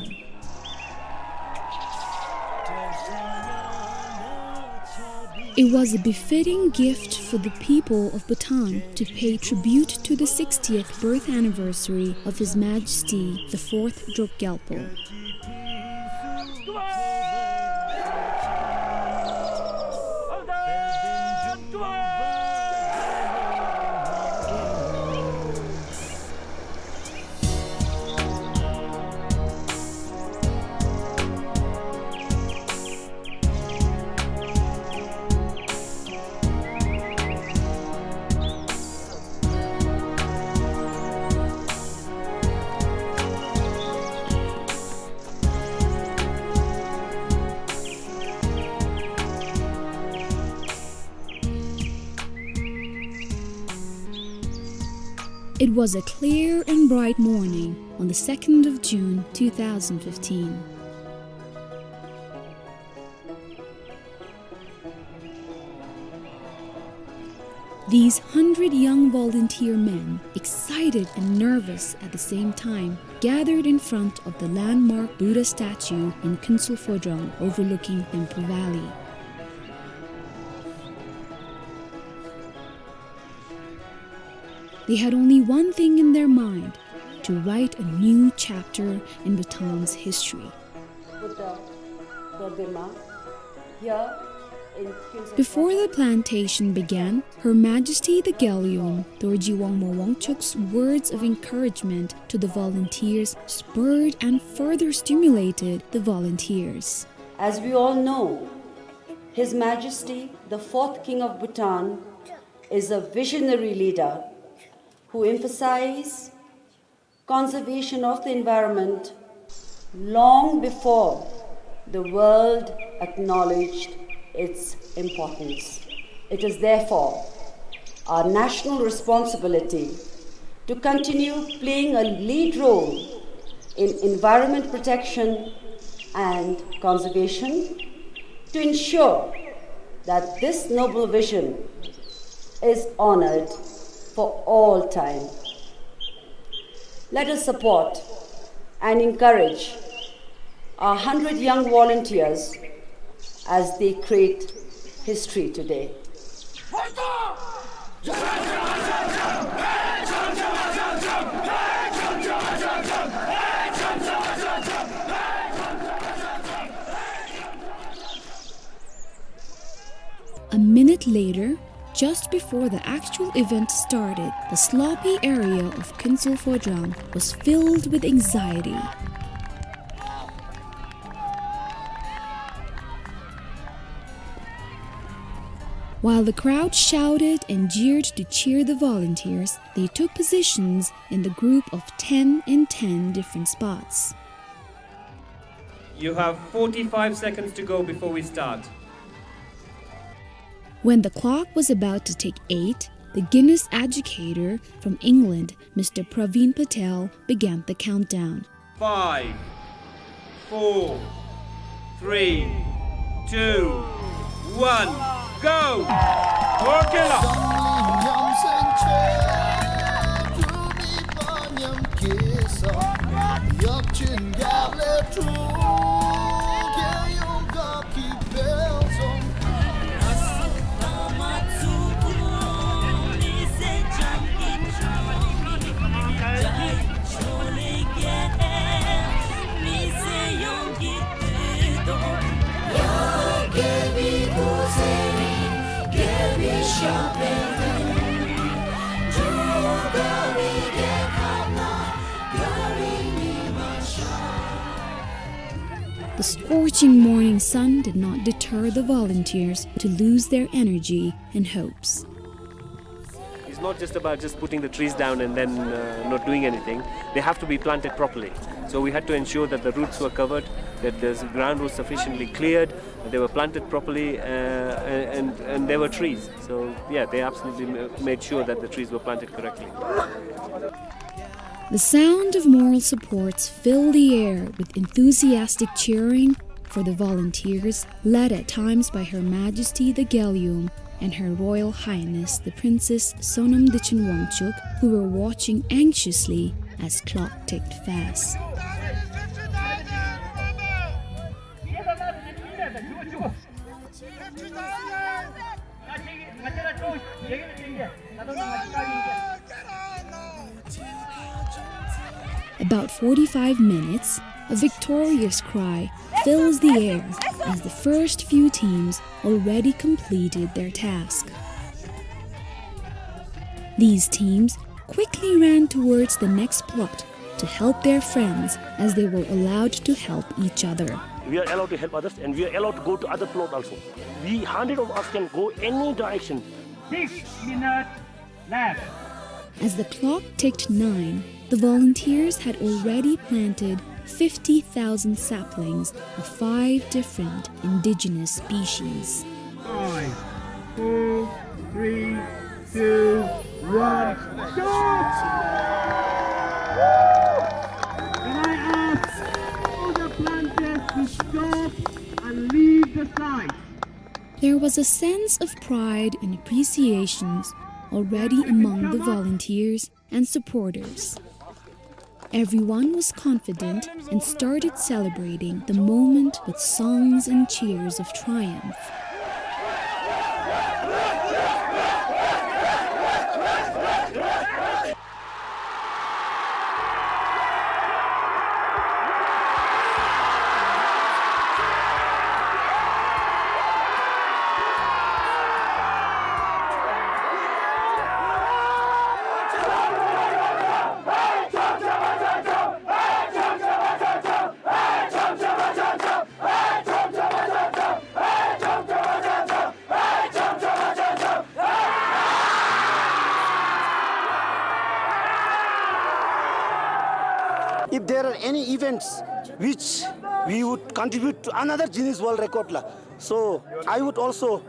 It was a befitting gift for the people of Bhutan to pay tribute to the sixtieth birth anniversary of His Majesty the Fourth Druk Gyalpo. It was a clear and bright morning on the second of June two thousand fifteen. These hundred young volunteer men, excited and nervous at the same time, gathered in front of the landmark Buddha statue in Kinsul Phodrang overlooking Thimphu Valley. They had only one thing in their mind, to write a new chapter in Bhutan's history. Buddha Dorjima here in Kinsul. Before the plantation began, Her Majesty the Gyalyom Dorji Wangmo Wangchuk's words of encouragement to the volunteers spurred and further stimulated the volunteers. As we all know, His Majesty the fourth King of Bhutan is a visionary leader who emphasized conservation of the environment long before the world acknowledged its importance. It is therefore our national responsibility to continue playing a lead role in environment protection and conservation to ensure that this noble vision is honored for all time. Let us support and encourage our hundred young volunteers as they create history today. A minute later, just before the actual event started, the sloppy area of Kinsul Phodrang was filled with anxiety. While the crowd shouted and jeered to cheer the volunteers, they took positions in the group of ten in ten different spots. You have forty-five seconds to go before we start. When the clock was about to tick eight, the Guinness educator from England, Mister Praveen Patel, began the countdown. Five, four, three, two, one, go! Okay, la. The scorching morning sun did not deter the volunteers to lose their energy and hopes. It's not just about just putting the trees down and then, uh, not doing anything. They have to be planted properly. So we had to ensure that the roots were covered, that the ground was sufficiently cleared, that they were planted properly, uh, and, and, and there were trees. So, yeah, they absolutely ma-, made sure that the trees were planted correctly. The sound of moral supports filled the air with enthusiastic cheering for the volunteers, led at times by Her Majesty the Galyum and Her Royal Highness the Princess Sonam Dechen Wangchuck, who were watching anxiously as clock ticked fast. About forty-five minutes, a victorious cry fills the air as the first few teams already completed their task. These teams quickly ran towards the next plot to help their friends as they were allowed to help each other. We are allowed to help others and we are allowed to go to other plot also. We, hundred of us can go any direction. Six minutes left. As the clock ticked nine, the volunteers had already planted fifty thousand saplings of five different indigenous species. Five, four, three, two, one, go! Can I ask all the planters to stop and leave the site? There was a sense of pride and appreciation already among the volunteers and supporters. Everyone was confident and started celebrating the moment with songs and cheers of triumph. If there are any events which we would contribute to another Guinness World Record la, so I would also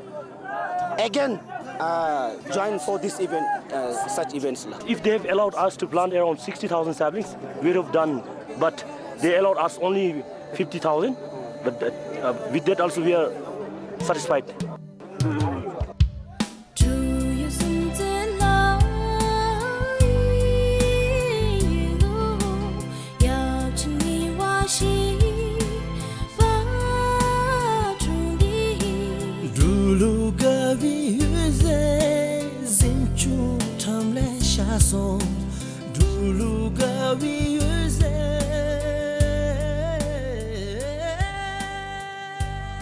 again, uh, join for this event, uh, such events la. If they have allowed us to plant around sixty thousand saplings, we would have done, but they allowed us only fifty thousand, but that, uh, with that also we are satisfied.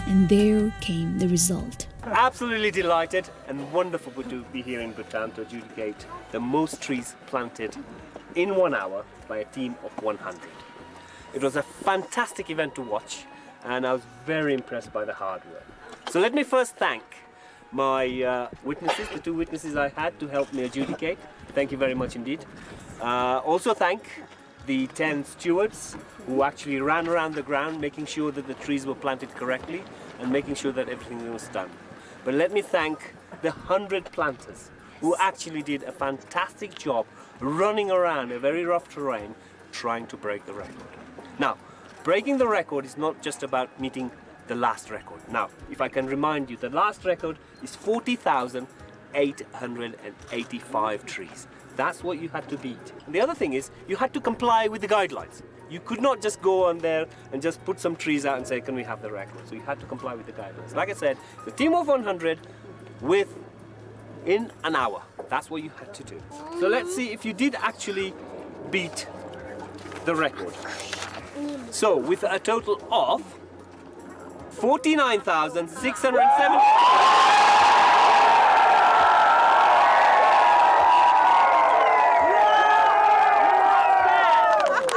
And there came the result. Absolutely delighted and wonderful to be here in Bhutan to adjudicate the most trees planted in one hour by a team of one hundred. It was a fantastic event to watch, and I was very impressed by the hard work. So let me first thank my, uh, witnesses, the two witnesses I had to help me adjudicate. Thank you very much indeed. Uh, also thank the ten stewards who actually ran around the ground, making sure that the trees were planted correctly and making sure that everything was done. But let me thank the hundred planters who actually did a fantastic job running around a very rough terrain trying to break the record. Now, breaking the record is not just about meeting the last record. Now, if I can remind you, the last record is forty thousand eight hundred and eighty-five trees. That's what you had to beat. And the other thing is, you had to comply with the guidelines. You could not just go on there and just put some trees out and say, "Can we have the record?" So you had to comply with the guidelines. Like I said, the team of one hundred with, in an hour. That's what you had to do. So let's see if you did actually beat the record. So with a total of forty-nine thousand six hundred seven.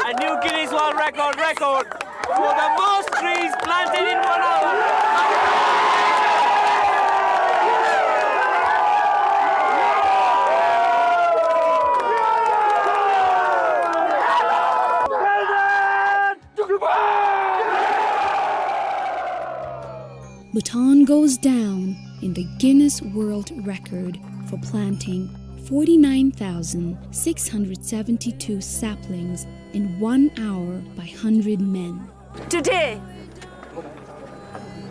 A new Guinness World Record, record. For the most trees planted in one hour. Bhutan goes down in the Guinness World Record for planting forty-nine thousand six hundred seventy-two saplings in one hour by hundred men. Today,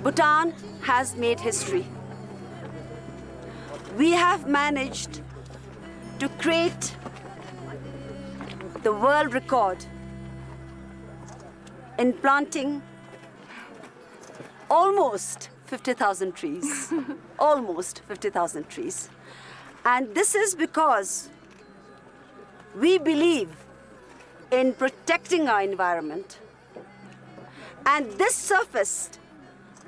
Bhutan has made history. We have managed to create the world record in planting almost fifty thousand trees. Almost fifty thousand trees. And this is because we believe in protecting our environment. And this surfaced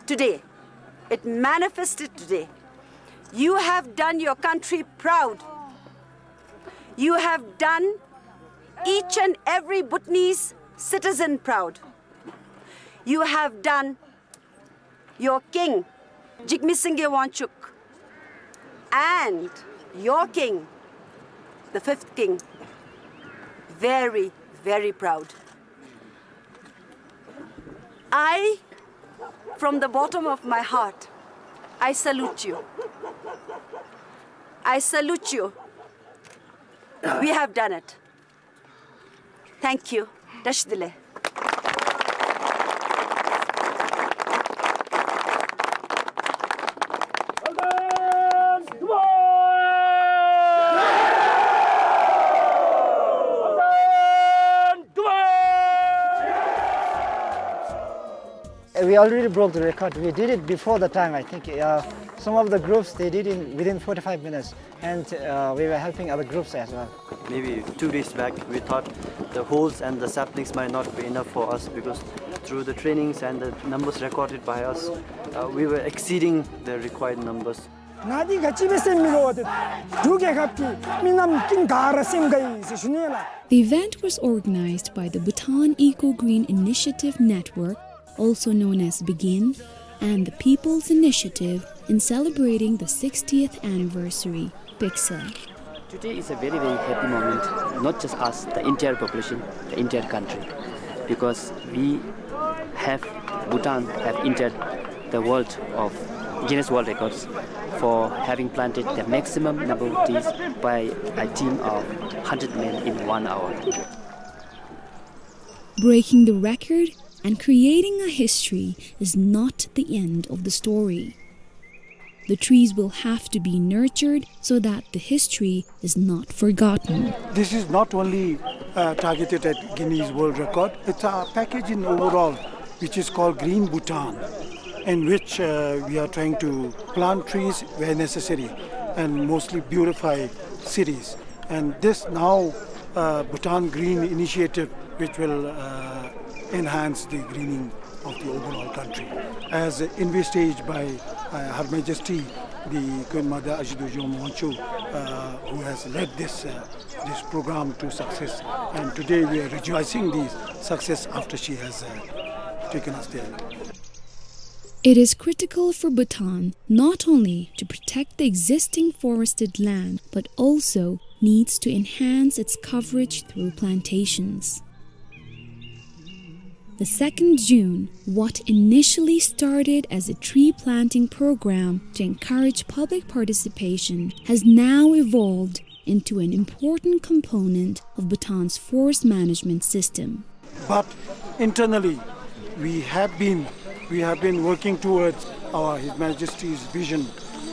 today. It manifested today. You have done your country proud. You have done each and every Bhutanese citizen proud. You have done your king, Jigme Singye Wangchuck, and your king, the fifth king, very, very proud. I, from the bottom of my heart, I salute you. I salute you. We have done it. Thank you. Dashi dile. We already broke the record. We did it before the time, I think. Uh, some of the groups, they did it within forty-five minutes. And, uh, we were helping other groups as well. Maybe two days back, we thought the holes and the saplings might not be enough for us, because through the trainings and the numbers recorded by us, uh, we were exceeding the required numbers. ང་འདི་ག་ཅི་སྦེ་སེམས་མི་དགའཝ་ད་འབྲུག་རྒྱལ་ཁབ་ཀྱི་མི་རྣམས་ཀྱིས་དགའ་ར་སེམས་དགའ་ཡི་ཟེར་ཞུ་ནི་ལགས། The event was organized by the Bhutan Eco Green Initiative Network, also known as BEGIN, and the People's Initiative in celebrating the sixtieth anniversary, PICSA. Today is a very, very happy moment, not just us, the entire population, the entire country, because we have, Bhutan have entered the world of Guinness World Records for having planted the maximum number of trees by a team of hundred men in one hour. Breaking the record and creating a history is not the end of the story. The trees will have to be nurtured so that the history is not forgotten. This is not only, uh, targeted at Guinness World Record, it's a package in overall, which is called Green Bhutan, in which, uh, we are trying to plant trees where necessary and mostly beautify cities. And this now, uh, Bhutan Green Initiative, which will, uh, enhance the greening of the overall country. As envisaged by, uh, Her Majesty, the Queen Mother Ashi Dorji Wangchuck, uh, who has led this, uh, this program to success. And today we are rejoicing the success after she has, uh, taken us there. It is critical for Bhutan not only to protect the existing forested land, but also needs to enhance its coverage through plantations. The second June, what initially started as a tree planting program to encourage public participation, has now evolved into an important component of Bhutan's forest management system. But internally, we have been, we have been working towards our, His Majesty's vision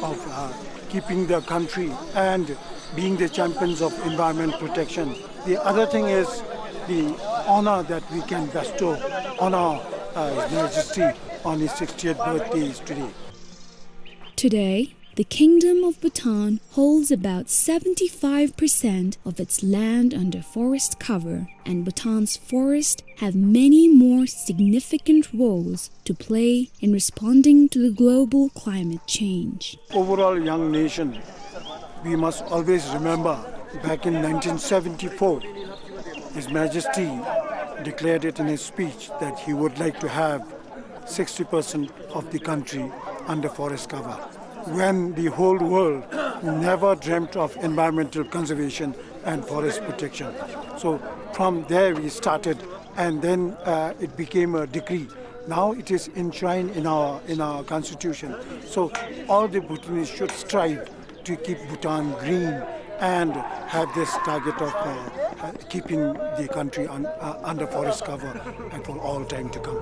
of, uh, keeping the country and being the champions of environment protection. The other thing is the honor that we can bestow on our, uh, His Majesty on his sixtieth birthday is today. Today, the Kingdom of Bhutan holds about seventy-five percent of its land under forest cover, and Bhutan's forests have many more significant roles to play in responding to the global climate change. Overall young nation, we must always remember back in nineteen seventy-four, His Majesty declared it in his speech that he would like to have sixty percent of the country under forest cover, when the whole world never dreamt of environmental conservation and forest protection. So from there we started, and then, uh, it became a decree. Now it is enshrined in our, in our constitution. So all the Bhutanese should strive to keep Bhutan green and have this target of, uh, uh, keeping the country un-, uh, under forest cover and for all time to come.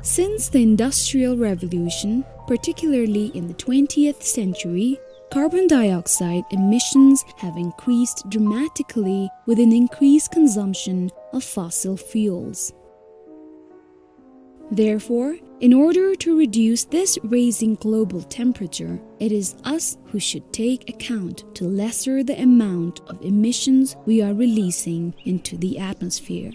Since the Industrial Revolution, particularly in the twentieth century, carbon dioxide emissions have increased dramatically with an increased consumption of fossil fuels. Therefore, in order to reduce this raising global temperature, it is us who should take account to lesser the amount of emissions we are releasing into the atmosphere.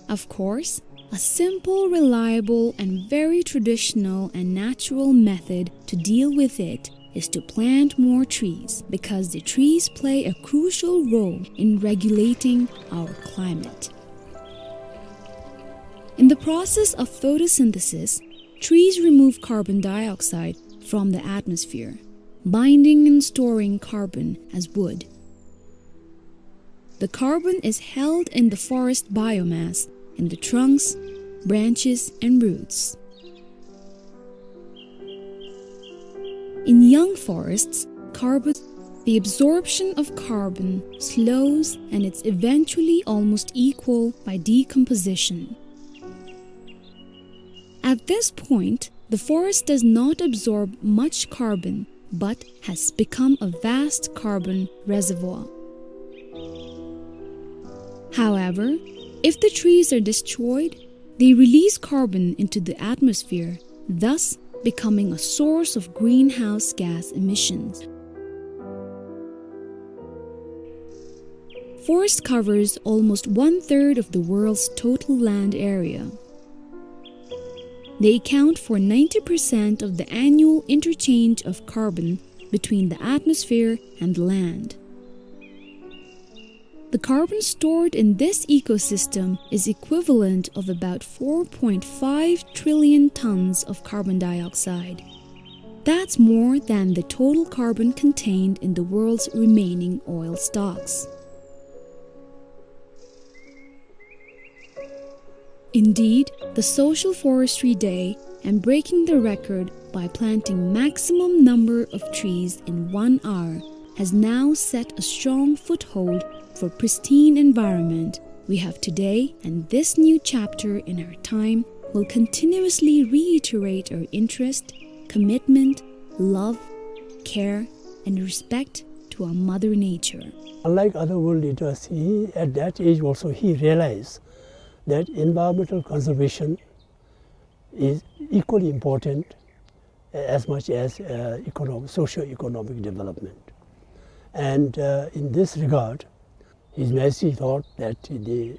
Of course, a simple, reliable, and very traditional and natural method to deal with it is to plant more trees, because the trees play a crucial role in regulating our climate. In the process of photosynthesis, trees remove carbon dioxide from the atmosphere, binding and storing carbon as wood. The carbon is held in the forest biomass, in the trunks, branches, and roots. In young forests, carbon, the absorption of carbon slows and it's eventually almost equal by decomposition. At this point, the forest does not absorb much carbon, but has become a vast carbon reservoir. However, if the trees are destroyed, they release carbon into the atmosphere, thus becoming a source of greenhouse gas emissions. Forest covers almost one-third of the world's total land area. They account for ninety percent of the annual interchange of carbon between the atmosphere and the land. The carbon stored in this ecosystem is equivalent of about four point five trillion tons of carbon dioxide. That's more than the total carbon contained in the world's remaining oil stocks. Indeed, the Social Forestry Day and breaking the record by planting maximum number of trees in one hour has now set a strong foothold for pristine environment we have today, and this new chapter in our time will continuously reiterate our interest, commitment, love, care, and respect to our mother nature. Unlike other world leaders, he, at that age also, he realized that environmental conservation is equally important as much as, uh, econo-, socio-economic development. And, uh, in this regard, His Majesty thought that the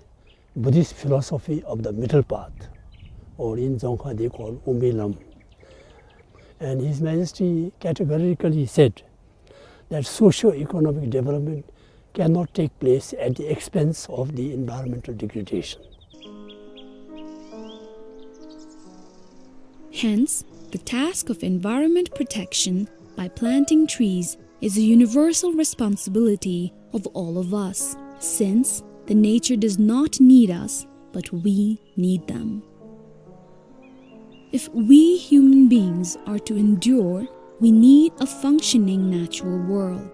Buddhist philosophy of the middle path, or in Dzongkha they call Umbi Lam, and His Majesty categorically said that socio-economic development cannot take place at the expense of the environmental degradation. Hence, the task of environment protection by planting trees is a universal responsibility of all of us, since the nature does not need us, but we need them. If we human beings are to endure, we need a functioning natural world.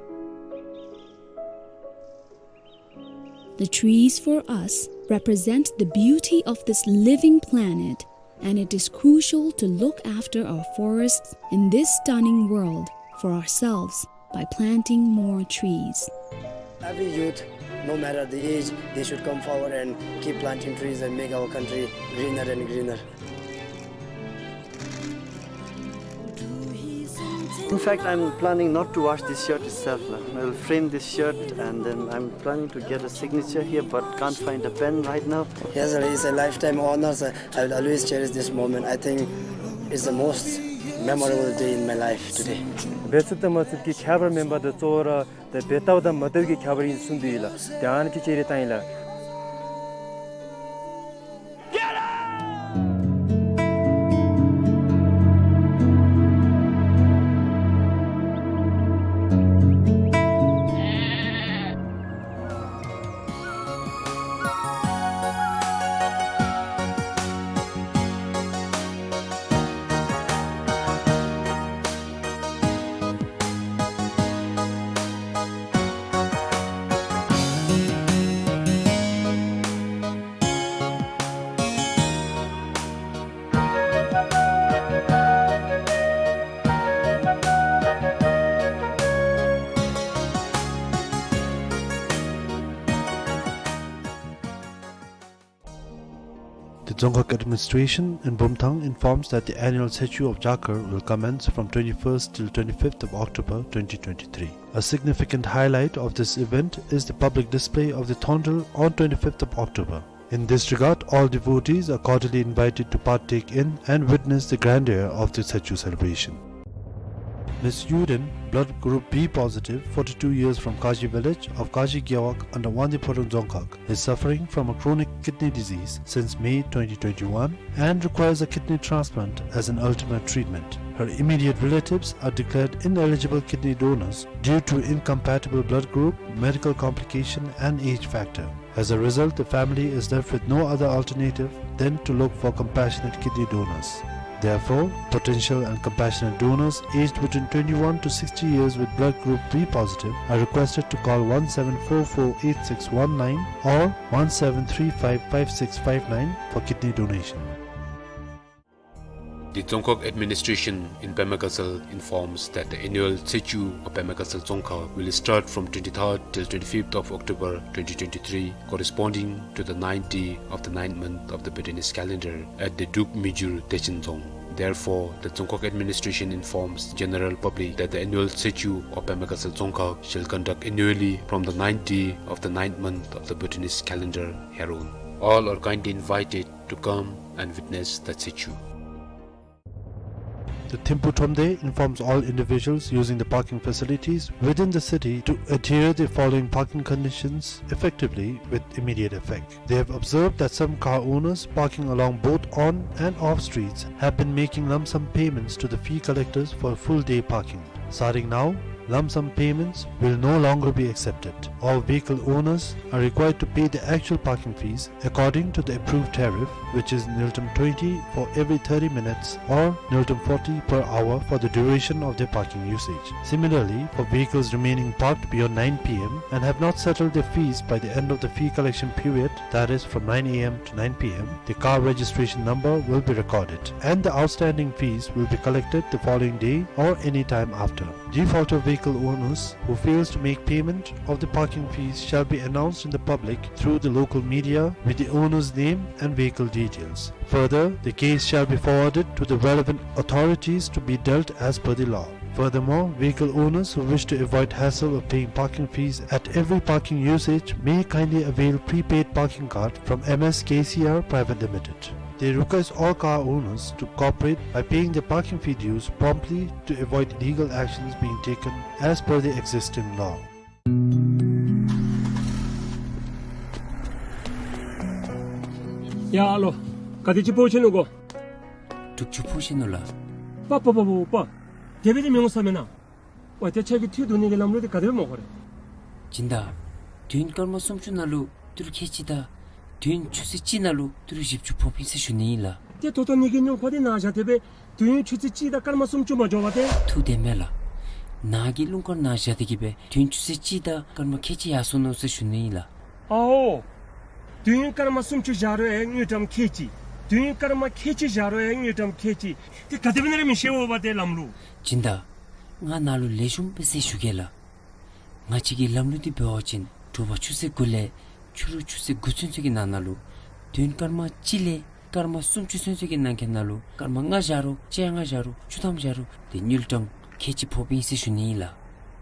The trees for us represent the beauty of this living planet, and it is crucial to look after our forests in this stunning world for ourselves by planting more trees. Every youth, no matter the age, they should come forward and keep planting trees and make our country greener and greener. In fact, I'm planning not to wash this shirt itself, la. I'll frame this shirt and then I'm planning to get a signature here, but can't find a pen right now. Yes, sir, it's a lifetime honor, sir. I will always cherish this moment. I think it's the most memorable day in my life today. འབད་ཚུགས་དང་མ་ཚུགས་ཀྱི་ཁྱད་པར་མེད་པར་དུ་གཙོ་བོ་ར་ ད་འབད་བཏུབ་དང་མ་བཏུབ་ཀྱི་ཁྱད་པར་ཨིན་གསུངས་ཏེ་ཡོད་ལགས། ད་ཨ་ནི་ཅིག་ཅིག་རེ་བཏང་ཡི་ལགས། The Dzongkhag administration in Bumthang informs that the annual Tsechu of Jakar will commence from twenty-first till twenty-fifth of October twenty twenty-three. A significant highlight of this event is the public display of the Thondel on twenty-fifth of October. In this regard, all devotees are cordially invited to partake in and witness the grandeur of the Tsechu celebration. Miss Yuden, blood group B positive, forty-two years, from Kaji village of Kaji Gewog under Wangdue Phodrang Dzongkhag, is suffering from a chronic kidney disease since May twenty twenty-one and requires a kidney transplant as an ultimate treatment. Her immediate relatives are declared ineligible kidney donors due to incompatible blood group, medical complication, and age factor. As a result, the family is left with no other alternative than to look for compassionate kidney donors. Therefore, potential and compassionate donors aged between twenty-one to sixty years with blood group B positive are requested to call one seven four four eight six one nine or one seven three five five six five nine for kidney donation. The Dzongkhag administration in Pemagasal informs that the annual Tsechu of Pemagasal Dzongkhag will start from twenty-third till twenty-fifth of October twenty twenty-three, corresponding to the ninth day of the ninth month of the Bhutanese calendar at the Dukmijur Techen Dzong. Therefore, the Dzongkhag administration informs general public that the annual Tsechu of Pemagasal Dzongkhag shall conduct annually from the ninth day of the ninth month of the Bhutanese calendar hereon. All are kindly invited to come and witness the Tsechu. The Thimphu Thromde informs all individuals using the parking facilities within the city to adhere the following parking conditions effectively with immediate effect. They have observed that some car owners parking along both on and off streets have been making lump sum payments to the fee collectors for full day parking. Starting now, lump sum payments will no longer be accepted. All vehicle owners are required to pay the actual parking fees according to the approved tariff, which is ngultrum twenty for every thirty minutes or ngultrum forty per hour for the duration of their parking usage. Similarly, for vehicles remaining parked beyond nine P M and have not settled their fees by the end of the fee collection period, that is from nine A M to nine P M, the car registration number will be recorded and the outstanding fees will be collected the following day or any time after. Defaulter vehicle owners who fails to make payment of the parking fees shall be announced in the public through the local media with the owner's name and vehicle details. Further, the case shall be forwarded to the relevant authorities to be dealt as per the law. Furthermore, vehicle owners who wish to avoid hassle of paying parking fees at every parking usage may kindly avail prepaid parking card from M S K C R Private Limited. They request all car owners to cooperate by paying the parking fee dues promptly to avoid legal actions being taken as per the existing law. ཡ་ཨ་ལོ། ག་དེ་ཅིག་འཕོ་ཤི་ནུག་གོ། དྲུག་ཅུ་འཕོ་ཤི་ནུག་ལགས། པ་པ་པ་པ་པ། དེ་སྦེ་འདི་མི་འོང་ས་མེན་ན། ཝ་ཏེ་ཁྱོད་ཀྱིས་འཐུ་བསྡུ་ནི་གི་ལམ་ལུགས་འདི་ག་དེ་སྦེ་མོ་ཁོ་རེ། སྦྱིན་བདག། དུས་ཡུན་སྐར་མ་སུམ་ཅུ་ནང་ལུ་ཏི་རུ་ཁལ་གཅིག་དང་དུས་ཡུན་ཆུ་ཚོད་གཅིག་ནང་ལུ་ཏི་རུ་བཞི་བཅུ་ཕོགཔ་ཨིན་ཟེར་ཞུ་ནི་ཨིན་ལགས། ཏེ་ད་ལྟོ་ནི་གི་སྨྱོ་ཁོ་འདི་ནཱ་བཞག་སྟེ་སྦེ་དུས་ཡུན་ཆུ་ཚོད་གཅིག་དང་སྐར་མ་སུམ་ཅུ་མ་འགྱོ་བར་ཏེ། འཐུ་དེས་མེན་ལགས། ནཱ་གི་རླུང་འཁོར་ནཱ་བཞག་སྟེ་གི་སྦེ་དུས་ཡུན་ཆུ་ཚོད་གཅིག་དང་སྐར་མ་ཁལ་གཅིག་ཡར་སོང་ནུག་ཟེར་ཞུ་ནི་ཨིན་ལགས། ཨའོ། དུས་ཡུན་སྐར་མ་སུམ་ཅུ་བཞག་རུང་ཡང་དངུལ་ཀྲམ་ཁལ་གཅིག། དུས་ཡུན་སྐར་མ་ཁལ་གཅིག་བཞག་རུང་ཡང་དངུལ་ཀྲམ་ཁལ་གཅིག། ཏེ་ག་དེ་སྦེ་ཨིན་ན་ར་མི་ཤེས་འོང་པ་ཏེ་ལམ་ལུགས། སྦྱིན་བདག། ང་ནཱ་ལུ་ལེགས་ཤོམ་སྦེ་ཟེར་ཞུ་གེ་ལགས། ང་བཅས་ཀྱི་ལམ་ལུགས་འདི་འབད་བ་ཅིན་དྲོ་པ་ཆུ་ཚོད་དགུ་ལས་ཕྱི་རུ་ཆུ་ཚོད་དགུ་ཚུན་ཚོད་ཀྱི་ནང་ན་ལུ་དུས་ཡུན་སྐར་མ་གཅིག་ལས་སྐར་མ་སུམ་ཅུ་ཚུན་ཚོད་ཀྱི་ནང་འཁོད་ནང་ལུ་སྐར་མ་ལྔ་བཞག་རུང་བཅོ་ལྔ་བཞག་རུང་བཅུ་ཐམ་བཞག་རུང་ཏེ་དངུལ་ཀྲམ་ཁལ་གཅིག་ཕོགཔ་ཨིན་ཟེར་ཞུ་ནི་ཨིན་ལགས།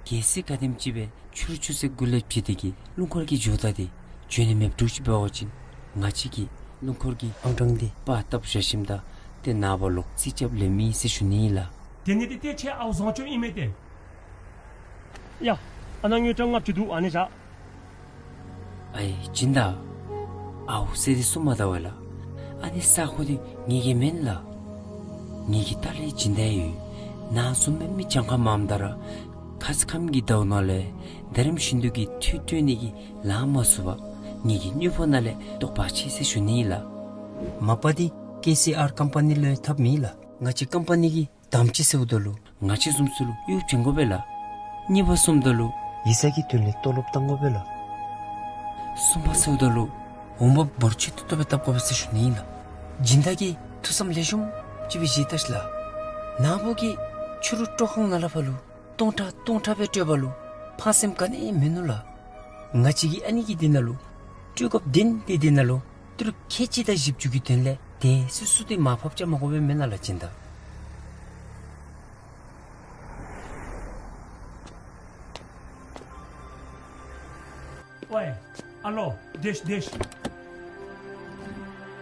གལ་སྲིད་ག་དེམ་ཅིག་སྦེ་ཕྱི་རུ་ཆུ་ཚོད་དགུ་ལས་བརྒྱུད་དེ་གི་རླུང་འཁོར་གྱི་འགྱོ་ད་འདི་འགྱོ་ནི་མེདཔ་འདྲཝ་ཅིག་འབད་བ་ཅིན་ང་བཅས་ཀྱིས་རླུང་འཁོར་གྱི་ཨང་གྲངས་འདི་པར་བཏབ་བཞག་ཞིནམ་ད་ཏེ་ནངས་པ་ལོག་རྩིས་རྐྱབ་ལེནམ་ཨིན་ཟེར་ཞུ་ནི་ཨིན་ལགས། དེ་ནི་འདི་ཏེ་ཁྱོད་ཨའུ་བཟང་སྤྱོད་ཨིན་མས་ཏེ། ཡ། ཨ་ནཱ་དངུལ་ཀྲམ་ལྔ་བཅུ་འདུག། ཨ་ནི་བཞག། ཨའི་སྦྱིན་བདག། ཨའུ་ཟེར་ཏེ་གསུངས་མ་ད་བས་ལགས། ཨ་ནི་ས་གོ་འདི་ངེ་གི་མེན་ལགས། ངེ་གི་ལྟག་ལས་སྦྱིན་བདག་ཡོད། ནཱ་བཟུམ་སྦེ་མི་གྱངས་ཁ་མངམ་ད་ར་ཁ་ཙ་ཁམས་ཀྱི་ཟླཝ་ནང་ལས་དྷ་རམ་ཤིན་ཏུ་གི་མཐུ་སྤྲོད་ནི་གི་ལཱ་མ་ཚུགས་པར་ངེ་གི་དངུལ་ཕོགས་ནང་ལས་བཏོག་པ་ཅིག་ཟེར་ཞུ་ནི་ལགས། མ་པ་འདི་ཀེ་སི་ཨར་ཀམ་པ་ནི་ལུ་ཡང་ཐབས་མེད་ལགས། ང་བཅས་ཀམ་པ་ནི་གི་དམ་ཅིག་ཟེརཝ་ད་ལུ་ང་བཅས་བཟུམ་ཚུ་ལུ་གཡོག་བྱིན་དགོ་པས་ལགས། གཉིས་པ་གསུངམ་ད་ལུ་ཡིག་ཚང་གི་དོན་ལས་ཏོ་ལོབ་བཏང་དགོ་པས་ལགས། གསུམ་པ་ཟེརཝ་ད་ལུ་འོང་འབབ་འབོར་ཆེ་ཏོག་ཏོ་སྦེ་བཏབ་དགོ་པས་ཟེར་ཞུ་ནི་ཨིན་ལགས། སྦྱིན་བདག་གིས་ཐུགས་བསམ་ལེགས་ཤོམ་ཅིག་སྦེ་བཞེས་ད་ཤིག་ལགས། ནཱ་བུ་གིས་ཕྱི་རུ་སྤྲོ་ཁང་ནང་ལས་ཕར་ལུ་སྟོང་ཕྲག་སྟོང་ཕྲག་སྦེ་སྤྲོད་པ་ལུ་ཕངས་སེམས་ག་ནི་ཡང་མིན་ནུག་ལགས། ང་བཅས་ཀྱིས་ཨ་ནི་གི་དེ་ནང་ལུ་སྤྲོད་དགོཔ་དོན་དེ་དེ་ནང་ལུ་ཏི་རུ་ཁལ་གཅིག་དང་བཞི་བཅུ་གི་དོན་ལས་དེ་སོ་སོ་འདི་མར་ཕབ་རྐྱབ་མ་དགོ་པས་མེན་ན་ལགས་སྦྱིན་བདག། ཝའི་ཨ་ལོ་དེཤ་དེཤ།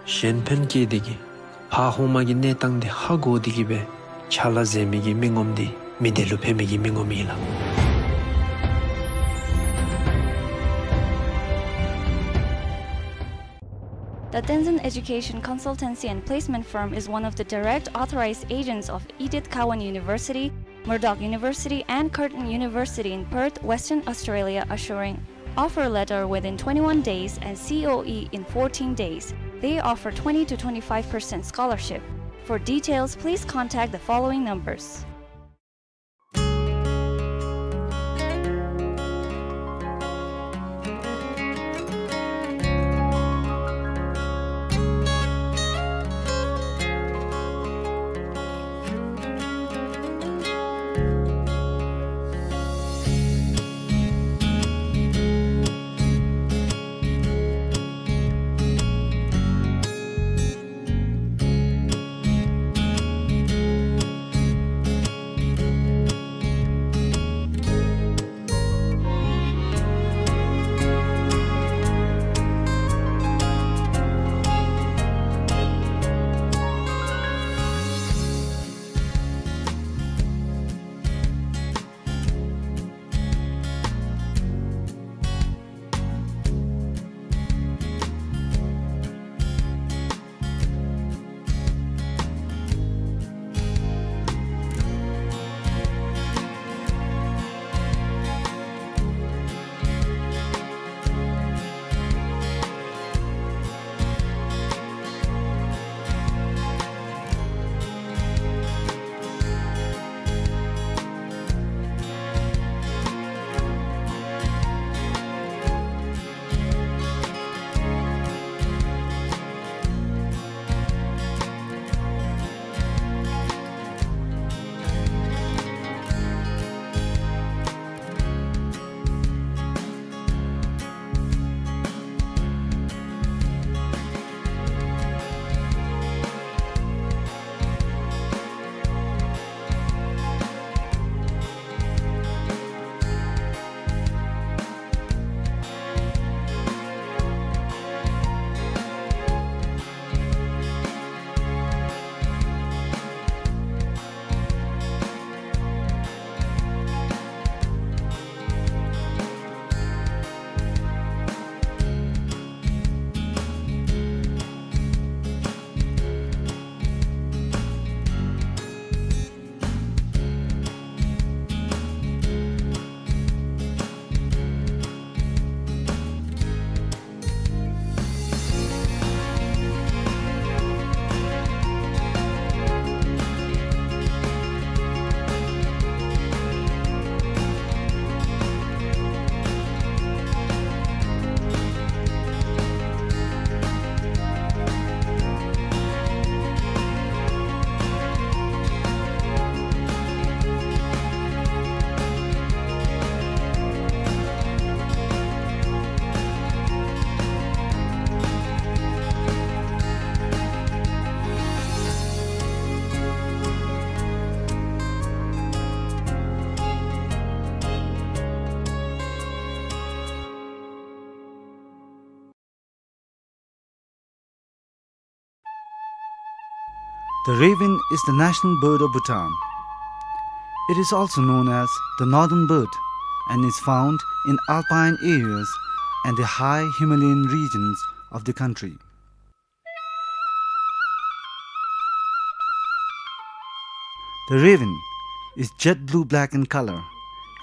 གཞན་ཕན་བསྐྱེད་དེ་གིས་ཕར་ཧོངས་མ་གི་གནས་སྟངས་འདི་ཧ་གོ་སྟེ་གིས་སྦེ་ཕྱག་ལཱ་མཛད་མི་གི་མི་ངོམ་འདི་མི་སྡེ་ལུ་ཕན་མི་གི་མི་ངོམ་ཨིན་ལགས། The Tenzin Education Consultancy and Placement Firm is one of the direct authorized agents of Edith Cowan University, Murdoch University, and Curtin University in Perth, Western Australia, assuring offer letter within twenty-one days and C O E in fourteen days. They offer twenty to twenty-five percent scholarship. For details, please contact the following numbers. The raven is the national bird of Bhutan. It is also known as the northern bird and is found in alpine areas and the high Himalayan regions of the country. The raven is jet blue-black in color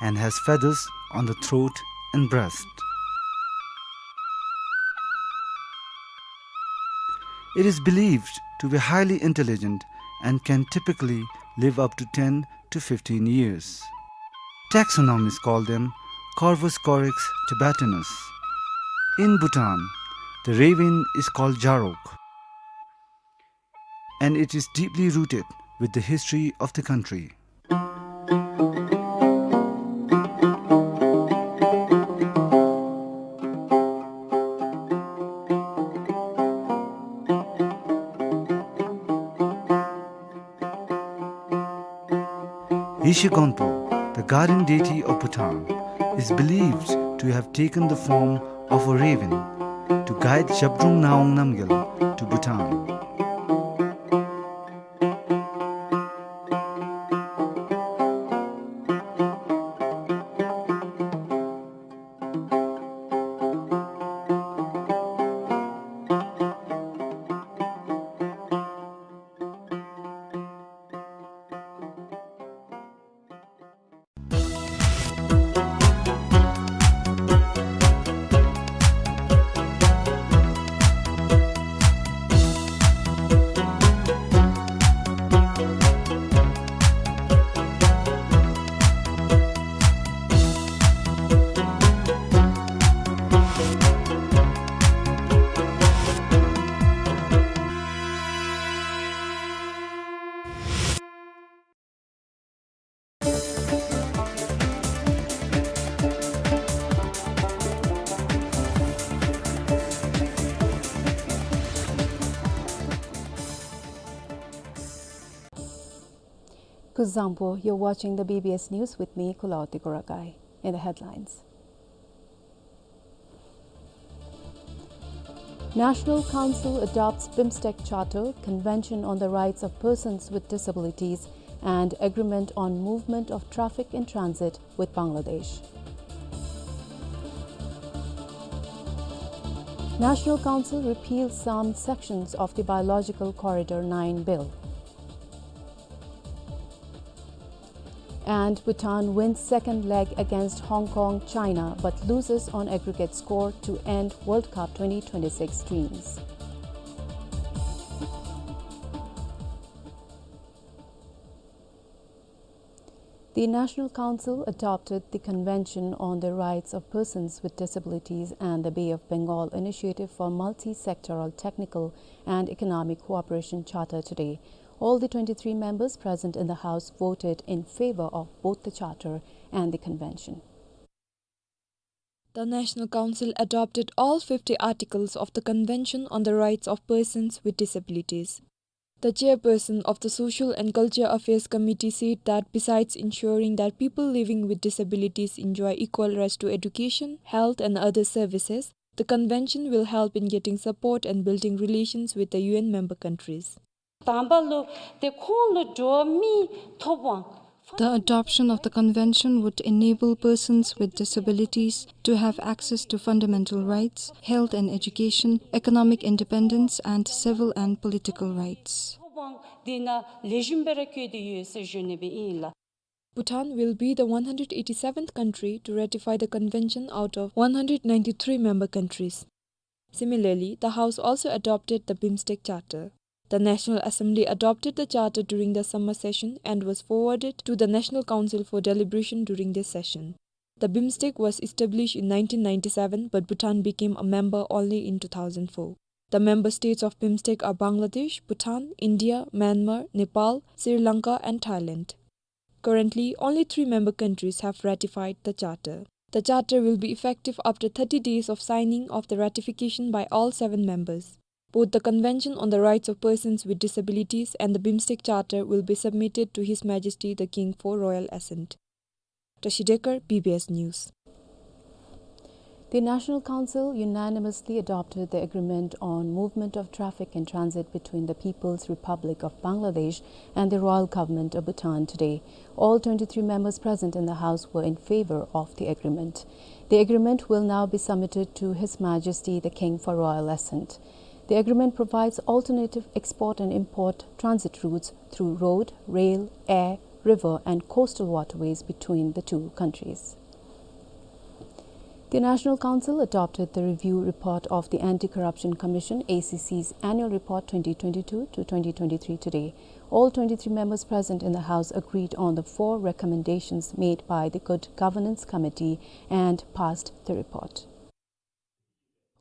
and has feathers on the throat and breast. It is believed to be highly intelligent and can typically live up to ten to fifteen years. Taxonomists call them Corvus corax tibetanus. In Bhutan, the raven is called Jarok, and it is deeply rooted with the history of the country. Yeshe Gonpo, the guardian deity of Bhutan, is believed to have taken the form of a raven to guide Zhabdrung Ngawang Namgyal to Bhutan. Kuzuzangpo, you're watching the B B S News with me, Kulaoti Kurakai. In the headlines. National Council adopts BIMSTEC Charter, Convention on the Rights of Persons with Disabilities, and Agreement on Movement of Traffic in Transit with Bangladesh. National Council repeals some sections of the Biological Corridor nine bill. And Bhutan wins second leg against Hong Kong, China, but loses on aggregate score to end World Cup twenty twenty-six dreams. The National Council adopted the Convention on the Rights of Persons with Disabilities and the Bay of Bengal Initiative for Multi-Sectoral Technical and Economic Cooperation Charter today. All the twenty-three members present in the House voted in favor of both the Charter and the Convention. The National Council adopted all fifty articles of the Convention on the Rights of Persons with Disabilities. The chairperson of the Social and Culture Affairs Committee said that besides ensuring that people living with disabilities enjoy equal rights to education, health and other services, the convention will help in getting support and building relations with the U N member countries. དང་པ་ལུ་ཏེ་ཁོང་ལུ་འགྲོ་མི་ཐོབ་དབང་། The adoption of the convention would enable persons with disabilities to have access to fundamental rights, health and education, economic independence, and civil and political rights. ཐོབ་དབང་འདི་ནང་ལེགས་ཤོམ་སྦེ་ར་བཀོད་དེ་ཡོད་ཟེར་ཞུ་ནི་སྦེ་ཨིན་ལགས། Bhutan will be the one hundred eighty-seventh country to ratify the convention out of one hundred ninety-three member countries. Similarly, the House also adopted the BIMSTEC Charter. The National Assembly adopted the Charter during the summer session and was forwarded to the National Council for deliberation during this session. The BIMSTEC was established in nineteen ninety-seven, but Bhutan became a member only in two thousand four. The member states of BIMSTEC are Bangladesh, Bhutan, India, Myanmar, Nepal, Sri Lanka, and Thailand. Currently, only three member countries have ratified the Charter. The Charter will be effective after thirty days of signing of the ratification by all seven members. Both the Convention on the Rights of Persons with Disabilities and the BIMSTEC Charter will be submitted to His Majesty the King for royal assent. Tashi Dekar, B B S News. The National Council unanimously adopted the Agreement on Movement of Traffic in Transit between the People's Republic of Bangladesh and the Royal Government of Bhutan today. All twenty-three members present in the House were in favor of the agreement. The agreement will now be submitted to His Majesty the King for royal assent. The agreement provides alternative export and import transit routes through road, rail, air, river, and coastal waterways between the two countries. The National Council adopted the review report of the Anti-Corruption Commission, A C C's annual report twenty twenty-two to twenty twenty-three today. All twenty-three members present in the House agreed on the four recommendations made by the Good Governance Committee and passed the report.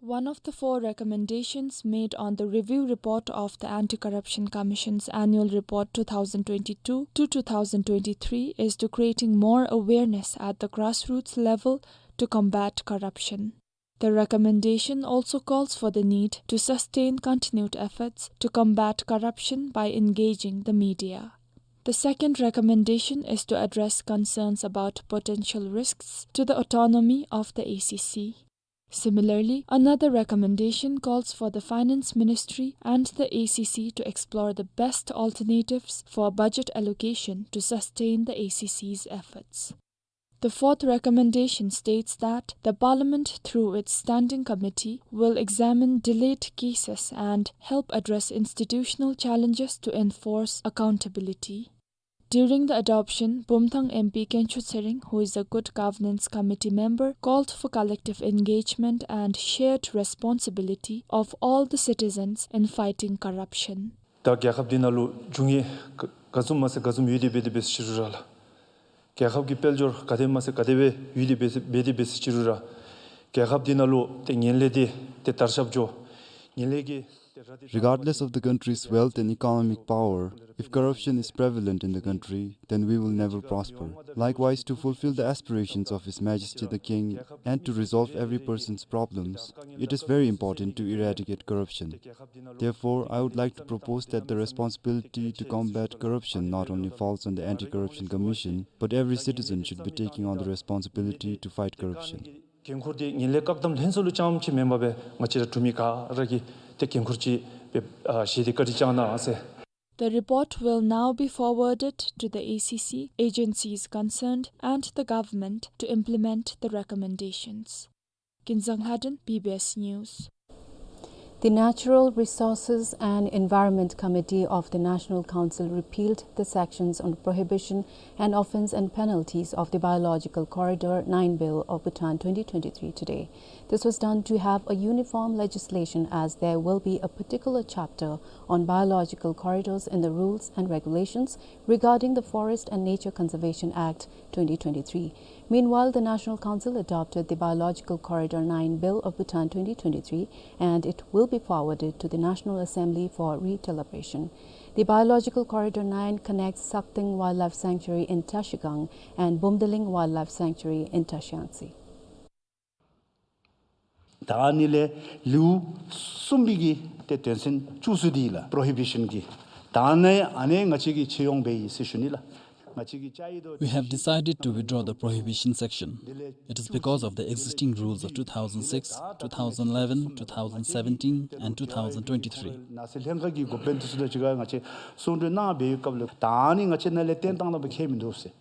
One of the four recommendations made on the review report of the Anti-Corruption Commission's annual report two thousand twenty-two to two thousand twenty-three is to creating more awareness at the grassroots level to combat corruption. The recommendation also calls for the need to sustain continued efforts to combat corruption by engaging the media. The second recommendation is to address concerns about potential risks to the autonomy of the A C C. Similarly, another recommendation calls for the Finance Ministry and the A C C to explore the best alternatives for budget allocation to sustain the A C C's efforts. The fourth recommendation states that the Parliament, through its Standing Committee, will examine delayed cases and help address institutional challenges to enforce accountability. During the adoption, Bumthang M P Kencho Tshering, who is a Good Governance Committee member, called for collective engagement and shared responsibility of all the citizens in fighting corruption. ད་རྒྱལ་ཁབ་འདི་ནང་ལུ་འབྱུང་ངེས་ག་ག་བཟུམ་མ་ཚད་ག་བཟུམ་ཡོད་དེ་འབད་དེ་འབད་ཟེར་ཅི་རུང་ར་ལགས། རྒྱལ་ཁབ་ཀྱི་དཔལ་འབྱོར་ག་དེ་མ་ཚད་ག་དེ་སྦེ་ཡོད་དེ་འབད་དེ་འབད་དེ་འབད་ཟེར་ཅི་རུང་ར་རྒྱལ་ཁབ་འདི་ནང་ལུ་ཏེ་ངན་ལྷད་འདི་ཏེ་དར་ཁྱབ་འགྱོ། ངན་ལྷད་ཀྱི་ཏེ་ར་དེ། Regardless of the country's wealth and economic power, if corruption is prevalent in the country, then we will never prosper. Likewise, to fulfill the aspirations of His Majesty the King and to resolve every person's problems, it is very important to eradicate corruption. Therefore, I would like to propose that the responsibility to combat corruption not only falls on the Anti-Corruption Commission, but every citizen should be taking on the responsibility to fight corruption. འགན་ཁུར་འདི་ངན་ལྷད་བཀག་སྡོམ་ལྷན་ཚོགས་ལུ་རྐྱངམ་ཅིག་མེན་པར་སྦེ་ང་བཅས་ར་འབྲུག་མི་ག་ར་གིས་ཏེ་འགན་ཁུར་ཅིག་སྦེ་ཨ་བཞེས་ཏེ་བཀའ་དྲིན་བསྐྱང་གནང་ཟེར། The report will now be forwarded to the A C C, agencies concerned, and the government to implement the recommendations. Kinzang Lhaden, B B S News. The Natural Resources and Environment Committee of the National Council repealed the sections on prohibition and offense and penalties of the Biological Corridor nine Bill of Bhutan twenty twenty-three today. This was done to have a uniform legislation, as there will be a particular chapter on biological corridors in the rules and regulations regarding the Forest and Nature Conservation Act twenty twenty-three. Meanwhile, the National Council adopted the Biological Corridor nine Bill of Bhutan twenty twenty-three, and it will be forwarded to the National Assembly for redeliberation. The Biological Corridor nine connects Sakdeng Wildlife Sanctuary in Trashigang and Bumdeling Wildlife Sanctuary in Trashiyangtse. ད་ཨ་ནི་ལས་ལེའུ་གསུམ་པའི་གི་ཏེ་དོན་ཚན་བཅུ་གསུམ་འདི་ལགས་པོརོ་ཧི་བི་ཤཱན་གྱི། ད་ཨ་ནི་ཨ་ནི་ང་བཅས་ཀྱིས་ཕྱེ་ཡོད་པའི་ཟེར་ཞུ་ནི་ལགས། ང་བཅས་ཀྱིས་བཅའ་ཡི་དོ། We have decided to withdraw the prohibition section. It is because of the existing rules of two thousand six, two thousand eleven, two thousand seventeen, and two thousand twenty-three. ནགས་ཚལ་ལྷན་ཁག་གི་འགོ་དཔོན་འདི་ཚུ་དང་གཅིག་ཁར་ང་བཅས་གསུང་གྲོས་གནང་བའི་སྐབས་ལུ་ད་ཨ་ནི་ང་བཅས་ནང་ལས་བཏོན་བཏང་ད་པ་ཁྱད་མིན་འདུག་ཟེར།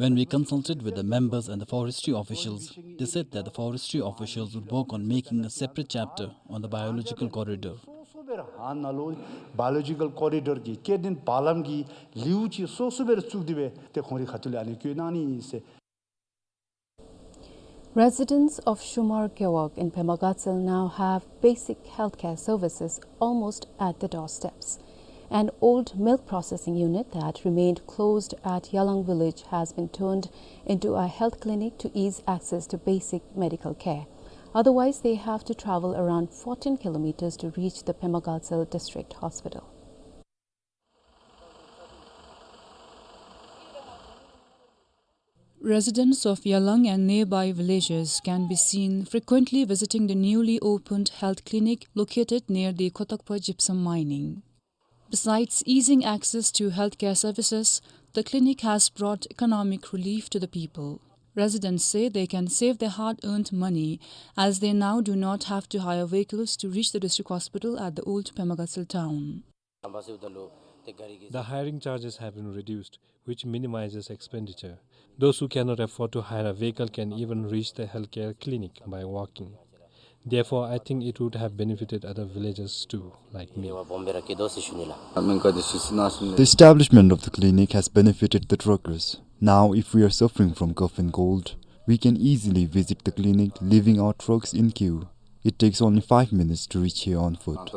When we consulted with the members and the forestry officials, they said that the forestry officials would work on making a separate chapter on the biological corridor. སོ་སོ་སྦེ་ར་ཨ་ནཱ་ལུ་བཱ་ཡོ་ལོ་ཇི་ཀལ་ཀོ་རི་ཌོར་གྱི་སྐྱེ་ལྡན་བ་ལམ་གྱི་ལེའུ་ཅིག་སོ་སོ་སྦེ་ར་བཙུགས་ཏེ་སྦེ་ཏེ་ཁོང་རའི་ཁ་ཐུག་ལས་ཨ་ནི་བཀོད་གནང་ནི་ཨིན་ཟེར། Residents of Shumar Gewog in Pema Gatshel now have basic healthcare services almost at the doorsteps. An old milk processing unit that remained closed at Yalang village has been turned into a health clinic to ease access to basic medical care. Otherwise, they have to travel around fourteen kilometers to reach the Pema Gatshel District Hospital. Residents of Yalang and nearby villages can be seen frequently visiting the newly opened health clinic located near the Khotokpa gypsum mining. Besides easing access to healthcare services, the clinic has brought economic relief to the people. Residents say they can save their hard-earned money, as they now do not have to hire vehicles to reach the district hospital at the old Pema Gatshel town. The hiring charges have been reduced, which minimizes expenditure. Those who cannot afford to hire a vehicle can even reach the healthcare clinic by walking. Therefore, I think it would have benefited other villagers too, like me. The establishment of the clinic has benefited the truckers. Now, if we are suffering from cough and cold, we can easily visit the clinic, leaving our trucks in queue. It takes only five minutes to reach here on foot.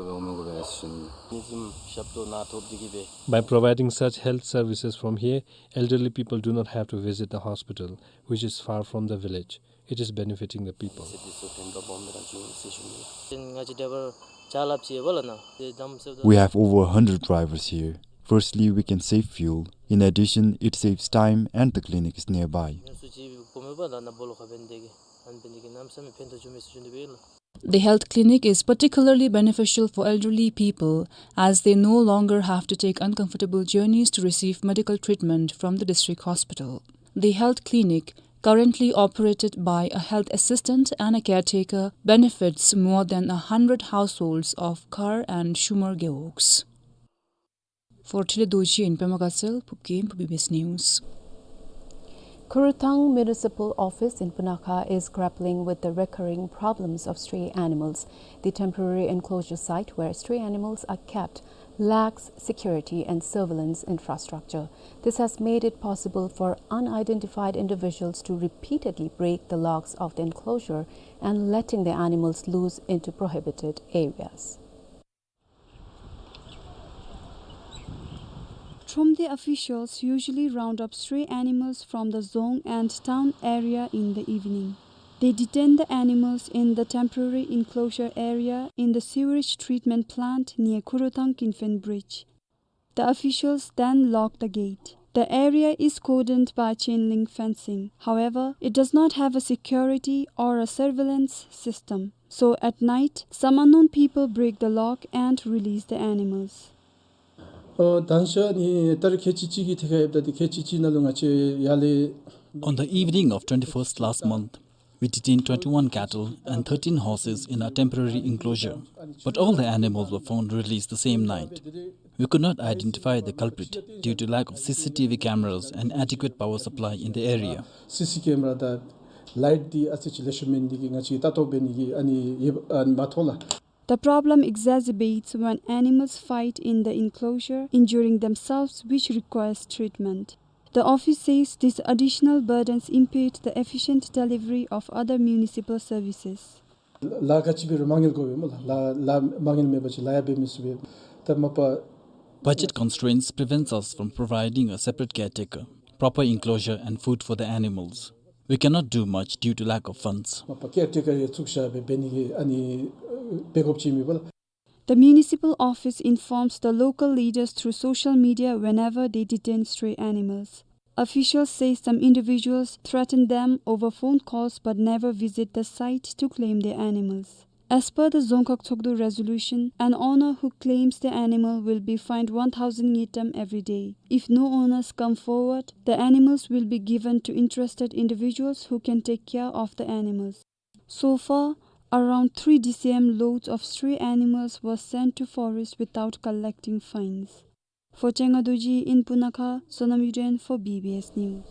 By providing such health services from here, elderly people do not have to visit the hospital, which is far from the village. It is benefiting the people. We have over a hundred drivers here. Firstly, we can save fuel. In addition, it saves time and the clinic is nearby. The health clinic is particularly beneficial for elderly people, as they no longer have to take uncomfortable journeys to receive medical treatment from the district hospital. The health clinic, currently operated by a health assistant and a caretaker, benefits more than a hundred households of Khar and Shumar gewogs. For Thrilla Dorji in Pema Gatshel, Phubgyen for B B S News. Khuruthang Municipal Office in Punakha is grappling with the recurring problems of stray animals. The temporary enclosure site where stray animals are kept lacks security and surveillance infrastructure. This has made it possible for unidentified individuals to repeatedly break the locks of the enclosure and letting the animals loose into prohibited areas. Thromde officials usually round up stray animals from the dzong and town area in the evening. They detain the animals in the temporary enclosure area in the sewage treatment plant near Khuruthang Kinfen Bridge. The officials then lock the gate. The area is cordoned by chain link fencing. However, it does not have a security or a surveillance system. So at night, some unknown people break the lock and release the animals. ཨོ་དང་ཤ་ནི་ཏར་ཁལ་གཅིག་གཅིག་གི་ཐད་ཁར་ཡོད་ད་དེ་ཁལ་གཅིག་གཅིག་ནང་ལུ་ང་བཅས་ཡར་ལས། On the evening of twenty-first last month, we detained twenty-one cattle and thirteen horses in our temporary enclosure, but all the animals were found released the same night. We could not identify the culprit due to lack of C C T V cameras and adequate power supply in the area. སི་སི་ཀེམ་ར་དང་ལའིཊ་འདི་ཨ་ཙི་ཅིག་ལེགས་ཤོམ་མེད་ནི་དེ་གིས་ང་བཅས་ལྟ་རྟོག་འབད་ནི་གི་ཨ་ནི་ཡེ་ཨ་མ་ཐོབ་ལགས། The problem exacerbates when animals fight in the enclosure, injuring themselves, which requires treatment. The office says these additional burdens impede the efficient delivery of other municipal services. ལཱ་ག་ཅི་འབད་རུང་མ་དངུལ་དགོ་པས་སྨོ་ལགས། ལཱ་ལཱ་མ་དངུལ་མེད་པ་ཅིན་ལཱ་ཡང་འབད་མི་ཚུགས་པས། ད་མ་པ། Budget constraints prevents us from providing a separate caretaker, proper enclosure and food for the animals. We cannot do much due to lack of funds. མ་པ་ཀེར་ཊེ་ཀར་ཡང་བཙུགས་བཞག་སྦེ་འབད་ནི་གི་ཨ་ནི་འབད་དགོཔ་ཅིག་མེད་པས་ལགས། The municipal office informs the local leaders through social media whenever they detain stray animals. Officials say some individuals threaten them over phone calls but never visit the site to claim their animals. As per the Dzongkhag Tshogdu resolution, an owner who claims the animal will be fined one thousand ngultrum every day. If no owners come forward, the animals will be given to interested individuals who can take care of the animals. So far, around three D C M loads of stray animals were sent to forest without collecting fines. For Chenga Dorji in Punakha, Sonam Yuden for B B S News.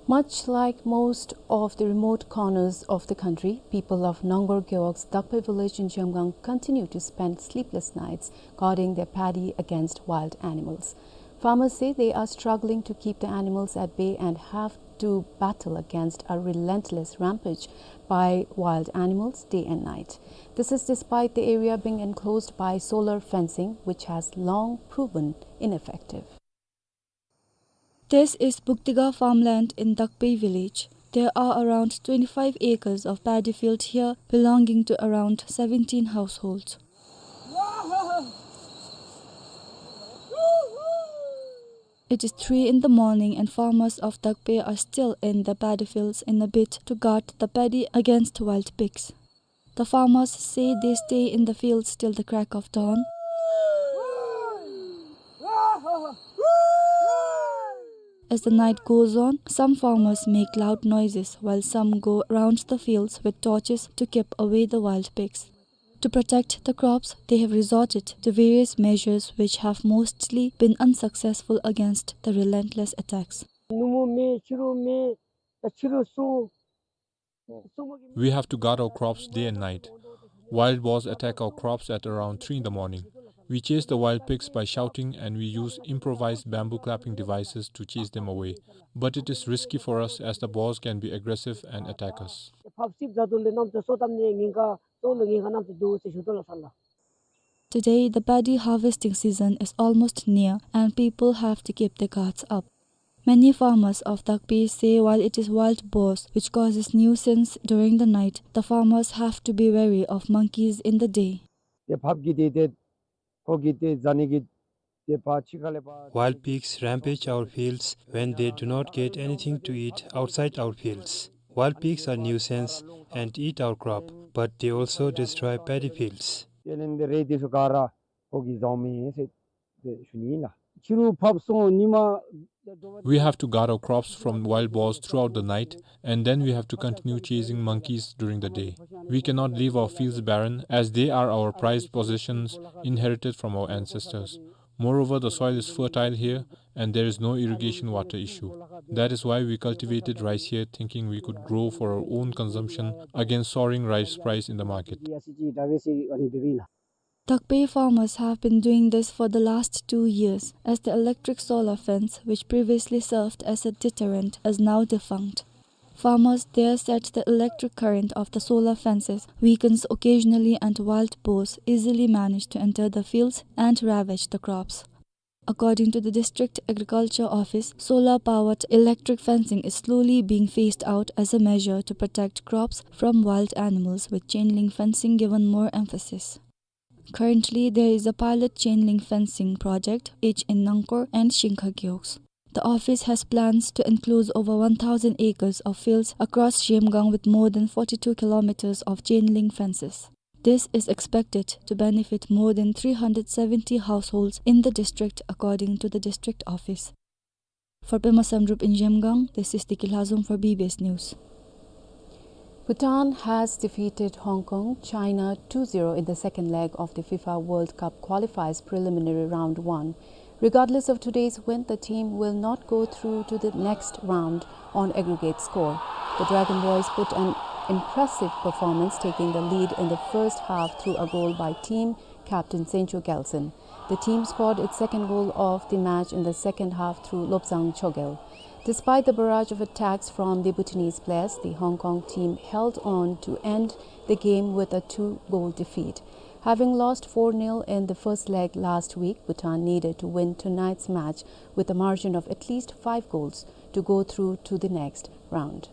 Much like most of the remote corners of the country, people of Nongor Gewog's Dakpe village in Zhemgang continue to spend sleepless nights guarding their paddy against wild animals. Farmers say they are struggling to keep the animals at bay and have to battle against a relentless rampage by wild animals day and night. This is despite the area being enclosed by solar fencing, which has long proven ineffective. This is Buktiga farmland in Dakpe village. There are around twenty-five acres of paddy field here, belonging to around seventeen households. It is three in the morning and farmers of Dakpe are still in the paddy fields in a bid to guard the paddy against wild pigs. The farmers say they stay in the fields till the crack of dawn. As the night goes on, some farmers make loud noises while some go around the fields with torches to keep away the wild pigs. To protect the crops, they have resorted to various measures which have mostly been unsuccessful against the relentless attacks. We have to guard our crops day and night. Wild boars attack our crops at around three in the morning. We chase the wild pigs by shouting, and we use improvised bamboo clapping devices to chase them away. But it is risky for us as the boars can be aggressive and attack us. Today, the paddy harvesting season is almost near, and people have to keep their guards up. Many farmers of Takpe say while it is wild boars which causes nuisance during the night, the farmers have to be wary of monkeys in the day. Wild pigs rampage our fields when they do not get anything to eat outside our fields. Wild pigs are nuisance and eat our crop, but they also destroy paddy fields. We have to guard our crops from wild boars throughout the night, and then we have to continue chasing monkeys during the day. We cannot leave our fields barren, as they are our prized possessions inherited from our ancestors. Moreover, the soil is fertile here, and there is no irrigation water issue. That is why we cultivated rice here, thinking we could grow for our own consumption against soaring rice price in the market. Takpe farmers have been doing this for the last two years, as the electric solar fence, which previously served as a deterrent, is now defunct. Farmers there said the electric current of the solar fences weakens occasionally and wild boars easily manage to enter the fields and ravage the crops. According to the District Agriculture Office, solar-powered electric fencing is slowly being phased out as a measure to protect crops from wild animals, with chain link fencing given more emphasis. Currently, there is a pilot chain link fencing project, each in Nangkor and Shingkha Gewogs. The office has plans to enclose over one thousand acres of fields across Zhemgang with more than forty-two kilometers of chain link fences. This is expected to benefit more than three hundred seventy households in the district, according to the district office. For Pema Samdrup in Zhemgang, this is Diki Lhazom for B B S News. Bhutan has defeated Hong Kong, China two zero in the second leg of the FIFA World Cup qualifiers preliminary round one. Regardless of today's win, the team will not go through to the next round on aggregate score. The Dragon Boys put an impressive performance, taking the lead in the first half through a goal by team captain Sencho Gelson. The team scored its second goal of the match in the second half through Lobsang Chogyal. Despite the barrage of attacks from the Bhutanese players, the Hong Kong team held on to end the game with a two-goal defeat. Having lost four nil in the first leg last week, Bhutan needed to win tonight's match with a margin of at least five goals to go through to the next round.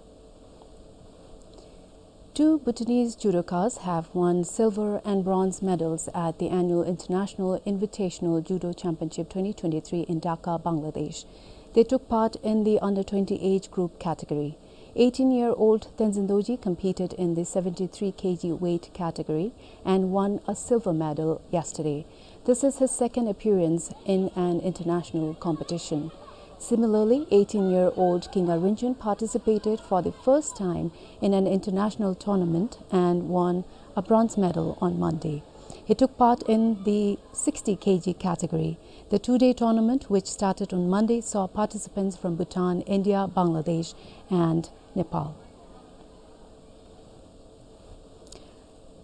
Two Bhutanese judokas have won silver and bronze medals at the annual International Invitational Judo Championship twenty twenty-three in Dhaka, Bangladesh. They took part in the under twenty age group category. Eighteen-year-old Tenzin Dorji competed in the seventy-three kilogram weight category and won a silver medal yesterday. This is his second appearance in an international competition. Similarly, eighteen-year-old Kinga Rinchen participated for the first time in an international tournament and won a bronze medal on Monday. He took part in the sixty kilogram category. The two-day tournament, which started on Monday, saw participants from Bhutan, India, Bangladesh, and Nepal.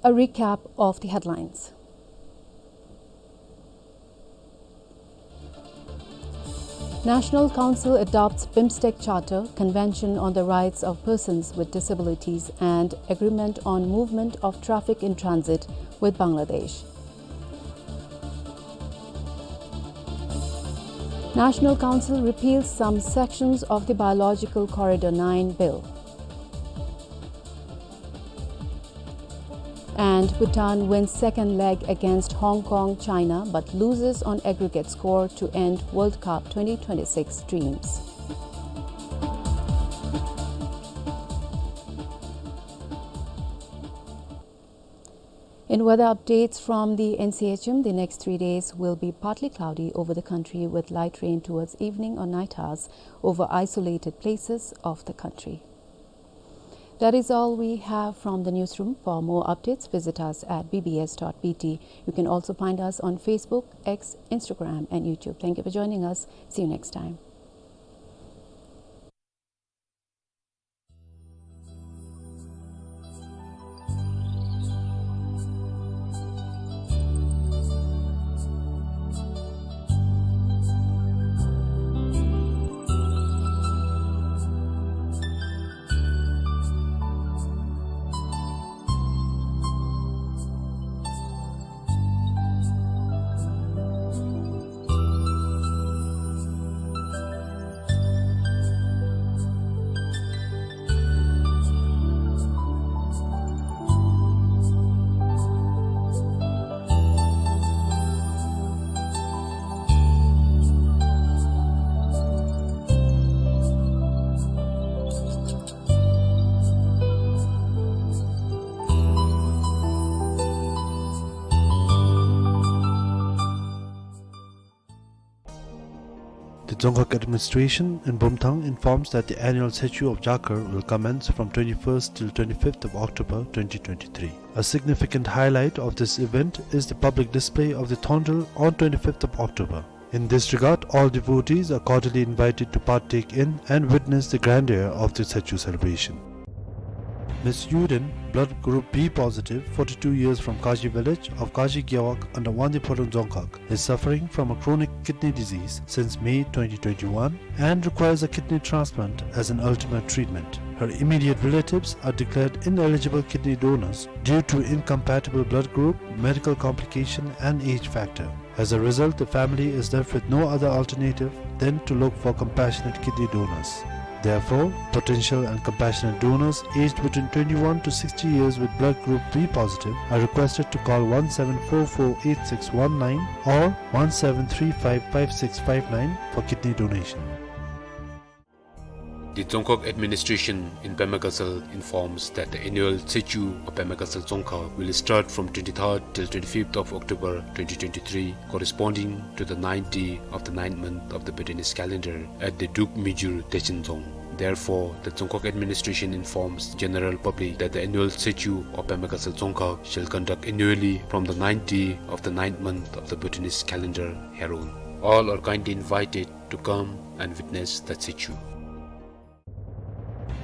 A recap of the headlines. National Council adopts BIMSTEC Charter, Convention on the Rights of Persons with Disabilities and Agreement on Movement of Traffic in Transit with Bangladesh. National Council repeals some sections of the Biological Corridor nine bill. And Bhutan wins second leg against Hong Kong, China, but loses on aggregate score to end World Cup twenty twenty-six dreams. In weather updates from the N C H M, the next three days will be partly cloudy over the country with light rain towards evening or night hours over isolated places of the country. That is all we have from the newsroom. For more updates, visit us at B B S dot B T. You can also find us on Facebook, X, Instagram, and YouTube. Thank you for joining us. See you next time. The Dzongkhag administration in Bumthang informs that the annual Tsechu of Jakar will commence from twenty-first till twenty-fifth of October twenty twenty-three. A significant highlight of this event is the public display of the thondil on twenty-fifth of October. In this regard, all devotees are cordially invited to partake in and witness the grandeur of the Tsechu celebration. Miss Yuden, blood group B positive, forty-two years, from Kaji village of Kaji Gewog under Wangdue Phodrang Dzongkhag, is suffering from a chronic kidney disease since May twenty twenty-one and requires a kidney transplant as an ultimate treatment. Her immediate relatives are declared ineligible kidney donors due to incompatible blood group, medical complication, and age factor. As a result, the family is left with no other alternative than to look for compassionate kidney donors. Therefore, potential and compassionate donors aged between twenty-one to sixty years with blood group B positive are requested to call one seven four four eight six one nine or one seven three five five six five nine for kidney donation. The Dzongkhag administration in Pemagasal informs that the annual Tsechu of Pemagasal Dzongkhag will start from twenty-third till twenty-fifth of October twenty twenty-three, corresponding to the ninth day of the ninth month of the Bhutanese calendar at the Dukmijur Techen Dzong. Therefore, the Dzongkhag administration informs general public that the annual Tsechu of Pemagasal Dzongkhag shall conduct annually from the ninth day of the ninth month of the Bhutanese calendar hereon. All are kindly invited to come and witness the Tsechu.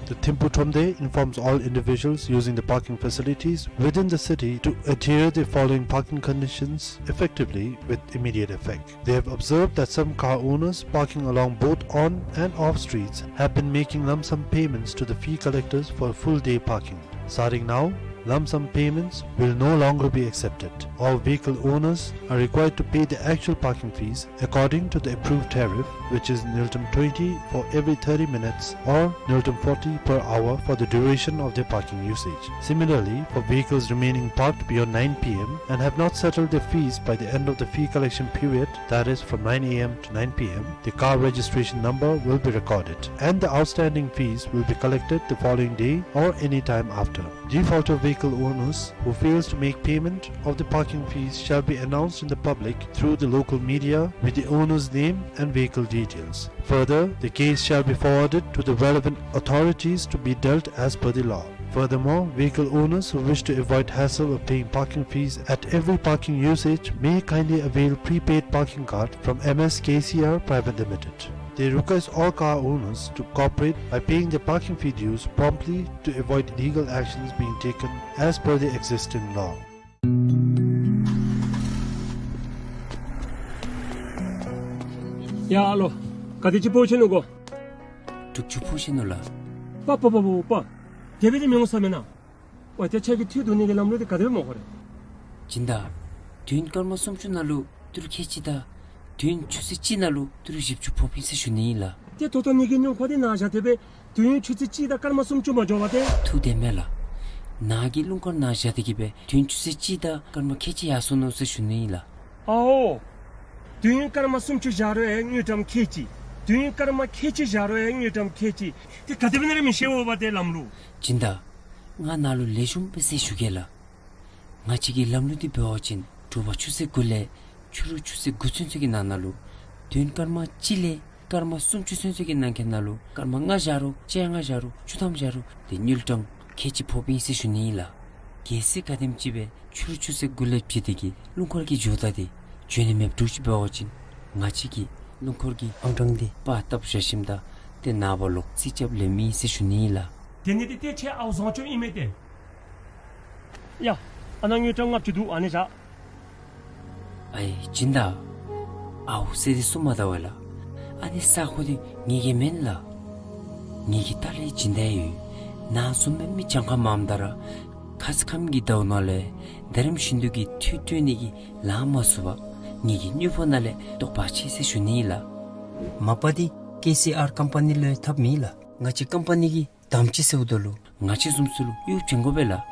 The Thimphu Thromde informs all individuals using the parking facilities within the city to adhere the following parking conditions effectively with immediate effect. They have observed that some car owners parking along both on and off streets have been making lump sum payments to the fee collectors for full day parking. Starting now, lump sum payments will no longer be accepted. All vehicle owners are required to pay the actual parking fees according to the approved tariff, which is ngultrum twenty for every thirty minutes or ngultrum forty per hour for the duration of their parking usage. Similarly, for vehicles remaining parked beyond nine P M and have not settled their fees by the end of the fee collection period, that is from nine A M to nine P M, the car registration number will be recorded and the outstanding fees will be collected the following day or any time after. Defaulter vehicle owners who fails to make payment of the parking fees shall be announced in the public through the local media with the owner's name and vehicle details. Further, the case shall be forwarded to the relevant authorities to be dealt as per the law. Furthermore, vehicle owners who wish to avoid hassle of paying parking fees at every parking usage may kindly avail prepaid parking card from M S K C R Private Limited. They request all car owners to cooperate by paying their parking fee dues promptly to avoid legal actions being taken as per the existing law. ཡ་ཨ་ལོ། ག་དེ་ཅིག་འཕུར་ཤི་ནུག་གོ། དྲུག་ཅུ་འཕུར་ཤི་ནུག་ལགས། པ་པ་པ་པ་པ། དེ་སྦེ་དེ་མི་འོང་ས་མེན་ན། ཝའི་ཏེ་ཁྱོད་ཀྱི་འཐུས་བསྡུ་ནི་གི་ལམ་ལུགས་དེ་ག་དེ་སྦེ་མོ་ཁོ་རེ། སྦྱིན་བདག། དུས་ཡུན་སྐར་མ་སུམ་ཅུ་ནང་ལུ་ཏི་རུ་ཁལ་གཅིག་དང་དུས་ཡུན་ཆུ་ཚོད་གཅིག་ནང་ལུ་ཏི་རུ་བཞི་བཅུ་འཕུར་ཕོད་ཟེར་ཞུ་ནི་ཨིན་ལགས། ཏེ་ད་ལྟོ་ངེ་གི་སྨྱུང་ཁ་འདི་ནཱ་བཞག་སྟེ་སྦེ་དུས་ཡུན་ཆུ་ཚོད་གཅིག་དང་སྐར་མ་སུམ་ཅུ་མ་འགྱོ་བར་ཏེ། ཐུགས་བདེན་མས་ལགས། ནཱ་གི་སྨྱུང་ཁར་ནཱ་བཞག་སྟེ་གི་སྦེ་དུས་ཡུན་ཆུ་ཚོད་གཅིག་དང་སྐར་མ་ཁལ་གཅིག་ཡར་སོང་ནུག་ཟེར་ཞུ་ནི་ཨིན་ལགས། ཨའོ། དུས་ཡུན་སྐར་མ་སུམ་ཅུ་བཞག་རུང་ཡང་དངུལ་ཀྲམ་ཁལ་གཅིག། དུས་ཡུན་སྐར་མ་ཁལ་གཅིག་བཞག་རུང་ཡང་དངུལ་ཀྲམ་ཁལ་གཅིག། ཏེ་ག་དེ་སྦེ་ཨིན་ན་ར་མི་ཤེས་འོང་བ་ཏེ་ལམ་ལུགས། སྦྱིན་བདག། ང་ནཱ་ལུ་ལེགས་ཤོམ་སྦེ་ཟེར་ཞུ་གེ་ལགས། ང་བཅས་ཀྱི་ལམ་ལུགས་འདི་འབད་བ་ཅིན་དྲོ་པ་ཆུ་ཚོད་དགུ་ལས་ཕྱི་རུ་ཆུ་ཚོད་དགུ་ཚུན་ཚོད་ཀྱི་ནང་ན་ལུ་དོན་སྐར་མ་གཅིག་ལས་སྐར་མ་སུམ་ཅུ་ཚུན་ཚོད་ཀྱི་ནང་འཁོད་ན་ལུ་སྐར་མ་ལྔ་བཞག་རུང་བཅོ་ལྔ་བཞག་རུང་བཅུ་ཐམ་བཞག་རུང་ཏེ་དངུལ་ཀྲམ་ཁལ་གཅིག་ཕོགཔ་ཨིན་ཟེར་ཞུ་ནི་ཨིན་ལགས། གལ་སྲིད་ག་དེམ་ཅིག་སྦེ་ཕྱི་རུ་ཆུ་ཚོད་དགུ་ལས་བརྒྱུད་དེ་གིས་རླུང་འཁོར་གྱི་འགྱོཝ་ད་འདི་འགྱོ་ནི་མེདཔ་འདྲཝ་ཅིག་འབད་བ་ཅིན་ང་བཅས་ཀྱིས་རླུང་འཁོར་གྱི་ཨང་གྲངས་འདི་པར་བཏབ་བཞག་ཞིནམ་ད་ཏེ་ནངས་པ་ལོག་རྩིས་རྐྱབ་ལེན་མི་ཨིན་ཟེར་ཞུ་ནི་ཨིན་ལགས། དེ་ནི་ཏེ་ཏེ་ཁྱོད་ཨའུ་བཟང་སྤྱོད་ཨིན་མས་ཏེ། ཡ། ཨ་ནཱ་དངུལ་ཀྲམ་ལྔ་བཅུ་འདུག། ཨ་ནི་བཞག། ཨའི་སྦྱིན་བདག། ཨའུ་ཟེར་དེ་གསུངམ་ད་ཝའི་ལགས། ཨ་ནི་ས་ཁོངས་འདི་ངེ་གི་མེན་ལགས། ངེ་གི་ད་ལས་སྦྱིན་བདག་ཡོད། ནཱ་བཟུམ་མའི་མི་གྱངས་ཁ་མངམ་ད་ར་ཁ་ཙ་ཁམས་ཀྱི་ཟླཝ་ནང་ལས་ད་རིམ་བཞིན་དུ་གི་འཐུས་སྤྲོད་ནི་གི་ལཱ་མ་ཚུགས་པར་ངེ་གི་དངུལ་ཕོགས་ནང་ལས་བཏོག་པ་ཅིག་ཟེར་ཞུ་ནི་ཨིན་ལགས། མ་པ་འདི་ཀེ་སི་ཨར་ཀམ་པ་ནི་ལུ་འཐབ་མི་ལགས། ང་བཅས་ཀམ་པ་ནི་གི་དམ་ཅིག་ཟེརཝ་ད་ལུ་ང་བཅས་བཟུམ་ཚུ་ལུ་གཡོག་བྱིན་དགོ་པས་ལགས།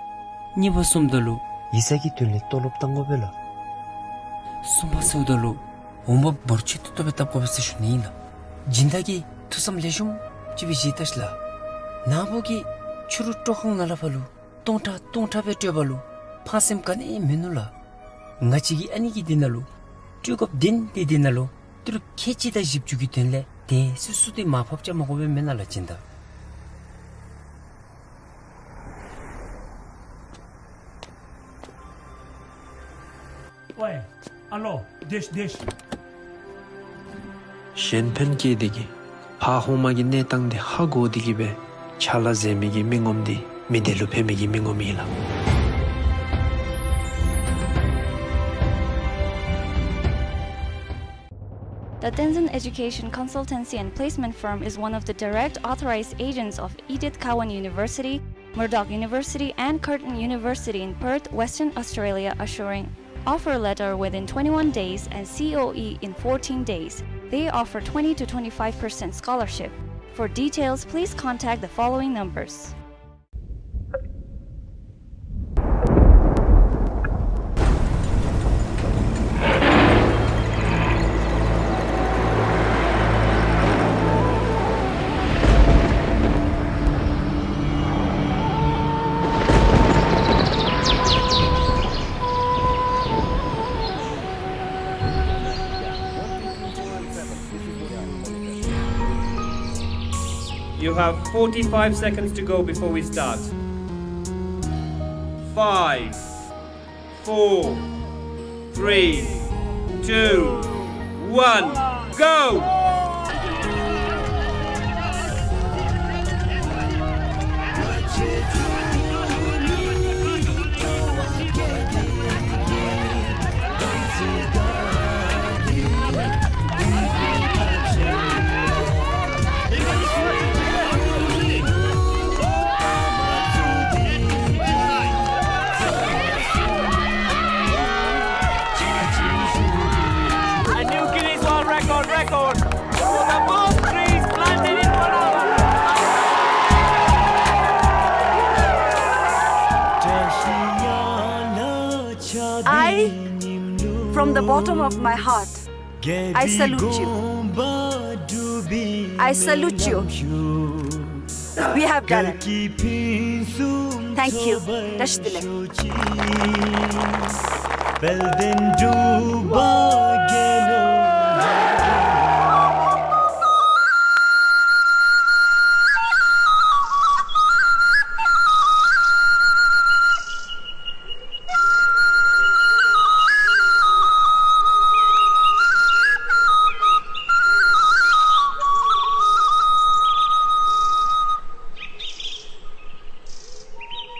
གཉིས་པ་གསུངམ་ད་ལུ་ཡིག་ཚང་གི་དོན་ལས་ཏོ་ལོབ་བཏང་དགོ་པས་ལགས། གསུམ་པ་ཟེརཝ་ད་ལུ་འོང་འབབ་འབོར་ཆེ་ཏོག་ཏོ་སྦེ་བཏབ་དགོ་པས་ཟེར་ཞུ་ནི་ཨིན་ལགས། སྦྱིན་བདག་གིས་ཐུགས་བསམ་ལེགས་ཤོམ་ཅིག་སྦེ་བཞེས་ད་ཤིག་ལགས། ནཱ་བུ་གིས་ཕྱི་རུ་སྤྲོ་ཁང་ནང་ལས་ཕར་ལུ་སྟོང་ཕྲག་སྟོང་ཕྲག་སྦེ་སྤྲོད་པ་ལུ་ཕངས་སེམས་ག་ནི་མིན་ནུག་ལགས། ང་བཅས་ཀྱིས་ཨ་ནི་གི་དེ་ནང་ལུ་སྤྲོད་དགོཔ་དོན་དེ་དེ་ནང་ལུ་ཏི་རུ་ཁལ་གཅིག་དང་བཞི་བཅུ་གི་དོན་ལས་དེ་སོ་སོ་དེ་མར་ཕབ་རྐྱབ་མ་དགོ་པས་མེན་ན་ལགས་སྦྱིན་བདག། ཝའི་ཨ་ལོ། དེཤ་དེཤ། གཞན་ཕན་བསྐྱེད་དེ་གིས་ཕར་ཧོངས་མ་གི་གནས་སྟངས་དེ་ཧ་གོ་སྟེ་གིས་སྦེ་ཕྱག་ལཱ་མཛད་མི་གི་མི་ངོམ་འདི་མི་སྡེ་ལུ་ཕན་མི་གི་མི་ངོམ་ཨིན་ལགས། The Tenzin Education Consultancy and Placement Firm is one of the direct authorized agents of Edith Cowan University, Murdoch University, and Curtin University in Perth, Western Australia, assuring offer letter within twenty-one days and C O E in fourteen days. They offer twenty to twenty-five percent scholarship. For details, please contact the following numbers. You have forty-five seconds to go before we start. Five, four, three, two, one, go! A new Guinness World Record, record for the most trees planted in one hour. I, from the bottom of my heart, I salute you. I salute you. We have done it. Thank you. Tashi delek.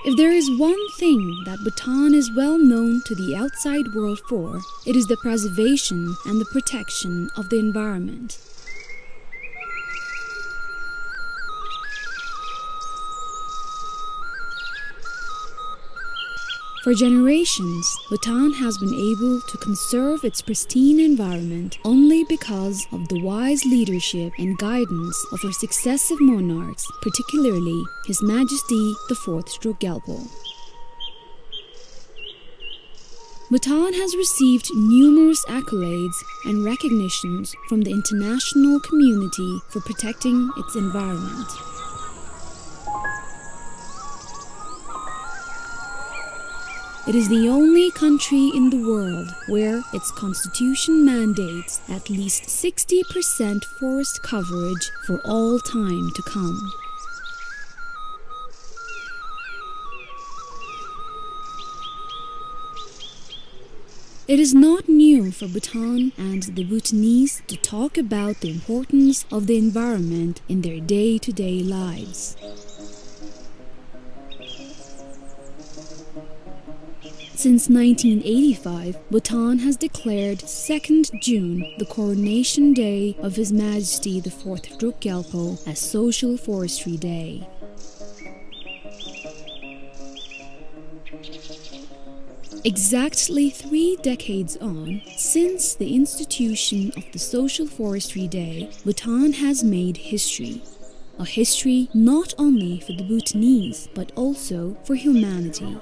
If there is one thing that Bhutan is well known to the outside world for, it is the preservation and the protection of the environment. For generations, Bhutan has been able to conserve its pristine environment only because of the wise leadership and guidance of her successive monarchs, particularly His Majesty the Fourth Druk Gyalpo. Bhutan has received numerous accolades and recognitions from the international community for protecting its environment. It is the only country in the world where its constitution mandates at least sixty percent forest coverage for all time to come. It is not new for Bhutan and the Bhutanese to talk about the importance of the environment in their day-to-day lives. Since nineteen eighty-five, Bhutan has declared second June the coronation day of His Majesty the Fourth Druk Gyalpo as Social Forestry Day. Exactly three decades on, since the institution of the Social Forestry Day, Bhutan has made history. A history not only for the Bhutanese, but also for humanity.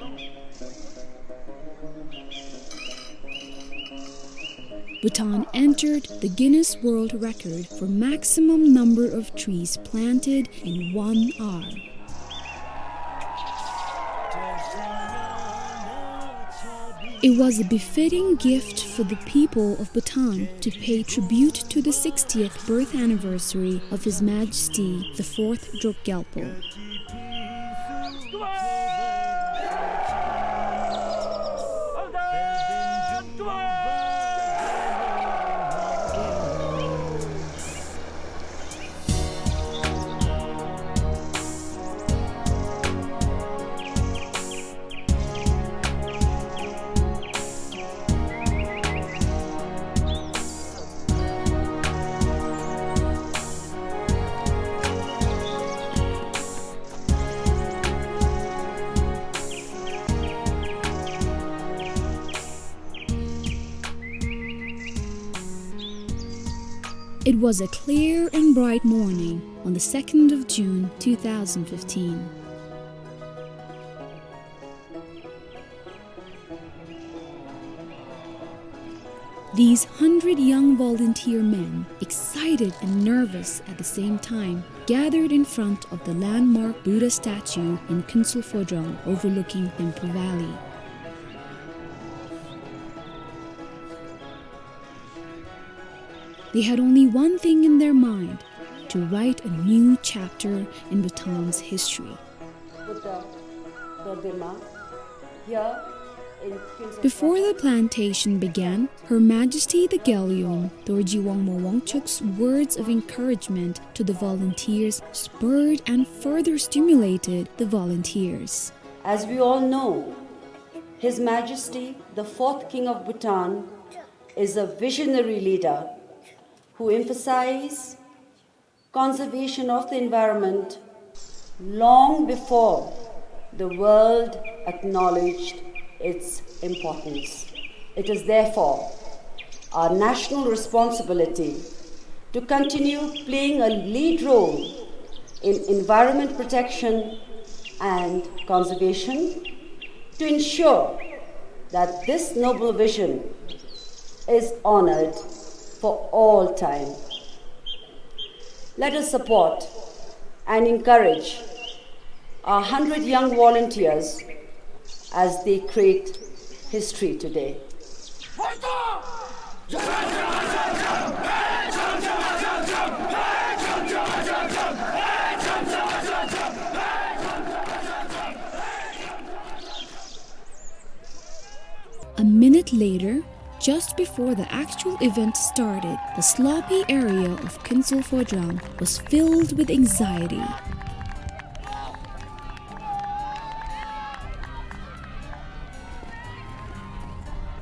Bhutan entered the Guinness World Record for maximum number of trees planted in one hour. It was a befitting gift for the people of Bhutan to pay tribute to the sixtieth birth anniversary of His Majesty the Fourth Druk Gyalpo. It was a clear and bright morning on the second of June two thousand fifteen. These hundred young volunteer men, excited and nervous at the same time, gathered in front of the landmark Buddha statue in Khensur Phodrang overlooking Thimphu Valley. They had only one thing in their mind, to write a new chapter in Bhutan's history. Buddha Dorjima here in Khensur. Before the plantation began, Her Majesty the Gyalyom, Dorji Wangmo Wangchuk's words of encouragement to the volunteers spurred and further stimulated the volunteers. As we all know, His Majesty the Fourth King of Bhutan is a visionary leader who emphasized conservation of the environment long before the world acknowledged its importance. It is therefore our national responsibility to continue playing a lead role in environment protection and conservation, to ensure that this noble vision is honored for all time. Let us support and encourage our hundred young volunteers as they create history today. A minute later, just before the actual event started, the sloppy area of Khensur Phodrang was filled with anxiety.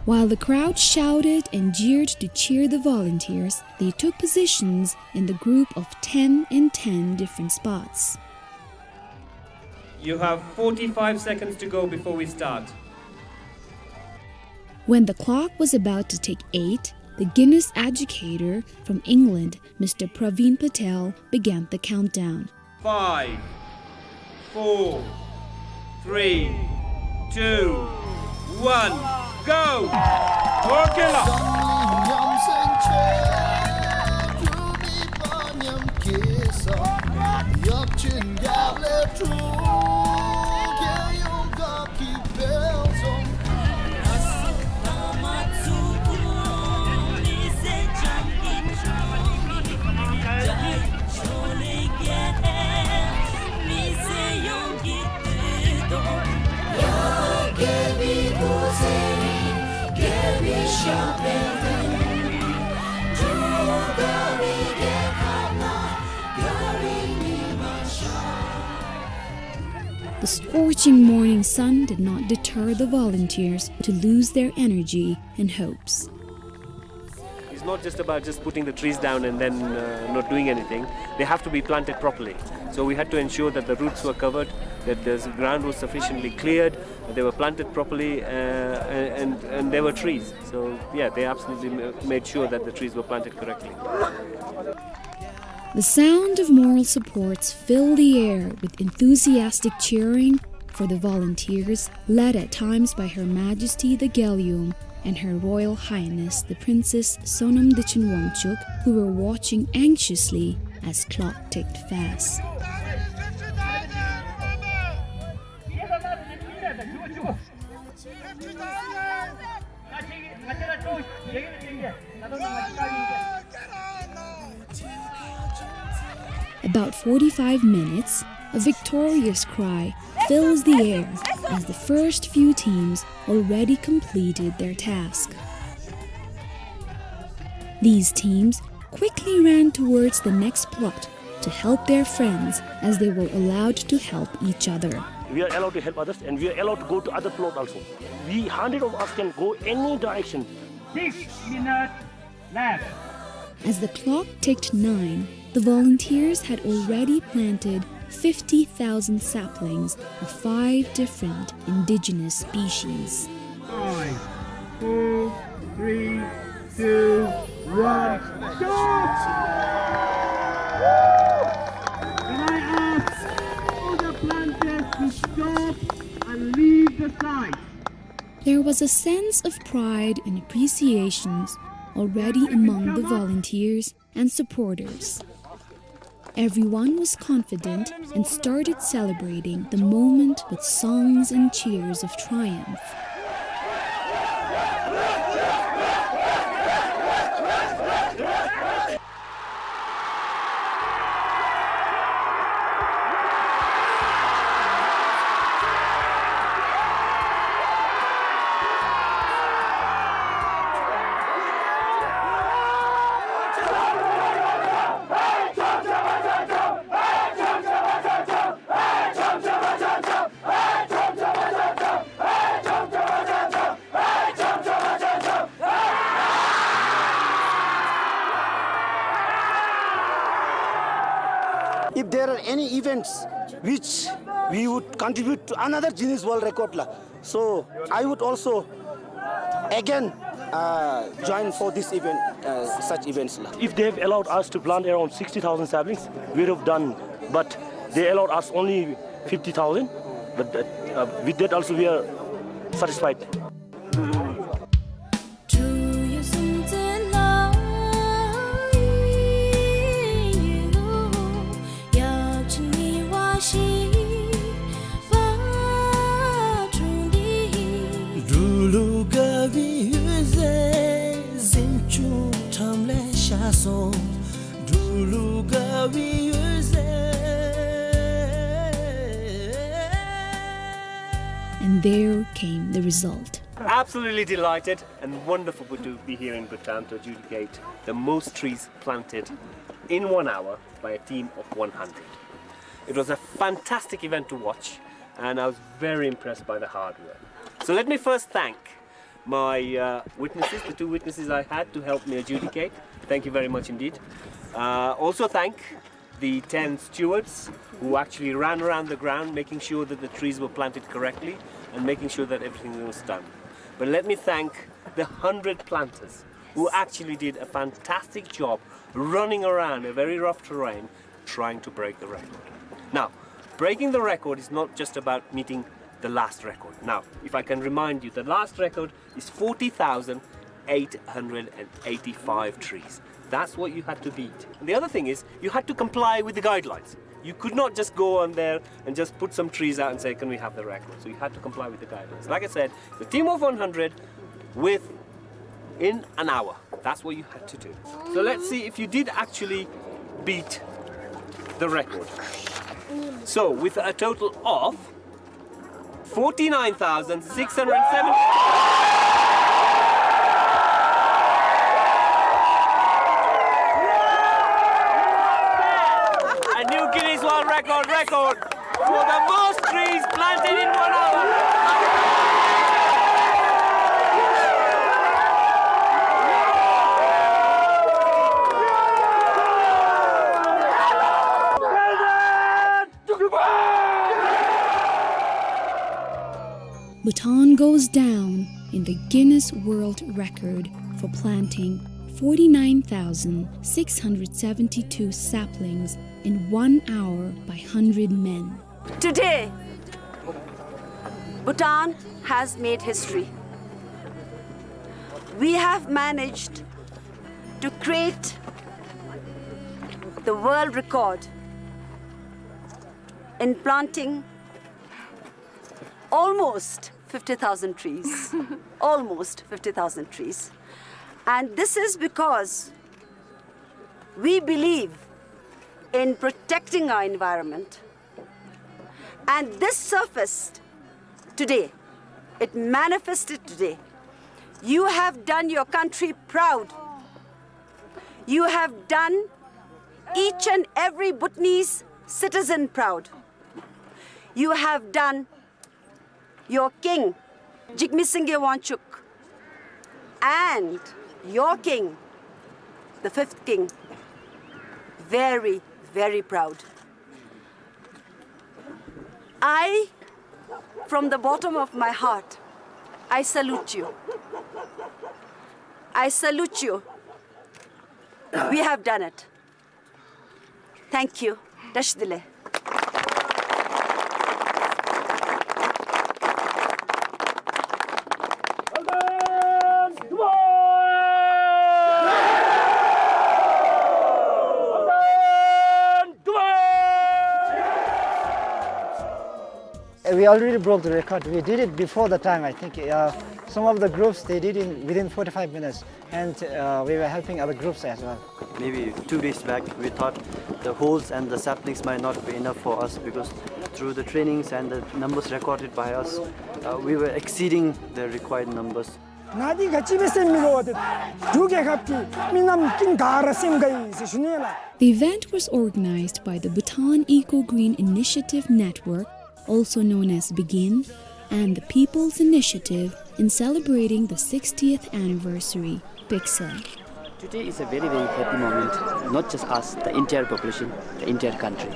While the crowd shouted and jeered to cheer the volunteers, they took positions in the group of ten in ten different spots. You have forty-five seconds to go before we start. When the clock was about to tick eight, the Guinness educator from England, Mister Praveen Patel, began the countdown. Five, four, three, two, one, go! Okay, la. The scorching morning sun did not deter the volunteers to lose their energy and hopes. It's not just about just putting the trees down and then, uh, not doing anything. They have to be planted properly. So we had to ensure that the roots were covered, that the ground was sufficiently cleared, that they were planted properly, uh, and, and, and there were trees. So, yeah, they absolutely ma-, made sure that the trees were planted correctly. The sound of moral supports filled the air with enthusiastic cheering for the volunteers, led at times by Her Majesty the Galyum and Her Royal Highness the Princess Sonam Dechen Wangchuck, who were watching anxiously as clock ticked fast. About forty-five minutes, a victorious cry fills the air as the first few teams already completed their task. These teams quickly ran towards the next plot to help their friends as they were allowed to help each other. We are allowed to help others and we are allowed to go to other plot also. We, hundred of us can go any direction. Six minutes left. As the clock ticked nine, the volunteers had already planted fifty thousand saplings of five different indigenous species. Five, four, three, two, one, stop! Can I ask all the planters to stop and leave the site? There was a sense of pride and appreciation already among the volunteers and supporters. Everyone was confident and started celebrating the moment with songs and cheers of triumph. If there are any events which we would contribute to another Guinness World Record la, so I would also again, uh, join for this event, uh, such events la. If they have allowed us to plant around sixty thousand saplings, we would have done, but they allowed us only fifty thousand, but, uh, uh, with that also we are satisfied. And there came the result. Absolutely delighted and wonderful to be here in Bhutan to adjudicate the most trees planted in one hour by a team of one hundred. It was a fantastic event to watch, and I was very impressed by the hard work. So let me first thank my, uh, witnesses, the two witnesses I had to help me adjudicate. Thank you very much indeed. Uh, also thank the ten stewards who actually ran around the ground, making sure that the trees were planted correctly and making sure that everything was done. But let me thank the hundred planters who actually did a fantastic job running around a very rough terrain trying to break the record. Now, breaking the record is not just about meeting the last record. Now, if I can remind you, the last record is forty thousand eight hundred and eighty-five trees. That's what you had to beat. And the other thing is, you had to comply with the guidelines. You could not just go on there and just put some trees out and say, "Can we have the record?" So you had to comply with the guidelines. Like I said, the team of one hundred within an hour. That's what you had to do. So let's see if you did actually beat the record. So with a total of forty-nine thousand six hundred seventy. World record for the most trees planted in one hour. Bhutan goes down in the Guinness World Record for planting forty-nine thousand six hundred seventy-two saplings in one hour by hundred men. Today, Bhutan has made history. We have managed to create the world record in planting almost fifty thousand trees. Almost fifty thousand trees. And this is because we believe in protecting our environment. And this surfaced today. It manifested today. You have done your country proud. You have done each and every Bhutanese citizen proud. You have done your king, Jigme Singye Wangchuck, and your king, the fifth king, very, very proud. I, from the bottom of my heart, I salute you. I salute you. We have done it. Thank you. Dashi dile. Uh, we already broke the record. We did it before the time, I think. Uh, some of the groups, they did it within forty-five minutes. And, uh, we were helping other groups as well. Maybe two days back, we thought the holes and the saplings might not be enough for us, because through the trainings and the numbers recorded by us, uh, we were exceeding the required numbers. ང་འདི་ག་ཅི་སྦེ་སེམས་མི་དགའ་བ་དེ། འབྲུག་རྒྱལ་ཁབ་ཀྱི་མི་རྣམས་ཀུན་དགའ་ར་སེམས་དགའ་ཡི་ཟེར་ཞུ་ནི་ལགས། The event was organized by the Bhutan Eco Green Initiative Network, also known as BEGIN, and the People's Initiative in celebrating the sixtieth anniversary, BICSA. Today is a very, very happy moment, not just us, the entire population, the entire country,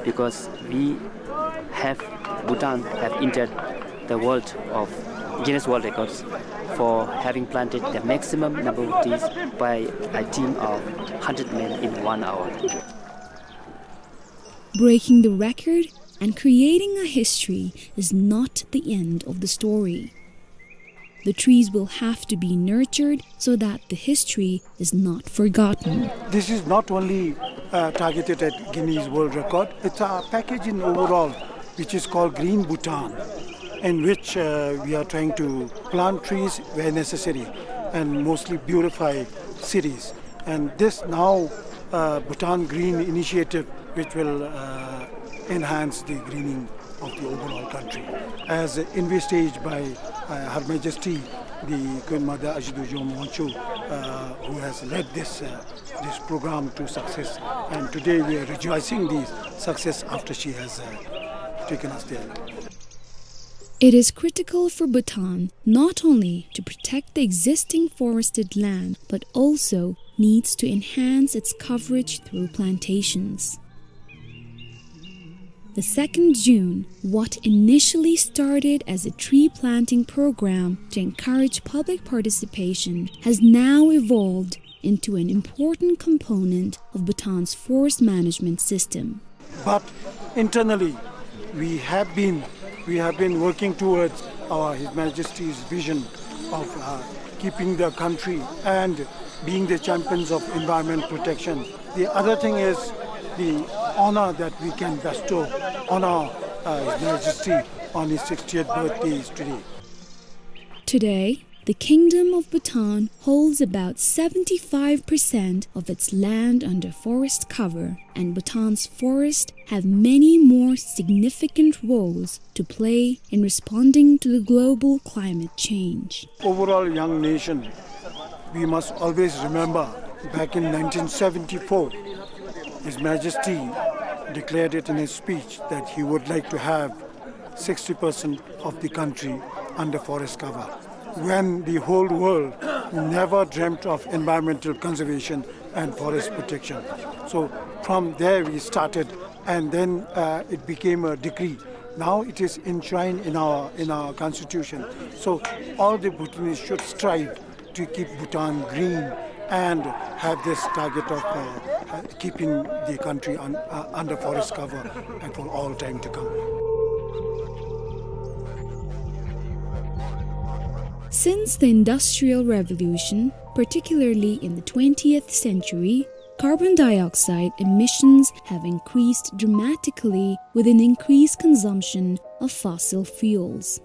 because we have, Bhutan have entered the world of Guinness World Records for having planted the maximum number of trees by a team of hundred men in one hour. Breaking the record and creating a history is not the end of the story. The trees will have to be nurtured so that the history is not forgotten. This is not only, uh, targeted at Guinness World Record, it's a package in overall, which is called Green Bhutan, in which, uh, we are trying to plant trees where necessary and mostly beautify cities. And this now, uh, Bhutan Green Initiative, which will, uh, enhance the greening of the overall country, as envisaged by, uh, Her Majesty the Queen Mother Ashi Dorji Wangchuck, uh, who has led this, uh, this program to success. And today we are rejoicing the success after she has, uh, taken us there. It is critical for Bhutan not only to protect the existing forested land, but also needs to enhance its coverage through plantations. The second June, what initially started as a tree planting program to encourage public participation, has now evolved into an important component of Bhutan's forest management system. But internally, we have been, we have been working towards our, His Majesty's vision of, uh, keeping the country and being the champions of environment protection. The other thing is the honor that we can bestow on our, uh, His Majesty on his sixtieth birthday is today. Today, the Kingdom of Bhutan holds about seventy-five percent of its land under forest cover, and Bhutan's forests have many more significant roles to play in responding to the global climate change. Overall young nation, we must always remember back in nineteen seventy-four, His Majesty declared it in his speech that he would like to have sixty percent of the country under forest cover, when the whole world never dreamt of environmental conservation and forest protection. So from there we started, and then, uh, it became a decree. Now it is enshrined in our, in our constitution. So all the Bhutanese should strive to keep Bhutan green and have this target of, uh, uh, keeping the country un-, uh, under forest cover and for all time to come. Since the Industrial Revolution, particularly in the twentieth century, carbon dioxide emissions have increased dramatically with an increased consumption of fossil fuels.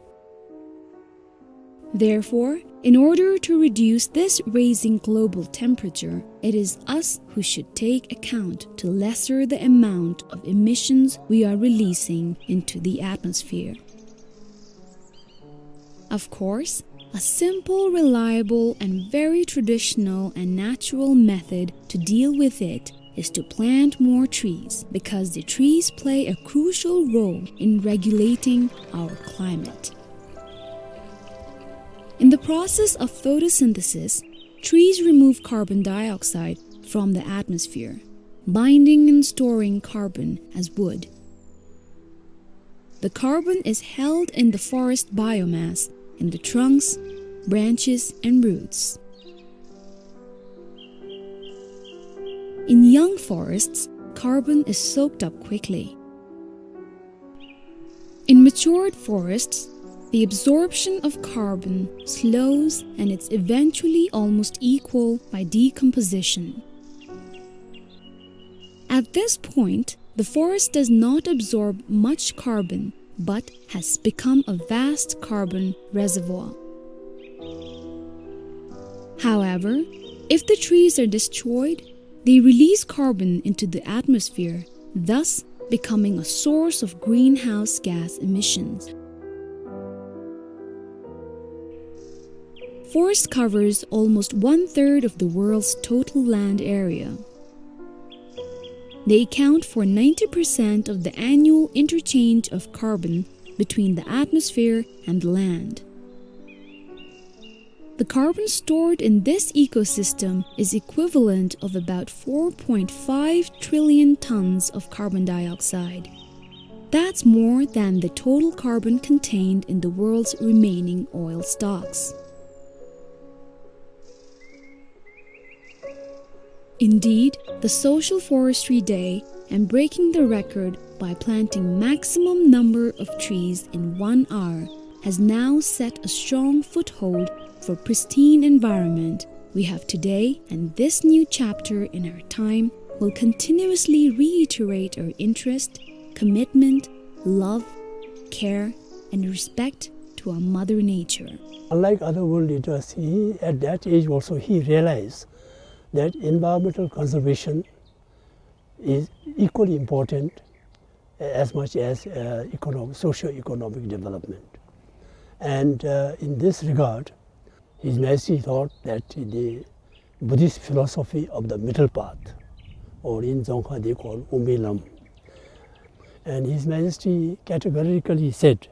Therefore, in order to reduce this raising global temperature, it is us who should take account to lesser the amount of emissions we are releasing into the atmosphere. Of course, a simple, reliable, and very traditional and natural method to deal with it is to plant more trees, because the trees play a crucial role in regulating our climate. In the process of photosynthesis, trees remove carbon dioxide from the atmosphere, binding and storing carbon as wood. The carbon is held in the forest biomass, in the trunks, branches, and roots. In young forests, carbon is soaked up quickly. In matured forests, the absorption of carbon slows and it's eventually almost equal by decomposition. At this point, the forest does not absorb much carbon, but has become a vast carbon reservoir. However, if the trees are destroyed, they release carbon into the atmosphere, thus becoming a source of greenhouse gas emissions. Forest covers almost one-third of the world's total land area. They account for ninety percent of the annual interchange of carbon between the atmosphere and the land. The carbon stored in this ecosystem is equivalent of about four point five trillion tons of carbon dioxide. That's more than the total carbon contained in the world's remaining oil stocks. Indeed, the Social Forestry Day and breaking the record by planting maximum number of trees in one hour has now set a strong foothold for pristine environment we have today, and this new chapter in our time will continuously reiterate our interest, commitment, love, care, and respect to our Mother Nature. Unlike other world leaders, he, at that age also, he realized that environmental conservation is equally important as much as, uh, economic, socio-economic development. And, uh, in this regard, His Majesty thought that the Buddhist philosophy of the middle path, or in Dzongkha they call Umbi Lam, and His Majesty categorically said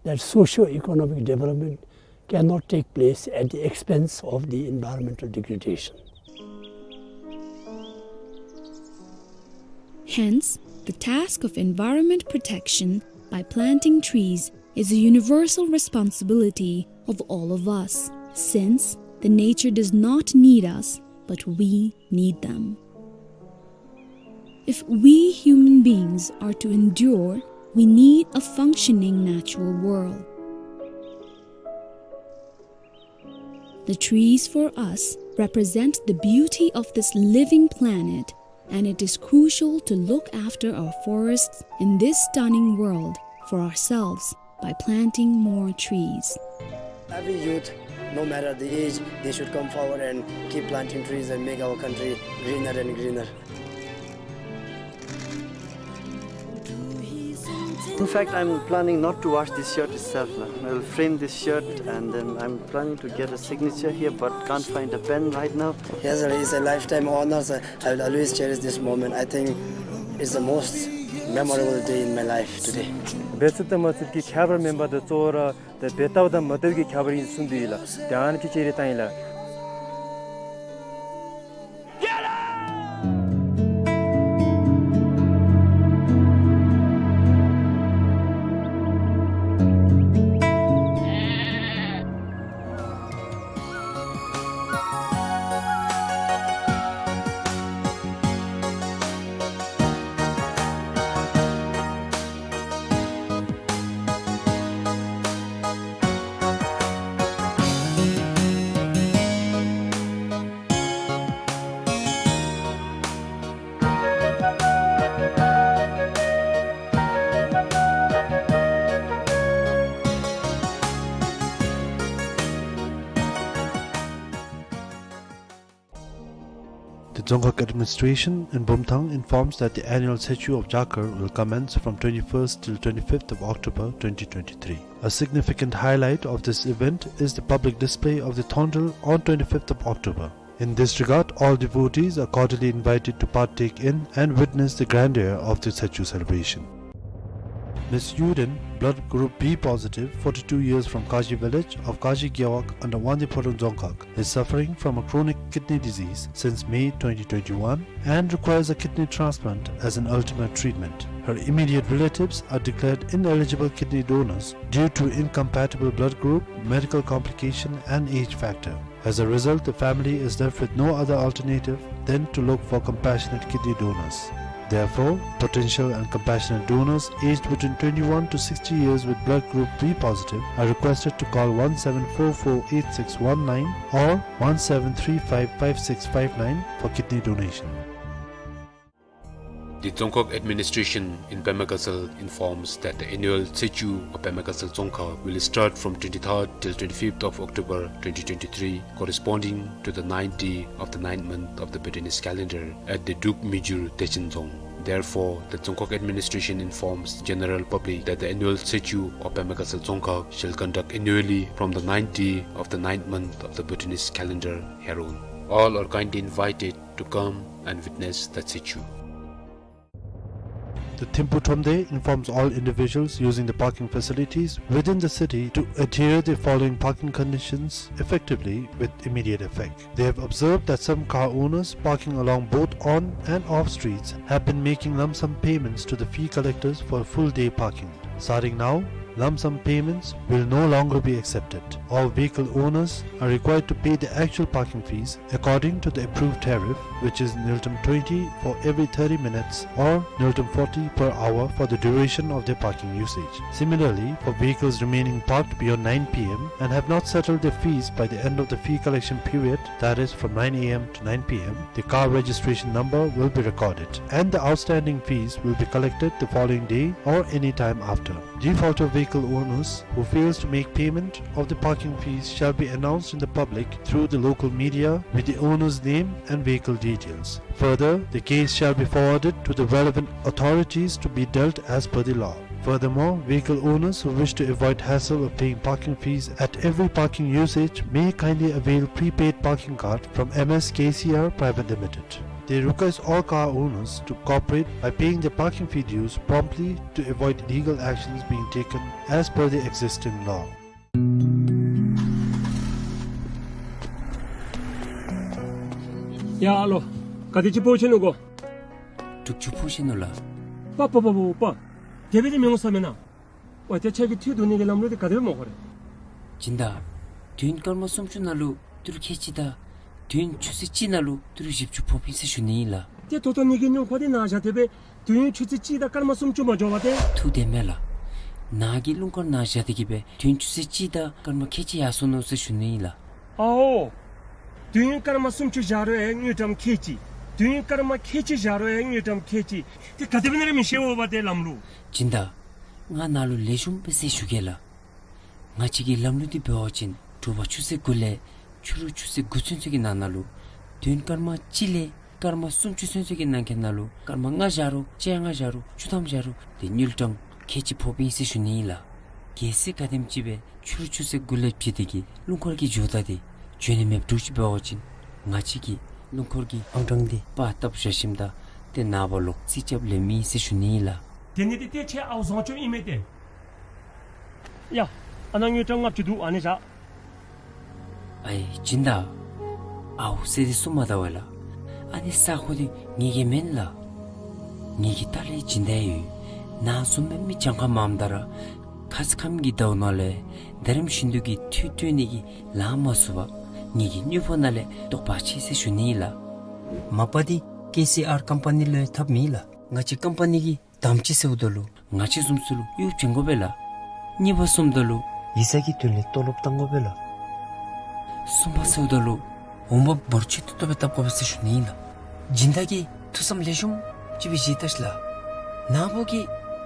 that socio-economic development cannot take place at the expense of the environmental degradation. Hence, the task of environment protection by planting trees is a universal responsibility of all of us, since the nature does not need us, but we need them. If we human beings are to endure, we need a functioning natural world. The trees for us represent the beauty of this living planet, and it is crucial to look after our forests in this stunning world for ourselves by planting more trees. Every youth, no matter the age, they should come forward and keep planting trees and make our country greener and greener. In fact, I'm planning not to wash this shirt itself now. I'll frame this shirt and then I'm planning to get a signature here, but can't find a pen right now. Yes, sir, it's a lifetime honor, sir. I will always cherish this moment. I think It's the most memorable day in my life today. འབད་ཚུགསཔ་དང་མ་ཚུགསཔ་ཀྱི་ཁྱད་པར་མེན་པར་ད་གཙོ་བོ་ར་ད་འབད་བཏུབ་དང་མ་བཏུབ་ཀྱི་ཁྱད་པར་ཨིན་གསུངས་ཏེ་ཡོད་ལགས། ད་ཨ་ནི་ཅིག་ཅིག་རེ་བཏང་ཡི་ལགས། The Dzongkhag administration in Bumthang informs that the annual Tsechu of Jakar will commence from twenty-first till twenty-fifth of October twenty twenty-three. A significant highlight of this event is the public display of the Thondel on twenty-fifth of October. In this regard, all devotees are cordially invited to partake in and witness the grandeur of the Tsechu celebration. Miss Yuden, blood group B positive, forty-two years, from Kaji village of Kaji Gewog under Wangdue Phodrang Dzongkhag, is suffering from a chronic kidney disease since May twenty twenty-one and requires a kidney transplant as an ultimate treatment. Her immediate relatives are declared ineligible kidney donors due to incompatible blood group, medical complication, and age factor. As a result, the family is left with no other alternative than to look for compassionate kidney donors. Therefore, potential and compassionate donors aged between twenty-one to sixty years with blood group B positive are requested to call one seven four four eight six one nine or one seven three five five six five nine for kidney donation. The Dzongkhag administration in Pemagasal informs that the annual Tsechu of Pemagasal Dzongkhag will start from twenty-third till twenty-fifth of October twenty twenty-three, corresponding to the ninth day of the ninth month of the Bhutanese calendar at the Duk Mijur Techen Dzong. Therefore, the Dzongkhag administration informs general public that the annual Tsechu of Pemagasal Dzongkhag shall conduct annually from the ninth day of the ninth month of the Bhutanese calendar hereon. All are kindly invited to come and witness the Tsechu. The Thimphu Thromde informs all individuals using the parking facilities within the city to adhere the following parking conditions effectively with immediate effect. They have observed that some car owners parking along both on and off streets have been making lump sum payments to the fee collectors for a full day parking. Starting now, lump sum payments will no longer be accepted. All vehicle owners are required to pay the actual parking fees according to the approved tariff, which is ngultrum twenty for every thirty minutes or ngultrum forty per hour for the duration of their parking usage. Similarly, for vehicles remaining parked beyond nine P M and have not settled their fees by the end of the fee collection period, that is from nine A M to nine P M, the car registration number will be recorded and the outstanding fees will be collected the following day or any time after. Defaulter vehicle owners who fails to make payment of the parking fees shall be announced in the public through the local media with the owner's name and vehicle details. Further, the case shall be forwarded to the relevant authorities to be dealt as per the law. Furthermore, vehicle owners who wish to avoid hassle of paying parking fees at every parking usage may kindly avail prepaid parking card from M S K C R Private Limited. They request all car owners to cooperate by paying their parking fee dues promptly to avoid legal actions being taken as per the existing law. ཡ་ཨ་ལོ། ག་དེ་ཅིག་ཕོག་ཆི་ནུག་གོ། དྲུག་ཅུ་ཕོག་ཆི་ནུག་ལགས། པ་པ་པ་པ་པ། དེ་སྦེ་དེ་མི་འོང་ས་མེན་ན། ཝ་ཏེ་ཁྱོད་ཀྱི་འཐུས་བསྡུ་ནི་གི་ལམ་ལུགས་དེ་ག་དེ་སྦེ་སྨོ་ཁོ་རེ། སྦྱིན་བདག། དུས་ཡུན་སྐར་མ་སུམ་ཅུ་ནང་ལུ་ཏི་རུ་ཁལ་གཅིག་དང་དུས་ཡུན་ཆུ་ཚོད་གཅིག་ནང་ལུ་ཏི་རུ་བཞི་བཅུ་ཕོགཔ་ཨིན་ཟེར་ཞུ་ནི་ཨིན་ལགས། ཏེ་ད་ལྟོ་ངེ་གི་སྣུམ་འཁོར་འདི་ནཱ་བཞག་སྟེ་སྦེ་དུས་ཡུན་ཆུ་ཚོད་གཅིག་དང་སྐར་མ་སུམ་ཅུ་མ་འགྱོ་བར་ཏེ། ཐུགས་བདེན་མས་ལགས། ནཱ་གི་སྣུམ་འཁོར་ནཱ་བཞག་སྟེ་གིས་སྦེ་དུས་ཡུན་ཆུ་ཚོད་གཅིག་དང་སྐར་མ་ཁལ་གཅིག་ཡར་སོང་ནུག་ཟེར་ཞུ་ནི་ཨིན་ལགས། ཨའོ། དུས་ཡུན་སྐར་མ་སུམ་ཅུ་བཞག་རུང་ཡང་དངུལ་ཀྲམ་ཁལ་གཅིག། དུས་ཡུན་སྐར་མ་ཁལ་གཅིག་བཞག་རུང་ཡང་དངུལ་ཀྲམ་ཁལ་གཅིག། ཏེ་ག་དེ་སྦེ་ཨིན་ན་ར་མི་ཤེས་འོང་པ་ཏེ་ལམ་ལུགས། སྦྱིན་བདག། ང་ནཱ་ལུ་ལེགས་ཤོམ་སྦེ་ཟེར་ཞུ་གེ་ལགས། ང་བཅས་ཀྱི་ལམ་ལུགས་འདི་འབད་བ་ཅིན་དྲོ་པ་ཆུ་ཚོད་དགུ་ལས་ཕྱི་རུ་ཆུ་ཚོད་དགུ་ཚུན་ཚོད་ཀྱི་ནང་ན་ལུ་དུས་ཡུན་སྐར་མ་གཅིག་ལས་སྐར་མ་སུམ་ཅུ་ཚུན་ཚོད་ཀྱི་ནང་འཁོད་ནང་ལུ་སྐར་མ་ལྔ་བཞག་རུང་བཅོ་ལྔ་བཞག་རུང་བཅུ་ཐམ་བཞག་རུང་ཏེ་དངུལ་ཀྲམ་ཁལ་གཅིག་ཕོགཔ་ཨིན་ཟེར་ཞུ་ནི་ཨིན་ལགས། གལ་སྲིད་ག་དེམ་ཅིག་སྦེ་ཕྱི་རུ་ཆུ་ཚོད་དགུ་ལས་ཕྱི་དེ་གི་སྣུམ་འཁོར་གྱི་འགྱོ་སྟངས་འདི་འགྱོ་ནི་མེདཔ་འདྲཝ་ཅིག་འབད་བ་ཅིན་ང་བཅས་ཀྱིས་སྣུམ་འཁོར་གྱི་ཨང་གྲངས་འདི་པར་བཏབ་བཞག་ཞིནམ་ད་ ཏེ་ནངས་པ་ལོག་རྩིས་རྐྱབ་ལེནམ་ཨིན་ཟེར་ཞུ་ནི་ཨིན་ལགས། དེ་ནི་ཏེ་ཏེ་ཁྱོད་ཨའུ་བཟང་སྤྱོད་ཨིན་མས་ཏེ། ཡ། ཨ་ནཱ་དངུལ་ཀྲམ་ལྔ་བཅུ་འདུག། ཨ་ནི་བཞག། ཨའི་སྦྱིན་བདག། ཨའུ་ཟེར་ཏེ་གསུངས་མ་ད་པས་ལགས། ཨ་ནི་ས་ཁོངས་འདི་ངེ་གི་མེན་ལགས། ངེ་གི་ད་ལས་སྦྱིན་བདག་ཡོད། ནཱ་བཟུམ་མའི་མི་གྱངས་ཁ་མངམ་ད་ར་ཁ་ཙ་ཁམས་ཀྱི་ཟླཝ་ནང་ལས་ད་རིམ་བཞིན་དུ་གི་འཐུས་སྤྲོད་ནི་གི་ལཱ་མ་ཚུགས་པར་ངེ་གི་དངུལ་ཕོགས་ནང་ལས་བཏོག་པ་ཅིག་ཟེར་ཞུ་ནི་ཨིན་ལགས། མ་པ་འདི་ཀེ་སི་ཨར་ཀམ་པ་ནི་ལུ་འཐབ་མེན་ལགས། ང་བཅས་ཀམ་པ་ནི་གི་དམ་ཅིག་ཟེརཝ་ད་ལུ་ང་བཅས་བཟུམ་ཚུ་ལུ་གཡོག་བྱིན་དགོ་པས་ལགས། གཉིས་པ་གསུངམ་ད་ལུ་ཡིག་ཚང་གི་དོན་ལས་ཏོ་ལོབ་བཏང་དགོ་པས་ལགས། གསུམ་པ་ཟེརཝ་ད་ལུ་འོང་འབབ་འབོར་ཆེ་ཏོག་ཏོ་སྦེ་བཏབ་དགོ་པས་ཟེར་ཞུ་ནི་ཨིན་ལགས། སྦྱིན་བདག་གིས་ཐུགས་བསམ་ལེགས་ཤོམ་ཅིག་སྦེ་བཞེས་ད་ཤིག་ལགས། ནཱ་བུ་གི་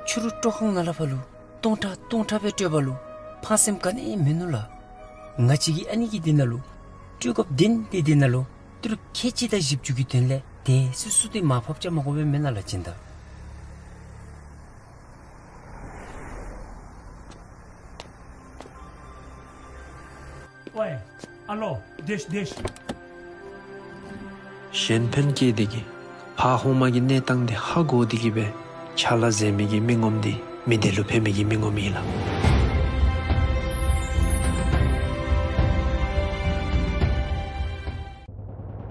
ཕྱི་རུ་སྤྲོ་ཁང་ནང་ལས་ཕར་ལུ་སྟོང་ཕྲག་སྟོང་ཕྲག་སྦེ་སྤྲོད་པ་ལུ་ཕངས་སེམས་ག་ནི་ཡང་མིན་ནུག་ལགས། ང་བཅས་ཀྱིས་ཨ་ནི་གི་འདི་ནང་ལུ་སྤྲོད་སྐབས་འདི་ནི་འདི་འདི་ནང་ལུ་ཏི་རུ་ཁལ་གཅིག་དང་བཞི་བཅུ་གི་དོན་ལས་དེ་སུ་སུ་འདི་མར་ཕབ་རྐྱབ་མ་དགོ་པས་མེན་ན་ལགས་སྦྱིན་བདག། ཝའི་ཨ་ལོ། བདེ་ཤིག་བདེ་ཤིག། གཞན་ཕན་བསྐྱེད་དེ་གིས་ཕར་ཧོངས་མ་གི་གནས་སྟངས་འདི་ཧ་གོ་སྟེ་གིས་སྦེ་ཕྱག་ལཱ་མཛད་མི་གི་མི་ངོམ་འདི་མི་སྡེ་ལུ་ཕན་མི་གི་མི་ངོམ་ཨིན་ལགས།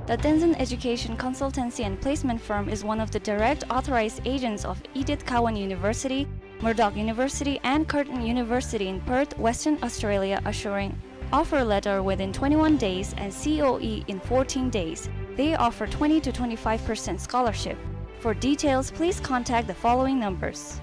The Tenzin Education Consultancy and Placement Firm is one of the direct authorized agents of Edith Cowan University, Murdoch University, and Curtin University in Perth, Western Australia, assuring offer letter within twenty-one days and C O E in fourteen days. They offer twenty to twenty-five percent scholarship. For details, please contact the following numbers.